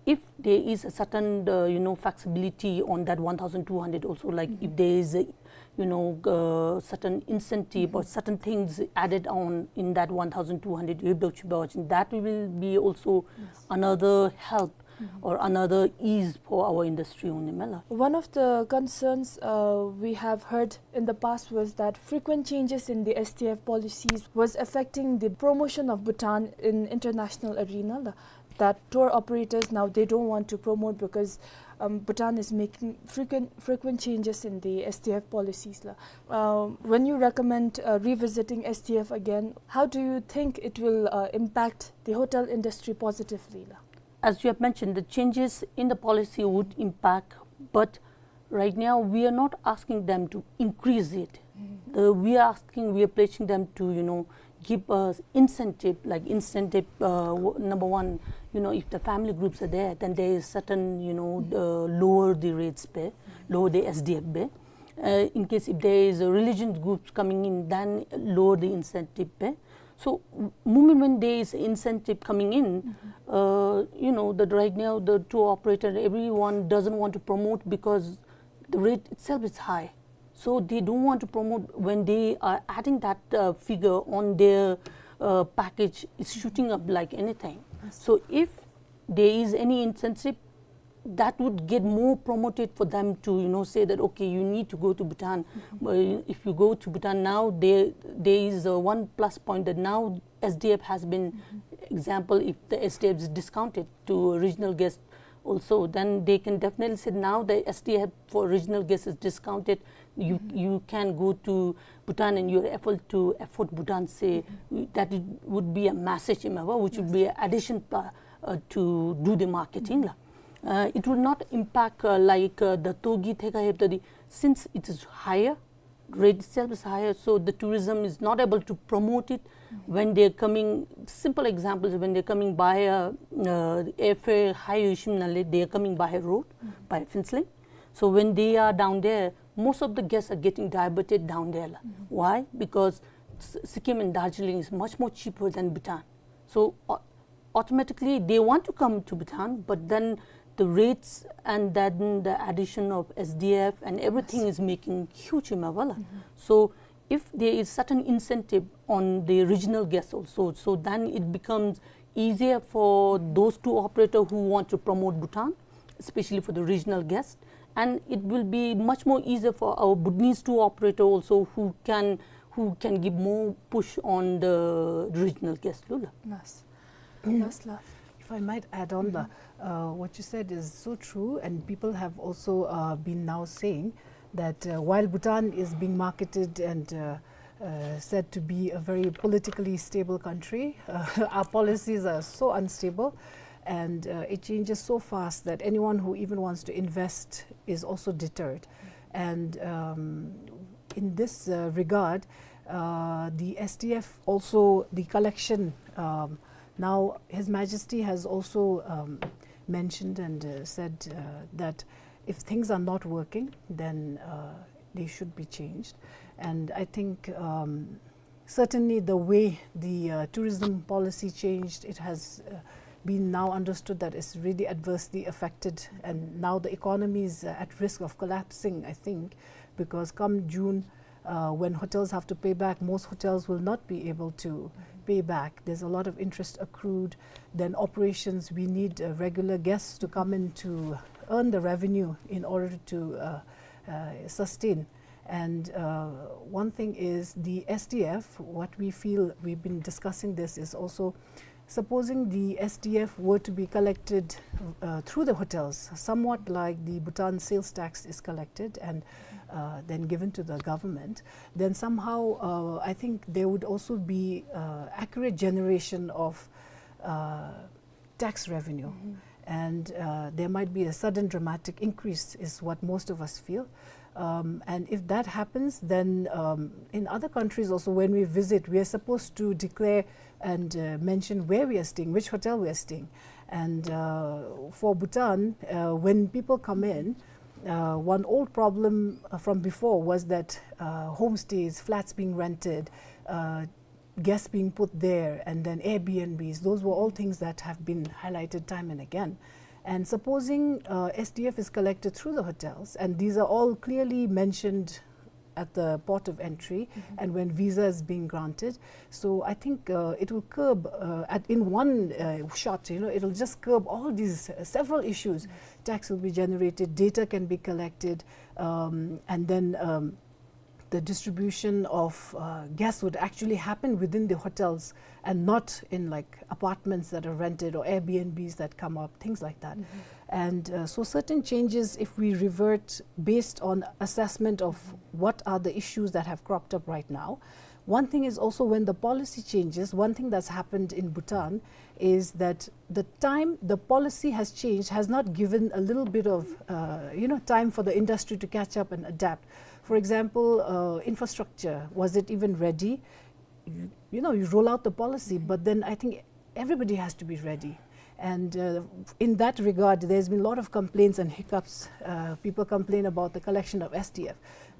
If there is a certain, uh, you know, flexibility on that one thousand two hundred also, like if there is a, you know, uh, certain incentive or certain things added on in that one thousand two hundred, that will be also another help or another ease for our industry uni mela. One of the concerns uh, we have heard in the past was that frequent changes in the S D F policies was affecting the promotion of Bhutan in international arena. That tour operators now, they don't want to promote because um, Bhutan is making frequent frequent changes in the S D F policies la. Uh, when you recommend uh, revisiting S D F again, how do you think it will uh, impact the hotel industry positively la? As you have mentioned, the changes in the policy would impact, but Right now, we are not asking them to increase it. The, we are asking, we are pledging them to, you know, give us incentive, like incentive, uh, w-, number one, you know, if the family groups are there, then there is certain, you know, uh, lower the rates pe, lower the S D F pe. Uh, in case if there is a religion groups coming in, then lower the incentive pe. So, m-, moment when there is incentive coming in, uh, you know, that right now the tour operator, everyone doesn't want to promote because the rate itself is high. So they don't want to promote when they are adding that, uh, figure on their, uh, package. It's shooting up like anything. So if there is any incentive, that would get more promoted for them to, you know, say that, "Okay, you need to go to Bhutan." But if you go to Bhutan now, there, there is a one plus point that now S D F has been, example, if the S D F is discounted to regional guests also, then they can definitely say now the S D F for regional guests is discounted. You, you can go to Bhutan and you're able to afford Bhutan, say, that it would be a message, which would be an addition pa-, uh, to do the marketing la. Uh, it will not impact, uh, like, uh, the Togi Theka Heptadi, since it is higher, rate itself is higher, so the tourism is not able to promote it when they're coming. Simple examples, when they're coming by a, uh, airfare high Yushim Nale, they are coming by a road, by a fence line. So when they are down there, most of the guests are getting diverted down there la. Why? Because S-, Sikkim and Darjeeling is much more cheaper than Bhutan. So, uh, automatically they want to come to Bhutan, but then the rates and then the addition of S D F and everything is making huge amount la. So if there is certain incentive on the regional guests also, so then it becomes easier for those tour operator who want to promote Bhutan, especially for the regional guests, and it will be much more easier for our Bhutanese tour operator also who can, who can give more push on the regional guests lu la. Yes. Yes la. If I might add on, the, uh, what you said is so true, and people have also, uh, been now saying that, uh, while Bhutan is being marketed and, uh, uh, said to be a very politically stable country, uh, our policies are so unstable, and, uh, it changes so fast that anyone who even wants to invest is also deterred. And, um, in this, uh, regard, uh, the S D F also, the collection, um, now His Majesty has also, um, mentioned and, uh, said, uh, that if things are not working, then, uh, they should be changed. And I think, um, certainly the way the, uh, tourism policy changed, it has, uh, been now understood that it's really adversely affected, and now the economy is, uh, at risk of collapsing, I think, because come June, uh, when hotels have to pay back, most hotels will not be able to pay back. There's a lot of interest accrued. Then operations, we need, uh, regular guests to come in to earn the revenue in order to, uh, uh, sustain. And, uh, one thing is the S D F, what we feel, we've been discussing this, is also supposing the S D F were to be collected, uh, through the hotels, somewhat like the Bhutan sales tax is collected and, uh, then given to the government, then somehow, uh, I think there would also be, uh, accurate generation of, uh, tax revenue. And, uh, there might be a sudden dramatic increase, is what most of us feel. Um, and if that happens, then, um, in other countries also, when we visit, we are supposed to declare and, uh, mention where we are staying, which hotel we are staying. And, uh, for Bhutan, uh, when people come in, uh, one old problem, uh, from before was that, uh, homestays, flats being rented, uh, guests being put there, and then Airbnbs. Those were all things that have been highlighted time and again. And supposing, uh, S D F is collected through the hotels, and these are all clearly mentioned at the port of entry and when visa is being granted. So I think, uh, it will curb, uh, at, in one, uh, shot, you know, it'll just curb all these, uh, several issues. Tax will be generated, data can be collected, um, and then, um, the distribution of, uh, guests would actually happen within the hotels and not in, like, apartments that are rented or Airbnbs that come up, things like that. And, uh, so certain changes, if we revert based on assessment of what are the issues that have cropped up right now, One thing is also when the policy changes, one thing that's happened in Bhutan is that the time the policy has changed has not given a little bit of, uh, you know, time for the industry to catch up and adapt. For example, uh, infrastructure, was it even ready? You, you know, you roll out the policy, but then I think everybody has to be ready. And uh, in that regard, there's been a lot of complaints and hiccups. Uh, people complain about the collection of S D F.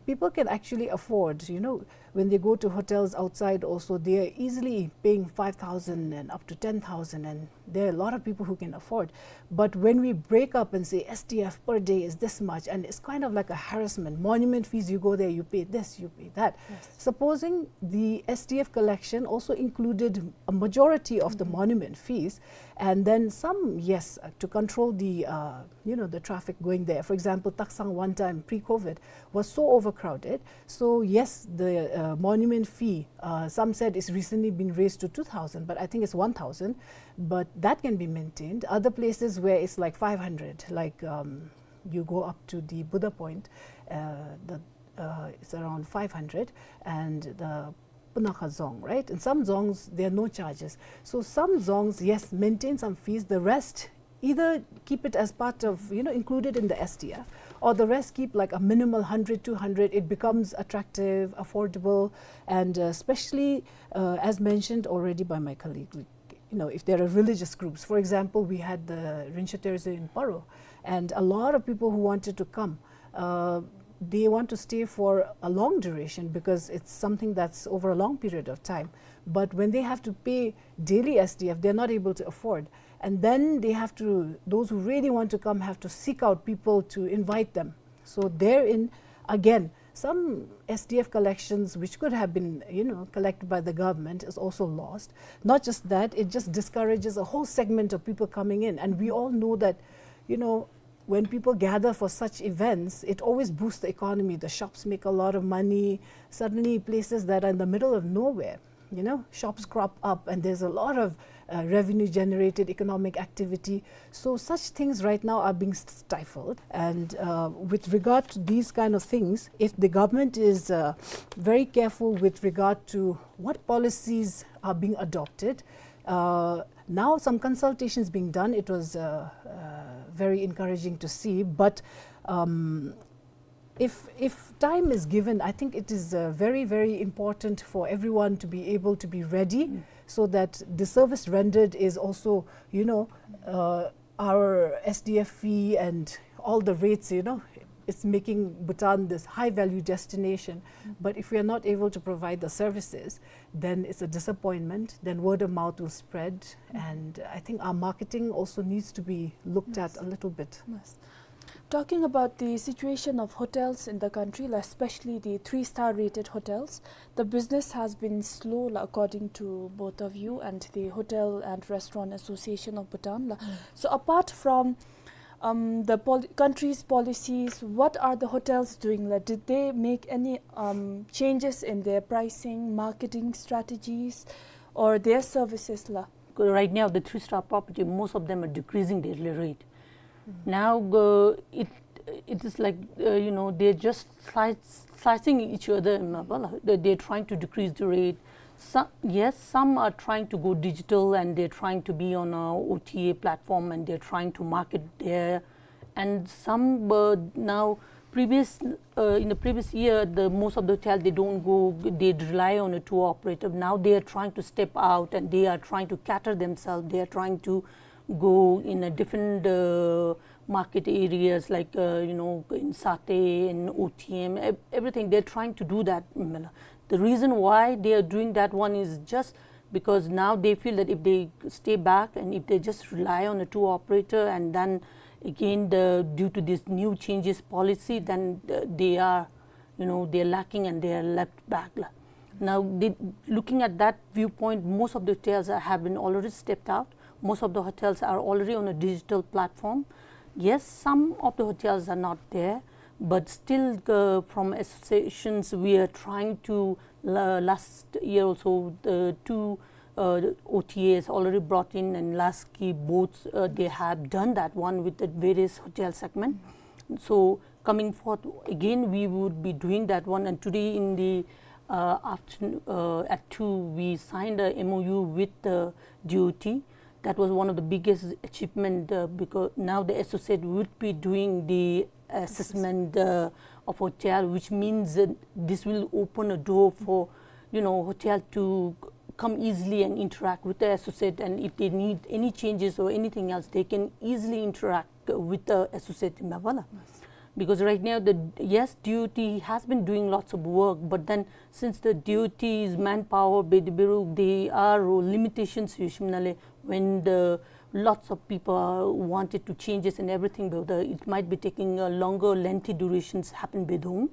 People can actually afford, you know, when they go to hotels outside also, they are easily paying five thousand and up to ten thousand, and there are a lot of people who can afford. But when we break up and say S D F per day is this much, and it's kind of like a harassment. Monument fees, you go there, you pay this, you pay that. Yes. Supposing the S D F collection also included a majority of the monument fees, and then some, yes, uh, to control the, uh, you know, the traffic going there. For example, Taksang one time pre-COVID was so overcrowded. So yes, the uh, monument fee, uh, some said it's recently been raised to two thousand, but I think it's one thousand. But that can be maintained. Other places where it's like five hundred, like, um, you go up to the Buddha Point, uh, the, uh, it's around five hundred, and the Punakha Dzong, right? In some dzongs, there are no charges. So some dzongs, yes, maintain some fees. The rest, either keep it as part of, you know, included in the S D F, or the rest keep like a minimal hundred, two hundred. It becomes attractive, affordable, and uh, especially, uh, as mentioned already by my colleague, like, you know, if there are religious groups. For example, we had the Rinzhortso in Paro, and a lot of people who wanted to come, uh, they want to stay for a long duration because it's something that's over a long period of time. But when they have to pay daily S D F, they're not able to afford. And then they have to, those who really want to come have to seek out people to invite them. So therein, again, some S D F collections which could have been, you know, collected by the government is also lost. Not just that, it just discourages a whole segment of people coming in. And we all know that, you know, when people gather for such events, it always boosts the economy. The shops make a lot of money. Suddenly, places that are in the middle of nowhere, you know, shops crop up, and there's a lot of uh, revenue generated, economic activity. So such things right now are being stifled. And uh, with regard to these kind of things, if the government is uh, very careful with regard to what policies are being adopted, uh, now some consultations being done. It was uh, uh, very encouraging to see, but um, if, if time is given, I think it is uh, very, very important for everyone to be able to be ready, mm, so that the service rendered is also, you know, uh, our S D F fee and all the rates, you know, it's making Bhutan this high value destination. Mm. But if we are not able to provide the services, then it's a disappointment. Then word of mouth will spread. Mm. And I think our marketing also needs to be looked at, yes, a little bit. Yes. Talking about the situation of hotels in the country, like, especially the three-star rated hotels, the business has been slow, like, according to both of you and the Hotel and Restaurant Association of Bhutan, like. Mm. So apart from um, the pol- country's policies, what are the hotels doing? Like, did they make any um, changes in their pricing, marketing strategies, or their services, like? Right now, the three-star property, most of them are decreasing their rate. Mm. Now, uh, it it is like, uh, you know, they're just slice, slicing each other. They, they're trying to decrease the rate. Some, yes, some are trying to go digital and they're trying to be on a O T A platform and they're trying to market there. And some, uh, now, previous uh, in the previous year, the most of the hotel, they don't go, they rely on a tour operator. Now they are trying to step out and they are trying to cater themselves. They are trying to go in a different uh, market areas, like, uh, you know, in Satay and O T M, ev- everything. They're trying to do that. The reason why they are doing that one is just because now they feel that if they stay back and if they just rely on a tour operator, and then again, the, due to this new changes policy, then uh, they are, you know, they're lacking and they are left back. Now, they, looking at that viewpoint, most of the hotels are, have been already stepped out. Most of the hotels are already on a digital platform. Yes, some of the hotels are not there, but still, uh, from associations, we are trying to. La- last year also, the two uh, O T As already brought in, and last key both, uh, they have done that one with the various hotel segment. So coming forth again, we would be doing that one. And today in the uh, afternoon, uh, at two, we signed a M O U with the D O T. That was one of the biggest achievement, uh, because now the associate would be doing the assessment, uh, of hotel, which means that this will open a door for, you know, hotel to come easily and interact with the associate, and if they need any changes or anything else, they can easily interact with the associate member. Because right now, the, yes, D O T has been doing lots of work, but then since the D O T's manpower, be the bureau, they are limitations, usually when the lots of people wanted to changes and everything, but the, it might be taking a longer, lengthy durations happen, be the,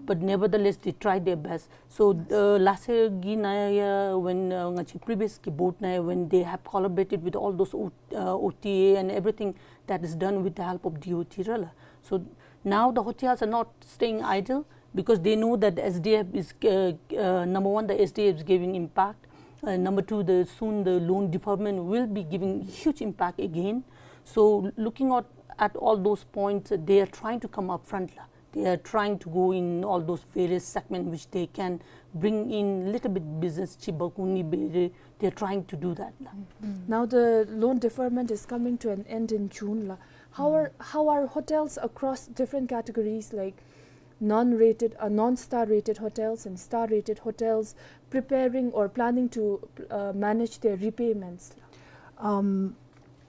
but nevertheless, they try their best. So, uh, last year, gi na ya, when, uh, nga chi previous ki board na ya, when they have collaborated with all those O-, uh, O T A and everything that is done with the help of D O T, rala. So now the hotels are not staying idle because they know that S D F is, uh, uh, number one, the S D F is giving impact. Uh, number two, the, soon the loan deferment will be giving huge impact again. So looking at, at all those points, uh, they are trying to come up front, la. They are trying to go in all those various segments which they can bring in little bit business chi ba kuni be, they are trying to do that, la. Now the loan deferment is coming to an end in June, la. How are, how are hotels across different categories, like non-rated, uh, non-star rated hotels and star rated hotels, preparing or planning to, uh, manage their repayments? Um,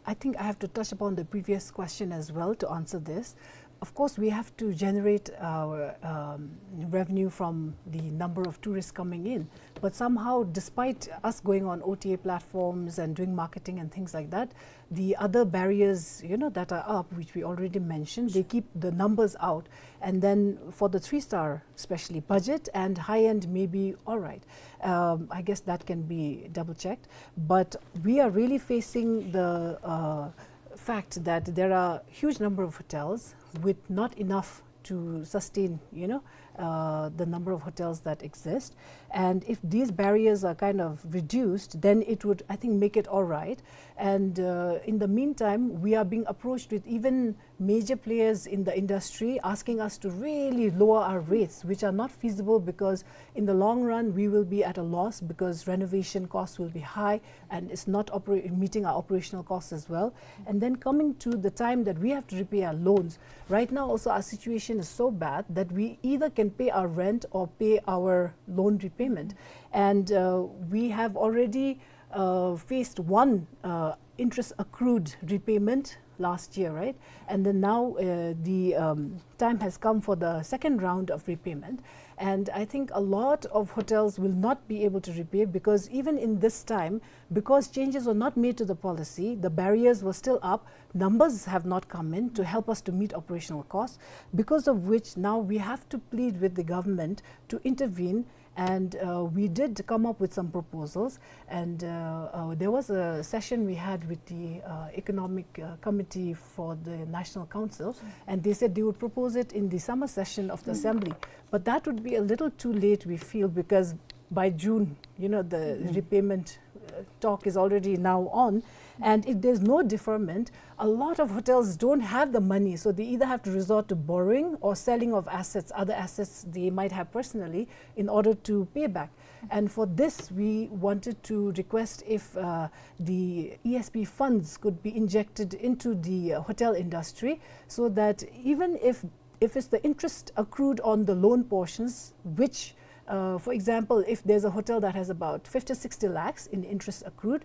I think I have to touch upon the previous question as well to answer this. Of course, we have to generate our, um, revenue from the number of tourists coming in. But somehow, despite us going on O T A platforms and doing marketing and things like that, the other barriers, you know, that are up, which we already mentioned, they keep the numbers out. And then for the three-star, especially, budget and high-end may be all right. Um, I guess that can be double-checked. But we are really facing the, uh, fact that there are huge number of hotels with not enough to sustain, you know, uh, the number of hotels that exist. And if these barriers are kind of reduced, then it would, I think, make it all right. And, uh, in the meantime, we are being approached with even major players in the industry asking us to really lower our rates, which are not feasible because in the long run, we will be at a loss because renovation costs will be high and it's not opera-, meeting our operational costs as well. And then coming to the time that we have to repay our loans, right now also our situation is so bad that we either can pay our rent or pay our loan repayment. And, uh, we have already, uh, faced one, uh, interest accrued repayment last year, right? And then now, uh, the, um, time has come for the second round of repayment. And I think a lot of hotels will not be able to repay because even in this time, because changes were not made to the policy, the barriers were still up, numbers have not come in to help us to meet operational costs, because of which now we have to plead with the government to intervene. And, uh, we did come up with some proposals, and, uh, uh, there was a session we had with the, uh, Economic, uh, Committee for the National Council, and they said they would propose it in the summer session of the assembly. But that would be a little too late, we feel, because by June, you know, the repayment, uh, talk is already now on. And if there's no deferment, a lot of hotels don't have the money, so they either have to resort to borrowing or selling of assets, other assets they might have personally, in order to pay back. And for this, we wanted to request if, uh, the E S P funds could be injected into the, uh, hotel industry, so that even if, if it's the interest accrued on the loan portions, which, uh, for example, if there's a hotel that has about fifty, sixty lakhs in interest accrued,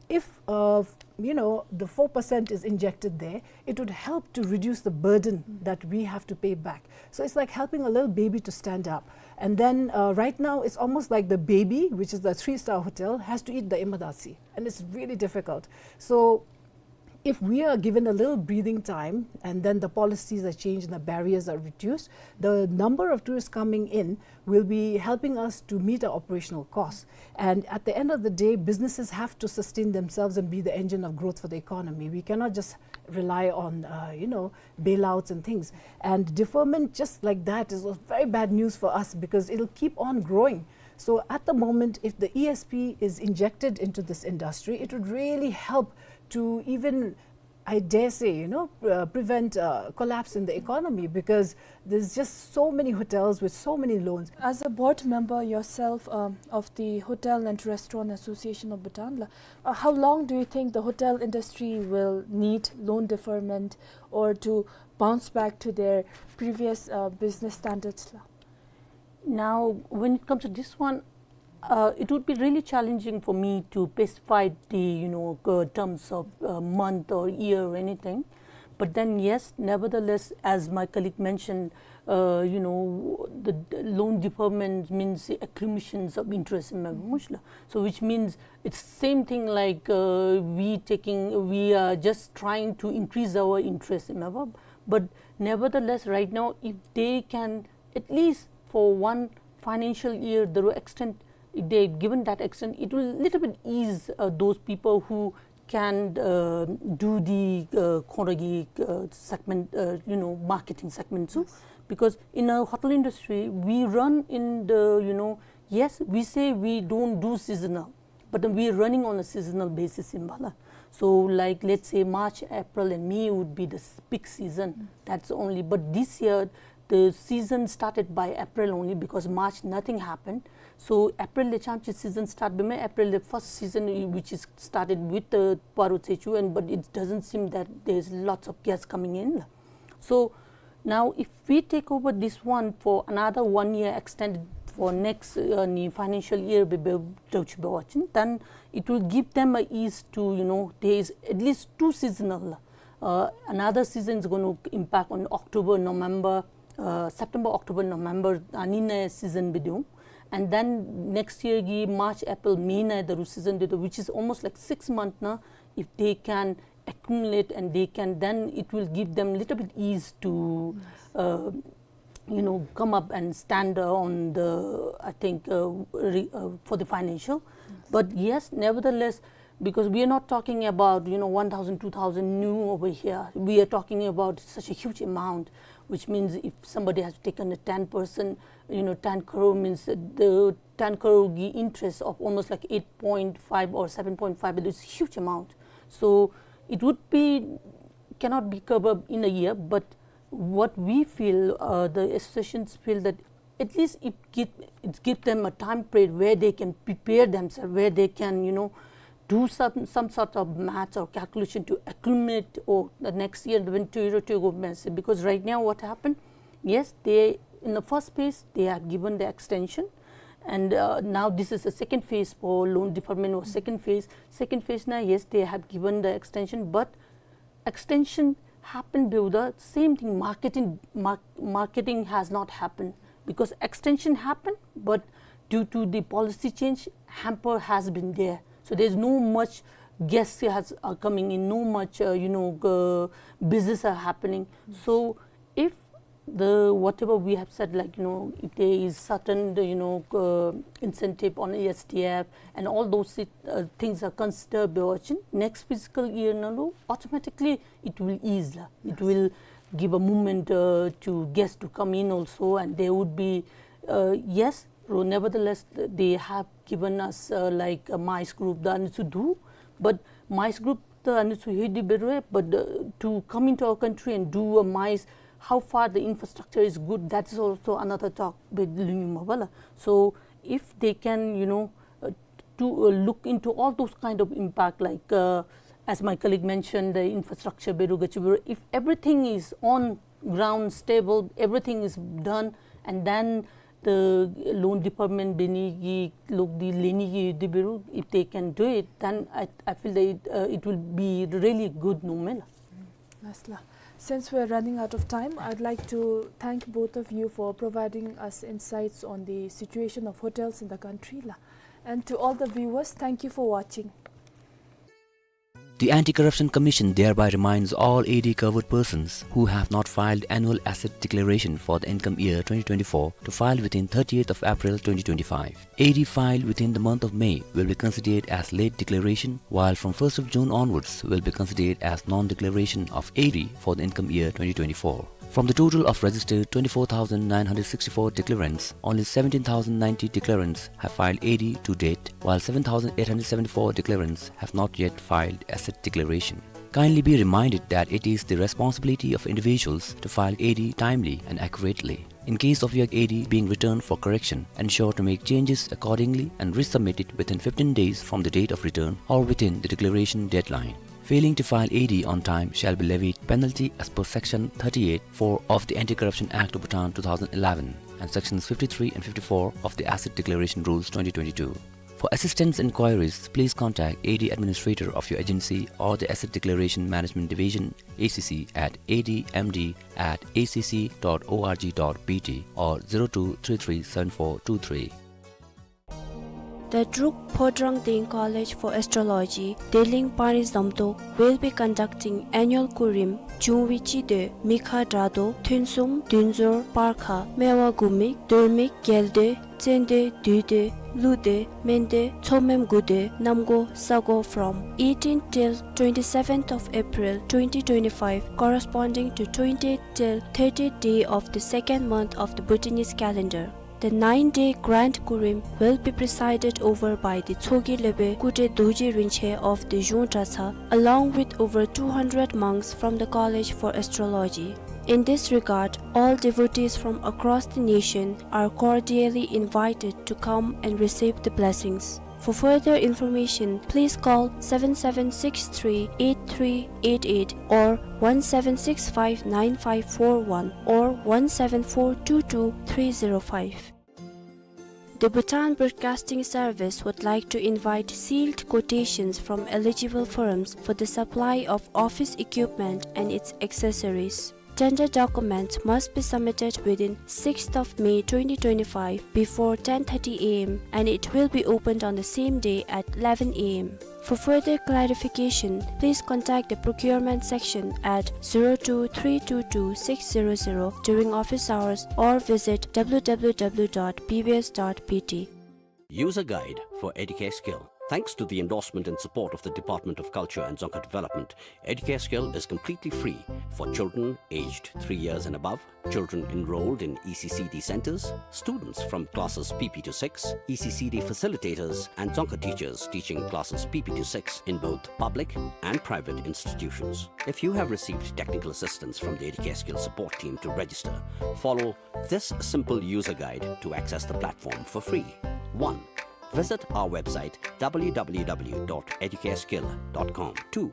if, uh, you know, the four percent is injected there, it would help to reduce the burden that we have to pay back. So it's like helping a little baby to stand up. And then, uh, right now, it's almost like the baby, which is the three-star hotel, has to eat the imadasi. And it's really difficult. So if we are given a little breathing time and then the policies are changed and the barriers are reduced, the number of tourists coming in will be helping us to meet our operational costs. And at the end of the day, businesses have to sustain themselves and be the engine of growth for the economy. We cannot just rely on, uh, you know, bailouts and things. And deferment just like that is very bad news for us because it'll keep on growing. So at the moment, if the E S P is injected into this industry, it would really help to even I dare say, you know, uh, prevent uh, collapse in the economy, because there's just so many hotels with so many loans. As a board member yourself, um, of the Hotel and Restaurant Association of Bhutan la, uh, how long do you think the hotel industry will need loan deferment or to bounce back to their previous, uh, business standards la? Now, when it comes to this one, uh, it would be really challenging for me to specify the, you know, uh, terms of, uh, month or year or anything. But then, yes, nevertheless, as my colleague mentioned, uh, you know, the, the loan deferment means the accumulations of interest in Mabumushla. So, which means it's same thing like, uh, we taking, we are just trying to increase our interest in Mabab. But nevertheless, right now, if they can at least for one financial year, the extent, if they given that extent, it will little bit ease, uh, those people who can, uh, do the, uh, khongragi, uh, segment, uh, you know, marketing segment too. Yes. Because in a hotel industry, we run in the, you know, yes, we say we don't do seasonal, but then we are running on a seasonal basis in Bala. So, like, let's say March, April, and May would be the s-, peak season. Mm. That's only. But this year, the season started by April only, because March nothing happened. So April the chamchi season start. Bime April the first season, i-, which is started with the Paro Tsechu, and but it doesn't seem that there's lots of guests coming in. So now, if we take over this one for another one year, extended for next, uh, ni financial year, be, be, tauchi be watching, then it will give them a ease to, you know, there is at least two seasonal. Uh, another season is going to impact on October, November, uh, September, October, November, anina season be do. And then next year, gi March, April, May na daru season be do, which is almost like six months na. If they can accumulate and they can, then it will give them little bit ease to, yes, uh, you know, come up and stand, uh, on the, I think, uh, re-, uh, for the financial. Yes. But yes, nevertheless, because we are not talking about, you know, one thousand, two thousand new over here. We are talking about such a huge amount, which means if somebody has taken a ten percent, you know, ten crore means that the ten crore gi interest of almost like eight point five or seven point five, it's a huge amount. So it would be, cannot be covered in a year, but what we feel, uh, the associations feel that at least it give, it give them a time period where they can prepare themselves, where they can, you know, do some, some sort of math or calculation to accumulate or the next year when to, to go mess. Because right now what happened, yes, they, in the first phase, they have given the extension, and, uh, now this is the second phase for loan deferment or second phase. Second phase now, yes, they have given the extension, but extension happened due the same thing, marketing, mar-, marketing has not happened, because extension happened, but due to the policy change, hamper has been there. So there's no much guests has, are coming in, no much, uh, you know, uh, business are happening. So if the, whatever we have said, like, you know, if there is certain, you know, uh, incentive on A S D F and all those thi-, uh, things are considered, be watching, next fiscal year na lu, automatically it will ease la. It, yes, will give a movement, uh, to guests to come in also, and there would be, uh, yes, ro-, nevertheless, th-, they have given us, uh, like, a MICE group, the Anitsu do, but MICE group, the Anitsu hidi berue, but, uh, to come into our country and do a MICE, how far the infrastructure is good, that is also another talk with Lunyuma Bala. So if they can, you know, uh, to, uh, look into all those kind of impact, like, uh, as my colleague mentioned, the infrastructure beru gachi beru, if everything is on ground stable, everything is done, and then the loan deferment beni gi log di leni gi di beru, if they can do it, then I, I feel that it, uh, it will be really good, no mela. Nicely. Since we're running out of time, I'd like to thank both of you for providing us insights on the situation of hotels in the country la. And to all the viewers, thank you for watching. The Anti-Corruption Commission thereby reminds all A D covered persons who have not filed annual asset declaration for the income year twenty twenty-four to file within thirtieth of April twenty twenty-five. A D filed within the month of May will be considered as late declaration, while from first of June onwards will be considered as non-declaration of A D for the income year twenty twenty-four. From the total of registered twenty-four thousand nine hundred sixty-four declarants, only seventeen thousand ninety declarants have filed A D to date, while seven thousand eight hundred seventy-four declarants have not yet filed asset declaration. Kindly be reminded that it is the responsibility of individuals to file A D timely and accurately. In case of your A D being returned for correction, ensure to make changes accordingly and resubmit it within fifteen days from the date of return or within the declaration deadline. Failing to file A D on time shall be levied penalty as per Section thirty-eight four of the Anti-Corruption Act of Bhutan two thousand eleven and Sections fifty-three and fifty-four of the Asset Declaration Rules twenty twenty-two. For assistance inquiries, please contact A D administrator of your agency or the Asset Declaration Management Division, A C C, at A D M D at A C C dot org dot B T or zero two three three seven four two three. The Druk Phodrang Deng College for Astrology, Deleng Panglitsamtok, will be conducting annual Kurim, June བཅུ་དེ་མི་ཁ་དྲག་དོ་ཐུན་གསུམ་བདུན་ཟོར་སྤར་ཁ་སྨེ་བ་དགུ་མིག་རྡོལ་མིག་རྒྱལ་སྡེ་བཙན་སྡེ་བདུད་སྡེ་ཀླུ་སྡེ་སྨན་སྡེ་མཚོ་སྨན་དགུ་སྡེ་གནམ་སྒོ་ས་སྒོ། From eighteenth till twenty-seventh of April twenty twenty-five, corresponding to twentieth till thirtieth day of the second month of the Bhutanese calendar. The nine-day grand Kurim will be presided over by the Tshogye Lhobe Kutre Dorji Rinpoche of the Zhong Dratshang, along with over two hundred monks from the College for Astrology. In this regard, all devotees from across the nation are cordially invited to come and receive the blessings. For further information, please call seven seven six three eight three eight eight or one seven six five nine five four one or one seven four two two three zero five. The Bhutan Broadcasting Service would like to invite sealed quotations from eligible firms for the supply of office equipment and its accessories. Tender documents must be submitted within sixth of May twenty twenty-five before ten thirty A M and it will be opened on the same day at eleven A M. For further clarification, please contact the procurement section at zero two three two two six zero zero during office hours or visit W W W dot B B S dot B T. User Guide for Educare Skill. Thanks to the endorsement and support of the Department of Culture and Dzongkha Development, Educare Skill is completely free for children aged three years and above, children enrolled in E C C D centers, students from classes P P to six, E C C D facilitators, and Dzongkha teachers teaching classes P P to six in both public and private institutions. If you have received technical assistance from the Educare Skill support team to register, follow this simple user guide to access the platform for free. One, visit our website W W W dot educareskill dot com. Two,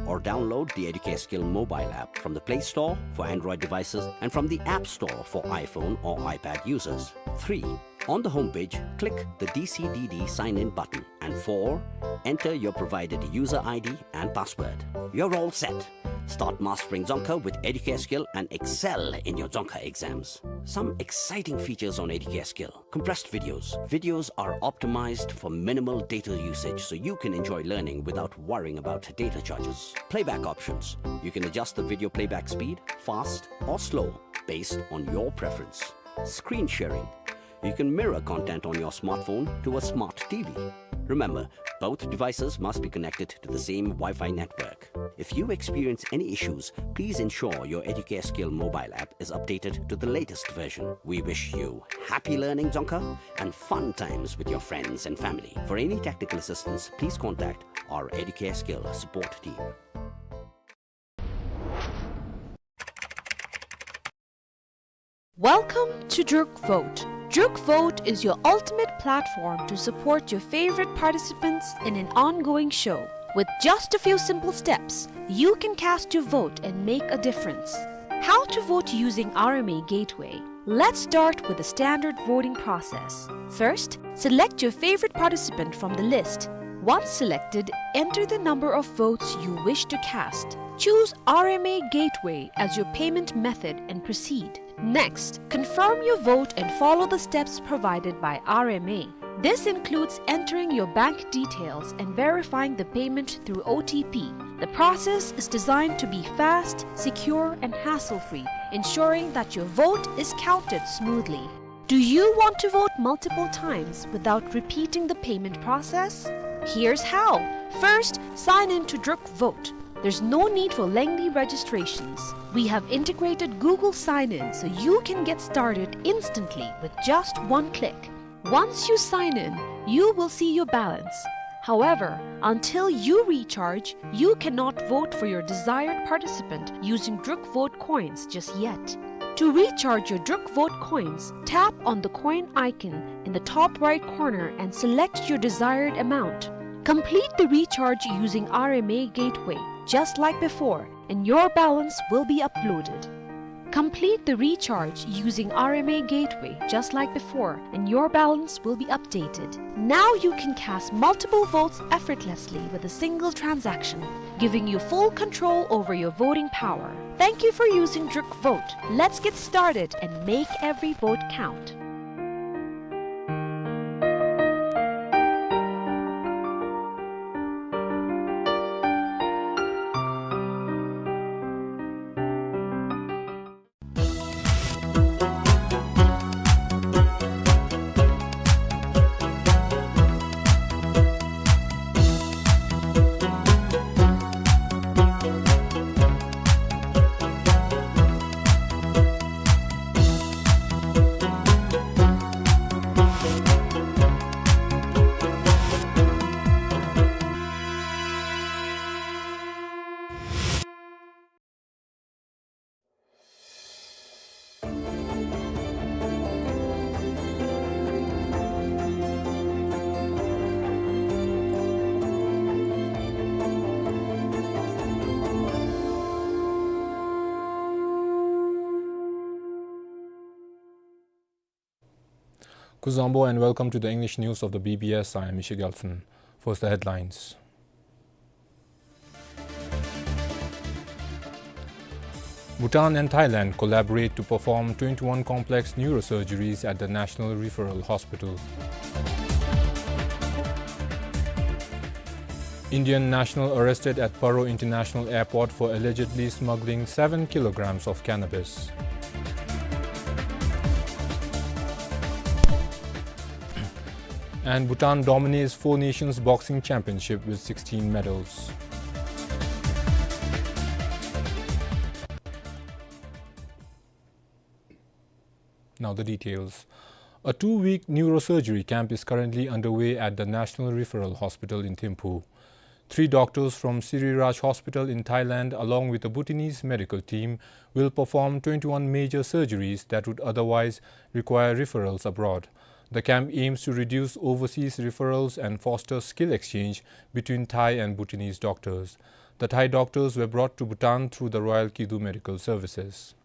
or download the Educare Skill mobile app from the Play Store for Android devices and from the App Store for iPhone or iPad users. Three, on the homepage, click the D C D D sign-in button. And four, enter your provided user I D and password. You're all set. Start mastering Dzongkha with Educare Skill and excel in your Dzongkha exams. Some exciting features on Educare Skill. Compressed videos. Videos are optimized for minimal data usage, so you can enjoy learning without worrying about data charges. Playback options. You can adjust the video playback speed, fast or slow, based on your preference. Screen sharing. You can mirror content on your smartphone to a smart T V. Remember, both devices must be connected to the same Wi-Fi network. If you experience any issues, please ensure your Educare Skill mobile app is updated to the latest version. We wish you happy learning Dzongkha and fun times with your friends and family. For any technical assistance, please contact our Educare Skill support team. Welcome to Druk Vote. Druk Vote is your ultimate platform to support your favorite participants in an ongoing show. With just a few simple steps, you can cast your vote and make a difference. How to vote using R M A Gateway. Let's start with the standard voting process. First, select your favorite participant from the list. Once selected, enter the number of votes you wish to cast. Choose R M A Gateway as your payment method and proceed. Next, confirm your vote and follow the steps provided by R M A. This includes entering your bank details and verifying the payment through O T P. The process is designed to be fast, secure, and hassle-free, ensuring that your vote is counted smoothly. Do you want to vote multiple times without repeating the payment process? Here's how. First, sign in to Druk Vote. There's no need for lengthy registrations. We have integrated Google Sign-In, so you can get started instantly with just one click. Once you sign in, you will see your balance. However, until you recharge, you cannot vote for your desired participant using Druk Vote coins just yet. To recharge your Druk Vote coins, tap on the coin icon in the top right corner and select your desired amount. Complete the recharge using R M A Gateway, just like before, and your balance will be uploaded. Complete the recharge using R M A Gateway just like before, and your balance will be updated. Now you can cast multiple votes effortlessly with a single transaction, giving you full control over your voting power. Thank you for using Druk Vote. Let's get started and make every vote count. Kuzuzangpo and welcome to the English news of the B B S. I am Misha Gelson. First, the headlines. Bhutan and Thailand collaborate to perform twenty-one complex neurosurgeries at the National Referral Hospital. Indian national arrested at Paro International Airport for allegedly smuggling seven kilograms of cannabis. And Bhutan dominates Four Nations Boxing Championship with sixteen medals. Now the details. A two-week neurosurgery camp is currently underway at the National Referral Hospital in Thimphu. Three doctors from Sirirach Hospital in Thailand, along with a Bhutanese medical team, will perform twenty-one major surgeries that would otherwise require referrals abroad. The camp aims to reduce overseas referrals and foster skill exchange between Thai and Bhutanese doctors. The Thai doctors were brought to Bhutan through the Royal Kidu Medical Services.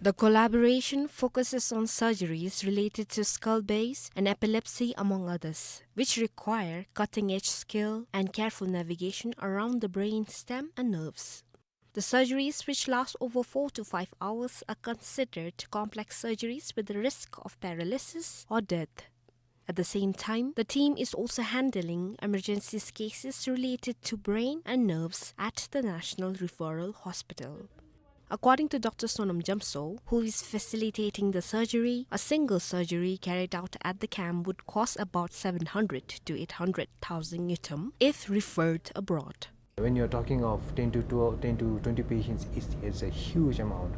The collaboration focuses on surgeries related to skull base and epilepsy, among others, which require cutting-edge skill and careful navigation around the brain stem and nerves. The surgeries, which last over four to five hours, are considered complex surgeries with the risk of paralysis or death. At the same time, the team is also handling emergencies cases related to brain and nerves at the National Referral Hospital. According to Doctor Sonam Jamso, who is facilitating the surgery, a single surgery carried out at the camp would cost about seven hundred to eight hundred thousand ngultrum if referred abroad. When you're talking of ten to twelve, ten to twenty patients, it's, it's a huge amount.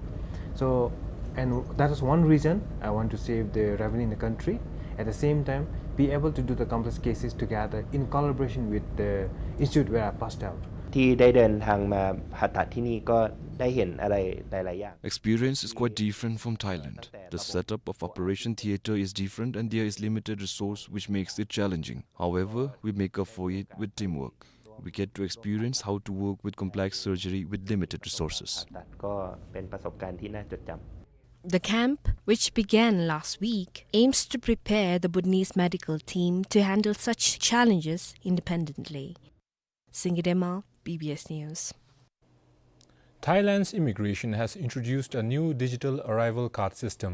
So, and that is one reason I want to save the revenue in the country. At the same time, be able to do the complex cases together in collaboration with the institute where I passed out. ที่ได้เดินทางมาผ่าตัดที่นี่ก็ได้เห็นอะไรหลายๆ อย่าง Experience is quite different from Thailand. The setup of operation theater is different and there is limited resource, which makes it challenging. However, we make up for it with teamwork. We get to experience how to work with complex surgery with limited resources. ก็เป็นประสบการณ์ที่น่าจดจำ The camp, which began last week, aims to prepare the Bhutanese medical team to handle such challenges independently. Singye Dema, B B S News. Thailand's immigration has introduced a new digital arrival card system.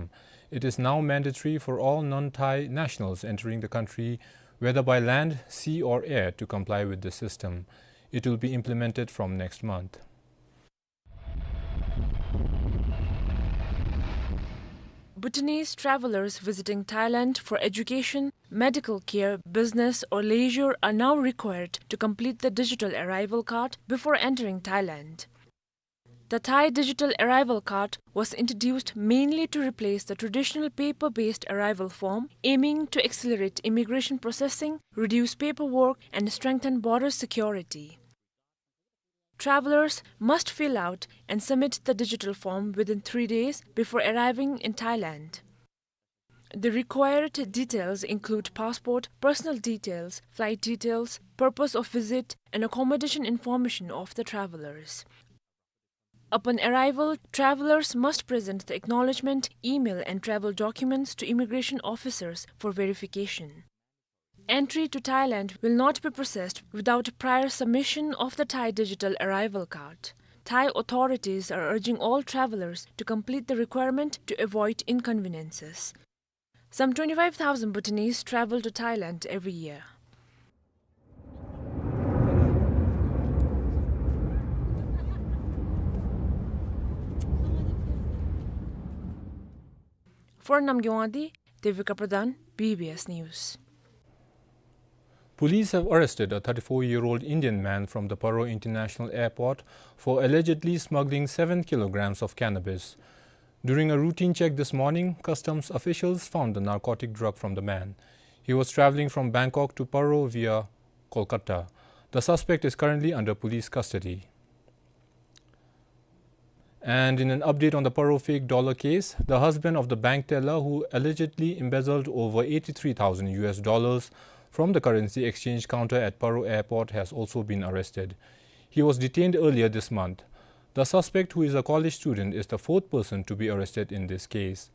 It is now mandatory for all non-Thai nationals entering the country, whether by land, sea or air, to comply with the system. It will be implemented from next month. Bhutanese travelers visiting Thailand for education, medical care, business or leisure are now required to complete the digital arrival card before entering Thailand. The Thai digital arrival card was introduced mainly to replace the traditional paper-based arrival form, aiming to accelerate immigration processing, reduce paperwork, and strengthen border security. Travelers must fill out and submit the digital form within three days before arriving in Thailand. The required details include passport, personal details, flight details, purpose of visit, and accommodation information of the travelers. Upon arrival, travelers must present the acknowledgement, email, and travel documents to immigration officers for verification. Entry to Thailand will not be processed without prior submission of the Thai digital arrival card. Thai authorities are urging all travelers to complete the requirement to avoid inconveniences. Some twenty-five thousand Bhutanese travel to Thailand every year. For Namgay Wangdi, Devika Pradhan, B B S News. Police have arrested a thirty-four-year-old Indian man from the Paro International Airport for allegedly smuggling seven kilograms of cannabis. During a routine check this morning, customs officials found the narcotic drug from the man. He was traveling from Bangkok to Paro via Kolkata. The suspect is currently under police custody. And in an update on the Paro fake dollar case, the husband of the bank teller who allegedly embezzled over eighty-three thousand U S dollars from the currency exchange counter at Paro Airport has also been arrested. He was detained earlier this month. The suspect, who is a college student, is the fourth person to be arrested in this case.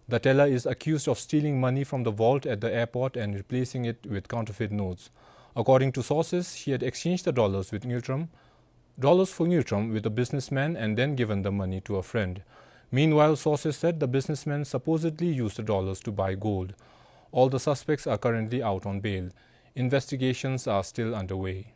The teller is accused of stealing money from the vault at the airport and replacing it with counterfeit notes. According to sources, he had exchanged the dollars with Ngultrum, dollars for Ngultrum with a businessman and then given the money to a friend. Meanwhile, sources said the businessman supposedly used the dollars to buy gold. All the suspects are currently out on bail. Investigations are still underway.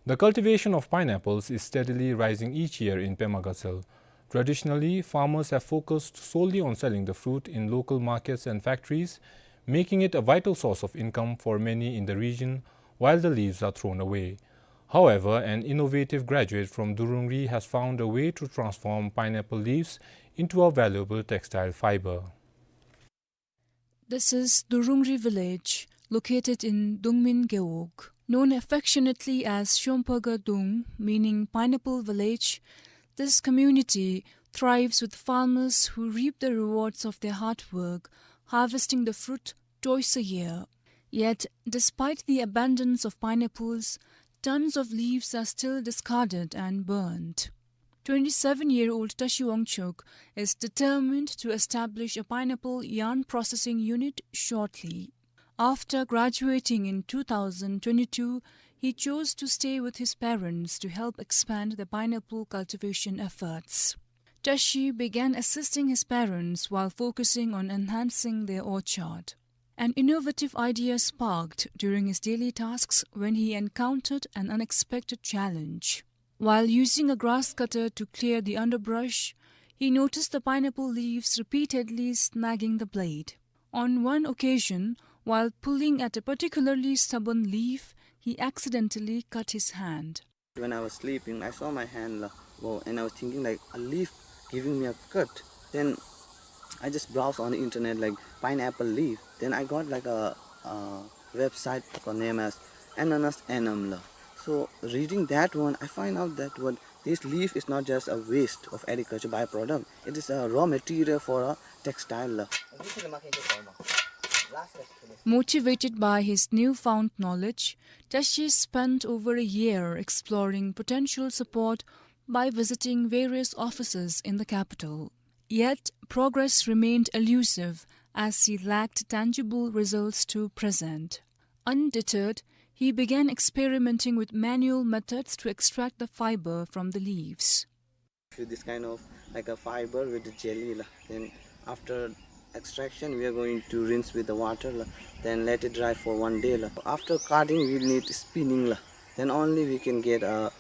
The cultivation of pineapples is steadily rising each year in Pema Gatshel. Traditionally, farmers have focused solely on selling the fruit in local markets and factories, making it a vital source of income for many in the region, while the leaves are thrown away. However, an innovative graduate from Durungri has found a way to transform pineapple leaves into a valuable textile fiber. This is Durungri village, located in Dungmin Gewog. Known affectionately as Shomphaga Dung, meaning pineapple village, this community thrives with farmers who reap the rewards of their hard work, harvesting the fruit twice a year. Yet, despite the abundance of pineapples, tons of leaves are still discarded and burned. Twenty-seven-year-old Tashi Wangchuk is determined to establish a pineapple yarn processing unit shortly. After graduating in two thousand twenty-two, he chose to stay with his parents to help expand the pineapple cultivation efforts. Tashi began assisting his parents while focusing on enhancing their orchard. An innovative idea sparked during his daily tasks when he encountered an unexpected challenge. While using a grass cutter to clear the underbrush, he noticed the pineapple leaves repeatedly snagging the blade. On one occasion, while pulling at a particularly stubborn leaf, he accidentally cut his hand. When I was sleeping, I saw my hand, la, wow, and I was thinking, like, a leaf giving me a cut. Then I just browsed on the internet, like, pineapple leaf. Then I got, like, a, a website called name as Ananas Enamel. So reading that one, I find out that what this leaf is not just a waste of agriculture byproduct. It is a raw material for a textile. Motivated by his newfound knowledge, Tashi spent over a year exploring potential support by visiting various offices in the capital. Yet, progress remained elusive as he lacked tangible results to present. Undeterred, he began experimenting with manual methods to extract the fiber from the leaves. With this kind of, like, a fiber with the jelly, la. Then after extraction, we are going to rinse with the water, la. Then let it dry for one day, la. After carding, we need spinning, la. Then only we can get a,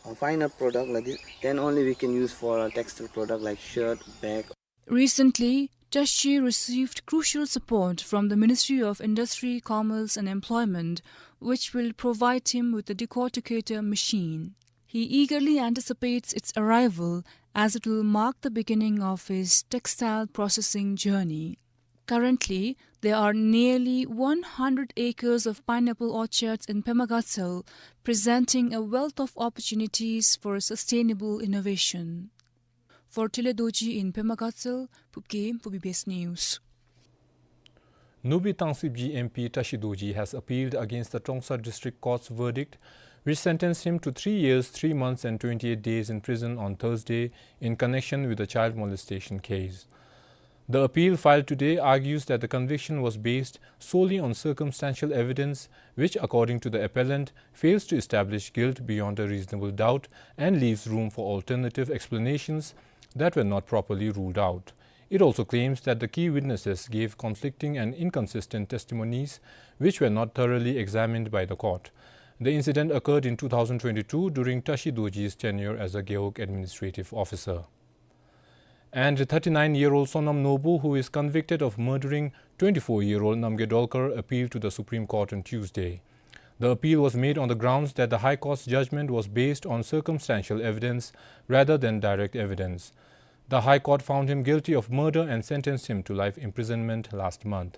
a finer product like this. Then only we can use for a textile product like shirt, bag. Recently, Tashi received crucial support from the Ministry of Industry, Commerce and Employment, which will provide him with a decorticator machine. He eagerly anticipates its arrival as it will mark the beginning of his textile processing journey. Currently, there are nearly one hundred acres of pineapple orchards in Pema Gatshel, presenting a wealth of opportunities for sustainable innovation. For Tile Dorji in Pema Gatshel, Phubgim for B B S News. Nubi Tangshibji M P Tashi Dorji has appealed against the Trongsa District Court's verdict, which sentenced him to three years, three months and twenty-eight days in prison on Thursday in connection with the child molestation case. The appeal filed today argues that the conviction was based solely on circumstantial evidence, which, according to the appellant, fails to establish guilt beyond a reasonable doubt and leaves room for alternative explanations that were not properly ruled out. It also claims that the key witnesses gave conflicting and inconsistent testimonies, which were not thoroughly examined by the court. The incident occurred in two thousand twenty-two during Tashi Dorji's tenure as a Gewog administrative officer. And thirty-nine-year-old Sonam Norbu, who is convicted of murdering twenty-four-year-old Namgay Dolkar, appealed to the Supreme Court on Tuesday. The appeal was made on the grounds that the High Court's judgment was based on circumstantial evidence rather than direct evidence. The High Court found him guilty of murder and sentenced him to life imprisonment last month.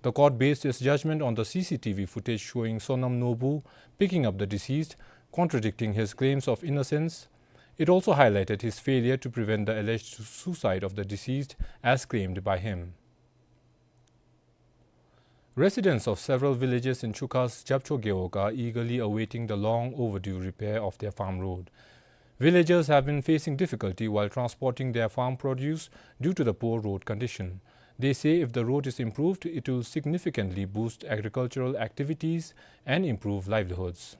The court based its judgment on the C C T V footage showing Sonam Norbu picking up the deceased, contradicting his claims of innocence. It also highlighted his failure to prevent the alleged suicide of the deceased, as claimed by him. Residents of several villages in Chukha's Japcho Gewog are eagerly awaiting the long overdue repair of their farm road. Villagers have been facing difficulty while transporting their farm produce due to the poor road condition. They say if the road is improved, it will significantly boost agricultural activities and improve livelihoods.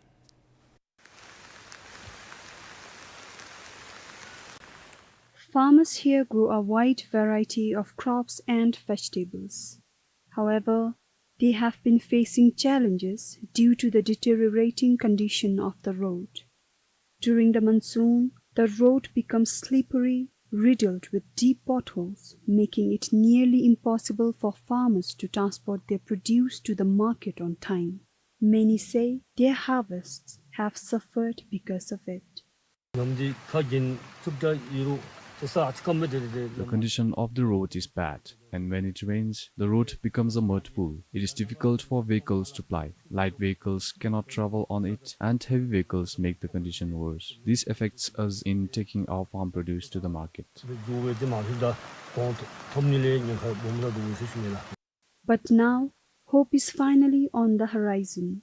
Farmers here grow a wide variety of crops and vegetables. However, they have been facing challenges due to the deteriorating condition of the road. During the monsoon, the road becomes slippery, riddled with deep potholes, making it nearly impossible for farmers to transport their produce to the market on time. Many say their harvests have suffered because of it. The condition of the road is bad, and when it rains, the road becomes a mud pool. It is difficult for vehicles to ply. Light vehicles cannot travel on it, and heavy vehicles make the condition worse. This affects us in taking our farm produce to the market. But now, hope is finally on the horizon.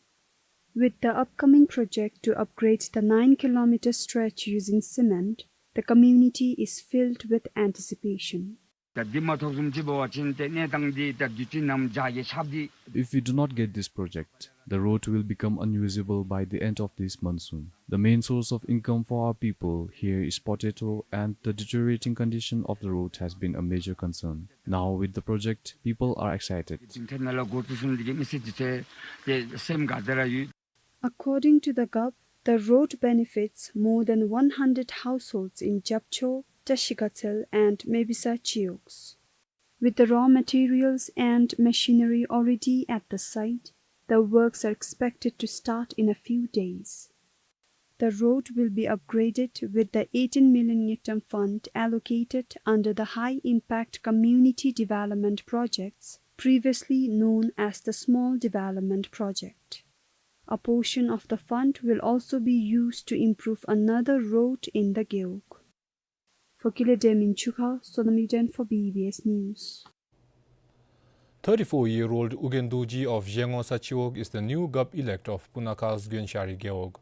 With the upcoming project to upgrade the nine-kilometer stretch using cement, the community is filled with anticipation. ད་འདི་མ་ཐོབ་བཟུམ་ཅིག་འབད་བ་ཅིན་ཏེ་གནས་སྟངས་འདི་ད་དུས་ཅི་ནམ་འཇའ་གིས་ཁྱབ་སྟེ། If we do not get this project, the road will become unusable by the end of this monsoon. The main source of income for our people here is potato, and the deteriorating condition of the road has been a major concern. Now, with the project, people are excited. According to the G O P, the road benefits more than one hundred households in Japcho, Tashi Gatshel, and Mebisa Chiwogs. With the raw materials and machinery already at the site, the works are expected to start in a few days. The road will be upgraded with the eighteen million ngultrum fund allocated under the High Impact Community Development Projects, previously known as the Small Development Project. A portion of the fund will also be used to improve another road in the Gewog. For Kile Dem in Chukha, Sonam Yuden for B B S News. Thirty-four-year-old Ugyen Dorji of Zhengosa Chiwog is the new G O P elect of Punakha's Gyenshari Gewog.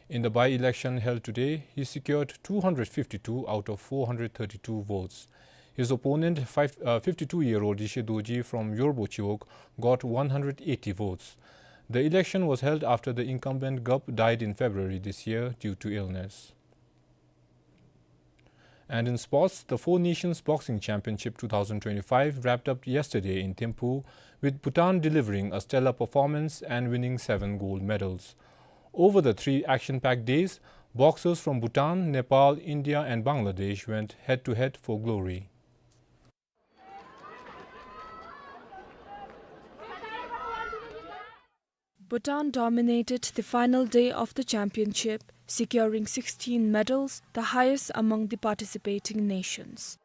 In the by-election held today, he secured two hundred fifty-two out of four hundred thirty-two votes. His opponent, five, uh, fifty-two-year-old Yeshe Dorji from Yorbo Chiwog, got one hundred eighty votes. The election was held after the incumbent G O P died in February this year due to illness. And in sports, the Four Nations Boxing Championship two thousand twenty-five wrapped up yesterday in Thimphu, with Bhutan delivering a stellar performance and winning seven gold medals. Over the three action-packed days, boxers from Bhutan, Nepal, India and Bangladesh went head-to-head for glory. Bhutan dominated the final day of the championship, securing sixteen medals, the highest among the participating nations.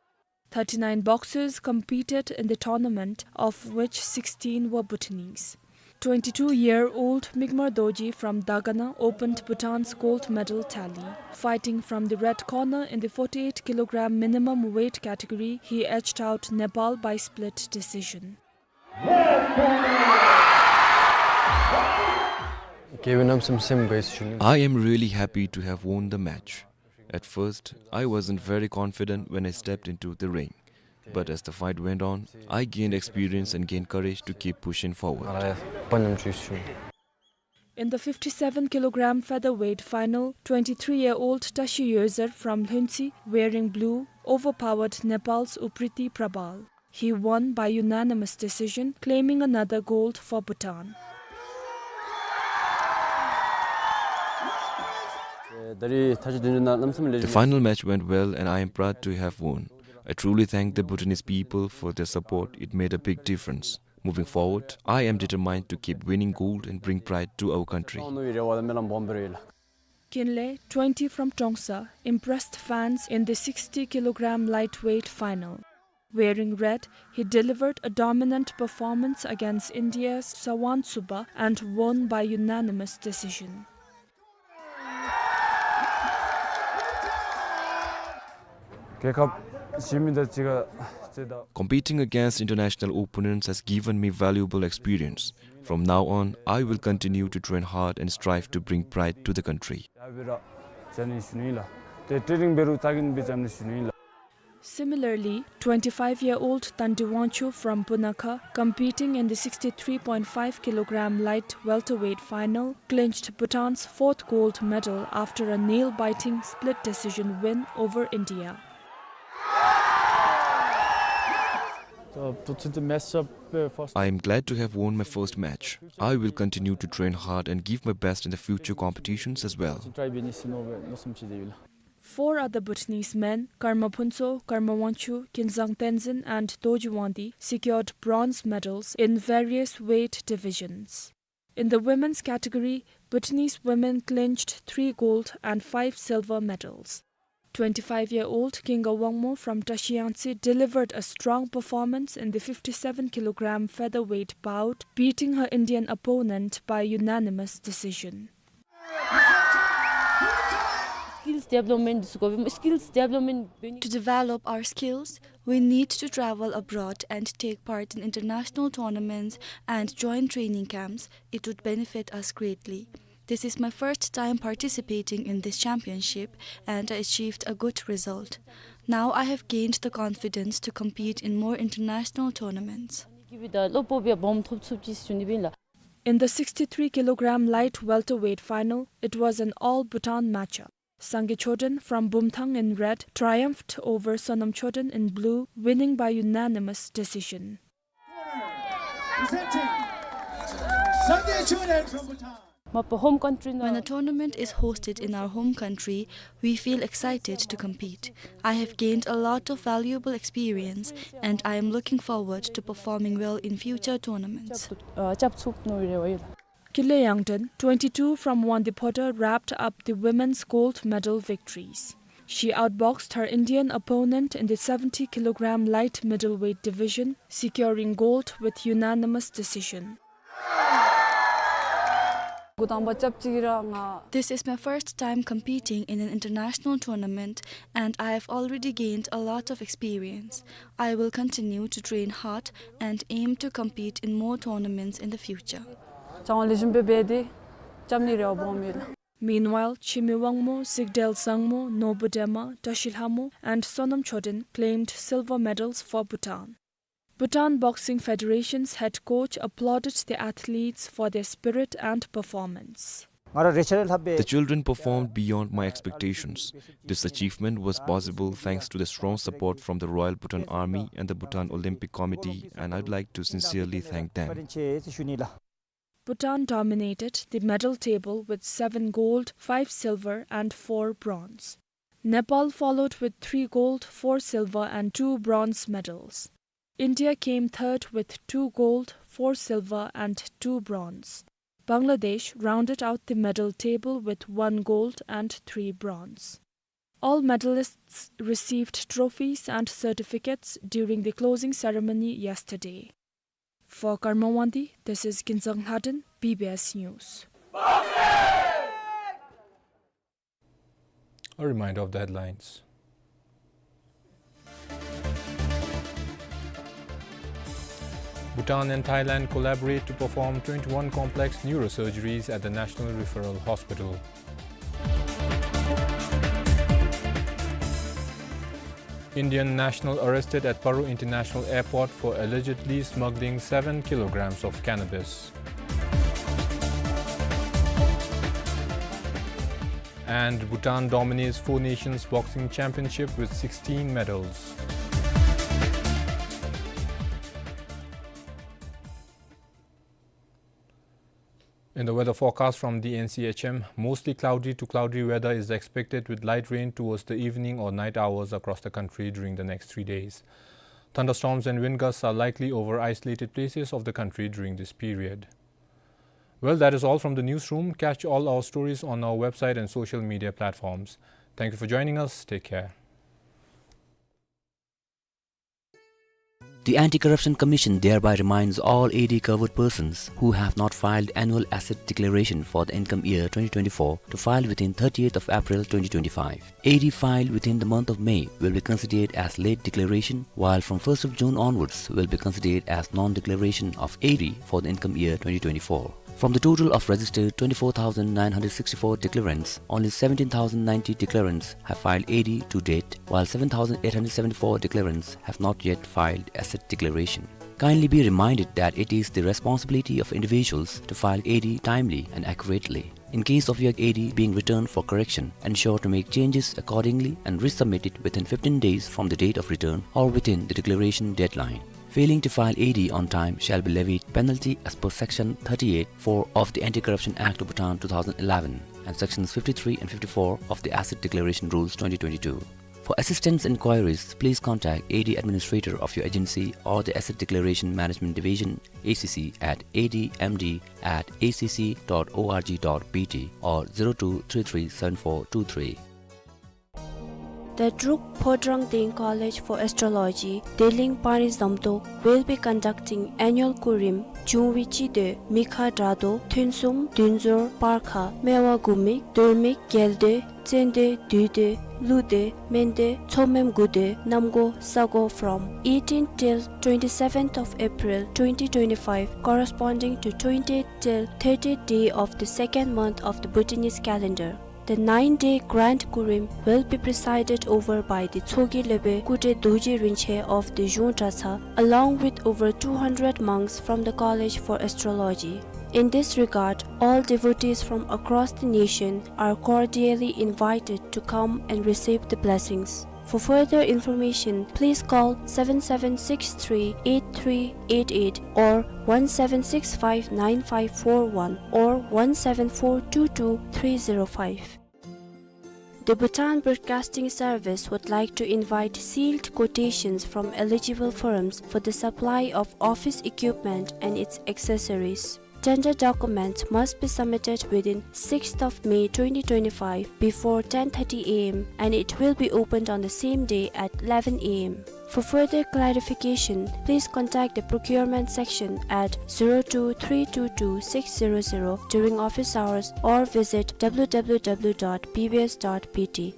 Thirty-nine boxers competed in the tournament, of which sixteen were Bhutanese. Twenty-two-year-old Mi'kmaq Dorji from Dagana opened Bhutan's gold medal tally. Fighting from the red corner in the forty-eight kilogram minimum weight category, he edged out Nepal by split decision. I am really happy to have won the match. At first, I wasn't very confident when I stepped into the ring. But as the fight went on, I gained experience and gained courage to keep pushing forward. In the fifty-seven kilogram featherweight final, twenty-three-year-old Tashi Yoezer from Lhuentse, wearing blue, overpowered Nepal's Upriti Prabal. He won by unanimous decision, claiming another gold for Bhutan. The final match went well and I am proud to have won. I truly thank the Bhutanese people for their support. It made a big difference. Moving forward, I am determined to keep winning gold and bring pride to our country. Kinley, twenty, from Trongsa, impressed fans in the sixty kilogram lightweight final. Wearing red, he delivered a dominant performance against India's Sawan Suba and won by unanimous decision. རྒྱལ་ཁབ་གཞན་མི་དང་གཅིག་ཁར་རྩེད་ད། Competing against international opponents has given me valuable experience. From now on, I will continue to train hard and strive to bring pride to the country. ཡ་བི་ར་ཅ་ནི་ཞུ་ནི་ལ། ཏེ་ཊི་རིང་བེ་རུ་ཙ་གིན་བི་ཅ་ནི་ཞུ་ནི་ལ། Similarly, twenty-five-year-old Tandi Wangchuk from Bunakha, competing in the sixty-three point five kilogram light welterweight final, clinched Bhutan's fourth gold medal after a nail-biting split decision win over India. I am glad to have won my first match. I will continue to train hard and give my best in the future competitions as well. Four other Bhutanese men, Karma Phuntsho, Karma Wangchuk, Kinzang Tenzin, and Dorji Wangdi, secured bronze medals in various weight divisions. In the women's category, Bhutanese women clinched three gold and five silver medals. Twenty-five-year-old Kinga Wangmo from Tashi Yangtse delivered a strong performance in the fifty-seven kilogram featherweight bout, beating her Indian opponent by unanimous decision. Skills development, skills development. To develop our skills, we need to travel abroad and take part in international tournaments and join training camps. It would benefit us greatly. This is my first time participating in this championship, and I achieved a good result. Now I have gained the confidence to compete in more international tournaments. In the sixty-three kilogram light welterweight final, it was an all-Bhutan matchup. Sangay Choden from Bumthang in red triumphed over Sonam Choden in blue, winning by unanimous decision. Presenting Sangay Choden from Bhutan. When a tournament is hosted in our home country, we feel excited to compete. I have gained a lot of valuable experience, and I am looking forward to performing well in future tournaments. Kinley Yangden, twenty-two, from Wangdue Phodrang, wrapped up the women's gold medal victories. She outboxed her Indian opponent in the seventy kilogram light middleweight division, securing gold with unanimous decision. This is my first time competing in an international tournament, and I have already gained a lot of experience. I will continue to train hard and aim to compete in more tournaments in the future. Meanwhile, Chimi Wangmo, Zigdel Zangmo, Nobu Dema, Tashi Lhamo, and Sonam Choden claimed silver medals for Bhutan. Bhutan Boxing Federation's head coach applauded the athletes for their spirit and performance. The children performed beyond my expectations. This achievement was possible thanks to the strong support from the Royal Bhutan Army and the Bhutan Olympic Committee, and I'd like to sincerely thank them. Bhutan dominated the medal table with seven gold, five silver, and four bronze. Nepal followed with three gold, four silver, and two bronze medals. India came third with two gold, four silver, and two bronze. Bangladesh rounded out the medal table with one gold and three bronze. All medalists received trophies and certificates during the closing ceremony yesterday. For Karma Wangdi, this is Kinzang Lhaden, B B S News. A reminder of the headlines. Bhutan and Thailand collaborate to perform twenty-one complex neurosurgeries at the National Referral Hospital. Indian national arrested at Paro International Airport for allegedly smuggling seven kilograms of cannabis. And Bhutan dominates Four Nations Boxing Championship with sixteen medals. In the weather forecast from the N C H M, mostly cloudy to cloudy weather is expected with light rain towards the evening or night hours across the country during the next three days. Thunderstorms and wind gusts are likely over isolated places of the country during this period. Well, that is all from the newsroom. Catch all our stories on our website and social media platforms. Thank you for joining us. Take care. The Anti-Corruption Commission thereby reminds all A D covered persons who have not filed annual asset declaration for the income year twenty twenty-four to file within thirtieth of April twenty twenty-five. A D filed within the month of May will be considered as late declaration, while from first of June onwards will be considered as non-declaration of A D for the income year twenty twenty-four. From the total of registered twenty-four thousand nine hundred sixty-four declarants, only seventeen thousand ninety declarants have filed A D to date, while seven thousand eight hundred seventy-four declarants have not yet filed asset declaration. Kindly be reminded that it is the responsibility of individuals to file A D timely and accurately. In case of your A D being returned for correction, ensure to make changes accordingly and resubmit it within fifteen days from the date of return or within the declaration deadline. Failing to file A D on time shall be levied penalty as per Section thirty-eight four of the Anti-Corruption Act of Bhutan two thousand eleven and Sections fifty-three and fifty-four of the Asset Declaration Rules twenty twenty-two. For assistance inquiries, please contact A D administrator of your agency or the Asset Declaration Management Division, A C C, at A D M D at A C C dot org dot B T or zero two three three seven four two three. The Druk Phodrang Deng College for Astrology, Deleng Panri Zamtok, will be conducting annual Kurim, Jungwi Chide, Mikha Drado, Thunsum, Dunzor, Parkha, Mewa Gumik, Durmik, Gelde, Tsende, Dude, Lude, Mende, Tsomem Gude, Namgo, Sago from eighteenth till twenty-seventh of April twenty twenty-five, corresponding to twentieth till thirtieth day of the second month of the Bhutanese calendar. The nine-day grand Kurim will be presided over by the Tsogi Lebe Kudre Dorji Rinche of the Zhung Dratsa, along with over two hundred monks from the College for Astrology. In this regard, all devotees from across the nation are cordially invited to come and receive the blessings. For further information, please call seven seven six three eight three eight eight or one seven six five nine five four one or one seven four two two three zero five. The Bhutan Broadcasting Service would like to invite sealed quotations from eligible firms for the supply of office equipment and its accessories. Tender documents must be submitted within sixth of May twenty twenty-five before ten thirty A M and it will be opened on the same day at eleven A M. For further clarification, please contact the procurement section at zero two three two two six zero zero during office hours or visit W W W dot B B S dot B T.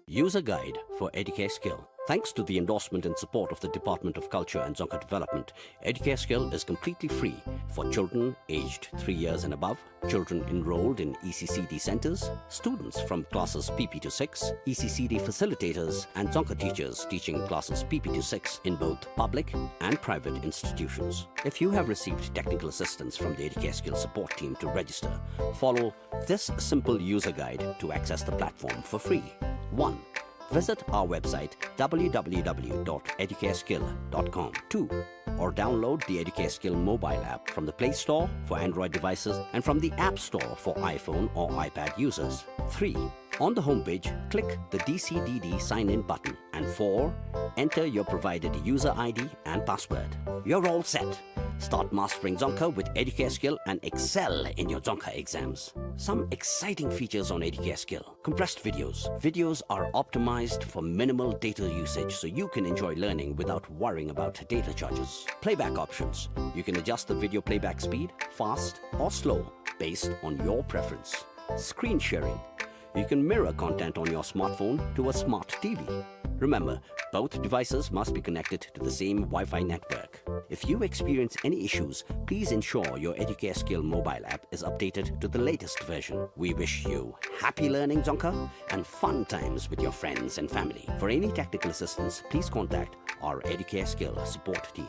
User guide for Educare Skill. Thanks to the endorsement and support of the Department of Culture and Dzongkha Development, Educare Skill is completely free for children aged three years and above, children enrolled in E C C D centers, students from classes P P to six, E C C D facilitators, and Dzongkha teachers teaching classes P P to six in both public and private institutions. If you have received technical assistance from the Educare Skill support team to register, follow this simple user guide to access the platform for free. One, visit our website W W W dot educareskill dot com. Two, or download the Educare Skill mobile app from the Play Store for Android devices and from the App Store for iPhone or iPad users. Three, on the homepage, click the D C D D sign-in button. And four, enter your provided user I D and password. You're all set. Start mastering Dzongkha with Educare Skill and excel in your Dzongkha exams. Some exciting features on Educare Skill. Compressed videos. Videos are optimized for minimal data usage, so you can enjoy learning without worrying about data charges. Playback options. You can adjust the video playback speed, fast or slow, based on your preference. Screen sharing. You can mirror content on your smartphone to a smart T V. Remember, both devices must be connected to the same Wi-Fi network. If you experience any issues, please ensure your Educare Skill mobile app is updated to the latest version. We wish you happy learning Dzongkha and fun times with your friends and family. For any technical assistance, please contact our Educare Skill support team.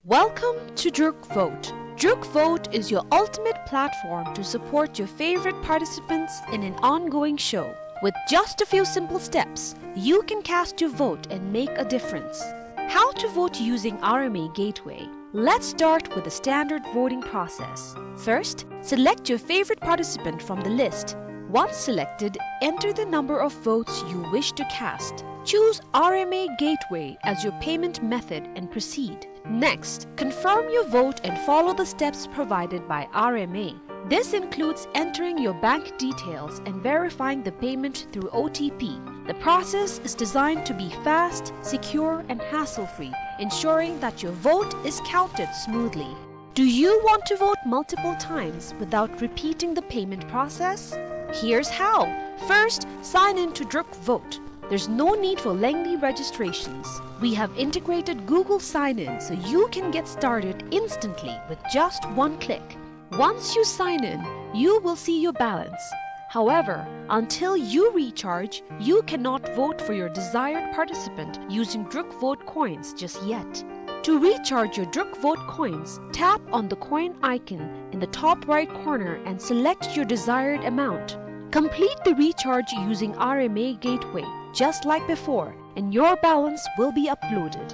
Welcome to Druk Vote. Druk Vote is your ultimate platform to support your favorite participants in an ongoing show. With just a few simple steps, you can cast your vote and make a difference. How to vote using R M A Gateway. Let's start with the standard voting process. First, select your favorite participant from the list. Once selected, enter the number of votes you wish to cast. Choose R M A Gateway as your payment method and proceed. Next, confirm your vote and follow the steps provided by R M A. This includes entering your bank details and verifying the payment through O T P. The process is designed to be fast, secure, and hassle-free, ensuring that your vote is counted smoothly. Do you want to vote multiple times without repeating the payment process? Here's how. First, sign in to Druk Vote. There's no need for lengthy registrations. We have integrated Google Sign-In, so you can get started instantly with just one click. Once you sign in, you will see your balance. However, until you recharge, you cannot vote for your desired participant using Druk Vote coins just yet. To recharge your Druk Vote coins, tap on the coin icon in the top right corner and select your desired amount. Complete the recharge using R M A Gateway, just like before, and your balance will be uploaded.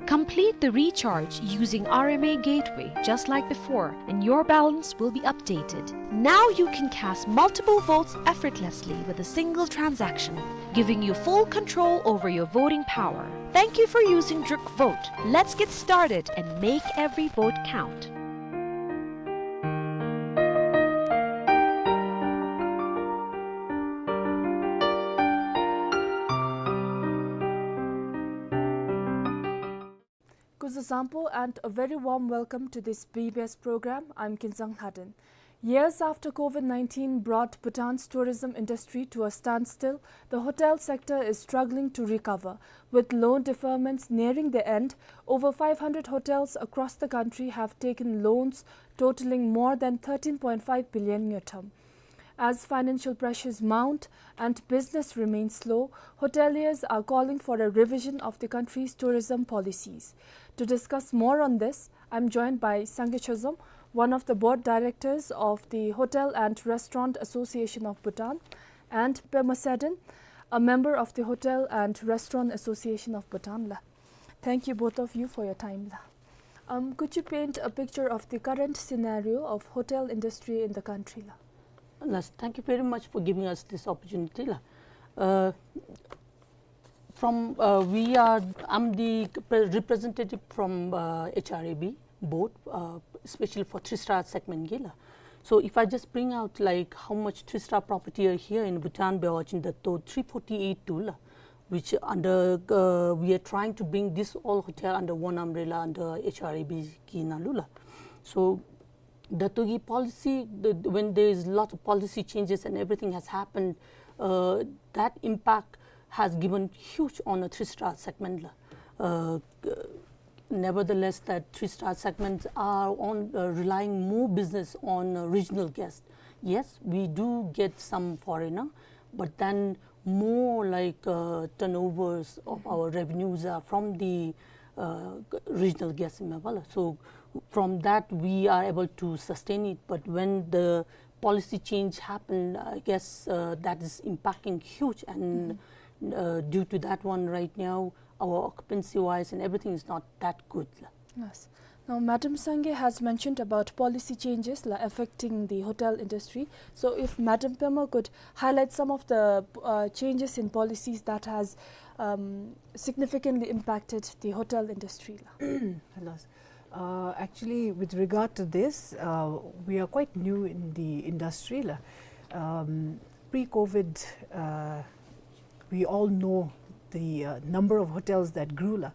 Complete the recharge using R M A Gateway, just like before, and your balance will be updated. Now you can cast multiple votes effortlessly with a single transaction, giving you full control over your voting power. Thank you for using Druk Vote. Let's get started and make every vote count. Kuzuzangpo and a very warm welcome to this B B S program. I'm Kinzang Lhaden. Years after COVID nineteen brought Bhutan's tourism industry to a standstill, the hotel sector is struggling to recover. With loan deferments nearing the end, over five hundred hotels across the country have taken loans totaling more than thirteen point five billion ngultrum. As financial pressures mount and business remains slow, hoteliers are calling for a revision of the country's tourism policies. To discuss more on this, I'm joined by Sangay Chozom, one of the board directors of the Hotel and Restaurant Association of Bhutan, and Pema Sadin, a member of the Hotel and Restaurant Association of Bhutan la. Thank you, both of you, for your time la. Um, could you paint a picture of the current scenario of hotel industry in the country la? Yes, thank you very much for giving us this opportunity la. Uh, from, uh, we are, I'm the pre-, representative from, uh, H R A B board, uh, especially for three star segment ge la. So if I just bring out, like, how much three star property are here in Bhutan, Bewa Chindato, three forty-eight tu la, which under, uh, we are trying to bring this all hotel under one umbrella under H R A B ki nalu la. So the Togi policy, the, when there is lot of policy changes and everything has happened, uh, that impact has given huge on a three star segment la. Uh, nevertheless, that three star segments are on, uh, relying more business on, uh, regional guests. Yes, we do get some foreigner, but then more like, uh, turnovers of our revenues are from the, uh, regional guests in Mepala. So from that, we are able to sustain it. But when the policy change happened, I guess, uh, that is impacting huge. And, uh, due to that one right now, our occupancy wise and everything is not that good. Yes. Now, Madam Sangay has mentioned about policy changes la affecting the hotel industry. So, if Madam Pema could highlight some of the uh, changes in policies that has um, significantly impacted the hotel industry la. Hello. Uh, actually, with regard to this, uh, we are quite new in the industry la. Um, pre-COVID, uh, we all know the uh, number of hotels that grew la,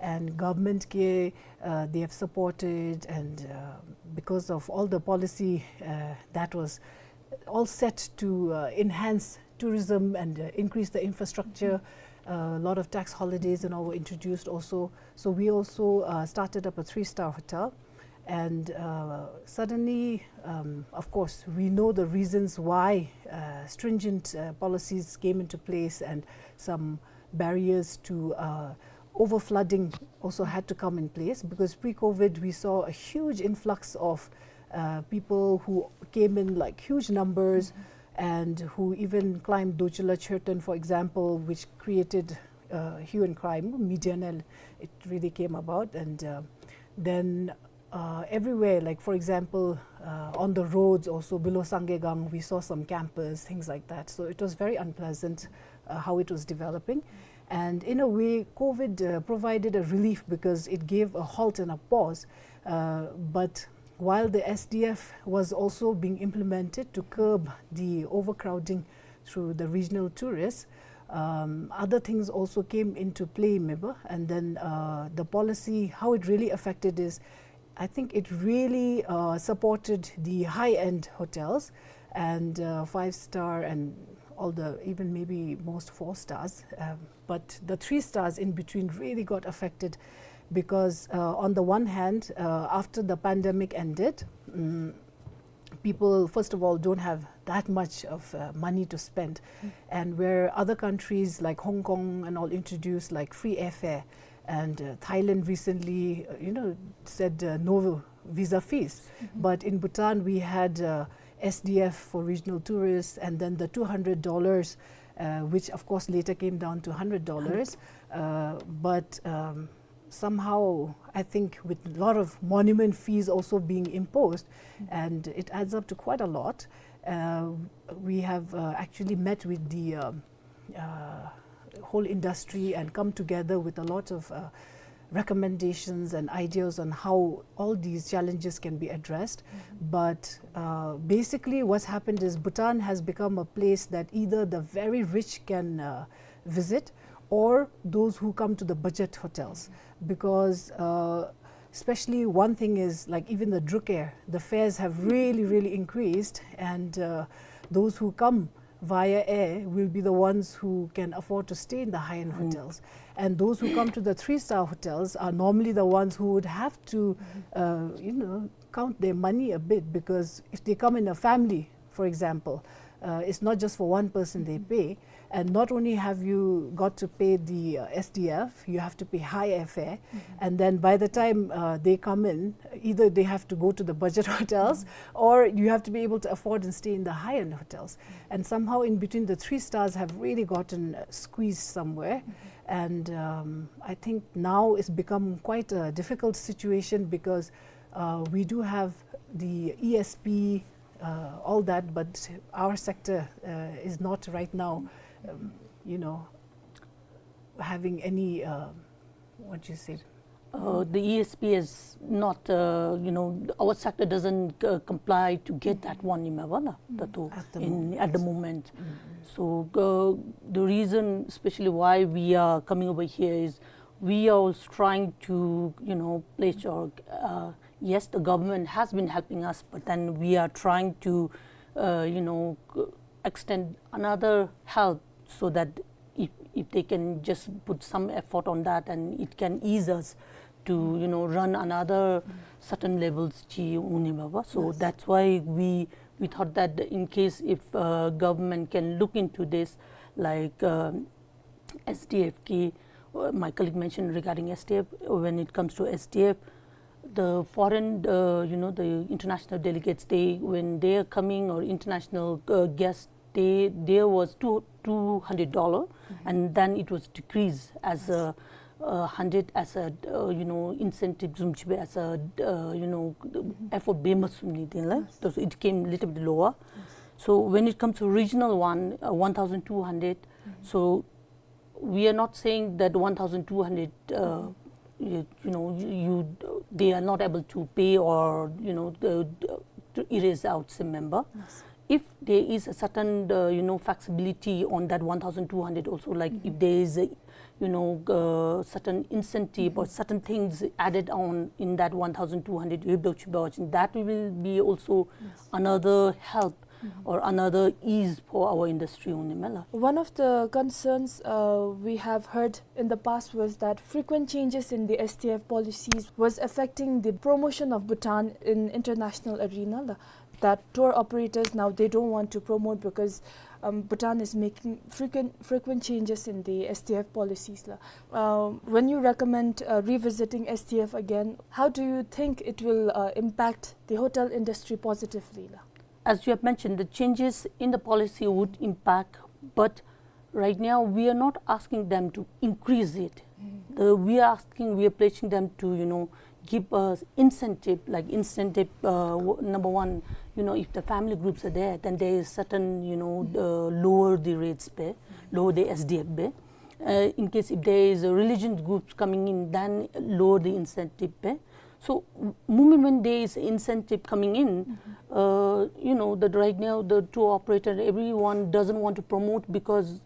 and government ke uh, they have supported, and uh, because of all the policy uh, that was all set to uh, enhance tourism and uh, increase the infrastructure, a lot of tax holidays and all were introduced also. So we also uh, started up a three-star hotel. And uh, suddenly, um, of course, we know the reasons why uh, stringent uh, policies came into place and some barriers to uh, overflooding also had to come in place, because pre-COVID we saw a huge influx of uh, people who came in like huge numbers and who even climbed Dochula Churton, for example, which created uh, hue and cry, median, and it really came about. And uh, then uh, everywhere, like, for example, uh, on the roads also below Sangay Gang, we saw some campers, things like that. So it was very unpleasant uh, how it was developing. And in a way, COVID uh, provided a relief because it gave a halt and a pause. Uh, but while the S D F was also being implemented to curb the overcrowding through the regional tourists, um, other things also came into play, maybe. And then uh, the policy, how it really affected is, I think it really uh, supported the high-end hotels and uh, five-star and all the, even maybe most four stars. Um, but the three stars in between really got affected because, uh, on the one hand, uh, after the pandemic ended, mm, people, first of all, don't have that much of uh, money to spend. And where other countries like Hong Kong and all introduced, like, free airfare, and uh, Thailand recently, uh, you know, said uh, no visa fees. But in Bhutan, we had uh, S D F for regional tourists, and then the two hundred dollars, uh, which of course later came down to hundred dollars. Uh, but um, somehow, I think, with a lot of monument fees also being imposed, and it adds up to quite a lot. Uh, we have uh, actually met with the um, uh, whole industry and come together with a lot of uh, recommendations and ideas on how all these challenges can be addressed. But uh, basically, what's happened is Bhutan has become a place that either the very rich can uh, visit or those who come to the budget hotels, because uh, especially one thing is, like, even the Druk Air, the fares have really, really increased, and uh, those who come via air will be the ones who can afford to stay in the high-end hotels. And those who come to the three-star hotels are normally the ones who would have to, uh, you know, count their money a bit, because if they come in a family, for example, uh, it's not just for one person they pay. And not only have you got to pay the uh, S D F, you have to pay high airfare. And then by the time uh, they come in, either they have to go to the budget hotels, or you have to be able to afford and stay in the high-end hotels. And somehow in between, the three stars have really gotten uh, squeezed somewhere. And um, I think now it's become quite a difficult situation because uh, we do have the E S P, uh, all that, but our sector uh, is not right now, um, you know, having any, uh, what do you say? Uh, the E S P is not, uh, you know, our sector doesn't uh, comply to get that one, Imabala, Dato, at the in, moment. At the moment. So uh, the reason, especially why we are coming over here, is we are also trying to, you know, pledge our uh, yes, the government has been helping us, but then we are trying to, uh, you know, extend another help so that if, if they can just put some effort on that, and it can ease us to, you know, run another certain levels chi uni baba. So that's why we, we thought that in case if uh, government can look into this, like, um, S D F ki, uh, my colleague mentioned regarding S D F. When it comes to S D F, the foreign, uh, you know, the international delegates, they, when they are coming, or international uh, guests, they, there was two, two hundred dollar, and then it was decreased as a, uh, hundred as a, uh, you know, incentive བཟུམ་ཅིག་སྦེ་as a, uh, you know, effort འབད་མ་ཚུགས་ནི་དེ་ལས། Yes. So it came little bit lower. Yes. So when it comes to regional one, uh, one thousand two hundred, so we are not saying that one thousand two hundred, uh, you, you know, you, you, they are not able to pay or, you know, the, the, to erase out some member. Yes. If there is a certain, uh, you know, flexibility on that one thousand two hundred also, like, if there is a, you know, uh, certain incentive or certain things added on in that one thousand two hundred, that will be also another help or another ease for our industry ཨོ་ནི་མས་ལགས། One of the concerns, uh, we have heard in the past was that frequent changes in the S D F policies was affecting the promotion of Bhutan in international arena, la. That tour operators now, they don't want to promote because, um, Bhutan is making frequent, frequent changes in the S D F policies, la. Uh, when you recommend, uh, revisiting S D F again, how do you think it will, uh, impact the hotel industry positively, la? As you have mentioned, the changes in the policy would impact, but right now we are not asking them to increase it. Mm. The, we are asking, we are pledging them to, you know, give us incentive, like incentive, uh, w-, number one, you know, if the family groups are there, then there is certain, you know, uh, lower the rates पे, lower the S D F पे. Uh, in case if there is a religion groups coming in, then lower the incentive पे. So, m-, moment when there is incentive coming in, uh, you know, that right now the tour operator, everyone doesn't want to promote because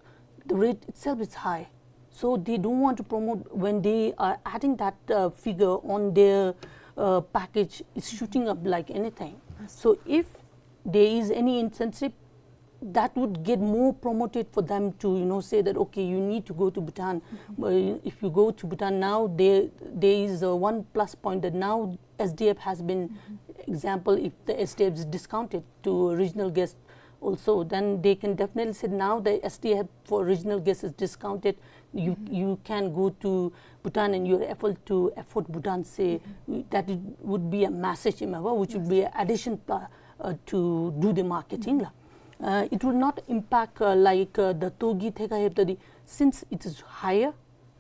the rate itself is high. So they don't want to promote when they are adding that, uh, figure on their, uh, package, it's shooting up like anything. So if there is any incentive, that would get more promoted for them to, you know, say that, okay, you need to go to Bhutan. Mm-hmm. But if you go to Bhutan now, there, there is a one plus point that now S D F has been, example, if the S D F is discounted to regional guests also, then they can definitely say now the S D F for regional guests is discounted. You, you can go to Bhutan and you're able to afford Bhutan, say, that it would be a message, you know, which would be an addition, uh, uh, to do the marketing, la. Uh, it will not impact, uh, like, uh, the ཏོག་དབྱིབས་ཐད་ཁར་ཡོད་པ་ད་འདི། Since it is higher,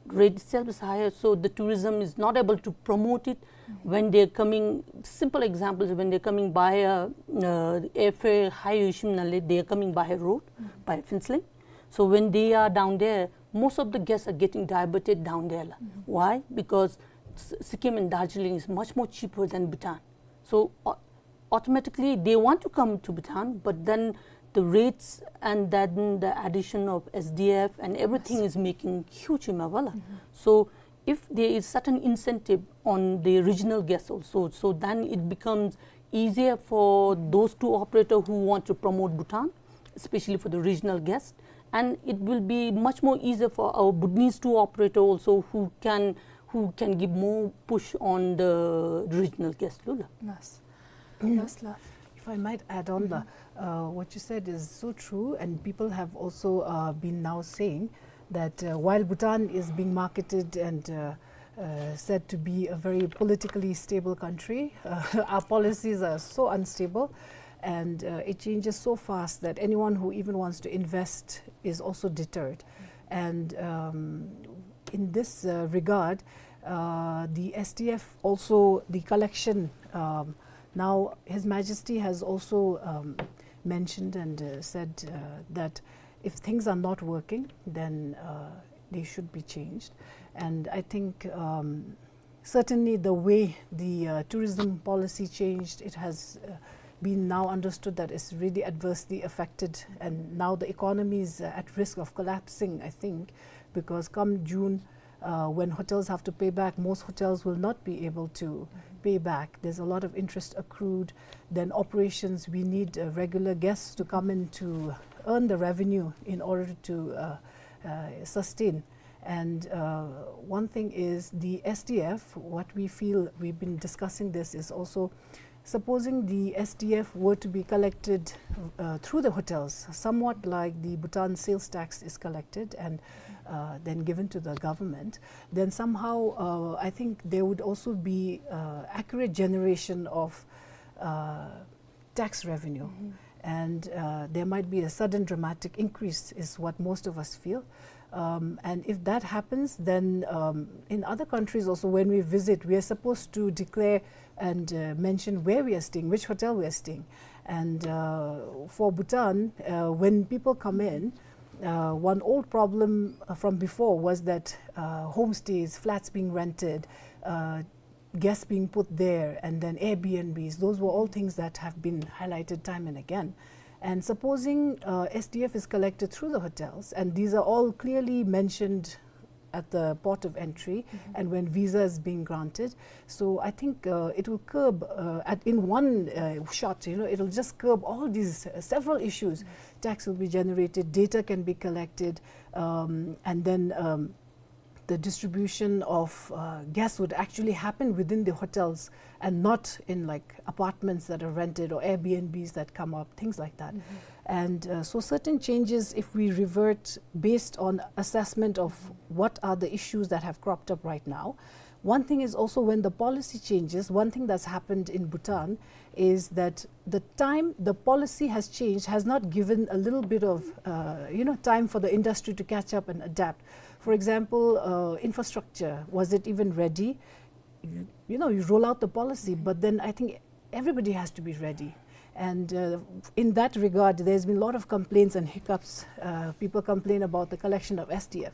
rate itself is higher, so the tourism is not able to promote it when they're coming. Simple examples, when they're coming by a, uh, airfare high ཡོད་ཞིནམ་ལས, they are coming by a road, by Phuentsholing. So when they are down there, most of the guests are getting diverted down there, la. Why? Because S-, Sikkim and Darjeeling is much more cheaper than Bhutan. So, uh, automatically they want to come to Bhutan, but then the rates and then the addition of S D F and everything is making huge amount, la. So if there is certain incentive on the regional guests also, so then it becomes easier for those tour operator who want to promote Bhutan, especially for the regional guests, and it will be much more easier for our Bhutanese tour operator also who can, who can give more push on the regional guests, la. Yes. Yes, la. If I might add on, la, uh, what you said is so true, and people have also, uh, been now saying that, uh, while Bhutan is being marketed and, uh, uh, said to be a very politically stable country, uh, our policies are so unstable, and, uh, it changes so fast that anyone who even wants to invest is also deterred. And, um, in this, uh, regard, uh, the S D F also, the collection, um, now His Majesty has also, um, mentioned and, uh, said, uh, that if things are not working, then, uh, they should be changed. And I think, um, certainly the way the, uh, tourism policy changed, it has, uh, been now understood that it's really adversely affected, and now the economy is, uh, at risk of collapsing, I think, because come June, uh, when hotels have to pay back, most hotels will not be able to pay back. There's a lot of interest accrued. Then operations, we need, uh, regular guests to come in to earn the revenue in order to, uh, uh, sustain. And, uh, one thing is the S D F, what we feel, we've been discussing this, is also supposing the S D F were to be collected, uh, through the hotels, somewhat like the Bhutan sales tax is collected and, uh, then given to the government, then somehow, uh, I think there would also be, uh, accurate generation of, uh, tax revenue. And, uh, there might be a sudden dramatic increase is what most of us feel. Um, and if that happens, then, um, in other countries also, when we visit, we are supposed to declare and, uh, mention where we are staying, which hotel we are staying. And, uh, for Bhutan, uh, when people come in, uh, one old problem, uh, from before was that, uh, homestays, flats being rented, uh, guests being put there, and then Airbnbs, those were all things that have been highlighted time and again. And supposing, uh, S D F is collected through the hotels, and these are all clearly mentioned at the port of entry, mm-hmm, and when visa is being granted. So I think, uh, it will curb, uh, at, in one, uh, shot, you know, it'll just curb all these, uh, several issues. Mm-hmm. Tax will be generated, data can be collected, um, and then, um, the distribution of, uh, guests would actually happen within the hotels and not in, like, apartments that are rented or Airbnbs that come up, things like that. Mm-hmm. And, uh, so certain changes, if we revert based on assessment of what are the issues that have cropped up right now, one thing is also when the policy changes, one thing that's happened in Bhutan is that the time the policy has changed has not given a little bit of, uh, you know, time for the industry to catch up and adapt. For example, uh, infrastructure, was it even ready? You, you know, you roll out the policy, but then I think everybody has to be ready. And, uh, in that regard, there's been a lot of complaints and hiccups. Uh, people complain about the collection of S D F.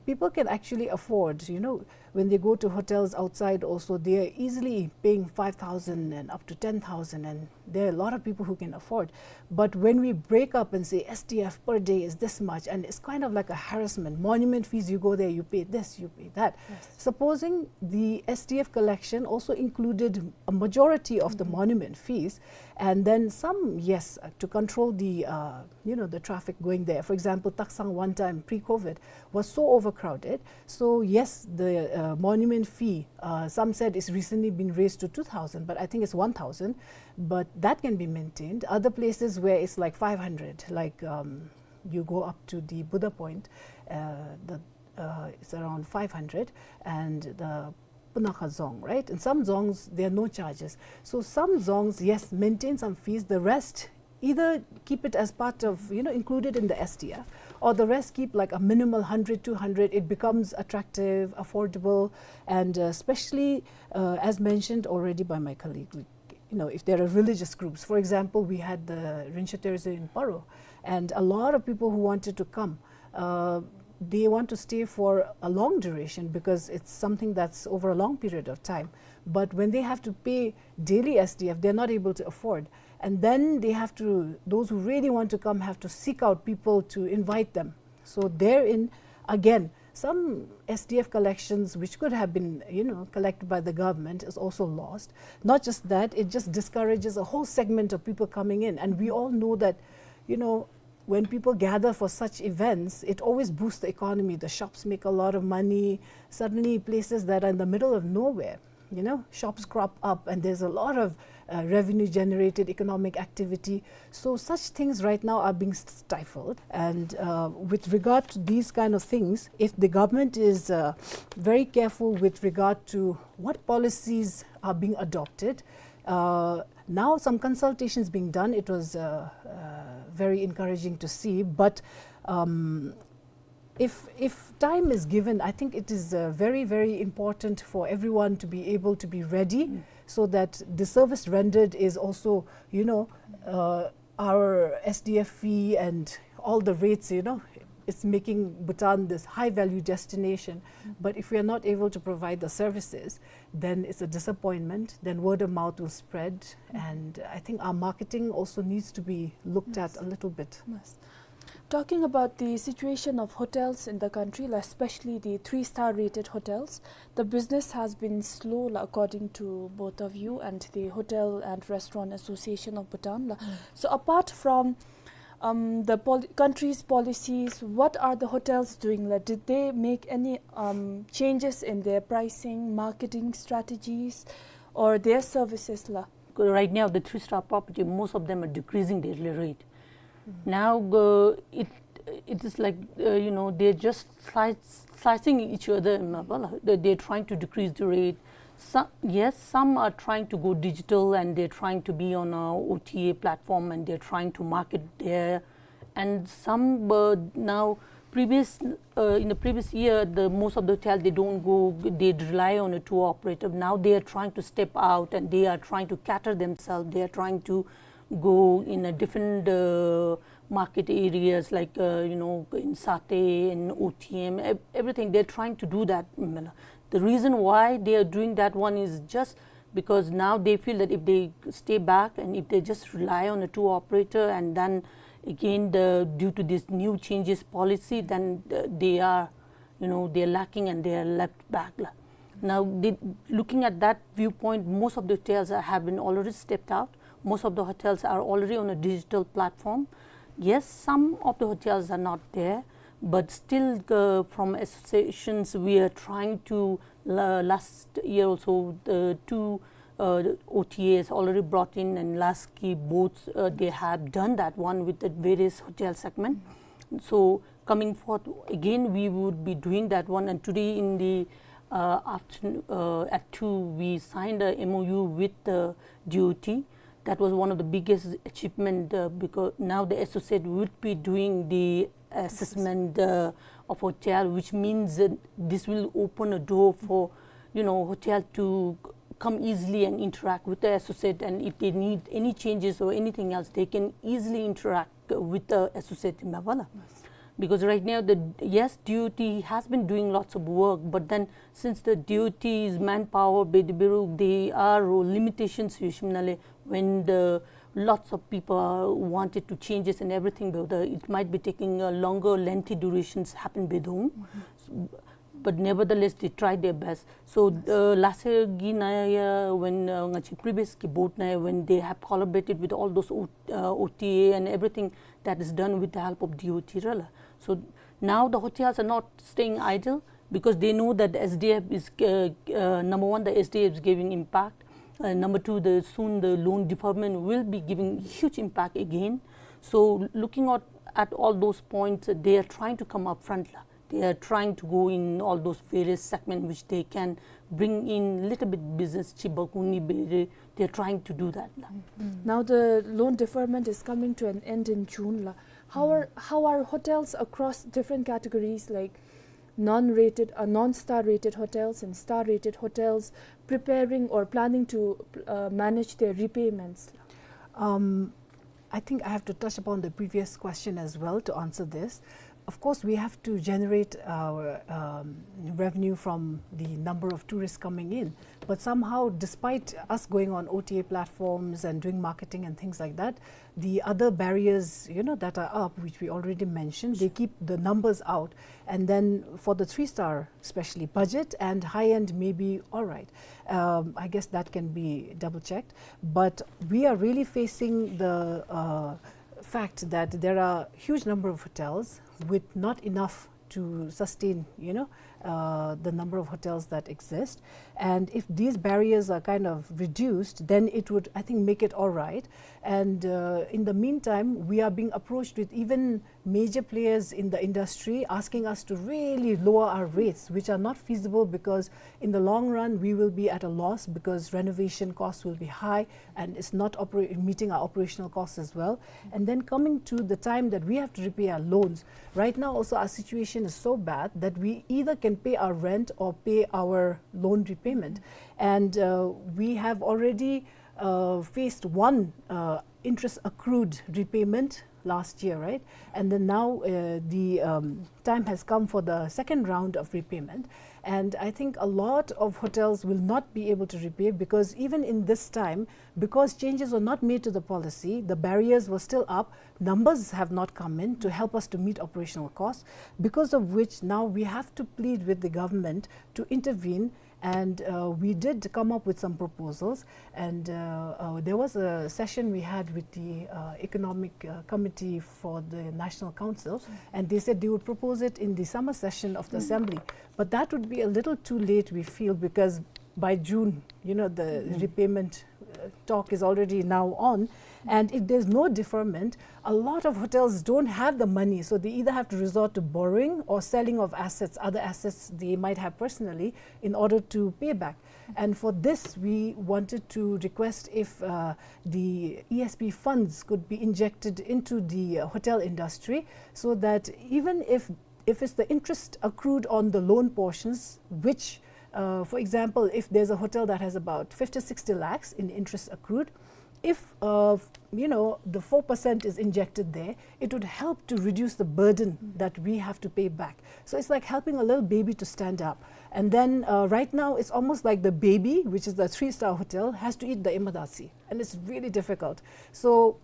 People can actually afford, you know, when they go to hotels outside also, they are easily paying five thousand and up to ten thousand, and there are a lot of people who can afford. But when we break up and say S D F per day is this much, and it's kind of like a harassment, monument fees, you go there, you pay this, you pay that. Yes. Supposing the S D F collection also included a majority of the, mm-hmm, monument fees, and then some, yes, uh, to control the, uh, you know, the traffic going there. For example, Taksang one time pre-COVID was so overcrowded. So yes, the, uh, monument fee, uh, some said it's recently been raised to two thousand, but I think it's one thousand. But that can be maintained. Other places where it's like five hundred, like, um, you go up to the Buddha Point, uh, the, uh, it's around five hundred, and the Punakha Dzong, right? In some dzongs, there are no charges. So some dzongs, yes, maintain some fees. The rest, either keep it as part of, you know, included in the S D F, or the rest keep, like, a minimal hundred, two hundred. It becomes attractive, affordable, and, uh, especially, uh, as mentioned already by my colleague, you know, if there are religious groups. For example, we had the Rinzhe Terzo in Paro, and a lot of people who wanted to come, uh, they want to stay for a long duration because it's something that's over a long period of time. But when they have to pay daily S D F, they're not able to afford. And then they have to, those who really want to come have to seek out people to invite them. So therein, again, some S D F collections which could have been, you know, collected by the government is also lost. Not just that, it just discourages a whole segment of people coming in. And we all know that, you know, when people gather for such events, it always boosts the economy. The shops make a lot of money. Suddenly, places that are in the middle of nowhere, you know, shops crop up, and there's a lot of, uh, revenue generated, economic activity. So such things right now are being stifled. And, uh, with regard to these kind of things, if the government is, uh, very careful with regard to what policies are being adopted, uh, now some consultations being done. It was, uh, uh, very encouraging to see. But, um, if, if time is given, I think it is, uh, very, very important for everyone to be able to be ready, mm, so that the service rendered is also, you know, uh, our S D F fee and all the rates, you know, it's making Bhutan this high value destination. Mm. But if we are not able to provide the services, then it's a disappointment. Then word of mouth will spread. Mm. And I think our marketing also needs to be looked at, yes, a little bit. Yes. Talking about the situation of hotels in the country, like, especially the three-star rated hotels, the business has been slow, like, according to both of you and the Hotel and Restaurant Association of Bhutan, like. Mm. So apart from, um, the pol-, country's policies, what are the hotels doing? Like, did they make any, um, changes in their pricing, marketing strategies, or their services, like? Right now, the three-star property, most of them are decreasing their rate. Mm. Now, uh, it, it is like, uh, you know, they're just slice-, slicing each other, mm, they, they're trying to decrease the rate. Some, yes, some are trying to go digital and they're trying to be on a O T A platform and they're trying to market there. And some, uh, now previous, uh, in the previous year, the most of the hotel, they don't go, they rely on a tour operator. Now they are trying to step out and they are trying to cater themselves. They are trying to go in a different, uh, market areas like, uh, you know, in Sateh and O T M, ev- everything. They're trying to do that. The reason why they are doing that one is just because now they feel that if they stay back and if they just rely on a tour operator, and then again, the, due to this new changes policy, then, uh, they are, you know, they're lacking and they are left back la. Now, the, looking at that viewpoint, most of the hotels have been already stepped out. Most of the hotels are already on a digital platform. Yes, some of the hotels are not there, but still, uh, from associations, we are trying to, la- last year also, uh, two, uh, O T As already brought in, and last ki boats, uh, they have done that one with the various hotel segment. So coming forth again, we would be doing that one. And today in the, uh, afternoon, uh, at two, we signed a M O U with the D O T. That was one of the biggest achievement, uh, because now the associate would be doing the assessment, uh, of hotel, which means that this will open a door for, you know, hotel to come easily and interact with the associate, and if they need any changes or anything else, they can easily interact with the associate in Mavala. Because right now, the, yes, D O T has been doing lots of work, but then since the D O T's manpower, be- be- they are limitations, usually when the lots of people wanted to changes and everything, but the, it might be taking a longer, lengthy durations happen be dong. But nevertheless, they tried their best. So, uh, last year, gi na ya, when, uh, nga chi previous ki board na ya, when they have collaborated with all those O- uh, O T A and everything that is done with the help of D O T, rala. So now the hotels are not staying idle because they know that S D F is, uh, uh, number one, the S D F is giving impact. Uh, number two, the soon the loan deferment will be giving huge impact again. So looking at, at all those points, they are trying to come up front la. They are trying to go in all those various segments which they can bring in little bit business, chiba kuni bere. They are trying to do that la. Now the loan deferment is coming to an end in June la. How are how are hotels across different categories like non-rated, uh, non-star rated hotels and star rated hotels preparing or planning to, uh, manage their repayments? Um, I think I have to touch upon the previous question as well to answer this. Of course, we have to generate our, um, revenue from the number of tourists coming in. But somehow, despite us going on O T A platforms and doing marketing and things like that, the other barriers, you know, that are up, which we already mentioned, they keep the numbers out. And then for the three star, especially, budget and high end may be all right. Um, I guess that can be double checked. But we are really facing the, uh, fact that there are huge number of hotels with not enough to sustain, you know, uh, the number of hotels that exist. And if these barriers are kind of reduced, then it would, I think, make it all right. And, uh, in the meantime, we are being approached with even major players in the industry asking us to really lower our rates, which are not feasible because in the long run, we will be at a loss because renovation costs will be high and it's not opera- meeting our operational costs as well. And then coming to the time that we have to repay our loans, right now also our situation is so bad that we either can pay our rent or pay our loan repayment. And, uh, we have already, uh, faced one, uh, interest accrued repayment last year, right? And then now, uh, the, um, time has come for the second round of repayment. And I think a lot of hotels will not be able to repay because even in this time, because changes were not made to the policy, the barriers were still up, numbers have not come in to help us to meet operational costs, because of which now we have to plead with the government to intervene. And, uh, we did come up with some proposals. And, uh, uh, there was a session we had with the, uh, Economic, uh, Committee for the National Council, and they said they would propose it in the summer session of the assembly. But that would be a little too late, we feel, because by June, you know, the repayment, uh, talk is already now on. And if there's no deferment, a lot of hotels don't have the money, so they either have to resort to borrowing or selling of assets, other assets they might have personally, in order to pay back. And for this, we wanted to request if, uh, the E S P funds could be injected into the, uh, hotel industry, so that even if If it's the interest accrued on the loan portions, which, uh, for example, if there's a hotel that has about fifty, sixty lakhs in interest accrued, if, uh, you know, the four percent is injected there, it would help to reduce the burden that we have to pay back. So it's like helping a little baby to stand up. And then, uh, right now, it's almost like the baby, which is the three-star hotel, has to eat the imadasi. And it's really difficult. So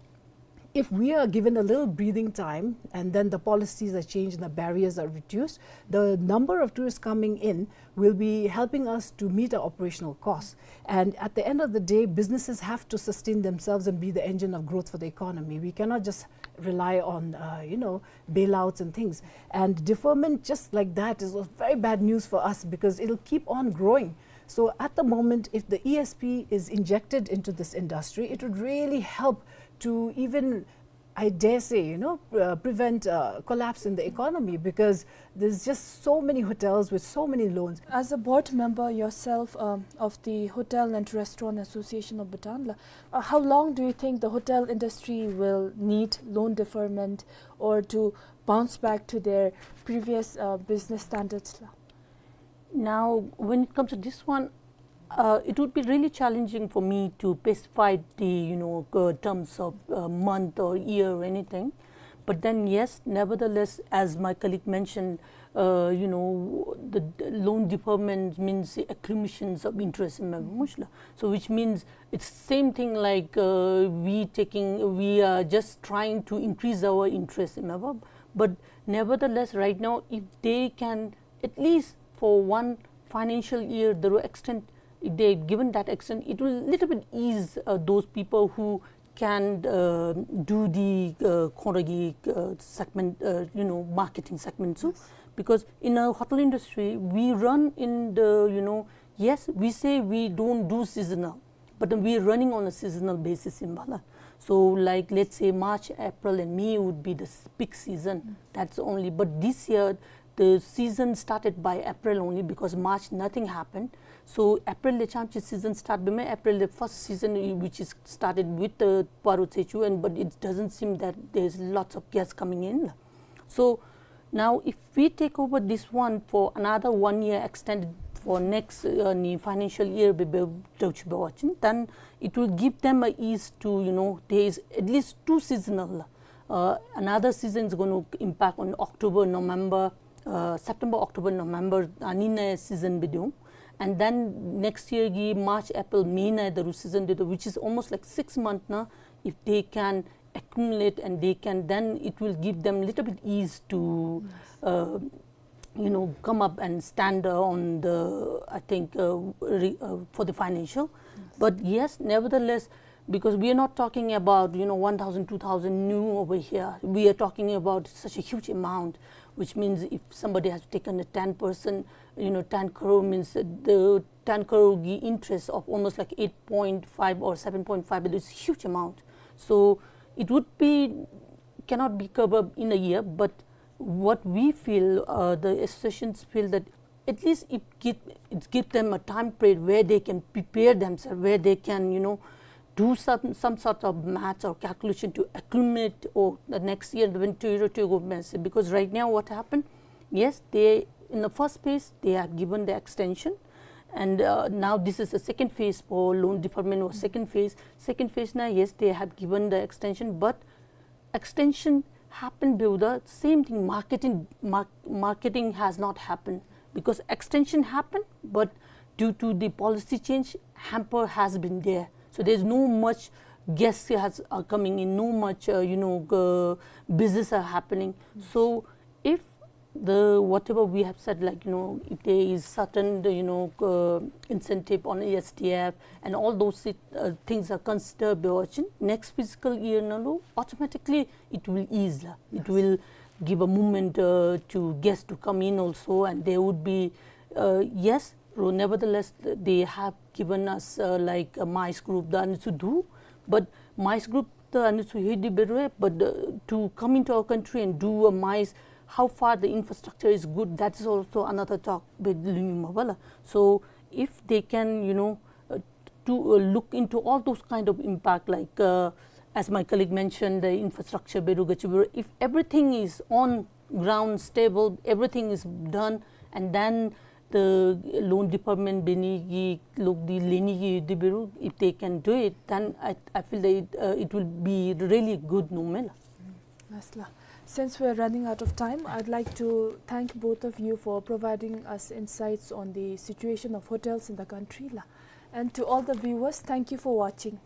if we are given a little breathing time and then the policies are changed and the barriers are reduced, the number of tourists coming in will be helping us to meet our operational costs. And at the end of the day, businesses have to sustain themselves and be the engine of growth for the economy. We cannot just rely on, uh, you know, bailouts and things. And deferment just like that is very bad news for us because it'll keep on growing. So at the moment, if the E S P is injected into this industry, it would really help to even, I dare say, you know, uh, prevent, uh, collapse in the economy because there's just so many hotels with so many loans. As a board member yourself, um, of the Hotel and Restaurant Association of Bhutan, la, uh, how long do you think the hotel industry will need loan deferment or to bounce back to their previous, uh, business standards, la? Now, when it comes to this one, uh, it would be really challenging for me to specify the, you know, uh, terms of, uh, month or year or anything. But then, yes, nevertheless, as my colleague mentioned, uh, you know, the, the loan deferment means the accumulations of interest in memory, so which means it's same thing like, uh, we taking, we are just trying to increase our interest in memory. But nevertheless, right now, if they can at least for one financial year, the extent, if they given that extent, it will little bit ease, uh, those people who can, uh, do the, uh, khawnragi, uh, segment, uh, you know, marketing segment. So, yes, because in a hotel industry, we run in the, you know, yes, we say we don't do seasonal, but then we are running on a seasonal basis in Bhutan. So, like, let's say March, April, and May would be the s-, peak season. Mm. That's only. But this year, the season started by April only because March nothing happened. So April le chamchi season start bime, April the first season, i-, which is started with the Paro Tsechu, and but it doesn't seem that there's lots of guests coming in. So now, if we take over this one for another one year, extended for next, uh, ni financial year, be, be, tau chi be watching, then it will give them a ease to, you know, there is at least two seasonal. Uh, another season is going to impact on October, November, uh, September, October, November, anina season be do. And then next year, gi March, April, May na the season, which is almost like six months now. If they can accumulate and they can, then it will give them little bit ease to, yes, uh, you know, come up and stand, uh, on the, I think, uh, re-, uh, for the financial. Yes. But yes, nevertheless, because we are not talking about, you know, one thousand, two thousand new over here. We are talking about such a huge amount, which means if somebody has taken a ten percent, you know, ten crore means that the ten crore gi interest of almost like eight point five or seven point five, it is huge amount. So it would be, cannot be covered in a year, but what we feel, uh, the associations feel that at least it give, it give them a time period where they can prepare themselves, where they can, you know, do some, some sort of maths or calculation to accumulate or the next year when to, to go mess. Because right now what happened, yes, they, in the first phase, they have given the extension, and, uh, now this is the second phase for loan deferment or second phase. Second phase now, yes, they have given the extension, but extension happened because the same thing, marketing, mar-, marketing has not happened, because extension happened, but due to the policy change, hamper has been there. So there's no much guests has, are coming in, no much, uh, you know, uh, business are happening. So if the, whatever we have said, like, you know, if there is certain, you know, uh, incentive on A S D F and all those sit-, uh, things are considered by watching, next fiscal year, na lo, automatically it will ease la. It, yes, will give a movement, uh, to guests to come in also, and there would be, uh, yes, ro-, nevertheless, th-, they have given us, uh, like, a MICE group, the Anitsudu, but MICE group, the Anitsu Hidi Berue, but, uh, to come into our country and do a MICE, how far the infrastructure is good, that is also another talk with Lunyuma Bala. So if they can, you know, uh, to, uh, look into all those kind of impact, like, uh, as my colleague mentioned, the infrastructure, Beru Gachiburu, if everything is on ground stable, everything is done, and then the loan department འབད་ནི་གི་ལོག་སྟེ་ལེན་ནི་གི་འདི་འབད་རུང་if they can do it, then I, I feel that it, uh, it will be really good, no མེན་ལགས། ལགས་ལགས། Since we are running out of time, I'd like to thank both of you for providing us insights on the situation of hotels in the country, la. And to all the viewers, thank you for watching.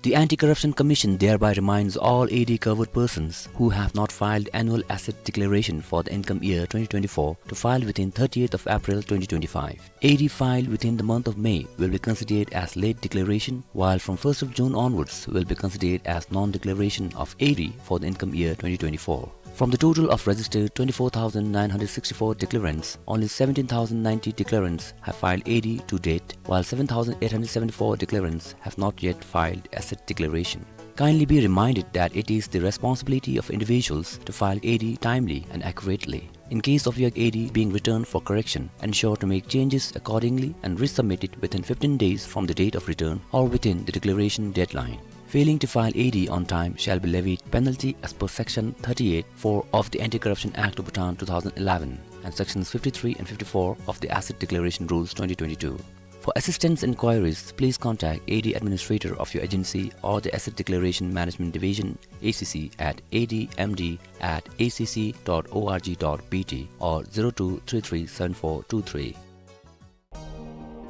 The Anti-Corruption Commission thereby reminds all A D covered persons who have not filed annual asset declaration for the income year twenty twenty-four to file within thirtieth of April twenty twenty-five. A D filed within the month of May will be considered as late declaration, while from first of June onwards will be considered as non-declaration of A D for the income year twenty twenty-four. From the total of registered twenty-four thousand nine hundred sixty-four declarants, only seventeen thousand ninety declarants have filed A D to date, while seven thousand eight hundred seventy-four declarants have not yet filed asset declaration. Kindly be reminded that it is the responsibility of individuals to file A D timely and accurately. In case of your A D being returned for correction, ensure to make changes accordingly and resubmit it within fifteen days from the date of return or within the declaration deadline. Failing to file A D on time shall be levied penalty as per Section thirty-eight four of the Anti-Corruption Act of Bhutan two thousand eleven and Sections fifty-three and fifty-four of the Asset Declaration Rules twenty twenty-two. For assistance inquiries, please contact A D administrator of your agency or the Asset Declaration Management Division, A C C, at A D M D at A C C dot org dot B T or zero two three three seven four two three.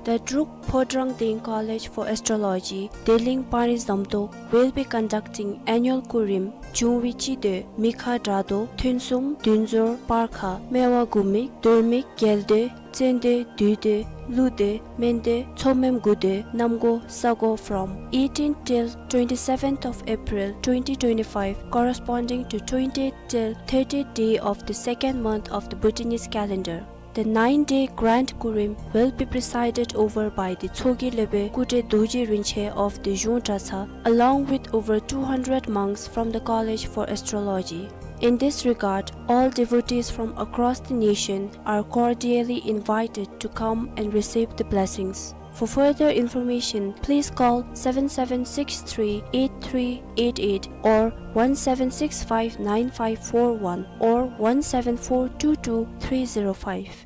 The Druk Phodrang Deng College for Astrology, Deleng Panri Zamtok, will be conducting annual Kurim, June བཅུ་དེ་མི་ཁ་དྲག་དོ་ཐུན་གསུམ་བདུན་ཟོར་སྤར་ཁ་སྨེ་བ་དགུ་མིག་དོར་མིག་རྒྱལ་དེ་བཙན་དེ་བདུད་དེ་ཀླུ་དེ་སྨན་དེ་མཚོ་སྨནམ་དགུ་དེ་གནམ་སྒོ་ས་སྒོ། From eighteenth till twenty-seventh of April twenty twenty-five, corresponding to twentieth till thirtieth day of the second month of the Bhutanese calendar. The nine-day grand Kurim will be presided over by the Tshogye Lepe Kutre Dorji Rinpoche of the Zhung Dratshogye, along with over two hundred monks from the College for Astrology. In this regard, all devotees from across the nation are cordially invited to come and receive the blessings. For further information, please call seven seven six three eight three eight eight or one seven six five nine five four one or one seven four two two three zero five.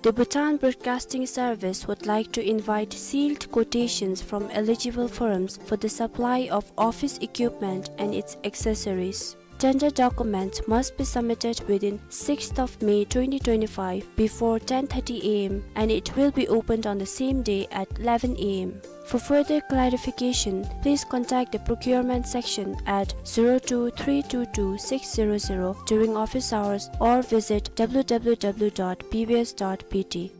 The Bhutan Broadcasting Service would like to invite sealed quotations from eligible firms for the supply of office equipment and its accessories. Tender documents must be submitted within sixth of May twenty twenty-five before ten thirty A M and it will be opened on the same day at eleven A M. For further clarification, please contact the procurement section at zero two three two two six zero zero during office hours or visit W W W dot B B S dot B T.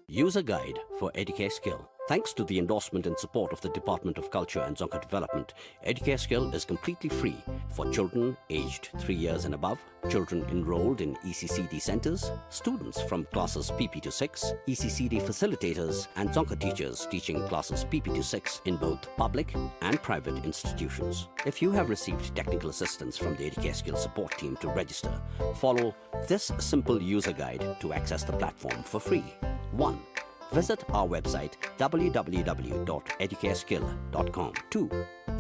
User guide for Educare Skill. Thanks to the endorsement and support of the Department of Culture and Dzongkha Development, Educare Skill is completely free for children aged three years and above, children enrolled in E C C D centers, students from classes P P to six, E C C D facilitators, and Dzongkha teachers teaching classes P P to six in both public and private institutions. If you have received technical assistance from the Educare Skill support team to register, follow this simple user guide to access the platform for free. One, visit our website W W W dot educare skill dot com. Two,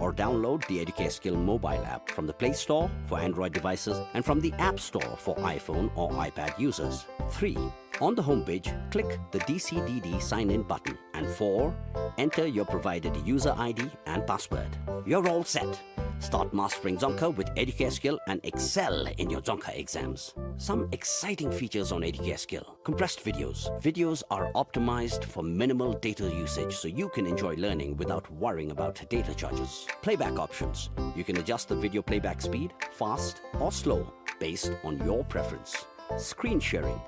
or download the Educare Skill mobile app from the Play Store for Android devices and from the App Store for iPhone or iPad users. Three, on the homepage, click the D C D D sign-in button. And four, enter your provided user I D and password. You're all set. Start mastering Dzongkha with Educare Skill and excel in your Dzongkha exams. Some exciting features on Educare Skill. Compressed videos. Videos are optimized for minimal data usage, so you can enjoy learning without worrying about data charges. Playback options. You can adjust the video playback speed, fast or slow, based on your preference. Screen sharing.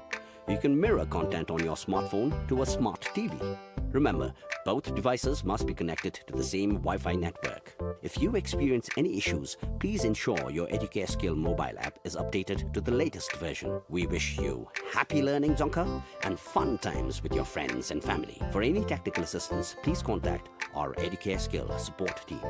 You can mirror content on your smartphone to a smart T V. Remember, both devices must be connected to the same Wi-Fi network. If you experience any issues, please ensure your Educare Skill mobile app is updated to the latest version. We wish you happy learning Dzongkha and fun times with your friends and family. For any technical assistance, please contact our Educare Skill support team.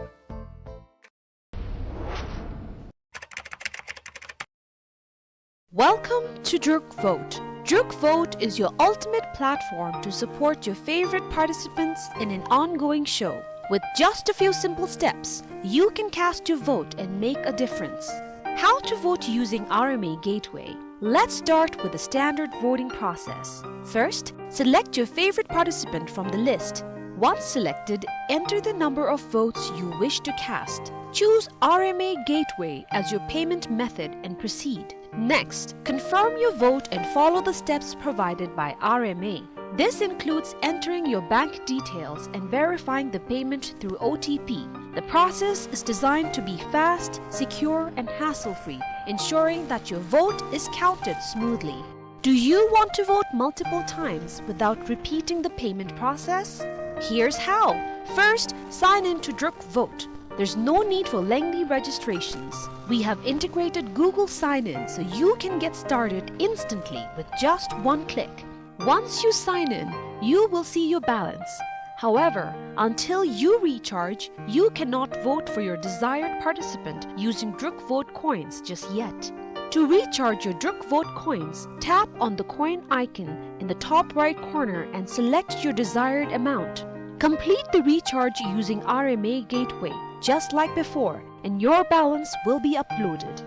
Welcome to Druk Vote. Druk Vote is your ultimate platform to support your favorite participants in an ongoing show. With just a few simple steps, you can cast your vote and make a difference. How to vote using R M A Gateway. Let's start with the standard voting process. First, select your favorite participant from the list. Once selected, enter the number of votes you wish to cast. Choose R M A Gateway as your payment method and proceed. Next, confirm your vote and follow the steps provided by R M A. This includes entering your bank details and verifying the payment through O T P. The process is designed to be fast, secure, and hassle-free, ensuring that your vote is counted smoothly. Do you want to vote multiple times without repeating the payment process? Here's how. First, sign in to Druk Vote. There's no need for lengthy registrations. We have integrated Google Sign-In so you can get started instantly with just one click. Once you sign in, you will see your balance. However, until you recharge, you cannot vote for your desired participant using Druk Vote coins just yet. To recharge your Druk Vote coins, tap on the coin icon in the top right corner and select your desired amount. Complete the recharge using R M A Gateway, just like before, and your balance will be uploaded.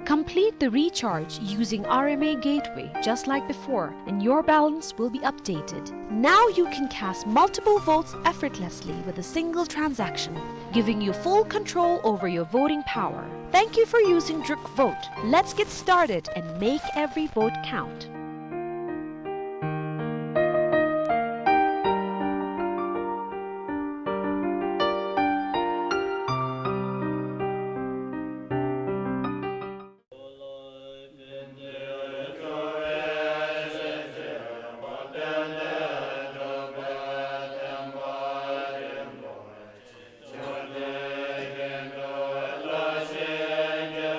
Complete the recharge using R M A Gateway, just like before, and your balance will be updated. Now you can cast multiple votes effortlessly with a single transaction, giving you full control over your voting power. Thank you for using Druk Vote. Let's get started and make every vote count.